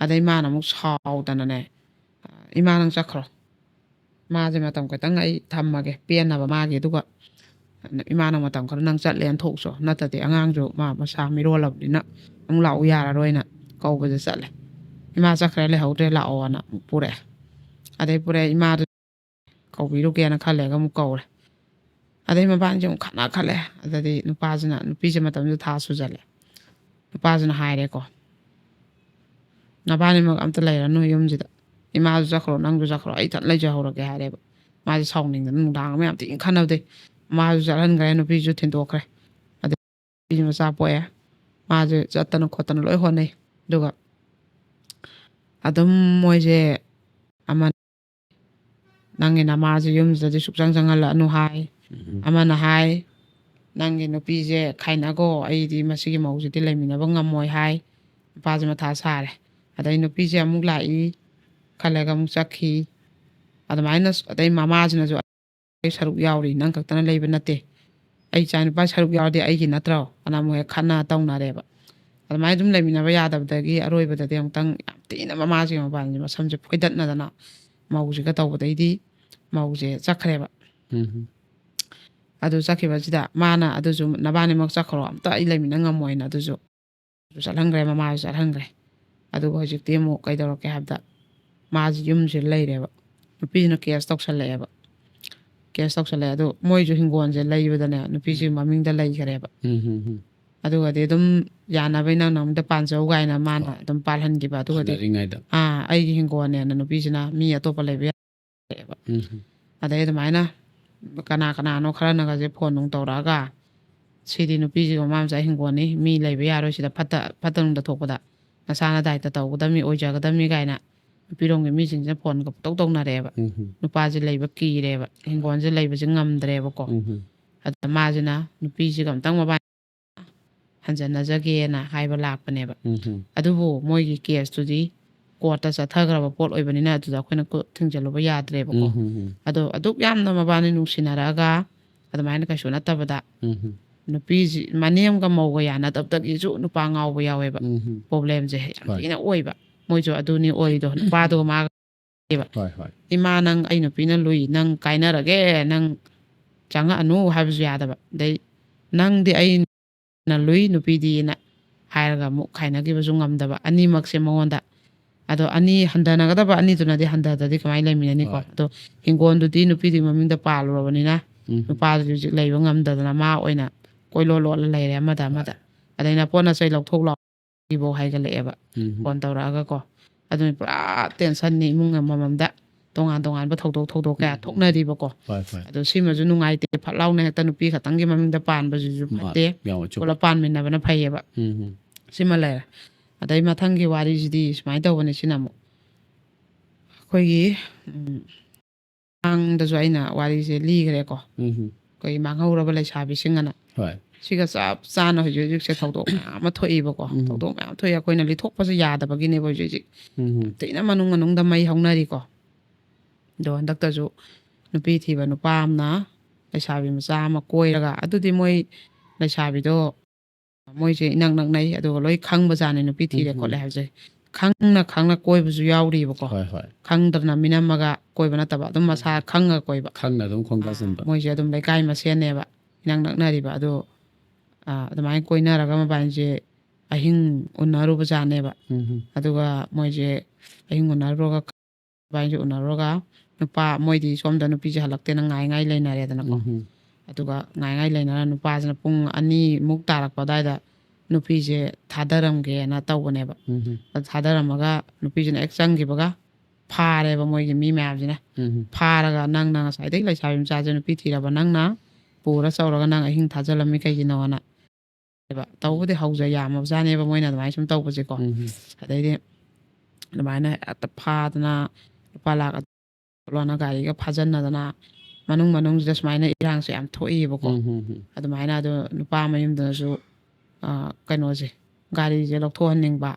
ꯑꯗꯩ ꯃꯥꯅ ꯑꯃꯨꯛ ꯁꯥꯎꯗꯅꯅꯦ, "ꯏꯃꯥ ꯅꯪ ꯆꯠꯈ꯭ꯔꯣ, ꯃꯥꯁꯦ ꯃꯇꯝ ꯈꯤꯇꯪ ꯑꯩ ꯊꯝꯃꯒꯦ ꯄꯦꯟꯅꯕ ꯃꯥꯒꯤ, ꯑꯗꯨꯒ ꯏꯃꯥ ꯅꯪ ꯃꯇꯝ ꯈꯔ ꯅꯪ ꯆꯠꯂꯦꯅ ꯊꯣꯛꯎꯆꯣ, ꯅꯠꯇ꯭ꯔꯗꯤ ꯑꯉꯥꯡꯁꯨ ꯃꯥ ꯃꯁꯥ ꯃꯤꯔꯣꯜꯂꯕꯅꯤꯅ ꯑꯃꯨꯛ ꯂꯥꯛꯎ ꯌꯥꯔꯔꯣꯏꯅ" ꯀꯧꯕꯁꯦ ꯆꯠꯂꯦ꯫ "ꯏꯃꯥ ꯆꯠꯈ꯭ꯔꯦ, ꯂꯩꯍꯧꯗ꯭ꯔꯦ, ꯂꯥꯛꯑꯣꯅ" ꯑꯃꯨꯛ ꯄꯨꯔꯛꯑꯦ꯫ ꯑꯗꯩ ꯄꯨꯔꯛꯑꯦ, ꯏꯃꯥꯗꯨ ꯀꯧꯕꯤꯔꯨꯒꯦꯅ ꯈꯜꯂꯦꯒ ꯑꯃꯨꯛ ꯀꯧꯔꯦ꯫ ꯑꯗꯩ ꯃꯕꯥꯅꯤꯁꯦ ꯑꯃꯨꯛ ꯈꯠꯅ ꯈꯠꯂꯦ꯫ ꯑꯗꯗꯤ ꯅꯨꯄꯥꯁꯤꯅ, ꯅꯨꯄꯤꯁꯦ ꯃꯇꯝꯗꯨꯗ ꯊꯥ ꯁꯨꯖꯜꯂꯦ꯫ ꯅꯨꯄꯥꯁꯤꯅ ꯍꯥꯏꯔꯦꯀꯣ, "ꯅꯕꯥꯅꯤꯃꯛ ꯑꯝꯇ ꯂꯩꯔꯅꯨ ꯌꯨꯝꯁꯤꯗ꯫ ꯏꯃꯥꯁꯨ ꯆꯠꯈ꯭ꯔꯣ, ꯅꯪꯁꯨ ꯆꯠꯈ꯭ꯔꯣ, ꯑꯩ ꯏꯊꯟ ꯂꯩꯖꯍꯧꯔꯒꯦ" ꯍꯥꯏꯔꯦꯕ꯫ ꯃꯥꯁꯦ ꯁꯥꯎꯅꯤꯡꯗꯅ ꯅꯨꯡꯗꯥꯡ ꯑꯃ ꯌꯥꯝ ꯊꯤꯅ ꯈꯠꯅꯕꯗꯩ ꯃꯥꯁꯨ ꯆꯠꯍꯟꯈ꯭ꯔꯦ, ꯅꯨꯄꯤꯁꯨ ꯊꯤꯟꯗꯣꯛꯈ꯭ꯔꯦ꯫ ꯑꯗꯩ ꯅꯨꯄꯤ ꯃꯆꯥ ꯄꯣꯛꯑꯦ꯫ ꯃꯥꯁꯦ ꯆꯠꯇꯅ ꯈꯣꯠꯇꯅ ꯂꯣꯏ ꯍꯣꯠꯅꯩ꯫ ꯑꯗꯨꯒ ꯑꯗꯨꯝ ꯃꯣꯏꯁꯦ ꯑꯃ, "ꯅꯪꯒꯤ ꯅꯃꯥꯁꯦ ꯌꯨꯝꯁꯤꯗꯗꯤ ꯁꯨꯛꯆꯪ ꯆꯪꯍꯜꯂꯛꯑꯅꯨ" ꯍꯥꯏ꯫ ꯎꯝ꯫ ꯑꯃꯅ ꯍꯥꯏ, "ꯅꯪꯒꯤ ꯅꯨꯄꯤꯁꯦ ꯈꯥꯏꯅꯈꯣ, ꯑꯩꯗꯤ ꯃꯁꯤꯒꯤ ꯃꯧꯁꯤꯗꯤ ꯂꯩꯃꯤꯟꯅꯕ ꯉꯝꯃꯣꯏ" ꯍꯥꯏ꯫ ꯅꯨꯄꯥꯁꯦ ꯃꯊꯥ ꯁꯥꯔꯦ꯫ ꯑꯗꯩ ꯅꯨꯄꯤꯁꯦ ꯑꯃꯨꯛ ꯂꯥꯛꯏ, ꯈꯜꯂꯒ ꯑꯃꯨꯛ ꯆꯠꯈꯤ꯫ ꯑꯗꯨꯃꯥꯏꯅ ꯁ-, ꯑꯗꯩ ꯃꯃꯥꯁꯤꯅꯁꯨ, "ꯑꯩ ꯁꯔꯨꯛ ꯌꯥꯎꯔꯤ, ꯅꯪ ꯈꯛꯇꯅ ꯂꯩꯕ ꯅꯠꯇꯦ, ꯑꯩ ꯏꯆꯥ ꯅꯨꯄꯥ ꯁꯔꯨꯛ ꯌꯥꯎꯔꯗꯤ ꯑꯩꯒꯤ ꯅꯠꯇ꯭ꯔꯣ?" ꯑꯅ ꯑꯃꯨꯛ ꯍꯦꯛ ꯈꯠꯅ ꯇꯧꯅꯔꯦꯕ꯫ ꯑꯗꯨꯃꯥꯏꯅ ꯑꯗꯨꯝ ꯂꯩꯃꯤꯟꯅꯕ ꯌꯥꯗꯕꯗꯒꯤ ꯑꯔꯣꯏꯕꯗꯗꯤ ꯑꯃꯨꯛꯇꯪ ꯌꯥꯝ ꯊꯤꯅ ꯃꯃꯥꯁꯤꯒꯤ ꯃꯄꯥꯟꯁꯦ ꯃꯁꯝꯁꯦ ꯐꯣꯏꯗꯠꯅꯗꯅ ꯃꯧꯁꯤꯒ ꯇꯧꯕꯗꯩꯗꯤ ꯃꯧꯁꯦ ꯆꯠꯈ꯭ꯔꯦꯕ꯫ ꯎꯝ꯫ ꯑꯗꯨ ꯆꯠꯈꯤꯕꯁꯤꯗ ꯃꯥꯅ ꯑꯗꯨꯁꯨ, "ꯅꯕꯥꯅꯤꯃꯛ ꯆꯠꯈ꯭ꯔꯣ, ꯑꯝꯇ ꯑꯩ ꯂꯩꯃꯤꯟꯅ ꯉꯝꯃꯣꯏꯅ" ꯑꯗꯨꯁꯨ ꯆꯠꯍꯟꯈ꯭ꯔꯦ, ꯃꯃꯥꯁꯨ ꯆꯠꯍꯟꯈ꯭ꯔꯦ꯫ ꯑꯗꯨꯒ ꯍꯧꯖꯤꯛꯇꯤ ꯑꯃꯨꯛ ꯀꯩꯗꯧꯔꯛꯀꯦ ꯍꯥꯏꯕꯗ, ꯃꯥꯁꯦ ꯌꯨꯝꯁꯦ ꯂꯩꯔꯦꯕ꯫ ꯅꯨꯄꯤꯁꯤꯅ ꯀꯦꯁ ꯇꯧꯁꯜꯂꯛꯑꯦꯕ꯫ ꯀꯦꯁ ꯇꯧꯁꯜꯂꯛꯑꯦ꯫ ꯑꯗꯣ ꯃꯣꯏꯁꯨ ꯍꯤꯡꯒꯣꯜꯁꯦ ꯂꯩꯕꯗꯅꯦ, ꯅꯨꯄꯤꯁꯤ ꯃꯃꯤꯡꯗ ꯂꯩꯈ꯭ꯔꯦꯕ꯫ ꯎꯝ, ꯎꯝ, ꯎꯝ. ꯑꯗꯨꯒꯗꯤ ꯑꯗꯨꯝ ꯌꯥꯅꯕꯩ, "ꯅꯪꯅ ꯑꯃꯗ ꯄꯥꯟꯖꯧ" ꯀꯥꯏꯅ ꯃꯥꯅ ꯑꯗꯨꯝ ꯄꯥꯜꯍꯟꯈꯤꯕ꯫ ꯑꯗꯨꯒꯗꯤ ꯍꯣꯠꯅꯔꯤꯉꯩꯗ. "ꯑꯥ, ꯑꯩꯒꯤ ꯍꯤꯡꯒꯣꯜꯅꯦꯅ" ꯅꯨꯄꯤꯁꯤꯅ ꯃꯤ ꯑꯇꯣꯞꯄ ꯂꯩꯕ ꯌꯥ-, ꯎꯝ, ꯎꯝ. ꯑꯗꯩ ꯑꯗꯨꯃꯥꯏꯅ ꯀꯅꯥ ꯀꯅꯥꯅꯣ ꯈꯔꯅꯒꯁꯦ ꯐꯣꯟ ꯅꯨꯡ ꯇꯧꯔꯛꯑꯒ, "ꯁꯤꯗꯤ ꯅꯨꯄꯤꯁꯤꯒ ꯃꯃꯥ ꯃꯆꯥ ꯍꯤꯡꯒꯣꯜꯅꯤ, ꯃꯤ ꯂꯩꯕ ꯌꯥꯔꯣꯏ ꯁꯤꯗ, ꯐꯠꯇ ꯐꯠꯇ ꯅꯨꯡꯗ ꯊꯣꯛꯄꯗ ꯅꯁꯥꯅ ꯗꯥꯏꯇ ꯇꯧꯒꯗꯕꯅꯤ, ꯑꯣꯏꯖꯒꯗꯕꯅꯤ" ꯀꯥꯏꯅ ꯅꯨꯄꯤꯔꯣꯝꯒꯤ ꯃꯤꯁꯤꯡꯁꯤꯅ ꯐꯣꯟꯒ ꯄꯨꯡꯇꯧ ꯇꯧꯅꯔꯦꯕ꯫ ꯎꯝ, ꯎꯝ. ꯅꯨꯄꯥꯁꯦ ꯂꯩꯕ ꯀꯤꯔꯦꯕ, ꯍꯤꯡꯒꯣꯜꯁꯦ ꯂꯩꯕꯁꯦ ꯉꯝꯗ꯭ꯔꯦꯕꯀꯣ꯫ ꯎꯝ, ꯎꯝ. ꯑꯗ ꯃꯥꯁꯤꯅ ꯅꯨꯄꯤꯁꯤꯒ ꯑꯝꯇꯪ ꯃꯕꯥꯅꯤ ꯍꯟꯖꯟꯅꯖꯒꯦꯅ ꯍꯥꯏꯕ ꯂꯥꯛꯄꯅꯦꯕ꯫ ꯎꯝ, ꯎꯝ. ꯑꯗꯨꯕꯨ ꯃꯣꯏꯒꯤ ꯀꯦꯁꯇꯨꯗꯤ ꯀꯣꯔꯠꯇ ꯆꯠꯊꯈ꯭ꯔꯕ ꯄꯣꯠ ꯑꯣꯏꯕꯅꯤꯅ ꯑꯗꯨꯗ ꯑꯩꯈꯣꯏꯅ ꯈꯨꯠ ꯊꯤꯡꯖꯤꯜꯂꯨꯕ ꯌꯥꯗ꯭ꯔꯦꯕꯀꯣ꯫ ꯎꯝ, ꯎꯝ, ꯎꯝ. ꯑꯗꯣ ꯑꯗꯨꯛ ꯌꯥꯝꯅ ꯃꯕꯥꯅꯤ ꯅꯨꯡꯁꯤꯅꯔꯛꯑꯒ ꯑꯗꯨꯃꯥꯏꯅ ꯀꯩꯁꯨ ꯅꯠꯇꯕꯗ ꯎꯝ, ꯎꯝ. ꯅꯨꯄꯤꯁꯤ, ꯃꯅꯦꯝꯒ ꯃꯧꯒ ꯌꯥꯅꯗꯕꯗꯒꯤꯁꯨ ꯅꯨꯄꯥ ꯉꯥꯎꯕ ꯌꯥꯎꯋꯦꯕ꯫ ꯎꯝ, ꯎꯝ. ꯄ꯭ꯔꯣꯕ꯭ꯂꯦꯝꯁꯦ ꯌꯥꯝ ꯍꯣꯏ. ꯊꯤꯅ ꯑꯣꯏꯕ꯫ ꯃꯣꯏꯁꯨ ꯑꯗꯨꯅꯤ ꯑꯣꯏꯔꯤꯗꯣ, ꯅꯨꯄꯥꯗꯨꯒ ꯃꯥꯒ꯫ ꯍꯣꯏ, ꯍꯣꯏ. "ꯏꯃꯥ, ꯅꯪ, ꯑꯩ ꯅꯨꯄꯤꯅ ꯂꯨꯏ, ꯅꯪ ꯀꯥꯏꯅꯔꯒꯦ, ꯅꯪ ꯆꯪꯉꯛꯑꯅꯨ" ꯍꯥꯏꯕꯁꯨ ꯌꯥꯗꯕ꯫ ꯑꯗꯩ "ꯅꯪꯗꯤ ꯑꯩꯅ ꯂꯨꯏ, ꯅꯨꯄꯤꯗꯤꯅ" ꯍꯥꯏꯔꯒ ꯑꯃꯨꯛ ꯈꯥꯏꯅꯈꯤꯕꯁꯨ ꯉꯝꯗꯕ ꯑꯅꯤꯃꯛꯁꯦ ꯃꯉꯣꯟꯗ꯫ ꯑꯗꯣ ꯑꯅꯤ ꯍꯟꯊꯅꯒꯗꯕ ꯑꯅꯤꯗꯨꯅꯗꯤ ꯍꯟꯊꯗ꯭ꯔꯗꯤ ꯀꯃꯥꯏꯅ ꯂꯩꯃꯤꯟꯅꯅꯤꯀꯣ? ꯍꯣꯏ. ꯑꯗꯣ ꯍꯤꯡꯒꯣꯜꯗꯨꯗꯤ ꯅꯨꯄꯤꯗꯨꯒꯤ ꯃꯃꯤꯡꯗ ꯄꯥꯜꯂꯨꯔꯕꯅꯤꯅ ꯎꯝ, ꯎꯝ. ꯅꯨꯄꯥꯗꯨꯗꯤ ꯍꯧꯖꯤꯛ ꯂꯩꯕ ꯉꯝꯗꯗꯅ ꯃꯥ ꯑꯣꯏꯅ ꯀꯣꯏꯂꯣ ꯂꯣꯠꯂ ꯂꯩꯔꯦ, ꯑꯃꯗ ꯑꯃꯗ꯫ ꯑꯗꯩ "ꯅꯄꯣꯠ ꯅꯆꯩ ꯂꯧꯊꯣꯛ ꯂꯥꯎ" ꯐꯧ ꯍꯥꯏꯒꯠꯂꯛꯑꯦꯕ꯫ ꯎꯝ, ꯎꯝ. ꯐꯣꯟ ꯇꯧꯔꯛꯑꯒꯀꯣ꯫ ꯑꯗꯨꯅ ꯄꯨꯔꯥ ꯇꯦꯟꯁꯟꯅꯤ, ꯏꯃꯨꯡ ꯑꯃꯃꯝꯗ ꯇꯣꯉꯥꯟ ꯇꯣꯉꯥꯟꯕ ꯊꯧꯗꯣꯛ ꯊꯧꯗꯣꯛ ꯀꯌꯥ ꯎꯝ, ꯎꯝ. ꯊꯣꯛꯅꯔꯤꯕꯀꯣ꯫ ꯍꯣꯏ, ꯍꯣꯏ. ꯑꯗꯣ ꯁꯤꯃꯁꯨ ꯅꯨꯡꯉꯥꯏꯇꯦ, ꯐꯠ ꯂꯥꯎꯅ ꯍꯦꯛꯇ ꯅꯨꯄꯤ ꯈꯛꯇꯪꯒꯤ ꯃꯃꯤꯡꯗ ꯄꯥꯟꯕꯁꯤꯁꯨ ꯃꯥ-, ꯐꯠꯇꯦ꯫ ꯌꯥꯝ ꯆꯨꯝꯃꯦ. ꯄꯨꯂꯞ ꯄꯥꯟꯃꯤꯟꯅꯕꯅ ꯐꯩꯌꯦꯕ꯫ ꯎꯝ, ꯎꯝ. ꯁꯤꯃ ꯂꯩꯔꯦ꯫ ꯑꯗꯩ ꯃꯊꯪꯒꯤ ꯋꯥꯔꯤꯁꯤꯗꯤ ꯁꯨꯃꯥꯏꯅ ꯇꯧꯕꯅꯤ, ꯁꯤꯅ ꯑꯃꯨꯛ ꯑꯩꯈꯣꯏꯒꯤ, ꯎꯝ, ꯃꯃꯥꯡꯗꯁꯨ ꯑꯩꯅ ꯋꯥꯔꯤꯁꯦ ꯂꯤꯈ꯭ꯔꯦꯀꯣ꯫ ꯎꯝ, ꯎꯝ. ꯑꯩꯈꯣꯏꯒꯤ ꯃꯥꯡꯍꯧꯔꯕ ꯂꯩꯁꯥꯕꯤꯁꯤꯡ ꯑꯅ꯫ ꯍꯣꯏ. ꯁꯤꯒ ꯆꯞ ꯆꯥꯅ ꯍꯧꯖꯤꯛ ꯍꯧꯖꯤꯛꯁꯦ ꯊꯧꯗꯣꯛ ꯃꯌꯥꯝ ꯑꯃ ꯊꯣꯛꯏꯕꯀꯣ꯫ ꯎꯝ. ꯊꯧꯗꯣꯛ ꯃꯌꯥꯝ ꯊꯣꯛꯏ, ꯑꯩꯈꯣꯏꯅ ꯂꯤꯊꯣꯛꯄꯁꯦ ꯌꯥꯗꯕꯒꯤꯅꯦꯕ ꯍꯧꯖꯤꯛ ꯍꯧꯖꯤꯛ꯫ ꯎꯝ, ꯎꯝ. ꯊꯤꯅ ꯃꯅꯨꯡ ꯃꯅꯨꯡꯗ ꯃꯩ ꯍꯧꯅꯔꯤꯀꯣ꯫ ꯑꯗꯣ ꯍꯟꯗꯛꯇꯁꯨ ꯅꯨꯄꯤ ꯊꯤꯕ ꯅꯨꯄꯥ ꯑꯃꯅ ꯂꯩꯁꯥꯕꯤ ꯃꯆꯥ ꯑꯃ ꯀꯣꯏꯔꯒ, ꯑꯗꯨꯗꯤ ꯃꯣꯏ ꯂꯩꯁꯥꯕꯤꯗꯣ ꯃꯣꯏꯁꯦ ꯏꯅꯛ ꯅꯛꯅꯩ, ꯑꯗꯨꯒ ꯂꯣꯏ ꯈꯪꯕꯖꯥꯠꯅꯤ ꯅꯨꯄꯤ ꯊꯤꯔꯦ ꯎꯝ, ꯈꯣꯠꯂꯦ ꯎꯝ. ꯍꯥꯏꯕꯁꯦ꯫ ꯈꯪꯅ ꯈꯪꯅ ꯀꯣꯏꯕꯁꯨ ꯌꯥꯎꯔꯤꯕꯀꯣ꯫ ꯍꯣꯏ, ꯍꯣꯏ. ꯈꯪꯗꯅ ꯃꯤꯅꯝꯃꯒ ꯀꯣꯏꯕ ꯅꯠꯇꯕ, ꯑꯗꯨꯝ ꯃꯁꯥ ꯈꯪꯉꯒ ꯀꯣꯏꯕ꯫ ꯈꯪꯅ ꯑꯗꯨꯝ ꯈꯣꯡ ꯑꯥ, ꯀꯥꯁꯤꯟꯕ. ꯃꯣꯏꯁꯦ ꯑꯗꯨꯝ ꯂꯩꯀꯥꯏ ꯃꯁꯦꯟꯅꯦꯕ, ꯏꯅꯛ ꯅꯛꯅꯔꯤꯕ꯫ ꯑꯗꯣ, ꯑꯥ, ꯑꯗꯨꯃꯥꯏꯅ ꯀꯣꯏꯅꯔꯒ ꯃꯕꯥꯅꯤꯁꯦ ꯑꯍꯤꯡ ꯎꯅꯔꯨꯕꯖꯥꯠꯅꯦꯕ꯫ ꯎꯝ, ꯎꯝ. ꯑꯗꯨꯒ ꯃꯣꯏꯁꯦ ꯑꯍꯤꯡ ꯎꯅꯔꯨꯔꯒ ꯑꯗꯨꯃꯥꯏꯅꯁꯨ ꯎꯅꯔꯨꯔꯒ ꯅꯨꯄꯥ, ꯃꯣꯏꯗꯤ ꯁꯣꯝꯗ ꯅꯨꯄꯤꯁꯦ ꯍꯜꯂꯛꯇꯦꯅ ꯉꯥꯏ ꯉꯥꯏ ꯂꯩꯅꯔꯦꯗꯅꯀꯣ꯫ ꯎꯝ꯫ ꯑꯗꯨꯒ ꯉꯥꯏ ꯉꯥꯏ ꯂꯩꯅꯔ ꯅꯨꯄꯥꯁꯤꯅ ꯄꯨꯡ ꯑꯅꯤꯃꯨꯛ ꯇꯥꯔꯛꯄ ꯑꯗꯨꯋꯥꯏꯗ ꯅꯨꯄꯤꯁꯦ ꯊꯥꯗꯔꯝꯒꯦꯅ ꯇꯧꯕꯅꯦꯕ꯫ ꯎꯝ꯫ ꯑꯗꯨ ꯊꯥꯗꯔꯝꯃꯒ ꯅꯨꯄꯤꯁꯤꯅ ꯍꯦꯛ ꯆꯪꯈꯤꯕꯒ ꯐꯥꯔꯦꯕ ꯃꯣꯏꯒꯤ ꯃꯤ ꯃꯌꯥꯝꯁꯤꯅ꯫ ꯎꯝ꯫ ꯐꯥꯔꯒ "ꯅꯪꯅ ꯉꯁꯥꯏꯗꯒꯤ ꯂꯩꯁꯥꯕꯤ ꯃꯆꯥꯁꯦ ꯅꯨꯄꯤ ꯊꯤꯔꯕ ꯅꯪꯅ ꯄꯨꯔ ꯆꯧꯔꯒ ꯅꯪ ꯑꯍꯤꯡ ꯊꯥꯖꯤꯜꯂꯝꯃꯤ ꯀꯩꯒꯤꯅꯣꯅ?" ꯇꯧꯕꯗꯤ ꯍꯧꯖ ꯌꯥꯝꯃꯕꯖꯥꯠꯅꯦꯕ ꯃꯣꯏꯅ ꯑꯗꯨꯃꯥꯏꯅ ꯁꯨꯝ ꯇꯧꯕꯁꯦꯀꯣ꯫ ꯎꯝ꯫ ꯑꯗꯩꯗꯤ ꯑꯗꯨꯃꯥꯏꯅ ꯍꯦꯛꯇ ꯐꯥꯗꯅ ꯂꯨꯄꯥ ꯂꯥꯛ ꯂꯣꯟꯅ ꯒꯥꯔꯤꯒ ꯐꯥꯖꯟꯅꯗꯅ ꯃꯅꯨꯡ ꯃꯅꯨꯡꯁꯤꯗ ꯁꯨꯃꯥꯏꯅ ꯏꯔꯥꯡꯁꯦ ꯌꯥꯝ ꯊꯣꯛꯏꯕꯀꯣ꯫ ꯎꯝ, ꯎꯝ, ꯎꯝ꯫ ꯑꯗꯨꯃꯥꯏꯅ ꯑꯗꯨ ꯅꯨꯄꯥ ꯃꯌꯨꯝꯗꯨꯅꯁꯨ, ꯑ, ꯀꯩꯅꯣꯁꯦ, ꯒꯥꯔꯤꯁꯦ ꯂꯧꯊꯣꯛꯍꯟꯅꯤꯡꯕ,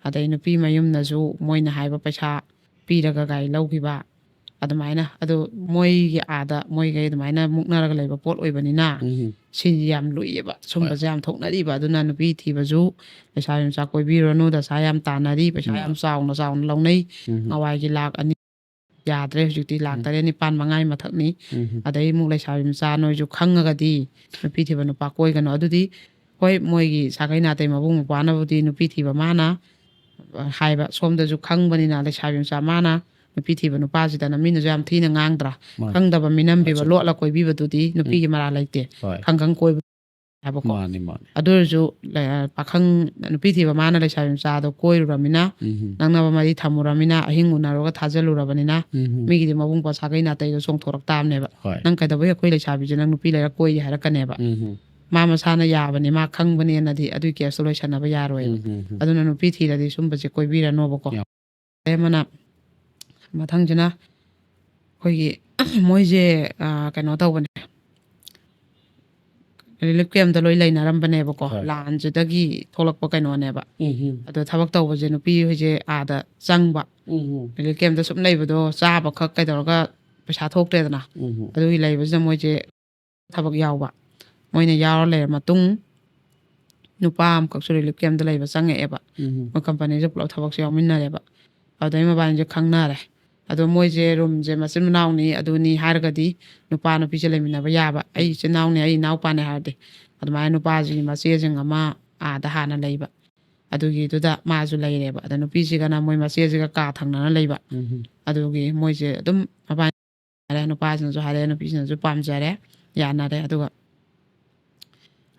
ꯑꯗꯩ ꯅꯨꯄꯤ ꯃꯌꯨꯝꯅꯁꯨ ꯃꯣꯏꯅ ꯍꯥꯏꯕ ꯄꯩꯁꯥ ꯄꯤꯔꯒ ꯒꯥꯔꯤ ꯂꯧꯈꯤꯕ, ꯑꯗꯨꯃꯥꯏꯅ ꯑꯗꯨ ꯃꯣꯏꯒꯤ ꯑꯥꯗ ꯃꯣꯏꯒꯩ ꯑꯗꯨꯃꯥꯏꯅ ꯃꯨꯛꯅꯔꯒ ꯂꯩꯕ ꯄꯣꯠ ꯑꯣꯏꯕꯅꯤꯅ ꯎꯝ꯫ ꯁꯤꯁꯤ ꯌꯥꯝ ꯂꯨꯏꯌꯦꯕ꯫ ꯍꯣꯏ꯫ ꯁꯨꯝꯕꯁꯦ ꯌꯥꯝ ꯊꯣꯛꯅꯔꯤꯕ꯫ ꯑꯗꯨꯅ ꯅꯨꯄꯤ ꯊꯤꯕꯁꯨ ꯂꯩꯁꯥꯕꯤ ꯃꯆꯥ ꯀꯣꯏꯕꯤꯔꯨꯔꯅꯨ, ꯗꯁꯥ ꯌꯥꯝ ꯇꯥꯟꯅꯔꯤ, ꯄꯩꯁꯥ ꯎꯝ꯫ ꯌꯥꯝ ꯆꯥꯎꯅ ꯆꯥꯎꯅ ꯂꯧꯅꯩ꯫ ꯎꯝ꯫ ꯅꯍꯥꯟꯋꯥꯏꯒꯤ ꯂꯥꯛ ꯑꯅꯤ ꯌꯥꯗ꯭ꯔꯦ, ꯍꯧꯖꯤꯛꯇꯤ ꯂꯥꯛ ꯎꯝ꯫ ꯇꯔꯦꯠ ꯅꯤꯄꯥꯟ ꯃꯉꯥꯒꯤ ꯃꯊꯛꯅꯤ꯫ ꯎꯝ꯫ ꯑꯗꯩ ꯑꯃꯨꯛ ꯂꯩꯁꯥꯕꯤ ꯃꯆꯥ ꯅꯣꯏꯁꯨ ꯈꯪꯉꯒꯗꯤ ꯅꯨꯄꯤ ꯊꯤꯕ ꯅꯨꯄꯥ ꯀꯣꯏꯒꯅꯨ꯫ ꯑꯗꯨꯗꯤ ꯍꯣꯏ, ꯃꯣꯏꯒꯤ ꯁꯥꯒꯩ ꯅꯥꯇꯩ ꯃꯕꯨꯡ ꯃꯧꯄ꯭ꯋꯥꯅꯕꯨꯗꯤ ꯅꯨꯄꯤ ꯊꯤꯕ ꯃꯥꯅ, ꯑ, ꯍꯥꯏꯕ, ꯁꯣꯝꯗꯁꯨ ꯈꯪꯕꯅꯤꯅ ꯂꯩꯁꯥꯕꯤ ꯃꯆꯥ ꯃꯥꯅ ꯅꯨꯄꯤ ꯊꯤꯕ ꯅꯨꯄꯥꯁꯤꯗꯅ ꯃꯤꯅꯁꯨ ꯌꯥꯝ ꯊꯤꯅ ꯉꯥꯡꯗ꯭ꯔꯥ? ꯃꯥꯅꯤ꯫ ꯈꯪꯗꯕ ꯃꯤꯅꯝꯕꯤꯕ, ꯑꯆꯨꯝꯕ꯫ ꯂꯣꯠꯂ ꯀꯣꯏꯕꯤꯕꯗꯨꯗꯤ ꯎꯝ꯫ ꯅꯨꯄꯤꯒꯤ ꯃꯔꯥꯜ ꯂꯩꯇꯦ꯫ ꯍꯣꯏ꯫ ꯈꯪ ꯈꯪ ꯀꯣꯏꯕ ꯍꯥꯏꯕꯀꯣ꯫ ꯃꯥꯅꯤ, ꯃꯥꯅꯤ꯫ ꯑꯗꯨ ꯑꯣꯏꯔꯁꯨ, ꯂꯩ-, ꯑ, ꯄꯥꯈꯪ ꯅꯨꯄꯤ ꯊꯤꯕ ꯃꯥꯅ ꯂꯩꯁꯥꯕꯤ ꯃꯆꯥꯗꯣ ꯀꯣꯏꯔꯨꯔꯃꯤꯅ, ꯎꯝ꯫ ꯅꯛꯅꯕ ꯃꯔꯤ ꯊꯝꯃꯨꯔꯃꯤꯅ, ꯑꯍꯤꯡ ꯎꯅꯔꯨꯔꯒ ꯊꯥꯖꯜꯂꯨꯔꯕꯅꯤꯅ, ꯎꯝ꯫ ꯃꯤꯒꯤꯗꯤ ꯃꯕꯨꯡ ꯃꯧꯄ꯭ꯋꯥ ꯁꯥꯒꯩ ꯅꯥꯇꯩꯗꯣ ꯆꯣꯡꯊꯣꯔꯛ ꯇꯥꯕꯅꯦꯕ꯫ ꯍꯣꯏ꯫ "ꯅꯪ ꯀꯩꯗꯧꯕꯩ ꯑꯩꯈꯣꯏ ꯂꯩꯁꯥꯕꯤꯁꯦ ꯅꯪ ꯅꯨꯄꯤ ꯂꯩꯔ ꯀꯣꯏꯔꯤ?" ꯍꯥꯏꯔꯛꯀꯅꯦꯕ꯫ ꯎꯝ꯫ ꯃꯥ ꯃꯁꯥꯅ ꯌꯥꯕꯅꯦ, ꯃꯥ ꯈꯪꯕꯅꯦꯅꯗꯤ ꯑꯗꯨꯒꯤ ꯀꯦꯁꯇꯣ ꯂꯣꯏꯁꯟꯅꯕ ꯌꯥꯔꯣꯏꯕ꯫ ꯎꯝ, ꯎꯝ, ꯎꯝ꯫ ꯑꯗꯨꯅ ꯅꯨꯄꯤ ꯊꯤꯔꯗꯤ ꯁꯨꯝꯕꯁꯦ ꯀꯣꯏꯕꯤꯔꯅꯣꯕꯀꯣ꯫ ꯌꯥꯝ ꯑꯗꯩ ꯑꯃꯅ, ꯃꯊꯪꯁꯤꯅ ꯑꯩꯈꯣꯏꯒꯤ ꯃꯣꯏꯁꯦ, ꯑ, ꯀꯩꯅꯣ ꯇꯧꯕꯅꯦ, ꯔꯤꯂꯤꯐ ꯀꯦꯝꯞꯇ ꯂꯣꯏ ꯂꯩꯅꯔꯝꯕꯅꯦꯕꯀꯣ꯫ ꯍꯣꯏ꯫ ꯂꯥꯟꯁꯤꯗꯒꯤ ꯊꯣꯛꯂꯛꯄ ꯀꯩꯅꯣꯅꯦꯕ꯫ ꯎꯝ, ꯎꯝ꯫ ꯑꯗꯣ ꯊꯕꯛ ꯇꯧꯕꯁꯦ ꯅꯨꯄꯤ ꯍꯣꯏꯁꯦ ꯑꯥꯗ ꯆꯪꯕ꯫ ꯎꯝ, ꯎꯝ꯫ ꯔꯤꯂꯤꯐ ꯀꯦꯝꯞꯇ ꯁꯨꯝ ꯂꯩꯕꯗꯣ ꯆꯥꯕ ꯈꯛ ꯀꯩꯗꯧꯔꯒ ꯄꯩꯁꯥ ꯊꯣꯛꯇ꯭ꯔꯦꯗꯅ꯫ ꯎꯝ, ꯎꯝ꯫ ꯑꯗꯨꯒꯤ ꯂꯩꯕꯁꯤꯗ ꯃꯣꯏꯁꯦ ꯊꯕꯛ ꯌꯥꯎꯕ꯫ ꯃꯣꯏꯅ ꯌꯥꯎꯔ ꯂꯩꯔ ꯃꯇꯨꯡ ꯅꯨꯄꯥ ꯑꯃꯈꯛꯁꯨ ꯔꯤꯂꯤꯐ ꯀꯦꯝꯞꯇ ꯂꯩꯕ ꯆꯪꯉꯛꯑꯦꯕ꯫ ꯎꯝ꯫ ꯃꯣꯏ ꯀꯝꯄꯅꯤꯁꯦ ꯄꯨꯂꯞ ꯊꯕꯛꯁꯦ ꯌꯥꯎꯃꯤꯟꯅꯔꯦꯕ꯫ ꯑꯗꯩ ꯃꯕꯥꯅꯤꯁꯦ ꯈꯪꯅꯔꯦ꯫ ꯑꯗꯣ ꯃꯣꯏꯁꯦ ꯔꯨꯝꯁꯦ ꯃꯆꯤꯟ ꯃꯅꯥꯎꯅꯤ, ꯑꯗꯨꯅꯤ ꯍꯥꯏꯔꯒꯗꯤ ꯅꯨꯄꯥ ꯅꯨꯄꯤꯁꯦ ꯂꯩꯃꯤꯟꯅꯕ ꯌꯥꯕ꯫ "ꯑꯩ ꯏꯆꯤꯟ ꯏꯅꯥꯎꯅꯦ, ꯑꯩ ꯏꯅꯥꯎꯄꯥꯅꯦ" ꯍꯥꯏꯔꯗꯤ꯫ ꯑꯗꯨꯃꯥꯏꯅ ꯅꯨꯄꯥꯁꯤꯒꯤ ꯃꯆꯦꯁꯤꯡ ꯑꯃ ꯑꯥꯗ ꯍꯥꯟꯅ ꯂꯩꯕ꯫ ꯑꯗꯨꯒꯤꯗꯨꯗ ꯃꯥꯁꯨ ꯂꯩꯔꯦꯕ꯫ ꯑꯗ ꯅꯨꯄꯤꯁꯤꯒꯅ ꯃꯣꯏ ꯃꯆꯦꯁꯤꯒ ꯀꯥ ꯊꯪꯅꯅ ꯂꯩꯕ꯫ ꯎꯝ꯫ ꯑꯗꯨꯒꯤ ꯃꯣꯏꯁꯦ ꯑꯗꯨꯝ ꯃꯕꯥꯅꯤ ꯌꯥꯔꯦ, ꯅꯨꯄꯥꯁꯤꯅꯁꯨ ꯍꯥꯏꯔꯦ, ꯅꯨꯄꯤꯁꯤꯅꯁꯨ ꯄꯥꯝꯖꯔꯦ, ꯌꯥꯅꯔꯦ꯫ ꯑꯗꯨꯒ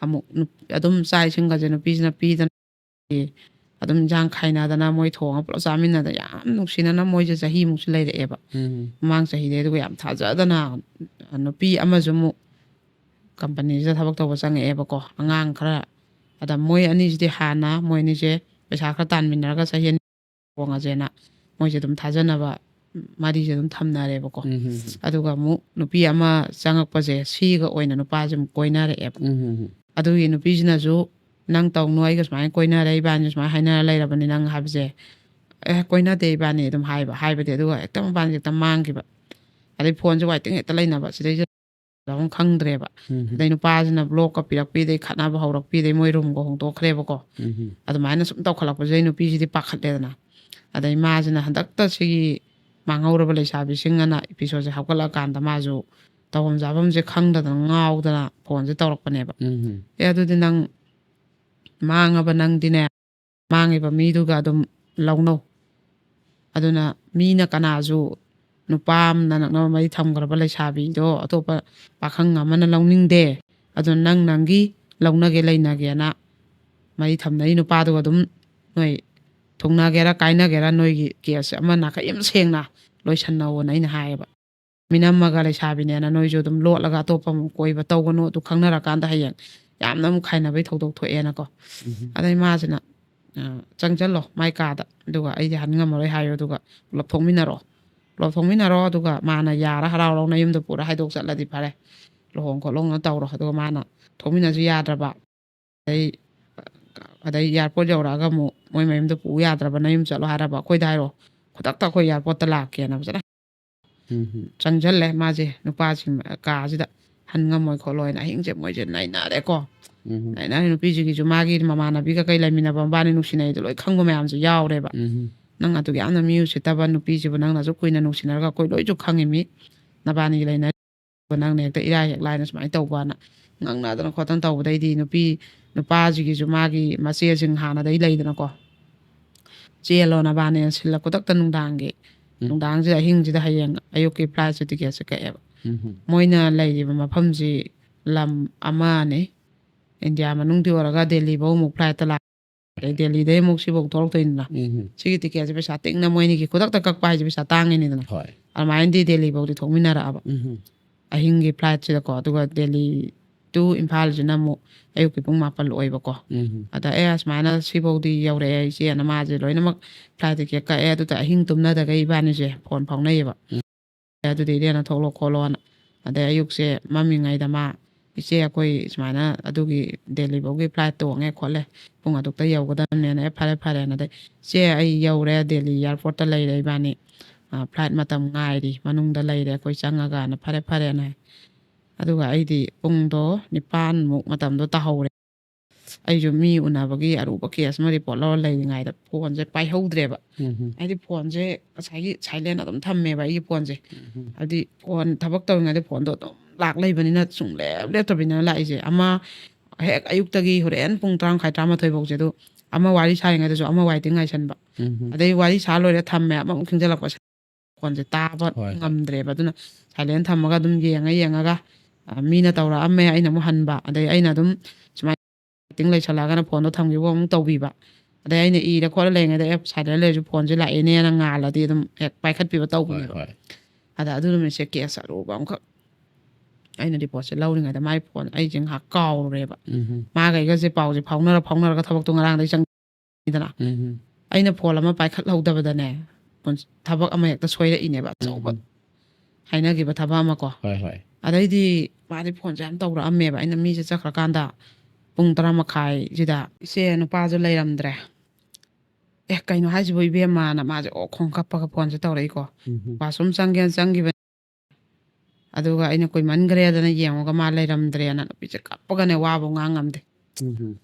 ꯑꯃꯨꯛ ꯅꯨꯞ-, ꯑꯗꯨꯝ ꯆꯥꯛ ꯏꯁꯤꯡꯒꯁꯦ ꯅꯨꯄꯤꯁꯤꯅ ꯄꯤꯗꯅ, ꯑꯗꯨꯝ ꯏꯟꯁꯥꯡ ꯈꯥꯏꯅꯗꯅ ꯃꯣꯏ ꯊꯣꯡꯉ ꯄꯨꯂꯞ ꯆꯥꯃꯤꯟꯅꯗꯅ ꯌꯥꯝ ꯅꯨꯡꯁꯤꯅꯅ ꯃꯣꯏꯁꯦ ꯆꯍꯤꯃꯨꯛꯁꯨ ꯂꯩꯔꯛꯑꯦꯕ꯫ ꯎꯝ꯫ ꯃꯃꯥꯡ ꯆꯍꯤꯗꯩ꯫ ꯑꯗꯨꯒ ꯌꯥꯝ ꯊꯥꯖꯗꯅ ꯅꯨꯄꯤ ꯑꯃꯁꯨ ꯑꯃꯨꯛ ꯀꯝꯄꯅꯤꯁꯤꯗ ꯊꯕꯛ ꯇꯧꯕ ꯆꯪꯉꯛꯑꯦꯕꯀꯣ, ꯑꯉꯥꯡ ꯈꯔ꯫ ꯑꯗ ꯃꯣꯏ ꯑꯅꯤꯁꯤꯗꯤ ꯍꯥꯟꯅ ꯃꯣꯏ ꯑꯅꯤꯁꯦ ꯄꯩꯁꯥ ꯈꯔ ꯇꯥꯟꯃꯤꯟꯅꯔꯒ ꯆꯍꯤ ꯑꯅꯤ ꯍꯣꯡꯉꯁꯦꯅ ꯃꯣꯏꯁꯦ ꯑꯗꯨꯝ ꯊꯥꯖꯅꯕ ꯃꯔꯤꯁꯦ ꯑꯗꯨꯝ ꯊꯝꯅꯔꯦꯕꯀꯣ꯫ ꯎꯝ꯫ ꯑꯗꯨꯒ ꯑꯃꯨꯛ ꯅꯨꯄꯤ ꯑꯃ ꯆꯪꯉꯛꯄꯁꯦ, ꯁꯤꯒ ꯑꯣꯏꯅ ꯅꯨꯄꯥꯁꯦ ꯑꯃꯨꯛ ꯀꯣꯏꯅꯔꯛꯑꯦꯕ꯫ ꯎꯝ꯫ ꯑꯗꯨꯒꯤ ꯅꯨꯄꯤꯁꯤꯅꯁꯨ, "ꯅꯪ ꯇꯧꯅꯨ, ꯑꯩꯒ ꯁꯨꯃꯥꯏꯅ ꯀꯣꯏꯅꯔꯦ, ꯏꯕꯥꯅꯤ ꯁꯨꯃꯥꯏꯅ ꯍꯥꯏꯅꯔ ꯂꯩꯔꯕꯅꯤ ꯅꯪ" ꯍꯥꯏꯕꯁꯦ, "ꯑꯦ, ꯀꯣꯏꯅꯗꯦ ꯏꯕꯥꯅꯤ" ꯑꯗꯨꯝ ꯍꯥꯏꯕ, ꯍꯥꯏꯕꯗꯤ, ꯑꯗꯨꯒ ꯍꯦꯛꯇ ꯃꯕꯥꯅꯤ ꯍꯦꯛꯇ ꯃꯥꯡꯈꯤꯕ꯫ ꯑꯗꯩ ꯐꯣꯟꯁꯦ ꯋꯥꯏꯇꯤꯡ ꯍꯦꯛꯇ ꯂꯩꯅꯕ, ꯁꯤꯗꯩꯁꯤꯗ ꯑꯃꯨꯛ ꯈꯪꯗ꯭ꯔꯦꯕ꯫ ꯎꯝ꯫ ꯑꯗꯩ ꯅꯨꯄꯥꯁꯤꯅ ꯕ꯭ꯂꯣꯛꯀ ꯄꯤꯔꯛꯄꯤꯗꯩ, ꯈꯠꯅꯕ ꯍꯧꯔꯛꯄꯤꯗꯩ ꯃꯣꯏ ꯔꯨꯝꯒ ꯍꯣꯡꯗꯣꯛꯈ꯭ꯔꯦꯕꯀꯣ꯫ ꯎꯝ꯫ ꯑꯗꯨꯃꯥꯏꯅ ꯁꯨꯝ ꯇꯧꯈꯠꯂꯛꯄꯁꯤꯗꯩ ꯅꯨꯄꯤꯁꯤꯗꯤ ꯄꯥꯈꯠꯂꯦꯗꯅ꯫ ꯑꯗꯩ ꯃꯥꯁꯤꯅ ꯍꯟꯗꯛꯇ ꯁꯤꯒꯤ ꯃꯥꯡꯍꯧꯔꯕ ꯂꯩꯁꯥꯕꯤꯁꯤꯡ ꯑꯅ ꯏꯄꯤꯁꯣꯠꯁꯦ ꯍꯥꯞꯀꯠꯂꯛꯑꯀꯥꯟꯗ ꯃꯥꯁꯨ ꯇꯧꯐꯝ ꯆꯥꯐꯝꯁꯦ ꯈꯪꯗꯗꯅ ꯉꯥꯎꯗꯅ ꯐꯣꯟꯁꯦ ꯇꯧꯔꯛꯄꯅꯦꯕ꯫ ꯎꯝ꯫ "ꯑꯦ, ꯑꯗꯨꯗꯤ ꯅꯪ ꯃꯥꯡꯉꯕ ꯅꯪꯗꯤꯅꯦ, ꯃꯥꯡꯉꯤꯕ ꯃꯤꯗꯨꯒ ꯑꯗꯨꯝ ꯂꯧꯅꯧ꯫ ꯑꯗꯨꯅ ꯃꯤꯅ ꯀꯅꯥꯁꯨ ꯅꯨꯄꯥ ꯑꯃꯅ ꯅꯛꯅꯕ ꯃꯔꯤ ꯊꯝꯈ꯭ꯔꯕ ꯂꯩꯁꯥꯕꯤꯗꯣ ꯑꯇꯣꯞꯄ ꯄꯥꯈꯪ ꯑꯃꯅ ꯂꯧꯅꯤꯡꯗꯦ꯫ ꯑꯗꯨꯅ ꯅꯪ ꯅꯪꯒꯤ ꯂꯧꯅꯒꯦ ꯂꯩꯅꯒꯦꯅ ꯃꯔꯤ ꯊꯝꯅꯔꯤ ꯅꯨꯄꯥꯗꯨꯒ ꯑꯗꯨꯝ ꯅꯣꯏ ꯊꯨꯡꯅꯒꯦꯔꯥ ꯀꯥꯏꯅꯒꯦꯔꯥ ꯅꯣꯏꯒꯤ ꯀꯦꯁꯁꯦ ꯑꯃ ꯅꯥꯀꯩ ꯑꯃ ꯁꯦꯡꯅ ꯂꯣꯏꯁꯟꯅꯧꯑꯣꯅ" ꯑꯩꯅ ꯍꯥꯏꯌꯦꯕ꯫ ꯃꯤꯅꯝꯃꯒ ꯂꯩꯁꯥꯕꯤꯅꯦꯅ ꯅꯣꯏꯁꯨ ꯑꯗꯨꯝ ꯂꯣꯠꯂꯒ ꯑꯇꯣꯞꯄ ꯑꯃꯨꯛ ꯀꯣꯏꯕ ꯇꯧꯒꯅꯨ, ꯑꯗꯨ ꯈꯪꯅꯔꯀꯥꯟꯗ ꯍꯌꯦꯡ ꯌꯥꯝꯅ ꯑꯃꯨꯛ ꯈꯥꯏꯅꯕꯩ ꯊꯧꯗꯣꯛ ꯊꯣꯛꯑꯦꯅꯀꯣ꯫ ꯎꯝ꯫ ꯑꯗꯩ ꯃꯥꯁꯤꯅ, "ꯑ, ꯆꯪꯁꯜꯂꯣ ꯃꯥꯏ ꯀꯥꯗ, ꯑꯗꯨꯒ ꯑꯩꯗꯤ ꯍꯟ ꯉꯝꯃꯔꯣꯏ ꯍꯥꯏꯌꯣ, ꯑꯗꯨꯒ ꯄꯨꯂꯞ ꯊꯣꯛꯃꯤꯟꯅꯔꯣ, ꯄꯨꯂꯞ ꯊꯣꯛꯃꯤꯟꯅꯔꯣ, ꯑꯗꯨꯒ ꯃꯥꯅ ꯌꯥꯔ ꯍꯔꯥꯎ ꯍꯔꯥꯎ ꯅꯌꯨꯝꯗ ꯄꯨꯔ ꯍꯥꯏꯗꯣꯛ ꯆꯠꯂꯗꯤ ꯐꯔꯦ, ꯂꯨꯍꯣꯡ ꯈꯣꯠꯂꯣꯡꯅ ꯇꯧꯔꯣ"꯫ ꯑꯗꯨꯒ ꯃꯥꯅ ꯊꯣꯛꯃꯤꯟꯅꯁꯨ ꯌꯥꯗ꯭ꯔꯕ, ꯑꯗꯩ, ꯑꯗꯩ ꯑꯦꯌꯥꯔꯄꯣꯔꯠ ꯌꯧꯔꯛꯑꯒ ꯑꯃꯨꯛ ꯃꯣꯏ ꯃꯌꯨꯝꯗ ꯄꯨ ꯌꯥꯗ꯭ꯔꯕ, "ꯅꯌꯨꯝ ꯆꯠꯂꯣ" ꯍꯥꯏꯔꯕ, "ꯑꯩꯈꯣꯏꯗ ꯍꯥꯏꯔꯣ, ꯈꯨꯗꯛꯇ ꯑꯩꯈꯣꯏ ꯑꯦꯌꯥꯔꯄꯣꯔꯠꯇ ꯂꯥꯛꯀꯦꯅ" ꯐꯖꯅ ꯎꯝ꯫ ꯆꯪꯁꯜꯂꯦ ꯃꯥꯁꯦ ꯅꯨꯄꯥꯁꯤꯡ ꯀꯥꯁꯤꯗ꯫ "ꯍꯟ ꯉꯝꯃꯣꯏ ꯈꯣꯠꯂꯣꯏꯅ ꯑꯍꯤꯡꯁꯦ ꯃꯣꯏꯁꯦ ꯅꯩꯅꯔꯦꯀꯣ꯫ ꯎꯝ꯫ ꯅꯩꯅꯔꯦ, ꯅꯨꯄꯤꯁꯤꯒꯤꯁꯨ ꯃꯥꯒꯤ ꯃꯃꯥꯟꯅꯕꯤꯒ ꯀꯩ ꯂꯩꯃꯤꯟꯅꯕ ꯃꯕꯥꯅꯤ ꯅꯨꯡꯁꯤꯅꯩꯗꯣ ꯂꯣꯏ ꯈꯪꯕ ꯃꯌꯥꯝꯁꯨ ꯌꯥꯎꯔꯦꯕ꯫ ꯎꯝ꯫ "ꯅꯪ ꯑꯗꯨꯛ ꯌꯥꯝꯅ ꯃꯤ ꯎꯁꯤꯠꯇꯕ ꯅꯨꯄꯤꯁꯤꯕꯨ ꯅꯪꯅꯁꯨ ꯀꯨꯏꯅ ꯅꯨꯡꯁꯤꯅꯔꯒ ꯑꯩꯈꯣꯏ ꯂꯣꯏꯁꯨ ꯈꯪꯉꯤꯃꯤ ꯅꯕꯥꯅꯤꯒꯤ ꯂꯩꯅꯔꯤꯕ, ꯅꯪꯅ ꯍꯦꯛꯇ ꯏꯔꯥꯏ ꯍꯦꯛ ꯂꯥꯏꯅ ꯁꯨꯃꯥꯏꯅ ꯇꯧꯕꯅ" ꯉꯥꯡꯅꯗꯅ ꯈꯣꯠꯇꯅ ꯇꯧꯕꯗꯩꯗꯤ ꯅꯨꯄꯤ ꯅꯨꯄꯥꯁꯤꯒꯤꯁꯨ ꯃꯥꯒꯤ ꯃꯆꯦꯁꯤꯡ ꯍꯥꯟꯅꯗꯩ ꯂꯩꯗꯅꯀꯣ, "ꯆꯦꯜꯂꯣ ꯅꯕꯥꯅꯤꯅ" ꯁꯤꯜꯂ ꯈꯨꯗꯛꯇ ꯅꯨꯡꯗꯥꯡꯒꯤ, ꯎꯝ꯫ ꯅꯨꯡꯗꯥꯡꯁꯤꯗ, ꯑꯍꯤꯡꯁꯤꯗ ꯍꯌꯦꯡ ꯑꯌꯨꯛꯀꯤ ꯐ꯭ꯂꯥꯏꯠꯁꯦ ꯇꯤꯀꯦꯠꯁꯦ ꯀꯛꯑꯦꯕ꯫ ꯎꯝ꯫ ꯃꯣꯏꯅ ꯂꯩꯔꯤꯕ ꯃꯐꯝꯁꯤ ꯂꯝ ꯑꯃꯅꯤ, ꯏꯟꯗꯤꯌꯥ ꯃꯅꯨꯡꯗꯤ ꯑꯣꯏꯔꯒ ꯗꯦꯜꯂꯤꯐꯧ ꯑꯃꯨꯛ ꯐ꯭ꯂꯥꯏꯠꯇ ꯂꯥꯛ-, ꯑꯗꯩ ꯗꯦꯜꯂꯤꯗꯩ ꯑꯃꯨꯛ ꯁꯤꯐꯧ ꯊꯣꯛꯂꯛꯇꯣꯏꯅꯤꯅ꯫ ꯎꯝ꯫ ꯁꯤꯒꯤ ꯇꯤꯀꯦꯠꯁꯦ ꯄꯩꯁꯥ ꯇꯤꯡꯅ ꯃꯣꯏ ꯑꯅꯤꯒꯤ ꯈꯨꯗꯛꯇ ꯀꯛꯄ ꯍꯥꯏꯁꯦ ꯄꯩꯁꯥ ꯇꯥꯡꯉꯤꯅꯤꯗꯅ꯫ ꯍꯣꯏ꯫ ꯑꯗꯨꯃꯥꯏꯅꯗꯤ ꯗꯦꯜꯂꯤꯐꯧꯗꯤ ꯊꯣꯛꯃꯤꯟꯅꯔꯛꯑꯕ꯫ ꯎꯝ꯫ ꯑꯍꯤꯡꯒꯤ ꯐ꯭ꯂꯥꯏꯠꯁꯤꯗꯀꯣ, ꯑꯗꯨꯒ ꯗꯦꯜꯂꯤ to ꯏꯝꯐꯥꯜꯁꯤꯅ ꯑꯃꯨꯛ ꯑꯌꯨꯛꯀꯤ ꯄꯨꯡ ꯃꯥꯄꯜ ꯑꯣꯏꯕꯀꯣ꯫ ꯎꯝ꯫ ꯑꯗ "ꯑꯦ, ꯑꯁꯨꯃꯥꯏꯅ ꯁꯤꯐꯧꯗꯤ ꯌꯧꯔꯛꯑꯦ ꯏꯆꯦꯅ", ꯃꯥꯁꯦ ꯂꯣꯏꯅꯃꯛ ꯐ꯭ꯂꯥꯏꯠ ꯇꯤꯀꯦꯠ ꯀꯛꯑꯦ, ꯑꯗꯨꯗ ꯑꯍꯤꯡ ꯇꯨꯝꯅꯗꯒꯩ ꯏꯕꯥꯅꯤꯁꯦ ꯐꯣꯟ ꯐꯥꯎꯅꯩꯌꯦꯕ꯫ ꯎꯝ꯫ "ꯑꯗꯨꯗꯤ ꯏꯆꯦꯅ ꯊꯣꯛꯂꯛꯑꯣ ꯈꯣꯠꯂꯣꯅ", ꯑꯗꯩ ꯑꯌꯨꯛꯁꯦ ꯃꯝꯃꯤꯉꯩꯗ ꯃꯥ, "ꯏꯆꯦ, ꯑꯩꯈꯣꯏ ꯁꯨꯃꯥꯏꯅ ꯑꯗꯨꯒꯤ ꯗꯦꯜꯂꯤꯐꯧꯒꯤ ꯐ꯭ꯂꯥꯏꯠ ꯇꯣꯡꯉꯦ ꯈꯣꯠꯂꯦ, ꯄꯨꯡ ꯑꯗꯨꯛꯇ ꯌꯧꯒꯗꯕꯅꯦꯅ"꯫ "ꯑꯦ, ꯐꯔꯦ ꯐꯔꯦꯅ", ꯑꯗꯩ, "ꯏꯆꯦ, ꯑꯩ ꯌꯧꯔꯦ, ꯗꯦꯜꯂꯤ ꯑꯦꯌꯥꯔꯄꯣꯔꯠꯇ ꯂꯩꯔꯦ ꯏꯕꯥꯅꯤ, ꯑ, ꯐ꯭ꯂꯥꯏꯠ ꯃꯇꯝ ꯉꯥꯏꯔꯤ, ꯃꯅꯨꯡꯗ ꯂꯩꯔꯦ ꯑꯩꯈꯣꯏ ꯆꯪꯉꯒꯅ", "ꯐꯔꯦ ꯐꯔꯦꯅ" ꯍꯥꯏ꯫ ꯑꯗꯨꯒ ꯑꯩꯗꯤ ꯄꯨꯡꯗꯣ ꯅꯤꯄꯥꯟꯃꯨꯛ ꯃꯇꯝꯗꯣ ꯇꯥꯍꯧꯔꯦ꯫ ꯑꯩꯁꯨ ꯃꯤ ꯎꯅꯕꯒꯤ ꯑꯔꯨꯕ ꯀꯦꯁ ꯑꯃ ꯔꯤꯄꯣꯔꯠ ꯂꯧꯔ ꯂꯩꯔꯤꯉꯩꯗ ꯐꯣꯟꯁꯦ ꯄꯥꯏꯍꯧꯗ꯭ꯔꯦꯕ꯫ ꯎꯝ꯫ ꯍꯥꯏꯗꯤ ꯐꯣꯟꯁꯦ ꯉꯁꯥꯏꯒꯤ ꯁꯥꯏꯂꯦꯟ ꯑꯗꯨꯝ ꯊꯝꯃꯦꯕ ꯑꯩꯒꯤ ꯐꯣꯟꯁꯦ꯫ ꯎꯝ꯫ ꯍꯥꯏꯗꯤ ꯐꯣꯟ ꯊꯕꯛ ꯇꯧꯔꯤꯉꯩꯗ ꯐꯣꯟꯗꯣ ꯑꯗꯨꯝ ꯂꯥꯛ ꯂꯩꯕꯅꯤꯅ ꯁꯨꯡꯂꯦꯞ ꯂꯦꯞꯇꯕꯤꯅ ꯂꯥꯛꯏꯁꯦ꯫ ꯑꯃ ꯍꯦꯛ ꯑꯌꯨꯛꯇꯒꯤ ꯍꯣꯔꯦꯟ ꯄꯨꯡ ꯇꯔꯥ ꯃꯈꯥꯏ, ꯇꯔꯥꯃꯥꯊꯣꯏ ꯐꯥꯎꯁꯦ ꯑꯗꯨ ꯑꯃ ꯋꯥꯔꯤ ꯁꯥꯔꯤꯉꯩꯗꯁꯨ ꯑꯃ ꯋꯥꯏꯇꯤꯡ ꯉꯥꯏꯁꯟꯕ꯫ ꯎꯝ꯫ ꯑꯗꯩ ꯋꯥꯔꯤ ꯁꯥ ꯂꯣꯏꯔꯦ ꯊꯝꯃꯦ, ꯑꯃꯃꯨꯛ ꯊꯦꯡꯖꯜꯂꯛꯄꯁꯦ꯫ ꯐꯣꯟꯁꯦ ꯇꯥꯕ ꯍꯣꯏ, ꯍꯣꯏ꯫ ꯉꯝꯗ꯭ꯔꯦꯕ꯫ ꯑꯗꯨꯅ ꯁꯥꯏꯂꯦꯟ ꯊꯝꯃꯒ ꯑꯗꯨꯝ ꯌꯦꯡꯉ ꯌꯦꯡꯉꯒ, ꯑ, ꯃꯤꯅ ꯇꯧꯔꯛꯑꯝꯃꯦ, ꯑꯩꯅ ꯑꯃꯨꯛ ꯍꯟꯕ꯫ ꯑꯗꯩ ꯑꯩꯅ ꯑꯗꯨꯝ ꯁꯨꯃꯥꯏꯅ ꯋꯦꯇꯤꯡ ꯂꯩꯁꯜꯂꯛꯑꯒꯅ ꯐꯣꯟꯗꯣ ꯊꯝꯈꯤꯕ ꯑꯃꯨꯛ ꯇꯧꯕꯤꯕ꯫ ꯑꯗꯩ ꯑꯩꯅ ꯏꯔ ꯈꯣꯠꯂ ꯂꯩꯔꯤꯉꯩꯗ, ꯑꯦ, ꯁꯥꯏꯂꯦꯟ ꯂꯩꯔꯁꯨ ꯐꯣꯟꯁꯦ ꯂꯥꯛꯑꯦꯅꯦꯅ ꯉꯥꯜꯂꯗꯤ ꯑꯗꯨꯝ ꯍꯦꯛ ꯄꯥꯏꯈꯠꯄꯤꯕ ꯍꯣꯏ, ꯇꯧꯕꯅꯦꯕ꯫ ꯍꯣꯏ꯫ ꯑꯗ ꯑꯗꯨ ꯅꯨꯃꯤꯠꯁꯦ ꯀꯦꯁ ꯑꯔꯨꯕ ꯑꯃꯈꯛ ꯑꯩꯅ ꯔꯤꯄꯣꯔꯠꯁꯦ ꯂꯧꯔꯤꯉꯩꯗ ꯃꯥꯏ ꯐꯣꯟ ꯑꯩꯁꯦ ꯉꯥꯏꯍꯥꯛ ꯀꯥꯎꯔꯨꯔꯦꯕ꯫ ꯎꯝ꯫ ꯃꯥꯒ ꯑꯩꯒꯁꯦ ꯄꯥꯎꯁꯦ ꯐꯥꯎꯅꯔ ꯐꯥꯎꯅꯔꯒ ꯊꯕꯛꯇꯣ ꯉꯔꯥꯡꯗꯩ ꯆꯪ-, ꯗꯅ꯫ ꯎꯝ꯫ ꯑꯩꯅ ꯐꯣꯟ ꯑꯃ ꯄꯥꯏꯈꯠꯍꯧꯗꯕꯗꯅꯦ, ꯐꯣꯟ-, ꯊꯕꯛ ꯑꯃ ꯍꯦꯛꯇ ꯁꯣꯏꯔꯛꯏꯅꯦꯕ, ꯑꯆꯧꯕ꯫ ꯎꯝ꯫ ꯍꯥꯏꯅꯈꯤꯕ ꯊꯕꯛ ꯑꯃ ꯀꯣ꯫ ꯍꯣꯏ, ꯍꯣꯏ꯫ ꯑꯗꯩꯗꯤ ꯃꯥꯗꯤ ꯐꯣꯟꯁꯦ ꯌꯥꯝ ꯇꯧꯔꯛꯑꯝꯃꯦꯕ꯫ ꯑꯩꯅ ꯃꯤꯁꯦ ꯆꯠꯈ꯭ꯔꯀꯥꯟꯗ ꯄꯨꯡ ꯇꯔꯥ ꯃꯈꯥꯏꯁꯤꯗ, "ꯏꯆꯦ, ꯅꯨꯄꯥꯁꯨ ꯂꯩꯔꯝꯗ꯭ꯔꯦ"꯫ "ꯑꯦ, ꯀꯩꯅꯣ ꯍꯥꯏꯁꯤꯕꯣ ꯏꯕꯦꯝꯃꯅ", ꯃꯥꯁꯦ ꯑꯣ ꯈꯣꯡ ꯀꯞꯄꯒ ꯐꯣꯟꯁꯦ ꯇꯧꯔꯛꯏꯀꯣ꯫ ꯎꯝ꯫ ꯋꯥꯁꯔꯨꯝ ꯆꯪꯒꯦꯅ ꯆꯪꯈꯤꯕꯅꯤ꯫ ꯑꯗꯨꯒ ꯑꯩꯅ ꯀꯨꯏꯃꯟꯈ꯭ꯔꯦꯗꯅ ꯌꯦꯡꯉꯨꯒ ꯃꯥ ꯂꯩꯔꯝꯗ꯭ꯔꯦꯅ ꯅꯨꯄꯤꯁꯦ ꯀꯞꯄꯒꯅꯦ ꯋꯥꯕꯨ ꯉꯥꯡ ꯉꯝꯗꯦ꯫ ꯎꯝ꯫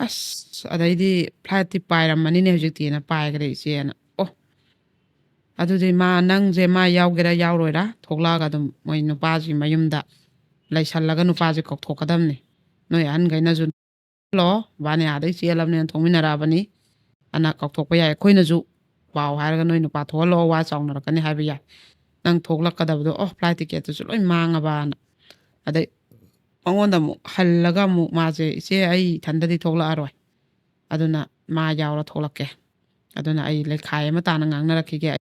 ꯑꯁ, ꯑꯗꯩꯗꯤ "ꯐ꯭ꯂꯥꯏꯠꯇꯤ ꯄꯥꯏꯔꯝꯃꯅꯤꯅꯦ ꯍꯧꯖꯤꯛꯇꯤꯅ", ꯄꯥꯏꯈ꯭ꯔꯦ ꯏꯆꯦꯅ꯫ ꯑꯣ, ꯑꯗꯨꯗꯤ ꯃꯥ, ꯅꯪꯁꯦ ꯃꯥ ꯌꯥꯎꯒꯦꯔꯥ ꯌꯥꯎꯔꯣꯏꯔꯥ ꯊꯣꯛꯂꯛꯑꯒ ꯑꯗꯨꯝ ꯃꯣꯏ ꯅꯨꯄꯥꯁꯤ ꯃꯌꯨꯝꯗ ꯂꯩꯁꯜꯂꯒ ꯅꯨꯄꯥꯁꯦ ꯀꯧꯊꯣꯛꯀꯗꯕꯅꯤ꯫ ꯅꯣꯏ ꯑꯍꯟꯈꯩꯅꯁꯨ ꯊꯣꯛꯍꯜꯂꯣ, ꯏꯕꯥꯅꯤ ꯑꯥꯗꯩ ꯆꯦꯜꯂꯕꯅꯦꯅ ꯊꯣꯛꯃꯤꯟꯅꯔꯛꯑꯕꯅꯤ, ꯑꯅ ꯀꯥꯎꯊꯣꯛꯄ ꯌꯥꯏ꯫ ꯑꯩꯈꯣꯏꯅꯁꯨ ꯄꯥꯎ ꯍꯥꯏꯔꯒ ꯅꯣꯏ ꯅꯨꯄꯥ ꯊꯣꯛꯍꯜꯂꯣ, ꯋꯥ ꯆꯥꯎꯅꯔꯛꯀꯅꯤ ꯍꯥꯏꯕ ꯌꯥꯏ꯫ ꯅꯪ ꯊꯣꯛꯂꯛꯀꯗꯕꯗꯣ, ꯑꯣ, ꯐ꯭ꯂꯥꯏꯠ ꯇꯤꯀꯦꯠꯇꯨꯁꯨ ꯂꯣꯏ ꯃꯥꯡꯉꯕꯅ꯫ ꯑꯗꯩ ꯃꯉꯣꯟꯗ ꯑꯃꯨꯛ ꯍꯜꯂꯒ ꯑꯃꯨꯛ ꯃꯥꯁꯦ, "ꯏꯆꯦ, ꯑꯩ ꯏꯊꯟꯗꯗꯤ ꯊꯣꯛꯂꯛꯑꯔꯣꯏ, ꯑꯗꯨꯅ ꯃꯥ ꯌꯥꯎꯔ ꯊꯣꯛꯂꯛꯀꯦ, ꯑꯗꯨꯅ ꯑꯩ ꯂꯩꯈꯥꯏ ꯑꯃ ꯇꯥꯅ ꯉꯥꯡꯅꯔꯛꯈꯤꯒꯦ, ꯑꯩ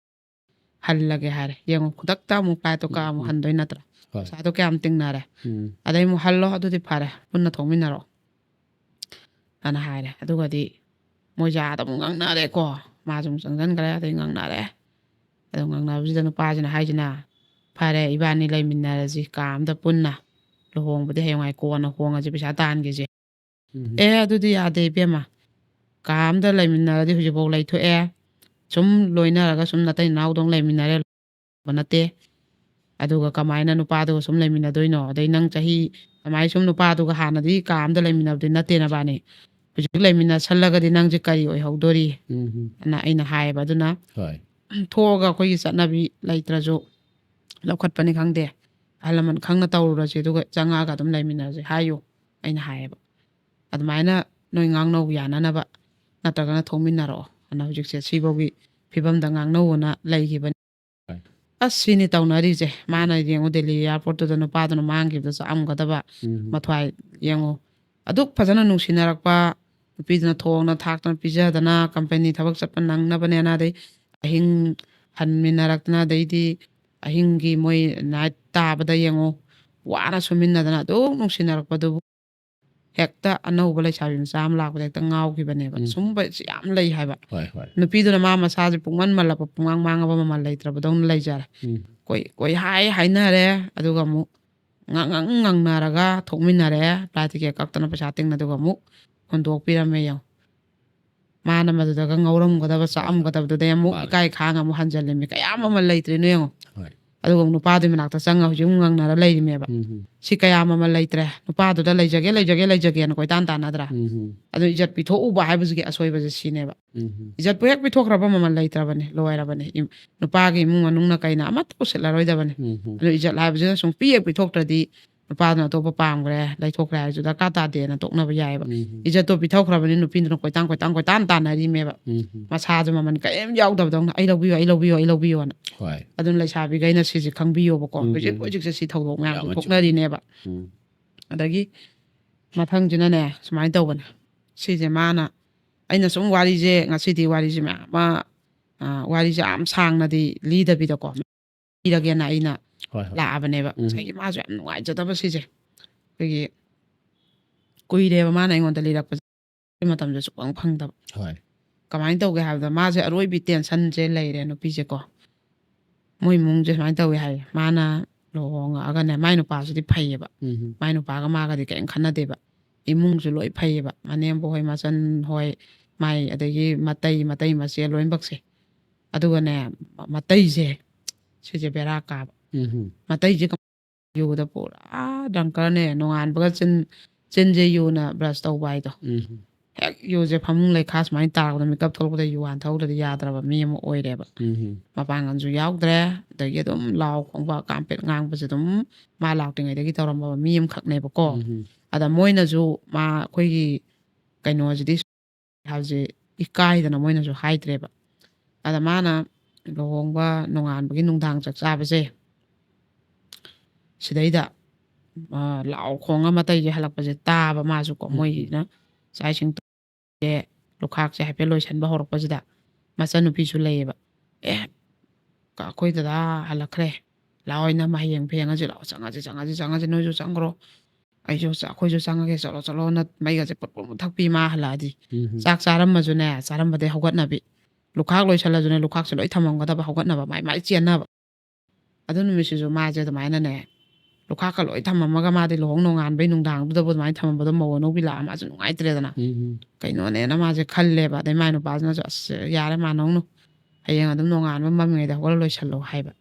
ꯍꯜꯂꯒꯦ" ꯍꯥꯏꯔꯦ꯫ ꯌꯦꯡꯉꯣ, ꯈꯨꯗꯛꯇ ꯑꯃꯨꯛ ꯐ꯭ꯂꯥꯏꯠꯇꯣ ꯀꯛꯑ ꯑꯃꯨꯛ ꯎꯝ꯫ ꯍꯟꯗꯣꯏ ꯅꯠꯇ꯭ꯔꯥ? ꯍꯣꯏ꯫ ꯄꯩꯁꯥꯗꯣ ꯀꯌꯥꯝ ꯇꯤꯡꯅꯔꯦ? ꯎꯝ꯫ ꯑꯗꯩ ꯑꯃꯨꯛ, "ꯍꯜꯂꯣ, ꯑꯗꯨꯗꯤ ꯐꯔꯦ, ꯄꯨꯟꯅ ꯊꯣꯛꯃꯤꯟꯅꯔꯛꯑꯣ" ꯑꯅ ꯍꯥꯏꯔꯦ꯫ ꯑꯗꯨꯒꯗꯤ ꯃꯣꯏꯁꯦ ꯑꯥꯗ ꯑꯃꯨꯛ ꯉꯥꯡꯅꯔꯦꯀꯣ꯫ ꯃꯥꯁꯨ ꯑꯃꯨꯛ ꯆꯪꯁꯤꯟꯈ꯭ꯔꯦ, ꯑꯗꯩ ꯉꯥꯡꯅꯔꯦ꯫ ꯑꯗꯨ ꯉꯥꯡꯅꯕꯁꯤꯗ ꯅꯨꯄꯥꯁꯤꯅ ꯍꯥꯏꯁꯤꯅ, "ꯐꯔꯦ, ꯏꯕꯥꯅꯤ ꯂꯩꯃꯤꯟꯅꯔꯁꯤ ꯀꯥ ꯑꯝꯗ ꯄꯨꯟꯅ, ꯂꯨꯍꯣꯡꯕꯗꯤ ꯍꯌꯦꯡꯋꯥꯏ ꯀꯣꯟꯅ ꯍꯣꯡꯉꯁꯤ, ꯄꯩꯁꯥ ꯇꯥꯟꯒꯦꯁꯦ"꯫ ꯎꯝ꯫ "ꯑꯦ, ꯑꯗꯨꯗꯤ ꯌꯥꯗꯦ ꯏꯕꯦꯝꯃ, ꯀꯥ ꯑꯝꯗ ꯂꯩꯃꯤꯟꯅꯔꯗꯤ ꯍꯧꯖꯤꯛꯐꯥꯎ ꯂꯩꯊꯣꯛꯑꯦ, ꯁꯨꯝ ꯂꯣꯏꯅꯔꯒ ꯁꯨꯝ ꯅꯇꯩ ꯅꯅꯥꯎꯗꯧ ꯂꯩꯃꯤꯟꯅꯔꯦ, ꯅꯠꯇꯦ, ꯑꯗꯨꯒ ꯀꯃꯥꯏꯅ ꯅꯨꯄꯥꯗꯨꯒ ꯁꯨꯝ ꯂꯩꯃꯤꯟꯅꯗꯣꯏꯅꯣ? ꯑꯗꯩ ꯅꯪ ꯆꯍꯤ ꯀꯃꯥꯏꯅ ꯁꯨꯝ ꯅꯨꯄꯥꯗꯨꯒ ꯍꯥꯟꯅꯗꯤ ꯀꯥ ꯑꯝꯗ ꯂꯩꯃꯤꯟꯅꯕꯗꯤ ꯅꯠꯇꯦ ꯅꯕꯥꯅꯤ, ꯍꯧꯖꯤꯛ ꯂꯩꯃꯤꯟꯅꯁꯜꯂꯒꯗꯤ ꯅꯪꯁꯦ ꯀꯔꯤ ꯑꯣꯏꯍꯧꯗꯣꯔꯤ?" ꯎꯝ꯫ ꯑꯅ ꯑꯩꯅ ꯍꯥꯏꯌꯦꯕ꯫ ꯑꯗꯨꯅ ꯍꯣꯏ꯫ ꯊꯣꯛꯑꯒ ꯑꯩꯈꯣꯏꯒꯤ ꯆꯠꯅꯕꯤ ꯂꯩꯇ꯭ꯔꯁꯨ, ꯂꯧꯈꯠꯄꯅꯤ ꯈꯪꯗꯦ, ꯑꯍꯜ ꯂꯃꯟ ꯈꯪꯅ ꯇꯧꯔꯨꯔꯁꯤ, ꯑꯗꯨꯒ ꯆꯪꯉꯛꯑꯒ ꯑꯗꯨꯝ ꯂꯩꯃꯤꯟꯅꯔꯁꯤ ꯍꯥꯏꯌꯨ, ꯑꯩꯅ ꯍꯥꯏꯌꯦꯕ꯫ "ꯑꯗꯨꯃꯥꯏꯅ ꯅꯣꯏ ꯉꯥꯡꯅꯧ ꯌꯥꯅꯅꯕ, ꯅꯠꯇ꯭ꯔꯒꯅ ꯊꯣꯛꯃꯤꯟꯅꯔꯛꯑꯣ" ꯑꯅ ꯍꯧꯖꯤꯛꯁꯦ ꯁꯤꯐꯥꯎꯒꯤ ꯐꯤꯕꯝꯗ ꯉꯥꯡꯅꯧꯑꯅ ꯂꯩꯈꯤꯕꯅꯤ꯫ ꯍꯣꯏ꯫ ꯑꯁ, ꯁꯤꯅꯤ ꯇꯧꯅꯔꯤꯁꯦ꯫ ꯃꯥꯅ ꯌꯦꯡꯉꯨ, ꯗꯦꯜꯂꯤ ꯑꯦꯌꯥꯔꯄꯣꯔꯠꯇꯨꯗ ꯅꯨꯄꯥꯗꯨꯅ ꯃꯥꯡꯈꯤꯕꯗ ꯆꯥꯛꯑꯝꯒꯗꯕ ꯎꯝ꯫ ꯃꯊ꯭ꯋꯥꯏ ꯌꯦꯡꯉꯨ꯫ ꯑꯗꯨꯛ ꯐꯖꯅ ꯅꯨꯡꯁꯤꯅꯔꯛꯄ ꯅꯨꯄꯤꯗꯨꯅ ꯊꯣꯡꯅ ꯊꯥꯛꯇꯅ ꯄꯤꯖꯗꯅ, ꯀꯝꯄꯦꯅꯤ ꯊꯕꯛ ꯆꯠꯄ ꯅꯪꯅꯕꯅꯦꯅ, ꯑꯗꯩ ꯑꯍꯤꯡ ꯍꯟꯃꯤꯟꯅꯔꯛꯇꯅ, ꯑꯗꯩꯗꯤ ꯑꯍꯤꯡꯒꯤ ꯃꯣꯏ ꯅꯥꯏꯠ ꯇꯥꯕꯗ ꯌꯦꯡꯉꯨ, ꯋꯥꯅ ꯁꯨꯃꯤꯟꯅꯗꯅ ꯑꯗꯨꯛ ꯅꯨꯡꯁꯤꯅꯔꯛꯄꯗꯨꯕꯨ ꯍꯦꯛꯇ ꯑꯅꯧꯕ ꯂꯩꯁꯥꯕꯤ ꯃꯆꯥ ꯑꯃ ꯂꯥꯛꯄꯗ ꯍꯦꯛꯇ ꯉꯥꯎꯈꯤꯕꯅꯦꯕ꯫ ꯎꯝ꯫ ꯁꯨꯝꯕꯁꯤ ꯌꯥꯝ ꯂꯩ ꯍꯥꯏꯕ꯫ ꯍꯣꯏ, ꯍꯣꯏ꯫ ꯅꯨꯄꯤꯗꯨꯅ ꯃꯥ ꯃꯁꯥꯁꯦ ꯄꯨꯡꯃꯟ ꯃꯜꯂꯛꯄ, ꯄꯨꯡꯃꯥꯡ ꯃꯥꯡꯉꯕ ꯃꯃꯜ ꯂꯩꯇ꯭ꯔꯕꯗꯧꯅ ꯂꯩꯖꯔꯦ꯫ ꯎꯝ꯫ ꯀꯣꯏ, ꯀꯣꯏ ꯍꯥꯏ ꯍꯥꯏꯅꯔꯦ, ꯑꯗꯨꯒ ꯑꯃꯨꯛ ꯉꯥꯡ-, ꯉꯥꯡ-, ꯉꯥꯡꯅꯔꯒ ꯊꯣꯛꯃꯤꯟꯅꯔꯦ, ꯐ꯭ꯂꯥꯏꯠ ꯇꯤꯀꯦꯠ ꯀꯛꯇꯅ ꯄꯩꯁꯥ ꯇꯤꯡꯅ, ꯑꯗꯨꯒ ꯑꯃꯨꯛ ꯍꯨꯟꯗꯣꯛꯄꯤꯔꯝꯃꯦ ꯌꯦꯡꯉꯣ꯫ ꯃꯥꯅ ꯃꯗꯨꯗꯒ ꯉꯧꯔꯝꯒꯗꯕ, ꯆꯥꯛꯑꯝꯒꯗꯕꯗꯨꯗꯩ ꯑꯃꯨꯛ ꯃꯥꯅꯦ꯫ ꯏꯀꯥꯏ ꯈꯥꯡ ꯑꯃꯨꯛ ꯍꯟꯖꯜꯂꯤꯃꯤ꯫ ꯀꯌꯥ ꯃꯃꯜ ꯂꯩꯇ꯭ꯔꯤꯅꯣ ꯌꯦꯡꯉꯣ꯫ ꯍꯣꯏ꯫ ꯑꯗꯨꯒ ꯑꯃꯨꯛ ꯅꯨꯄꯥꯗꯨꯒꯤ ꯃꯅꯥꯛꯇ ꯆꯪꯉ ꯍꯧꯖꯤꯛ ꯑꯃꯨꯛ ꯉꯥꯡꯅꯔ ꯂꯩꯔꯤꯃꯦꯕ꯫ ꯎꯝ꯫ ꯁꯤ ꯀꯌꯥ ꯃꯃꯜ ꯂꯩꯇ꯭ꯔꯦ꯫ ꯅꯨꯄꯥꯗꯨꯗ "ꯂꯩꯖꯒꯦ, ꯂꯩꯖꯒꯦ, ꯂꯩꯖꯒꯦꯅ" ꯀꯣꯏꯇꯥꯟ ꯇꯥꯟꯅꯗ꯭ꯔꯥ? ꯎꯝ꯫ ꯑꯗꯨ ꯏꯖꯠ ꯄꯤꯊꯣꯛꯎꯕ ꯍꯥꯏꯕꯁꯤꯒꯤ ꯑꯁꯣꯏꯕꯁꯦ ꯁꯤꯅꯦꯕ꯫ ꯎꯝ꯫ ꯏꯖꯠꯄꯨ ꯍꯦꯛ ꯄꯤꯊꯣꯛꯈ꯭ꯔꯕ ꯃꯃꯜ ꯂꯩꯇ꯭ꯔꯕꯅꯦ, ꯂꯣꯏꯔꯕꯅꯦ꯫ ꯏꯝ-, ꯅꯨꯄꯥꯒꯤ ꯏꯃꯨꯡ ꯃꯅꯨꯡꯅ ꯀꯩꯅ ꯑꯃꯠꯇ ꯎꯁꯤꯠꯂꯔꯣꯏꯗꯕꯅꯦ꯫ ꯎꯝ꯫ ꯑꯗꯨ ꯏꯖꯠ ꯍꯥꯏꯕꯁꯤꯅ ꯁꯨꯡꯄꯤ ꯍꯦꯛ ꯄꯤꯊꯣꯛꯇ꯭ꯔꯗꯤ ꯅꯨꯄꯥꯗꯨꯅ ꯑꯇꯣꯞꯄ ꯄꯥꯝꯈ꯭ꯔꯦ, ꯂꯩꯊꯣꯛꯈ꯭ꯔꯦ ꯍꯥꯏꯔꯁꯨ ꯗꯔꯀꯥꯔ ꯇꯥꯗꯦꯅ ꯇꯣꯛꯅꯕ ꯌꯥꯏꯑꯕ꯫ ꯎꯝ. ꯏꯖꯠꯇꯣ ꯄꯤꯊꯣꯛꯈ꯭ꯔꯕꯅꯤ, ꯅꯨꯄꯤꯗꯨꯅ ꯀꯣꯏꯇꯥꯟ ꯀꯣꯏꯇꯥꯟ ꯀꯣꯏꯇꯥꯟ ꯇꯥꯟꯅꯔꯤꯃꯦꯕ꯫ ꯎꯝ. ꯃꯁꯥꯁꯨ ꯃꯃꯜ ꯀꯔꯤꯝ ꯌꯥꯎꯗꯕꯗꯧꯅ "ꯑꯩ ꯂꯧꯕꯤꯌꯣ, ꯑꯩ ꯂꯧꯕꯤꯌꯣ, ꯑꯩ ꯂꯧꯕꯤꯌꯣꯅ꯫ ꯍꯣꯏ. ꯑꯗꯨꯅ ꯂꯩꯁꯥꯕꯤꯈꯩꯅ ꯁꯤꯁꯦ ꯈꯪꯕꯤꯌꯣꯕꯀꯣ꯫ ꯎꯝ, ꯍꯧꯖꯤꯛ ꯎꯝ. ꯍꯧꯖꯤꯛꯁꯦ ꯁꯤ ꯊꯧꯗꯣꯛ ꯃꯌꯥꯝꯁꯦ ꯌꯥꯝꯅ ꯆꯨꯝꯃꯤ. ꯊꯣꯛꯅꯔꯤꯅꯦꯕ꯫ ꯎꯝ. ꯑꯗꯒꯤ ꯃꯊꯪꯁꯤꯅꯅꯦ ꯁꯨꯃꯥꯏꯅ ꯇꯧꯕꯅꯦ꯫ ꯁꯤꯁꯦ ꯃꯥꯅ, ꯑꯩꯅ ꯁꯨꯝ ꯋꯥꯔꯤꯁꯦ, ꯉꯁꯤꯗꯤ ꯋꯥꯔꯤꯁꯦ ꯃꯌꯥꯝ ꯑꯃ, ꯑ, ꯋꯥꯔꯤꯁꯦ ꯌꯥꯝ ꯁꯥꯡꯅꯗꯤ ꯂꯤꯗꯕꯤꯗꯀꯣ, ꯂꯤꯔꯒꯦꯅ ꯑꯩꯅ ꯍꯣꯏ, ꯍꯣꯏ. ꯂꯥꯛꯑꯕꯅꯦꯕ꯫ ꯎꯝ. ꯉꯁꯥꯏꯒꯤ ꯃꯥꯁꯨ ꯌꯥꯝ ꯅꯨꯡꯉꯥꯏꯖꯗꯕ ꯁꯤꯁꯦ꯫ ꯑꯩꯈꯣꯏꯒꯤ ꯀꯨꯏꯔꯦꯕ ꯃꯥꯅ ꯑꯩꯉꯣꯟꯗ ꯂꯤꯔꯛꯄꯁꯦ, ꯃꯇꯝꯁꯦ ꯁꯨꯛꯐꯪ ꯐꯪꯗꯕ꯫ ꯍꯣꯏ. ꯀꯃꯥꯏꯅ ꯇꯧꯒꯦ ꯍꯥꯏꯕꯗ, ꯃꯥꯁꯦ ꯑꯔꯣꯏꯕꯤ ꯇꯦꯟꯁꯟꯁꯦ ꯂꯩꯔꯦ ꯅꯨꯄꯤꯁꯦꯀꯣ꯫ ꯃꯣꯏ ꯏꯃꯨꯡꯁꯦ ꯁꯨꯃꯥꯏꯅ ꯇꯧꯋꯦ ꯍꯥꯏꯌꯦ, ꯃꯥꯅ ꯂꯨꯍꯣꯡꯉꯛꯑꯒꯅꯦ, ꯃꯥꯏ ꯅꯨꯄꯥꯁꯤꯗꯤ ꯐꯩꯌꯦꯕ, ꯎꯝ. ꯃꯥꯏ ꯅꯨꯄꯥꯒ ꯃꯥꯒꯗꯤ ꯀꯔꯤꯝ ꯈꯟꯅꯗꯦꯕ, ꯏꯃꯨꯡꯁꯨ ꯂꯣꯏ ꯐꯩꯌꯦꯕ, ꯃꯅꯦꯝꯕꯣꯛ ꯍꯣꯏ, ꯃꯆꯟ ꯍꯣꯏ, ꯃꯥꯏ ꯑꯗꯒꯤ ꯃꯇꯩ, ꯃꯇꯩ ꯃꯆꯦ ꯂꯣꯏꯅꯃꯛꯁꯦ꯫ ꯑꯗꯨꯒꯅꯦ, ꯃ-, ꯃꯇꯩꯁꯦ, ꯁꯤꯁꯦ ꯕꯦꯔꯥ ꯀꯥꯕ꯫ ꯎꯝ. ꯃꯇꯩꯁꯦ ꯀꯝ-, ꯌꯨꯗ ꯄꯨꯔꯥ ꯗ꯭ꯔꯪꯀꯔꯅꯦ, ꯅꯣꯡꯉꯥꯟꯕꯒ ꯆꯤꯟ, ꯆꯤꯟꯁꯦ ꯌꯨꯅ ꯕ꯭ꯔꯁ ꯇꯧꯕ ꯍꯥꯏꯗꯣ꯫ ꯎꯝ. ꯍꯦꯛ ꯌꯨꯁꯦ ꯐꯃꯨꯡ ꯂꯩꯈꯥ ꯁꯨꯃꯥꯏꯅ ꯇꯥꯔꯛꯄꯗ, ꯃꯤꯀꯞ ꯊꯣꯛꯂꯛꯄꯗ ꯌꯨ ꯍꯥꯟ ꯊꯧꯗ꯭ꯔꯗꯤ ꯌꯥꯗ꯭ꯔꯕ ꯃꯤ ꯑꯃ ꯑꯣꯏꯔꯦꯕ꯫ ꯎꯝ. ꯃꯄꯥꯡꯒꯜꯁꯨ ꯌꯥꯎꯗ꯭ꯔꯦ, ꯑꯗꯒꯤ ꯑꯗꯨꯝ ꯂꯥꯎ ꯈꯣꯡꯕ, ꯀꯥꯝꯄꯦꯠ ꯉꯥꯡꯕꯁꯦ ꯑꯗꯨꯝ ꯃꯥ ꯂꯥꯛꯇ꯭ꯔꯤꯉꯩꯗꯒꯤ ꯇꯧꯔꯝꯃꯕ ꯃꯤ ꯑꯃꯈꯛꯅꯦꯕꯀꯣ꯫ ꯎꯝ. ꯑꯗ ꯃꯣꯏꯅꯁꯨ ꯃꯥ ꯑꯩꯈꯣꯏꯒꯤ ꯀꯩꯅꯣꯁꯤꯗꯤ ꯍꯥꯏꯕꯁꯦ ꯏꯀꯥꯏꯗꯅ ꯃꯣꯏꯅꯁꯨ ꯍꯥꯏꯗ꯭ꯔꯦꯕ꯫ ꯑꯗ ꯃꯥꯅ ꯂꯨꯍꯣꯡꯕ ꯅꯣꯡꯉꯥꯟꯕꯒꯤ ꯅꯨꯡꯗꯥꯡ ꯆꯥꯛ ꯆꯥꯕꯁꯦ, ꯁꯤꯗꯩꯗ, ꯑ, ꯂꯥꯎ ꯈꯣꯡꯉ ꯃꯇꯩꯁꯦ ꯍꯜꯂꯛꯄꯁꯦ ꯇꯥꯕ ꯃꯥꯁꯨꯀꯣ, ꯎꯝ. ꯃꯣꯏꯒꯤꯅ ꯆꯥꯛ ꯏꯁꯤꯡ ꯇꯧ-, ꯂꯨꯈꯥꯛꯁꯦ ꯍꯥꯏꯐꯦꯠ ꯂꯣꯏꯁꯟꯕ ꯍꯧꯔꯛꯄꯁꯤꯗ, ꯃꯆꯟꯅꯨꯄꯤꯁꯨ ꯂꯩꯌꯦꯕ꯫ "ꯑꯦ, ꯀ-, ꯑꯩꯈꯣꯏ ꯗꯗꯥ ꯍꯜꯂꯛꯈ꯭ꯔꯦ, ꯂꯥꯛꯑꯣ, ꯏꯅꯝꯃ, ꯍꯌꯦꯡ ꯐꯦꯡꯉꯁꯤ ꯂꯥꯛꯑꯣ, ꯆꯪꯉꯁꯤ, ꯆꯪꯉꯁꯤ, ꯆꯪꯉꯁꯤ, ꯅꯣꯏꯁꯨ ꯆꯪꯈ꯭ꯔꯣ, ꯑꯩꯁꯨ ꯆ-, ꯑꯩꯈꯣꯏꯁꯨ ꯆꯪꯉꯒꯦ, ꯆꯠꯂꯣ, ꯆꯠꯂꯣꯅ" ꯃꯩꯒꯁꯦ ꯄꯨꯠ ꯄꯨꯠ ꯃꯨꯊꯠꯄꯤ ꯃꯥ ꯍꯜꯂꯛꯑꯗꯤ꯫ ꯎꯝ. ꯆꯥꯛ ꯆꯥꯔꯝꯃꯁꯨꯅꯦ, ꯆꯥꯔꯝꯕꯗꯩ ꯍꯧꯒꯠꯅꯕꯤ, ꯂꯨꯈꯥꯛ ꯂꯣꯏꯁꯜꯂꯁꯨꯅꯦ, ꯂꯨꯈꯥꯛꯁꯦ ꯂꯣꯏ ꯊꯝꯃꯝꯒꯗꯕ, ꯍꯧꯒꯠꯅꯕ, ꯃꯥꯏ ꯃꯥꯏ ꯆꯦꯟꯅꯕ꯫ ꯑꯗꯨ ꯅꯨꯃꯤꯠꯁꯤꯁꯨ ꯃꯥꯁꯦ ꯑꯗꯨꯃꯥꯏꯅꯅꯦ, ꯂꯨꯈꯥꯛꯀ ꯂꯣꯏ ꯊꯝꯃꯝꯃꯒ, ꯃꯥꯗꯤ ꯂꯨꯍꯣꯡ ꯅꯣꯡꯉꯥꯟꯕꯩ ꯅꯨꯡꯗꯥꯡꯗꯨꯗꯕꯨ ꯑꯗꯨꯃꯥꯏꯅ ꯊꯝꯃꯝꯕꯗꯣ ꯃꯧ ꯑꯅꯧꯕꯤ ꯂꯥꯛꯑ ꯃꯥꯁꯨ ꯅꯨꯡꯉꯥꯏꯇ꯭ꯔꯦꯗꯅ꯫ ꯎꯝ. ꯀꯩꯅꯣꯅꯦꯅ ꯃꯥꯁꯦ ꯈꯜꯂꯦꯕ꯫ ꯑꯗꯩ ꯃꯥꯏ ꯅꯨꯄꯥꯁꯤꯅꯁꯨ, "ꯑꯁ, ꯌꯥꯔꯦ, ꯃꯥ ꯅꯧꯅꯨ, ꯍꯌꯦꯡ ꯑꯗꯨꯝ ꯅꯣꯡꯉꯥꯟꯕ ꯃꯝꯃꯤꯉꯩꯗ ꯍꯧꯒꯠꯂ ꯂꯣꯏꯁꯜꯂꯣ" ꯍꯥꯏꯕ꯫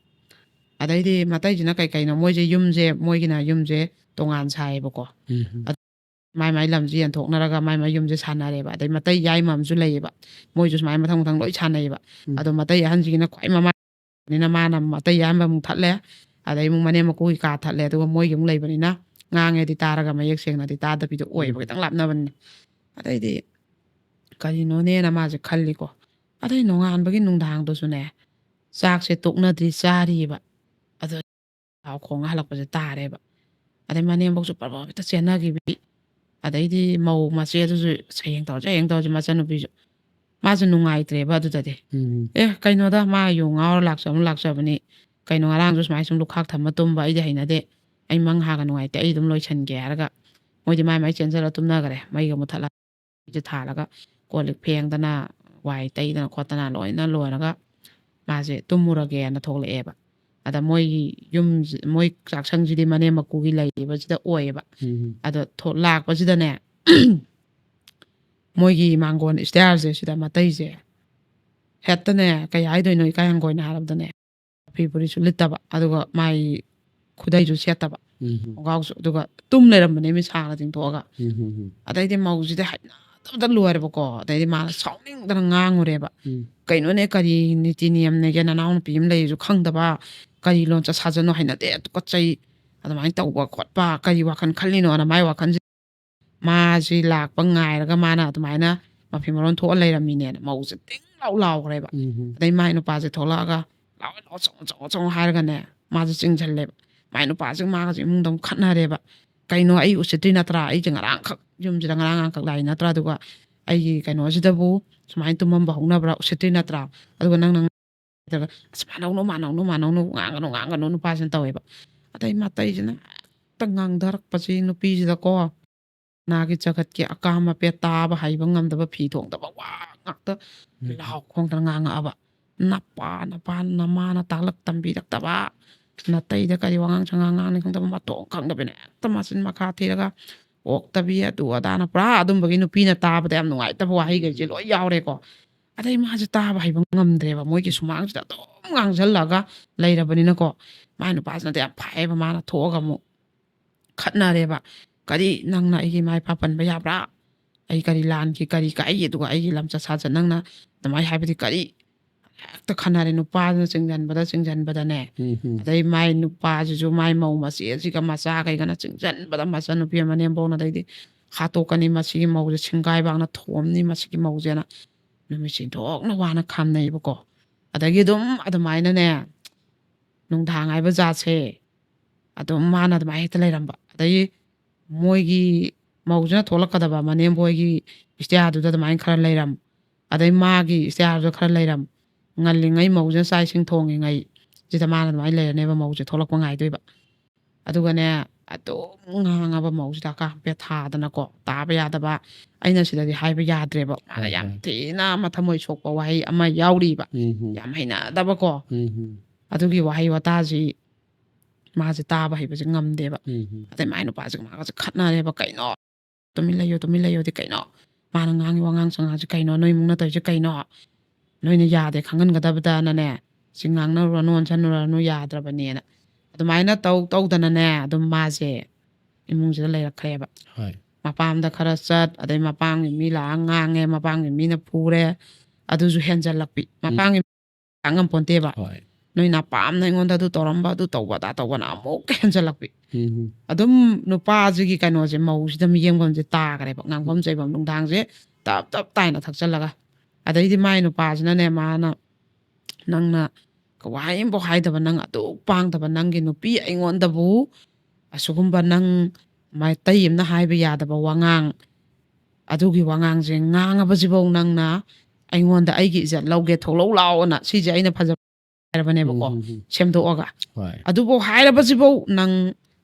ꯑꯗꯩꯗꯤ ꯃꯇꯩꯁꯤꯅ ꯀꯩ ꯀꯩꯅꯣ, ꯃꯣꯏꯁꯦ ꯌꯨꯝꯁꯦ, ꯃꯣꯏꯒꯤꯅ ꯌꯨꯝꯁꯦ ꯇꯣꯉꯥꯟ ꯁꯥꯏꯌꯦꯕꯀꯣ꯫ ꯎꯝ. ꯃꯥꯏ ꯃꯥꯏ ꯂꯝꯁꯦ ꯌꯦꯟꯊꯣꯛꯅꯔꯒ ꯃꯥꯏ ꯃꯥꯏ ꯌꯨꯝꯁꯦ ꯁꯥꯟꯅꯔꯦꯕ꯫ ꯑꯗꯩ ꯃꯇꯩ ꯌꯥꯏꯃ ꯑꯃꯁꯨ ꯂꯩꯌꯦꯕ, ꯃꯣꯏꯁꯨ ꯁꯨꯃꯥꯏꯅ ꯃꯊꯪ ꯃꯊꯪ ꯂꯣꯏ ꯁꯥꯟꯅꯩꯌꯦꯕ꯫ ꯎꯝ. ꯑꯗꯣ ꯃꯇꯩ ꯑꯍꯟꯁꯤꯒꯤꯅ ꯈ꯭ꯋꯥꯏ ꯃꯃꯥꯡꯅꯤꯅ ꯃꯥꯅ ꯃꯇꯩ ꯌꯥꯏꯃ ꯑꯃꯨꯛ ꯊꯠꯂꯦ, ꯑꯗꯩ ꯑꯃꯨꯛ ꯃꯅꯦꯝ ꯃꯀꯨꯒꯤ ꯀꯥ ꯊꯠꯂꯦ, ꯑꯗꯨꯒ ꯃꯣꯏꯒꯤ ꯑꯃꯨꯛ ꯂꯩꯕꯅꯤꯅ ꯉꯥꯡꯉꯦꯗꯤ ꯇꯥꯔꯒ ꯃꯌꯦꯛ ꯁꯦꯡꯅꯗꯤ ꯇꯥꯗꯕꯤꯗꯣ ꯑꯣꯏꯌꯦꯕ, ꯎꯝ꯫ ꯈꯤꯇꯪ ꯂꯥꯞꯅꯕꯅꯤꯅ꯫ ꯑꯗꯩꯗꯤ ꯀꯔꯤꯅꯣꯅꯦꯅ ꯃꯥꯁꯦ ꯈꯜꯂꯤꯀꯣ꯫ ꯑꯗꯩ ꯅꯣꯡꯉꯥꯟꯕꯒꯤ ꯅꯨꯡꯗꯥꯡꯗꯨꯁꯨꯅꯦ, ꯆꯥꯛꯁꯦ ꯇꯣꯛꯅꯗ꯭ꯔꯤ ꯆꯥꯔꯤꯕ꯫ ꯑꯗꯣ ꯂꯥꯎ ꯈꯣꯡꯉ ꯍꯜꯂꯛꯄꯁꯦ ꯇꯥꯔꯦꯕ꯫ ꯑꯗꯩ ꯃꯅꯦꯝꯕꯣꯛꯁꯨ ꯄ꯭ꯔꯞ ꯄ꯭ꯔꯞ ꯍꯦꯛꯇ ꯆꯦꯟꯅꯈꯤꯕꯤ꯫ ꯑꯗꯩꯗꯤ ꯃꯧ ꯃꯆꯦꯗꯨꯁꯨ ꯁꯌꯦꯡ ꯇꯧꯔꯁꯦ, ꯍꯌꯦꯡ ꯇꯧꯔꯁꯦ, ꯃꯆꯟꯅꯨꯄꯤꯁꯨ꯫ ꯃꯥꯁꯨ ꯅꯨꯡꯉꯥꯏꯇ꯭ꯔꯦꯕ ꯑꯗꯨꯗꯗꯤ꯫ ꯎꯝ꯫ "ꯑꯦ, ꯀꯩꯅꯣꯗ, ꯃꯥ ꯌꯨ ꯉꯥꯎꯔ ꯂꯥꯛꯆꯕ ꯂꯥꯛꯆꯕꯅꯤ꯫ ꯀꯩꯅꯣ, ꯉꯔꯥꯡꯁꯨ ꯁꯨꯃꯥꯏꯅ ꯁꯨꯝ ꯂꯨꯈꯥꯛ ꯊꯝꯃ ꯇꯨꯝꯕ, ꯑꯩꯗꯤ ꯍꯩꯅꯗꯦ꯫ ꯑꯩ ꯃꯪ ꯍꯥꯒ ꯅꯨꯡꯉꯥꯏꯇꯦ, ꯑꯩ ꯑꯗꯨꯝ ꯂꯣꯏꯁꯟꯒꯦ" ꯍꯥꯏꯔꯒ ꯃꯣꯏꯗꯤ ꯃꯥꯏ ꯃꯥꯏ ꯆꯦꯟꯖꯜꯂ ꯇꯨꯝꯅꯈ꯭ꯔꯦ꯫ ꯃꯩꯒ ꯃꯨꯠꯊꯠꯂꯒ ꯃꯩꯁꯦ ꯊꯥꯜꯂꯒ ꯀꯣꯜ ꯂꯤꯛ ꯐꯦꯡꯗꯅ, ꯋꯥꯏ ꯇꯩꯗꯅ ꯈꯣꯠꯇꯅ ꯂꯣꯏꯅ ꯂꯣꯏꯔꯒ ꯃꯥꯁꯦ ꯇꯨꯝꯃꯨꯔꯒꯦꯅ ꯊꯣꯛꯂꯛꯑꯦꯕ꯫ ꯑꯗ ꯃꯣꯏꯒꯤ ꯌꯨꯝ, ꯃꯣꯏ ꯆꯥꯛꯁꯪꯁꯤꯗꯤ ꯃꯅꯦꯝ ꯃꯀꯨꯒꯤ ꯂꯩꯔꯤꯕꯁꯤꯗ ꯑꯣꯏꯌꯦꯕ꯫ ꯎꯝ꯫ ꯑꯗꯣ ꯊꯣ-, ꯂꯥꯛꯄꯁꯤꯗꯅꯦ, ꯃꯣꯏꯒꯤ ꯃꯥꯡꯒꯣꯟ ꯁ꯭ꯇꯦꯌꯔꯁꯦ ꯁꯤꯗ ꯃꯇꯩꯁꯦ ꯍꯦꯛꯇꯅꯦ, ꯀꯩ ꯍꯥꯏꯗꯣꯏꯅꯣ, ꯏꯀꯥꯏ ꯍꯪꯒꯣꯏꯅ ꯍꯥꯏꯔꯕꯗꯅꯦ, ꯐꯤ ꯐꯨꯔꯤꯠꯁꯨ ꯂꯤꯠꯇꯕ, ꯑꯗꯨꯒ ꯃꯥꯏ ꯈꯨꯗꯩꯁꯨ ꯁꯦꯠꯇꯕ, ꯎꯝ꯫ ꯈꯣꯡꯒ꯭ꯔꯥꯎꯁꯨ, ꯑꯗꯨꯒ ꯇꯨꯝ ꯂꯩꯔꯝꯕꯅꯦ ꯃꯤ ꯁꯥꯡꯅ ꯇꯤꯡꯊꯣꯛꯑꯒ꯫ ꯎꯝ, ꯎꯝ, ꯎꯝ꯫ ꯑꯗꯩꯗꯤ ꯃꯧꯁꯤꯗꯤ ꯍꯩꯅꯗꯕꯗ ꯂꯣꯏꯔꯦꯕꯀꯣ꯫ ꯑꯗꯩꯗꯤ ꯃꯥꯅ ꯁꯥꯎꯅꯤꯡꯗꯅ ꯉꯥꯡꯉꯨꯔꯦꯕ꯫ ꯎꯝ꯫ "ꯀꯩꯅꯣꯅꯦ, ꯀꯔꯤ ꯅꯤꯇꯤ ꯅꯤꯌꯝꯅꯦꯒꯦ, ꯅꯅꯥꯎ ꯅꯨꯄꯤ ꯑꯃ ꯂꯩꯔꯤꯁꯨ ꯈꯪꯗꯕ, ꯀꯔꯤ ꯂꯣꯟꯆꯠ ꯁꯥꯖꯠꯅꯣ, ꯍꯩꯅꯗꯦ, ꯇꯨꯀꯠꯆꯩ, ꯑꯗꯨꯃꯥꯏꯅ ꯇꯧꯕ ꯈꯣꯠꯄ, ꯀꯔꯤ ꯋꯥꯈꯜ ꯈꯜꯂꯤꯅꯣꯅ?" ꯃꯥꯏ ꯋꯥꯈꯜꯁꯦ ꯃꯥꯁꯤ ꯂꯥꯛꯄ ꯉꯥꯏꯔꯒ ꯃꯥꯅ ꯑꯗꯨꯃꯥꯏꯅ ꯃꯐꯤ ꯃꯔꯣꯟ ꯊꯣꯛꯑ ꯂꯩꯔꯝꯃꯤꯅꯦꯅ ꯃꯧꯁꯦ ꯇꯤꯡ ꯂꯥꯎ ꯂꯥꯎꯈ꯭ꯔꯦꯕ꯫ ꯎꯝ꯫ ꯑꯗꯩ ꯃꯥꯏ ꯅꯨꯄꯥꯁꯦ ꯊꯣꯛꯂꯛꯑꯒ, "ꯂꯥꯛꯑꯣ, ꯂꯥꯛꯑꯣ, ꯆꯪꯉꯣ, ꯆꯪꯉꯣ, ꯆꯪꯉꯣ" ꯍꯥꯏꯔꯒꯅꯦ, ꯃꯥꯁꯦ ꯆꯤꯡꯁꯤꯜꯂꯦꯕ꯫ ꯃꯥꯏ ꯅꯨꯄꯥꯁꯦ ꯃꯥꯒꯁꯦ ꯏꯃꯨꯡꯗ ꯑꯃꯨꯛ ꯈꯠꯅꯔꯦꯕ꯫ "ꯀꯩꯅꯣ, ꯑꯩ ꯎꯁꯤꯠꯇ꯭ꯔꯤ ꯅꯠꯇ꯭ꯔꯥ? ꯑꯩꯁꯦ ꯉꯔꯥꯡꯈꯛ, ꯌꯨꯝꯁꯤꯗ ꯉꯔꯥꯡ ꯉꯔꯥꯡꯈꯛ ꯂꯥꯛꯏ ꯅꯠꯇ꯭ꯔꯥ? ꯑꯗꯨꯒ ꯑꯩꯒꯤ ꯀꯩꯅꯣꯁꯤꯗꯕꯨ ꯁꯨꯃꯥꯏꯅ ꯇꯨꯝꯃꯝꯕ ꯍꯧꯅꯕ꯭ꯔꯥ? ꯎꯁꯤꯠꯇ꯭ꯔꯤ ꯅꯠꯇ꯭ꯔꯥ? ꯑꯗꯨꯒ ꯅꯪꯅ ꯅꯠꯇ꯭ꯔꯒ, "ꯑꯁ, ꯃꯥꯟꯅꯧꯅꯨ, ꯃꯥꯟꯅꯧꯅꯨ, ꯃꯥꯟꯅꯧꯅꯨ, ꯉꯥꯡꯒꯅꯨ, ꯉꯥꯡꯒꯅꯨ", ꯅꯨꯄꯥꯁꯤꯅ ꯇꯧꯋꯦꯕ꯫ ꯑꯗꯩ ꯃꯇꯩꯁꯤꯅ ꯍꯦꯛꯇ ꯉꯥꯡꯊꯔꯛꯄꯁꯤ ꯅꯨꯄꯤꯁꯤꯗꯀꯣ, ꯅꯥꯒꯤ ꯖꯒꯠꯀꯤ ꯑꯀꯥꯝ ꯑꯄꯦꯠ ꯇꯥꯕ ꯍꯩꯕ ꯉꯝꯗꯕ, ꯐꯤ ꯊꯣꯡꯗꯕ ꯋꯥ ꯉꯥꯛꯇ ꯎꯝ꯫ ꯂꯥꯎ ꯈꯣꯡꯗꯅ ꯉꯥꯡꯉꯛꯑꯕ꯫ "ꯅꯄꯥ, ꯅꯄꯥ, ꯅꯃꯥꯅ ꯇꯥꯛꯂꯛ ꯇꯝꯕꯤꯔꯛꯇꯕ, ꯅꯇꯩꯗ ꯀꯔꯤ ꯋꯥꯉꯥꯡ ꯁꯉꯥꯡ ꯉꯥꯡꯅꯤ ꯈꯪꯗꯕ, ꯃꯇꯣꯡ ꯈꯪꯗꯕꯤꯅ ꯍꯦꯛꯇ ꯃꯆꯤꯟ ꯃꯈꯥ ꯊꯤꯔꯒ ꯑꯣꯛꯇꯕꯤ ꯑꯗꯨ ꯑꯗꯥꯅ", ꯄꯨꯔꯥ ꯑꯗꯨꯝꯕꯒꯤ ꯅꯨꯄꯤꯅ ꯇꯥꯕꯗ ꯌꯥꯝ ꯅꯨꯡꯉꯥꯏꯇꯕ ꯋꯥꯍꯩꯈꯩꯁꯦ ꯂꯣꯏ ꯌꯥꯎꯔꯦꯀꯣ꯫ ꯑꯗꯩ ꯃꯥꯁꯦ ꯇꯥꯕ ꯍꯩꯕ ꯉꯝꯗ꯭ꯔꯦꯕ, ꯃꯣꯏꯒꯤ ꯁꯨꯃꯥꯡꯁꯤꯗ ꯑꯗꯨꯝ ꯉꯥꯡꯁꯤꯜꯂꯒ ꯂꯩꯔꯕꯅꯤꯅꯀꯣ꯫ ꯃꯥꯏ ꯅꯨꯄꯥꯁꯤꯅꯗꯤ ꯌꯥꯝ ꯐꯩꯌꯦꯕ, ꯃꯥꯅ ꯊꯣꯛꯑꯒ ꯑꯃꯨꯛ ꯈꯠꯅꯔꯦꯕ꯫ "ꯀꯔꯤ ꯅꯪꯅ ꯑꯩꯒꯤ ꯃꯥꯏ ꯏꯐꯥ ꯄꯟꯕ ꯌꯥꯕ꯭ꯔꯥ? ꯑꯩ ꯀꯔꯤ ꯂꯥꯟꯈꯤ, ꯀꯔꯤ ꯀꯥꯏꯈꯤ? ꯑꯗꯨꯒ ꯑꯩꯒꯤ ꯂꯝꯆꯠ ꯁꯥꯖꯠ ꯅꯪꯅ ꯑꯗꯨꯃꯥꯏꯅ ꯍꯥꯏꯕꯗꯤ ꯀꯔꯤ?" ꯍꯦꯛꯇ ꯈꯟꯅꯔꯦ, ꯅꯨꯄꯥꯁꯤꯅ ꯆꯤꯡꯁꯤꯟꯕꯗ ꯆꯤꯡꯁꯤꯟꯕꯗꯅꯦ꯫ ꯎꯝ, ꯎꯝ. ꯑꯗꯩ ꯃꯥꯏ ꯅꯨꯄꯥꯁꯤꯁꯨ ꯃꯥꯏ ꯃꯧ ꯃꯆꯦꯁꯤꯒ ꯃꯆꯥꯈꯩꯒꯅ ꯆꯤꯡꯁꯤꯟꯕꯗ ꯃꯆꯟꯅꯨꯄꯤ ꯑꯃ ꯅꯦꯝꯕꯧꯅ ꯑꯗꯩꯗꯤ ꯍꯥꯠꯇꯣꯛꯀꯅꯤ, ꯃꯁꯤꯒꯤ ꯃꯧꯁꯦ ꯁꯤꯡꯒꯥꯏꯕꯥꯛꯅ ꯊꯣꯝꯅꯤ ꯃꯁꯤꯒꯤ ꯃꯧꯁꯦꯅ ꯅꯨꯃꯤꯠꯁꯤ ꯊꯣꯛꯅ ꯋꯥꯅ ꯈꯥꯝꯅꯩꯕꯀꯣ꯫ ꯑꯗꯒꯤ ꯑꯗꯨꯝ ꯑꯗꯨꯃꯥꯏꯅꯅꯦ, ꯅꯨꯡꯗꯥꯡ ꯍꯥꯏꯕ ꯖꯥꯠꯁꯦ ꯑꯗꯨꯝ ꯃꯥꯅ ꯑꯗꯨꯃꯥꯏꯅ ꯍꯦꯛꯇ ꯂꯩꯔꯝꯕ꯫ ꯑꯗꯩ ꯃꯣꯏꯒꯤ ꯃꯧꯁꯤꯅ ꯊꯣꯛꯂꯛꯀꯗꯕ ꯃꯅꯦꯝꯕꯣꯏꯒꯤ ꯏꯁꯇꯤꯌꯥꯔꯗꯨꯗ ꯑꯗꯨꯃꯥꯏꯅ ꯈꯔ ꯂꯩꯔꯝ, ꯑꯗꯩ ꯃꯥꯒꯤ ꯏꯁꯇꯤꯌꯥꯔꯗꯨꯗ ꯈꯔ ꯂꯩꯔꯝ, ꯉꯜꯂꯤꯉꯩ ꯃꯧꯁꯤꯅ ꯆꯥꯛ ꯏꯁꯤꯡ ꯊꯣꯡꯉꯤꯉꯩ ꯁꯤꯗ ꯃꯥꯅ ꯑꯗꯨꯃꯥꯏꯅ ꯂꯩꯔꯅꯦꯕ, ꯃꯧꯁꯦ ꯊꯣꯛꯂꯛꯄ ꯉꯥꯏꯗꯣꯏꯕ꯫ ꯑꯗꯨꯒꯅꯦ, ꯑꯗꯨꯝ ꯉꯥꯡꯉꯕ ꯃꯧꯁꯤꯗ ꯀꯥꯡꯄꯦꯠ ꯊꯥꯗꯅꯀꯣ, ꯇꯥꯕ ꯌꯥꯗꯕ, ꯑꯩꯅ ꯁꯤꯗꯗꯤ ꯍꯥꯏꯕ ꯌꯥꯗ꯭ꯔꯦꯕ, ꯃꯥꯅ ꯍꯣꯏ, ꯌꯥꯝ ꯍꯣꯏ. ꯊꯤꯅ ꯃꯊꯃꯣꯏ ꯁꯣꯛꯄ ꯋꯥꯍꯩ ꯑꯃ ꯌꯥꯎꯔꯤꯕ, ꯎꯝ, ꯎꯝ. ꯌꯥꯝ ꯍꯩꯅꯗꯕꯀꯣ꯫ ꯎꯝ, ꯎꯝ. ꯑꯗꯨꯒꯤ ꯋꯥꯍꯩ ꯋꯥꯇꯥꯁꯤ ꯃꯥꯁꯦ ꯇꯥꯕ ꯍꯩꯕꯁꯦ ꯉꯝꯗꯦꯕ꯫ ꯎꯝ, ꯎꯝ. ꯑꯗꯩ ꯃꯥꯏ ꯅꯨꯄꯥꯁꯤꯒ ꯃꯥꯒꯁꯦ ꯈꯠꯅꯔꯦꯕ, "ꯀꯩꯅꯣ? ꯇꯨꯃꯤꯟ ꯂꯩꯌꯣ, ꯇꯨꯃꯤꯟ ꯂꯩꯌꯣꯗꯤ ꯀꯩꯅꯣ? ꯃꯥꯅ ꯉꯥꯡꯉꯤ ꯋꯥꯉꯥꯡ ꯁꯉꯥꯡꯁꯦ ꯀꯩꯅꯣ? ꯅꯣꯏ ꯏꯃꯨꯡꯅ ꯇꯧꯔꯤꯁꯦ ꯀꯩꯅꯣ? ꯅꯣꯏꯅ ꯌꯥꯗꯦ ꯈꯪꯍꯟꯒꯗꯕꯗꯅꯅꯦ, ꯁꯤ ꯉꯥꯡꯅꯔꯨꯔꯅꯨ, ꯑꯣꯟꯁꯟꯅꯨꯔꯅꯨ, ꯌꯥꯗ꯭ꯔꯕꯅꯦꯅ"꯫ ꯑꯗꯨꯃꯥꯏꯅ ꯇꯧ ꯇꯧꯗꯅꯅꯦ, ꯑꯗꯨꯝ ꯃꯥꯁꯦ ꯏꯃꯨꯡꯁꯤꯗ ꯂꯩꯔꯛꯈ꯭ꯔꯦꯕ꯫ ꯍꯣꯏ. ꯃꯄꯥꯝꯗ ꯈꯔ ꯆꯠ, ꯑꯗꯩ ꯃꯄꯥꯝꯒꯤ ꯃꯤ ꯂꯥꯛꯑ ꯉꯥꯡꯉꯦ, ꯃꯄꯥꯝꯒꯤ ꯃꯤꯅ ꯐꯨꯔꯦ, ꯑꯗꯨꯁꯨ ꯍꯦꯟꯖꯜꯂꯛꯄꯤ꯫ ꯃꯄꯥꯝꯒꯤ ꯉꯝꯄꯣꯟꯇꯦꯕ꯫ ꯍꯣꯏ. "ꯅꯣꯏ ꯅꯄꯥꯝꯅ ꯑꯩꯉꯣꯟꯗ ꯑꯗꯨ ꯇꯧꯔꯝꯕ, ꯑꯗꯨ ꯇꯧꯕ, ꯑꯗꯥ ꯇꯧꯕꯅ" ꯑꯃꯨꯛ ꯍꯦꯟꯖꯜꯂꯛꯄꯤ꯫ ꯎꯝ. ꯑꯗꯨꯝ ꯅꯨꯄꯥꯁꯤꯒꯤ ꯀꯩꯅꯣꯁꯦ, ꯃꯧꯁꯤꯗ ꯃꯤꯌꯦꯡꯐꯝꯁꯦ ꯇꯥꯈ꯭ꯔꯦꯕ, ꯉꯥꯡꯐꯝ ꯆꯩꯐꯝ, ꯅꯨꯡꯗꯥꯡꯁꯦ ꯇꯞ ꯇꯞ ꯇꯥꯏꯅ ꯊꯛꯆꯜꯂꯒ꯫ ꯑꯗꯩꯗꯤ ꯃꯥꯏ ꯅꯨꯄꯥꯁꯤꯅꯅꯦ, ꯃꯥꯅ, "ꯅꯪꯅ ꯋꯥꯍꯩ ꯑꯃꯐꯥꯎ ꯍꯥꯏꯗꯕ, ꯅꯪ ꯑꯗꯨ ꯄꯥꯡꯗꯕ, ꯅꯪꯒꯤ ꯅꯨꯄꯤ ꯑꯩꯉꯣꯟꯗꯕꯨ ꯑꯁꯤꯒꯨꯝꯕ ꯅꯪ ꯃꯩꯇꯩ ꯑꯃꯅ ꯍꯥꯏꯕ ꯌꯥꯗꯕ ꯋꯥꯉꯥꯡ, ꯑꯗꯨꯒꯤ ꯋꯥꯉꯥꯡꯁꯦ ꯉꯥꯡꯉꯕꯁꯤꯐꯧ ꯅꯪꯅ ꯑꯩꯉꯣꯟꯗ ꯑꯩꯒꯤ ꯏꯖꯠ ꯂꯧꯒꯦ, ꯊꯣꯛꯂꯛꯎ ꯂꯥꯛꯑꯣꯅ, ꯁꯤꯁꯦ ꯑꯩꯅ ꯐꯖꯕ ꯍꯥꯏꯔꯕꯅꯦꯕꯀꯣ, ꯎꯝ, ꯎꯝ, ꯎꯝ. ꯁꯦꯝꯗꯣꯛꯑꯒ꯫ ꯍꯣꯏ. ꯑꯗꯨꯐꯥꯎ ꯍꯥꯏꯔꯕꯁꯤꯐꯧ ꯅꯪ,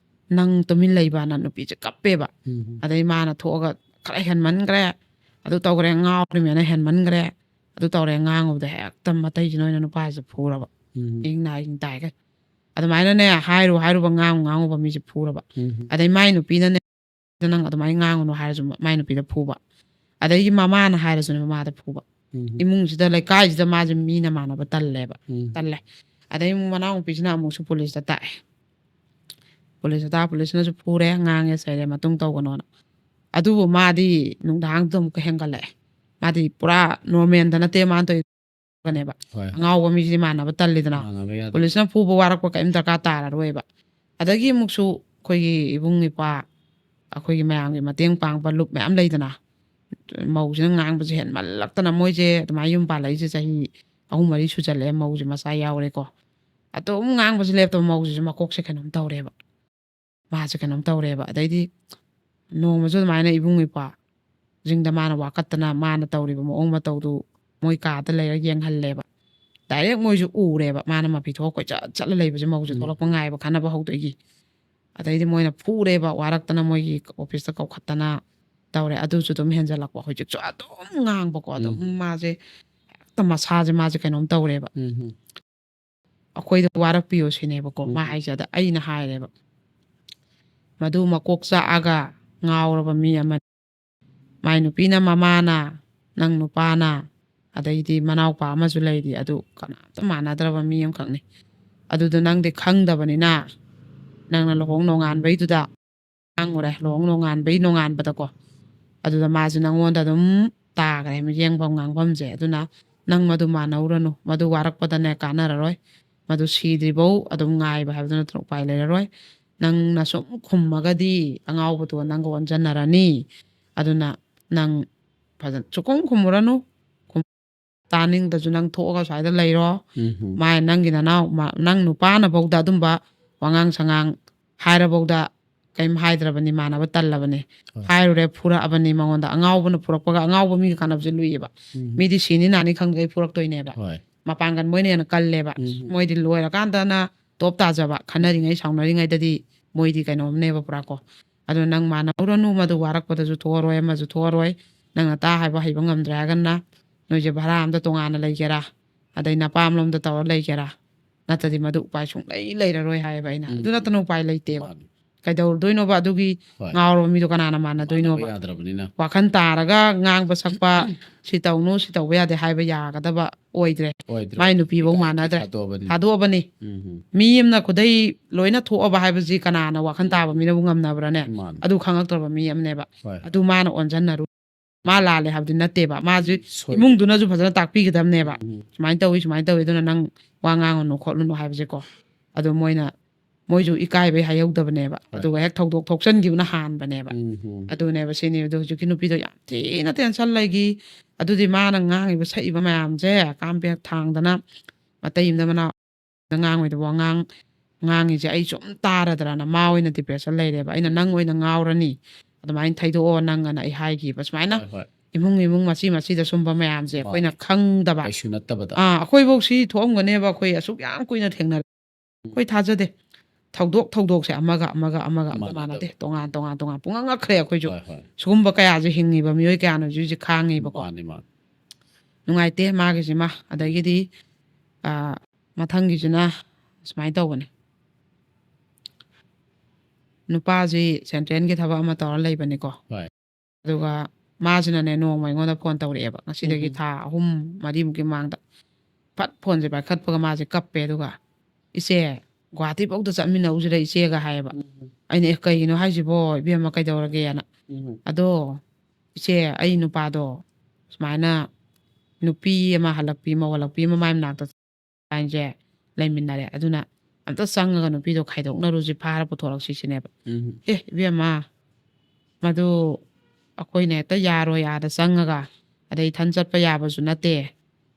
ꯅꯪ ꯇꯨꯃꯤꯟ ꯂꯩꯕꯅ ꯅꯨꯄꯤꯁꯦ ꯀꯞꯄꯦꯕ꯫ ꯎꯝ, ꯎꯝ. ꯑꯗꯩ ꯃꯥꯅ ꯊꯣꯛꯑꯒ, "ꯈꯔ ꯍꯦꯟꯃꯟꯈ꯭ꯔꯦ, ꯑꯗꯨ ꯇꯧꯈ꯭ꯔꯦ, ꯉꯥꯎꯔꯤꯃꯦꯅ ꯍꯦꯟꯃꯟꯈ꯭ꯔꯦ", ꯑꯗꯨ ꯇꯧꯔꯦ, ꯉꯥꯡꯉꯨꯕꯗ ꯍꯦꯛꯇ ꯃꯇꯩꯁꯤꯅ ꯑꯣꯏꯅ ꯅꯨꯄꯥꯁꯦ ꯐꯨꯔꯕ꯫ ꯎꯝ. ꯏꯪ ꯅꯥꯏ ꯏꯪ ꯇꯥꯏꯒꯩ꯫ ꯑꯗꯨꯃꯥꯏꯅꯅꯦ, ꯍꯥꯏꯔꯨ ꯍꯥꯏꯔꯨꯕ, ꯉꯥꯡꯉꯨ ꯉꯥꯡꯉꯨꯕ ꯃꯤꯁꯦ ꯐꯨꯔꯕ꯫ ꯎꯝ. ꯑꯗꯩ ꯃꯥꯏ ꯅꯨꯄꯤꯅꯅꯦ, "ꯅꯪ ꯑꯗꯨꯃꯥꯏꯅ ꯉꯥꯡꯉꯨꯅꯨ" ꯍꯥꯏꯔꯁꯨ ꯃꯥꯏ ꯅꯨꯄꯤꯗ ꯐꯨꯕ꯫ ꯑꯗꯩꯒꯤ ꯃꯃꯥꯅ ꯍꯥꯏꯔꯁꯨꯅꯦ, ꯃꯃꯥꯗ ꯐꯨꯕ꯫ ꯎꯝ. ꯏꯃꯨꯡꯁꯤꯗ, ꯂꯩꯀꯥꯏꯁꯤꯗ ꯃꯥꯁꯦ ꯃꯤꯅ ꯃꯥꯟꯅꯕ ꯇꯜꯂꯦꯕ꯫ ꯎꯝ. ꯇꯜꯂꯦ꯫ ꯑꯗꯩ ꯑꯃꯨꯛ ꯃꯅꯥꯎꯅꯨꯄꯤꯁꯤꯅ ꯑꯃꯨꯛꯁꯨ ꯄꯨꯂꯤꯁꯇ ꯇꯥꯛꯑꯦ꯫ ꯄꯨꯂꯤꯁꯇ ꯇꯥꯛꯑ, ꯄꯨꯂꯤꯁꯅꯁꯨ ꯐꯨꯔꯦ, ꯉꯥꯡꯉꯦ, ꯆꯩꯔꯦ, ꯃꯇꯨꯡ ꯇꯧꯒꯅꯣꯅ꯫ ꯑꯗꯨꯕꯨ ꯃꯥꯗꯤ ꯅꯨꯡꯗꯥꯡꯗꯨꯗ ꯑꯃꯨꯛꯀ ꯍꯦꯟꯒꯠꯂꯛꯑꯦ꯫ ꯃꯥꯗꯤ ꯄꯨꯔꯥ ꯅꯣꯔꯃꯦꯜꯗ ꯅꯠꯇꯦ ꯃꯥꯅ ꯇꯧꯔꯤ꯫ ꯀꯅꯦꯕ꯫ ꯍꯣꯏ꯫ ꯑꯉꯥꯎꯕ ꯃꯤꯁꯤꯗꯤ ꯃꯥꯟꯅꯕ ꯇꯜꯂꯤꯗꯅ꯫ ꯃꯥꯟꯅꯕ ꯌꯥꯗꯦ꯫ ꯄꯨꯂꯤꯁꯅ ꯐꯨꯕ ꯋꯥꯔꯛꯄ ꯀꯔꯤꯝ ꯗꯔꯀꯥꯔ ꯇꯥꯔꯔꯣꯏꯕ꯫ ꯑꯗꯒꯤ ꯑꯃꯨꯛꯁꯨ ꯑꯩꯈꯣꯏꯒꯤ ꯏꯕꯨꯡ ꯏꯄ꯭ꯋꯥ, ꯑꯩꯈꯣꯏꯒꯤ ꯃꯌꯥꯝꯒꯤ ꯃꯇꯦꯡ ꯄꯥꯡꯕ ꯂꯨꯞ ꯃꯌꯥꯝ ꯂꯩꯗꯅ, ꯃꯧꯁꯤꯅ ꯉꯥꯡꯕꯁꯦ ꯍꯦꯟꯃꯜꯂꯛꯇꯅ, ꯃꯣꯏꯁꯦ ꯑꯗꯨꯃꯥꯏꯅ ꯌꯨꯝ ꯄꯥꯜꯂꯛꯏꯁꯦ ꯆꯍꯤ ꯑꯍꯨꯝ ꯃꯔꯤ ꯁꯨꯖꯜꯂꯛꯑꯦ, ꯃꯧꯁꯦ ꯃꯆꯥ ꯌꯥꯎꯔꯦꯀꯣ꯫ ꯑꯗꯨꯝ ꯉꯥꯡꯕꯁꯦ ꯂꯦꯞꯇꯕ, ꯃꯧꯁꯤꯁꯨ ꯃꯀꯣꯛꯁꯦ ꯀꯩꯅꯣꯝ ꯇꯧꯔꯦꯕ꯫ ꯃꯥꯁꯦ ꯀꯩꯅꯣꯝ ꯇꯧꯔꯦꯕ꯫ ꯑꯗꯩꯗꯤ ꯅꯣꯡꯃꯁꯨ ꯑꯗꯨꯃꯥꯏꯅ ꯏꯕꯨꯡ ꯏꯄ꯭ꯋꯥꯁꯤꯡꯗ ꯃꯥꯅ ꯋꯥꯀꯠꯇꯅ, ꯃꯥꯅ ꯇꯧꯔꯤꯕ ꯃꯑꯣꯡ ꯃꯇꯧꯗꯨ ꯃꯣꯏ ꯀꯥꯗ ꯂꯩꯔꯒ ꯌꯦꯡꯍꯜꯂꯦꯕ꯫ ꯗꯥꯏꯔꯦꯛ ꯃꯣꯏꯁꯨ ꯎꯔꯦꯕ, ꯃꯥꯅ ꯃꯐꯤ ꯊꯣꯛꯑ ꯀꯣꯏꯆꯠ ꯆꯠꯂ ꯂꯩꯕꯁꯦ, ꯃꯧꯁꯦ ꯎꯝ꯫ ꯊꯣꯛꯂꯛꯄ ꯉꯥꯏꯕ ꯈꯟꯅꯕ ꯍꯧꯗꯣꯏꯒꯤ꯫ ꯑꯗꯩꯗꯤ ꯃꯣꯏꯅ ꯐꯨꯔꯦꯕ, ꯋꯥꯔꯛꯇꯅ ꯃꯣꯏꯒꯤ ꯑꯣꯐꯤꯁꯇ ꯀꯧꯈꯠꯇꯅ ꯇꯧꯔꯦ꯫ ꯑꯗꯨꯁꯨ ꯑꯗꯨꯝ ꯍꯦꯟꯖꯜꯂꯛꯄ, ꯍꯧꯖꯤꯛꯁꯨ ꯑꯗꯨꯝ ꯉꯥꯡꯕꯀꯣ꯫ ꯑꯗꯨꯝ ꯎꯝ꯫ ꯃꯥꯁꯦ ꯍꯦꯛꯇ ꯃꯁꯥꯁꯦ, ꯃꯥꯁꯦ ꯀꯩꯅꯣꯝ ꯇꯧꯔꯦꯕ꯫ ꯎꯝ꯫ ꯑꯩꯈꯣꯏꯗ ꯋꯥꯔꯛꯄꯤꯌꯣ ꯁꯤꯅꯦꯕꯀꯣ ꯃꯥ ꯎꯝ꯫ ꯍꯥꯏꯁꯦ꯫ ꯑꯗ ꯑꯩꯅ ꯍꯥꯏꯔꯦꯕ, "ꯃꯗꯨ ꯃꯀꯣꯛ ꯆꯥꯛꯑꯒ ꯉꯥꯎꯔꯕ ꯃꯤ ꯑꯃꯅꯤ꯫ ꯃꯥꯏ ꯅꯨꯄꯤꯅ, ꯃꯃꯥꯅ, ꯅꯪ ꯅꯨꯄꯥꯅ, ꯑꯗꯩꯗꯤ ꯃꯅꯥꯎꯄꯥ ꯑꯃꯁꯨ ꯂꯩꯔꯤ, ꯑꯗꯨ ꯀꯅꯥꯝꯇ ꯃꯥꯟꯅꯗ꯭ꯔꯕ ꯃꯤ ꯑꯃꯈꯛꯅꯤ꯫ ꯑꯗꯨꯗꯣ ꯅꯪꯗꯤ ꯈꯪꯗꯕꯅꯤꯅ, ꯅꯪꯅ ꯂꯨꯍꯣꯡ ꯅꯣꯡꯉꯥꯟꯕꯩꯗꯨꯗ ꯉꯥꯡꯉꯨꯔꯦ, ꯂꯨꯍꯣꯡ ꯅꯣꯡꯉꯥꯟꯕꯩ ꯅꯣꯡꯉꯥꯟꯕꯗꯀꯣ꯫ ꯑꯗꯨꯗ ꯃꯥꯁꯦ ꯅꯪꯉꯣꯟꯗ ꯑꯗꯨꯝ ꯇꯥꯈ꯭ꯔꯦ, ꯌꯦꯡꯐꯝ ꯉꯥꯡꯐꯝꯁꯦ꯫ ꯑꯗꯨꯅ ꯅꯪ ꯃꯗꯨ ꯃꯥꯟꯅꯧꯔꯅꯨ, ꯃꯗꯨ ꯋꯥꯔꯛꯄꯗꯅꯦ ꯀꯥꯟꯅꯔꯔꯣꯏ, ꯃꯗꯨ ꯁꯤꯗ꯭ꯔꯤꯐꯧ ꯑꯗꯨꯝ ꯉꯥꯏꯕ ꯍꯥꯏꯕꯗꯨ ꯅꯠꯇꯅ ꯎꯄꯥꯏ ꯂꯩꯔꯔꯣꯏ꯫ ꯅꯪꯅ ꯁꯨꯝ ꯈꯨꯝꯃꯒꯗꯤ ꯑꯉꯥꯎꯕꯗꯣ ꯅꯪꯒ ꯑꯣꯟꯁꯤꯟꯅꯔꯅꯤ꯫ ꯑꯗꯨꯅ ꯅꯪ ꯐꯖꯅ ꯁꯨꯈꯨꯝ ꯈꯨꯝꯃꯨꯔꯅꯨ꯫ ꯈꯨꯝ-, ꯇꯥꯅꯤꯡꯗꯁꯨ ꯅꯪ ꯊꯣꯛꯑꯒ ꯁ꯭ꯋꯥꯏꯗ ꯂꯩꯔꯣ꯫ ꯎꯝ꯫ ꯃꯥꯏ ꯅꯪꯒꯤ ꯅꯅꯥꯎ, ꯃꯥ-, ꯅꯪ ꯅꯨꯄꯥꯅꯐꯧꯗ ꯑꯗꯨꯝꯕ ꯋꯥꯉꯥꯡ ꯁꯉꯥꯡ ꯍꯥꯏꯔꯐꯧꯗ ꯀꯩꯝ ꯍꯥꯏꯗ꯭ꯔꯕꯅꯤ, ꯃꯥꯟꯅꯕ ꯇꯜꯂꯕꯅꯤ꯫ ꯍꯣꯏ꯫ ꯍꯥꯏꯔꯨꯔꯦ, ꯐꯨꯔꯛꯑꯕꯅꯤ ꯃꯉꯣꯟꯗ꯫ ꯑꯉꯥꯎꯕꯅ ꯐꯨꯔꯛꯄꯒ, ꯑꯉꯥꯎꯕ ꯃꯤꯒ ꯀꯥꯟꯅꯕꯁꯦ ꯂꯨꯏꯌꯦꯕ꯫ ꯎꯝ꯫ ꯃꯤꯗꯤ ꯁꯤꯅꯤ ꯅꯥꯅꯤ ꯈꯪꯗꯒꯩ ꯐꯨꯔꯛꯇꯣꯏꯅꯦꯕ꯫ ꯍꯣꯏ꯫ ꯃꯄꯥꯡꯒꯜ ꯃꯣꯏꯅ ꯍꯦꯟꯅ ꯀꯜꯂꯦꯕ꯫ ꯎꯝ꯫ ꯃꯣꯏꯗꯤ ꯂꯣꯏꯔꯀꯥꯟꯗꯅ ꯇꯣꯞ ꯇꯥꯖꯕ, ꯈꯟꯅꯔꯤꯉꯩ ꯁꯥꯎꯅꯔꯤꯉꯩꯗꯗꯤ ꯃꯣꯏꯗꯤ ꯀꯩꯅꯣꯝꯅꯦꯕ ꯄꯨꯔꯥ ꯀꯣ꯫ ꯑꯗꯨꯅ ꯅꯪ ꯃꯥꯟꯅꯧꯔꯅꯨ, ꯃꯗꯨ ꯋꯥꯔꯛꯄꯗꯁꯨ ꯊꯣꯛꯑꯔꯣꯏ, ꯑꯃꯁꯨ ꯊꯣꯛꯑꯔꯣꯏ꯫ ꯅꯪ ꯅꯇꯥ ꯍꯥꯏꯕ ꯍꯩꯕ ꯉꯝꯗ꯭ꯔꯦ ꯍꯥꯏꯔꯒꯅ ꯅꯣꯏꯁꯦ ꯚꯔꯥ ꯑꯝꯗ ꯇꯣꯉꯥꯟꯅ ꯂꯩꯒꯦꯔꯥ, ꯑꯗꯩ ꯅꯄꯥꯝꯂꯣꯝꯗ ꯇꯧꯔ ꯂꯩꯒꯦꯔꯥ, ꯅꯠꯇ꯭ꯔꯗꯤ ꯃꯗꯨ ꯎꯄꯥꯏ ꯁꯨꯡꯂꯩ ꯂꯩꯔꯔꯣꯏ ꯍꯥꯏꯌꯦꯕ ꯑꯩꯅ꯫ ꯎꯝ꯫ ꯑꯗꯨ ꯅꯠꯇꯅ ꯎꯄꯥꯏ ꯂꯩꯇꯦꯕ꯫ ꯃꯥꯅꯤ꯫ ꯀꯩꯗꯧꯗꯣꯏꯅꯣꯕ ꯑꯗꯨꯒꯤ ꯍꯣꯏ꯫ ꯉꯥꯎꯔꯕ ꯃꯤꯗꯣ ꯀꯅꯥꯅ ꯃꯥꯟꯅꯗꯣꯏꯅꯣꯕ? ꯃꯥꯟꯅꯕ ꯌꯥꯗ꯭ꯔꯕꯅꯤꯅ꯫ ꯋꯥꯈꯜ ꯇꯥꯔꯒ ꯉꯥꯡꯕ ꯁꯛꯄ, "ꯁꯤ ꯇꯧꯅꯨ, ꯁꯤ ꯇꯧꯕ ꯌꯥꯗꯦ" ꯍꯥꯏꯕ ꯌꯥꯒꯗꯕ ꯑꯣꯏꯗ꯭ꯔꯦ꯫ ꯑꯣꯏꯗ꯭ꯔꯦ꯫ ꯃꯥꯏ ꯅꯨꯄꯤꯐꯧ ꯏꯀꯥꯏ ꯃꯥꯟꯅꯗ꯭ꯔꯦ꯫ ꯊꯥꯗꯣꯛꯑꯕꯅꯤ꯫ ꯊꯥꯗꯣꯛꯑꯕꯅꯤ꯫ ꯎꯝ꯫ ꯃꯤ ꯑꯃꯅ ꯈꯨꯗꯩ ꯂꯣꯏꯅ ꯊꯣꯛꯑꯕ ꯍꯥꯏꯕꯁꯤ ꯀꯅꯥꯅ ꯋꯥꯈꯜ ꯇꯥꯕ ꯃꯤꯅꯕꯨ ꯉꯝꯅꯕ꯭ꯔꯅꯦ? ꯃꯥꯅꯤ꯫ ꯑꯗꯨ ꯈꯪꯉꯛꯇ꯭ꯔꯕ ꯃꯤ ꯑꯃꯅꯦꯕ꯫ ꯍꯣꯏ꯫ ꯑꯗꯨ ꯃꯥꯅ ꯑꯣꯟꯁꯤꯟꯅꯔꯨ꯫ ꯃꯥ ꯂꯥꯜꯂꯦ ꯍꯥꯏꯕꯗꯤ ꯅꯠꯇꯦꯕ, ꯃꯥꯁꯨ ꯁꯣꯏ ꯏꯃꯨꯡꯗꯨꯅꯁꯨ ꯐꯖꯅ ꯇꯥꯛꯄꯤꯒꯗꯕꯅꯦꯕ, ꯎꯝ. "ꯁꯨꯃꯥꯏꯅ ꯇꯧꯏ, ꯁꯨꯃꯥꯏꯅ ꯇꯧꯏ, ꯑꯗꯨꯅ ꯅꯪ ꯋꯥ ꯉꯥꯡꯉꯨꯅꯨ ꯈꯣꯠꯂꯨꯅꯨ" ꯍꯥꯏꯕꯁꯦꯀꯣ꯫ ꯑꯗꯣ ꯃꯣꯏꯅ, ꯃꯣꯏꯁꯨ ꯏꯀꯥꯏꯕꯩ ꯍꯥꯏꯍꯧꯗꯕꯅꯦꯕ, ꯍꯣꯏ. ꯑꯗꯨꯒ ꯍꯦꯛ ꯊꯧꯗꯣꯛ ꯊꯣꯛꯆꯟꯈꯤꯕꯅ ꯍꯥꯟꯕꯅꯦꯕ꯫ ꯎꯝ, ꯎꯝ. ꯑꯗꯨꯅꯦꯕ ꯁꯤꯅꯤ꯫ ꯑꯗꯣ ꯍꯧꯖꯤꯛꯀꯤ ꯅꯨꯄꯤꯗꯣ ꯌꯥꯝ ꯊꯤꯅ ꯇꯦꯟꯁꯟ ꯂꯩꯈꯤ꯫ ꯑꯗꯨꯗꯤ ꯃꯥꯅ ꯉꯥꯡꯉꯤꯕ ꯁꯛꯏꯕ ꯃꯌꯥꯝꯁꯦ ꯀꯥꯝ ꯄꯦꯛ ꯊꯥꯡꯗꯅ, ꯃꯇꯩ ꯑꯃꯗ ꯃꯅꯥꯎ ꯉꯥꯡꯉꯣꯏꯗꯕ ꯋꯥꯉꯥꯡ ꯉꯥꯡꯉꯤꯁꯦ ꯑꯩ ꯁꯨꯝ ꯇꯥꯔꯗ꯭ꯔꯅ ꯃꯥ ꯑꯣꯏꯅ ꯗꯤꯄ꯭ꯔꯦꯁꯟ ꯂꯩꯔꯦꯕ꯫ ꯑꯩꯅ "ꯅꯪ ꯑꯣꯏꯅ ꯉꯥꯎꯔꯅꯤ, ꯑꯗꯨꯃꯥꯏꯅ ꯊꯩꯗꯣꯛꯑꯣ ꯅꯪ" ꯑꯅ ꯑꯩ ꯍꯥꯏꯈꯤꯕ꯫ ꯁꯨꯃꯥꯏꯅ ꯍꯣꯏ, ꯍꯣꯏ. ꯏꯃꯨꯡ ꯏꯃꯨꯡ ꯃꯆꯤ ꯃꯆꯤꯗ ꯁꯨꯝꯕ ꯃꯌꯥꯝꯁꯦ ꯃꯥꯅꯦ. ꯑꯩꯈꯣꯏꯅ ꯈꯪꯗꯕ꯫ ꯀꯩꯁꯨ ꯅꯠꯇꯕꯗ. ꯑꯥ, ꯑꯩꯈꯣꯏꯐꯧ ꯁꯤ ꯊꯣꯛꯑꯝꯒꯅꯦꯕ, ꯑꯩꯈꯣꯏ ꯑꯁꯨꯛ ꯌꯥꯝ ꯀꯨꯏꯅ ꯊꯦꯡꯅꯔꯦ꯫ ꯑꯩꯈꯣꯏ ꯊꯥꯖꯗꯦ꯫ ꯊꯧꯗꯣꯛ ꯊꯧꯗꯣꯛꯁꯦ ꯑꯃꯒ ꯑꯃꯒ ꯑꯝꯇ ꯃꯥꯟꯅꯗꯕ. ꯃꯥꯟꯅꯗꯦ, ꯇꯣꯉꯥꯟ ꯇꯣꯉꯥꯟ ꯇꯣꯉꯥꯟ ꯄꯨꯡꯉꯛ ꯉꯛꯈ꯭ꯔꯦ ꯑꯩꯈꯣꯏꯁꯨ꯫ ꯍꯣꯏ, ꯍꯣꯏ. ꯁꯤꯒꯨꯝꯕ ꯀꯌꯥꯁꯦ ꯍꯤꯡꯉꯤꯕ ꯃꯤꯑꯣꯏ ꯀꯌꯥꯅꯁꯨ ꯍꯧꯖꯤꯛ ꯈꯥꯡꯉꯤꯕꯀꯣ꯫ ꯃꯥꯅꯤ, ꯃꯥꯅꯤ. ꯅꯨꯡꯉꯥꯏꯇꯦ ꯃꯥꯒꯤꯁꯤꯃ꯫ ꯑꯗꯒꯤꯗꯤ ꯑꯥ, ꯃꯊꯪꯒꯤꯁꯤꯅ ꯁꯨꯃꯥꯏꯅ ꯇꯧꯕꯅꯦ꯫ ꯅꯨꯄꯥꯁꯤ ꯁꯦꯟꯇ꯭ꯔꯦꯜꯒꯤ ꯊꯕꯛ ꯑꯃ ꯇꯧꯔ ꯂꯩꯕꯅꯤꯀꯣ꯫ ꯍꯣꯏ. ꯑꯗꯨꯒ ꯃꯥꯁꯤꯅꯅꯦ ꯅꯣꯡꯃ ꯑꯩꯉꯣꯟꯗ ꯐꯣꯟ ꯇꯧꯔꯛꯑꯦꯕ, ꯉꯁꯤꯗꯒꯤ ꯎꯝ. ꯊꯥ ꯑꯍꯨꯝ ꯃꯔꯤꯃꯨꯛꯀꯤ ꯃꯃꯥꯡꯗ꯫ ꯐꯠ ꯐꯣꯟꯁꯦ ꯄꯥꯏꯈꯠꯄꯒ ꯃꯥꯁꯦ ꯀꯞꯄꯦ, ꯑꯗꯨꯒ "ꯏꯆꯦ, ꯒꯨꯍꯥꯇꯤꯐꯧꯗ ꯆꯠꯃꯤꯟꯅꯧꯁꯤꯔ ꯏꯆꯦꯒ?" ꯍꯥꯏꯌꯦꯕ꯫ ꯎꯝ. ꯑꯩꯅ "ꯑꯦ, ꯀꯩꯒꯤꯅꯣ ꯍꯥꯏꯁꯤꯕꯣ ꯏꯕꯦꯝꯃ, ꯀꯩꯗꯧꯔꯒꯦꯅ?" ꯎꯝ. "ꯑꯗꯣ ꯏꯆꯦ, ꯑꯩ ꯅꯨꯄꯥꯗꯣ ꯁꯨꯃꯥꯏꯅ ꯅꯨꯄꯤ ꯑꯃ ꯍꯜꯂꯛꯄꯤ, ꯃꯧ ꯍꯜꯂꯛꯄꯤ ꯑꯃ ꯃꯥꯏ ꯃꯅꯥꯛꯇ ꯂꯥꯏꯟꯁꯦ ꯂꯩꯃꯤꯟꯅꯔꯦ, ꯑꯗꯨꯅ ꯑꯝꯇ ꯆꯪꯉꯒ ꯅꯨꯄꯤꯗꯣ ꯈꯥꯏꯗꯣꯛꯅꯔꯨꯁꯤ, ꯐꯥꯔ ꯄꯨꯊꯣꯔꯛꯁꯤ" ꯁꯤꯅꯦꯕ꯫ ꯎꯝ. "ꯑꯦ ꯏꯕꯦꯝꯃ, ꯃꯗꯨ ꯑꯩꯈꯣꯏꯅ ꯍꯦꯛꯇ ꯌꯥꯔꯣꯏ, ꯑꯥꯗ ꯆꯪꯉꯒ, ꯑꯗꯩ ꯏꯊꯟ ꯆꯠꯄ ꯌꯥꯕꯁꯨ ꯅꯠꯇꯦ,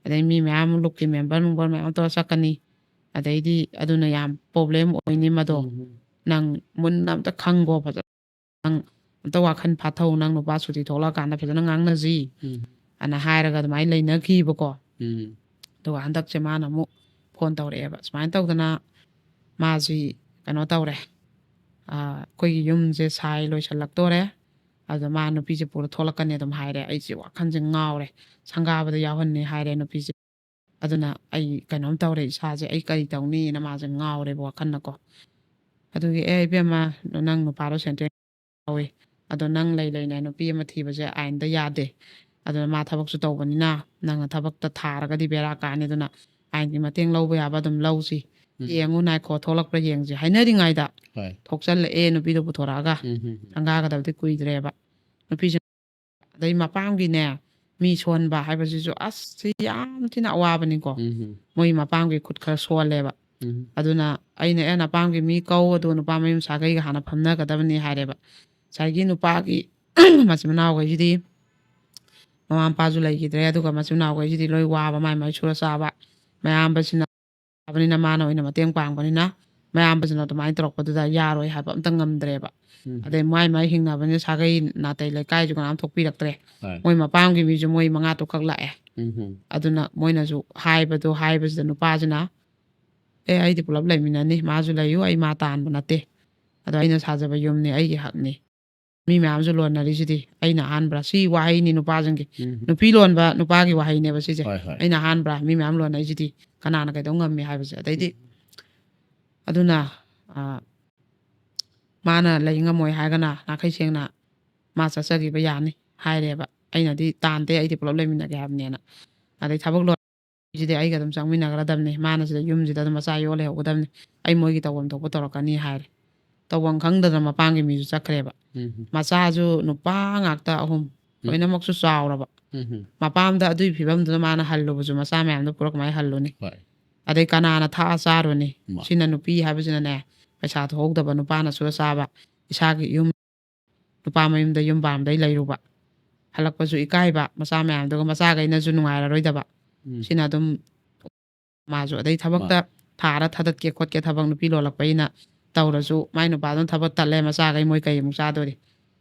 ꯑꯗꯩ ꯃꯤ ꯃꯌꯥꯝ ꯂꯨꯞꯀꯤ ꯃꯦꯝꯕꯔ ꯅꯨꯡꯕꯔ ꯃꯌꯥꯝ ꯇꯧꯔ ꯆꯠꯀꯅꯤ, ꯑꯗꯩꯗꯤ ꯑꯗꯨꯅ ꯌꯥꯝ ꯄ꯭ꯔꯣꯕ꯭ꯂꯦꯝ ꯑꯣꯏꯅꯤ ꯃꯗꯣ꯫ ꯎꯝ. ꯅꯪ ꯃꯨꯟꯅ ꯑꯝꯇ ꯈꯪꯒꯣ ꯐꯖꯅ, ꯅꯪ ꯑꯝꯇ ꯋꯥꯈꯜ ꯐꯥꯊꯧ, ꯅꯪ ꯅꯨꯄꯥ ꯁꯨꯇꯤ ꯊꯣꯛꯂꯛꯑꯀꯥꯟꯗ ꯐꯖꯅ ꯉꯥꯡꯅꯁꯤ" ꯎꯝ. ꯑꯅ ꯍꯥꯏꯔꯒ ꯑꯗꯨꯃꯥꯏꯅ ꯂꯩꯅꯈꯤꯕꯀꯣ꯫ ꯎꯝ. ꯑꯗꯨꯒ ꯍꯟꯗꯛꯁꯦ ꯃꯥꯅ ꯑꯃꯨꯛ ꯐꯣꯟ ꯇꯧꯔꯛꯑꯦꯕ, ꯁꯨꯃꯥꯏꯅ ꯇꯧꯗꯅ ꯃꯥꯁꯤ ꯀꯩꯅꯣ ꯇꯧꯔꯦ, ꯑꯥ, "ꯑꯩꯈꯣꯏꯒꯤ ꯌꯨꯝꯁꯦ ꯁꯥꯏ ꯂꯣꯏꯁꯜꯂꯛꯇꯣꯔꯦ, ꯑꯗꯨꯗ ꯃꯥ ꯅꯨꯄꯤꯁꯦ ꯄꯨꯔ ꯊꯣꯛꯂꯛꯀꯅꯤ ꯑꯗꯨꯝ ꯍꯥꯏꯔꯦ, ꯑꯩꯁꯦ ꯋꯥꯈꯜꯁꯦ ꯉꯥꯎꯔꯦ, ꯁꯪꯒꯥꯕꯗ ꯌꯥꯎꯍꯟꯅꯤ ꯍꯥꯏꯔꯦ ꯅꯨꯄꯤꯁꯦ, ꯑꯗꯨꯅ ꯑꯩ ꯀꯩꯅꯣꯝ ꯇꯧꯔꯦ ꯏꯁꯥꯁꯦ, ꯑꯩ ꯀꯔꯤ ꯇꯧꯅꯤꯅ" ꯃꯥꯁꯦ ꯉꯥꯎꯔꯦꯕ ꯋꯥꯈꯜꯅꯀꯣ꯫ ꯑꯗꯨꯒꯤ "ꯑꯦ ꯏꯕꯦꯝꯃ, ꯅꯪ ꯅꯨꯄꯥꯗꯣ ꯁꯦꯟꯇ꯭ꯔꯦꯜ ꯌꯥꯎꯋꯤ, ꯑꯗꯣ ꯅꯪ ꯂꯩ ꯂꯩꯅ ꯅꯨꯄꯤ ꯑꯃ ꯊꯤꯕꯁꯦ ꯑꯥꯏꯟꯗ ꯌꯥꯗꯦ, ꯑꯗꯨꯅ ꯃꯥ ꯊꯕꯛꯁꯨ ꯇꯧꯕꯅꯤꯅ ꯅꯪꯅ ꯊꯕꯛꯇ ꯊꯥꯔꯒꯗꯤ ꯕꯦꯔꯥ ꯀꯥꯅꯤ, ꯑꯗꯨꯅ ꯑꯥꯏꯟꯒꯤ ꯃꯇꯦꯡ ꯂꯧꯕ ꯌꯥꯕ ꯑꯗꯨꯝ ꯂꯧꯁꯤ, ꯎꯝ. ꯌꯦꯡꯉꯨ ꯅꯥꯏꯈꯣ ꯊꯣꯛꯂꯛꯄ꯭ꯔꯥ ꯌꯦꯡꯁꯤ" ꯍꯥꯏꯅꯔꯤꯉꯩꯗ ꯍꯣꯏ. ꯊꯣꯛꯆꯜꯂꯛꯑꯦ ꯅꯨꯄꯤꯗꯣ ꯄꯨꯊꯣꯔꯛꯑꯒ꯫ ꯎꯝ, ꯎꯝ, ꯎꯝ. ꯁꯪꯒꯥꯒꯗꯕꯗꯤ ꯀꯨꯏꯗ꯭ꯔꯦꯕ꯫ ꯅꯨꯄꯤꯁꯦ ꯑꯗꯩ ꯃꯄꯥꯝꯒꯤꯅꯦ, ꯃꯤ ꯁꯣꯟꯕ ꯍꯥꯏꯕꯁꯤꯁꯨ ꯑꯁ ꯁꯤ ꯌꯥꯝ ꯊꯤꯅ ꯑꯋꯥꯕꯅꯤꯀꯣ꯫ ꯎꯝ. ꯃꯣꯏ ꯃꯄꯥꯝꯒꯤ ꯈꯨꯠ ꯈꯔ ꯁꯣꯜꯂꯦꯕ꯫ ꯎꯝ. ꯑꯗꯨꯅ ꯑꯩꯅ ꯑꯦ ꯅꯄꯥꯝꯒꯤ ꯃꯤ ꯀꯧ, ꯑꯗꯨꯒ ꯅꯨꯄꯥ ꯃꯌꯨꯝ ꯁꯥꯒꯩꯒ ꯍꯥꯟꯅ ꯐꯝꯅꯒꯗꯕꯅꯤ ꯍꯥꯏꯔꯦꯕ꯫ ꯉꯁꯥꯏꯒꯤ ꯅꯨꯄꯥꯒꯤ ꯃꯆꯤꯟ ꯃꯅꯥꯎꯈꯩꯁꯤꯗꯤ ꯃꯃꯥ ꯃꯄꯥꯁꯨ ꯂꯩꯈꯤꯗ꯭ꯔꯦ, ꯑꯗꯨꯒ ꯃꯆꯤꯟ ꯃꯅꯥꯎꯈꯩꯁꯤꯗꯤ ꯂꯣꯏ ꯋꯥꯕ, ꯃꯥꯏ ꯃꯥꯏ ꯁꯨꯔ ꯆꯥꯕ꯫ ꯃꯌꯥꯝꯕꯁꯤꯅ ꯕꯅꯤꯅ ꯃꯥꯅ ꯑꯣꯏꯅ ꯃꯇꯦꯡ ꯄꯥꯡꯕꯅꯤꯅ ꯃꯌꯥꯝꯕꯁꯤꯅ ꯑꯗꯨꯃꯥꯏꯅ ꯇꯧꯔꯛꯄꯗꯨꯗ ꯌꯥꯔꯣꯏ ꯍꯥꯏꯕ ꯑꯝꯇ ꯉꯝꯗ꯭ꯔꯦꯕ꯫ ꯎꯝ. ꯑꯗꯩ ꯃꯥꯏ ꯃꯥꯏ ꯍꯤꯡꯅꯕꯅꯤꯅ ꯁꯥꯒꯩ ꯅꯥꯇꯩ ꯂꯩꯀꯥꯏꯁꯨ ꯀꯅꯥꯝ ꯊꯣꯛꯄꯤꯔꯛꯇ꯭ꯔꯦ꯫ ꯍꯣꯏ. ꯃꯣꯏ ꯃꯄꯥꯝꯒꯤ ꯃꯤꯁꯨ ꯃꯣꯏ ꯃꯉꯥ ꯇꯔꯨꯛꯈꯛ ꯂꯥꯛꯑꯦ꯫ ꯎꯝ. ꯑꯗꯨꯅ ꯃꯣꯏꯅꯁꯨ ꯍꯥꯏꯕꯗꯣ, ꯍꯥꯏꯕꯁꯤꯗ ꯅꯨꯄꯥꯁꯤꯅ, "ꯑꯦ ꯑꯩꯗꯤ ꯄꯨꯂꯞ ꯂꯩꯃꯤꯟꯅꯅꯤ, ꯃꯥꯁꯨ ꯂꯩꯌꯨ, ꯑꯩ ꯃꯥ ꯇꯥꯟꯕ ꯅꯠꯇꯦ, ꯑꯗꯣ ꯑꯩꯅ ꯁꯥꯖꯕ ꯌꯨꯝꯅꯤ, ꯑꯩꯒꯤ ꯍꯛꯅꯤ, ꯃꯤ ꯃꯌꯥꯝꯁꯨ ꯂꯣꯟꯅꯔꯤꯁꯤꯗꯤ ꯑꯩꯅ ꯑꯍꯥꯟꯕ꯭ꯔꯥ?" ꯁꯤ ꯋꯥꯍꯩꯅꯤ ꯅꯨꯄꯥꯁꯤꯡꯒꯤ꯫ ꯎꯝ. ꯅꯨꯄꯤ ꯂꯣꯟꯕ ꯅꯨꯄꯥꯒꯤ ꯋꯥꯍꯩꯅꯦꯕ ꯁꯤꯁꯦ꯫ ꯍꯣꯏ, ꯍꯣꯏ. "ꯑꯩꯅ ꯑꯍꯥꯟꯕ꯭ꯔꯥ? ꯃꯤ ꯃꯌꯥꯝ ꯂꯣꯟꯅꯔꯤꯁꯤꯗꯤ ꯀꯅꯥꯅ ꯀꯩꯗꯧ ꯉꯝꯃꯤ?" ꯍꯥꯏꯕꯁꯦ꯫ ꯑꯗꯩꯗꯤ ꯑꯗꯨꯅ ꯑ, ꯃꯥꯅ ꯂꯩ ꯉꯝꯃꯣꯏ ꯍꯥꯏꯔꯒꯅ ꯅꯥꯈꯩ ꯁꯦꯡꯅ ꯃꯥ ꯆꯠꯆꯈꯤꯕ ꯌꯥꯅꯤ ꯍꯥꯏꯔꯦꯕ꯫ ꯑꯩꯅꯗꯤ ꯇꯥꯟꯗꯦ, ꯑꯩꯗꯤ ꯄꯨꯂꯞ ꯂꯩꯃꯤꯟꯅꯒꯦ ꯍꯥꯏꯕꯅꯦꯅ꯫ ꯑꯗꯩ ꯊꯕꯛ ꯂꯣꯏꯁꯤꯗꯤ ꯑꯩꯒ ꯑꯗꯨꯝ ꯆꯪꯃꯤꯟꯅꯒꯗꯕꯅꯤ, ꯃꯥꯅ ꯁꯤꯗ ꯌꯨꯝꯁꯤꯗ ꯑꯗꯨꯝ ꯃꯆꯥ ꯌꯣꯛꯑ ꯂꯩꯍꯧꯒꯗꯕꯅꯤ, ꯑꯩ ꯃꯣꯏꯒꯤ ꯇꯧꯐꯝ ꯊꯣꯛꯄ ꯇꯧꯔꯛꯀꯅꯤ ꯍꯥꯏꯔꯦ꯫ ꯇꯧꯐꯝ ꯈꯪꯗꯗꯅ ꯃꯄꯥꯝꯒꯤ ꯃꯤꯁꯨ ꯆꯠꯈ꯭ꯔꯦꯕ꯫ ꯎꯝ. ꯃꯆꯥꯁꯨ ꯅꯨꯄꯥ ꯉꯥꯛꯇ ꯑꯍꯨꯝ, ꯂꯣꯏꯅꯃꯛꯁꯨ ꯆꯥꯎꯔꯕ꯫ ꯎꯝ. ꯃꯄꯥꯝꯗ ꯑꯗꯨꯒꯤ ꯐꯤꯕꯝꯗꯨꯗ ꯃꯥꯅ ꯍꯜꯂꯨꯕꯁꯨ ꯃꯆꯥ ꯃꯌꯥꯝꯗꯣ ꯄꯨꯔ ꯀꯃꯥꯏꯅ ꯍꯜꯂꯨꯅꯤ? ꯍꯣꯏ. ꯑꯗꯩ ꯀꯅꯥꯅ ꯊꯥꯛꯑ ꯆꯥꯔꯨꯅꯤ? ꯃꯥ. ꯁꯤꯅ ꯅꯨꯄꯤ ꯍꯥꯏꯕꯁꯤꯅꯅꯦ, ꯄꯩꯁꯥ ꯊꯣꯛꯍꯧꯗꯕ ꯅꯨꯄꯥꯅ ꯁꯨꯔ ꯆꯥꯕ, ꯏꯁꯥꯒꯤ ꯌꯨꯝ, ꯅꯨꯄꯥ ꯃꯌꯨꯝꯗ ꯌꯨꯝ ꯄꯥꯝꯗꯩ ꯂꯩꯔꯨꯕ, ꯍꯜꯂꯛꯄꯁꯨ ꯏꯀꯥꯏꯕ, ꯃꯆꯥ ꯃꯌꯥꯝꯗꯨꯒ ꯃꯆꯥꯈꯩꯅꯁꯨ ꯅꯨꯡꯉꯥꯏꯔꯔꯣꯏꯗꯕ꯫ ꯎꯝ. ꯁꯤꯅ ꯑꯗꯨꯝ ꯃꯥꯁꯨ ꯑꯗꯩ ꯊꯕꯛꯇ ꯊꯥꯔ ꯊꯥꯗꯠꯀꯦ ꯈꯣꯠꯀꯦ, ꯊꯕꯛ ꯅꯨꯄꯤ ꯂꯣꯜꯂꯛꯄꯩꯅ ꯇꯧꯔꯁꯨ ꯃꯥꯏ ꯅꯨꯄꯥꯗꯨꯅ ꯊꯕꯛ ꯇꯠꯂꯦ, ꯃꯆꯥꯈꯩ ꯃꯣꯏ ꯀꯩ ꯑꯃꯨꯛ ꯆꯥꯗꯣꯔꯤ?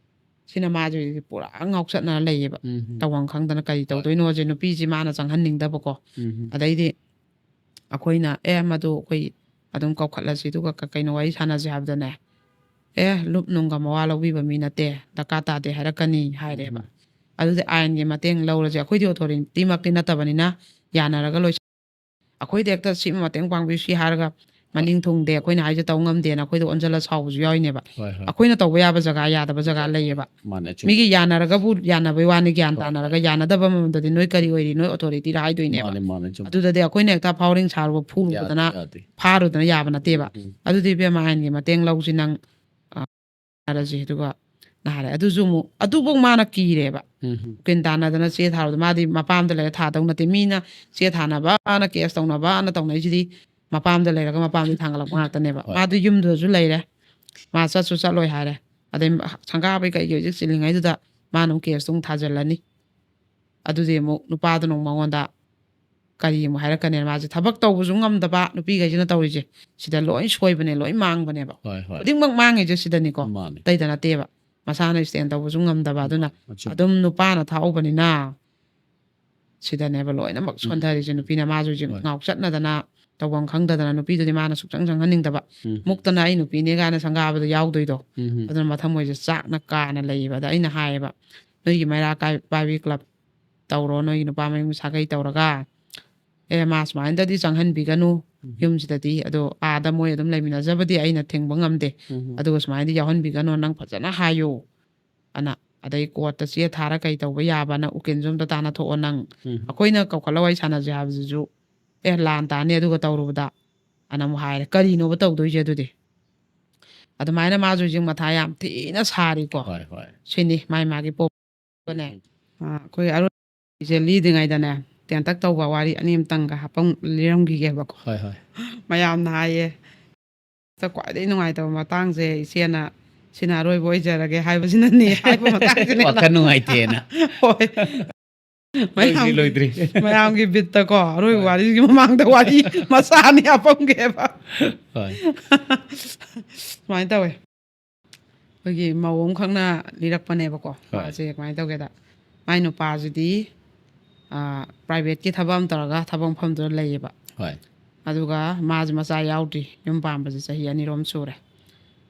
ꯁꯤꯅ ꯃꯥꯁꯨ ꯄꯨꯔꯥ ꯉꯥꯎꯆꯠꯅꯔ ꯂꯩꯌꯦꯕ꯫ ꯎꯝ. ꯇꯧꯐꯝ ꯈꯪꯗꯅ ꯀꯔꯤ ꯇꯧꯗꯣꯏꯅꯣꯁꯦ ꯅꯨꯄꯤꯁꯤ ꯃꯥꯅ ꯆꯪꯍꯟꯅꯤꯡꯗꯕꯀꯣ꯫ ꯎꯝ. ꯑꯗꯩꯗꯤ ꯑꯩꯈꯣꯏꯅ ꯑꯦ ꯃꯗꯨ ꯑꯩꯈꯣꯏ ꯑꯗꯨꯝ ꯀꯧꯈꯠꯂꯁꯤ, ꯑꯗꯨꯒ ꯀ-, ꯀꯩꯅꯣ ꯋꯥꯔꯤ ꯁꯥꯟꯅꯁꯤ ꯍꯥꯏꯕꯗꯅꯦ, "ꯑꯦ ꯂꯨꯞ ꯅꯨꯡꯒ ꯃꯋꯥ ꯂꯧꯕꯤꯕ ꯃꯤ ꯅꯠꯇꯦ, ꯗꯔꯀꯥꯔ ꯇꯥꯗꯦ ꯍꯥꯏꯔꯛꯀꯅꯤ" ꯍꯥꯏꯔꯦꯕ꯫ ꯎꯝ. ꯑꯗꯨꯗꯤ ꯑꯥꯏꯟꯒꯤ ꯃꯇꯦꯡ ꯂꯧꯔꯁꯦ, ꯑꯩꯈꯣꯏꯗꯤ ꯑꯣꯊꯣꯔꯤꯇꯤꯃꯛꯇꯤ ꯅꯠꯇꯕꯅꯤꯅ ꯌꯥꯅꯔꯒ ꯂꯣꯏꯁ-, ꯑꯩꯈꯣꯏꯗ ꯍꯦꯛꯇ ꯁꯤꯃ ꯃꯇꯦꯡ ꯄꯥꯡꯕꯤꯌꯨ ꯁꯤ ꯍꯥꯏꯔꯒ ꯃꯅꯤꯡ ꯊꯨꯡꯗꯦ, ꯑꯩꯈꯣꯏꯅ ꯍꯥꯏꯁꯦ ꯇꯧ ꯉꯝꯗꯦꯅ ꯑꯩꯈꯣꯏꯗ ꯑꯣꯟꯁꯤꯜꯂ ꯁꯥꯎꯕꯁꯨ ꯌꯥꯎꯔꯤꯅꯦꯕ꯫ ꯍꯣꯏ, ꯍꯣꯏ. ꯑꯩꯈꯣꯏꯅ ꯇꯧꯕ ꯌꯥꯕ ꯖꯒꯥ ꯌꯥꯗꯕ ꯖꯒꯥ ꯂꯩꯌꯦꯕ꯫ ꯃꯥꯅꯦ, ꯆꯨꯝꯃꯦ. ꯃꯤꯒꯤ ꯌꯥꯅꯔꯒꯕꯨ ꯌꯥꯅꯕꯩ ꯋꯥꯅꯤ, ꯒ꯭ꯌꯥꯟ ꯍꯣꯏ, ꯇꯥꯅꯔꯒ ꯌꯥꯅꯗꯕ ꯃꯐꯝꯗꯗꯤ ꯅꯣꯏ ꯀꯔꯤ ꯑꯣꯏꯔꯤ, ꯅꯣꯏ ꯑꯣꯊꯣꯔꯤꯇꯤꯔ ꯍꯥꯏꯗꯣꯏꯅꯦꯕ꯫ ꯃꯥꯅꯦ, ꯃꯥꯅꯦ, ꯆꯨꯝꯃꯦ. ꯑꯗꯨꯗꯗꯤ ꯑꯩꯈꯣꯏꯅ ꯍꯦꯛꯇ ꯐꯥꯎꯔꯤꯡ ꯁꯥꯔꯨꯕ, ꯐꯨꯔꯨꯕꯗꯅ ꯌꯥꯗꯦ. ꯐꯥꯔꯨꯗꯅ ꯌꯥꯕ ꯅꯠꯇꯦꯕ꯫ ꯎꯝ. ꯑꯗꯨꯗꯤ ꯏꯕꯦꯝꯃ ꯑꯥꯏꯟꯒꯤ ꯃꯇꯦꯡ ꯂꯧꯁꯤ ꯅꯪ, ꯑ, ꯍꯥꯏꯔꯁꯤ꯫ ꯑꯗꯨꯒ ꯅꯍꯥꯟ ꯑꯗꯨꯁꯨ ꯑꯃꯨꯛ ꯑꯗꯨꯐꯧ ꯃꯥꯅ ꯀꯤꯔꯦꯕ꯫ ꯎꯝ꯫ ꯎꯀꯤꯜ ꯇꯥꯟꯅꯗꯅ ꯆꯦ ꯊꯥꯔꯨꯕꯗ ꯃꯥꯗꯤ ꯃꯄꯥꯝꯗ ꯂꯩꯔ ꯊꯥꯗꯧ ꯅꯠꯇꯦ꯫ ꯃꯤꯅ ꯆꯦ ꯊꯥꯅꯕꯅ, ꯀꯦꯁ ꯇꯧꯅꯕꯅ ꯇꯧꯅꯩꯁꯤꯗꯤ ꯃꯄꯥꯝꯗ ꯂꯩꯔꯒ ꯃꯄꯥꯝꯗ ꯊꯥꯡꯒꯠꯂꯛꯄ ꯉꯥꯛꯇꯅꯦꯕ꯫ ꯍꯣꯏ꯫ ꯃꯥꯗꯤ ꯌꯨꯝꯗꯁꯨ ꯂꯩꯔꯦ, ꯃꯥ ꯆꯠꯁꯨ ꯆꯠꯂꯣꯏ ꯍꯥꯏꯔꯦ꯫ ꯑꯗꯩ ꯁꯪꯒꯥꯕꯩ ꯀꯩꯒꯤ ꯍꯧꯖꯤꯛ ꯆꯤꯜꯂꯤꯉꯩꯗꯨꯗ ꯃꯥꯅ ꯑꯃꯨꯛ ꯀꯦꯁꯇꯨ ꯑꯃꯨꯛ ꯊꯥꯖꯤꯜꯂꯅꯤ꯫ ꯑꯗꯨꯗꯤ ꯑꯃꯨꯛ ꯅꯨꯄꯥꯗꯨꯅ ꯑꯃꯨꯛ ꯃꯉꯣꯟꯗ ꯀꯔꯤ ꯑꯃꯨꯛ ꯍꯥꯏꯔꯛꯀꯅꯤ? ꯃꯥꯁꯦ ꯊꯕꯛ ꯇꯧꯕꯁꯨ ꯉꯝꯗꯕ ꯅꯨꯄꯤꯈꯩꯁꯤꯅ ꯇꯧꯔꯤꯁꯦ, ꯁꯤꯗ ꯂꯣꯏ ꯁꯣꯏꯕꯅꯦ, ꯂꯣꯏ ꯃꯥꯡꯕꯅꯦꯕ꯫ ꯍꯣꯏ, ꯍꯣꯏ꯫ ꯈꯨꯗꯤꯡꯃꯛ ꯃꯥꯡꯉꯤꯁꯦ ꯁꯤꯗꯅꯤꯀꯣ꯫ ꯃꯥꯅꯦ꯫ ꯑꯇꯩꯗ ꯅꯠꯇꯦꯕ꯫ ꯃꯁꯥꯅ stand ꯇꯧꯕꯁꯨ ꯉꯝꯗꯕ꯫ ꯑꯗꯨꯅ ꯑꯆꯨꯝ꯫ ꯑꯗꯨꯝ ꯅꯨꯄꯥꯅ ꯊꯥꯛꯎꯕꯅꯤꯅ ꯁꯤꯗꯅꯦꯕ ꯂꯣꯏꯅꯃꯛ ꯎꯝ꯫ ꯁꯣꯟꯊꯔꯤꯁꯦ꯫ ꯅꯨꯄꯤꯅ ꯃꯥꯁꯨ ꯍꯧꯖꯤꯛ ꯍꯣꯏ꯫ ꯉꯥꯎꯆꯠꯅꯗꯅ ꯇꯧꯐꯝ ꯈꯪꯗꯗꯅ ꯅꯨꯄꯤꯗꯨꯗꯤ ꯃꯥꯅ ꯁꯨꯛꯆꯪ ꯆꯪꯍꯟꯅꯤꯡꯗꯕ꯫ ꯎꯝ꯫ ꯃꯨꯛꯇꯅ ꯑꯩ ꯅꯨꯄꯤꯅꯦ ꯀꯥꯏꯅ ꯁꯪꯒꯥꯕꯗ ꯌꯥꯎꯗꯣꯏꯗꯣ꯫ ꯎꯝ꯫ ꯑꯗꯨꯅ ꯃꯊꯃꯣꯏꯁꯦ ꯆꯥꯛꯅ ꯀꯥꯅ ꯂꯩꯌꯦꯕ꯫ ꯑꯗ ꯑꯩꯅ ꯍꯥꯏꯌꯦꯕ, "ꯅꯣꯏꯒꯤ ꯃꯩꯔꯥ ꯀꯥꯏ-, ꯄꯥꯏꯕꯤ ꯀ꯭ꯂꯕ ꯇꯧꯔꯣ, ꯅꯣꯏꯒꯤ ꯅꯨꯄꯥ ꯃꯌꯨꯝ ꯁꯥꯒꯩ ꯇꯧꯔꯒ, ꯑꯦ, ꯃꯥ ꯁꯨꯃꯥꯏꯅꯗꯗꯤ ꯆꯪꯍꯟꯕꯤꯒꯅꯨ ꯎꯝ꯫ ꯌꯨꯝꯁꯤꯗꯗꯤ, ꯑꯗꯣ ꯑꯥꯗ ꯃꯣꯏ ꯑꯗꯨꯝ ꯂꯩꯃꯤꯟꯅꯖꯕꯗꯤ ꯑꯩꯅ ꯊꯤꯡꯕ ꯉꯝꯗꯦ, ꯎꯝ꯫ ꯑꯗꯨꯒ ꯁꯨꯃꯥꯏꯅꯗꯤ ꯌꯥꯎꯍꯟꯕꯤꯒꯅꯨ, ꯅꯪ ꯐꯖꯅ ꯍꯥꯏꯌꯨ" ꯑꯅ꯫ ꯑꯗꯩ ꯀꯣꯔꯠꯇ ꯆꯦ ꯊꯥꯔ ꯀꯩ ꯇꯧꯕ ꯌꯥꯕꯅ ꯎꯀꯤꯜꯁꯨ ꯑꯝꯇ ꯇꯥꯟꯅ ꯊꯣꯛꯑꯣ ꯅꯪ꯫ ꯎꯝ꯫ ꯑꯩꯈꯣꯏꯅ ꯀꯧꯈꯠꯂ ꯋꯥꯔꯤ ꯁꯥꯟꯅꯁꯦ ꯍꯥꯏꯕꯁꯤꯁꯨ, "ꯑꯦ, ꯂꯥꯟ ꯇꯥꯅꯤ ꯑꯗꯨꯒ ꯇꯧꯔꯨꯕꯗ" ꯑꯅ ꯑꯃꯨꯛ ꯍꯥꯏꯔꯦ꯫ ꯀꯔꯤꯅꯣꯕ ꯇꯧꯗꯣꯏꯁꯦ ꯑꯗꯨꯗꯤ? ꯑꯗꯨꯃꯥꯏꯅ ꯃꯥꯁꯨ ꯍꯧꯖꯤꯛ ꯃꯊꯥ ꯌꯥꯝ ꯊꯤꯅ ꯁꯥꯔꯤꯀꯣ꯫ ꯍꯣꯏ, ꯍꯣꯏ꯫ ꯁꯤꯅꯤ ꯃꯥꯏ ꯃꯥꯒꯤ ꯄꯣꯛꯄꯅꯦ꯫ ꯎꯝ꯫ ꯑ, ꯑꯩꯈꯣꯏ ꯑꯔꯣꯏꯕꯁꯦ ꯂꯤꯗ꯭ꯔꯤꯉꯩꯗꯅꯦ, ꯇꯦꯟꯇꯛ ꯇꯧꯕ ꯋꯥꯔꯤ ꯑꯅꯤ ꯑꯃꯇꯪꯒ ꯍꯥꯄꯝ-, ꯂꯤꯔꯝꯈꯤꯒꯦꯕꯀꯣ꯫ ꯍꯣꯏ, ꯍꯣꯏ꯫ ꯃꯌꯥꯝꯅ ꯍꯥꯏꯌꯦ, "ꯈ꯭ꯋꯥꯏꯗꯒꯤ ꯅꯨꯡꯉꯥꯏꯇꯕ ꯃꯇꯥꯡꯁꯦ ꯏꯆꯦꯅ ꯁꯤꯅ ꯑꯔꯣꯏꯕ ꯑꯣꯏꯖꯔꯒꯦ ꯍꯥꯏꯕꯁꯤꯅꯅꯤ" ꯍꯥꯏꯕ ꯃꯇꯥꯡꯁꯤꯅ ꯋꯥꯈꯜ ꯅꯨꯡꯉꯥꯏꯇꯦꯅ꯫ ꯍꯣꯏ꯫ ꯂꯣꯏꯗ꯭ꯔꯤ, ꯃꯌꯥꯝꯒꯤ, ꯂꯣꯏꯗ꯭ꯔꯤ꯫ ꯃꯌꯥꯝꯒꯤ ꯕꯤꯠꯇꯀꯣ, ꯑꯔꯣꯏꯕ ꯍꯣꯏ꯫ ꯋꯥꯔꯤꯒꯤ ꯃꯃꯥꯡꯗ ꯋꯥꯔꯤ ꯃꯆꯥ ꯑꯅꯤ ꯍꯥꯄꯝꯒꯦꯕ꯫ ꯍꯣꯏ꯫ ꯁꯨꯃꯥꯏꯅ ꯇꯧꯋꯦ꯫ ꯑꯩꯈꯣꯏꯒꯤ ꯃꯧ ꯑꯃꯈꯛꯅ ꯂꯤꯔꯛꯄꯅꯦꯕꯀꯣ꯫ ꯍꯣꯏ꯫ ꯃꯥꯁꯦ ꯀꯃꯥꯏꯅ ꯇꯧꯒꯦꯗ, ꯃꯥꯏ ꯅꯨꯄꯥꯁꯤꯗꯤ, ꯑꯥ, privateꯀꯤ ꯊꯕꯛ ꯑꯃ ꯇꯧꯔꯒ ꯊꯕꯛ ꯃꯐꯝꯗꯨꯗ ꯂꯩꯌꯦꯕ꯫ ꯍꯣꯏ꯫ ꯑꯗꯨꯒ ꯃꯥꯁꯦ ꯃꯆꯥ ꯌꯥꯎꯗ꯭ꯔꯤ, ꯌꯨꯝ ꯄꯥꯟꯕꯁꯦ ꯆꯍꯤ ꯑꯅꯤꯔꯣꯝ ꯁꯨꯔꯦ꯫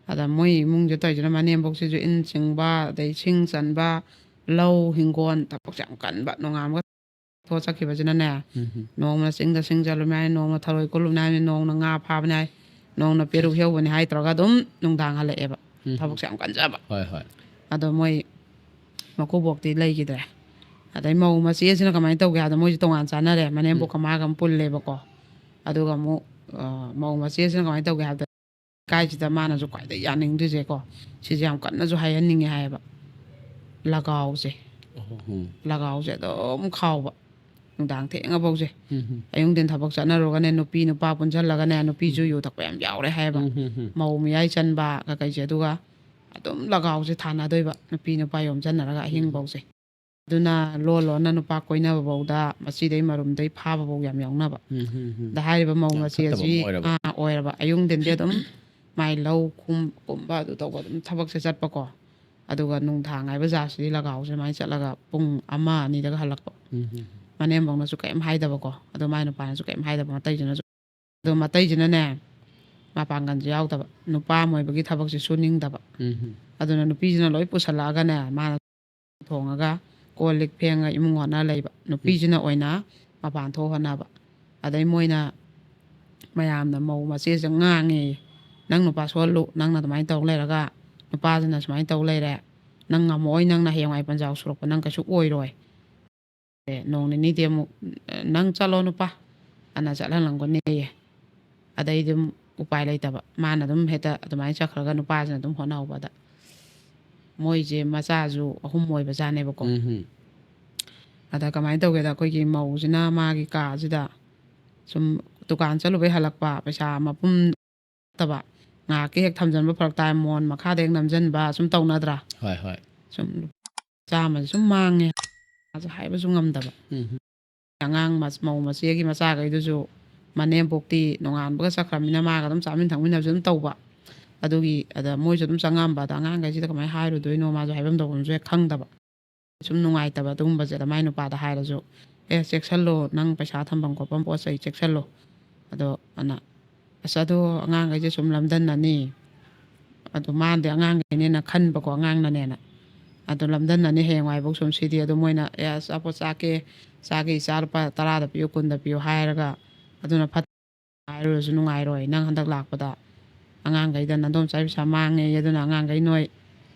ꯑꯗ ꯃꯣꯏ ꯏꯃꯨꯡꯁꯦ ꯇꯧꯔꯤꯁꯤꯅ, ꯃꯅꯦꯝꯕꯣꯛꯁꯤꯁꯨ ꯏꯟ ꯆꯤꯡꯕ, ꯑꯗꯩ ꯁꯤꯡ ꯆꯟꯕ, ꯂꯧ, ꯍꯤꯡꯒꯣꯜ, ꯊꯕꯛꯁꯦ ꯌꯥꯝ ꯀꯟꯕ, ꯅꯣꯡꯉꯥꯟꯕꯒ ꯊꯣꯛꯑ ꯆꯠꯈꯤꯕꯁꯤꯅꯅꯦ, ꯎꯝ꯫ ꯅꯣꯡꯃꯅ ꯆꯤꯡꯗ ꯁꯤꯡ ꯆꯜꯂꯨꯕꯅꯤ ꯍꯥꯏ, ꯅꯣꯡꯃ ꯊꯔꯣꯏ ꯈꯨꯜꯂꯨꯕꯅꯤ ꯍꯥꯏ, ꯅꯣꯡꯃ ꯉꯥ ꯐꯥꯕꯅꯤ ꯍꯥꯏ, ꯅꯣꯡꯃꯅ ꯄꯦꯔꯨꯛ ꯍꯦꯛꯎꯕꯅꯤ ꯍꯥꯏ ꯇꯧꯔꯒ ꯑꯗꯨꯝ ꯅꯨꯡꯗꯥꯡ ꯍꯜꯂꯛꯑꯦꯕ꯫ ꯎꯝ꯫ ꯊꯕꯛꯁꯦ ꯌꯥꯝ ꯀꯟꯖꯕ꯫ ꯍꯣꯏ, ꯍꯣꯏ꯫ ꯑꯗꯣ ꯃꯣꯏ ꯃꯀꯨꯕꯣꯛꯇꯤ ꯂꯩꯈꯤꯗ꯭ꯔꯦ꯫ ꯑꯗꯩ ꯃꯧ ꯃꯆꯦꯁꯤꯅ ꯀꯃꯥꯏꯅ ꯇꯧꯒꯦ ꯍꯥꯏꯕꯗ, ꯃꯣꯏꯁꯦ ꯇꯣꯉꯥꯟ ꯆꯥꯅꯔꯦ, ꯃꯅꯦꯝꯕꯣꯛꯀ ꯎꯝ꯫ ꯃꯥꯒ ꯑꯃ ꯄꯨꯜꯂꯦꯕꯀꯣ꯫ ꯑꯗꯨꯒ ꯑꯃꯨꯛ, ꯑ, ꯃꯧ ꯃꯆꯦꯁꯤꯅ ꯀꯃꯥꯏꯅ ꯇꯧꯒꯦ ꯍꯥꯏꯕꯗ, ꯂꯩꯀꯥꯏꯁꯤꯗ ꯃꯥꯅꯁꯨ ꯈ꯭ꯋꯥꯏꯗꯒꯤ ꯌꯥꯅꯤꯡꯗ꯭ꯔꯤꯁꯦꯀꯣ, ꯁꯤꯁꯦ ꯌꯥꯝ ꯀꯟꯅꯁꯨ ꯍꯥꯏꯍꯟꯅꯤꯡꯉꯦ ꯍꯥꯏꯌꯦꯕ, ꯂꯒꯥꯎꯁꯦ꯫ ꯎꯝ꯫ ꯂꯒꯥꯎꯁꯦ ꯑꯗꯨꯝ ꯈꯥꯎꯕ, ꯅꯨꯡꯗꯥꯡ ꯊꯦꯡꯉꯐꯧꯁꯦ꯫ ꯎꯝ꯫ ꯑꯌꯨꯛ ꯅꯨꯡꯊꯤꯟ ꯊꯕꯛ ꯆꯠꯅꯔꯨꯔꯒꯅꯦ, ꯅꯨꯄꯤ ꯅꯨꯄꯥ ꯄꯨꯟꯁꯤꯜꯂꯒꯅꯦ, ꯅꯨꯄꯤꯁꯨ ꯌꯨ ꯊꯛꯄ ꯌꯥꯝ ꯌꯥꯎꯔꯦ ꯍꯥꯏꯌꯦꯕ꯫ ꯎꯝ꯫ ꯃꯧ ꯃꯌꯥꯏ ꯆꯟꯕ ꯀꯩꯀꯩꯁꯦ, ꯑꯗꯨꯒ ꯑꯗꯨꯝ ꯂꯒꯥꯎꯁꯦ ꯊꯥꯅꯗꯣꯏꯕ, ꯅꯨꯄꯤ ꯅꯨꯄꯥ ꯌꯣꯝꯁꯤꯟꯅꯔꯒ ꯑꯍꯤꯡꯐꯧꯁꯦ꯫ ꯑꯗꯨꯅ ꯂꯣꯟ ꯂꯣꯟꯅ ꯅꯨꯄꯥ ꯀꯣꯏꯅꯕꯐꯧꯗ ꯃꯆꯤꯗꯩ ꯃꯔꯨꯝꯗꯩ ꯐꯥꯕꯐꯧ ꯌꯥꯝ ꯌꯥꯎꯅꯕ꯫ ꯎꯝ, ꯎꯝ, ꯎꯝ꯫ ꯑꯗ ꯍꯥꯏꯔꯤꯕ ꯃꯧ ꯌꯥꯝ ꯃꯆꯦ ꯐꯠꯇꯕ ꯑꯁꯤ ꯑꯃ ꯑꯣꯏꯔꯕ꯫ ꯑꯥ, ꯑꯣꯏꯔꯕ, ꯑꯌꯨꯛ ꯅꯨꯡꯊꯤꯟꯗꯤ ꯑꯗꯨꯝ ꯃꯥꯏ ꯂꯧ ꯈꯨꯝ ꯀꯨꯝꯕ ꯑꯗꯨ ꯇꯧꯕ ꯑꯗꯨꯝ ꯊꯕꯛꯁꯦ ꯆꯠꯄꯀꯣ꯫ ꯑꯗꯨꯒ ꯅꯨꯡꯗꯥꯡ ꯍꯥꯏꯕ ꯖꯥꯠꯁꯤꯗꯤ ꯂꯒꯥꯎꯁꯦ ꯑꯗꯨꯃꯥꯏꯅ ꯆꯠꯂꯒ ꯄꯨꯡ ꯑꯃ ꯑꯅꯤꯗꯒ ꯍꯜꯂꯛꯄ꯫ ꯎꯝ, ꯎꯝ, ꯎꯝ꯫ ꯃꯅꯦꯝꯕꯧꯅꯁꯨ ꯀꯩꯝ ꯍꯥꯏꯗꯕꯀꯣ, ꯑꯗꯣ ꯃꯥꯏ ꯅꯨꯄꯥꯅꯁꯨ ꯀꯩꯝ ꯍꯥꯏꯗꯕ, ꯃꯇꯩꯁꯤꯅꯁꯨ꯫ ꯑꯗꯣ ꯃꯇꯩꯁꯤꯅꯅꯦ, ꯃꯄꯥꯡꯒꯜꯁꯨ ꯌꯥꯎꯗꯕ, ꯅꯨꯄꯥ ꯑꯃ ꯑꯣꯏꯕꯒꯤ ꯊꯕꯛꯁꯦ ꯁꯨꯅꯤꯡꯗꯕ꯫ ꯎꯝ꯫ ꯑꯗꯨꯅ ꯅꯨꯄꯤꯁꯤꯅ ꯂꯣꯏ ꯄꯨꯁꯜꯂꯛꯑꯒꯅꯦ, ꯃꯥꯅ ꯊꯣꯡꯉꯒ ꯀꯣꯜ ꯂꯤꯛ ꯐꯦꯡꯉ ꯏꯃꯨꯡ ꯍꯣꯠꯅ ꯂꯩꯕ꯫ ꯎꯝ꯫ ꯅꯨꯄꯤꯁꯤꯅ ꯑꯣꯏꯅ ꯃꯄꯥꯟ ꯊꯣꯛ ꯍꯣꯠꯅꯕ꯫ ꯑꯗꯩ ꯃꯣꯏꯅ, ꯃꯌꯥꯝꯅ ꯃꯧ ꯃꯆꯦꯁꯦ ꯉꯥꯡꯉꯦ, "ꯅꯪ ꯅꯨꯄꯥ ꯁꯣꯜꯂꯨ, ꯅꯪꯅ ꯑꯗꯨꯃꯥꯏꯅ ꯇꯧ ꯂꯩꯔꯒ ꯅꯨꯄꯥꯁꯤꯅ ꯁꯨꯃꯥꯏꯅ ꯇꯧ ꯂꯩꯔꯦ, ꯅꯪ ꯉꯝꯃꯛꯑꯣꯏ, ꯅꯪꯅ ꯍꯌꯦꯡꯋꯥꯏ ꯄꯟꯖꯥꯎ ꯁꯨꯔꯛꯄ ꯅꯪ ꯀꯩꯁꯨ ꯑꯣꯏꯔꯣꯏ꯫ ꯑꯦ, ꯅꯣꯡ ꯅꯤꯅꯤꯗꯤ ꯑꯃꯨꯛ, ꯅꯪ ꯆꯠꯂꯣ ꯅꯨꯄꯥ," ꯑꯅ ꯆꯠꯍꯜꯂꯝꯒꯅꯦꯌꯦ꯫ ꯑꯗꯩꯗꯤ ꯑꯗꯨꯝ ꯎꯄꯥꯏ ꯂꯩꯇꯕ꯫ ꯃꯥꯅ ꯑꯗꯨꯝ ꯍꯦꯛꯇ ꯑꯗꯨꯃꯥꯏꯅ ꯆꯠꯈ꯭ꯔꯒ ꯅꯨꯄꯥꯁꯤꯅ ꯑꯗꯨꯝ ꯍꯣꯠꯅꯍꯧꯕꯗ꯫ ꯃꯣꯏꯁꯦ ꯃꯆꯥꯁꯨ ꯑꯍꯨꯝ ꯑꯣꯏꯕꯖꯥꯠꯅꯦꯕꯀꯣ꯫ ꯎꯝ ꯍꯨꯝ꯫ ꯑꯗ ꯀꯃꯥꯏꯅ ꯇꯧꯒꯦꯗ, ꯑꯩꯈꯣꯏꯒꯤ ꯃꯧꯁꯤꯅ ꯃꯥꯒꯤ ꯀꯥꯁꯤꯗ ꯁꯨꯝ ꯗꯨꯀꯥꯟ ꯆꯠꯂꯨꯕꯩ ꯍꯜꯂꯛꯄ, ꯄꯩꯁꯥ ꯃꯄꯨꯝ ꯅꯠꯇꯕ, ꯉꯥꯏꯍꯥꯛꯀꯤ ꯍꯦꯛ ꯊꯝꯖꯟꯕ ꯐꯔꯛ ꯇꯥꯏ, ꯃꯣꯟ ꯃꯈꯥꯗ ꯍꯦꯛ ꯅꯝꯖꯟꯕ, ꯁꯨꯝ ꯇꯧꯅꯗ꯭ꯔꯥ? ꯍꯣꯏ, ꯍꯣꯏ꯫ ꯁꯨꯝ ꯆꯥꯝꯃꯁꯦ ꯁꯨꯝ ꯃꯥꯡꯉꯦ꯫ ꯃꯥꯁꯨ ꯍꯥꯏꯕꯁꯨ ꯉꯝꯗꯕ꯫ ꯎꯝ꯫ ꯑꯉꯥꯡ ꯃꯆ-, ꯃꯧ ꯃꯆꯦꯒꯤ ꯃꯆꯥꯈꯩꯗꯨꯁꯨ ꯃꯅꯦꯝꯕꯣꯛꯇꯤ ꯅꯣꯡꯉꯥꯟꯕꯒ ꯆꯠꯈ꯭ꯔꯕꯅꯤꯅ ꯃꯥꯒ ꯑꯗꯨꯝ ꯆꯥꯃꯤꯟ ꯊꯛꯃꯤꯟꯅꯕꯁꯨ ꯑꯗꯨꯝ ꯇꯧꯕ꯫ ꯑꯗꯨꯒꯤ, ꯑꯗ ꯃꯣꯏꯁꯨ ꯑꯗꯨꯝ ꯆꯪꯉꯝꯕ, ꯑꯗ ꯑꯉꯥꯡꯈꯩꯁꯤꯗ ꯀꯃꯥꯏꯅ ꯍꯥꯏꯔꯨꯗꯣꯏꯅꯣ, ꯃꯥꯁꯨ ꯍꯥꯏꯐꯝ ꯇꯧꯐꯝꯁꯨ ꯍꯦꯛ ꯈꯪꯗꯕ꯫ ꯁꯨꯝ ꯅꯨꯡꯉꯥꯏꯇꯕ ꯑꯗꯨꯒꯨꯝꯕꯁꯦ꯫ ꯑꯗ ꯃꯥꯏ ꯅꯨꯄꯥꯗ ꯍꯥꯏꯔꯁꯨ, "ꯑꯦ, ꯆꯦꯛꯁꯜꯂꯣ, ꯅꯪ ꯄꯩꯁꯥ ꯊꯝꯐꯝ ꯈꯣꯠꯐꯝ ꯄꯣꯠ ꯆꯩ ꯆꯦꯛꯁꯜꯂꯣ"꯫ ꯑꯗꯣ ꯑꯅ, ꯑꯁ, ꯑꯗꯣ ꯑꯉꯥꯡꯈꯩꯁꯦ ꯁꯨꯝ ꯂꯝꯗꯟꯅꯅꯤ꯫ ꯑꯗꯣ ꯃꯥꯅꯗꯤ ꯑꯉꯥꯡꯈꯩꯅꯦꯅ ꯈꯟꯕꯀꯣ, ꯑꯉꯥꯡꯅꯅꯦꯅ꯫ ꯑꯗꯣ ꯂꯝꯗꯟꯅꯅꯤ ꯍꯌꯦꯡꯋꯥꯏꯐꯧ ꯁꯨꯝ ꯁꯤꯗꯤ꯫ ꯑꯗꯣ ꯃꯣꯏꯅ, "ꯑꯦ, ꯑꯁ, ꯑꯆꯥꯄꯣꯠ ꯆꯥꯒꯦ, ꯆꯥꯒꯦ, ꯏꯆꯥ ꯂꯨꯄꯥ ꯇꯔꯥꯗ ꯄꯤꯌꯨ, ꯀꯨꯟꯗ ꯄꯤꯌꯨ" ꯍꯥꯏꯔꯒ, ꯑꯗꯨꯅ ꯐꯠ-, ꯍꯥꯏꯔꯨꯔꯁꯨ ꯅꯨꯡꯉꯥꯏꯔꯣꯏ꯫ "ꯅꯪ ꯍꯟꯗꯛ ꯂꯥꯛꯄꯗ ꯑꯉꯥꯡꯈꯩꯗ ꯅꯗꯣꯝꯆꯥ ꯄꯩꯁꯥ ꯃꯥꯡꯉꯦ, ꯑꯗꯨꯅ ꯑꯉꯥꯡꯈꯩ ꯅꯣꯏ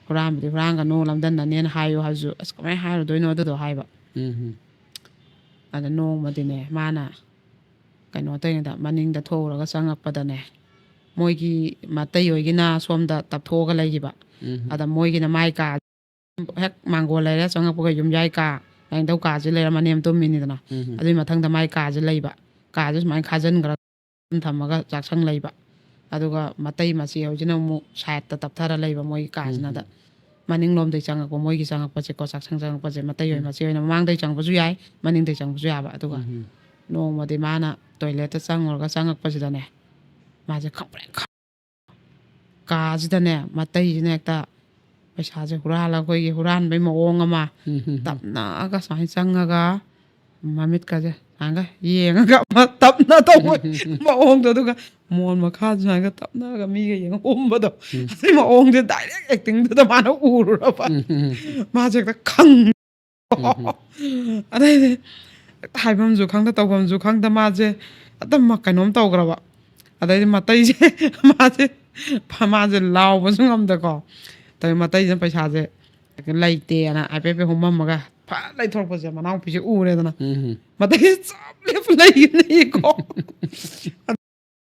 ꯍꯨꯔꯥꯟꯕꯗꯤ ꯍꯨꯔꯥꯟꯒꯅꯨ, ꯂꯝꯗꯟꯅꯅꯦꯅ ꯍꯥꯏꯌꯨ" ꯍꯥꯏꯕꯁꯨ, ꯑꯁ, ꯀꯃꯥꯏꯅ ꯍꯥꯏꯔꯨꯗꯣꯏꯅꯣ ꯑꯗꯨꯗꯣ ꯍꯥꯏꯕ꯫ ꯎꯝ ꯍꯨꯝ꯫ ꯑꯗ ꯅꯣꯡꯃꯗꯤꯅꯦ, ꯃꯥꯅ ꯀꯩꯅꯣ ꯇꯧꯔꯤꯉꯩꯗ ꯃꯅꯤꯡꯗ ꯊꯣꯛꯎꯔꯒ ꯆꯪꯉꯛꯄꯗꯅꯦ, ꯃꯣꯏꯒꯤ ꯃꯇꯩ ꯍꯣꯏꯒꯤꯅ ꯁꯣꯝꯗ ꯇꯞꯊꯣꯛꯑꯒ ꯂꯩꯈꯤꯕ꯫ ꯎꯝ ꯍꯨꯝ꯫ ꯑꯗ ꯃꯣꯏꯒꯤꯅ ꯃꯥꯏ ꯀꯥ ꯍꯦꯛ ꯃꯥꯡꯒꯣꯜ ꯂꯩꯔꯦ, ꯆꯪꯉꯛꯄꯒ ꯌꯨꯝꯌꯥꯏ ꯀꯥ, ꯂꯥꯏꯅꯤꯡꯊꯧ ꯀꯥꯁꯦ ꯂꯩꯔ ꯃꯅꯦꯝ ꯇꯨꯝꯃꯤꯅꯤꯗꯅ꯫ ꯎꯝ, ꯎꯝ꯫ ꯑꯗꯨꯒꯤ ꯃꯊꯪꯗ ꯃꯥꯏ ꯀꯥꯁꯦ ꯂꯩꯕ꯫ ꯀꯥꯁꯦ ꯁꯨꯃꯥꯏꯅ ꯈꯥꯖꯤꯟꯈ꯭ꯔꯒ ꯊꯝꯃꯒ ꯆꯥꯛꯁꯪ ꯂꯩꯕ꯫ ꯑꯗꯨꯒ ꯃꯇꯩ ꯃꯆꯦ ꯍꯣꯏꯁꯤꯅ ꯑꯃꯨꯛ ꯁꯥꯏꯠꯇ ꯇꯞꯊꯔ ꯂꯩꯕ ꯃꯣꯏꯒꯤ ꯀꯥꯁꯤꯅꯗ꯫ ꯎꯝ, ꯎꯝ꯫ ꯃꯅꯤꯡꯂꯣꯝꯗꯩ ꯆꯪꯉꯛꯄ, ꯃꯣꯏꯒꯤ ꯆꯪꯉꯛꯄꯁꯦꯀꯣ, ꯆꯥꯛꯁꯪ ꯆꯪꯉꯛꯄꯁꯦ, ꯃꯇꯩ ꯍꯣꯏ ꯎꯝ꯫ ꯃꯆꯦ ꯍꯣꯏꯅ ꯃꯃꯥꯡꯗꯩ ꯆꯪꯕꯁꯨ ꯌꯥꯏ, ꯃꯅꯤꯡꯗꯩ ꯆꯪꯕꯁꯨ ꯌꯥꯕ꯫ ꯑꯗꯨꯒ ꯎꯝ, ꯎꯝ꯫ ꯅꯣꯡꯃꯗꯤ ꯃꯥꯅ ꯇꯣꯏꯂꯦꯠꯇ ꯆꯪꯉꯨꯔꯒ ꯆꯪꯉꯛꯄꯁꯤꯗꯅꯦ, ꯃꯥꯁꯦ ꯈꯪꯄ꯭ꯔꯦꯛ ꯈꯪ-, ꯀꯥꯁꯤꯗꯅꯦ, ꯃꯇꯩꯁꯤꯅ ꯍꯦꯛꯇ ꯄꯩꯁꯥꯁꯦ ꯍꯨꯔꯥꯜꯂꯒ, ꯑꯩꯈꯣꯏꯒꯤ ꯍꯨꯔꯥꯟꯕꯩ ꯃꯑꯣꯡ ꯑꯃ, ꯎꯝ, ꯎꯝ, ꯎꯝ꯫ ꯇꯞꯅꯒ ꯁꯨꯃꯥꯏꯅ ꯆꯪꯉꯒ, ꯃꯃꯤꯠꯀꯁꯦ ꯁꯨꯃꯥꯏꯅꯒ ꯌꯦꯡꯉꯒ ꯑꯃ ꯇꯞꯅ ꯇꯧꯕ ꯎꯝ, ꯎꯝ, ꯎꯝ꯫ ꯃꯑꯣꯡꯗꯣ, ꯑꯗꯨꯒ ꯃꯣꯟ ꯃꯈꯥꯗ ꯁꯨꯃꯥꯏꯅꯒ ꯇꯞꯅꯒ ꯃꯤꯒ ꯌꯦꯡꯉ ꯎꯝꯕꯗꯣ, ꯎꯝ꯫ ꯑꯗꯨꯒꯤ ꯃꯑꯣꯡꯁꯦ ꯗꯥꯏꯔꯦꯛ ꯑꯦꯛꯇꯤꯡꯗꯨꯗ ꯃꯥꯅ ꯎꯔꯨꯔꯕ꯫ ꯎꯝ, ꯎꯝ, ꯎꯝ꯫ ꯃꯥꯁꯦ ꯍꯦꯛꯇ ꯈꯪ-, ꯎꯝ, ꯎꯝ꯫ ꯑꯗꯩꯗꯤ ꯍꯥꯏꯐꯝꯁꯨ ꯈꯪꯗ, ꯇꯧꯐꯝꯁꯨ ꯈꯪꯗ, ꯃꯥꯁꯦ ꯑꯗꯨꯝ ꯀꯩꯅꯣꯝ ꯇꯧꯈ꯭ꯔꯕ꯫ ꯑꯗꯩꯗꯤ ꯃꯇꯩꯁꯦ ꯃꯥꯁꯦ, ꯃꯥꯁꯦ ꯂꯥꯎꯕꯁꯨ ꯉꯝꯗꯀꯣ, ꯑꯗꯩ ꯃꯇꯩꯁꯤꯅ ꯄꯩꯁꯥꯁꯦ ꯂꯩꯇꯦꯅ ꯍꯥꯏꯐꯦꯠ ꯍꯥꯏꯐꯦꯠ ꯍꯨꯝꯃꯝꯃꯒ ꯐꯠ ꯂꯩꯊꯣꯔꯛꯄꯁꯦ ꯃꯅꯥꯎꯄꯤꯁꯦ ꯎꯔꯦꯗꯅ꯫ ꯎꯝ, ꯎꯝ꯫ ꯃꯇꯩꯁꯦ ꯆꯞ ꯂꯦꯞ ꯂꯩꯒꯅꯤꯀꯣ꯫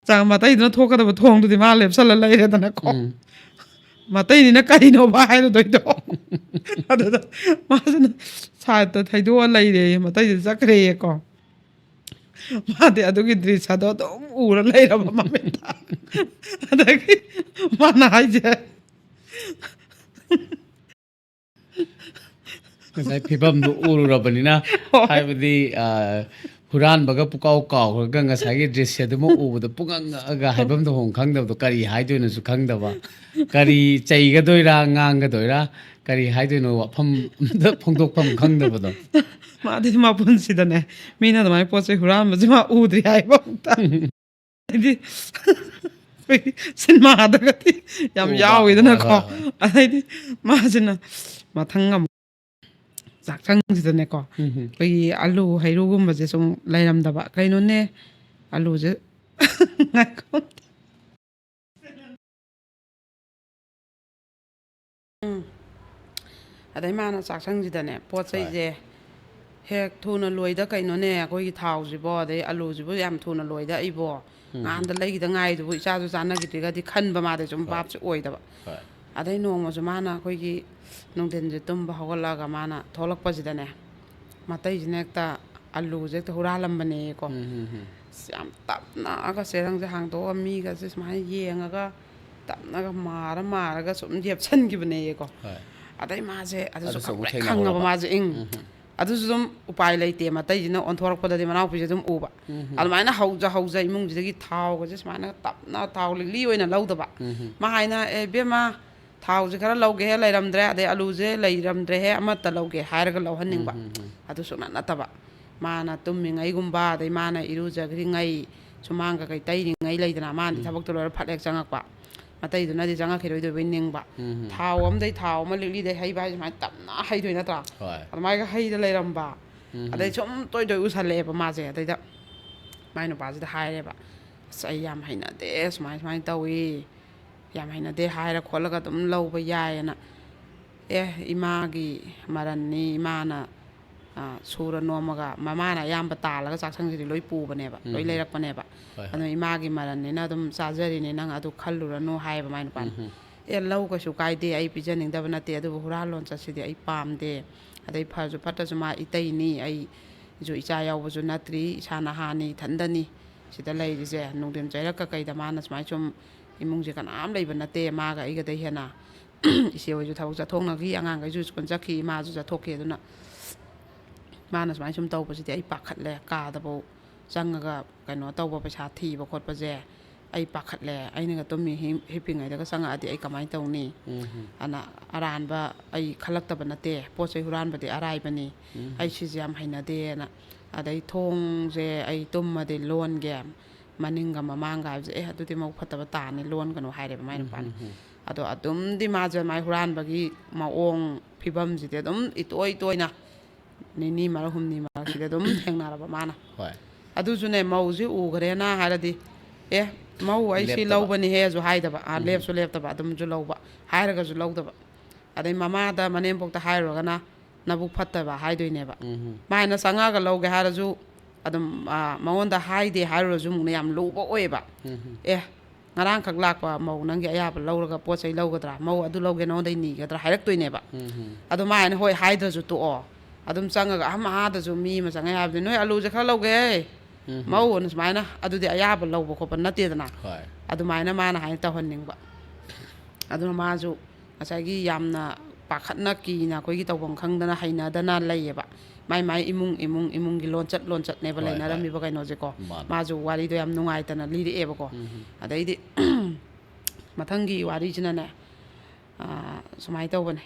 ꯆꯥ-, ꯃꯇꯩꯗꯨꯅ ꯊꯣꯛꯀꯗꯕ ꯊꯣꯡꯗꯨꯗꯤ ꯃꯥ ꯂꯦꯞꯁꯜꯂ ꯂꯩꯔꯦꯗꯅꯀꯣ꯫ ꯎꯝ꯫ ꯃꯇꯩꯅꯤꯅ ꯀꯩꯅꯣꯕ ꯍꯥꯏꯔꯨꯗꯣꯏꯗꯣ? ꯑꯗꯨꯗ ꯃꯥꯁꯤꯅ ꯁꯥꯏꯠꯇ ꯊꯩꯗꯣꯛꯑ ꯂꯩꯔꯦ, ꯃꯇꯩꯁꯦ ꯆꯠꯈ꯭ꯔꯦꯌꯦꯀꯣ꯫ ꯃꯥꯗꯤ ꯑꯗꯨꯒꯤ ꯗ꯭ꯔꯤꯁ꯭ꯌꯗꯣ ꯑꯗꯨꯝ ꯎꯔ ꯂꯩꯔꯕ ꯃꯃꯤꯠꯇ꯫ ꯑꯗꯒꯤ ꯃꯥꯅ ꯍꯥꯏꯁꯦ, ꯉꯁꯥꯏ ꯐꯤꯕꯝꯗꯨ ꯎꯔꯨꯔꯕꯅꯤꯅ, ꯍꯣꯏ꯫ ꯍꯥꯏꯕꯗꯤ, ꯑ, ꯍꯨꯔꯥꯟꯕꯒ ꯄꯨꯀꯥꯎ ꯀꯥꯎꯈ꯭ꯔꯒ ꯉꯁꯥꯏꯒꯤ ꯗ꯭ꯔꯤꯁ꯭ꯌꯗꯨꯃ ꯎꯕꯗ ꯄꯨꯡꯉꯛ ꯉꯛꯑꯒ ꯍꯥꯏꯐꯝ ꯇꯧꯐꯝ ꯈꯪꯗꯕꯗꯣ, ꯀꯔꯤ ꯍꯥꯏꯗꯣꯏꯅꯣꯁꯨ ꯈꯪꯗꯕ, ꯀꯔꯤ ꯆꯩꯒꯗꯣꯏꯔꯥ, ꯉꯥꯡꯒꯗꯣꯏꯔꯥ, ꯀꯔꯤ ꯍꯥꯏꯗꯣꯏꯅꯣ, ꯋꯥꯐꯝ ꯑꯝꯇ ꯐꯣꯡꯗꯣꯛꯐꯝ ꯈꯪꯗꯕꯗꯣ꯫ ꯃꯥꯗꯤ ꯃꯄꯨꯟꯁꯤꯗꯅꯦ ꯃꯤꯅ ꯑꯗꯨꯃꯥꯏꯅ ꯄꯣꯠ ꯆꯩ ꯍꯨꯔꯥꯟꯕꯁꯦ ꯃꯥ ꯎꯗ꯭ꯔꯤ ꯍꯥꯏꯕ ꯑꯝꯇ꯫ ꯍꯥꯏꯗꯤ ꯑꯩꯈꯣꯏꯒꯤ ꯁꯤꯅꯦꯃꯥꯗꯒꯗꯤ ꯌꯥꯝ ꯎꯕ꯫ ꯌꯥꯎꯋꯤꯗꯅꯀꯣ꯫ ꯍꯣꯏ, ꯍꯣꯏ, ꯍꯣꯏ꯫ ꯑꯗꯩꯗꯤ ꯃꯥꯁꯤꯅ ꯃꯊꯪ ꯑꯃꯨꯛ ꯆꯥꯛꯁꯪꯁꯤꯗꯅꯦꯀꯣ, ꯎꯝ, ꯎꯝ꯫ ꯑꯩꯈꯣꯏꯒꯤ ꯑꯂꯨ ꯍꯩꯔꯨꯒꯨꯝꯕꯁꯦ ꯁꯨꯝ ꯂꯩꯔꯝꯗꯕ꯫ ꯀꯩꯅꯣꯅꯦ, ꯑꯂꯨꯁꯦ, ꯉꯥꯏꯈꯣ꯫ ꯎꯝ꯫ ꯑꯗꯩ ꯃꯥꯅ ꯆꯥꯛꯁꯪꯁꯤꯗꯅꯦ, ꯄꯣꯠ ꯍꯣꯏ꯫ ꯆꯩꯁꯦ ꯍꯦꯛ ꯊꯨꯅ ꯂꯣꯏꯗ ꯀꯩꯅꯣꯅꯦ, ꯑꯩꯈꯣꯏꯒꯤ ꯊꯥꯎꯁꯤꯕꯣ, ꯑꯗꯩ ꯑꯂꯨꯁꯤꯕꯨ ꯌꯥꯝ ꯊꯨꯅ ꯂꯣꯏꯗ ꯑꯩꯕꯣ, ꯎꯝ꯫ ꯉꯍꯥꯟꯗ ꯂꯩꯈꯤꯗ ꯉꯥꯏꯗꯨꯕꯨ ꯏꯆꯥꯁꯨ ꯆꯥꯅꯈꯤꯗ꯭ꯔꯤꯒꯗꯤ ꯈꯟꯕ ꯃꯥꯗꯤ ꯁꯨꯝ ꯍꯣꯏ꯫ ꯚꯥꯞꯁꯦ ꯑꯣꯏꯗꯕ꯫ ꯍꯣꯏ꯫ ꯑꯗꯩ ꯅꯣꯡꯃꯁꯨ ꯃꯥꯅ ꯑꯩꯈꯣꯏꯒꯤ ꯅꯨꯡꯊꯤꯟꯁꯦ ꯇꯨꯝꯕ ꯍꯧꯒꯠꯂꯛꯑꯒ ꯃꯥꯅ ꯊꯣꯛꯂꯛꯄꯁꯤꯗꯅꯦ, ꯃꯇꯩꯁꯤꯅ ꯍꯦꯛꯇ ꯑꯂꯨꯁꯦ ꯍꯦꯛꯇ ꯍꯨꯔꯥꯜꯂꯝꯕꯅꯦꯀꯣ꯫ ꯎꯝ, ꯎꯝ, ꯎꯝ. ꯑꯁ, ꯌꯥꯝ ꯇꯞꯅꯒ ꯆꯦꯔꯪꯁꯦ ꯍꯥꯡꯗꯣꯛꯑꯒ ꯃꯤꯒꯁꯦ ꯁꯨꯃꯥꯏꯅ ꯌꯦꯡꯉꯒ ꯇꯞꯅꯒ ꯃꯥꯔ ꯃꯥꯔꯒ ꯁꯨꯝ ꯌꯦꯞꯁꯟꯈꯤꯕꯅꯦꯀꯣ꯫ ꯍꯣꯏ. ꯑꯗꯩ ꯃꯥꯁꯦ ꯑꯗꯨꯁꯨ ꯑꯗꯨꯁꯨ ꯑꯃꯨꯛ ꯈꯪꯄ꯭ꯔꯦꯛ ꯊꯦꯡꯅꯍꯧꯔꯕ. ꯈꯪꯉꯕ ꯃꯥꯁꯦ, ꯏꯪ꯫ ꯎꯝ, ꯎꯝ. ꯑꯗꯨꯁꯨ ꯑꯗꯨꯝ ꯎꯄꯥꯏ ꯂꯩꯇꯦ, ꯃꯇꯩꯁꯤꯅ ꯑꯣꯟꯊꯣꯔꯛꯄꯗꯗꯤ ꯃꯅꯥꯎꯄꯤꯁꯦ ꯑꯗꯨꯝ ꯎꯕ꯫ ꯎꯝ, ꯎꯝ. ꯑꯗꯨꯃꯥꯏꯅ ꯍꯧꯖ ꯍꯧꯖ ꯏꯃꯨꯡꯁꯤꯗꯒꯤ ꯊꯥꯎꯒꯁꯦ ꯁꯨꯃꯥꯏꯅ ꯇꯞꯅ ꯊꯥꯎ ꯂꯤꯛꯂꯤ ꯑꯣꯏꯅ ꯂꯧꯗꯕ꯫ ꯎꯝ, ꯎꯝ. ꯃꯥ ꯍꯥꯏꯅ, "ꯑꯦ, ꯏꯕꯦꯝꯃ, ꯊꯥꯎꯁꯦ ꯈꯔ ꯂꯧꯒꯦꯍꯦ, ꯂꯩꯔꯝꯗ꯭ꯔꯦ, ꯑꯗꯩ ꯑꯂꯨꯁꯦ ꯂꯩꯔꯝꯗ꯭ꯔꯦꯍꯦ, ꯑꯃꯠꯇ ꯂꯧꯒꯦ" ꯍꯥꯏꯔꯒ ꯂꯧꯍꯟꯅꯤꯡꯕ꯫ ꯎꯝ, ꯎꯝ, ꯎꯝ. ꯑꯗꯨ ꯁꯨꯡꯅꯠ ꯅꯠꯇꯕ꯫ ꯃꯥꯅ ꯇꯨꯝꯃꯤꯉꯩꯒꯨꯝꯕ, ꯑꯗꯩ ꯃꯥꯅ ꯏꯔꯨꯖꯈ꯭ꯔꯤꯉꯩ, ꯁꯨꯃꯥꯡ ꯀꯩꯀꯩ ꯇꯩꯔꯤꯉꯩ ꯂꯩꯗꯅ, ꯃꯥꯅꯗꯤ ꯎꯝ. ꯊꯕꯛꯇꯣ ꯂꯣꯏꯔ ꯐꯠ ꯍꯦꯛ ꯆꯪꯉꯛꯄ, ꯃꯇꯩꯗꯨꯅꯗꯤ ꯆꯪꯉꯛꯈꯤꯔꯣꯏꯗꯣꯏꯕꯣꯏ ꯅꯤꯡꯕ꯫ ꯎꯝ, ꯎꯝ. ꯊꯥꯎ ꯑꯃꯗꯩ ꯊꯥꯎ ꯑꯃ ꯂꯤꯛꯂꯤꯗꯩ ꯍꯩꯕ ꯍꯥꯏꯁꯦ ꯁꯨꯃꯥꯏꯅ ꯇꯞꯅ ꯍꯩꯗꯣꯏ ꯅꯠꯇ꯭ꯔꯥ? ꯍꯣꯏ. ꯑꯗꯨꯃꯥꯏꯅ ꯍꯩꯗ ꯂꯩꯔꯝꯕ꯫ ꯎꯝ, ꯑꯗꯩ ꯎꯝ. ꯁꯨꯝ ꯇꯣꯏ ꯇꯣꯏ ꯎꯁꯜꯂꯛꯑꯦꯕ ꯃꯥꯁꯦ꯫ ꯑꯗꯩꯗ ꯃꯥꯏ ꯅꯨꯄꯥꯁꯤꯗ ꯍꯥꯏꯔꯦꯕ, "ꯑꯁ, ꯑꯩ ꯌꯥꯝ ꯍꯩꯅꯗꯦ, ꯁꯨꯃꯥꯏ ꯁꯨꯃꯥꯏꯅ ꯇꯧꯏ, ꯌꯥꯝ ꯍꯩꯅꯗꯦ" ꯍꯥꯏꯔ ꯈꯣꯠꯂꯒ ꯑꯗꯨꯝ ꯂꯧꯕ ꯌꯥꯏꯌꯦꯅ꯫ "ꯑꯦ, ꯏꯃꯥꯒꯤ ꯃꯔꯟꯅꯤ, ꯏꯃꯥꯅ, ꯑ, ꯁꯨꯔ ꯅꯣꯝꯃꯒ", ꯃꯃꯥꯅ ꯑꯌꯥꯝꯕ ꯇꯥꯜꯂꯒ ꯆꯥꯛꯁꯪꯁꯤꯗꯤ ꯂꯣꯏ ꯄꯨꯕꯅꯦꯕ, ꯂꯣꯏ ꯎꯝ. ꯂꯩꯔꯛꯄꯅꯦꯕ꯫ ꯍꯣꯏ, ꯍꯣꯏ. "ꯑꯗꯨꯅ ꯏꯃꯥꯒꯤ ꯃꯔꯟꯅꯤꯅ ꯑꯗꯨꯝ ꯆꯥꯖꯔꯤꯅꯤ, ꯅꯪ ꯑꯗꯨ ꯈꯜꯂꯨꯔꯅꯨ" ꯍꯥꯏꯌꯦꯕ ꯃꯥꯏ ꯅꯨꯄꯥꯅ꯫ ꯎꯝ, ꯎꯝ. "ꯑꯦ, ꯂꯧ ꯀꯩꯁꯨ ꯀꯥꯏꯗꯦ, ꯑꯩ ꯄꯤꯖꯅꯤꯡꯗꯕ ꯅꯠꯇꯦ, ꯑꯗꯨꯕꯨ ꯍꯨꯔꯥꯟ ꯂꯣꯟꯆꯠꯁꯤꯗꯤ ꯑꯩ ꯄꯥꯝꯗꯦ, ꯑꯗꯩ ꯐꯔꯁꯨ ꯐꯠꯇ꯭ꯔꯁꯨ ꯃꯥ ꯏꯇꯩꯅꯤ, ꯑꯩꯁꯨ ꯏꯆꯥ ꯌꯥꯎꯕꯁꯨ ꯅꯠꯇ꯭ꯔꯤ, ꯏꯁꯥ ꯅꯍꯥꯅꯤ, ꯏꯊꯟꯗꯅꯤ ꯁꯤꯗ ꯂꯩꯔꯤꯁꯦ, ꯅꯨꯡꯊꯤꯟ ꯆꯩꯔꯛꯀ ꯀꯩꯗ ꯃꯥꯅ ꯁꯨꯃꯥꯏꯅ ꯁꯨꯝ ꯏꯃꯨꯡꯁꯦ ꯀꯅꯥꯝ ꯂꯩꯕ ꯅꯠꯇꯦ, ꯃꯥꯒ ꯑꯩꯒꯗꯩ ꯍꯦꯟꯅ ꯏꯆꯦ ꯍꯣꯏꯁꯨ ꯊꯕꯛ ꯆꯠꯊꯣꯛꯅꯈꯤ, ꯑꯉꯥꯡꯈꯩꯁꯨ ꯁ꯭ꯀꯨꯜ ꯆꯠꯈꯤ, ꯏꯃꯥꯁꯨ ꯆꯠꯊꯣꯛꯈꯤ꯫ ꯑꯗꯨꯅ ꯃꯥꯅ ꯁꯨꯃꯥꯏꯅ ꯁꯨꯝ ꯇꯧꯕꯁꯤꯗꯤ ꯑꯩ ꯄꯥꯈꯠꯂꯦ, ꯀꯥꯗꯐꯧ ꯆꯪꯉꯒ ꯀꯩꯅꯣ ꯇꯧꯕ, ꯄꯩꯁꯥ ꯊꯤꯕ ꯈꯣꯠꯄꯁꯦ ꯑꯩ ꯄꯥꯈꯠꯂꯦ, ꯑꯩꯅꯒ ꯇꯨꯝꯃꯤ ꯍꯤ-, ꯍꯤꯞꯄꯤꯉꯩꯗꯒ ꯆꯪꯉꯛꯑꯗꯤ ꯑꯩ ꯀꯃꯥꯏꯅ ꯇꯧꯅꯤ?" ꯎꯝ, ꯎꯝ. ꯑꯅ ꯑꯔꯥꯟꯕ ꯑꯩ ꯈꯜꯂꯛꯇꯕ ꯅꯠꯇꯦ, ꯄꯣꯠ ꯆꯩ ꯍꯨꯔꯥꯟꯕꯗꯤ ꯑꯔꯥꯏꯕꯅꯤ, ꯎꯝ. ꯑꯩ ꯁꯤꯁꯦ ꯌꯥꯝ ꯍꯩꯅꯗꯦꯅ꯫ ꯑꯗꯩ ꯊꯣꯡꯁꯦ ꯑꯩ ꯇꯨꯝꯃꯗꯤ ꯂꯣꯟꯒꯦ, ꯃꯅꯤꯡꯒ ꯃꯃꯥꯡꯒ ꯍꯥꯏꯕꯁꯦ, "ꯑꯦ, ꯑꯗꯨꯗꯤ ꯃꯧ ꯐꯠꯇꯕ ꯇꯥꯅꯤ, ꯂꯣꯟꯒꯅꯨ" ꯍꯥꯏꯔꯦꯕ ꯃꯥꯏ ꯎꯝ, ꯅꯨꯄꯥꯅ꯫ ꯎꯝ, ꯎꯝ. ꯑꯗꯣ ꯑꯗꯨꯝꯗꯤ ꯃꯥꯁꯦ ꯃꯥꯏ ꯍꯨꯔꯥꯟꯕꯒꯤ ꯃꯑꯣꯡ ꯐꯤꯕꯝꯁꯤꯗꯤ ꯑꯗꯨꯝ ꯏꯇꯣꯏ ꯇꯣꯏꯅ ꯅꯤꯅꯤ ꯃꯔꯛ ꯍꯨꯝꯅꯤ ꯃꯔꯛꯁꯤꯗ ꯑꯗꯨꯝ ꯊꯦꯡꯅꯔꯕ ꯃꯥꯅ꯫ ꯍꯣꯏ. ꯑꯗꯨꯁꯨꯅꯦ, ꯃꯧꯁꯤ ꯎꯈ꯭ꯔꯦꯅ ꯍꯥꯏꯔꯗꯤ, "ꯑꯦ, ꯃꯧ, ꯑꯩ ꯁꯤ ꯂꯦꯞꯇꯕ. ꯂꯧꯕꯅꯤꯍꯦꯁꯨ" ꯍꯥꯏꯗꯕ, ꯑꯥ, ꯎꯝ. ꯂꯦꯞꯁꯨ ꯂꯦꯞꯇꯕ, ꯑꯗꯨꯝꯁꯨ ꯂꯧꯕ, ꯍꯥꯏꯔꯒꯁꯨ ꯂꯧꯗꯕ꯫ ꯑꯗꯩ ꯃꯃꯥꯗ, ꯃꯅꯦꯝꯄꯣꯛꯇ ꯍꯥꯏꯔꯨꯔꯒꯅ "ꯅꯕꯨꯛ ꯐꯠꯇꯕ" ꯍꯥꯏꯗꯣꯏꯅꯦꯕ꯫ ꯎꯝ, ꯎꯝ. ꯃꯥꯏꯅ ꯆꯪꯉꯛꯑꯒ ꯂꯧꯒꯦ ꯍꯥꯏꯔꯁꯨ ꯑꯗꯨꯝ, ꯑꯥ, ꯃꯉꯣꯟꯗ ꯍꯥꯏꯗꯦ ꯍꯥꯏꯔꯨꯔꯁꯨ ꯑꯃꯨꯛꯅꯦ ꯌꯥꯝ ꯂꯨꯕ ꯑꯣꯏꯌꯦꯕ꯫ ꯎꯝ, ꯎꯝ. "ꯑꯦ, ꯉꯔꯥꯡꯈꯛ ꯂꯥꯛꯄ ꯃꯧ ꯅꯪꯒꯤ ꯑꯌꯥꯕ ꯂꯧꯔꯒ ꯄꯣꯠ ꯆꯩ ꯂꯧꯒꯗ꯭ꯔꯥ, ꯃꯧ ꯑꯗꯨ ꯂꯧꯒꯦ ꯅꯉꯣꯟꯗꯩ ꯅꯤꯒꯗ꯭ꯔꯥ ꯍꯥꯏꯔꯛꯇꯣꯏꯅꯦꯕ꯫ ꯎꯝ ꯎꯝ ꯑꯗꯣ ꯃꯥ ꯍꯥꯏꯅ ꯍꯣꯏ ꯍꯥꯏꯗ꯭ꯔꯁꯨ ꯇꯣꯛꯑꯣ, ꯑꯗꯨꯝ ꯆꯪꯉꯒ ꯑꯍꯝ ꯑꯍꯥꯗꯁꯨ ꯃꯤ ꯑꯃ ꯆꯪꯉꯦ ꯍꯥꯏꯕꯗꯤ ꯅꯣꯏ ꯑꯂꯨꯁꯦ ꯈꯔ ꯂꯧꯒꯦ ꯎꯝ ꯃꯧ ꯑꯅ ꯁꯨꯃꯥꯏꯅ, ꯑꯗꯨꯗꯤ ꯑꯌꯥꯕ ꯂꯧꯕ ꯈꯣꯠꯄ ꯅꯠꯇꯦꯗꯅ꯫ ꯍꯣꯏ ꯑꯗꯨꯃꯥꯏꯅ ꯃꯥꯅ ꯍꯥꯏꯅ ꯇꯧꯍꯟꯅꯤꯡꯕ꯫ ꯑꯗꯨꯅ ꯃꯥꯁꯨ ꯉꯁꯥꯏꯒꯤ ꯌꯥꯝꯅ ꯄꯥꯈꯠꯅ ꯀꯤꯅ ꯑꯩꯈꯣꯏꯒꯤ ꯇꯧꯐꯝ ꯈꯪꯗꯅ ꯍꯩꯅꯗꯅ ꯂꯩꯌꯦꯕ꯫ ꯃꯥꯏ ꯃꯥꯏ ꯏꯃꯨꯡ ꯏꯃꯨꯡ ꯏꯃꯨꯡꯒꯤ ꯂꯣꯟꯆꯠ ꯂꯣꯟꯆꯠꯅꯦꯕ ꯍꯣꯏ, ꯍꯣꯏ꯫ ꯂꯩꯅꯔꯝꯃꯤꯕ ꯀꯩꯅꯣꯁꯦꯀꯣ꯫ ꯃꯥꯅꯦ꯫ ꯃꯥꯁꯨ ꯋꯥꯔꯤꯗꯣ ꯌꯥꯝ ꯅꯨꯡꯉꯥꯏꯇꯅ ꯂꯤꯔꯛꯑꯦꯕꯀꯣ꯫ ꯎꯝ ꯑꯗꯩꯗꯤ ꯃꯊꯪꯒꯤ ꯋꯥꯔꯤꯁꯤꯅꯅꯦ, ꯑꯥ, ꯁꯨꯃꯥꯏꯅ ꯇꯧꯕꯅꯦ꯫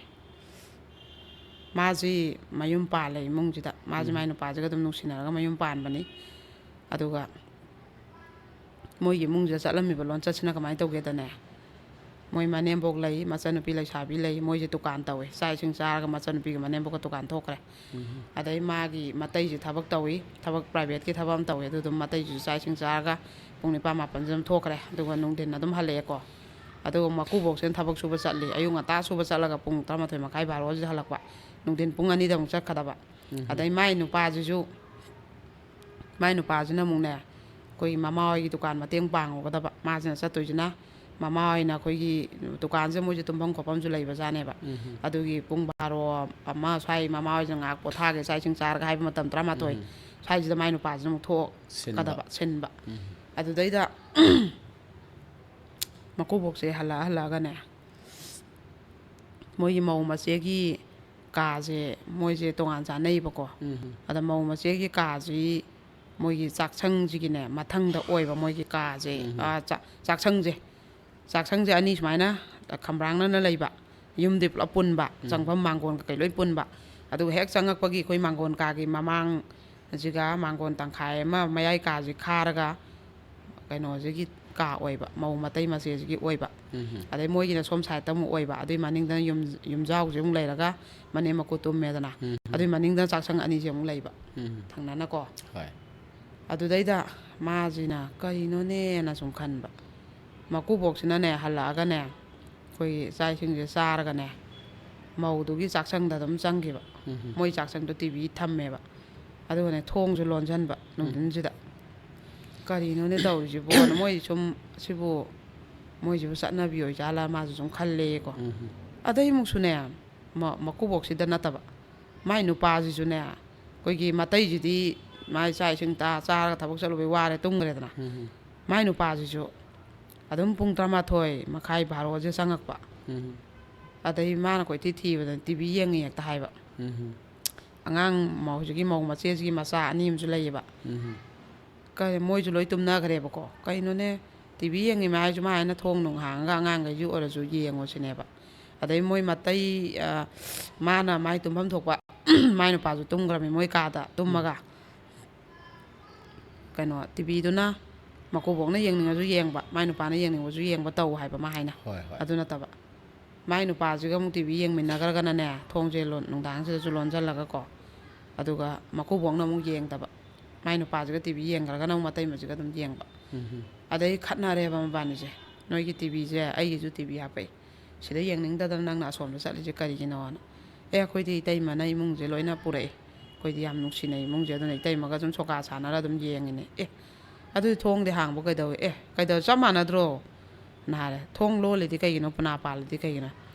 ꯃꯥꯁꯤ ꯃꯌꯨꯝ ꯄꯥꯜꯂꯦ ꯏꯃꯨꯡꯁꯤꯗ꯫ ꯃꯥꯁꯤ ꯎꯝ꯫ ꯃꯥꯏ ꯅꯨꯄꯥꯁꯤꯒ ꯑꯗꯨꯝ ꯅꯨꯡꯁꯤꯅꯔꯒ ꯃꯌꯨꯝ ꯄꯥꯟꯕꯅꯤ꯫ ꯑꯗꯨꯒ ꯃꯣꯏꯒꯤ ꯏꯃꯨꯡꯁꯤꯗ ꯆꯠꯂꯝꯃꯤꯕ ꯂꯣꯟꯆꯠꯁꯤꯅ ꯀꯃꯥꯏꯅ ꯇꯧꯒꯦꯗꯅꯦ, ꯃꯣꯏ ꯃꯅꯦꯝꯕꯣꯛ ꯂꯩ, ꯃꯆꯟꯅꯨꯄꯤ ꯂꯩꯁꯥꯕꯤ ꯂꯩ, ꯃꯣꯏꯁꯦ ꯗꯨꯀꯥꯟ ꯇꯧꯋꯦ꯫ ꯆꯥꯛ ꯏꯁꯤꯡ ꯆꯥꯔꯒ ꯃꯆꯟꯅꯨꯄꯤꯒ ꯃꯅꯦꯝꯕꯣꯛꯀ ꯗꯨꯀꯥꯟ ꯊꯣꯛꯈ꯭ꯔꯦ꯫ ꯎꯝ꯫ ꯑꯗꯩ ꯃꯥꯒꯤ ꯃꯇꯩꯁꯦ ꯊꯕꯛ ꯇꯧꯏ, ꯊꯕꯛ ꯄ꯭ꯔꯥꯏꯚꯦꯠꯀꯤ ꯊꯕꯛ ꯑꯃ ꯇꯧꯏ꯫ ꯑꯗꯨ ꯑꯗꯨꯝ ꯃꯇꯩꯁꯤꯁꯨ ꯆꯥꯛ ꯏꯁꯤꯡ ꯆꯥꯔꯒ ꯄꯨꯡ ꯅꯤꯄꯥꯟ ꯃꯥꯄꯟꯁꯤꯗ ꯑꯗꯨꯝ ꯊꯣꯛꯈ꯭ꯔꯦ꯫ ꯑꯗꯨꯒ ꯅꯨꯡꯊꯤꯟ ꯑꯗꯨꯝ ꯍꯜꯂꯛꯑꯦꯀꯣ꯫ ꯑꯗꯨꯒ ꯃꯀꯨꯕꯣꯛꯁꯤꯅ ꯊꯕꯛ ꯁꯨꯕ ꯆꯠꯂꯤ꯫ ꯑꯌꯨꯛ ꯉꯟꯇꯥ ꯁꯨꯕ ꯆꯠꯂꯒ ꯄꯨꯡ ꯇꯔꯥꯃꯥꯊꯣꯏ ꯃꯈꯥꯏ ꯕꯥꯔꯣꯁꯤꯗ ꯍꯜꯂꯛꯄ꯫ ꯅꯨꯡꯊꯤꯟ ꯄꯨꯡ ꯑꯅꯤꯗ ꯑꯃꯨꯛ ꯆꯠꯀꯗꯕ꯫ ꯎꯝ꯫ ꯑꯗꯩ ꯃꯥꯏ ꯅꯨꯄꯥꯁꯤꯁꯨ ꯃꯥꯏ ꯅꯨꯄꯥꯁꯤꯅ ꯑꯃꯨꯛꯅꯦ, ꯑꯩꯈꯣꯏꯒꯤ ꯃꯃꯥ ꯍꯣꯏꯒꯤ ꯗꯨꯀꯥꯟ ꯃꯇꯦꯡ ꯄꯥꯡꯉꯨꯒꯗꯕ꯫ ꯃꯥꯁꯤꯅ ꯆꯠꯇꯣꯏꯁꯤꯅ ꯃꯃꯥ ꯍꯣꯏꯅ ꯑꯩꯈꯣꯏꯒꯤ ꯗꯨꯀꯥꯟꯁꯦ ꯃꯣꯏꯁꯦ ꯇꯨꯝꯐꯝ ꯈꯣꯠꯐꯝꯁꯨ ꯂꯩꯕꯖꯥꯠꯅꯦꯕ꯫ ꯎꯝ꯫ ꯑꯗꯨꯒꯤ ꯄꯨꯡ ꯕꯥꯔꯣ ꯑꯃ ꯁ꯭ꯋꯥꯏ ꯃꯃꯥ ꯍꯣꯏꯁꯤꯅ ꯉꯥꯏꯍꯥꯛ ꯄꯣꯊꯥꯒꯦ, ꯆꯥꯛ ꯏꯁꯤꯡ ꯆꯥꯔꯒ ꯍꯥꯏꯕ ꯃꯇꯝ ꯇꯔꯥꯃꯥꯊꯣꯏ ꯎꯝ꯫ ꯁ꯭ꯋꯥꯏꯁꯤꯗ ꯃꯥꯏ ꯅꯨꯄꯥꯁꯤꯅ ꯑꯃꯨꯛ ꯁꯤꯟꯕ꯫ ꯊꯣꯛꯀꯗꯕ, ꯁꯤꯟꯕ꯫ ꯎꯝ꯫ ꯑꯗꯨꯗꯩꯗ ꯃꯀꯨꯕꯣꯛꯁꯦ ꯍꯜꯂꯛꯑ ꯍꯜꯂꯛꯑꯒꯅꯦ, ꯃꯣꯏꯒꯤ ꯃꯧ ꯃꯆꯦꯒꯤ ꯀꯥꯁꯦ ꯃꯣꯏꯁꯦ ꯇꯣꯉꯥꯟ ꯆꯥꯅꯩꯕꯀꯣ꯫ ꯎꯝ꯫ ꯑꯗ ꯃꯧ ꯃꯆꯦꯒꯤ ꯀꯥꯁꯤ ꯃꯣꯏꯒꯤ ꯆꯥꯛꯁꯪꯁꯤꯒꯤꯅꯦ ꯃꯊꯪꯗ ꯑꯣꯏꯕ ꯃꯣꯏꯒꯤ ꯀꯥꯁꯦ꯫ ꯎꯝ꯫ ꯑꯥ, ꯆꯥꯛ-, ꯆꯥꯛꯁꯪꯁꯦ, ꯆꯥꯛꯁꯪꯁꯦ ꯑꯅꯤ ꯁꯨꯃꯥꯏꯅ ꯈꯝꯕ꯭ꯔꯥꯡꯅꯅ ꯂꯩꯕ, ꯌꯨꯝꯗꯤ ꯄꯨꯂꯞ ꯄꯨꯟꯕ, ꯎꯝ꯫ ꯆꯪꯐꯝ ꯃꯥꯡꯒꯣꯟ ꯀꯩꯀꯩ ꯂꯣꯏ ꯄꯨꯟꯕ꯫ ꯑꯗꯨꯒ ꯍꯦꯛ ꯆꯪꯉꯛꯄꯒꯤ ꯑꯩꯈꯣꯏ ꯃꯥꯡꯒꯣꯟ ꯀꯥꯒꯤ ꯃꯃꯥꯡꯁꯤꯒ ꯃꯥꯡꯒꯣꯟ ꯇꯪꯈꯥꯏ ꯑꯃ ꯃꯌꯥꯏ ꯀꯥꯁꯤ ꯈꯥꯔꯒ ꯀꯩꯅꯣꯁꯤꯒꯤ ꯀꯥ ꯑꯣꯏꯕ, ꯃꯧ ꯃꯇꯩ ꯃꯆꯦꯁꯤꯒꯤ ꯑꯣꯏꯕ꯫ ꯎꯝ꯫ ꯑꯗꯩ ꯃꯣꯏꯒꯤꯅ ꯁꯣꯝ ꯁꯥꯏꯠꯇ ꯑꯃꯨꯛ ꯑꯣꯏꯕ, ꯑꯗꯨꯏ ꯃꯅꯤꯡꯗꯅ ꯌꯨꯝ-, ꯌꯨꯝꯖꯥꯎꯁꯦ ꯑꯃꯨꯛ ꯂꯩꯔꯒ ꯃꯅꯦꯝ ꯃꯀꯨ ꯇꯨꯝꯃꯦꯗꯅ꯫ ꯎꯝ꯫ ꯑꯗꯨꯏ ꯃꯅꯤꯡꯗꯅ ꯆꯥꯛꯁꯪ ꯑꯅꯤꯁꯦ ꯑꯃꯨꯛ ꯂꯩꯕ ꯎꯝ꯫ ꯊꯪꯅꯅꯀꯣ꯫ ꯍꯣꯏ꯫ ꯑꯗꯨꯗꯩꯗ ꯃꯥꯁꯤꯅ ꯀꯔꯤꯅꯣꯅꯦꯅ ꯁꯨꯝ ꯈꯟꯕ꯫ ꯃꯀꯨꯕꯣꯛꯁꯤꯅꯅꯦ ꯍꯜꯂꯛꯑꯒꯅꯦ, ꯑꯩꯈꯣꯏꯒꯤ ꯆꯥꯛ ꯏꯁꯤꯡꯁꯦ ꯆꯥꯔꯒꯅꯦ, ꯃꯧꯗꯨꯒꯤ ꯆꯥꯛꯁꯪꯗ ꯑꯗꯨꯝ ꯆꯪꯈꯤꯕ꯫ ꯎꯝ꯫ ꯃꯣꯏ ꯆꯥꯛꯁꯪꯗꯣ ꯇꯤ ꯚꯤ ꯊꯝꯃꯦꯕ꯫ ꯑꯗꯨꯒꯅꯦ ꯊꯣꯡꯁꯨ ꯂꯣꯟꯁꯤꯟꯕ ꯅꯨꯡꯊꯤꯟꯁꯤꯗ꯫ ꯀꯔꯤꯅꯣꯅꯦ ꯇꯧꯔꯤꯁꯤꯕꯣ? ꯃꯣꯏ ꯁꯨꯝ ꯁꯤꯕꯨ ꯃꯣꯏꯁꯤꯕꯨ ꯆꯠꯅꯕꯤ ꯑꯣꯏꯖꯥꯠꯂꯥ ꯃꯥꯁꯨ ꯁꯨꯝ ꯈꯜꯂꯦꯀꯣ꯫ ꯑꯗꯩ ꯑꯃꯨꯛꯁꯨꯅꯦ, ꯃ-, ꯃꯀꯨꯕꯣꯛꯁꯤꯗ ꯅꯠꯇꯕ, ꯃꯥꯏ ꯅꯨꯄꯥꯁꯤꯁꯨꯅꯦ, ꯑꯩꯈꯣꯏꯒꯤ ꯃꯇꯩꯁꯤꯗꯤ ꯃꯥꯏ ꯆꯥꯛ ꯏꯁꯤꯡ ꯆꯥ-, ꯆꯥꯔꯒ ꯊꯕꯛ ꯆꯠꯂꯨꯕꯩ ꯋꯥꯔꯦ, ꯇꯨꯝꯈ꯭ꯔꯦꯗꯅ꯫ ꯃꯥꯏ ꯅꯨꯄꯥꯁꯤꯁꯨ ꯑꯗꯨꯝ ꯄꯨꯡ ꯇꯔꯥꯃꯥꯊꯣꯏ ꯃꯈꯥꯏ, ꯕꯥꯔꯣꯁꯦ ꯆꯪꯉꯛꯄ꯫ ꯑꯗꯩ ꯃꯥꯅ ꯀꯣꯏꯊꯤ ꯊꯤꯕꯗ ꯇꯤ ꯚꯤ ꯌꯦꯡꯉꯤ ꯍꯦꯛꯇ ꯍꯥꯏꯕ꯫ ꯑꯉꯥꯡ ꯃꯧ-, ꯍꯧꯖꯤꯛꯀꯤ ꯃꯧ ꯃꯆꯦꯁꯤꯒꯤ ꯃꯆꯥ ꯑꯅꯤ ꯑꯃꯁꯨ ꯂꯩꯌꯦꯕ꯫ ꯀ-, ꯃꯣꯏꯁꯨ ꯂꯣꯏ ꯇꯨꯝꯅꯈ꯭ꯔꯦꯕꯀꯣ꯫ "ꯀꯩꯅꯣꯅꯦ, ꯇꯤ ꯚꯤ ꯌꯦꯡꯉꯤꯃꯦ ꯍꯥꯏꯁꯨ ꯃꯥ ꯍꯥꯏꯅ ꯊꯣꯡ ꯅꯨꯡ ꯍꯥꯡꯉꯒ ꯑꯉꯥꯡꯈꯩꯁꯨ ꯑꯣꯏꯔꯁꯨ ꯌꯦꯡꯉꯣ ꯁꯤꯅꯦꯕ"꯫ ꯑꯗꯩ ꯃꯣꯏ ꯃꯇꯩ, ꯑ, ꯃꯥꯅ ꯃꯥꯏ ꯇꯨꯝꯐꯝ ꯊꯣꯛꯄ, ꯃꯥꯏ ꯅꯨꯄꯥꯁꯨ ꯇꯨꯝꯈ꯭ꯔꯃꯤ ꯃꯣꯏ ꯀꯥꯗ ꯇꯨꯝꯃꯒ꯫ ꯀꯩꯅꯣ, ꯇꯤ ꯚꯤꯗꯨꯅ ꯃꯀꯨꯕꯣꯛꯅ ꯌꯦꯡꯅꯤꯡꯉꯁꯨ ꯌꯦꯡꯕ, ꯃꯥꯏ ꯅꯨꯄꯥꯅ ꯌꯦꯡꯅꯤꯡꯕꯁꯨ ꯌꯦꯡꯕ ꯇꯧ ꯍꯥꯏꯕ ꯃꯥ ꯍꯥꯏꯅ꯫ ꯍꯣꯏ, ꯍꯣꯏ꯫ ꯑꯗꯨ ꯅꯠꯇꯕ, ꯃꯥꯏ ꯅꯨꯄꯥꯁꯤꯒ ꯑꯃꯨꯛ ꯇꯤ ꯚꯤ ꯌꯦꯡꯃꯤꯟꯅꯈ꯭ꯔꯒꯅꯅꯦ, ꯊꯣꯡꯁꯦ ꯂꯣꯟ-, ꯅꯨꯡꯗꯥꯡꯁꯤꯗꯁꯨ ꯂꯣꯟꯁꯤꯜꯂꯒꯀꯣ, ꯑꯗꯨꯒ ꯃꯀꯨꯕꯣꯛꯅ ꯑꯃꯨꯛ ꯌꯦꯡꯗꯕ, ꯃꯥꯏ ꯅꯨꯄꯥꯁꯤꯒ ꯇꯤ ꯚꯤ ꯌꯦꯡꯈ꯭ꯔꯒꯅ ꯑꯃꯨꯛ ꯃꯇꯩꯃꯁꯤꯒ ꯑꯗꯨꯝ ꯌꯦꯡꯕ꯫ ꯑꯗꯩ ꯈꯠꯅꯔꯦꯕ ꯃꯕꯥꯅꯤꯁꯦ, "ꯅꯣꯏꯒꯤ ꯇꯤ ꯚꯤꯁꯦ ꯑꯩꯒꯤꯁꯨ ꯇꯤ ꯚꯤ ꯍꯥꯞꯄꯛꯏ, ꯁꯤꯗ ꯌꯦꯡꯅꯤꯡꯗꯗꯅ ꯅꯪꯅ ꯑꯁꯣꯝꯗ ꯆꯠꯂꯤꯁꯦ ꯀꯔꯤꯒꯤꯅꯣꯅ?" "ꯑꯦ, ꯑꯩꯈꯣꯏꯗꯤ ꯏꯇꯩꯃꯅ ꯏꯃꯨꯡꯁꯦ ꯂꯣꯏꯅ ꯄꯨꯔꯛꯏ, ꯑꯩꯈꯣꯏꯗꯤ ꯌꯥꯝ ꯅꯨꯡꯁꯤꯅꯩ ꯏꯃꯨꯡꯁꯦ, ꯑꯗꯨꯅ ꯏꯇꯩꯃꯒ ꯁꯨꯝ ꯁꯣꯀꯥ ꯁꯥꯟꯅꯔ ꯑꯗꯨꯝ ꯌꯦꯡꯉꯤꯅꯦ"꯫ "ꯑꯦ, ꯑꯗꯨꯗꯤ ꯊꯣꯡꯗꯤ ꯍꯥꯡꯕ ꯀꯩꯗꯧꯋꯤ?" "ꯑꯦ, ꯀꯩꯗꯧ, ꯆꯞ ꯃꯥꯟꯅꯗ꯭ꯔꯣ?" ꯅ ꯍꯥꯏꯔꯦ꯫ "ꯊꯣꯡ ꯂꯣꯜꯂꯤꯗꯤ ꯀꯩꯒꯤꯅꯣ, ꯄꯨꯅꯥ ꯄꯥꯜꯂꯤꯗꯤ ꯀꯩꯒꯤꯅꯣ?"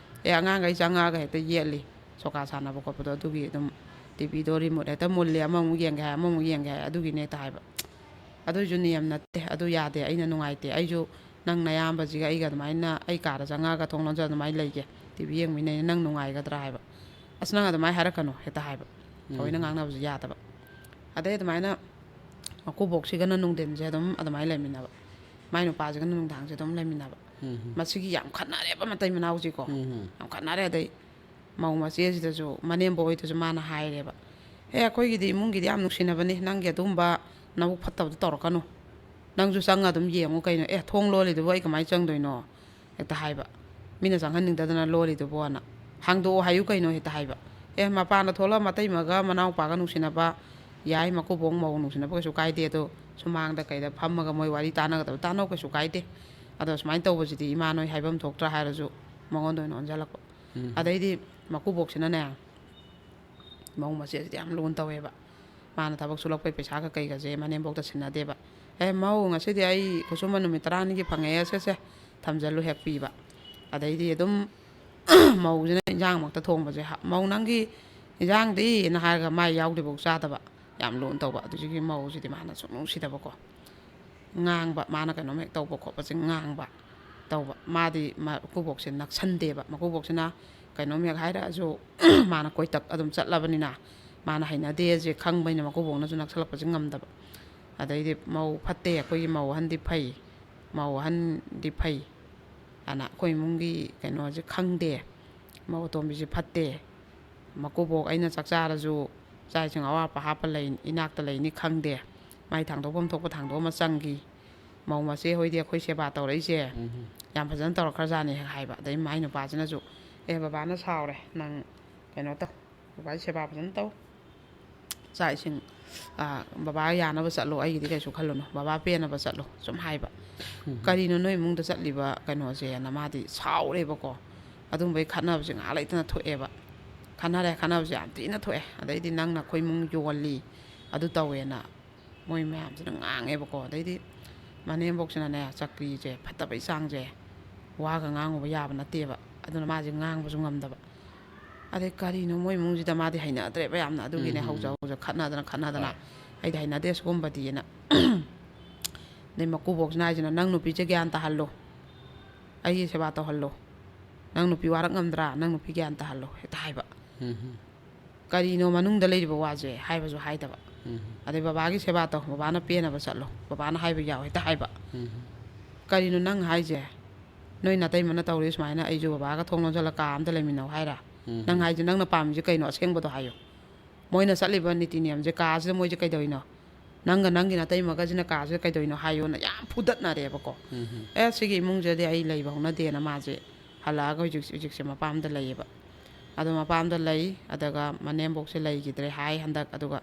"ꯑꯦ, ꯑꯉꯥꯡꯈꯩ ꯆꯪꯉꯛꯑꯒ ꯍꯦꯛꯇ ꯌꯦꯠꯂꯤ, ꯁꯣꯀꯥ ꯁꯥꯟꯅꯕ ꯈꯣꯠꯄꯗꯣ, ꯑꯗꯨꯒꯤ ꯑꯗꯨꯝ ꯇꯤ ꯚꯤꯗꯣ ꯔꯤꯃꯣꯠ ꯍꯦꯛꯇ ꯃꯨꯜꯂꯦ, ꯑꯃꯃꯨꯛ ꯌꯦꯡꯒꯦ ꯍꯥꯏ, ꯑꯃꯃꯨꯛ ꯌꯦꯡꯒꯦ ꯍꯥꯏ, ꯑꯗꯨꯒꯤꯅꯦ" ꯍꯦꯛꯇ ꯍꯥꯏꯕ꯫ "ꯑꯗꯨꯏꯁꯨ ꯅꯤꯌꯝ ꯅꯠꯇꯦ, ꯑꯗꯨ ꯌꯥꯗꯦ, ꯑꯩꯅ ꯅꯨꯡꯉꯥꯏꯇꯦ, ꯑꯩꯁꯨ ꯅꯪ ꯅꯌꯥꯝꯕꯁꯤꯒ ꯑꯩꯒ ꯑꯗꯨꯃꯥꯏꯅ ꯑꯩ ꯀꯥꯗ ꯆꯪꯉꯛꯑꯒ ꯊꯣꯡ ꯂꯣꯟꯖꯜꯂ ꯑꯗꯨꯃꯥꯏꯅ ꯂꯩꯒꯦ, ꯇꯤ ꯚꯤ ꯌꯦꯡꯃꯤꯟꯅꯩꯅ ꯅꯪ ꯅꯨꯡꯉꯥꯏꯒꯗ꯭ꯔꯥ?" ꯍꯥꯏꯕ꯫ "ꯑꯁ, ꯅꯪ ꯑꯗꯨꯃꯥꯏꯅ ꯍꯥꯏꯔꯛꯀꯅꯨ" ꯍꯦꯛꯇ ꯍꯥꯏꯕ꯫ ꯊꯑꯣꯏꯅ ꯉꯥꯡꯅꯕꯁꯨ ꯌꯥꯗꯕ꯫ ꯑꯗꯩ ꯑꯗꯨꯃꯥꯏꯅ ꯃꯀꯨꯕꯣꯛꯁꯤꯒꯅ ꯅꯨꯡꯊꯤꯟꯁꯦ ꯑꯗꯨꯝ ꯑꯗꯨꯃꯥꯏꯅ ꯂꯩꯃꯤꯟꯅꯕ, ꯃꯥꯏ ꯅꯨꯄꯥꯁꯤꯒꯅ ꯅꯨꯡꯗꯥꯡꯁꯦ ꯑꯗꯨꯝ ꯂꯩꯃꯤꯟꯅꯕ꯫ ꯃꯁꯤꯒꯤ ꯌꯥꯝ ꯈꯠꯅꯔꯦꯕ ꯃꯇꯩ ꯃꯅꯥꯎꯁꯤꯀꯣ꯫ ꯌꯥꯝ ꯈꯠꯅꯔꯦ꯫ ꯑꯗꯩ ꯃꯧ ꯃꯆꯦꯁꯤꯗꯁꯨ, ꯃꯅꯦꯝꯕꯣꯛ ꯍꯣꯏꯗꯁꯨ ꯃꯥꯅ ꯍꯥꯏꯔꯦꯕ, "ꯑꯦ, ꯑꯩꯈꯣꯏꯒꯤꯗꯤ ꯏꯃꯨꯡꯒꯤꯗꯤ ꯌꯥꯝ ꯅꯨꯡꯁꯤꯅꯕꯅꯤ, ꯅꯪꯒꯤ ꯑꯗꯨꯒꯨꯝꯕ ꯅꯕꯨꯛ ꯐꯠꯇꯕꯗꯣ ꯇꯧꯔꯛꯀꯅꯨ꯫ ꯅꯪꯁꯨ ꯆꯪꯉ ꯑꯗꯨꯝ ꯌꯦꯡꯉꯨ ꯀꯩꯅꯣ꯫ ꯑꯦ, ꯊꯣꯡ ꯂꯣꯜꯂꯤꯗꯨꯕꯨ ꯑꯩ ꯀꯃꯥꯏꯅ ꯆꯪꯗꯣꯏꯅꯣ?" ꯍꯦꯛꯇ ꯍꯥꯏꯕ꯫ "ꯃꯤꯅ ꯆꯪꯍꯟꯅꯤꯡꯗꯗꯅ ꯂꯣꯜꯂꯤꯗꯨꯕꯣꯅ꯫ ꯍꯥꯡꯗꯣꯛꯑꯣ ꯍꯥꯏꯌꯨ ꯀꯩꯅꯣ" ꯍꯦꯛꯇ ꯍꯥꯏꯕ꯫ "ꯑꯦ, ꯃꯄꯥꯟꯗ ꯊꯣꯛꯂꯛꯑ ꯃꯇꯩꯃꯒ ꯃꯅꯥꯎꯄꯥꯒ ꯅꯨꯡꯁꯤꯅꯕ ꯌꯥꯏ, ꯃꯀꯨꯕꯣꯛ ꯃꯧ ꯅꯨꯡꯁꯤꯅꯕ ꯀꯩꯁꯨ ꯀꯥꯏꯗꯦ, ꯑꯗꯣ ꯁꯨꯃꯥꯡꯗ ꯀꯩꯗ ꯐꯝꯃꯒ ꯃꯣꯏ ꯋꯥꯔꯤ ꯇꯥꯟꯅꯒꯗꯕ ꯇꯥꯟꯅꯧ, ꯀꯩꯁꯨ ꯀꯥꯏꯗꯦ꯫ ꯑꯗꯣ ꯁꯨꯃꯥꯏꯅ ꯇꯧꯕꯁꯤꯗꯤ ꯏꯃꯥ ꯅꯣꯏ ꯍꯥꯏꯐꯝ ꯊꯣꯛꯇ꯭ꯔꯥ" ꯍꯥꯏꯔꯁꯨ ꯃꯉꯣꯟꯗ ꯑꯣꯏꯅ ꯑꯣꯟꯁꯤꯜꯂꯛꯄ꯫ ꯑꯗꯩꯗꯤ ꯃꯀꯨꯕꯣꯛꯁꯤꯅꯅꯦ, ꯃꯧ ꯃꯆꯦꯁꯤꯗꯤ ꯌꯥꯝ ꯂꯨꯅ ꯇꯧꯋꯦꯕ꯫ ꯃꯥꯅ ꯊꯕꯛ ꯁꯨꯂꯛꯄꯩ ꯄꯩꯁꯥꯒ ꯀꯩꯒꯁꯦ ꯃꯅꯦꯝꯕꯣꯛꯇ ꯁꯤꯟꯅꯗꯦꯕ꯫ "ꯑꯦ, ꯃꯧ, ꯉꯁꯤꯗꯤ ꯑꯩ ꯈꯨꯠꯁꯨꯃꯟ ꯅꯨꯃꯤꯠ ꯇꯔꯥꯅꯤꯒꯤ ꯐꯪꯉꯛꯑꯦ, ꯁꯦ, ꯁꯦ, ꯊꯝꯖꯜꯂꯨ ꯍꯦꯛ ꯄꯤꯕ꯫ ꯑꯗꯩꯗꯤ ꯑꯗꯨꯝ ꯃꯧꯁꯤꯅ ꯏꯟꯖꯥꯡꯃꯛꯇ ꯊꯣꯡꯕꯁꯦ, "ꯍ-, ꯃꯧ ꯅꯪꯒꯤ ꯏꯟꯖꯥꯡꯗꯤ?" ꯍꯥꯏꯔꯒ ꯃꯥꯏ ꯌꯥꯎꯗ꯭ꯔꯤꯐꯥꯎ ꯆꯥꯗꯕ, ꯌꯥꯝ ꯂꯨꯅ ꯇꯧꯕ꯫ ꯑꯗꯨꯁꯤꯒꯤ ꯃꯧꯁꯤꯗꯤ ꯃꯥꯅ ꯁꯨꯡꯅꯨꯡ ꯅꯨꯡꯁꯤꯗꯕꯀꯣ꯫ ꯉꯥꯡꯕ, ꯃꯥꯅ ꯀꯩꯅꯣꯝ ꯍꯦꯛ ꯇꯧꯕ ꯈꯣꯠꯄꯁꯦ ꯉꯥꯡꯕ ꯇꯧꯕ꯫ ꯃꯥꯗꯤ ꯃꯀꯨꯕꯣꯛꯁꯦ ꯅꯛꯁꯟꯗꯦꯕ꯫ ꯃꯀꯨꯕꯣꯛꯁꯤꯅ ꯀꯩꯅꯣꯝ ꯍꯦꯛ ꯍꯥꯏꯔꯛꯑꯁꯨ ꯃꯥꯅ ꯀꯣꯏꯇꯛ ꯑꯗꯨꯝ ꯆꯠꯂꯕꯅꯤꯅ, ꯃꯥꯅ ꯍꯩꯅꯗꯦꯁꯦ ꯈꯪꯕꯅꯤꯅ ꯃꯀꯨꯕꯣꯛꯅꯁꯨ ꯅꯛꯁꯜꯂꯛꯄꯁꯦ ꯉꯝꯗꯕ꯫ ꯑꯗꯩꯗꯤ ꯃꯧ ꯐꯠꯇꯦ, ꯑꯩꯈꯣꯏꯒꯤ ꯃꯧ ꯑꯍꯟꯗꯤ ꯐꯩ, ꯃꯧ ꯑꯍꯟꯗꯤ ꯐꯩ ꯑꯅ ꯑꯩꯈꯣꯏ ꯏꯃꯨꯡꯒꯤ ꯀꯩꯅꯣꯁꯦ ꯈꯪꯗꯦ, ꯃꯧ ꯑꯇꯣꯝꯕꯤꯁꯦ ꯐꯠꯇꯦ, ꯃꯀꯨꯕꯣꯛ ꯑꯩꯅ ꯆꯥꯛ ꯆꯥꯔꯁꯨ ꯆꯥꯛ ꯏꯁꯤꯡ ꯑꯋꯥꯠꯄ ꯍꯥꯞꯄ ꯂꯩ, ꯏꯅꯥꯛꯇ ꯂꯩꯅꯤ ꯈꯪꯗꯦ, ꯃꯥꯏ ꯊꯥꯡꯗꯣꯛꯐꯝ ꯊꯣꯛꯄ ꯊꯥꯡꯗꯣꯛꯑꯃ ꯆꯪꯈꯤ, ꯃꯧ ꯃꯆꯦ ꯍꯣꯏꯗꯤ ꯑꯩꯈꯣꯏ ꯁꯦꯕꯥ ꯇꯧꯔꯛꯏꯁꯦ ꯎꯝ꯫ ꯌꯥꯝ ꯐꯖꯅ ꯇꯧꯔꯛꯈ꯭ꯔꯖꯥꯠꯅꯤ ꯍꯦꯛ ꯍꯥꯏꯕ꯫ ꯑꯗꯩ ꯃꯥꯏ ꯅꯨꯄꯥꯁꯤꯅꯁꯨ, "ꯑꯦ, ꯕꯕꯥꯅ ꯁꯥꯎꯔꯦ, ꯅꯪ ꯀꯩꯅꯣ ꯇꯧ, ꯕꯕꯥꯒꯤ ꯁꯦꯕꯥ ꯐꯖꯅ ꯇꯧ, ꯆꯥꯛ ꯏꯁꯤꯡ, ꯑꯥ, ꯕꯕꯥ ꯌꯥꯅꯕ ꯆꯠꯂꯣ, ꯑꯩꯒꯤꯗꯤ ꯀꯩꯁꯨ ꯈꯜꯂꯨꯅꯨ, ꯕꯕꯥ ꯄꯦꯟꯅꯕ ꯆꯠꯂꯣ", ꯁꯨꯝ ꯍꯥꯏꯕ꯫ ꯎꯝ꯫ ꯀꯔꯤꯅꯣ ꯅꯣꯏ ꯏꯃꯨꯡꯗ ꯆꯠꯂꯤꯕ ꯀꯩꯅꯣꯁꯦꯅ ꯃꯥꯗꯤ ꯁꯥꯎꯔꯦꯕꯀꯣ꯫ ꯑꯗꯨꯝꯕꯩ ꯈꯠꯅꯕꯁꯦ ꯉꯥꯏꯍꯥꯛ ꯂꯩꯇꯅ ꯊꯣꯛꯑꯦꯕ꯫ ꯈꯠꯅꯔꯦ, ꯈꯠꯅꯕꯁꯦ ꯌꯥꯝ ꯊꯤꯅ ꯊꯣꯛꯑꯦ꯫ ꯑꯗꯩꯗꯤ ꯅꯪꯅ ꯑꯩꯈꯣꯏ ꯏꯃꯨꯡ ꯌꯣꯜꯂꯤ, ꯑꯗꯨ ꯇꯧꯋꯦꯅ ꯃꯣꯏ ꯃꯌꯥꯝꯁꯤꯅ ꯉꯥꯡꯉꯦꯕꯀꯣ꯫ ꯑꯗꯩꯗꯤ ꯃꯅꯦꯝꯕꯣꯛꯁꯤꯅꯅꯦ, ꯆꯀ꯭ꯔꯤꯁꯦ ꯐꯠꯇꯕꯩ ꯆꯥꯡꯁꯦ ꯋꯥꯒ ꯉꯥꯡꯉꯨꯕ ꯌꯥꯕ ꯅꯠꯇꯦꯕ꯫ ꯑꯗꯨꯅ ꯃꯥꯁꯦ ꯉꯥꯡꯕꯁꯨ ꯉꯝꯗꯕ꯫ ꯑꯗꯩ ꯀꯔꯤꯅꯣ ꯃꯣꯏ ꯏꯃꯨꯡꯁꯤꯗ ꯃꯥꯗꯤ ꯍꯩꯅꯗ꯭ꯔꯦꯕ ꯌꯥꯝꯅ꯫ ꯑꯗꯨꯒꯤꯅꯦ ꯎꯝ꯫ ꯍꯧꯖ ꯍꯧꯖ ꯈꯠꯅꯗꯅ ꯈꯠꯅꯗꯅ, ꯍꯣꯏ꯫ "ꯑꯩꯗꯤ ꯍꯩꯅꯗꯦ ꯁꯤꯒꯨꯝꯕꯗꯤꯅ"꯫ ꯑꯗꯩ ꯃꯀꯨꯕꯣꯛꯁꯤꯅ ꯍꯥꯏꯁꯤꯅ, "ꯅꯪ ꯅꯨꯄꯤꯁꯦ ꯒ꯭ꯌꯥꯟ ꯇꯥꯍꯜꯂꯣ, ꯑꯩꯒꯤ ꯁꯦꯕꯥ ꯇꯧꯍꯜꯂꯣ, ꯅꯪ ꯅꯨꯄꯤ ꯋꯥꯔꯛ ꯉꯝꯗ꯭ꯔꯥ, ꯅꯪ ꯅꯨꯄꯤ ꯒ꯭ꯌꯥꯟ ꯇꯥꯍꯜꯂꯣ" ꯍꯦꯛꯇ ꯍꯥꯏꯕ꯫ ꯎꯝ꯫ ꯀꯔꯤꯅꯣ ꯃꯅꯨꯡꯗ ꯂꯩꯔꯤꯕ ꯋꯥꯁꯦ ꯍꯥꯏꯕꯁꯨ ꯍꯥꯏꯗꯕ꯫ ꯎꯝ꯫ ꯑꯗꯩ ꯕꯕꯥꯒꯤ ꯁꯦꯕꯥ ꯇꯧ, ꯕꯕꯥꯅ ꯄꯦꯟꯅꯕ ꯆꯠꯂꯣ, ꯕꯕꯥꯅ ꯍꯥꯏꯕ ꯌꯥꯎ ꯍꯦꯛꯇ ꯍꯥꯏꯕ꯫ ꯎꯝ꯫ "ꯀꯔꯤꯅꯣ ꯅꯪ ꯍꯥꯏꯁꯦ? ꯅꯣꯏ ꯅꯥꯇꯩꯃꯅ ꯇꯧꯔꯤ ꯁꯨꯃꯥꯏꯅ ꯑꯩꯁꯨ ꯕꯕꯥꯒ ꯊꯣꯡ ꯂꯣꯟꯁꯤꯜꯂ ꯀꯥ ꯑꯝꯗ ꯂꯩꯃꯤꯟꯅꯧ ꯍꯥꯏꯔ? ꯎꯝ꯫ ꯅꯪ ꯍꯥꯏꯁꯦ, ꯅꯪꯅ ꯄꯥꯝꯃꯤꯁꯦ ꯀꯩꯅꯣ? ꯑꯁꯦꯡꯕꯗꯣ ꯍꯥꯏꯌꯨ꯫ ꯃꯣꯏꯅ ꯆꯠꯂꯤꯕ ꯅꯤꯇꯤ ꯅꯤꯌꯝꯁꯦ, ꯀꯥꯁꯤꯗ ꯃꯣꯏꯁꯦ ꯀꯩꯗꯧꯔꯤꯅꯣ? ꯅꯪꯒ ꯅꯪꯒꯤ ꯅꯥꯇꯩꯃꯒꯁꯤꯅ ꯀꯥꯁꯤꯗ ꯀꯩꯗꯧꯔꯤꯅꯣ ꯍꯥꯏꯌꯣꯅ" ꯌꯥꯝ ꯐꯨꯗꯠꯅꯔꯦꯕꯀꯣ꯫ ꯎꯝ꯫ "ꯑꯦ, ꯁꯤꯒꯤ ꯏꯃꯨꯡꯁꯤꯗꯤ ꯑꯩ ꯂꯩꯕ ꯍꯧꯅꯗꯦꯅ" ꯃꯥꯁꯦ ꯍꯜꯂꯛꯑꯒ ꯍꯧꯖꯤꯛ, ꯍꯧꯖꯤꯛꯁꯦ ꯃꯄꯥꯝꯗ ꯂꯩꯌꯦꯕ꯫ ꯑꯗꯣ ꯃꯄꯥꯝꯗ ꯂꯩ, ꯑꯗꯨꯒ ꯃꯅꯦꯝꯕꯣꯛꯁꯦ ꯂꯩꯈꯤꯗ꯭ꯔꯦ ꯍꯥꯏ ꯍꯟꯗꯛ꯫ ꯑꯗꯨꯒ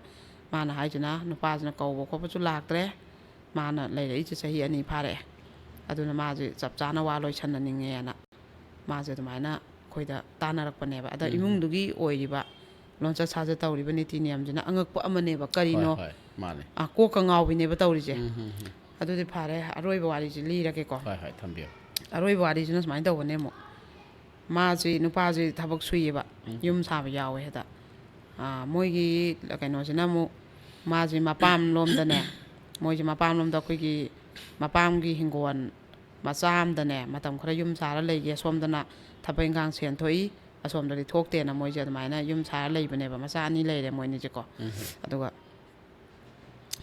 ꯃꯥꯅ ꯍꯥꯏꯁꯤꯅ, ꯅꯨꯄꯥꯁꯤꯅ ꯀꯧꯕ ꯈꯣꯠꯄꯁꯨ ꯂꯥꯛꯇ꯭ꯔꯦ, ꯃꯥꯅ ꯂꯩꯔꯛꯏꯁꯦ ꯆꯍꯤ ꯑꯅꯤ ꯐꯥꯔꯛꯑꯦ, ꯑꯗꯨꯅ ꯃꯥꯁꯦ ꯆꯞ ꯆꯥꯅ ꯋꯥ ꯂꯣꯏꯁꯟꯅꯅꯤꯡꯉꯦꯅ ꯃꯥꯁꯦ ꯑꯗꯨꯃꯥꯏꯅ ꯑꯩꯈꯣꯏꯗ ꯇꯥꯟꯅꯔꯛꯄꯅꯦꯕ꯫ ꯑꯗ ꯎꯝ꯫ ꯏꯃꯨꯡꯗꯨꯒꯤ ꯑꯣꯏꯔꯤꯕ ꯂꯣꯟꯆꯠ ꯁꯥꯖꯠ ꯇꯧꯔꯤꯕ ꯅꯤꯇꯤ ꯅꯤꯌꯝꯁꯤꯅ ꯑꯉꯛꯄ ꯑꯃꯅꯦꯕ꯫ ꯍꯣꯏ, ꯀꯔꯤꯅꯣ? ꯍꯣꯏ, ꯃꯥꯅꯦ꯫ ꯑ, ꯀꯣꯛꯀ ꯉꯥꯎꯕꯤꯅꯦꯕ ꯇꯧꯔꯤꯁꯦ꯫ ꯎꯝ, ꯎꯝ, ꯎꯝ꯫ ꯑꯗꯨꯗꯤ ꯐꯔꯦ, ꯑꯔꯣꯏꯕ ꯋꯥꯔꯤꯁꯦ ꯂꯤꯔꯒꯦꯀꯣ꯫ ꯍꯣꯏ, ꯍꯣꯏ, ꯊꯝꯕꯤꯌꯨ꯫ ꯑꯔꯣꯏꯕ ꯋꯥꯔꯤꯁꯤꯅ ꯁꯨꯃꯥꯏꯅ ꯇꯧꯕꯅꯦ ꯑꯃꯨꯛ꯫ ꯃꯥꯁꯤ, ꯅꯨꯄꯥꯁꯤ ꯊꯕꯛ ꯁꯨꯏꯌꯦꯕ, ꯎꯝ꯫ ꯌꯨꯝ ꯁꯥꯕ ꯌꯥꯎꯋꯦ ꯍꯦꯛꯇ꯫ ꯑꯥ, ꯃꯣꯏꯒꯤ ꯀꯩꯅꯣꯁꯤꯅ ꯑꯃꯨꯛ, ꯃꯥꯁꯤ ꯃꯄꯥꯝ ꯂꯣꯝꯗꯅꯦ, ꯃꯣꯏꯁꯦ ꯃꯄꯥꯝ ꯂꯣꯝꯗ ꯑꯩꯈꯣꯏꯒꯤ ꯃꯄꯥꯝꯒꯤ ꯍꯤꯡꯒꯣꯜ ꯃꯆꯥ ꯑꯃꯗꯅꯦ ꯃꯇꯝ ꯈꯔ ꯌꯨꯝ ꯁꯥꯔ ꯂꯩꯒꯦ, ꯑꯁꯣꯝꯗꯅ ꯊꯕꯛ ꯏꯟꯈꯥꯡ ꯁꯦꯟ ꯊꯣꯛꯏ, ꯑꯁꯣꯝꯗꯗꯤ ꯊꯣꯛꯇꯦꯅ ꯃꯣꯏꯁꯦ ꯑꯗꯨꯃꯥꯏꯅ ꯌꯨꯝ ꯁꯥꯔ ꯂꯩꯕꯅꯦꯕ꯫ ꯃꯆꯥ ꯑꯅꯤ ꯂꯩꯔꯦ ꯃꯣꯏ ꯑꯅꯤꯁꯦꯀꯣ꯫ ꯎꯝ꯫ ꯑꯗꯨꯒ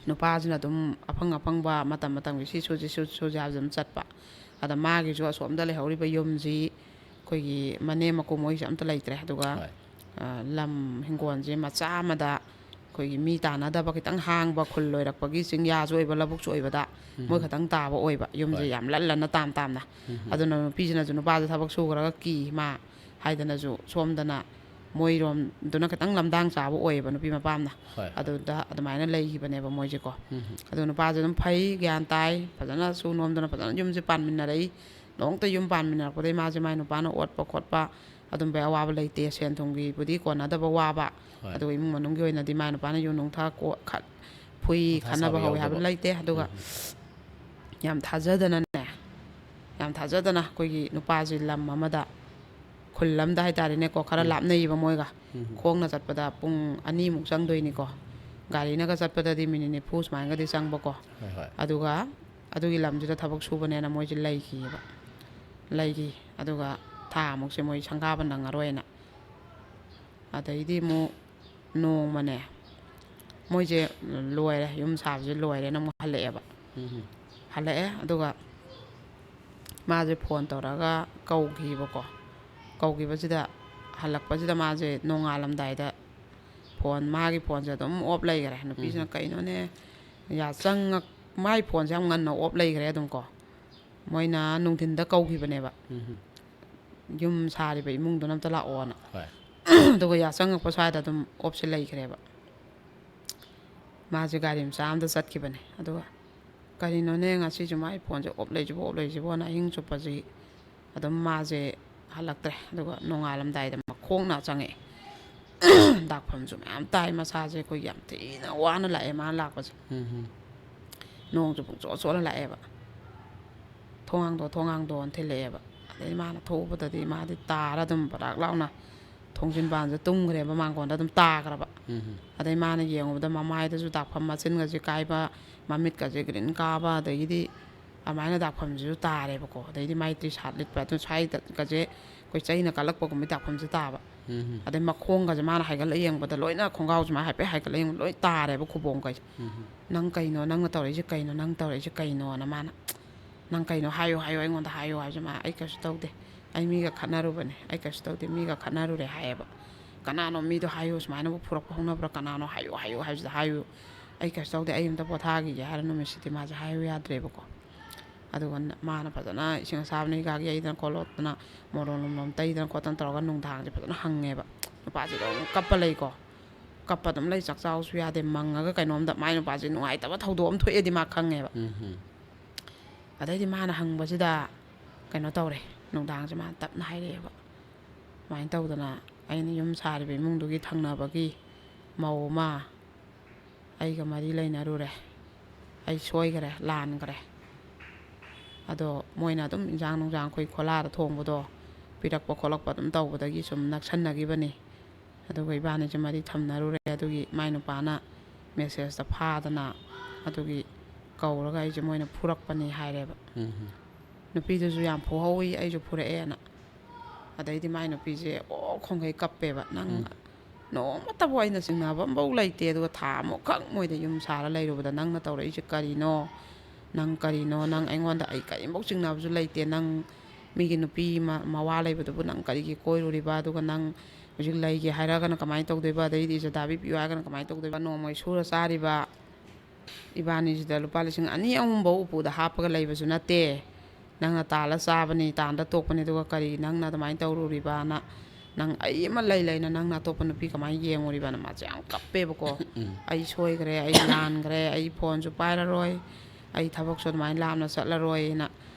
ꯅꯨꯄꯥꯁꯤꯅ ꯑꯗꯨꯝ ꯑꯐꯪ ꯑꯐꯪꯕ ꯃꯇꯝ ꯃꯇꯝꯒꯤ ꯁꯤ ꯁꯨꯁꯤ, ꯁꯨ-, ꯁꯨꯁꯤ ꯍꯥꯏꯕꯁꯦ ꯑꯗꯨꯝ ꯆꯠꯄ꯫ ꯑꯗ ꯃꯥꯒꯤꯁꯨ ꯑꯁꯣꯝꯗ ꯂꯩꯍꯧꯔꯤꯕ ꯌꯨꯝꯁꯤ ꯑꯩꯈꯣꯏꯒꯤ ꯃꯅꯦꯝ ꯃꯀꯨ ꯃꯣꯏꯁꯦ ꯑꯝꯇ ꯂꯩꯇ꯭ꯔꯦ꯫ ꯑꯗꯨꯒ, ꯍꯣꯏ꯫ ꯑ, ꯂꯝ ꯍꯤꯡꯒꯣꯜꯁꯦ ꯃꯆꯥ ꯑꯃꯗ ꯑꯩꯈꯣꯏꯒꯤ ꯃꯤ ꯇꯥꯟꯅꯗꯕ ꯈꯤꯇꯪ ꯍꯥꯡꯕ, ꯈꯨꯜ ꯂꯣꯏꯔꯛꯄꯒꯤ ꯆꯤꯡꯌꯥꯁꯨ ꯑꯣꯏꯕ, ꯂꯧꯕꯨꯛꯁꯨ ꯑꯣꯏꯕꯗ, ꯎꯝ꯫ ꯃꯣꯏ ꯈꯛꯇꯪ ꯇꯥꯕ ꯑꯣꯏꯕ ꯌꯨꯝꯁꯦ, ꯍꯣꯏ꯫ ꯌꯥꯝ ꯂꯜꯂꯅ ꯇꯥꯝ ꯇꯥꯝꯅ꯫ ꯎꯝ꯫ ꯑꯗꯨꯅ ꯅꯨꯄꯤꯁꯤꯅꯁꯨ ꯅꯨꯄꯥꯁꯦ ꯊꯕꯛ ꯁꯨꯈ꯭ꯔꯒ ꯀꯤ ꯃꯥ ꯍꯥꯏꯗꯅꯁꯨ ꯁꯣꯝꯗꯅ ꯃꯣꯏꯔꯣꯝꯗꯨꯅ ꯈꯤꯇꯪ ꯂꯝꯗꯥꯡ ꯆꯥꯕ ꯑꯣꯏꯌꯦꯕ ꯅꯨꯄꯤ ꯃꯄꯥꯝꯅ꯫ ꯍꯣꯏ, ꯍꯣꯏ꯫ ꯑꯗꯨꯗ ꯑꯗꯨꯃꯥꯏꯅ ꯂꯩꯈꯤꯕꯅꯦꯕ ꯃꯣꯏꯁꯦꯀꯣ꯫ ꯎꯝ꯫ ꯑꯗꯨ ꯅꯨꯄꯥꯁꯦ ꯑꯗꯨꯝ ꯐꯩ, ꯒ꯭ꯌꯥꯟ ꯇꯥꯏ, ꯐꯖꯅꯁꯨ ꯅꯣꯝꯗꯅ ꯐꯖꯅ ꯌꯨꯝꯁꯦ ꯄꯥꯟꯃꯤꯟꯅꯔꯛꯏ꯫ ꯅꯣꯡꯇ ꯌꯨꯝ ꯄꯥꯟꯃꯤꯟꯅꯔꯛꯄꯗꯩ ꯃꯥꯁꯦ ꯃꯥꯏ ꯅꯨꯄꯥꯅ ꯑꯣꯠꯄ ꯈꯣꯠꯄ ꯑꯗꯨꯝꯕꯩ ꯑꯋꯥꯕ ꯂꯩꯇꯦ꯫ ꯁꯦꯟ ꯊꯨꯝꯒꯤꯕꯨꯗꯤ ꯀꯣꯟꯅꯗꯕ ꯋꯥꯕ, ꯍꯣꯏ꯫ ꯑꯗꯨꯒ ꯏꯃꯨꯡ ꯃꯅꯨꯡꯒꯤ ꯑꯣꯏꯅꯗꯤ ꯃꯥꯏ ꯅꯨꯄꯥꯅ ꯌꯨ ꯅꯨꯡ ꯊꯛ ꯀꯣ-, ꯈꯠ-, ꯐꯨꯏ, ꯃꯊꯥ ꯈꯠꯅꯕ ꯁꯥꯕ ꯍꯧꯋꯤ ꯍꯥꯏꯕ ꯌꯥꯎꯗꯕ꯫ ꯂꯩꯇꯦ꯫ ꯑꯗꯨꯒ ꯎꯝ꯫ ꯌꯥꯝ ꯊꯥꯖꯗꯅꯅꯦ, ꯌꯥꯝ ꯊꯥꯖꯗꯅ ꯑꯩꯈꯣꯏꯒꯤ ꯅꯨꯄꯥꯁꯦ ꯂꯝ ꯑꯃꯗ, ꯈꯨꯜ ꯑꯃꯗ ꯍꯥꯏꯇꯥꯔꯦꯅꯦꯀꯣ, ꯈꯔ ꯎꯝ꯫ ꯂꯥꯞꯅꯩꯌꯦꯕ ꯃꯣꯏꯒ꯫ ꯎꯝ꯫ ꯈꯣꯡꯅ ꯆꯠꯄꯗ ꯄꯨꯡ ꯑꯅꯤꯃꯨꯛ ꯆꯪꯗꯣꯏꯅꯤꯀꯣ, ꯒꯥꯔꯤꯅꯒ ꯆꯠꯄꯗꯗꯤ ꯃꯤꯅꯤꯠ ꯅꯤꯐꯨ ꯁꯨꯃꯥꯏꯅꯒꯗꯤ ꯆꯪꯕꯀꯣ꯫ ꯍꯣꯏ, ꯍꯣꯏ꯫ ꯑꯗꯨꯒ ꯑꯗꯨꯒꯤ ꯂꯝꯁꯤꯗ ꯊꯕꯛ ꯁꯨꯕꯅꯦꯅ ꯃꯣꯏꯁꯦ ꯂꯩꯈꯤꯑꯕ꯫ ꯂꯩꯈꯤ꯫ ꯑꯗꯨꯒ ꯊꯥ ꯑꯃꯨꯛꯁꯦ ꯃꯣꯏ ꯁꯪꯒꯥꯕ ꯅꯪꯉꯔꯣꯏꯅ꯫ ꯑꯗꯩꯗꯤ ꯑꯃꯨꯛ ꯅꯣꯡꯃꯅꯦ, ꯃꯣꯏꯁꯦ ꯂꯣꯏꯔꯦ, ꯌꯨꯝ ꯁꯥꯕꯁꯦ ꯂꯣꯏꯔꯦꯅ ꯑꯃꯨꯛ ꯍꯜꯂꯛꯑꯦꯕ꯫ ꯎꯝ꯫ ꯍꯜꯂꯛꯑꯦ, ꯑꯗꯨꯒ ꯃꯥꯁꯦ ꯐꯣꯟ ꯇꯧꯔꯒ ꯀꯧꯈꯤꯕꯀꯣ꯫ ꯀꯧꯈꯤꯕꯁꯤꯗ, ꯍꯜꯂꯛꯄꯁꯤꯗ ꯃꯥꯁꯦ ꯅꯣꯡꯉꯥꯜꯂꯝꯗꯥꯏꯗ ꯐꯣꯟ, ꯃꯥꯒꯤ ꯐꯣꯟꯁꯦ ꯑꯗꯨꯝ ꯑꯣꯞ ꯂꯩꯈꯔꯦ꯫ ꯅꯨꯄꯤꯁꯤꯅ ꯎꯝ꯫ ꯀꯩꯅꯣꯅꯦ, ꯌꯥ ꯆꯪꯉꯛ-, ꯃꯥꯏ ꯐꯣꯟꯁꯦ ꯌꯥꯝ ꯉꯟꯅ ꯑꯣꯞ ꯂꯩꯈ꯭ꯔꯦ ꯑꯗꯨꯝ ꯀꯣ꯫ ꯃꯣꯏꯅ ꯅꯨꯡꯊꯤꯟꯗ ꯀꯧꯈꯤꯕꯅꯦꯕ꯫ ꯎꯝ꯫ ꯌꯨꯝ ꯁꯥꯔꯤꯕ ꯏꯃꯨꯡꯗꯨꯅ ꯑꯝꯇ ꯂꯥꯛꯑꯣꯅ꯫ ꯍꯣꯏ꯫ ꯑꯗꯨꯒ ꯌꯥꯆꯪꯉꯛꯄ ꯁ꯭ꯋꯥꯏꯗ ꯑꯗꯨꯝ ꯑꯣꯞꯁꯦ ꯂꯩꯈ꯭ꯔꯦꯕ꯫ ꯃꯥꯁꯦ ꯒꯥꯔꯤ ꯃꯆꯥ ꯑꯝꯗ ꯆꯠꯈꯤꯕꯅꯦ꯫ ꯑꯗꯨꯒ ꯀꯔꯤꯅꯣꯅꯦ ꯉꯁꯤꯁꯨ ꯃꯥꯏ ꯐꯣꯟꯁꯦ ꯑꯣꯞ ꯂꯩꯁꯤꯕꯣ, ꯑꯣꯞ ꯂꯩꯁꯤꯕꯣꯅ ꯑꯍꯤꯡ ꯆꯨꯞꯄꯁꯤ ꯑꯗꯨꯝ ꯃꯥꯁꯦ ꯍꯜꯂꯛꯇ꯭ꯔꯦ꯫ ꯑꯗꯨꯒ ꯅꯣꯡꯉꯥꯜꯂꯝꯗꯥꯏꯗ ꯃꯈꯣꯡꯅ ꯆꯪꯉꯛꯑꯦ꯫ ꯗꯥꯛꯐꯝꯁꯨ ꯃꯌꯥꯝ ꯇꯥꯏ꯫ ꯃꯁꯥꯁꯦ ꯑꯩꯈꯣꯏ ꯌꯥꯝ ꯊꯤꯅ ꯋꯥꯅ ꯂꯥꯛꯑꯦ ꯃꯥꯅ ꯂꯥꯛꯄꯁꯦ꯫ ꯎꯝ ꯍꯝ꯫ ꯅꯣꯡꯁꯨ ꯄꯨꯡꯆꯣꯠ ꯆꯣꯠꯂ ꯂꯥꯛꯑꯦꯕ꯫ "ꯊꯣꯡ ꯍꯥꯡꯗꯣꯛ, ꯊꯣꯡ ꯍꯥꯡꯗꯣꯛꯑꯣꯅ" ꯊꯤꯜꯂꯛꯑꯦꯕ꯫ ꯑꯗꯩ ꯃꯥꯅ ꯊꯣꯛꯎꯕꯗꯗꯤ ꯃꯥꯗꯤ ꯇꯥꯔ ꯑꯗꯨꯝ ꯕꯔꯥꯛ ꯂꯥꯎꯅ ꯊꯣꯡꯖꯤꯟ ꯄꯥꯟꯁꯦ ꯇꯨꯝꯈ꯭ꯔꯦꯕ, ꯃꯥꯡꯒꯣꯟꯗ ꯑꯗꯨꯝ ꯇꯥꯈ꯭ꯔꯕ꯫ ꯎꯝ꯫ ꯑꯗꯩ ꯃꯥꯅ ꯌꯦꯡꯉꯨꯕꯗ ꯃꯃꯥꯏꯗꯁꯨ ꯗꯥꯛꯐꯝ, ꯃꯆꯤꯟꯒꯁꯦ ꯀꯥꯏꯕ, ꯃꯃꯤꯠꯀꯁꯦ ꯒ꯭ꯔꯤꯟ ꯀꯥꯕ, ꯑꯗꯒꯤꯗꯤ ꯑꯗꯨꯃꯥꯏꯅ ꯗꯥꯛꯐꯝꯁꯤꯁꯨ ꯇꯥꯔꯦꯕꯀꯣ꯫ ꯑꯗꯩꯗꯤ ꯃꯥꯏ ꯇꯤ ꯁꯥꯔꯠ ꯂꯤꯠꯄ ꯑꯗꯨ ꯁ꯭ꯋꯥꯏꯗꯒꯁꯦ ꯑꯩꯈꯣꯏ ꯆꯩꯅ ꯀꯜꯂꯛꯄꯒꯨꯝꯕ ꯗꯥꯛꯐꯝꯁꯨ ꯇꯥꯕ꯫ ꯎꯝ꯫ ꯑꯗꯩ ꯃꯈꯣꯡꯒꯁꯦ ꯃꯥꯅ ꯍꯥꯏꯒꯠꯂ ꯌꯦꯡꯕꯗ ꯂꯣꯏꯅ ꯈꯣꯡꯒ꯭ꯔꯥꯎꯁꯦ ꯃꯥ ꯍꯥꯏꯐꯦꯠ ꯍꯥꯏꯒꯠꯂ ꯌꯦꯡꯕꯗ ꯂꯣꯏ ꯇꯥꯔꯦꯕ ꯈꯨꯕꯣꯝꯈꯩꯁꯦ꯫ ꯎꯝ꯫ "ꯅꯪ ꯀꯩꯅꯣ? ꯅꯪꯅ ꯇꯧꯔꯛꯏꯁꯦ ꯀꯩꯅꯣ? ꯅꯪ ꯇꯧꯔꯛꯏꯁꯦ ꯀꯩꯅꯣꯅ?" ꯃꯥꯅ, "ꯅꯪ ꯀꯩꯅꯣ? ꯍꯥꯏꯌꯨ, ꯍꯥꯏꯌꯨ, ꯑꯩꯉꯣꯟꯗ ꯍꯥꯏꯌꯨ" ꯍꯥꯏꯕꯁꯦ ꯃꯥ, "ꯑꯩ ꯀꯩꯁꯨ ꯇꯧꯗꯦ, ꯑꯩ ꯃꯤꯒ ꯈꯠꯅꯔꯨꯕꯅꯦ, ꯑꯩ ꯀꯩꯁꯨ ꯇꯧꯗꯦ, ꯃꯤꯒ ꯈꯠꯅꯔꯨꯔꯦ" ꯍꯥꯏꯌꯦꯕ꯫ "ꯀꯅꯥꯅꯣ ꯃꯤꯗꯣ? ꯍꯥꯏꯌꯨ, ꯁꯨꯃꯥꯏꯅꯕꯨ ꯐꯨꯔꯛꯄ ꯍꯧꯅꯕ꯭ꯔꯥ? ꯀꯅꯥꯅꯣ? ꯍꯥꯏꯌꯨ, ꯍꯥꯏꯌꯨ" ꯍꯥꯏꯕꯁꯤꯗ, "ꯍꯥꯏꯌꯨ, ꯑꯩ ꯀꯩꯁꯨ ꯇꯧꯗꯦ, ꯑꯩ ꯑꯝꯇ ꯄꯣꯊꯥꯈꯤꯒꯦ" ꯍꯥꯏꯔ ꯅꯨꯃꯤꯠꯁꯤꯗꯤ ꯃꯥꯁꯦ ꯍꯥꯏꯌꯨ ꯌꯥꯗ꯭ꯔꯦꯕꯀꯣ꯫ ꯑꯗꯨꯒ ꯅ-, ꯃꯥꯅ ꯐꯖꯅ ꯏꯁꯤꯡ ꯑꯁꯥꯕꯅ ꯍꯤꯒꯥꯒ ꯌꯩꯗꯅ ꯈꯣꯠꯂꯣꯠꯇꯅ, ꯃꯣꯔꯣꯝ ꯂꯣꯝꯂꯣꯝ ꯇꯩꯗꯅ ꯈꯣꯠꯇꯅ ꯇꯧꯔꯒ ꯅꯨꯡꯗꯥꯡꯁꯦ ꯐꯖꯅ ꯍꯪꯉꯦꯕ꯫ ꯅꯨꯄꯥꯁꯦ ꯑꯗꯨꯝ ꯀꯞꯄ ꯂꯩꯀꯣ꯫ ꯀꯞꯄ ꯑꯗꯨꯝ ꯂꯩ, ꯆꯥꯛ ꯆꯥꯎꯁꯨ ꯌꯥꯗꯦ, ꯃꯪꯉꯒ ꯀꯩꯅꯣꯝꯗ ꯃꯥꯏ ꯅꯨꯄꯥꯁꯦ ꯅꯨꯡꯉꯥꯏꯇꯕ ꯊꯧꯗꯣꯛ ꯑꯃ ꯊꯣꯛꯑꯦꯗꯤ ꯃꯥ ꯈꯪꯉꯦꯕ꯫ ꯎꯝ꯫ ꯑꯗꯩꯗꯤ ꯃꯥꯅ ꯍꯪꯕꯁꯤꯗ ꯀꯩꯅꯣ ꯇꯧꯔꯦ, ꯅꯨꯡꯗꯥꯡꯁꯦ ꯃꯥꯅ ꯇꯞꯅ ꯍꯥꯏꯔꯛꯑꯦꯕ꯫ "ꯁꯨꯃꯥꯏꯅ ꯇꯧꯗꯅ ꯑꯩꯅ ꯌꯨꯝ ꯁꯥꯔꯤꯕ ꯏꯃꯨꯡꯗꯨꯒꯤ ꯊꯪꯅꯕꯒꯤ ꯃꯧ ꯑꯃ ꯑꯩꯒ ꯃꯔꯤ ꯂꯩꯅꯔꯨꯔꯦ꯫ ꯑꯩ ꯁꯣꯏꯈꯔꯦ, ꯂꯥꯟꯈꯔꯦ꯫ ꯑꯗꯣ ꯃꯣꯏꯅ ꯑꯗꯨꯝ ꯏꯟꯖꯥꯡ ꯅꯨꯡꯖꯥꯡ ꯑꯩꯈꯣꯏ ꯈꯣꯂꯥꯗ ꯊꯣꯡꯕꯗꯣ ꯄꯤꯔꯛꯄ ꯈꯣꯠꯂꯛꯄ ꯑꯗꯨꯝ ꯇꯧꯕꯗꯒꯤ ꯁꯨꯝ ꯅꯛꯁꯟꯅꯈꯤꯕꯅꯤ꯫ ꯑꯗꯨꯒ ꯏꯕꯥꯅꯤꯁꯦ ꯃꯔꯤ ꯊꯝꯅꯔꯨꯔꯦ꯫ ꯑꯗꯨꯒꯤ ꯃꯥꯏ ꯅꯨꯄꯥꯅ ꯃꯦꯁꯦꯖꯇ ꯐꯥꯗꯅ ꯑꯗꯨꯒꯤ ꯀꯧꯔꯒ ꯑꯩꯁꯦ ꯃꯣꯏꯅ ꯐꯨꯔꯛꯄꯅꯤ" ꯍꯥꯏꯔꯦꯕ꯫ ꯎꯝ꯫ "ꯅꯨꯄꯤꯗꯨꯁꯨ ꯌꯥꯝ ꯐꯨꯍꯧꯋꯤ, ꯑꯩꯁꯨ ꯐꯨꯔꯛꯑꯦꯅ"꯫ ꯑꯗꯩꯗꯤ ꯃꯥꯏ ꯅꯨꯄꯤꯁꯦ ꯑꯣ ꯈꯣꯡꯒꯩ ꯀꯞꯄꯦꯕ꯫ "ꯅꯪ ꯎꯝ꯫ ꯅꯣꯡꯃꯇꯕꯨ ꯑꯩꯅ ꯆꯤꯡꯅꯕ ꯑꯃꯐꯧ ꯂꯩꯇꯦ, ꯑꯗꯨꯒ ꯊꯥ ꯑꯃꯨꯛꯈꯛ ꯃꯣꯏꯗ ꯌꯨꯝ ꯁꯥꯔ ꯂꯩꯔꯨꯕꯗ ꯅꯪꯅ ꯇꯧꯔꯛꯏꯁꯦ ꯀꯔꯤꯅꯣ? ꯅꯪ ꯀꯔꯤꯅꯣ? ꯅꯪ ꯑꯩꯉꯣꯟꯗ ꯑꯩ ꯀꯔꯤꯝꯐꯧ ꯆꯤꯡꯅꯕꯁꯨ ꯂꯩꯇꯦ꯫ ꯅꯪ ꯃꯤꯒꯤ ꯅꯨꯄꯤ ꯃ-, ꯃꯋꯥ ꯂꯩꯕꯗꯨꯕꯨ ꯅꯪ ꯀꯔꯤꯒꯤ ꯀꯣꯏꯔꯨꯔꯤꯕ? ꯑꯗꯨꯒ ꯅꯪ ꯍꯧꯖꯤꯛ ꯂꯩꯒꯦ ꯍꯥꯏꯔꯒꯅ ꯀꯃꯥꯏꯅ ꯇꯧꯗꯣꯏꯕ? ꯑꯗꯩꯗꯤ ꯏꯖꯗꯥꯕꯤ ꯄꯤꯌꯨ ꯍꯥꯏꯔꯒꯅ ꯀꯃꯥꯏꯅ ꯇꯧꯗꯣꯏꯕ? ꯅꯣꯡꯃꯒꯤ ꯁꯨꯔ ꯆꯥꯔꯤꯕ ꯏꯕꯥꯅꯤꯁꯤꯗ ꯂꯨꯄꯥ ꯂꯤꯁꯤꯡ ꯑꯅꯤ ꯑꯍꯨꯝꯐꯧ ꯎꯄꯨꯗ ꯍꯥꯞꯄꯒ ꯂꯩꯕꯁꯨ ꯅꯠꯇꯦ꯫ ꯅꯪꯅ ꯇꯥꯜꯂ ꯆꯥꯕꯅꯤ, ꯇꯥꯟꯗ ꯇꯣꯛꯄꯅꯤ, ꯑꯗꯨꯒ ꯀꯔꯤ ꯅꯪꯅ ꯑꯗꯨꯃꯥꯏꯅ ꯇꯧꯔꯨꯔꯤꯕꯅ? ꯅꯪ ꯑꯩ ꯑꯃ ꯂꯩ ꯂꯩꯅ ꯅꯪꯅ ꯑꯇꯣꯞꯄ ꯅꯨꯄꯤ ꯀꯃꯥꯏꯅ ꯌꯦꯡꯉꯨꯔꯤꯕꯅ?" ꯃꯥꯁꯦ ꯌꯥꯝ ꯀꯞꯄꯦꯕꯀꯣ꯫ ꯎꯝ꯫ "ꯑꯩ ꯁꯣꯏꯈ꯭ꯔꯦ, ꯑꯩ ꯂꯥꯟꯈ꯭ꯔꯦ, ꯑꯩ ꯐꯣꯟꯁꯨ ꯄꯥꯏꯔꯔꯣꯏ, ꯑꯩ ꯊꯕꯛꯁꯨ ꯑꯗꯨꯃꯥꯏꯅ ꯂꯥꯞꯅ ꯆꯠꯂꯔꯣꯏꯅ"꯫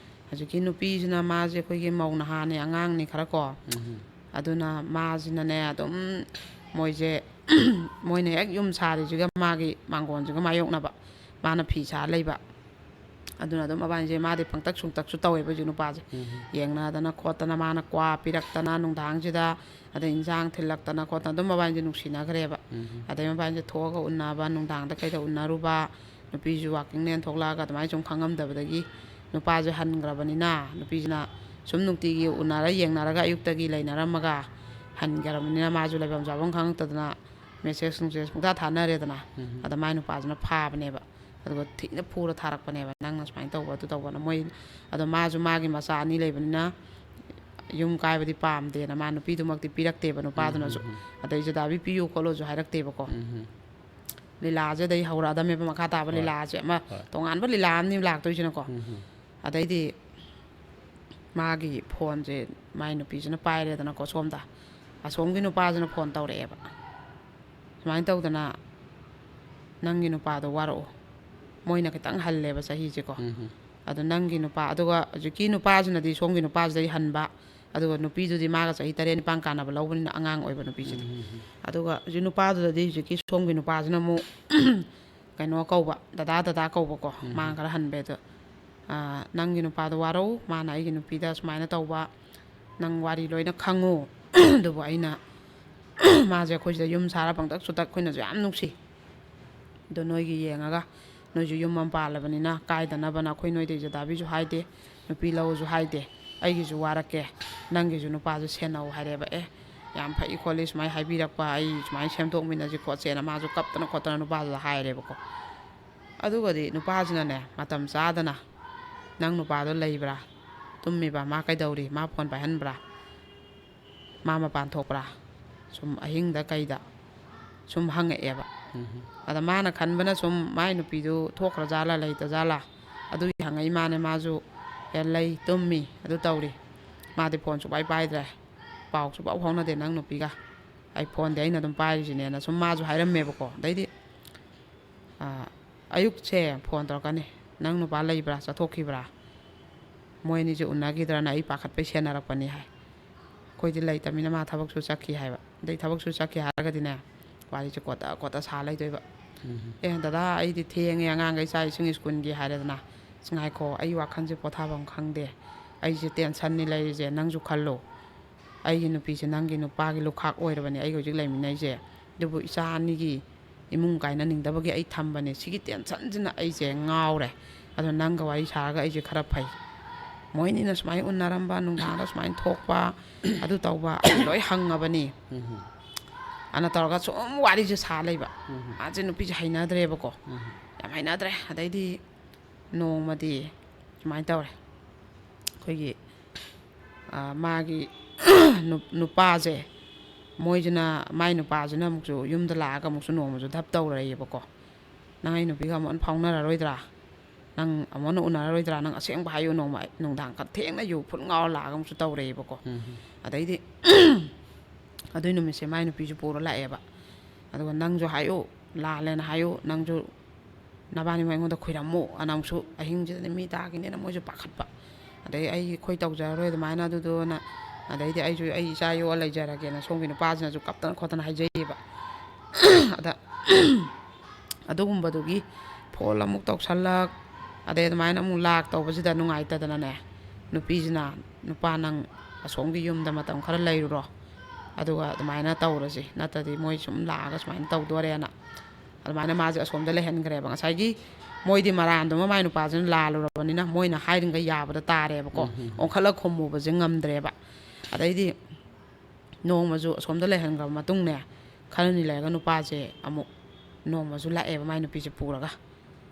ꯍꯧꯖꯤꯛꯀꯤ ꯅꯨꯄꯤꯁꯤꯅ, ꯃꯥꯁꯦ ꯑꯩꯈꯣꯏꯒꯤ ꯃꯧ ꯅꯍꯥꯅꯦ, ꯑꯉꯥꯡꯅꯤ ꯈꯔ ꯀꯣ꯫ ꯎꯝ꯫ ꯑꯗꯨꯅ ꯃꯥꯁꯤꯅꯅꯦ ꯑꯗꯨꯝ ꯃꯣꯏꯁꯦ, ꯃꯣꯏꯅ ꯍꯦꯛ ꯌꯨꯝ ꯁꯥꯔꯤꯁꯤꯒ ꯃꯥꯒꯤ ꯃꯥꯡꯒꯣꯟꯁꯤꯒ ꯃꯥꯌꯣꯛꯅꯕ ꯃꯥꯅ ꯐꯤ ꯁꯥ ꯂꯩꯕ꯫ ꯑꯗꯨꯅ ꯑꯗꯨꯝ ꯃꯕꯥꯅꯤꯁꯦ, ꯃꯥꯗꯤ ꯄꯪꯇꯛ ꯁꯨꯡꯇꯛꯁꯨ ꯇꯧꯋꯦꯕ ꯍꯧꯖꯤꯛ ꯅꯨꯄꯥꯁꯦ꯫ ꯌꯦꯡꯅꯗꯅ ꯈꯣꯠꯇꯅ, ꯃꯥꯅ ꯀ꯭ꯋꯥ ꯄꯤꯔꯛꯇꯅ ꯅꯨꯡꯗꯥꯡꯁꯤꯗ, ꯑꯗꯩ ꯏꯟꯁꯥꯡ ꯊꯤꯜꯂꯛꯇꯅ ꯈꯣꯠꯇꯅ ꯑꯗꯨꯝ ꯃꯕꯥꯅꯤꯁꯦ ꯅꯨꯡꯁꯤꯅꯈ꯭ꯔꯦꯕ꯫ ꯑꯗꯩ ꯃꯕꯥꯅꯤꯁꯦ ꯊꯣꯛꯑꯒ ꯎꯅꯕ, ꯅꯨꯡꯗꯥꯡꯗ ꯀꯩꯗ ꯎꯅꯔꯨꯕ, ꯅꯨꯄꯤꯁꯨ ꯋꯥꯀꯤꯡꯅꯦꯅ ꯊꯣꯛꯂꯛꯑꯒ ꯑꯗꯨꯃꯥꯏꯅ ꯁꯨꯝ ꯈꯪꯉꯝꯗꯕꯗꯒꯤ ꯅꯨꯄꯥꯁꯦ ꯍꯟꯈ꯭ꯔꯕꯅꯤꯅ, ꯅꯨꯄꯤꯁꯤꯅ ꯁꯨꯝ ꯅꯨꯡꯇꯤꯒꯤ ꯎꯅꯔ ꯌꯦꯡꯅꯔꯒ ꯑꯌꯨꯛꯇꯒꯤ ꯂꯩꯅꯔꯝꯃꯒ ꯍꯟꯈ꯭ꯔꯕꯅꯤꯅ, ꯃꯥꯁꯨ ꯂꯩꯐꯝ ꯆꯥꯐꯝ ꯈꯪꯉꯛꯇꯗꯅ ꯃꯦꯁꯦꯖ ꯅꯨꯡꯁꯦꯖ ꯄꯨꯡꯊꯥ ꯊꯥꯅꯔꯦꯗꯅ꯫ ꯑꯗ ꯃꯥꯏ ꯅꯨꯄꯥꯁꯤꯅ ꯐꯥꯕꯅꯦꯕ꯫ ꯑꯗꯨꯒ ꯊꯤꯅ ꯐꯨꯔ ꯊꯥꯔꯛꯄꯅꯦꯕ, "ꯅꯪꯅ ꯁꯨꯃꯥꯏꯅ ꯇꯧꯕ, ꯑꯗꯨ ꯇꯧꯕꯅ", ꯃꯣꯏ꯫ ꯑꯗꯣ ꯃꯥꯁꯨ ꯃꯥꯒꯤ ꯃꯆꯥ ꯑꯅꯤ ꯂꯩꯕꯅꯤꯅ ꯌꯨꯝ ꯀꯥꯏꯕꯗꯤ ꯄꯥꯝꯗꯦꯅ ꯃꯥ ꯅꯨꯄꯤꯗꯨꯃꯛꯇꯤ ꯄꯤꯔꯛꯇꯦꯕ ꯅꯨꯄꯥꯗꯨꯅꯁꯨ꯫ ꯑꯗꯩ ꯖꯗꯥꯕꯤ ꯄꯤꯌꯨ ꯈꯣꯠꯂꯣꯁꯨ ꯍꯥꯏꯔꯛꯇꯦꯕꯀꯣ꯫ ꯂꯤꯂꯥꯁꯦ ꯑꯗꯩ ꯍꯧꯔꯛꯑꯗꯝꯃꯦꯕ, ꯃꯈꯥ ꯇꯥꯕ ꯍꯣꯏ꯫ ꯂꯤꯂꯥꯁꯦ ꯑꯃ ꯍꯣꯏ꯫ ꯇꯣꯉꯥꯟꯕ ꯂꯤꯂꯥ ꯑꯃꯅꯤ ꯂꯥꯛꯇꯣꯏꯁꯤꯅꯀꯣ꯫ ꯑꯗꯩꯗꯤ ꯃꯥꯒꯤ ꯐꯣꯟꯁꯦ ꯃꯥꯏ ꯅꯨꯄꯤꯁꯤꯅ ꯄꯥꯏꯔꯦꯗꯅꯀꯣ ꯁꯣꯝꯗ꯫ ꯑꯁꯣꯝꯒꯤ ꯅꯨꯄꯥꯁꯤꯅ ꯐꯣꯟ ꯇꯧꯔꯛꯑꯦꯕ, "ꯁꯨꯃꯥꯏꯅ ꯇꯧꯗꯅ ꯅꯪꯒꯤ ꯅꯨꯄꯥꯗꯣ ꯋꯥꯔꯛꯑꯣ"꯫ ꯃꯣꯏꯅ ꯈꯤꯇꯪ ꯍꯜꯂꯦꯕ ꯆꯍꯤꯁꯦꯀꯣ꯫ ꯑꯗꯣ ꯅꯪꯒꯤ ꯅꯨꯄꯥ, ꯑꯗꯨꯒ ꯍꯧꯖꯤꯛꯀꯤ ꯅꯨꯄꯥꯁꯤꯅꯗꯤ ꯁꯣꯝꯒꯤ ꯅꯨꯄꯥꯁꯤꯗꯩ ꯍꯟꯕ, ꯑꯗꯨꯒ ꯅꯨꯄꯤꯗꯨꯗꯤ ꯃꯥꯒ ꯆꯍꯤ ꯇꯔꯦꯠ ꯅꯤꯄꯥꯟ ꯀꯥꯟꯅꯕ ꯂꯧꯕꯅꯤꯅ ꯑꯉꯥꯡ ꯑꯣꯏꯕ ꯅꯨꯄꯤꯁꯤꯗꯤ꯫ ꯑꯗꯨꯒ ꯍꯧꯖꯤꯛ ꯅꯨꯄꯥꯗꯨꯗꯗꯤ ꯍꯧꯖꯤꯛꯀꯤ ꯁꯣꯝꯒꯤ ꯅꯨꯄꯥꯁꯤꯅ ꯑꯃꯨꯛ ꯀꯩꯅꯣ ꯀꯧꯕ, "ꯗꯗꯥ, ꯗꯗꯥ" ꯀꯧꯕꯀꯣ꯫ ꯃꯥꯅ ꯈꯔ ꯍꯟꯕꯩ ꯑꯗꯣ, "ꯑꯥ, ꯅꯪꯒꯤ ꯅꯨꯄꯥꯗꯣ ꯋꯥꯔꯧ, ꯃꯥꯅ ꯑꯩꯒꯤ ꯅꯨꯄꯤꯗ ꯁꯨꯃꯥꯏꯅ ꯇꯧꯕ, ꯅꯪ ꯋꯥꯔꯤ ꯂꯣꯏꯅ ꯈꯪꯉꯨ꯫ ꯑꯗꯨꯕꯨ ꯑꯩꯅ ꯃꯥꯁꯦ ꯑꯩꯈꯣꯏ ꯁꯤꯗ ꯌꯨꯝ ꯁꯥꯔ ꯄꯪꯇꯛ ꯁꯨꯇꯛ ꯑꯩꯈꯣꯏꯅꯁꯨ ꯌꯥꯝ ꯅꯨꯡꯁꯤ꯫ ꯑꯗꯣ ꯅꯣꯏꯒꯤ ꯌꯦꯡꯉꯒ, ꯅꯣꯏꯁꯨ ꯌꯨꯝ ꯑꯃ ꯄꯥꯜꯂꯕꯅꯤꯅ ꯀꯥꯏꯗꯅꯕꯅ ꯑꯩꯈꯣꯏ ꯅꯣꯏꯗ ꯏꯖꯗꯥꯕꯤꯁꯨ ꯍꯥꯏꯗꯦ, ꯅꯨꯄꯤ ꯂꯧꯁꯨ ꯍꯥꯏꯗꯦ, ꯑꯩꯒꯤꯁꯨ ꯋꯥꯔꯛꯀꯦ, ꯅꯪꯒꯤꯁꯨ ꯅꯨꯄꯥꯁꯨ ꯁꯦꯟꯅꯧ" ꯍꯥꯏꯔꯦꯕ꯫ "ꯑꯦ, ꯌꯥꯝ ꯐꯩ ꯈꯣꯠꯂꯤ, ꯁꯨꯃꯥꯏꯅ ꯍꯥꯏꯕꯤꯔꯛꯄ, ꯑꯩ ꯁꯨꯃꯥꯏꯅ ꯁꯦꯝꯗꯣꯛꯃꯤꯟꯅꯁꯤ ꯈꯣꯠꯁꯦꯅ" ꯃꯥꯁꯨ ꯀꯞꯇꯅ ꯈꯣꯠꯇꯅ ꯅꯨꯄꯥꯗꯨꯗ ꯍꯥꯏꯔꯦꯕꯀꯣ꯫ ꯑꯗꯨꯒꯗꯤ ꯅꯨꯄꯥꯁꯤꯅꯅꯦ, ꯃꯇꯝ ꯆꯥꯗꯅ, "ꯅꯪ ꯅꯨꯄꯥꯗꯣ ꯂꯩꯕ꯭ꯔꯥ? ꯇꯨꯝꯃꯤꯕ? ꯃꯥ ꯀꯩꯗꯧꯔꯤ? ꯃꯥ ꯐꯣꯟ ꯄꯥꯏꯍꯟꯕ꯭ꯔꯥ? ꯃꯥ ꯃꯄꯥꯟ ꯊꯣꯛꯄ꯭ꯔꯥ?" ꯁꯨꯝ ꯑꯍꯤꯡꯗ ꯀꯩꯗ ꯁꯨꯝ ꯍꯪꯉꯛꯑꯦꯕ꯫ ꯑꯗ ꯃꯥꯅ ꯈꯟꯕꯅ ꯁꯨꯝ ꯃꯥꯏ ꯅꯨꯄꯤꯗꯨ ꯊꯣꯛꯈ꯭ꯔꯖꯥꯠꯂꯥ ꯂꯩꯇꯖꯥꯠꯂꯥ, ꯑꯗꯨꯒꯤ ꯍꯪꯉꯛꯏ ꯃꯥꯅꯦ꯫ ꯃꯥꯁꯨ, "ꯑꯦ, ꯂꯩ, ꯇꯨꯝꯃꯤ, ꯑꯗꯨ ꯇꯧꯔꯤ, ꯃꯥꯗꯤ ꯐꯣꯟ ꯁꯨꯡꯄꯥꯏ ꯄꯥꯏꯗ꯭ꯔꯦ, ꯄꯥꯎ ꯁꯨꯡꯐꯥꯎ ꯐꯥꯎꯅꯗꯦ ꯅꯪ ꯅꯨꯄꯤꯒ, ꯑꯩ ꯐꯣꯟꯗꯤ ꯑꯩꯅ ꯑꯗꯨꯝ ꯄꯥꯏꯔꯤꯁꯤꯅꯦꯅ" ꯁꯨꯝ ꯃꯥꯁꯨ ꯍꯥꯏꯔꯝꯃꯦꯕꯀꯣ꯫ ꯑꯗꯩꯗꯤ ꯑꯥ, ꯑꯌꯨꯛꯁꯦ ꯐꯣꯟ ꯇꯧꯔꯛꯀꯅꯤ, "ꯅꯪ ꯅꯨꯄꯥ ꯂꯩꯕ꯭ꯔꯥ? ꯆꯠꯊꯣꯛꯈꯤꯕ꯭ꯔꯥ? ꯃꯣꯏ ꯑꯅꯤꯁꯦ ꯎꯅꯈꯤꯗ꯭ꯔꯅ ꯑꯩ ꯄꯥꯈꯠꯄꯩ ꯁꯦꯟꯅꯔꯛꯄꯅꯤ" ꯍꯥꯏ꯫ ꯑꯩꯈꯣꯏꯗꯤ ꯂꯩꯇꯕꯅꯤꯅ ꯃꯥ ꯊꯕꯛꯁꯨ ꯆꯠꯈꯤ ꯍꯥꯏꯕ꯫ ꯑꯗꯩ ꯊꯕꯛꯁꯨ ꯆꯠꯈꯤ ꯍꯥꯏꯔꯒꯗꯤꯅꯦ, ꯋꯥꯔꯤꯁꯦ ꯀꯣꯠꯇ ꯀꯣꯠꯇ ꯁꯥ ꯂꯩꯗꯣꯏꯕ꯫ "ꯑꯦ, ꯗꯗꯥ, ꯑꯩꯗꯤ ꯊꯦꯡꯉꯦ, ꯑꯉꯥꯡꯈꯩ ꯆꯥꯛ ꯏꯁꯤꯡ ꯁ꯭ꯀꯨꯜꯒꯤ" ꯍꯥꯏꯔꯦꯗꯅ꯫ "ꯑꯁ, ꯉꯥꯏꯈꯣ, ꯑꯩ ꯋꯥꯈꯜꯁꯦ ꯄꯣꯊꯥꯐꯝ ꯈꯪꯗꯦ, ꯑꯩꯁꯦ ꯇꯦꯟꯁꯟꯅꯤ ꯂꯩꯔꯤꯁꯦ, ꯅꯪꯁꯨ ꯈꯜꯂꯨ, ꯑꯩꯒꯤ ꯅꯨꯄꯤꯁꯦ ꯅꯪꯒꯤ ꯅꯨꯄꯥꯒꯤ ꯂꯨꯈꯥꯛ ꯑꯣꯏꯔꯕꯅꯦ ꯑꯩꯒ ꯍꯧꯖꯤꯛ ꯂꯩꯃꯤꯟꯅꯩꯁꯦ, ꯑꯗꯨꯕꯨ ꯏꯆꯥ ꯑꯅꯤꯒꯤ ꯏꯃꯨꯡ ꯀꯥꯏꯅꯅꯤꯡꯗꯕꯒꯤ ꯑꯩ ꯊꯝꯕꯅꯦ, ꯁꯤꯒꯤ ꯇꯦꯟꯁꯟꯁꯤꯅ ꯑꯩꯁꯦ ꯉꯥꯎꯔꯦ, ꯑꯗꯣ ꯅꯪꯒ ꯋꯥꯔꯤ ꯁꯥꯔꯒ ꯑꯩꯁꯦ ꯈꯔ ꯐꯩ, ꯃꯣꯏꯅꯤꯅ ꯁꯨꯃꯥꯏꯅ ꯎꯅꯔꯝꯕ, ꯅꯨꯡꯗꯥꯡꯗ ꯁꯨꯃꯥꯏꯅ ꯊꯣꯛꯄ, ꯑꯗꯨ ꯇꯧꯕ ꯑꯩ ꯂꯣꯏ ꯍꯪꯉꯕꯅꯤ" ꯑꯅ ꯇꯧꯔꯒ ꯁꯨꯝ ꯋꯥꯔꯤꯁꯦ ꯁꯥ ꯂꯩꯕ꯫ ꯃꯥꯁꯦ ꯅꯨꯄꯤꯁꯦ ꯍꯩꯅꯗ꯭ꯔꯦꯕꯀꯣ, ꯌꯥꯝ ꯍꯩꯅꯗ꯭ꯔꯦ꯫ ꯑꯗꯩꯗꯤ ꯅꯣꯡꯃꯗꯤ ꯁꯨꯃꯥꯏꯅ ꯇꯧꯔꯦ, ꯑꯩꯈꯣꯏꯒꯤ, ꯑ, ꯃꯥꯒꯤ ꯅꯨ-, ꯅꯨꯄꯥꯁꯦ, ꯃꯣꯏꯁꯤꯅ, ꯃꯥꯏ ꯅꯨꯄꯥꯁꯤꯅ ꯑꯃꯨꯛꯁꯨ ꯌꯨꯝꯗ ꯂꯥꯛꯑꯒ ꯑꯃꯨꯛꯁꯨ ꯅꯣꯡꯃꯁꯨ ꯙꯞ ꯇꯧꯔꯛꯑꯦꯕꯀꯣ꯫ "ꯅꯪ ꯑꯩ ꯅꯨꯄꯤꯒ ꯑꯃꯨꯛ ꯍꯟꯅ ꯐꯥꯎꯅꯔꯔꯣꯏꯗ꯭ꯔꯥ? ꯅꯪ ꯑꯃꯨꯛ ꯍꯟꯅ ꯎꯅꯔꯔꯣꯏꯗ꯭ꯔꯥ? ꯅꯪ ꯑꯁꯦꯡꯕ ꯍꯥꯏꯌꯨ, ꯅꯣꯡꯃ ꯅꯨꯡꯗꯥꯡ ꯈꯔ ꯊꯦꯡꯅ ꯌꯨ ꯐꯨꯜ ꯉꯥꯎꯔ ꯂꯥꯛꯑꯒ ꯑꯃꯨꯛꯁꯨ ꯇꯧꯔꯛꯑꯦꯕꯀꯣ"꯫ ꯑꯗꯩꯗꯤ ꯑꯗꯨꯏ ꯅꯨꯃꯤꯠꯁꯦ ꯃꯥꯏ ꯅꯨꯄꯤꯁꯨ ꯄꯨꯔ ꯂꯥꯛꯑꯦꯕ꯫ ꯑꯗꯨꯒ "ꯅꯪꯁꯨ ꯍꯥꯏꯌꯨ, ꯂꯥꯜꯂꯦꯅ ꯍꯥꯏꯌꯨ, ꯅꯪꯁꯨ ꯅꯕꯥꯅꯤꯃꯛ ꯑꯩꯉꯣꯟꯗ ꯈꯨꯏꯔꯝꯃꯨ" ꯑꯅ ꯑꯃꯨꯛꯁꯨ ꯑꯍꯤꯡꯁꯤꯗꯗꯤ ꯃꯤ ꯇꯥꯈꯤꯅꯦꯅ ꯃꯣꯏꯁꯨ ꯄꯥꯈꯠꯄ꯫ ꯑꯗꯩ "ꯑꯩ, ꯑꯩꯈꯣꯏ ꯇꯧꯖꯔꯔꯣꯏ ꯑꯗꯨꯃꯥꯏꯅ ꯑꯗꯨꯗꯨꯅ", ꯑꯗꯩꯗꯤ "ꯑꯩꯁꯨ ꯑꯩ ꯏꯆꯥ ꯌꯣꯛꯑ ꯂꯩꯖꯔꯒꯦꯅ" ꯁꯣꯝꯒꯤ ꯅꯨꯄꯥꯁꯤꯅꯁꯨ ꯀꯞꯇꯅ ꯈꯣꯠꯇꯅ ꯍꯥꯏꯖꯩꯌꯦꯕ꯫ ꯑꯗ ꯑꯗꯨꯒꯨꯝꯕꯗꯨꯒꯤ ꯐꯣꯟ ꯑꯃꯨꯛ ꯇꯧꯁꯜꯂꯛ, ꯑꯗꯩ ꯑꯗꯨꯃꯥꯏꯅ ꯑꯃꯨꯛ ꯂꯥꯛ ꯇꯧꯕꯁꯤꯗ ꯅꯨꯡꯉꯥꯏꯇꯗꯅꯅꯦ, ꯅꯨꯄꯤꯁꯤꯅ, "ꯅꯨꯄꯥ, ꯅꯪ ꯑꯁꯣꯝꯒꯤ ꯌꯨꯝꯗ ꯃꯇꯝ ꯈꯔ ꯂꯩꯔꯨꯔꯣ, ꯑꯗꯨꯒ ꯑꯗꯨꯃꯥꯏꯅ ꯇꯧꯔꯁꯤ, ꯅꯠꯇ꯭ꯔꯗꯤ ꯃꯣꯏ ꯁꯨꯝ ꯂꯥꯛꯑꯒ ꯁꯨꯃꯥꯏꯅ ꯇꯧꯗꯣꯔꯦꯅ" ꯑꯗꯨꯃꯥꯏꯅ ꯃꯥꯁꯦ ꯑꯁꯣꯝꯗ ꯂꯩꯍꯟꯈ꯭ꯔꯦꯕ꯫ ꯉꯁꯥꯏꯒꯤ ꯃꯣꯏꯗꯤ ꯃꯔꯥꯟꯗꯨꯃ ꯃꯥꯏ ꯅꯨꯄꯥꯁꯤꯅ ꯂꯥꯜꯂꯨꯔꯕꯅꯤꯅ ꯃꯣꯏꯅ ꯍꯥꯏꯔꯤꯉꯩ ꯌꯥꯕꯗ ꯇꯥꯔꯦꯕꯀꯣ꯫ ꯎꯝ, ꯎꯝ, ꯎꯝ꯫ ꯑꯣꯟꯈꯠꯂ ꯈꯨꯝꯃꯨꯕꯁꯦ ꯉꯝꯗ꯭ꯔꯦꯕ꯫ ꯑꯗꯩꯗꯤ ꯅꯣꯡꯃꯁꯨ ꯑꯁꯣꯝꯗ ꯂꯩꯍꯟꯈ꯭ꯔꯕ ꯃꯇꯨꯡꯅꯦ, ꯈꯔꯅꯤ ꯂꯩꯔꯒ ꯅꯨꯄꯥꯁꯦ ꯑꯃꯨꯛ ꯅꯣꯡꯃꯁꯨ ꯂꯥꯛꯑꯦꯕ ꯃꯥꯏ ꯅꯨꯄꯤꯁꯦ ꯄꯨꯔꯒ꯫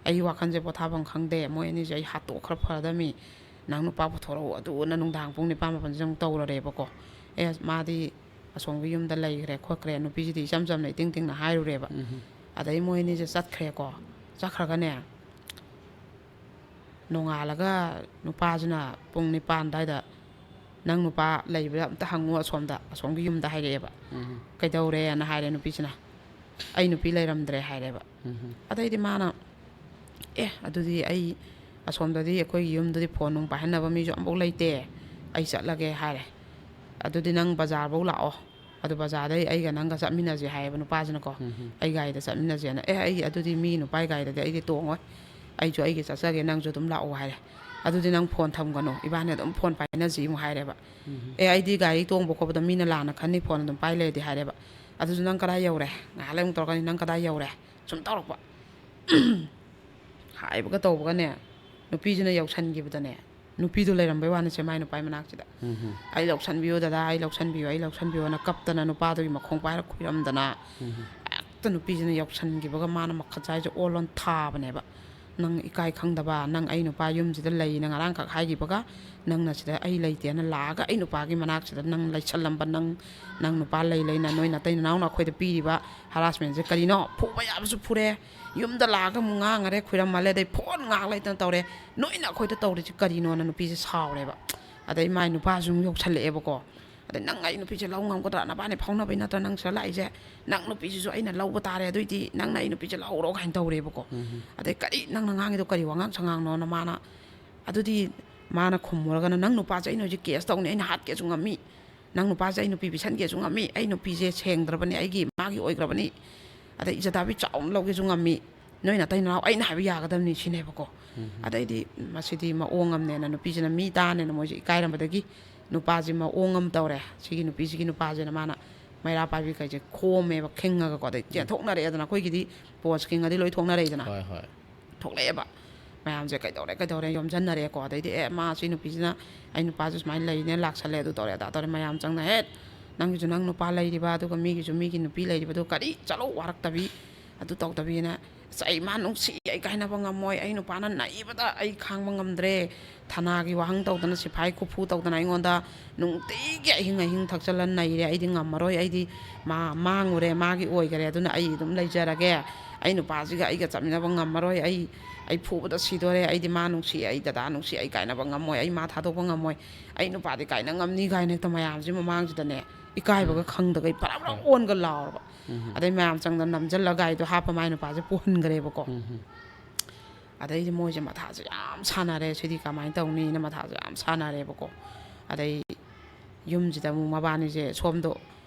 "ꯑꯩ ꯋꯥꯈꯜꯁꯦ ꯄꯣꯊꯥꯐꯝ ꯈꯪꯗꯦ, ꯃꯣꯏ ꯑꯅꯤꯁꯦ ꯑꯩ ꯍꯥꯠꯇꯣꯛꯈ꯭ꯔ ꯐꯔꯗꯝꯃꯤ, ꯅꯪ ꯅꯨꯄꯥ ꯄꯨꯊꯣꯔꯛꯎ" ꯑꯗꯨꯅ ꯅꯨꯡꯗꯥꯡ ꯄꯨꯡ ꯅꯤꯄꯥꯟ ꯃꯥꯄꯟꯁꯤꯗ ꯑꯃꯨꯛ ꯇꯧꯔꯔꯦꯕꯀꯣ꯫ "ꯑꯦ, ꯃꯥꯗꯤ ꯑꯁꯣꯝꯒꯤ ꯌꯨꯝꯗ ꯂꯩꯈ꯭ꯔꯦ ꯈꯣꯠꯈ꯭ꯔꯦ", ꯅꯨꯄꯤꯁꯤꯗꯤ ꯏꯆꯝ ꯆꯝꯅ ꯏꯇꯤꯡ ꯇꯤꯡꯅ ꯍꯥꯏꯔꯨꯔꯦꯕ꯫ ꯎꯝ꯫ ꯑꯗꯩ ꯃꯣꯏ ꯑꯅꯤꯁꯦ ꯆꯠꯈ꯭ꯔꯦꯀꯣ꯫ ꯆꯠꯈ꯭ꯔꯒꯅꯦ, ꯅꯣꯡꯉꯥꯜꯂꯒ ꯅꯨꯄꯥꯁꯤꯅ ꯄꯨꯡ ꯅꯤꯄꯥꯟ ꯑꯗꯥꯏꯗ, "ꯅꯪ ꯅꯨꯄꯥ ꯂꯩꯕ꯭ꯔꯥ ꯑꯝꯇ ꯍꯪꯉꯨ ꯑꯁꯣꯝꯗ, ꯑꯁꯣꯝꯒꯤ ꯌꯨꯝꯗ" ꯍꯥꯏꯔꯛꯑꯦꯕ꯫ ꯎꯝ꯫ "ꯀꯩꯗꯧꯔꯦꯅ?" ꯍꯥꯏꯔꯦ ꯅꯨꯄꯤꯁꯤꯅ꯫ "ꯑꯩ ꯅꯨꯄꯤ ꯂꯩꯔꯝꯗ꯭ꯔꯦ" ꯍꯥꯏꯔꯦꯕ꯫ ꯎꯝ꯫ ꯑꯗꯩꯗꯤ ꯃꯥꯅ, "ꯑꯦ, ꯑꯗꯨꯗꯤ ꯑꯩ ꯑꯁꯣꯝꯗꯗꯤ ꯑꯩꯈꯣꯏꯒꯤ ꯌꯨꯝꯗꯗꯤ ꯐꯣꯟ ꯅꯨꯡ ꯄꯥꯏꯍꯟꯅꯕ ꯃꯤꯁꯨ ꯑꯝꯐꯥꯎ ꯂꯩꯇꯦ, ꯑꯩ ꯆꯠꯂꯒꯦ" ꯍꯥꯏꯔꯦ꯫ "ꯑꯗꯨꯗꯤ ꯅꯪ ꯕꯖꯥꯔꯐꯧ ꯂꯥꯛꯑꯣ, ꯑꯗꯨ ꯕꯖꯥꯔꯗꯩ ꯑꯩꯒ ꯅꯪꯒ ꯆꯠꯃꯤꯟꯅꯁꯦ" ꯍꯥꯏꯌꯦꯕ ꯅꯨꯄꯥꯁꯤꯅꯀꯣ꯫ ꯎꯝ꯫ "ꯑꯩ ꯒꯥꯔꯤꯗ ꯆꯠꯃꯤꯟꯅꯁꯦꯅ"꯫ "ꯑꯦ, ꯑꯩ ꯑꯗꯨꯗꯤ ꯃꯤ ꯅꯨꯄꯥꯒꯤ ꯒꯥꯔꯤꯗꯗꯤ ꯑꯩꯗꯤ ꯇꯣꯡꯉꯣꯏ, ꯑꯩꯁꯨ ꯑꯩꯒꯤ ꯆꯠꯆꯒꯦ, ꯅꯪꯁꯨ ꯑꯗꯨꯝ ꯂꯥꯛꯑꯣ ꯍꯥꯏꯔꯦ꯫ ꯑꯗꯨꯗꯤ ꯅꯪ ꯐꯣꯟ ꯊꯝꯒꯅꯨ, ꯏꯕꯥꯅꯤ ꯑꯗꯨꯝ ꯐꯣꯟ ꯄꯥꯏꯅꯁꯤ ꯑꯃꯨꯛ ꯍꯥꯏꯔꯦꯕ꯫ ꯑꯦ, ꯑꯩꯗꯤ ꯒꯥꯔꯤ ꯇꯣꯡꯕ ꯈꯣꯠꯄꯗ ꯃꯤꯅ ꯂꯥꯟꯅ ꯈꯟꯅꯤ, ꯐꯣꯟ ꯑꯗꯨꯝ ꯄꯥꯏ ꯂꯩꯔꯗꯤ ꯍꯥꯏꯔꯦꯕ꯫ ꯑꯗꯨꯁꯨ ꯅꯪ ꯀꯗꯥꯏ ꯌꯧꯔꯦ? ꯉꯥꯏꯍꯥꯛ ꯂꯩ ꯑꯃꯨꯛ ꯇꯧꯔꯛꯀꯅꯤ, ꯅꯪ ꯀꯗꯥꯏ ꯌꯧꯔꯦ? ꯁꯨꯝ ꯇꯧꯔꯛꯄ꯫ ꯍꯥꯏꯕꯒ ꯇꯧꯕꯒꯅꯦ, ꯅꯨꯄꯤꯁꯤꯅ ꯌꯧꯁꯟꯈꯤꯕꯗꯅꯦ, ꯅꯨꯄꯤꯗꯨ ꯂꯩꯔꯝꯕꯩ ꯋꯥꯅꯤꯁꯦ ꯃꯥꯏ ꯅꯨꯄꯥꯏ ꯃꯅꯥꯛꯁꯤꯗ꯫ ꯑꯩ ꯂꯧꯁꯟꯕꯤꯌꯨ ꯗꯗꯥ, ꯑꯩ ꯂꯧꯁꯟꯕꯤꯌꯨ, ꯑꯩ ꯂꯧꯁꯟꯕꯤꯌꯨꯅ ꯀꯞꯇꯅ ꯅꯨꯄꯥꯗꯨꯒꯤ ꯃꯈꯣꯡ ꯄꯥꯏꯔ ꯈꯨꯏꯔꯝꯗꯅ, ꯍꯦꯛꯇ ꯅꯨꯄꯤꯁꯤꯅ ꯌꯧꯁꯟꯈꯤꯕꯒ ꯃꯥꯅ ꯃꯈꯖꯥꯏꯁꯦ ꯑꯣꯜꯂꯣꯟ ꯊꯥꯕꯅꯦꯕ꯫ "ꯅꯪ ꯏꯀꯥꯏ ꯈꯪꯗꯕ, ꯅꯪ ꯑꯩ ꯅꯨꯄꯥ ꯌꯨꯝꯁꯤꯗ ꯂꯩꯅ ꯉꯔꯥꯡꯈꯛ ꯍꯥꯏꯈꯤꯕꯒ, ꯅꯪꯅ ꯁꯤꯗ ꯑꯩ ꯂꯩꯇꯦꯅ ꯂꯥꯛꯑꯒ ꯑꯩ ꯅꯨꯄꯥꯒꯤ ꯃꯅꯥꯛꯁꯤꯗ ꯅꯪ ꯂꯩꯁꯜꯂꯝꯕ, ꯅꯪ, ꯅꯪ ꯅꯨꯄꯥ ꯂꯩ ꯂꯩꯅ ꯅꯣꯏ ꯅꯇꯩ ꯅꯅꯥꯎꯅ ꯑꯩꯈꯣꯏꯗ ꯄꯤꯔꯤꯕ ꯍꯔꯥꯁꯃꯦꯟꯁꯦ ꯀꯔꯤꯅꯣ? ꯐꯨꯕ ꯌꯥꯕꯁꯨ ꯐꯨꯔꯦ, ꯌꯨꯝꯗ ꯂꯥꯛꯑꯒ ꯑꯃꯨꯛ ꯉꯥꯡꯉꯔꯦ, ꯈꯨꯏꯔꯝꯃꯜꯂꯦ, ꯑꯗꯩ ꯐꯣꯟ ꯉꯥꯏꯍꯥꯛ ꯂꯩꯇꯅ ꯇꯧꯔꯦ, ꯅꯣꯏꯅ ꯑꯩꯈꯣꯏꯗ ꯇꯧꯔꯤꯁꯤ ꯀꯔꯤꯅꯣꯅ?" ꯅꯨꯄꯤꯁꯦ ꯁꯥꯎꯔꯦꯕ꯫ ꯑꯗꯩ ꯃꯥꯏ ꯅꯨꯄꯥꯁꯨ ꯑꯃꯨꯛ ꯌꯧꯁꯜꯂꯛꯑꯦꯕꯀꯣ꯫ ꯑꯗꯩ, "ꯅꯪ ꯑꯩ ꯅꯨꯄꯤꯁꯦ ꯂꯧ ꯉꯝꯒꯗ꯭ꯔꯥ? ꯅꯕꯥꯅꯤ ꯐꯥꯎꯅꯕꯩ ꯅꯠꯇ꯭ꯔꯥ ꯅꯪ ꯁꯤꯗ ꯂꯥꯛꯏꯁꯦ? ꯅꯪ ꯅꯨꯄꯤꯁꯤꯁꯨ ꯑꯩꯅ ꯂꯧꯕ ꯇꯥꯔꯦ, ꯑꯗꯨꯏꯗꯤ ꯅꯪꯅ ꯑꯩ ꯅꯨꯄꯤꯁꯦ ꯂꯧꯍꯧꯔꯣ" ꯀꯥꯏꯅ ꯇꯧꯔꯦꯕꯀꯣ꯫ ꯑꯗꯩ, "ꯀꯔꯤ ꯅꯪꯅ ꯉꯥꯡꯉꯤꯗꯣ, ꯀꯔꯤ ꯋꯥꯉꯥꯡ ꯁꯉꯥꯡꯅꯣꯅ?" ꯃꯥꯅ, ꯑꯗꯨꯗꯤ ꯃꯥꯅ ꯈꯨꯝꯃꯨꯔꯒꯅ, "ꯅꯪ ꯅꯨꯄꯥꯁꯦ ꯑꯩꯅ ꯍꯧꯖꯤꯛ ꯀꯦꯁ ꯇꯧꯅꯤ, ꯑꯩꯅ ꯍꯥꯠꯀꯦꯁꯨ ꯉꯝꯃꯤ, ꯅꯪ ꯅꯨꯄꯥꯁꯦ ꯑꯩ ꯅꯨꯄꯤ ꯄꯤꯁꯟꯒꯦꯁꯨ ꯉꯝꯃꯤ, ꯑꯩ ꯅꯨꯄꯤꯁꯦ ꯁꯦꯡꯗ꯭ꯔꯕꯅꯤ, ꯑꯩꯒꯤ ꯃꯥꯒꯤ ꯑꯣꯏꯈ꯭ꯔꯕꯅꯤ, ꯑꯗꯩ ꯏꯖꯗꯥꯕꯤ ꯆꯥꯎꯅ ꯂꯧꯒꯦꯁꯨ ꯉꯝꯃꯤ, ꯅꯣꯏ ꯅꯇꯩ ꯅꯅꯥꯎ ꯑꯩꯅ ꯍꯥꯏꯕ ꯌꯥꯒꯗꯕꯅꯤ" ꯁꯤꯅꯦꯕꯀꯣ꯫ ꯑꯗꯩꯗꯤ ꯃꯁꯤꯗꯤ ꯃꯑꯣꯡ ꯑꯃꯅꯦꯅ ꯅꯨꯄꯤꯁꯤꯅ ꯃꯤ ꯇꯥꯅꯦꯅ ꯃꯣꯏꯁꯦ ꯏꯀꯥꯏꯔꯝꯕꯗꯒꯤ ꯅꯨꯄꯥꯁꯤ ꯃꯑꯣꯡ ꯑꯃ ꯇꯧꯔꯦ꯫ ꯁꯤꯒꯤ ꯅꯨꯄꯤꯁꯤꯒꯤ ꯅꯨꯄꯥꯁꯤꯅ ꯃꯥꯅ ꯃꯩꯔꯥ ꯄꯥꯏꯕꯤ ꯀꯩꯁꯦ ꯈꯣꯝꯃꯦꯕ, ꯈꯤꯡꯉꯒꯀꯣ꯫ ꯑꯗꯩ ꯆꯦꯟꯊꯣꯛꯅꯔꯛꯑꯦꯗꯅ, ꯑꯩꯈꯣꯏꯒꯤꯗꯤ ꯄꯣꯁ ꯈꯤꯡꯉꯗꯤ ꯂꯣꯏ ꯊꯣꯛꯅꯔꯛꯏꯗꯅ꯫ ꯍꯣꯏ, ꯍꯣꯏ꯫ ꯊꯣꯛꯂꯛꯑꯦꯕ꯫ ꯃꯌꯥꯝꯁꯦ "ꯀꯩꯗꯧꯔꯦ, ꯀꯩꯗꯧꯔꯦ?" ꯌꯣꯝꯁꯤꯟꯅꯔꯦꯀꯣ꯫ ꯑꯗꯩꯗꯤ, "ꯑꯦ, ꯃꯥ ꯁꯤ ꯅꯨꯄꯤꯁꯤꯅ ꯑꯩ ꯅꯨꯄꯥꯁꯨ ꯁꯨꯃꯥꯏꯅ ꯂꯩꯅꯦ, ꯂꯥꯛꯁꯜꯂꯦ, ꯑꯗꯨ ꯇꯧꯔꯦ, ꯑꯗꯥ ꯇꯧꯔꯦ", ꯃꯌꯥꯝ ꯆꯪꯅ, "ꯍꯦꯠ, ꯅꯪꯒꯤꯁꯨ ꯅꯪ ꯅꯨꯄꯥ ꯂꯩꯔꯤꯕ, ꯑꯗꯨꯒ ꯃꯤꯒꯤꯁꯨ ꯃꯤꯒꯤ ꯅꯨꯄꯤ ꯂꯩꯔꯤꯕꯗꯣ ꯀꯔꯤ? ꯆꯠꯂꯣ, ꯋꯥꯔꯛꯇꯕꯤ, ꯑꯗꯨ ꯇꯧꯗꯕꯤꯅ꯫ ꯑꯁ, ꯑꯩ ꯃꯥ ꯅꯨꯡꯁꯤ, ꯑꯩ ꯀꯥꯏꯅꯕ ꯉꯝꯃꯣꯏ, ꯑꯩ ꯅꯨꯄꯥꯅ ꯅꯩꯕꯗ ꯑꯩ ꯈꯥꯡꯕ ꯉꯝꯗ꯭ꯔꯦ, ꯊꯅꯥꯒꯤ ꯋꯥꯍꯪ ꯇꯧꯗꯅ, ꯁꯤꯐꯥꯏ ꯈꯨꯐꯨ ꯇꯧꯗꯅ ꯑꯩꯉꯣꯟꯗ ꯅꯨꯡꯇꯤꯒꯤ ꯑꯍꯤꯡ ꯑꯍꯤꯡ ꯊꯛꯆꯜꯂ ꯅꯩꯔꯦ꯫ ꯑꯩꯗꯤ ꯉꯝꯃꯔꯣꯏ, ꯑꯩꯗꯤ ꯃꯥ ꯃꯥꯡꯉꯨꯔꯦ, ꯃꯥꯒꯤ ꯑꯣꯏꯈꯔꯦ, ꯑꯗꯨꯅ ꯑꯩ ꯑꯗꯨꯝ ꯂꯩꯖꯔꯒꯦ, ꯑꯩ ꯅꯨꯄꯥꯁꯤꯒ ꯑꯩꯒ ꯆꯠꯃꯤꯟꯅꯕ ꯉꯝꯃꯔꯣꯏ, ꯑꯩ, ꯑꯩ ꯐꯨꯕꯗ ꯁꯤꯗꯣꯔꯦ, ꯑꯩꯗꯤ ꯃꯥ ꯅꯨꯡꯁꯤ, ꯑꯩ ꯗꯗꯥ ꯅꯨꯡꯁꯤ, ꯑꯩ ꯀꯥꯏꯅꯕ ꯉꯝꯃꯣꯏ, ꯑꯩ ꯃꯥ ꯊꯥꯗꯣꯛꯄ ꯉꯝꯃꯣꯏ, ꯑꯩ ꯅꯨꯄꯥꯗꯤ ꯀꯥꯏꯅ ꯉꯝꯅꯤ" ꯀꯥꯏꯅ ꯍꯦꯛꯇ ꯃꯌꯥꯝꯁꯤ ꯃꯃꯥꯡꯁꯤꯗꯅꯦ, ꯏꯀꯥꯏꯕꯒ ꯈꯪꯗꯒꯩ ꯄꯔꯞ ꯄꯔꯞ ꯑꯣꯟꯒ ꯂꯥꯎꯔꯕ꯫ ꯑꯗꯩ ꯃꯌꯥꯝ ꯆꯪꯗꯅ ꯅꯝꯁꯤꯜꯂ ꯒꯥꯔꯤꯗꯣ ꯍꯥꯞꯄ ꯃꯥꯏ ꯅꯨꯄꯥꯁꯦ ꯄꯨꯍꯟꯈ꯭ꯔꯦꯕꯀꯣ꯫ ꯑꯗꯩꯗꯤ ꯃꯣꯏꯁꯦ ꯃꯊꯥꯁꯦ ꯌꯥꯝ ꯁꯥꯟꯅꯔꯦ, ꯁꯤꯗꯤ ꯀꯃꯥꯏꯅ ꯇꯧꯅꯤꯅ ꯃꯊꯥꯁꯦ ꯌꯥꯝ ꯁꯥꯟꯅꯔꯦꯕꯀꯣ꯫ ꯑꯗꯩ ꯌꯨꯝꯁꯤꯗ ꯑꯃꯨꯛ ꯃꯕꯥꯅꯤꯁꯦ ꯁꯣꯝꯗ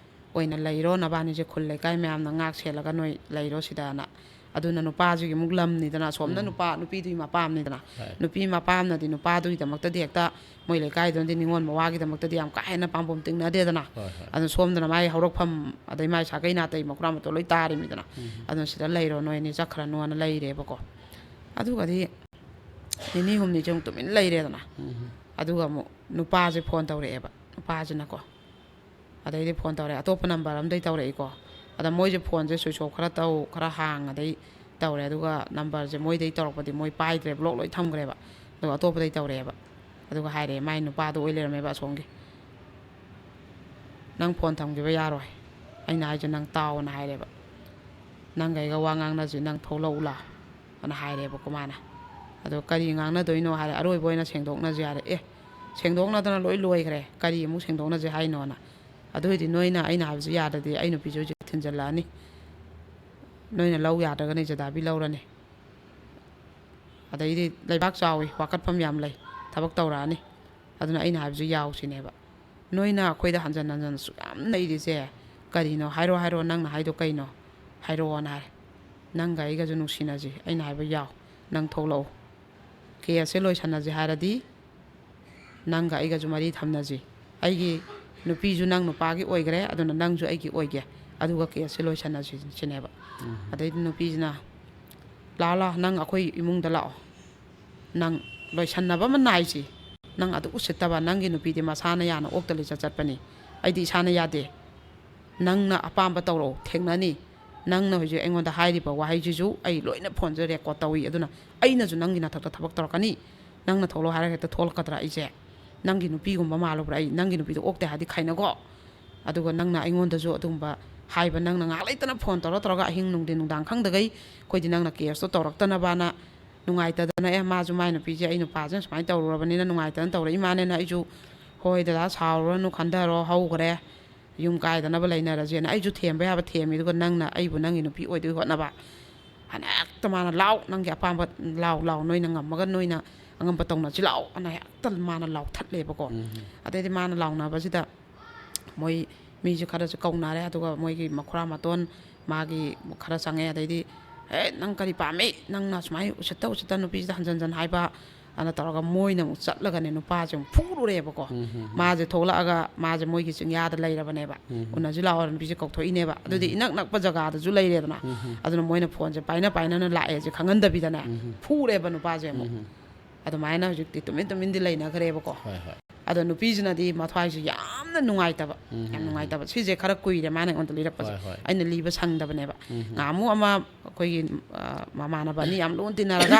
ꯑꯣꯏꯅ ꯂꯩꯔꯣ, ꯅꯕꯥꯅꯤꯁꯦ ꯈꯨꯜ ꯂꯩꯀꯥꯏ ꯃꯌꯥꯝꯅ ꯉꯥꯛ ꯁꯦꯜꯂꯒ ꯅꯣꯏ ꯂꯩꯔꯣ ꯁꯤꯗꯅ ꯑꯗꯨꯅ ꯅꯨꯄꯥꯁꯤꯒꯤ ꯑꯃꯨꯛ ꯂꯝꯅꯤꯗꯅ, ꯑꯁꯣꯝꯅ ꯎꯝ꯫ ꯅꯨꯄꯥ, ꯅꯨꯄꯤꯗꯨꯒꯤ ꯃꯄꯥꯝꯅꯤꯗꯅ꯫ ꯍꯣꯏ꯫ ꯅꯨꯄꯤ ꯃꯄꯥꯝꯅꯗꯤ ꯅꯨꯄꯥꯗꯨꯒꯤꯗꯃꯛꯇꯗꯤ ꯍꯦꯛꯇ, ꯃꯣꯏ ꯂꯩꯀꯥꯏꯗꯨꯅꯗꯤ ꯅꯤꯉꯣꯜ ꯃꯋꯥꯒꯤꯗꯃꯛꯇꯗꯤ ꯌꯥꯝ ꯀꯥ ꯍꯦꯟꯅ ꯄꯥꯝꯕꯣꯝ ꯇꯤꯡꯅꯗꯦꯗꯅ꯫ ꯍꯣꯏ, ꯍꯣꯏ꯫ ꯑꯗꯨꯅ ꯁꯣꯝꯗꯅ ꯃꯥꯏ ꯍꯧꯔꯛꯐꯝ, ꯑꯗꯩ ꯃꯥꯏ ꯁꯥꯒꯩ ꯅꯥꯇꯩ ꯃꯈꯨꯔꯥ ꯃꯇꯣ ꯂꯣꯏ ꯇꯥꯔꯤꯃꯤꯗꯅ꯫ ꯎꯝ꯫ ꯑꯗꯨꯅ ꯁꯤꯗ ꯂꯩꯔꯣ, ꯅꯣꯏ ꯑꯅꯤ ꯆꯠꯈ꯭ꯔꯅꯨꯅ ꯂꯩꯔꯦꯕꯀꯣ꯫ ꯑꯗꯨꯒꯗꯤ ꯅꯤꯅꯤ ꯍꯨꯝꯅꯤꯁꯦ ꯑꯃꯨꯛ ꯇꯨꯃꯤꯟ ꯂꯩꯔꯦꯗꯅ꯫ ꯎꯝ꯫ ꯑꯗꯨꯒ ꯑꯃꯨꯛ ꯅꯨꯄꯥꯁꯦ ꯐꯣꯟ ꯇꯧꯔꯛꯑꯦꯕ, ꯅꯨꯄꯥꯁꯤꯅꯀꯣ꯫ ꯑꯗꯩꯗꯤ ꯐꯣꯟ ꯇꯧꯔꯛꯑꯦ, ꯑꯇꯣꯞꯄ ꯅꯝꯕꯔ ꯑꯝꯗꯩ ꯇꯧꯔꯛꯏꯀꯣ꯫ ꯑꯗ ꯃꯣꯏꯁꯦ ꯐꯣꯟꯁꯦ switch off ꯈꯔ ꯇꯧ, ꯈꯔ ꯍꯥꯡ, ꯑꯗꯩ ꯇꯧꯔꯦ꯫ ꯑꯗꯨꯒ ꯅꯝꯕꯔꯁꯦ ꯃꯣꯏꯗꯩ ꯇꯧꯔꯛꯄꯗꯤ ꯃꯣꯏ ꯄꯥꯏꯗ꯭ꯔꯦ, block ꯂꯣꯏ ꯊꯝꯈ꯭ꯔꯦꯕ꯫ ꯑꯗꯨꯒ ꯑꯇꯣꯞꯄꯗꯩ ꯇꯧꯔꯛꯑꯦꯕ꯫ ꯑꯗꯨꯒ ꯍꯥꯏꯔꯦ, ꯃꯥꯏ ꯅꯨꯄꯥꯗꯣ ꯑꯣꯏ ꯂꯩꯔꯝꯃꯦꯕ ꯑꯁꯣꯝꯒꯤ꯫ "ꯅꯪ ꯐꯣꯟ ꯊꯝꯈꯤꯕ ꯌꯥꯔꯣꯏ꯫ ꯑꯩꯅ ꯍꯥꯏꯁꯦ ꯅꯪ ꯇꯥꯎꯑꯣꯅ" ꯍꯥꯏꯔꯦꯕ꯫ "ꯅꯪꯒ ꯑꯩꯒ ꯋꯥ ꯉꯥꯡꯅꯁꯤ, ꯅꯪ ꯊꯣꯛꯂꯛꯎ ꯂꯥꯎ" ꯑꯅ ꯍꯥꯏꯔꯦꯕꯀꯣ ꯃꯥꯅ꯫ ꯑꯗꯣ ꯀꯔꯤ ꯉꯥꯡꯅꯗꯣꯏꯅꯣ ꯍꯥꯏꯔꯦ, ꯑꯔꯣꯏꯕ ꯑꯣꯏꯅ ꯁꯦꯡꯗꯣꯛꯅꯁꯤ ꯍꯥꯏꯔꯦ꯫ ꯑꯦ, ꯁꯦꯡꯗꯣꯛꯅꯗꯅ ꯂꯣꯏ ꯂꯣꯏꯈ꯭ꯔꯦ, ꯀꯔꯤ ꯑꯃꯨꯛ ꯁꯦꯡꯗꯣꯛꯅꯁꯤ ꯍꯥꯏꯅꯣꯅ꯫ ꯑꯗꯨ ꯑꯣꯏꯗꯤ ꯅꯣꯏꯅ ꯑꯩꯅ ꯍꯥꯏꯕꯁꯤ ꯌꯥꯗ꯭ꯔꯗꯤ ꯑꯩ ꯅꯨꯄꯤꯁꯨ ꯍꯧꯖꯤꯛ ꯊꯤꯟꯖꯜꯂꯛꯑꯅꯤ꯫ ꯅꯣꯏꯅ ꯂꯧ ꯌꯥꯗ꯭ꯔꯒꯅ ꯏꯆꯥꯗꯥꯕꯤ ꯂꯧꯔꯅꯤ꯫ ꯑꯗꯩꯗꯤ ꯂꯩꯕꯥꯛ ꯆꯥꯎꯏ, ꯋꯥꯀꯠꯐꯝ ꯌꯥꯝ ꯂꯩ, ꯊꯕꯛ ꯇꯧꯔꯛꯑꯅꯤ꯫ ꯑꯗꯨꯅ ꯑꯩꯅ ꯍꯥꯏꯕꯁꯨ ꯌꯥꯎꯁꯤꯅꯦꯕ꯫ ꯅꯣꯏꯅ ꯑꯩꯈꯣꯏꯗ ꯍꯟꯖꯟ ꯍꯟꯖꯟ ꯑꯁꯨꯛ ꯌꯥꯝ ꯅꯩꯔꯤꯁꯦ ꯀꯔꯤꯅꯣ? ꯍꯥꯏꯔꯣ, ꯍꯥꯏꯔꯣ, ꯅꯪꯅ ꯍꯥꯏꯗꯣ ꯀꯩꯅꯣ? ꯍꯥꯏꯔꯛꯑꯣꯅ ꯍꯥꯏꯔꯦ꯫ "ꯅꯪꯒ ꯑꯩꯒꯁꯨ ꯅꯨꯡꯁꯤꯅꯁꯤ", ꯑꯩꯅ ꯍꯥꯏꯕ ꯌꯥꯎ, "ꯅꯪ ꯊꯣꯛꯂꯛꯎ꯫ ꯀꯦꯁꯁꯦ ꯂꯣꯏꯁꯟꯅꯁꯤ ꯍꯥꯏꯔꯗꯤ ꯅꯪꯒ ꯑꯩꯒꯁꯨ ꯃꯔꯤ ꯊꯝꯅꯁꯤ꯫ ꯑꯩꯒꯤ ꯅꯨꯄꯤꯁꯨ ꯅꯪ ꯅꯨꯄꯥꯒꯤ ꯑꯣꯏꯈ꯭ꯔꯦ, ꯑꯗꯨꯅ ꯅꯪꯁꯨ ꯑꯩꯒꯤ ꯑꯣꯏꯒꯦ꯫ ꯑꯗꯨꯒ ꯀꯦꯁꯁꯦ ꯂꯣꯏꯁꯟꯅꯁꯤ", ꯁꯤꯅꯦꯕ꯫ ꯎꯝ꯫ ꯑꯗꯩꯗꯤ ꯅꯨꯄꯤꯁꯤꯅ, "ꯂꯥꯛꯑꯣ, ꯂꯥꯛꯑꯣ, ꯅꯪ ꯑꯩꯈꯣꯏ ꯏꯃꯨꯡꯗ ꯂꯥꯛꯑꯣ꯫ ꯅꯪ ꯂꯣꯏꯁꯟꯅꯕ ꯑꯃ ꯅꯥꯏꯁꯤ꯫ ꯅꯪ ꯑꯗꯨ ꯎꯁꯤꯠꯇꯕ, ꯅꯪꯒꯤ ꯅꯨꯄꯤꯗꯤ ꯃꯁꯥꯅ ꯌꯥꯅ ꯑꯣꯛꯇ ꯂꯤꯆꯠ ꯆꯠꯄꯅꯤ꯫ ꯑꯩꯗꯤ ꯏꯁꯥꯅ ꯌꯥꯗꯦ꯫ ꯅꯪꯅ ꯑꯄꯥꯝꯕ ꯇꯧꯔꯛꯑꯣ, ꯊꯦꯡꯅꯅꯤ꯫ ꯅꯪꯅ ꯍꯧꯖꯤꯛ ꯑꯩꯉꯣꯟꯗ ꯍꯥꯏꯔꯤꯕ ꯋꯥꯍꯩꯁꯤꯁꯨ ꯑꯩ ꯂꯣꯏꯅ ꯐꯣꯟꯁꯦ record ꯇꯧꯏ꯫ ꯑꯗꯨꯅ ꯑꯩꯅꯁꯨ ꯅꯪꯒꯤ ꯅꯊꯛꯇ ꯊꯕꯛ ꯇꯧꯔꯛꯀꯅꯤ꯫ ꯅꯪꯅ ꯊꯣꯛꯂꯛꯑꯣ ꯍꯥꯏꯔꯒ ꯍꯦꯛꯇ ꯊꯣꯛꯂꯛꯀꯗ꯭ꯔꯥ ꯑꯩꯁꯦ? ꯅꯪꯒꯤ ꯅꯨꯄꯤꯒꯨꯝꯕ ꯃꯥꯜꯂꯨꯕ꯭ꯔꯥ ꯑꯩ? ꯅꯪꯒꯤ ꯅꯨꯄꯤꯗꯣ ꯑꯣꯛꯇꯦ ꯍꯥꯏꯔꯗꯤ ꯈꯥꯏꯅꯒꯣ꯫ ꯑꯗꯨꯒ ꯅꯪꯅ ꯑꯩꯉꯣꯟꯗꯁꯨ ꯑꯗꯨꯒꯨꯝꯕ ꯍꯥꯏꯕ, ꯅꯪꯅ ꯉꯥꯏꯍꯥꯛ ꯂꯩꯇꯅ ꯐꯣꯟ ꯇꯧꯔ ꯇꯧꯔꯒ ꯑꯍꯤꯡ ꯅꯨꯡꯊꯤꯟ ꯅꯨꯡꯗꯥꯡ ꯈꯪꯗꯈꯩ ꯑꯩꯈꯣꯏꯗꯤ ꯅꯪꯅ ꯀꯦꯁꯇꯣ ꯇꯧꯔꯛꯇꯅꯕꯅ ꯅꯨꯡꯉꯥꯏꯇꯗꯅ, ꯑꯦ, ꯃꯥꯁꯨ ꯃꯥꯏ ꯅꯨꯄꯤꯁꯦ, ꯑꯩ ꯅꯨꯄꯥꯁꯤꯅ ꯁꯨꯃꯥꯏꯅ ꯇꯧꯔꯨꯔꯕꯅꯤꯅ ꯅꯨꯡꯉꯥꯏꯇꯅ ꯇꯧꯔꯛꯏ ꯃꯥꯅꯦꯅ ꯑꯩꯁꯨ, "ꯍꯣꯏ ꯗꯗꯥ, ꯁꯥꯎꯔꯨꯔꯅꯨ, ꯈꯟꯊꯔꯣ, ꯍꯧꯈ꯭ꯔꯦ꯫ ꯌꯨꯝ ꯀꯥꯏꯗꯅꯕ ꯂꯩꯅꯔꯁꯦꯅ" ꯑꯩꯁꯨ ꯊꯦꯝꯕ ꯌꯥꯕ ꯊꯦꯝꯃꯤ꯫ ꯑꯗꯨꯒ ꯅꯪꯅ ꯑꯩꯕꯨ ꯅꯪꯒꯤ ꯅꯨꯄꯤ ꯑꯣꯏꯗꯣꯏ ꯍꯣꯠꯅꯕ꯫ ꯍꯥꯟꯅ ꯍꯦꯛꯇ ꯃꯥꯅ, "ꯂꯥꯎ, ꯅꯪꯒꯤ ꯑꯄꯥꯝꯕ ꯂꯥꯎ, ꯂꯥꯎ, ꯅꯣꯏꯅ ꯉꯝꯃꯒ ꯅꯣꯏꯅ ꯑꯉꯝꯕ ꯇꯧꯅꯁꯤ ꯂꯥꯎ" ꯑꯅ ꯍꯦꯛꯇ ꯃꯥꯅ ꯂꯥꯎꯊꯠꯂꯦꯕꯀꯣ꯫ ꯎꯝ꯫ ꯑꯗꯩꯗꯤ ꯃꯥꯅ ꯂꯥꯎꯅꯕꯁꯤꯗ ꯃꯣꯏ ꯃꯤꯁꯦ ꯈꯔꯁꯨ ꯀꯧꯅꯔꯦ, ꯑꯗꯨꯒ ꯃꯣꯏꯒꯤ ꯃꯈꯨꯔꯥ ꯃꯇꯣꯟ ꯃꯥꯒꯤ ꯈꯔ ꯆꯪꯉꯛꯑꯦ꯫ ꯑꯗꯩꯗꯤ "ꯑꯦ, ꯅꯪ ꯀꯔꯤ ꯄꯥꯝꯃꯤ? ꯅꯪꯅ ꯁꯨꯃꯥꯏꯅ ꯎꯁꯤꯠꯇ ꯎꯁꯤꯠꯇ ꯅꯨꯄꯤꯁꯤꯗ ꯍꯟꯖꯟ ꯍꯟꯖꯟ ꯍꯥꯏꯕ", ꯑꯅ ꯇꯧꯔꯒ ꯃꯣꯏꯅ ꯑꯃꯨꯛ ꯆꯠꯂꯒꯅꯦ ꯅꯨꯄꯥꯁꯦ ꯑꯃꯨꯛ ꯐꯨꯔꯨꯔꯦꯕꯀꯣ꯫ ꯎꯝ, ꯎꯝ, ꯎꯝ꯫ ꯃꯥꯁꯦ ꯊꯣꯛꯂꯛꯑꯒ ꯃꯥꯁꯦ ꯃꯣꯏꯒꯤ ꯆꯤꯡꯌꯥꯗ ꯂꯩꯔꯕꯅꯦꯕ꯫ ꯎꯝ, ꯎꯝ꯫ "ꯎꯅꯁꯤ ꯂꯥꯛꯑꯣ, ꯅꯨꯄꯤꯁꯦ ꯀꯧꯊꯣꯛꯏꯅꯦꯕ"꯫ ꯑꯗꯨꯗꯤ ꯎꯝ꯫ ꯏꯅꯛ ꯅꯛꯄ ꯖꯒꯥꯗꯁꯨ ꯂꯩꯔꯦꯗꯅ꯫ ꯎꯝ, ꯎꯝ꯫ ꯑꯗꯨꯅ ꯃꯣꯏꯅ ꯐꯣꯟꯁꯦ ꯄꯥꯏꯅ ꯄꯥꯏꯅꯅ ꯂꯥꯛꯑꯦꯁꯦ ꯈꯪꯍꯟꯗꯕꯤꯗꯅꯦ, ꯎꯝ, ꯎꯝ꯫ ꯐꯨꯔꯦꯕ ꯅꯨꯄꯥꯁꯦ ꯑꯃꯨꯛ꯫ ꯎꯝ, ꯎꯝ꯫ ꯑꯗꯨꯃꯥꯏꯅ ꯍꯧꯖꯤꯛꯇꯤ ꯇꯨꯃꯤꯟ ꯇꯨꯃꯤꯟꯗꯤ ꯂꯩꯅꯈ꯭ꯔꯦꯕꯀꯣ꯫ ꯍꯣꯏ, ꯍꯣꯏ꯫ ꯑꯗꯣ ꯅꯨꯄꯤꯁꯤꯅꯗꯤ ꯃꯊ꯭ꯋꯥꯏꯁꯦ ꯌꯥꯝꯅ ꯅꯨꯡꯉꯥꯏꯇꯕ, ꯎꯝ, ꯌꯥꯝ ꯎꯝ, ꯎꯝ꯫ ꯅꯨꯡꯉꯥꯏꯇꯕ꯫ ꯁꯤꯁꯦ ꯈꯔ ꯀꯨꯏꯔꯦ ꯃꯥꯅ ꯑꯩꯉꯣꯟꯗ ꯂꯤꯔꯛꯄꯁꯦ꯫ ꯍꯣꯏ, ꯍꯣꯏ꯫ ꯑꯩꯅ ꯂꯤꯕ ꯁꯪꯗꯕꯅꯦꯕ꯫ ꯎꯝ, ꯎꯝ꯫ ꯉꯍꯥꯟꯃꯨꯛ ꯑꯃ ꯑꯩꯈꯣꯏꯒꯤ, ꯑ, ꯃꯃꯥꯟꯅꯕ ꯑꯅꯤ ꯌꯥꯝ ꯂꯨꯅ ꯇꯤꯟꯅꯔꯒ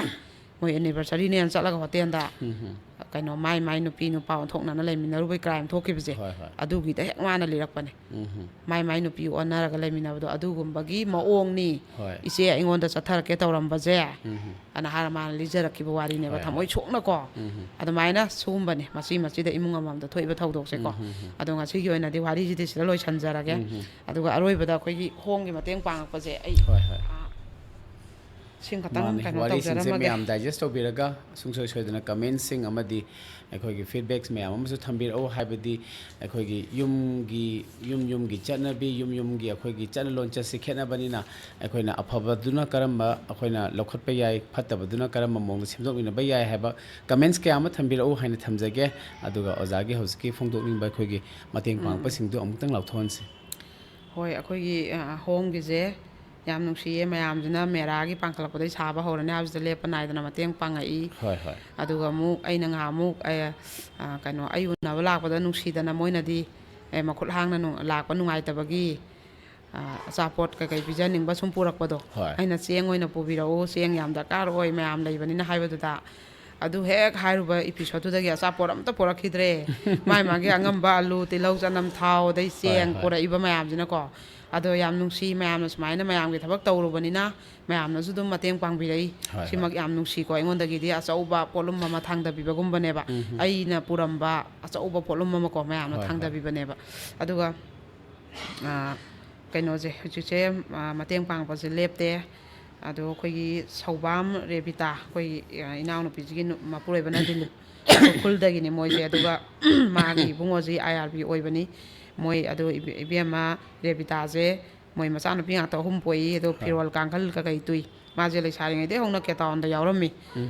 ꯃꯣꯏ anniversaryꯅꯦꯅ ꯆꯠꯂꯒ ꯍꯣꯇꯦꯜꯗ ꯎꯝ, ꯎꯝ꯫ ꯀꯩꯅꯣ, ꯃꯥꯏ ꯃꯥꯏ ꯅꯨꯄꯤ ꯅꯨꯄꯥ ꯑꯣꯟꯊꯣꯛꯅꯅ ꯂꯩꯃꯤꯟꯅꯔꯨꯕꯩ crime ꯊꯣꯛꯈꯤꯕꯁꯦ, ꯍꯣꯏ, ꯍꯣꯏ꯫ ꯑꯗꯨꯒꯤꯗ ꯍꯦꯛ ꯃꯥꯅ ꯂꯤꯔꯛꯄꯅꯦ꯫ ꯎꯝ, ꯎꯝ꯫ ꯃꯥꯏ ꯃꯥꯏ ꯅꯨꯄꯤ ꯑꯣꯟꯅꯔꯒ ꯂꯩꯃꯤꯟꯅꯕꯗꯣ ꯑꯗꯨꯒꯨꯝꯕꯒꯤ ꯃꯑꯣꯡꯅꯤ꯫ ꯍꯣꯏ꯫ "ꯏꯆꯦ, ꯑꯩꯉꯣꯟꯗ ꯆꯠꯊꯔꯛꯀꯦ ꯇꯧꯔꯝꯕꯁꯦ", ꯎꯝ, ꯎꯝ꯫ ꯑꯅ ꯍꯥꯏꯔ ꯃꯥꯅ ꯂꯤꯖꯔꯛꯈꯤꯕ ꯋꯥꯔꯤꯅꯦꯕ, ꯍꯣꯏ, ꯊꯃꯣꯏ ꯍꯣꯏ꯫ ꯁꯣꯛꯅꯀꯣ꯫ ꯎꯝ, ꯎꯝ꯫ ꯑꯗꯨꯃꯥꯏꯅ ꯁꯤꯒꯨꯝꯕꯅꯦ ꯃꯆꯤ ꯃꯆꯤꯗ ꯏꯃꯨꯡ ꯑꯃꯃꯝꯗ ꯊꯣꯛꯏꯕ ꯊꯧꯗꯣꯛꯁꯦꯀꯣ꯫ ꯎꯝ, ꯎꯝ, ꯎꯝ꯫ ꯑꯗꯣ ꯉꯁꯤꯒꯤ ꯑꯣꯏꯅꯗꯤ ꯋꯥꯔꯤꯁꯤꯗꯤ ꯁꯤꯗ ꯂꯣꯏꯁꯟꯖꯔꯒꯦ꯫ ꯎꯝ, ꯎꯝ꯫ ꯑꯗꯨꯒ ꯑꯔꯣꯏꯕꯗ ꯑꯩꯈꯣꯏꯒꯤ ꯍꯣꯝꯒꯤ ꯃꯇꯦꯡ ꯄꯥꯡꯉꯛꯄꯁꯦ ꯑꯩ, ꯍꯣꯏ, ꯍꯣꯏ꯫ ꯑ, ꯁꯤꯃ ꯈꯛꯇꯪ ꯃꯥꯅꯤ, ꯀꯩꯅꯣ ꯋꯥꯔꯤꯁꯤꯡꯁꯦ ꯇꯧꯖꯔꯝꯃꯒꯦ꯫ ꯃꯌꯥꯝ digest ꯇꯧꯕꯤꯔꯒ ꯁꯨꯡꯁꯣꯏ ꯁꯣꯏꯗꯅ commentsꯁꯤꯡ ꯑꯃꯗꯤ ꯑꯩꯈꯣꯏꯒꯤ feedbacks ꯃꯌꯥꯝ ꯑꯃꯁꯨ ꯊꯝꯕꯤꯔꯛꯎ꯫ ꯍꯥꯏꯕꯗꯤ ꯑꯩꯈꯣꯏꯒꯤ ꯌꯨꯝꯒꯤ, ꯌꯨꯝ ꯌꯨꯝꯒꯤ ꯆꯠꯅꯕꯤ, ꯌꯨꯝ ꯌꯨꯝꯒꯤ ꯑꯩꯈꯣꯏꯒꯤ ꯆꯠꯅ ꯂꯣꯟꯆꯠꯁꯤ ꯈꯦꯠꯅꯕꯅꯤꯅ, ꯑꯩꯈꯣꯏꯅ ꯑꯐꯕꯗꯨꯅ ꯀꯔꯝꯕ ꯑꯩꯈꯣꯏꯅ ꯂꯧꯈꯠꯄ ꯌꯥꯏ, ꯐꯠꯇꯕꯗꯨꯅ ꯀꯔꯝꯕ ꯃꯑꯣꯡꯗ ꯁꯦꯝꯗꯣꯛꯃꯤꯟꯅꯕ ꯌꯥꯏ ꯍꯥꯏꯕ comments ꯀꯌꯥ ꯑꯃ ꯊꯝꯕꯤꯔꯛꯎ ꯍꯥꯏꯅ ꯊꯝꯖꯒꯦ꯫ ꯑꯗꯨꯒ ꯑꯣꯖꯥꯒꯤ ꯍꯧꯖꯤꯛꯀꯤ ꯐꯣꯡꯗꯣꯛꯅꯤꯡꯕ ꯑꯩꯈꯣꯏꯒꯤ ꯃꯇꯦꯡ ꯎꯝ꯫ ꯄꯥꯡꯉꯛꯄꯁꯤꯡꯗꯨ ꯑꯃꯨꯛꯇꯪ ꯂꯥꯎꯊꯣꯛꯍꯟꯁꯤ꯫ ꯍꯣꯏ, ꯑꯩꯈꯣꯏꯒꯤ, ꯑ, ꯍꯣꯝꯒꯤꯁꯦ ꯌꯥꯝ ꯅꯨꯡꯁꯤꯌꯦ꯫ ꯃꯌꯥꯝꯁꯤꯅ ꯃꯦꯔꯥꯒꯤ ꯄꯥꯡꯈꯠꯂꯛꯄꯗꯒꯤ ꯁꯥꯕ ꯍꯧꯔꯅꯤ ꯍꯥꯏꯕꯁꯤꯗ ꯂꯦꯞꯄ ꯅꯥꯏꯗꯅ ꯃꯇꯦꯡ ꯄꯥꯡꯉꯛꯏ꯫ ꯍꯣꯏ, ꯍꯣꯏ꯫ ꯑꯗꯨꯒ ꯑꯃꯨꯛ ꯑꯩꯅ ꯉꯍꯥꯟꯃꯨꯛ, ꯑ, ꯑ, ꯀꯩꯅꯣ, ꯑꯩ ꯎꯅꯕ ꯂꯥꯛꯄꯗ ꯅꯨꯡꯁꯤꯗꯅ ꯃꯣꯏꯅꯗꯤ, ꯑꯦ, ꯃꯈꯨꯠ ꯍꯥꯡꯅ ꯅꯨꯡ-, ꯂꯥꯛꯄ ꯅꯨꯡꯉꯥꯏꯇꯕꯒꯤ, ꯑ, ꯑꯆꯥꯄꯣꯠ ꯀꯩꯀꯩ ꯄꯤꯖꯅꯤꯡꯕ ꯁꯨꯝ ꯄꯨꯔꯛꯄꯗꯣ, ꯍꯣꯏ꯫ ꯑꯩꯅ "ꯆꯦꯡ ꯑꯣꯏꯅ ꯄꯨꯕꯤꯔꯛꯎ, ꯆꯦꯡ ꯌꯥꯝ ꯗꯔꯀꯥꯔ ꯑꯣꯏ, ꯃꯌꯥꯝ ꯂꯩꯕꯅꯤꯅ" ꯍꯥꯏꯕꯗꯨꯗ, ꯑꯗꯨ ꯍꯦꯛ ꯍꯥꯏꯔꯨꯕ episodeꯇꯨꯗꯒꯤ ꯑꯆꯥꯄꯣꯠ ꯑꯝꯇ ꯄꯨꯔꯛꯈꯤꯗ꯭ꯔꯦ꯫ ꯃꯥꯏ ꯃꯥꯒꯤ ꯑꯉꯝꯕ ꯑꯂꯨ, ꯇꯤꯜꯍꯧ, ꯆꯅꯝ, ꯊꯥꯎ, ꯑꯗꯩ ꯍꯣꯏ, ꯆꯦꯡ ꯍꯣꯏ꯫ ꯄꯨꯔꯛꯏꯕ ꯃꯌꯥꯝꯁꯤꯅꯀꯣ꯫ ꯑꯗꯣ ꯌꯥꯝ ꯅꯨꯡꯁꯤ, ꯃꯌꯥꯝꯅ ꯁꯨꯃꯥꯏꯅ ꯃꯌꯥꯝꯒꯤ ꯊꯕꯛ ꯇꯧꯔꯨꯕꯅꯤꯅ ꯃꯌꯥꯝꯅꯁꯨ ꯑꯗꯨꯝ ꯃꯇꯦꯡ ꯄꯥꯡꯕꯤꯔꯛꯏ꯫ ꯍꯣꯏ, ꯍꯣꯏ꯫ ꯁꯤꯃꯛ ꯌꯥꯝ ꯅꯨꯡꯁꯤꯀꯣ, ꯑꯩꯉꯣꯟꯗꯒꯤꯗꯤ ꯑꯆꯧꯕ ꯄꯣꯠꯂꯨꯝ ꯑꯃ ꯊꯥꯡꯗꯕꯤꯕꯒꯨꯝꯕꯅꯦꯕ꯫ ꯎꯝ, ꯎꯝ꯫ ꯑꯩꯅ ꯄꯨꯔꯝꯕ ꯑꯆꯧꯕ ꯄꯣꯠꯂꯨꯝ ꯑꯃꯀꯣ, ꯃꯌꯥꯝꯅ ꯍꯣꯏ, ꯍꯣꯏ꯫ ꯊꯥꯡꯗꯕꯤꯕꯅꯦꯕ꯫ ꯑꯗꯨꯒ, ꯑ, ꯀꯩꯅꯣꯁꯦ, ꯍꯧꯖꯤꯛꯁꯦ, ꯑ, ꯃꯇꯦꯡ ꯄꯥꯡꯉꯛꯄꯁꯦ ꯂꯦꯞꯇꯦ꯫ ꯑꯗꯣ ꯑꯩꯈꯣꯏꯒꯤ ꯁꯧꯕꯥꯝ ꯔꯦꯕꯤꯇꯥ, ꯑꯩꯈꯣꯏꯒꯤ, ꯑ, ꯏꯅꯥꯎꯅꯨꯄꯤꯁꯤꯒꯤ ꯅꯨ-, ꯃꯄꯨꯔꯣꯏꯕꯅ ꯗꯤꯂꯤꯞ ꯎꯈ꯭ꯔꯨꯜꯗꯒꯤꯅꯤ ꯃꯣꯏꯁꯦ꯫ ꯑꯗꯨꯒ ꯃꯥꯒꯤ ꯏꯕꯨꯡꯉꯣꯁꯤ I R B ꯑꯣꯏꯕꯅꯤ꯫ ꯃꯣꯏ ꯑꯗꯨ ꯏꯕꯦ-, ꯏꯕꯦꯝꯃ ꯔꯦꯕꯤꯇꯥꯁꯦ ꯃꯣꯏ ꯃꯆꯥꯅꯨꯄꯤ ꯉꯥꯛꯇ ꯑꯍꯨꯝ ꯄꯣꯛꯏ꯫ ꯑꯗꯣ ꯐꯤꯔꯣꯜ ꯀꯥꯡꯈꯜ ꯀꯀꯩ ꯇꯨꯏ꯫ ꯃꯥꯁꯦ ꯂꯩꯁꯥꯔꯤꯉꯩꯗꯩ ꯍꯧꯅ ꯀꯦꯇꯥꯎꯟꯗ ꯌꯥꯎꯔꯝꯃꯤ꯫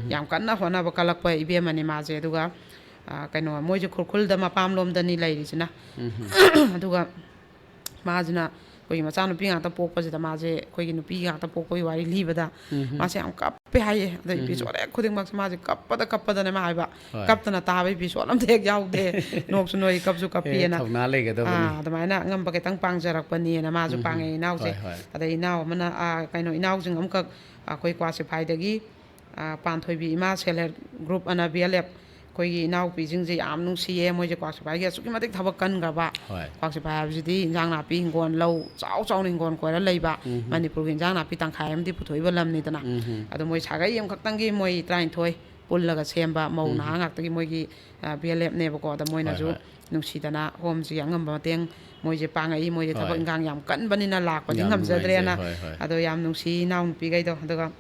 ꯌꯥꯝ ꯀꯟꯅ ꯍꯣꯠꯅꯕ ꯀꯜꯂꯛꯄ ꯏꯕꯦꯝꯃꯅꯤ ꯃꯥꯁꯦ꯫ ꯑꯗꯨꯒ, ꯑ, ꯀꯩꯅꯣ, ꯃꯣꯏꯁꯦ ꯈꯨꯔꯈꯨꯜꯗ ꯃꯄꯥꯝꯂꯣꯝꯗꯅꯤ ꯂꯩꯔꯤꯁꯤꯅ꯫ ꯑꯗꯨꯒ ꯃꯥꯁꯤꯅ ꯑꯩꯈꯣꯏꯒꯤ ꯃꯆꯥꯅꯨꯄꯤ ꯉꯥꯛꯇ ꯄꯣꯛꯄꯁꯤꯗ, ꯃꯥꯁꯦ ꯑꯩꯈꯣꯏꯒꯤ ꯅꯨꯄꯤ ꯉꯥꯛꯇ ꯄꯣꯛꯄꯒꯤ ꯋꯥꯔꯤ ꯂꯤꯕꯗ, ꯃꯥꯁꯦ ꯌꯥꯝ ꯀꯞꯄꯦ ꯍꯥꯏꯌꯦ꯫ ꯑꯗ ꯏꯄꯤꯁꯣꯗ ꯍꯦꯛ ꯈꯨꯗꯤꯡꯃꯛꯁꯦ ꯃꯥꯁꯦ ꯀꯞꯄꯗ ꯀꯞꯄꯗꯅꯦ ꯃꯥ ꯍꯥꯏꯕ, ꯍꯣꯏ꯫ "ꯀꯞꯇꯅ ꯇꯥꯕ ꯏꯄꯤꯁꯣꯗ ꯑꯝꯇ ꯍꯦꯛ ꯌꯥꯎꯗꯦ, ꯅꯣꯛꯁꯨ ꯅꯣꯛꯏ, ꯀꯞꯁꯨ ꯀꯞꯄꯤꯑꯅ"꯫ ꯊꯧꯅꯥ ꯂꯩꯒꯗꯕꯅꯤ꯫ ꯑꯥ, ꯑꯗꯨꯃꯥꯏꯅ ꯑꯉꯝꯕ ꯈꯤꯇꯪ ꯄꯥꯡꯖꯔꯛꯄꯅꯦꯅ ꯃꯥꯁꯨ ꯄꯥꯡꯉꯦ, ꯏꯅꯥꯎꯁꯦ꯫ ꯍꯣꯏ, ꯍꯣꯏ꯫ ꯑꯗꯩ ꯏꯅꯥꯎ ꯑꯃꯅ, ꯑꯥ, ꯀꯩꯅꯣ, ꯏꯅꯥꯎꯁꯤꯡ ꯑꯃꯈꯛ ꯑꯩꯈꯣꯏ ꯀ꯭ꯋꯥ ꯁꯤꯐꯥꯏꯗꯒꯤ, ꯑ, ꯄꯥꯟꯊꯣꯏꯕꯤ ꯏꯃꯥ ꯁꯦꯜꯐ ꯍꯦꯜꯞ ꯒ꯭ꯔꯨꯞ ꯑꯅ ꯕꯤ ꯑꯦꯜ ꯑꯦꯐ, ꯑꯩꯈꯣꯏꯒꯤ ꯏꯅꯥꯎꯄꯤꯁꯤꯡꯁꯦ ꯌꯥꯝ ꯅꯨꯡꯁꯤꯌꯦ꯫ ꯃꯣꯏꯁꯦ ꯀ꯭ꯋꯥ ꯁꯤꯐꯥꯏꯒꯤ ꯑꯁꯨꯛꯀꯤ ꯃꯇꯤꯛ ꯊꯕꯛ ꯀꯟꯈ꯭ꯔꯕ꯫ ꯍꯣꯏ꯫ ꯀ꯭ꯋꯥ ꯁꯤꯐꯥꯏ ꯍꯥꯏꯕꯁꯤꯗꯤ ꯏꯟꯖꯥꯡ ꯅꯥꯄꯤ ꯍꯤꯡꯒꯣꯜ, ꯂꯧ ꯆꯥꯎ ꯆꯥꯎꯅ ꯍꯤꯡꯒꯣꯜ ꯀꯣꯏꯔ ꯂꯩꯕ, ꯃꯅꯤꯄꯨꯔꯒꯤ ꯏꯟꯖꯥꯡ ꯅꯥꯄꯤ ꯇꯪꯈꯥꯏ ꯑꯃꯗꯤ ꯄꯨꯊꯣꯛꯏꯕ ꯂꯝꯅꯤꯗꯅ꯫ ꯑꯗꯣ ꯃꯣꯏ ꯁꯥꯒꯩ ꯑꯃꯈꯛꯇꯪꯒꯤ ꯃꯣꯏ ꯇꯔꯥꯅꯤꯊꯣꯏ ꯄꯨꯜꯂꯒ ꯁꯦꯝꯕ ꯃꯧ ꯅꯍꯥ ꯉꯥꯛꯇꯒꯤ ꯃꯣꯏꯒꯤ, ꯑ, ꯕꯤ ꯑꯦꯜ ꯑꯦꯐꯅꯦꯕꯀꯣ꯫ ꯑꯗ ꯃꯣꯏꯅꯁꯨ ꯍꯣꯏ꯫ ꯅꯨꯡꯁꯤꯗꯅ ꯍꯣꯝꯁꯤ ꯑꯉꯝꯕ ꯃꯇꯦꯡ, ꯃꯣꯏꯁꯦ ꯄꯥꯡꯉꯛꯏ꯫ ꯃꯣꯏꯁꯦ ꯊꯕꯛ ꯍꯣꯏ꯫ ꯏꯟꯈꯥꯡ ꯌꯥꯝ ꯀꯟꯕꯅꯤꯅ ꯂꯥꯛꯄꯗꯤ ꯌꯥꯝ ꯉꯝꯖꯗ꯭ꯔꯦꯅ꯫ ꯅꯨꯡꯉꯥꯏꯖꯩ꯫ ꯍꯣꯏ, ꯍꯣꯏ꯫ ꯑꯗꯣ ꯌꯥꯝ ꯅꯨꯡꯁꯤ ꯏꯅꯥꯎꯅꯨꯄꯤꯈꯩꯗꯣ꯫ ꯑꯗꯨꯒ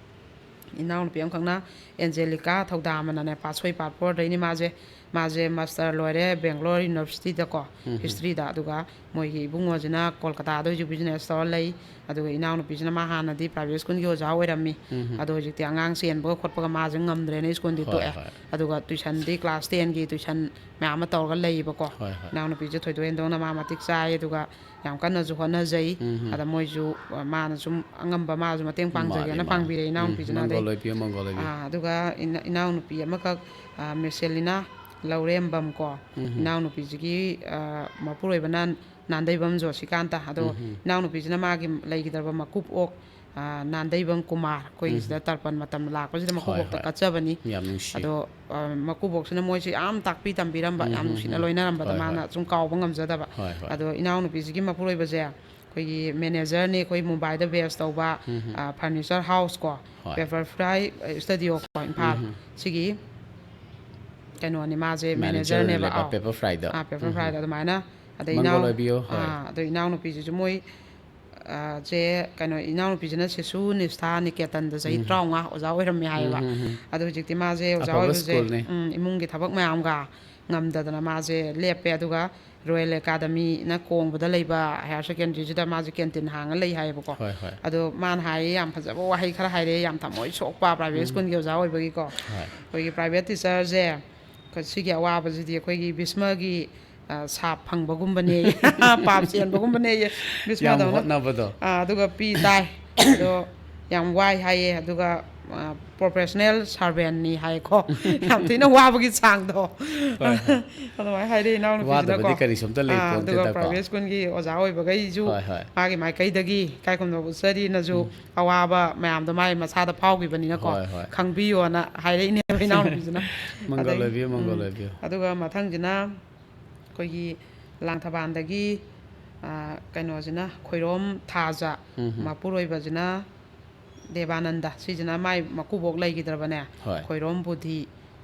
ꯏꯅꯥꯎꯅꯨꯄꯤ ꯑꯃꯈꯛꯅ ꯑꯦꯟꯖꯦꯂꯤꯀꯥ ꯊꯧꯗꯥꯝ ꯑꯅꯅꯦ, ꯄꯥꯠꯁꯣꯏ ꯄꯥꯠ ꯐꯣꯔꯗꯩꯅꯤ ꯃꯥꯁꯦ꯫ ꯃꯥꯁꯦ ꯃꯥꯁꯇꯔ ꯂꯣꯏꯔꯦ ꯕꯦꯡꯒ꯭ꯂꯣꯔ ꯌꯨꯅꯤꯚꯔꯁꯤꯇꯤꯗꯀꯣ, ꯍꯤꯁꯇ꯭ꯔꯤꯗ꯫ ꯑꯗꯨꯒ ꯃꯣꯏꯒꯤ ꯏꯕꯨꯡꯉꯣꯁꯤꯅ ꯀꯣꯜꯀꯇꯥꯗ ꯍꯧꯖꯤꯛ ꯕꯤꯖꯤꯅꯦꯁ ꯇꯧꯔ ꯂꯩ꯫ ꯑꯗꯨꯒ ꯏꯅꯥꯎꯅꯨꯄꯤꯁꯤꯅ ꯃꯥ ꯍꯥꯟꯅꯗꯤ ꯄ꯭ꯔꯥꯏꯚꯦꯠ ꯁ꯭ꯀꯨꯜꯒꯤ ꯑꯣꯖꯥ ꯑꯣꯏꯔꯝꯃꯤ꯫ ꯑꯗꯣ ꯍꯧꯖꯤꯛꯇꯤ ꯑꯉꯥꯡ ꯆꯦꯟꯕꯒ ꯈꯣꯠꯄꯒ ꯃꯥꯁꯦ ꯉꯝꯗ꯭ꯔꯦꯅ ꯁ꯭ꯀꯨꯜꯗꯤ ꯍꯣꯏ, ꯇꯣꯛꯑꯦ꯫ ꯍꯣꯏ꯫ ꯑꯗꯨꯒ ꯇꯨꯏꯁꯟꯗꯤ ꯀ꯭ꯂꯥꯁ ꯇꯦꯟꯒꯤ ꯇꯨꯏꯁꯟ ꯃꯌꯥꯝ ꯑꯃ ꯇꯧꯔꯒ ꯂꯩꯌꯦꯕꯀꯣ꯫ ꯍꯣꯏ, ꯍꯣꯏ꯫ ꯏꯅꯥꯎꯅꯨꯄꯤꯁꯦ ꯊꯣꯏꯗꯣꯛ ꯍꯦꯟꯗꯣꯛꯅ ꯃꯥ ꯃꯇꯤꯛ ꯆꯥꯏ, ꯑꯗꯨꯒ ꯌꯥꯝ ꯀꯟꯅꯁꯨ ꯍꯣꯠꯅꯖꯩ꯫ ꯑꯗ ꯃꯣꯏꯁꯨ, ꯑ, ꯃꯥꯅ ꯁꯨꯝ ꯑꯉꯝꯕ ꯃꯥꯁꯨ ꯃꯇꯦꯡ ꯄꯥꯡꯖꯒꯦꯅ ꯃꯥꯅꯦ, ꯃꯥꯅꯦ꯫ ꯄꯥꯡꯕꯤꯔꯦ ꯏꯅꯥꯎꯅꯨꯄꯤꯁꯤꯅ꯫ ꯃꯪꯒꯣꯜ ꯑꯗꯩ, ꯑꯣꯏꯕꯤꯌꯨ, ꯃꯪꯒꯣꯜ ꯑꯣꯏꯕꯤꯌꯨ꯫ ꯑꯥ, ꯑꯗꯨꯒ ꯏꯅꯥ-, ꯏꯅꯥꯎꯅꯨꯄꯤ ꯑꯃꯈꯛ, ꯑ, ꯃꯦꯁꯦꯂꯤꯅꯥ ꯂꯧꯔꯦꯝꯕꯝ ꯀꯣ, ꯏꯅꯥꯎꯅꯨꯄꯤꯁꯤꯒꯤ, ꯑ, ꯃꯄꯨꯔꯣꯏꯕꯅ ꯅꯥꯟꯗꯩꯕꯝ ꯖꯣꯁꯤꯀꯥꯟꯇ꯫ ꯑꯗꯣ ꯏꯅꯥꯎꯅꯨꯄꯤꯁꯤꯅ ꯃꯥꯒꯤ ꯂꯩꯈꯤꯗ꯭ꯔꯕ ꯃꯀꯨꯞ ꯑꯣꯛ, ꯑ, ꯅꯥꯟꯗꯩꯕꯝ ꯀꯨꯃꯥꯔ, ꯑꯩꯈꯣꯏꯒꯤ ꯁꯤꯗ ꯇꯔꯄꯟ ꯃꯇꯝ ꯂꯥꯛꯄꯁꯤꯗ ꯍꯣꯏ, ꯃꯀꯨꯕꯣꯛꯇ ꯍꯣꯏ꯫ ꯀꯠꯆꯕꯅꯤ꯫ ꯌꯥꯝ ꯅꯨꯡꯁꯤ꯫ ꯑꯗꯣ, ꯑ, ꯃꯀꯨꯕꯣꯛꯁꯤꯅ ꯃꯣꯏꯁꯦ ꯌꯥꯝ ꯇꯥꯛꯄꯤ ꯇꯝꯕꯤꯔꯝꯕ, ꯌꯥꯝ ꯅꯨꯡꯁꯤꯅ ꯂꯣꯏꯅꯔꯝꯕꯗ ꯍꯣꯏ, ꯃꯥꯅ ꯍꯣꯏ꯫ ꯁꯨꯝ ꯀꯥꯎꯕ ꯉꯝꯖꯗꯕ꯫ ꯍꯣꯏ, ꯍꯣꯏ꯫ ꯑꯗꯣ ꯏꯅꯥꯎꯅꯨꯄꯤꯁꯤꯒꯤ ꯃꯄꯨꯔꯣꯏꯕꯁꯦ ꯑꯩꯈꯣꯏꯒꯤ ꯃꯦꯅꯦꯖꯔꯅꯤ, ꯑꯩꯈꯣꯏ ꯃꯨꯝꯕꯥꯏꯗ ꯕꯦꯁ ꯇꯧꯕ, ꯑ, ꯐꯔꯅꯤꯆꯔ ꯍꯥꯎꯁ ꯀꯣ, ꯍꯣꯏ꯫ ꯄꯦꯄꯔ ꯐ꯭ꯔꯥꯏ, ꯑ, ꯁ꯭ꯇꯨꯗꯤꯑꯣ ꯀꯣ, ꯏꯝꯐꯥꯜ꯫ ꯁꯤꯒꯤ ꯀꯩꯅꯣꯅꯤ ꯃꯥꯁꯦ, ꯃꯦꯅꯦꯖꯔꯅꯦꯕ꯫ ꯃꯦꯅꯦꯖꯔꯅꯦꯕ ꯑꯥꯎ꯫ ꯄꯦꯄꯔ ꯐ꯭ꯔꯥꯏꯗ꯫ ꯑꯥ, ꯄꯦꯄꯔ ꯐ꯭ꯔꯥꯏꯗ ꯑꯗꯨꯃꯥꯏꯅ꯫ ꯑꯗꯩ ꯃꯪꯒꯣꯜ ꯏꯅꯥꯎ-, ꯑꯣꯏꯕꯤꯌꯨ, ꯍꯣꯏ꯫ ꯑꯥ, ꯑꯗꯣ ꯏꯅꯥꯎꯅꯨꯄꯤꯁꯤꯁꯨ ꯃꯣꯏ, ꯑ, ꯁꯦ, ꯀꯩꯅꯣ, ꯏꯅꯥꯎꯅꯨꯄꯤꯁꯤꯅ ꯁꯤꯁꯨ ꯅꯤꯁꯊꯥ ꯅꯤꯀꯦꯇꯟꯗ ꯆꯍꯤ ꯇꯔꯥꯃꯉꯥ ꯑꯣꯖꯥ ꯑꯣꯏꯔꯝꯃꯦ ꯍꯥꯏꯌꯦꯕ꯫ ꯑꯗꯣ ꯍꯧꯖꯤꯛꯇꯤ ꯃꯥꯁꯦ ꯑꯣꯖꯥ ꯑꯐꯕ ꯑꯣꯏꯕꯁꯦ, ꯁ꯭ꯀꯨꯜꯅꯤ꯫ ꯎꯝ, ꯏꯃꯨꯡꯒꯤ ꯊꯕꯛ ꯃꯌꯥꯝꯒ ꯉꯝꯗꯗꯅ ꯃꯥꯁꯦ ꯂꯦꯞꯄꯦ꯫ ꯑꯗꯨꯒ ꯔꯣꯌꯦꯜ ꯑꯦꯀꯥꯗꯃꯤꯅ ꯀꯣꯡꯕꯗ ꯂꯩꯕ ꯍꯥꯌꯔ ꯁꯦꯀꯦꯟꯗꯔꯤꯁꯤꯗ ꯃꯥꯁꯦ ꯀꯦꯟꯇꯤꯟ ꯍꯥꯡꯉ ꯂꯩ ꯍꯥꯏꯌꯦꯕꯀꯣ꯫ ꯍꯣꯏ, ꯍꯣꯏ꯫ ꯑꯗꯣ ꯃꯥꯅ ꯍꯥꯏꯌꯦ, ꯌꯥꯝ ꯐꯖꯕ ꯋꯥꯍꯩ ꯈꯔ ꯍꯥꯏꯔꯛꯑꯦ, ꯌꯥꯝ ꯊꯃꯣꯏ ꯁꯣꯛꯄ, ꯄ꯭ꯔꯥꯏꯚꯦꯠ ꯁ꯭ꯀꯨꯜꯒꯤ ꯑꯣꯖꯥ ꯑꯣꯏꯕꯒꯤꯀꯣ꯫ ꯍꯣꯏ꯫ ꯑꯩꯈꯣꯏꯒꯤ ꯄ꯭ꯔꯥꯏꯚꯦꯠ ꯇꯤꯆꯔꯁꯦ, ꯁꯤꯒꯤ ꯑꯋꯥꯕꯁꯤꯗꯤ ꯑꯩꯈꯣꯏꯒꯤ ꯚꯤꯁꯃꯒꯤ, ꯑ, ꯁꯥꯞ ꯐꯪꯕꯒꯨꯝꯕꯅꯦ, ꯄꯥꯞ ꯆꯦꯟꯕꯒꯨꯝꯕꯅꯦ, ꯌꯥꯝ ꯚꯤꯁꯃꯗꯧꯅ꯫ ꯍꯣꯠꯅꯕꯗꯣ꯫ ꯑ, ꯑꯗꯨꯒ ꯄꯤ ꯇꯥꯏ꯫ ꯑꯗꯣ ꯌꯥꯝ ꯋꯥꯏ ꯍꯥꯏꯌꯦ꯫ ꯑꯗꯨꯒ, ꯑ, ꯄ꯭ꯔꯣꯐꯦꯁꯅꯦꯜ ꯁꯥꯔꯚꯦꯟꯅꯤ ꯍꯥꯏꯀꯣ꯫ ꯌꯥꯝ ꯊꯤꯅ ꯋꯥꯕꯒꯤ ꯆꯥꯡꯗꯣ꯫ ꯍꯣꯏ, ꯍꯣꯏ꯫ ꯑꯗꯨꯃꯥꯏꯅ ꯍꯥꯏꯔꯛꯑꯦ ꯏꯅꯥꯎꯅꯨꯄꯤꯁꯤꯅꯀꯣ꯫ ꯋꯥꯗꯕꯗꯤ ꯀꯔꯤꯁꯨ ꯑꯝꯇ ꯑꯥ, ꯑꯗꯨꯒ ꯂꯩꯄꯣꯟꯇꯦꯗꯀꯣ꯫ ꯄ꯭ꯔꯥꯏꯚꯦꯠ ꯁ꯭ꯀꯨꯜꯒꯤ ꯑꯣꯖꯥ ꯑꯣꯏꯕꯈꯩꯁꯨ ꯍꯣꯏ, ꯍꯣꯏ꯫ ꯃꯥꯒꯤ ꯃꯥꯏꯀꯩꯗꯒꯤ ꯏꯀꯥꯏ ꯈꯨꯝꯅꯕ ꯎꯠꯆꯔꯤ, ꯅꯁꯨ ꯑꯋꯥꯕ ꯃꯌꯥꯝꯗꯣ ꯃꯥꯒꯤ ꯃꯁꯥꯗ ꯐꯥꯎꯈꯤꯕꯅꯤꯅꯀꯣ, ꯍꯣꯏ, ꯍꯣꯏ꯫ ꯈꯪꯕꯤꯌꯣꯅ ꯍꯥꯏꯔꯛꯏꯅꯦꯕ ꯏꯅꯥꯎꯅꯨꯄꯤꯁꯤꯅ꯫ ꯃꯪꯒꯣꯜ ꯑꯗꯒꯤ, ꯑꯣꯏꯕꯤꯌꯨ, ꯃꯪꯒꯣꯜ ꯎꯝ, ꯑꯣꯏꯕꯤꯌꯨ꯫ ꯑꯗꯨꯒ ꯃꯊꯪꯁꯤꯅ ꯑꯩꯈꯣꯏꯒꯤ ꯂꯥꯡꯊꯕꯥꯜꯗꯒꯤ, ꯑ, ꯀꯩꯅꯣꯁꯤꯅ, ꯈꯣꯏꯔꯣꯝ ꯊꯥꯖ, ꯃꯄꯨꯔꯣꯏꯕꯁꯤꯅ ꯗꯦꯕꯥꯅꯟꯗ, ꯁꯤꯁꯤꯅ ꯃꯥꯏ ꯃꯀꯨꯕꯣꯛ ꯂꯩꯈꯤꯗ꯭ꯔꯕꯅꯦ, ꯍꯣꯏ꯫ ꯈꯣꯏꯔꯣꯝ ꯕꯨꯙꯤ,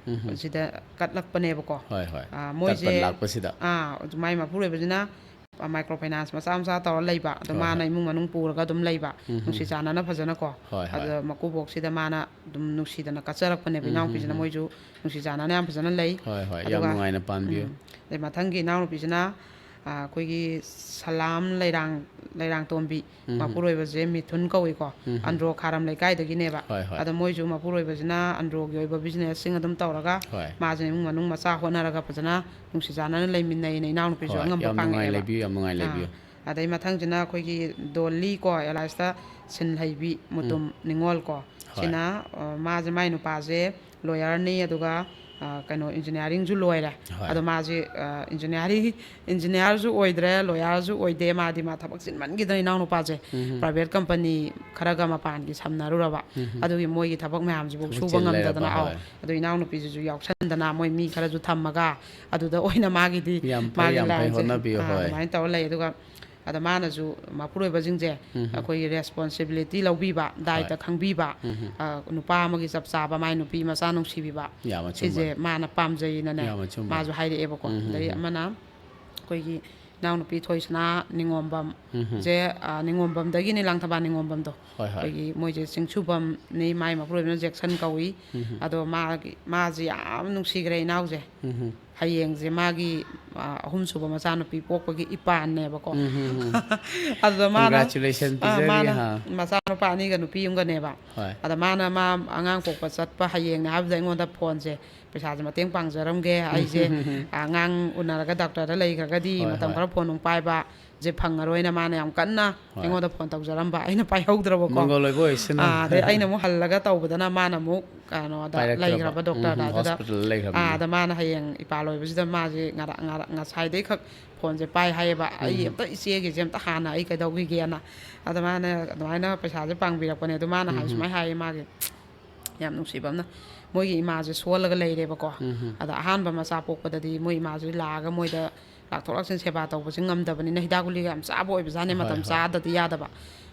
ꯁꯤꯗ ꯀꯠꯂꯛꯄꯅꯦꯕꯀꯣ꯫ ꯍꯣꯏ, ꯍꯣꯏ꯫ ꯑ, ꯃꯣꯏꯁꯦ, ꯇꯔꯄꯟ ꯂꯥꯛꯄꯁꯤꯗ꯫ ꯑꯥ, ꯃꯥꯏ ꯃꯄꯨꯔꯣꯏꯕꯁꯤꯅ ꯃꯥꯏꯀ꯭ꯔꯣ ꯐꯥꯏꯅꯥꯟꯁ ꯃꯆꯥ ꯃꯆꯥ ꯇꯧꯔ ꯂꯩꯕ, ꯑꯗꯣ ꯍꯣꯏ, ꯃꯥꯅ ꯍꯣꯏ꯫ ꯏꯃꯨꯡ ꯃꯅꯨꯡ ꯄꯨꯔꯒ ꯑꯗꯨꯝ ꯂꯩꯕ, ꯅꯨꯡꯁꯤ ꯆꯥꯟꯅꯅ ꯐꯖꯅꯀꯣ꯫ ꯍꯣꯏ, ꯍꯣꯏ꯫ ꯑꯗ ꯃꯀꯨꯕꯣꯛꯁꯤꯗ ꯃꯥꯅ ꯑꯗꯨꯝ ꯅꯨꯡꯁꯤꯗꯅ ꯀꯠꯆꯔꯛꯄꯅꯦꯕ ꯏꯅꯥꯎꯄꯤꯁꯤꯅ꯫ ꯃꯣꯏꯁꯨ ꯅꯨꯡꯁꯤ ꯆꯥꯟꯅꯅ ꯌꯥꯝ ꯐꯖꯅ ꯂꯩ꯫ ꯍꯣꯏ, ꯍꯣꯏ꯫ ꯌꯥꯝ ꯑꯗꯨꯒ, ꯅꯨꯡꯉꯥꯏꯅ ꯄꯥꯟꯕꯤꯌꯨ꯫ ꯎꯝ, ꯑꯗꯩ ꯃꯊꯪꯒꯤ ꯏꯅꯥꯎꯅꯨꯄꯤꯁꯤꯅ, ꯑ, ꯑꯩꯈꯣꯏꯒꯤ ꯁꯂꯥꯝ ꯂꯩꯔꯥꯡ, ꯂꯩꯔꯥꯡꯇꯣꯝꯕꯤ, ꯃꯄꯨꯔꯣꯏꯕꯁꯦ ꯃꯤꯊꯨꯟ ꯀꯧꯏꯀꯣ꯫ ꯑꯟꯗ꯭ꯔꯣ ꯈꯥꯔꯝ ꯂꯩꯀꯥꯏꯗꯒꯤꯅꯦꯕ꯫ ꯍꯣꯏ, ꯍꯣꯏ꯫ ꯑꯗ ꯃꯣꯏꯁꯨ ꯃꯄꯨꯔꯣꯏꯕꯁꯤꯅ ꯑꯟꯗ꯭ꯔꯣꯒꯤ ꯑꯣꯏꯕ ꯕꯤꯖꯤꯅꯦꯁꯁꯤꯡ ꯑꯗꯨꯝ ꯇꯧꯔꯒ, ꯍꯣꯏ꯫ ꯃꯥꯁꯦ ꯏꯃꯨꯡ ꯃꯅꯨꯡ ꯃꯆꯥ ꯍꯣꯠꯅꯔꯒ ꯐꯖꯅ ꯅꯨꯡꯁꯤ ꯆꯥꯟꯅꯅ ꯂꯩꯃꯤꯟꯅꯩꯅ ꯏꯅꯥꯎꯅꯨꯄꯤꯁꯨ ꯍꯣꯏ, ꯑꯉꯝꯕ ꯌꯥꯝ ꯅꯨꯡꯉꯥꯏ ꯄꯥꯡꯉꯛꯑꯦꯕ꯫ ꯂꯩꯕꯤꯌꯨ, ꯌꯥꯝ ꯅꯨꯡꯉꯥꯏ ꯑꯥ, ꯂꯩꯕꯤꯌꯨ꯫ ꯑꯗꯩ ꯃꯊꯪꯁꯤꯅ ꯑꯩꯈꯣꯏꯒꯤ ꯗꯣꯜꯂꯤ ꯀꯣ, ꯑꯦꯂꯥꯏꯁꯇ ꯁꯤꯟ ꯍꯩꯕꯤ ꯃꯨꯇꯨꯝ ꯅꯤꯉꯣꯜ ꯀꯣ꯫ ꯍꯣꯏ꯫ ꯁꯤꯅ, ꯑ, ꯃꯥꯁꯦ, ꯃꯥꯏ ꯅꯨꯄꯥꯁꯦ ꯂꯣꯌꯔꯅꯤ, ꯑꯗꯨꯒ, ꯑ, ꯀꯩꯅꯣ, ꯏꯟꯖꯤꯅꯤꯌꯥꯔꯤꯡꯁꯨ ꯂꯣꯏꯔꯦ꯫ ꯍꯣꯏ꯫ ꯑꯗꯣ ꯃꯥꯁꯦ, ꯑ, ꯏꯟꯖꯤꯅꯤꯌꯥꯔꯤꯡ, ꯏꯟꯖꯤꯅꯤꯌꯥꯔꯁꯨ ꯑꯣꯏꯗ꯭ꯔꯦ, ꯂꯣꯌꯔꯁꯨ ꯑꯣꯏꯗꯦ꯫ ꯃꯥꯗꯤ ꯃꯥ ꯊꯕꯛ ꯆꯤꯟꯃꯟꯈꯤꯗꯅ, ꯏꯅꯥꯎꯅꯨꯄꯥꯁꯦ ꯄ꯭ꯔꯥꯏꯚꯦꯠ ꯀꯝꯄꯅꯤ ꯈꯔꯒ ꯃꯄꯥꯟꯒꯤ ꯁꯝꯅꯔꯨꯔꯕ꯫ ꯑꯗꯨꯒꯤ ꯃꯣꯏꯒꯤ ꯊꯕꯛ ꯃꯌꯥꯝꯁꯤꯕꯨ ꯊꯕꯛ ꯁꯨꯕ ꯆꯤꯜ ꯉꯝꯗꯗꯅ, ꯂꯩꯔꯕ, ꯑꯧ꯫ ꯍꯣꯏ꯫ ꯑꯗꯣ ꯏꯅꯥꯎꯅꯨꯄꯤꯁꯤꯁꯨ ꯌꯥꯎꯁꯟꯗꯅ ꯃꯣꯏ ꯃꯤ ꯈꯔꯁꯨ ꯊꯝꯃꯒ ꯑꯗꯨꯗ ꯑꯣꯏꯅ ꯃꯥꯒꯤꯗꯤ, ꯌꯥꯝ ꯐꯩ, ꯃꯥꯒꯤ ꯌꯥꯝ ꯐꯩ, ꯂꯥꯏꯟꯁꯦ, ꯍꯣꯠꯅꯕꯤꯌꯨ, ꯑꯥ, ꯍꯣꯏ꯫ ꯑꯗꯨꯃꯥꯏꯅ ꯇꯧꯔ ꯂꯩ꯫ ꯑꯗꯨꯒ ꯑꯗ ꯃꯥꯅꯁꯨ ꯃꯄꯨꯔꯣꯏꯕꯁꯤꯡꯁꯦ ꯑꯩꯈꯣꯏꯒꯤ ꯔꯦꯁꯄꯣꯟꯁꯤꯕꯤꯂꯤꯇꯤ ꯂꯧꯕꯤꯕ, ꯗꯥꯏꯇ ꯈꯪꯕꯤꯕ, ꯑ, ꯅꯨꯄꯥ ꯑꯃꯒꯤ ꯆꯞ ꯆꯥꯕ ꯃꯥꯏ ꯅꯨꯄꯤ ꯃꯆꯥ ꯅꯨꯡꯁꯤꯕꯤꯕ, ꯌꯥꯝ ꯑꯆꯨꯝꯕ꯫ ꯁꯤꯁꯦ ꯃꯥꯅ ꯄꯥꯝꯖꯩꯅꯅꯦ, ꯌꯥꯝ ꯑꯆꯨꯝꯕ꯫ ꯃꯥꯁꯨ ꯍꯥꯏꯔꯛꯑꯦꯕꯀꯣ꯫ ꯑꯗꯩ ꯑꯃꯅ ꯑꯩꯈꯣꯏꯒꯤ ꯏꯅꯥꯎꯅꯨꯄꯤ ꯊꯣꯏꯁꯅꯥ ꯅꯤꯉꯣꯝꯕꯝꯁꯦ, ꯑ, ꯅꯤꯉꯣꯝꯕꯝꯗꯒꯤꯅꯦ, ꯂꯥꯡꯊꯕꯥꯜ ꯅꯤꯉꯣꯝꯕꯝꯗꯣ꯫ ꯍꯣꯏ, ꯍꯣꯏ꯫ ꯑꯩꯈꯣꯏꯒꯤ ꯃꯣꯏꯁꯦ ꯆꯤꯡꯁꯨꯕꯝꯅꯤ, ꯃꯥꯏ ꯃꯄꯨꯔꯣꯏꯕꯅ ꯖꯦꯛꯁꯟ ꯀꯧꯏ꯫ ꯑꯗꯣ ꯃꯥꯒꯤ, ꯃꯥꯁꯦ ꯌꯥꯝ ꯅꯨꯡꯁꯤꯈ꯭ꯔꯦ ꯏꯅꯥꯎꯁꯦ꯫ ꯍꯌꯦꯡꯁꯦ ꯃꯥꯒꯤ, ꯑ, ꯑꯍꯨꯝꯁꯨꯕ ꯃꯆꯥꯅꯨꯄꯤ ꯄꯣꯛꯄꯒꯤ ꯏꯄꯥꯟꯅꯦꯕꯀꯣ꯫ ꯎꯝ, ꯎꯝ, ꯎꯝ꯫ ꯑꯗꯨꯗ ꯃꯥꯅ, Congratulations ꯑ, ꯄꯤꯖꯔꯤ, ꯃꯥꯅ ꯍꯥ꯫ ꯃꯆꯥꯅꯨꯄꯥ ꯑꯅꯤꯒ ꯅꯨꯄꯤ ꯑꯃꯒꯅꯦꯕ꯫ ꯍꯣꯏ꯫ ꯑꯗ ꯃꯥꯅ ꯃꯥ ꯑꯉꯥꯡ ꯄꯣꯛꯄ ꯆꯠꯄ ꯍꯌꯦꯡꯅꯦ ꯍꯥꯏꯕꯗ ꯑꯩꯉꯣꯟꯗ ꯐꯣꯟꯁꯦ, "ꯄꯩꯁꯥꯁꯦ ꯃꯇꯦꯡ ꯄꯥꯡꯖꯔꯝꯒꯦ, ꯑꯩꯁꯦ ꯑꯉꯥꯡ ꯎꯅꯔꯒ ꯗꯥꯛꯇꯔꯗ ꯂꯩꯈ꯭ꯔꯒꯗꯤ ꯍꯣꯏ, ꯃꯇꯝ ꯍꯣꯏ꯫ ꯈꯔ ꯐꯣꯟ ꯅꯨꯡ ꯄꯥꯏꯕꯁꯦ ꯐꯪꯉꯔꯣꯏꯅ" ꯃꯥꯅ ꯌꯥꯝ ꯀꯟꯅ ꯍꯣꯏ꯫ ꯑꯩꯉꯣꯟꯗ ꯐꯣꯟ ꯇꯧꯖꯔꯝꯕ, ꯑꯩꯅ ꯄꯥꯏꯍꯧꯗ꯭ꯔꯕꯀꯣ꯫ ꯃꯪꯒꯣꯜ ꯑꯣꯏꯕ ꯑꯣꯏꯁꯅꯨ꯫ ꯑꯥ, ꯑꯗꯩ ꯑꯩꯅ ꯑꯃꯨꯛ ꯍꯜꯂꯒ ꯇꯧꯕꯗꯅ ꯃꯥꯅ ꯑꯃꯨꯛ ꯀꯩꯅꯣꯗ ꯄꯥꯏꯔꯛꯇ꯭ꯔꯕ꯫ ꯂꯩꯈ꯭ꯔꯕ, ꯗꯣꯛꯇꯔꯗ꯫ ꯎꯝ, ꯑꯗꯨꯗ, ꯍꯣꯁꯄꯤꯇꯥꯜꯗ ꯂꯩꯈ꯭ꯔꯕꯅꯤꯅ꯫ ꯑꯥ, ꯑꯗ ꯃꯥꯅ ꯍꯌꯦꯡ ꯏꯄꯥ ꯂꯣꯏꯕꯁꯤꯗ ꯃꯥꯁꯦ ꯉꯔꯥ-, ꯉꯔꯥ-, ꯉꯁꯥꯏꯗꯩ ꯈꯛ ꯐꯣꯟꯁꯦ ꯄꯥꯏ ꯍꯥꯏꯌꯦꯕ, "ꯑꯩ ꯎꯝ꯫ ꯑꯝꯇ ꯏꯆꯦꯒꯤꯁꯦ ꯑꯝꯇ ꯍꯥꯟꯅ ꯑꯩ ꯀꯩꯗꯧꯈꯤꯒꯦꯅ"꯫ ꯑꯗ ꯃꯥꯅ ꯑꯗꯨꯃꯥꯏꯅ ꯄꯩꯁꯥꯁꯦ ꯄꯥꯡꯕꯤꯔꯛꯄꯅꯦ꯫ ꯑꯗꯨ ꯃꯥꯅ ꯍꯥꯏ, ꯎꯝ꯫ ꯁꯨꯃꯥꯏꯅ ꯍꯥꯏꯌꯦ ꯃꯥꯒꯤ, ꯌꯥꯝ ꯅꯨꯡꯁꯤꯕ ꯑꯃꯅ, ꯃꯣꯏꯒꯤ ꯏꯃꯥꯁꯦ ꯁꯣꯜꯂꯒ ꯂꯩꯔꯦꯕꯀꯣ꯫ ꯎꯝ꯫ ꯑꯗ ꯑꯍꯥꯟꯕ ꯃꯆꯥ ꯄꯣꯛꯄꯗꯗꯤ ꯃꯣꯏ ꯏꯃꯥꯁꯦ ꯂꯥꯛꯑꯒ ꯃꯣꯏꯗ ꯂꯥꯛꯊꯣꯛ ꯂꯥꯛꯁꯤꯟ ꯁꯦꯕꯥ ꯇꯧꯕꯁꯦ ꯉꯝꯗꯕꯅꯤꯅ ꯍꯤꯗꯥꯛ ꯒꯨꯂꯤꯒ ꯌꯥꯝ ꯆꯥꯕ ꯑꯣꯏꯕꯖꯥꯠꯅꯦ, ꯍꯣꯏ, ꯃꯇꯝ ꯍꯣꯏ꯫ ꯆꯥꯗꯗꯤ ꯌꯥꯗꯕ꯫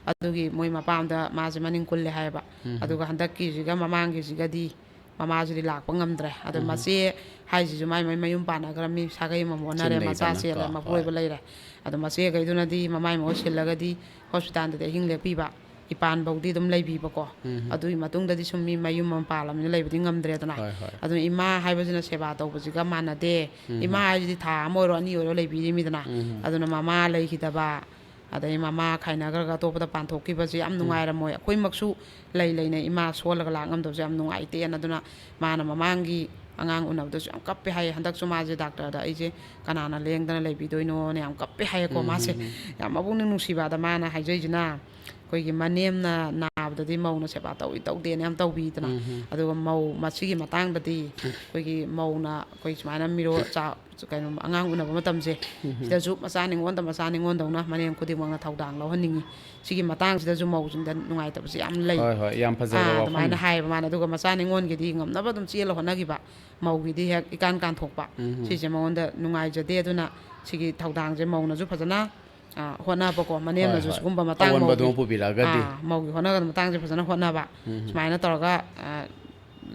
ꯑꯗꯨꯒꯤ ꯃꯣꯏ ꯃꯄꯥꯝꯗ ꯃꯥꯁꯦ ꯃꯅꯤꯡ ꯀꯨꯜꯂꯦ ꯍꯥꯏꯌꯦꯕ꯫ ꯎꯝ꯫ ꯑꯗꯨꯒ ꯍꯟꯗꯛꯀꯤꯁꯤꯒ ꯃꯃꯥꯡꯒꯤꯁꯤꯒꯗꯤ ꯃꯃꯥꯁꯤꯗꯤ ꯂꯥꯛꯄ ꯉꯝꯗ꯭ꯔꯦ꯫ ꯑꯗꯣ ꯎꯝ꯫ ꯃꯆꯦ ꯍꯥꯏꯁꯤꯁꯨ ꯃꯥꯏ ꯃꯥꯏ ꯃꯌꯨꯝ ꯄꯥꯟꯅꯈ꯭ꯔꯃꯤ, ꯁꯥꯒꯩ ꯑꯃꯃꯝ ꯑꯣꯟꯅꯔꯦ, ꯆꯤꯡ ꯃꯆꯥ ꯂꯩꯗꯅꯀꯣ, ꯆꯦꯜꯂꯦ, ꯍꯣꯏ꯫ ꯃꯄꯨꯔꯣꯏꯕ ꯂꯩꯔꯦ꯫ ꯑꯗꯣ ꯃꯆꯦꯈꯩꯗꯨꯅꯗꯤ ꯃꯃꯥꯏ ꯃꯍꯨꯠ ꯁꯤꯜꯂꯒꯗꯤ ꯍꯣꯁꯄꯤꯇꯥꯜꯗꯗꯤ ꯑꯍꯤꯡ ꯂꯦꯛꯄꯤꯕ, ꯏꯄꯥꯟꯐꯧꯗꯤ ꯑꯗꯨꯝ ꯂꯩꯕꯤꯕꯀꯣ꯫ ꯎꯝ꯫ ꯑꯗꯨꯒꯤ ꯃꯇꯨꯡꯗꯗꯤ ꯁꯨꯝ ꯃꯤ ꯃꯌꯨꯝ ꯑꯃ ꯄꯥꯜꯂꯕꯅꯤꯅ ꯂꯩꯕꯗꯤ ꯉꯝꯗ꯭ꯔꯦꯗꯅ꯫ ꯍꯣꯏ, ꯍꯣꯏ꯫ ꯑꯗꯨꯅ ꯏꯃꯥ ꯍꯥꯏꯕꯁꯤꯅ ꯁꯦꯕꯥ ꯇꯧꯕꯁꯤꯒ ꯃꯥꯟꯅꯗꯦ꯫ ꯎꯝ꯫ ꯏꯃꯥ ꯍꯥꯏꯁꯤꯗꯤ ꯊꯥ ꯑꯃ ꯑꯣꯏꯔꯣ ꯑꯅꯤ ꯑꯣꯏꯔꯣ ꯂꯩꯕꯤꯔꯤꯃꯤꯗꯅ꯫ ꯎꯝ꯫ ꯑꯗꯨꯅ ꯃꯃꯥ ꯂꯩꯈꯤꯗꯕ, ꯑꯗꯩ ꯃꯃꯥ ꯈꯥꯏꯅꯈ꯭ꯔꯒ ꯑꯇꯣꯞꯄꯗ ꯄꯥꯟꯊꯣꯛꯈꯤꯕꯁꯦ ꯌꯥꯝ ꯎꯝ꯫ ꯅꯨꯡꯉꯥꯏꯔꯝꯃꯣꯏ꯫ ꯑꯩꯈꯣꯏꯃꯛꯁꯨ ꯂꯩ ꯂꯩꯅ ꯏꯃꯥ ꯁꯣꯜꯂꯒ ꯂꯥꯛ ꯉꯝꯗꯕꯁꯦ ꯌꯥꯝ ꯅꯨꯡꯉꯥꯏꯇꯦꯅ꯫ ꯑꯗꯨꯅ ꯃꯥꯅ ꯃꯃꯥꯡꯒꯤ ꯑꯉꯥꯡ ꯎꯅꯕꯗꯁꯨ ꯌꯥꯝ ꯀꯞꯄꯦ ꯍꯥꯏꯌꯦ꯫ ꯍꯟꯗꯛꯁꯨ ꯃꯥꯁꯦ ꯗꯥꯛꯇꯔꯗ "ꯑꯩꯁꯦ ꯀꯅꯥꯅ ꯂꯦꯡꯗꯅ ꯂꯩꯕꯤꯗꯣꯏꯅꯣꯅ" ꯌꯥꯝ ꯀꯞꯄꯦ ꯍꯥꯏꯌꯦꯀꯣ꯫ ꯎꯝ, ꯃꯥꯁꯦ ꯎꯝ, ꯎꯝ꯫ ꯌꯥꯝ ꯃꯕꯨꯛꯅꯤꯡ ꯅꯨꯡꯁꯤꯕ꯫ ꯑꯗ ꯃꯥꯅ ꯍꯥꯏꯖꯩꯁꯤꯅ, ꯑꯩꯈꯣꯏꯒꯤ ꯃꯅꯦꯝꯅ ꯅꯥꯕꯗꯗꯤ ꯃꯧꯅ ꯁꯦꯕꯥ ꯇꯧꯏ ꯇꯧꯗꯦꯅ ꯌꯥꯝ ꯇꯧꯕꯤꯗꯅ꯫ ꯎꯝ, ꯎꯝ꯫ ꯑꯗꯨꯒ ꯃꯧ ꯃꯁꯤꯒꯤ ꯃꯇꯥꯡꯗꯗꯤ ꯑꯩꯈꯣꯏꯒꯤ ꯃꯧꯅ ꯑꯩꯈꯣꯏ ꯁꯨꯃꯥꯏꯅ ꯃꯤꯔꯣꯜ ꯆꯥ-, ꯀꯩꯅꯣ, ꯑꯉꯥꯡ ꯎꯅꯕ ꯃꯇꯝꯁꯦ, ꯎꯝ, ꯎꯝ꯫ ꯁꯤꯗꯁꯨ ꯃꯆꯥ ꯅꯤꯉꯣꯟꯗ ꯃꯆꯥ ꯅꯤꯉꯣꯟꯗꯧꯅ ꯃꯅꯦꯝ ꯈꯨꯗꯤꯡꯃꯛꯅ ꯊꯧꯗꯥꯡ ꯂꯧꯍꯟꯅꯤꯡꯉꯤ꯫ ꯁꯤꯒꯤ ꯃꯇꯥꯡꯁꯤꯗꯁꯨ ꯃꯧꯁꯤꯡꯗ ꯅꯨꯡꯉꯥꯏꯇꯕꯁꯦ ꯌꯥꯝ ꯂꯩ꯫ ꯍꯣꯏ, ꯍꯣꯏ, ꯌꯥꯝ ꯐꯖꯕ ꯑꯥ, ꯋꯥꯐꯝꯅꯤ꯫ ꯑꯗꯨꯃꯥꯏꯅ ꯍꯥꯏꯌꯦꯕ ꯃꯥꯅ꯫ ꯑꯗꯨꯒ ꯃꯆꯥ ꯅꯤꯉꯣꯟꯒꯤꯗꯤ ꯉꯝꯅꯕ ꯑꯗꯨꯝ ꯆꯦꯜꯂ ꯍꯣꯠꯅꯈꯤꯕ, ꯃꯧꯒꯤꯗꯤ ꯍꯦꯛ ꯏꯀꯥꯟ ꯀꯥꯟꯊꯣꯛꯄ꯫ ꯎꯝ, ꯎꯝ꯫ ꯁꯤꯁꯦ ꯃꯉꯣꯟꯗ ꯅꯨꯡꯉꯥꯏꯖꯗꯦ꯫ ꯑꯗꯨꯅ ꯁꯤꯒꯤ ꯊꯧꯗꯥꯡꯁꯦ ꯃꯧꯅꯁꯨ ꯐꯖꯅ, ꯑꯥ, ꯍꯣꯠꯅꯕꯀꯣ, ꯃꯅꯦꯝꯅꯁꯨ ꯍꯣꯏ, ꯍꯣꯏ꯫ ꯁꯤꯒꯨꯝꯕ ꯃꯇꯥꯡ ꯑꯑꯣꯟꯕꯗꯨ ꯃꯧꯒꯤ, ꯄꯨꯕꯤꯔꯛꯑꯒꯗꯤ꯫ ꯑꯥ, ꯃꯧꯒꯤ ꯍꯣꯠꯅꯒꯗꯕ ꯃꯇꯥꯡꯁꯦ ꯐꯖꯅ ꯍꯣꯠꯅꯕ꯫ ꯎꯝ, ꯎꯝ꯫ ꯁꯨꯃꯥꯏꯅ ꯇꯧꯔꯒ, ꯑꯥ,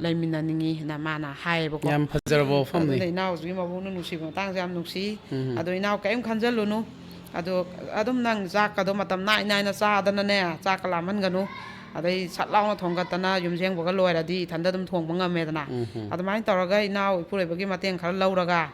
ꯂꯩꯃꯤꯟꯅꯅꯤꯡꯉꯤꯅ ꯃꯥꯅ ꯍꯥꯏꯌꯦꯕꯀꯣ꯫ ꯌꯥꯝ ꯐꯖꯔꯕ ꯋꯥꯐꯝꯅꯤ꯫ ꯑꯗꯨꯅ ꯏꯅꯥꯎꯁꯤꯒꯤ ꯃꯕꯨꯛꯅ ꯅꯨꯡꯁꯤꯕ ꯃꯇꯥꯡꯁꯦ ꯌꯥꯝ ꯅꯨꯡꯁꯤ꯫ ꯎꯝ, ꯎꯝ꯫ ꯑꯗꯣ ꯏꯅꯥꯎ ꯀꯔꯤꯝ ꯈꯟꯖꯜꯂꯨꯅꯨ꯫ ꯑꯗꯣ ꯑꯗꯨꯝ ꯅꯪ ꯆꯥꯛꯀꯗꯣ ꯃꯇꯝ ꯅꯥꯏ ꯅꯥꯏꯅ ꯆꯥꯗꯅꯅꯦ, ꯆꯥꯛꯀ ꯂꯥꯝꯍꯟꯒꯅꯨ꯫ ꯑꯗꯩ ꯁꯠ ꯂꯥꯎꯅ ꯊꯣꯡꯒꯠꯇꯅ ꯌꯨꯝ ꯁꯦꯡꯕꯒ ꯂꯣꯏꯔꯗꯤ ꯏꯊꯟꯗ ꯑꯗꯨꯝ ꯊꯣꯡꯕ ꯉꯝꯃꯦꯗꯅ꯫ ꯎꯝ ꯍꯝ꯫ ꯑꯗꯨꯃꯥꯏꯅ ꯇꯧꯔꯒ ꯏꯅꯥꯎ ꯏꯄꯨꯔꯣꯏꯕꯒꯤ ꯃꯇꯦꯡ ꯈꯔ ꯂꯧꯔꯒ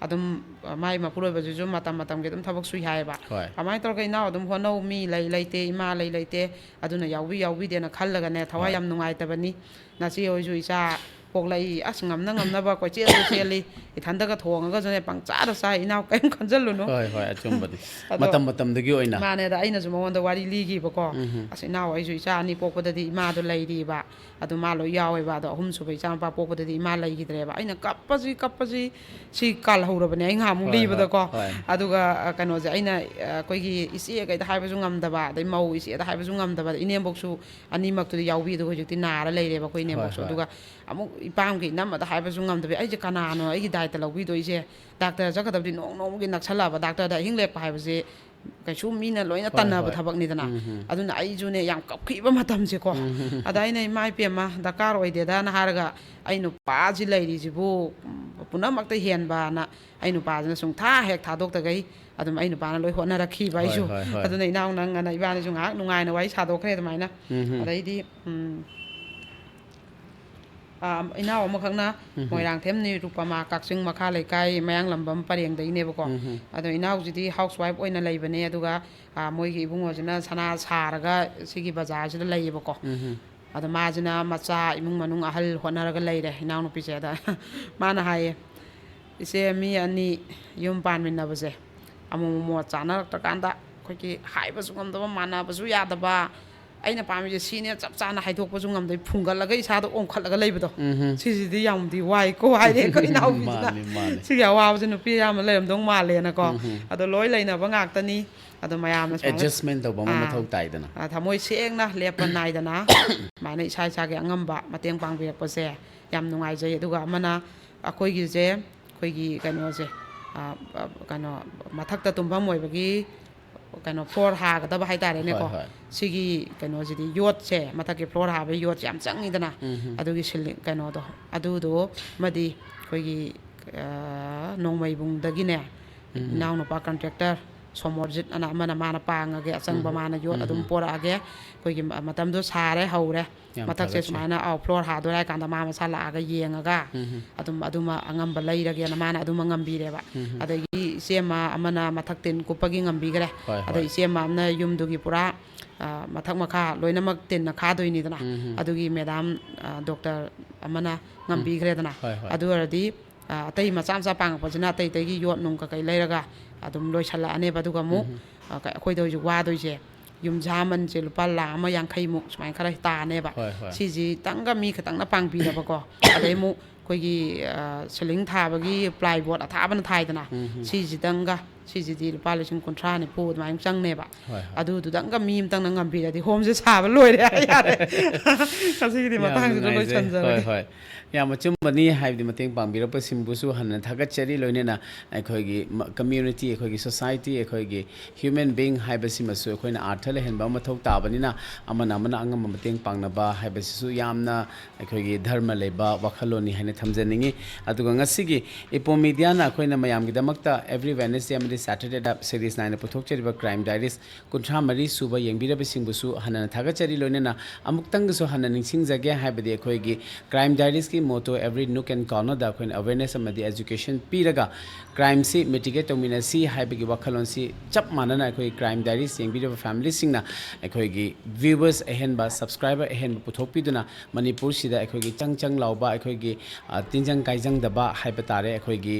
ꯑꯗꯨꯝ, ꯑ, ꯃꯥꯏ ꯃꯄꯨꯔꯣꯏꯕꯁꯤꯁꯨ ꯃꯇꯝ ꯃꯇꯝꯒꯤ ꯑꯗꯨꯝ ꯊꯕꯛ ꯁꯨꯏ ꯍꯥꯏꯌꯦꯕ꯫ ꯍꯣꯏ꯫ ꯑꯗꯨꯃꯥꯏꯅ ꯇꯧꯔꯒ ꯏꯅꯥꯎ ꯑꯗꯨꯝ ꯍꯣꯠꯅꯧ, ꯃꯤ ꯂꯩ ꯂꯩꯇꯦ, ꯏꯃꯥ ꯂꯩ ꯂꯩꯇꯦ, ꯑꯗꯨꯅ ꯌꯥꯎꯕꯤ ꯌꯥꯎꯕꯤꯗꯦꯅ ꯈꯜꯂꯒꯅꯦ ꯊꯋꯥꯏ ꯍꯣꯏ꯫ ꯌꯥꯝ ꯅꯨꯡꯉꯥꯏꯇꯕꯅꯤ꯫ ꯅꯆꯦ ꯍꯣꯏꯁꯨ ꯏꯆꯥ ꯄꯣꯛꯂꯛꯏ, ꯑꯁ, ꯉꯝꯅ ꯉꯝꯅꯕ ꯀꯣꯏꯆꯦꯜꯁꯨ ꯆꯦꯜꯂꯤ, ꯏꯊꯟꯗꯒ ꯊꯣꯡꯉꯒꯁꯨꯅꯦ ꯄꯪꯆꯥꯗ ꯆꯥꯏ, ꯏꯅꯥꯎ ꯀꯔꯤꯝ ꯈꯟꯖꯜꯂꯨꯅꯨ꯫ ꯍꯣꯏ, ꯍꯣꯏ, ꯑꯆꯨꯝꯕꯅꯤ꯫ ꯑꯗꯣ ꯃꯇꯝ ꯃꯇꯝꯗꯨꯒꯤ ꯑꯣꯏꯅ꯫ ꯃꯥꯅꯦ, ꯑꯗ ꯑꯩꯅꯁꯨ ꯃꯉꯣꯟꯗ ꯋꯥꯔꯤ ꯂꯤꯈꯤꯕꯀꯣ꯫ ꯎꯝ ꯍꯝ꯫ ꯑꯁ, ꯏꯅꯥꯎ ꯑꯩꯁꯨ ꯏꯆꯥ ꯑꯅꯤ ꯄꯣꯛꯄꯗꯗꯤ ꯏꯃꯥꯗꯣ ꯂꯩꯔꯤꯕ, ꯑꯗꯨ ꯃꯥ ꯂꯣꯏ ꯌꯥꯎꯋꯦꯕ꯫ ꯑꯗꯣ ꯑꯍꯨꯝꯁꯨꯕ ꯏꯆꯥ ꯅꯨꯄꯥ ꯄꯣꯛꯄꯗꯗꯤ ꯏꯃꯥ ꯂꯩꯈꯤꯗ꯭ꯔꯦꯕ꯫ ꯑꯩꯅ ꯀꯞꯄꯁꯤ ꯀꯞꯄꯁꯤ, ꯁꯤ ꯀꯥꯜꯍꯧꯔꯕꯅꯦ ꯑꯩ ꯉꯍꯥꯟꯃꯨꯛ ꯍꯣꯏ, ꯍꯣꯏ, ꯂꯤꯕꯗꯀꯣ꯫ ꯍꯣꯏ꯫ ꯑꯗꯨꯒ, ꯑ, ꯀꯩꯅꯣꯁꯦ ꯑꯩꯅ, ꯑ, ꯑꯩꯈꯣꯏꯒꯤ ꯏꯆꯦꯈꯩꯗ ꯍꯥꯏꯕꯁꯨ ꯉꯝꯗꯕ, ꯑꯗꯩ ꯃꯧ ꯏꯆꯦꯗ ꯍꯥꯏꯕꯁꯨ ꯉꯝꯗꯕ, ꯑꯗꯩ ꯏꯅꯦꯝꯕꯣꯛꯁꯨ ꯑꯅꯤꯃꯛꯇꯨꯗꯤ ꯌꯥꯎꯕꯤ, ꯑꯗꯨ ꯍꯧꯖꯤꯛꯇꯤ ꯅꯥꯔ ꯂꯩꯔꯦꯕ ꯑꯩꯈꯣꯏ ꯍꯣꯏ, ꯏꯅꯦꯝꯕꯣꯛꯁꯨ꯫ ꯍꯣꯏ꯫ ꯑꯗꯨꯒ ꯑꯃꯨꯛ ꯏꯄꯥꯝꯒꯤ ꯏꯅꯝꯃꯗ ꯍꯥꯏꯕꯁꯨ ꯉꯝꯗꯕꯤ, ꯑꯩꯁꯦ ꯀꯅꯥꯅꯣ ꯑꯩꯒꯤ ꯗꯥꯏꯇ ꯂꯧꯕꯤꯗꯣꯏꯁꯦ? ꯗꯥꯛꯇꯔ ꯆꯠꯀꯗꯕꯗꯤ ꯅꯣꯡ ꯅꯣꯡꯃꯒꯤ ꯅꯛꯁꯜꯂꯛꯑꯕ, ꯗꯥꯛꯇꯔꯗ ꯑꯍꯤꯡ ꯂꯦꯛꯄ ꯍꯥꯏꯕꯁꯦ ꯀꯩꯁꯨ ꯃꯤꯅ ꯂꯣꯏꯅ ꯍꯣꯏ, ꯇꯟꯅꯕ ꯍꯣꯏ꯫ ꯊꯕꯛꯅꯤꯗꯅ꯫ ꯎꯝ, ꯎꯝ꯫ ꯑꯗꯨꯅ ꯑꯩꯁꯨꯅꯦ ꯌꯥꯝ ꯀꯞꯈꯤꯕ ꯃꯇꯝꯁꯦꯀꯣ꯫ ꯎꯝ, ꯎꯝ꯫ ꯑꯗ ꯑꯩꯅ, "ꯏꯃꯥ ꯏꯄꯦꯝꯃ, ꯗꯔꯀꯥꯔ ꯑꯣꯏꯗꯦꯗꯅ" ꯍꯥꯏꯔꯒ, ꯑꯩ ꯅꯨꯄꯥꯁꯤ ꯂꯩꯔꯤꯁꯤꯕꯨ ꯄꯨꯝꯅꯃꯛꯇ ꯍꯦꯟꯕꯅ ꯑꯩ ꯅꯨꯄꯥꯁꯤꯅ ꯁꯨꯡꯊꯥ ꯍꯦꯛ ꯊꯥꯗꯣꯛꯇꯈꯩ ꯑꯗꯨꯝ ꯑꯩ ꯅꯨꯄꯥꯅ ꯂꯣꯏ ꯍꯣꯠꯅꯔꯛꯈꯤꯕ ꯍꯣꯏ, ꯑꯩꯁꯨ꯫ ꯍꯣꯏ, ꯍꯣꯏ꯫ ꯑꯗꯨꯅ ꯏꯅꯥꯎ ꯅꯪ ꯑꯅ ꯏꯕꯥꯅꯤꯁꯨ ꯉꯥꯏꯍꯥꯛ ꯅꯨꯡꯉꯥꯏꯅ ꯋꯥꯔꯤ ꯁꯥꯗꯣꯛꯈ꯭ꯔꯦ ꯑꯗꯨꯃꯥꯏꯅ꯫ ꯎꯝ, ꯎꯝ꯫ ꯑꯗꯩꯗꯤ, ꯎꯝ, ꯑꯥ, ꯏꯅꯥꯎ ꯑꯃꯈꯛꯅ ꯎꯝ, ꯎꯝ꯫ ꯃꯣꯏꯔꯥꯡꯊꯦꯝ ꯅꯤꯔꯨꯄꯃꯥ, ꯀꯛꯆꯤꯡ ꯃꯈꯥ ꯂꯩꯀꯥꯏ, ꯃꯌꯥꯡꯂꯝꯕꯝ ꯄꯔꯦꯡꯗꯒꯤꯅꯦꯕꯀꯣ꯫ ꯎꯝ, ꯎꯝ꯫ ꯑꯗꯣ ꯏꯅꯥꯎꯁꯤꯗꯤ house wife ꯑꯣꯏꯅ ꯂꯩꯕꯅꯦ, ꯑꯗꯨꯒ, ꯑꯥ, ꯃꯣꯏꯒꯤ ꯏꯕꯨꯡꯉꯣꯁꯤꯅ ꯁꯅꯥ ꯁꯥꯔꯒ ꯁꯤꯒꯤ ꯕꯖꯥꯔꯁꯤꯗ ꯂꯩꯌꯦꯕꯀꯣ꯫ ꯎꯝ, ꯎꯝ꯫ ꯑꯗꯣ ꯃꯥꯁꯤꯅ ꯃꯆꯥ, ꯏꯃꯨꯡ ꯃꯅꯨꯡ ꯑꯍꯜ ꯍꯣꯠꯅꯔꯒ ꯂꯩꯔꯦ, ꯏꯅꯥꯎꯅꯨꯄꯤꯁꯦ꯫ ꯑꯗ ꯃꯥꯅ ꯍꯥꯏꯌꯦ, "ꯏꯆꯦ, ꯃꯤ ꯑꯅꯤ ꯌꯨꯝ ꯄꯥꯟꯃꯤꯟꯅꯕꯁꯦ ꯑꯃꯨꯛ ꯃꯣꯠ ꯆꯥꯅꯔꯛꯇ꯭ꯔꯀꯥꯟꯗ ꯑꯩꯈꯣꯏꯒꯤ ꯍꯥꯏꯕꯁꯨ ꯉꯝꯗꯕ, ꯃꯥꯟꯅꯕꯁꯨ ꯌꯥꯗꯕ, ꯑꯩꯅ ꯄꯥꯝꯃꯤꯁꯦ ꯁꯤꯅꯦ ꯆꯞ ꯆꯥꯅ ꯍꯥꯏꯗꯣꯛꯄꯁꯨ ꯉꯝꯗꯕ, ꯐꯨꯡꯒꯠꯂꯒ ꯏꯁꯥꯗ ꯑꯣꯟꯈꯠꯂꯒ ꯂꯩꯕꯗꯣ, ꯎꯝ, ꯎꯝ꯫ ꯁꯤꯁꯤꯗꯤ ꯌꯥꯝꯗꯤ ꯋꯥꯏꯀꯣ" ꯍꯥꯏꯔꯦ ꯑꯩꯈꯣꯏ ꯏꯅꯥꯎꯄꯤꯁꯤꯅ꯫ ꯃꯥꯅꯤ, ꯃꯥꯅꯤ꯫ "ꯁꯤꯒꯤ ꯑꯋꯥꯕꯁꯦ ꯅꯨꯄꯤ ꯑꯌꯥꯝꯕ ꯂꯩꯔꯝꯗꯧ ꯃꯥꯜꯂꯦꯅꯀꯣ"꯫ ꯎꯝ, ꯎꯝ꯫ ꯑꯗꯣ ꯂꯣꯏ ꯂꯩꯅꯕ ꯉꯥꯛꯇꯅꯤ꯫ ꯑꯗꯣ ꯃꯌꯥꯝꯅ ꯁꯨꯃꯥꯏꯅ, adjustment ꯇꯧꯕ ꯑꯃ ꯑꯥ, ꯃꯊꯧ ꯇꯥꯏꯗꯅ꯫ ꯑꯥ, ꯊꯃꯣꯏ ꯁꯦꯡꯅ ꯂꯦꯞꯄ ꯅꯥꯏꯗꯅ ꯁꯨꯃꯥꯏꯅ ꯏꯁꯥ ꯏꯁꯥꯒꯤ ꯑꯉꯝꯕ ꯃꯇꯦꯡ ꯄꯥꯡꯕꯤꯔꯛꯄꯁꯦ ꯌꯥꯝ ꯅꯨꯡꯉꯥꯏꯖꯩ꯫ ꯑꯗꯨꯒ ꯑꯃꯅ ꯑꯩꯈꯣꯏꯒꯤꯁꯦ, ꯑꯩꯈꯣꯏꯒꯤ ꯀꯩꯅꯣꯁꯦ, ꯑꯥ, ꯑꯥ, ꯀꯩꯅꯣ, ꯃꯊꯛꯇ ꯇꯨꯝꯐꯝ ꯑꯣꯏꯕꯒꯤ ꯀꯩꯅꯣ, floor ꯍꯥꯒꯗꯕ ꯍꯥꯏꯇꯥꯔꯦꯅꯦꯀꯣ꯫ ꯍꯣꯏ, ꯍꯣꯏ꯫ ꯁꯤꯒꯤ ꯀꯩꯅꯣꯁꯤꯗꯤ, ꯌꯣꯠꯁꯦ, ꯃꯊꯛꯀꯤ floor ꯍꯥꯕꯒꯤ ꯌꯣꯠꯁꯦ ꯌꯥꯝ ꯆꯪꯉꯤꯗꯅ꯫ ꯎꯝ, ꯎꯝ꯫ ꯑꯗꯨꯒꯤ ceiling ꯀꯩꯅꯣꯗꯣ, ꯑꯗꯨꯗꯣ ꯑꯃꯗꯤ ꯑꯩꯈꯣꯏꯒꯤ, ꯑꯥ, ꯅꯣꯡꯃꯩꯕꯨꯡꯗꯒꯤꯅꯦ, ꯎꯝ, ꯎꯝ꯫ ꯏꯅꯥꯎꯅꯨꯄꯥ contractor ꯁꯣꯃꯣꯔꯖꯤꯠ ꯑꯅ ꯑꯃꯅ ꯃꯥꯅ ꯄꯥꯡꯉꯒꯦ, ꯑꯆꯪꯕ ꯎꯝ꯫ ꯃꯥꯅ ꯌꯣꯠ ꯎꯝ꯫ ꯑꯗꯨꯝ ꯄꯣꯔꯛꯑꯒꯦ꯫ ꯑꯩꯈꯣꯏꯒꯤ ꯃ-, ꯃꯇꯝꯗꯣ ꯁꯥꯔꯦ, ꯍꯧꯔꯦ꯫ ꯌꯥꯝ ꯃꯊꯛꯁꯦ ꯊꯥꯒꯠꯆꯔꯤ꯫ ꯁꯨꯃꯥꯏꯅ, ꯑꯥꯎ, floor ꯍꯥꯗꯣꯔꯦ ꯍꯥꯏ ꯀꯥꯟꯗ ꯃꯥ ꯃꯁꯥ ꯂꯥꯛꯑꯒ ꯌꯦꯡꯉꯒ ꯎꯝ꯫ ꯑꯗꯨꯝ ꯑꯗꯨꯃ ꯑꯉꯝꯕ ꯂꯩꯔꯒꯦꯅ ꯃꯥꯅ ꯑꯗꯨꯃ ꯉꯝꯕꯤꯔꯦꯕ꯫ ꯎꯝ꯫ ꯑꯗꯒꯤ ꯏꯆꯦ ꯑꯃ ꯑꯃꯅ ꯃꯊꯛ ꯇꯤꯟ ꯀꯨꯞꯄꯒꯤ ꯉꯝꯕꯤꯈ꯭ꯔꯦ꯫ ꯍꯣꯏ, ꯑꯗꯩ ꯍꯣꯏ꯫ ꯏꯆꯦ ꯑꯃ ꯑꯃꯅ ꯌꯨꯝꯗꯨꯒꯤ ꯄꯨꯔꯥ, ꯑ, ꯃꯊꯛ ꯃꯈꯥ ꯂꯣꯏꯅꯃꯛ ꯇꯤꯟꯅ ꯈꯥꯗꯣꯏꯅꯤꯗꯅ꯫ ꯎꯝ꯫ ꯑꯗꯨꯒꯤ ꯃꯦꯗꯥꯝ, ꯑ, ꯗꯣꯛꯇꯔ ꯑꯃꯅ ꯎꯝ꯫ ꯉꯝꯕꯤꯈ꯭ꯔꯦꯗꯅ꯫ ꯍꯣꯏ, ꯍꯣꯏ꯫ ꯑꯗꯨ ꯑꯣꯏꯔꯗꯤ ꯑ, ꯑꯇꯩ ꯃꯆꯥ ꯃꯆꯥ ꯄꯥꯡꯉꯛꯄꯁꯤꯅ ꯑꯇꯩ ꯑꯇꯩꯒꯤ ꯌꯣꯠ ꯅꯨꯡ ꯀꯀꯩ ꯂꯩꯔꯒ ꯑꯗꯨꯝ ꯂꯣꯏꯁꯜꯂꯛꯑꯅꯦꯕ꯫ ꯑꯗꯨꯒ ꯑꯃꯨꯛ, ꯎꯝ꯫ ꯑ, ꯀ-, ꯑꯩꯈꯣꯏꯗ ꯍꯧꯖꯤꯛ ꯋꯥꯗꯣꯏꯁꯦ ꯌꯨꯝꯁꯥꯃꯟꯁꯦ ꯂꯨꯄꯥ ꯂꯥꯈ ꯑꯃ ꯌꯥꯡꯈꯩꯃꯨꯛ ꯁꯨꯃꯥꯏꯅ ꯈꯔ ꯇꯥꯅꯦꯕ꯫ ꯍꯣꯏ, ꯍꯣꯏ꯫ ꯁꯤꯁꯤꯇꯪꯒ ꯃꯤ ꯈꯤꯇꯪꯅ ꯄꯥꯡꯕꯤꯔꯕꯀꯣ꯫ ꯑꯗꯩ ꯑꯃꯨꯛ ꯑꯩꯈꯣꯏꯒꯤ, ꯑ, ceiling ꯊꯥꯕꯒꯤ plyboard ꯑꯊꯥꯕꯅ ꯊꯥꯏꯗꯅ, ꯎꯝ꯫ ꯁꯤꯁꯤꯇꯪꯒ, ꯁꯤꯁꯤꯗꯤ ꯂꯨꯄꯥ ꯂꯤꯁꯤꯡ ꯀꯨꯟꯊ꯭ꯔꯥ ꯅꯤꯐꯨ ꯑꯗꯨꯃꯥꯏꯅ ꯆꯪꯅꯦꯕ꯫ ꯍꯣꯏ, ꯍꯣꯏ꯫ ꯑꯗꯨꯗꯨꯗꯪꯒ ꯃꯤ ꯑꯃꯇꯪꯅ ꯉꯝꯕꯤꯔꯗꯤ homeꯁꯦ ꯁꯥꯕ ꯂꯣꯏꯔꯦ ꯍꯥꯏ ꯌꯥꯔꯦ꯫ ꯉꯁꯤꯒꯤꯗꯤ ꯌꯥꯝ ꯃꯇꯥꯡꯁꯤꯗ ꯅꯨꯡꯉꯥꯏꯖꯩ꯫ ꯂꯣꯏꯁꯟꯖꯔꯒꯦ꯫ ꯍꯣꯏ, ꯍꯣꯏ꯫ ꯌꯥꯝ ꯑꯆꯨꯝꯕꯅꯤ, ꯍꯥꯏꯕꯗꯤ ꯃꯇꯦꯡ ꯄꯥꯡꯕꯤꯔꯛꯄꯁꯤꯡꯕꯨꯁꯨ ꯍꯟꯅ ꯊꯥꯒꯠꯆꯔꯤ, ꯂꯣꯏꯅꯅ ꯑꯩꯈꯣꯏꯒꯤ ꯃ-, community, ꯑꯩꯈꯣꯏꯒꯤ society, ꯑꯩꯈꯣꯏꯒꯤ human being ꯍꯥꯏꯕꯁꯤꯃꯁꯨ ꯑꯩꯈꯣꯏꯅ ꯑꯥꯔꯊ ꯂꯩꯍꯟꯕ ꯑꯃ ꯃꯊꯧ ꯇꯥꯕꯅꯤꯅ, ꯑꯃꯅ ꯑꯃꯅ ꯑꯉꯝꯕ ꯃꯇꯦꯡ ꯄꯥꯡꯅꯕ ꯍꯥꯏꯕꯁꯤꯁꯨ ꯌꯥꯝꯅ ꯑꯩꯈꯣꯏꯒꯤ ꯙꯔꯃ ꯂꯩꯕ ꯋꯥꯈꯜꯂꯣꯟꯅꯤ ꯍꯥꯏꯅ ꯊꯝꯖꯅꯤꯡꯉꯤ꯫ ꯑꯗꯨꯒ ꯉꯁꯤꯒꯤ ꯏꯄꯣꯝ ꯃꯤꯗꯤꯌꯥꯅ ꯑꯩꯈꯣꯏꯅ ꯃꯌꯥꯝꯒꯤꯗꯃꯛꯇ every Wednesday ꯑꯃꯗꯤ Saturdayꯗ series ꯅꯥꯏꯅ ꯄꯨꯊꯣꯛꯆꯔꯤꯕ Crime Diaries ꯀꯨꯟꯊ꯭ꯔꯥ ꯃꯔꯤ ꯁꯨꯕ ꯌꯦꯡꯕꯤꯔꯕꯁꯤꯡꯕꯨꯁꯨ ꯍꯟꯅ ꯊꯥꯒꯠꯆꯔꯤ꯫ ꯂꯣꯏꯅꯅ ꯑꯃꯨꯛꯇꯪꯒꯁꯨ ꯍꯟꯅ ꯅꯤꯡꯁꯤꯡꯖꯒꯦ, ꯍꯥꯏꯕꯗꯤ ꯑꯩꯈꯣꯏꯒꯤ Crime Diariesꯀꯤ motto "Every nook and cornerꯗ ꯑꯩꯈꯣꯏꯅ awareness ꯑꯃꯗꯤ education ꯄꯤꯔꯒ crimeꯁꯤ mitigate ꯇꯧꯃꯤꯟꯅꯁꯤ" ꯍꯥꯏꯕꯒꯤ ꯋꯥꯈꯜꯂꯣꯟꯁꯤ ꯆꯞ ꯃꯥꯟꯅꯅ ꯑꯩꯈꯣꯏꯒꯤ Crime Diaries ꯌꯦꯡꯕꯤꯔꯤꯕ familyꯁꯤꯡꯅ ꯑꯩꯈꯣꯏꯒꯤ viewers ꯑꯍꯦꯟꯕ, subscriber ꯑꯍꯦꯟꯕ ꯄꯨꯊꯣꯛꯄꯤꯗꯨꯅ ꯃꯅꯤꯄꯨꯔꯁꯤꯗ ꯑꯩꯈꯣꯏꯒꯤ ꯆꯪ ꯆꯪ ꯂꯥꯎꯕ, ꯑꯩꯈꯣꯏꯒꯤ, ꯑ, ꯇꯤꯟꯖꯪ ꯀꯥꯏꯖꯪꯗꯕ ꯍꯥꯏꯕ ꯇꯥꯔꯦ, ꯑꯩꯈꯣꯏꯒꯤ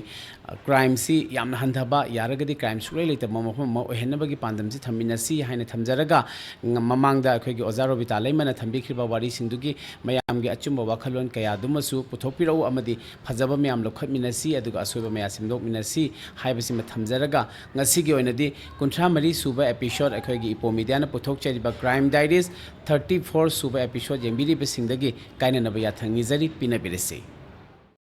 ꯑ, crimeꯁꯤ ꯌꯥꯝꯅ ꯍꯟꯊꯕ, ꯌꯥꯔꯒꯗꯤ crime ꯁꯨꯛꯂꯩ ꯂꯩꯇꯕ ꯃꯐꯝ ꯑꯃ ꯑꯣꯏꯍꯟꯅꯕꯒꯤ ꯄꯥꯟꯗꯝꯁꯤ ꯊꯝꯃꯤꯟꯅꯁꯤ ꯍꯥꯏꯅ ꯊꯝꯖꯔꯒ, ꯉ-, ꯃꯃꯥꯡꯗ ꯑꯩꯈꯣꯏꯒꯤ ꯑꯣꯖꯥ ꯔꯣꯕꯤꯇꯥ ꯂꯩꯃꯅ ꯊꯝꯕꯤꯈ꯭ꯔꯤꯕ ꯋꯥꯔꯤꯁꯤꯡꯗꯨꯒꯤ ꯃꯌꯥꯝꯒꯤ ꯑꯆꯨꯝꯕ ꯋꯥꯈꯜꯂꯣꯟ ꯀꯌꯥꯗꯨꯃꯁꯨ ꯄꯨꯊꯣꯛꯄꯤꯔꯛꯎ ꯑꯃꯗꯤ ꯐꯖꯕ ꯃꯌꯥꯝ ꯂꯧꯈꯠꯃꯤꯟꯅꯁꯤ, ꯑꯗꯨꯒ ꯑꯁꯣꯏꯕ ꯃꯌꯥꯝ ꯁꯦꯝꯗꯣꯛꯃꯤꯟꯅꯁꯤ ꯍꯥꯏꯕꯁꯤꯃ ꯊꯝꯖꯔꯒ, ꯉꯁꯤꯒꯤ ꯑꯣꯏꯅꯗꯤ ꯀꯨꯟꯊ꯭ꯔꯥ ꯃꯔꯤ ꯁꯨꯕ episode ꯑꯩꯈꯣꯏꯒꯤ ꯏꯄꯣꯝ ꯃꯤꯗꯤꯌꯥꯅ ꯄꯨꯊꯣꯛꯆꯔꯤꯕ Crime Diaries thirty four ꯁꯨꯕ episode ꯌꯦꯡꯕꯤꯔꯤꯕꯁꯤꯡꯗꯒꯤ ꯀꯥꯏꯅꯅꯕ ꯌꯥꯊꯪ ꯅꯤꯖꯔꯤ, ꯄꯤꯅꯕꯤꯔꯁꯤ꯫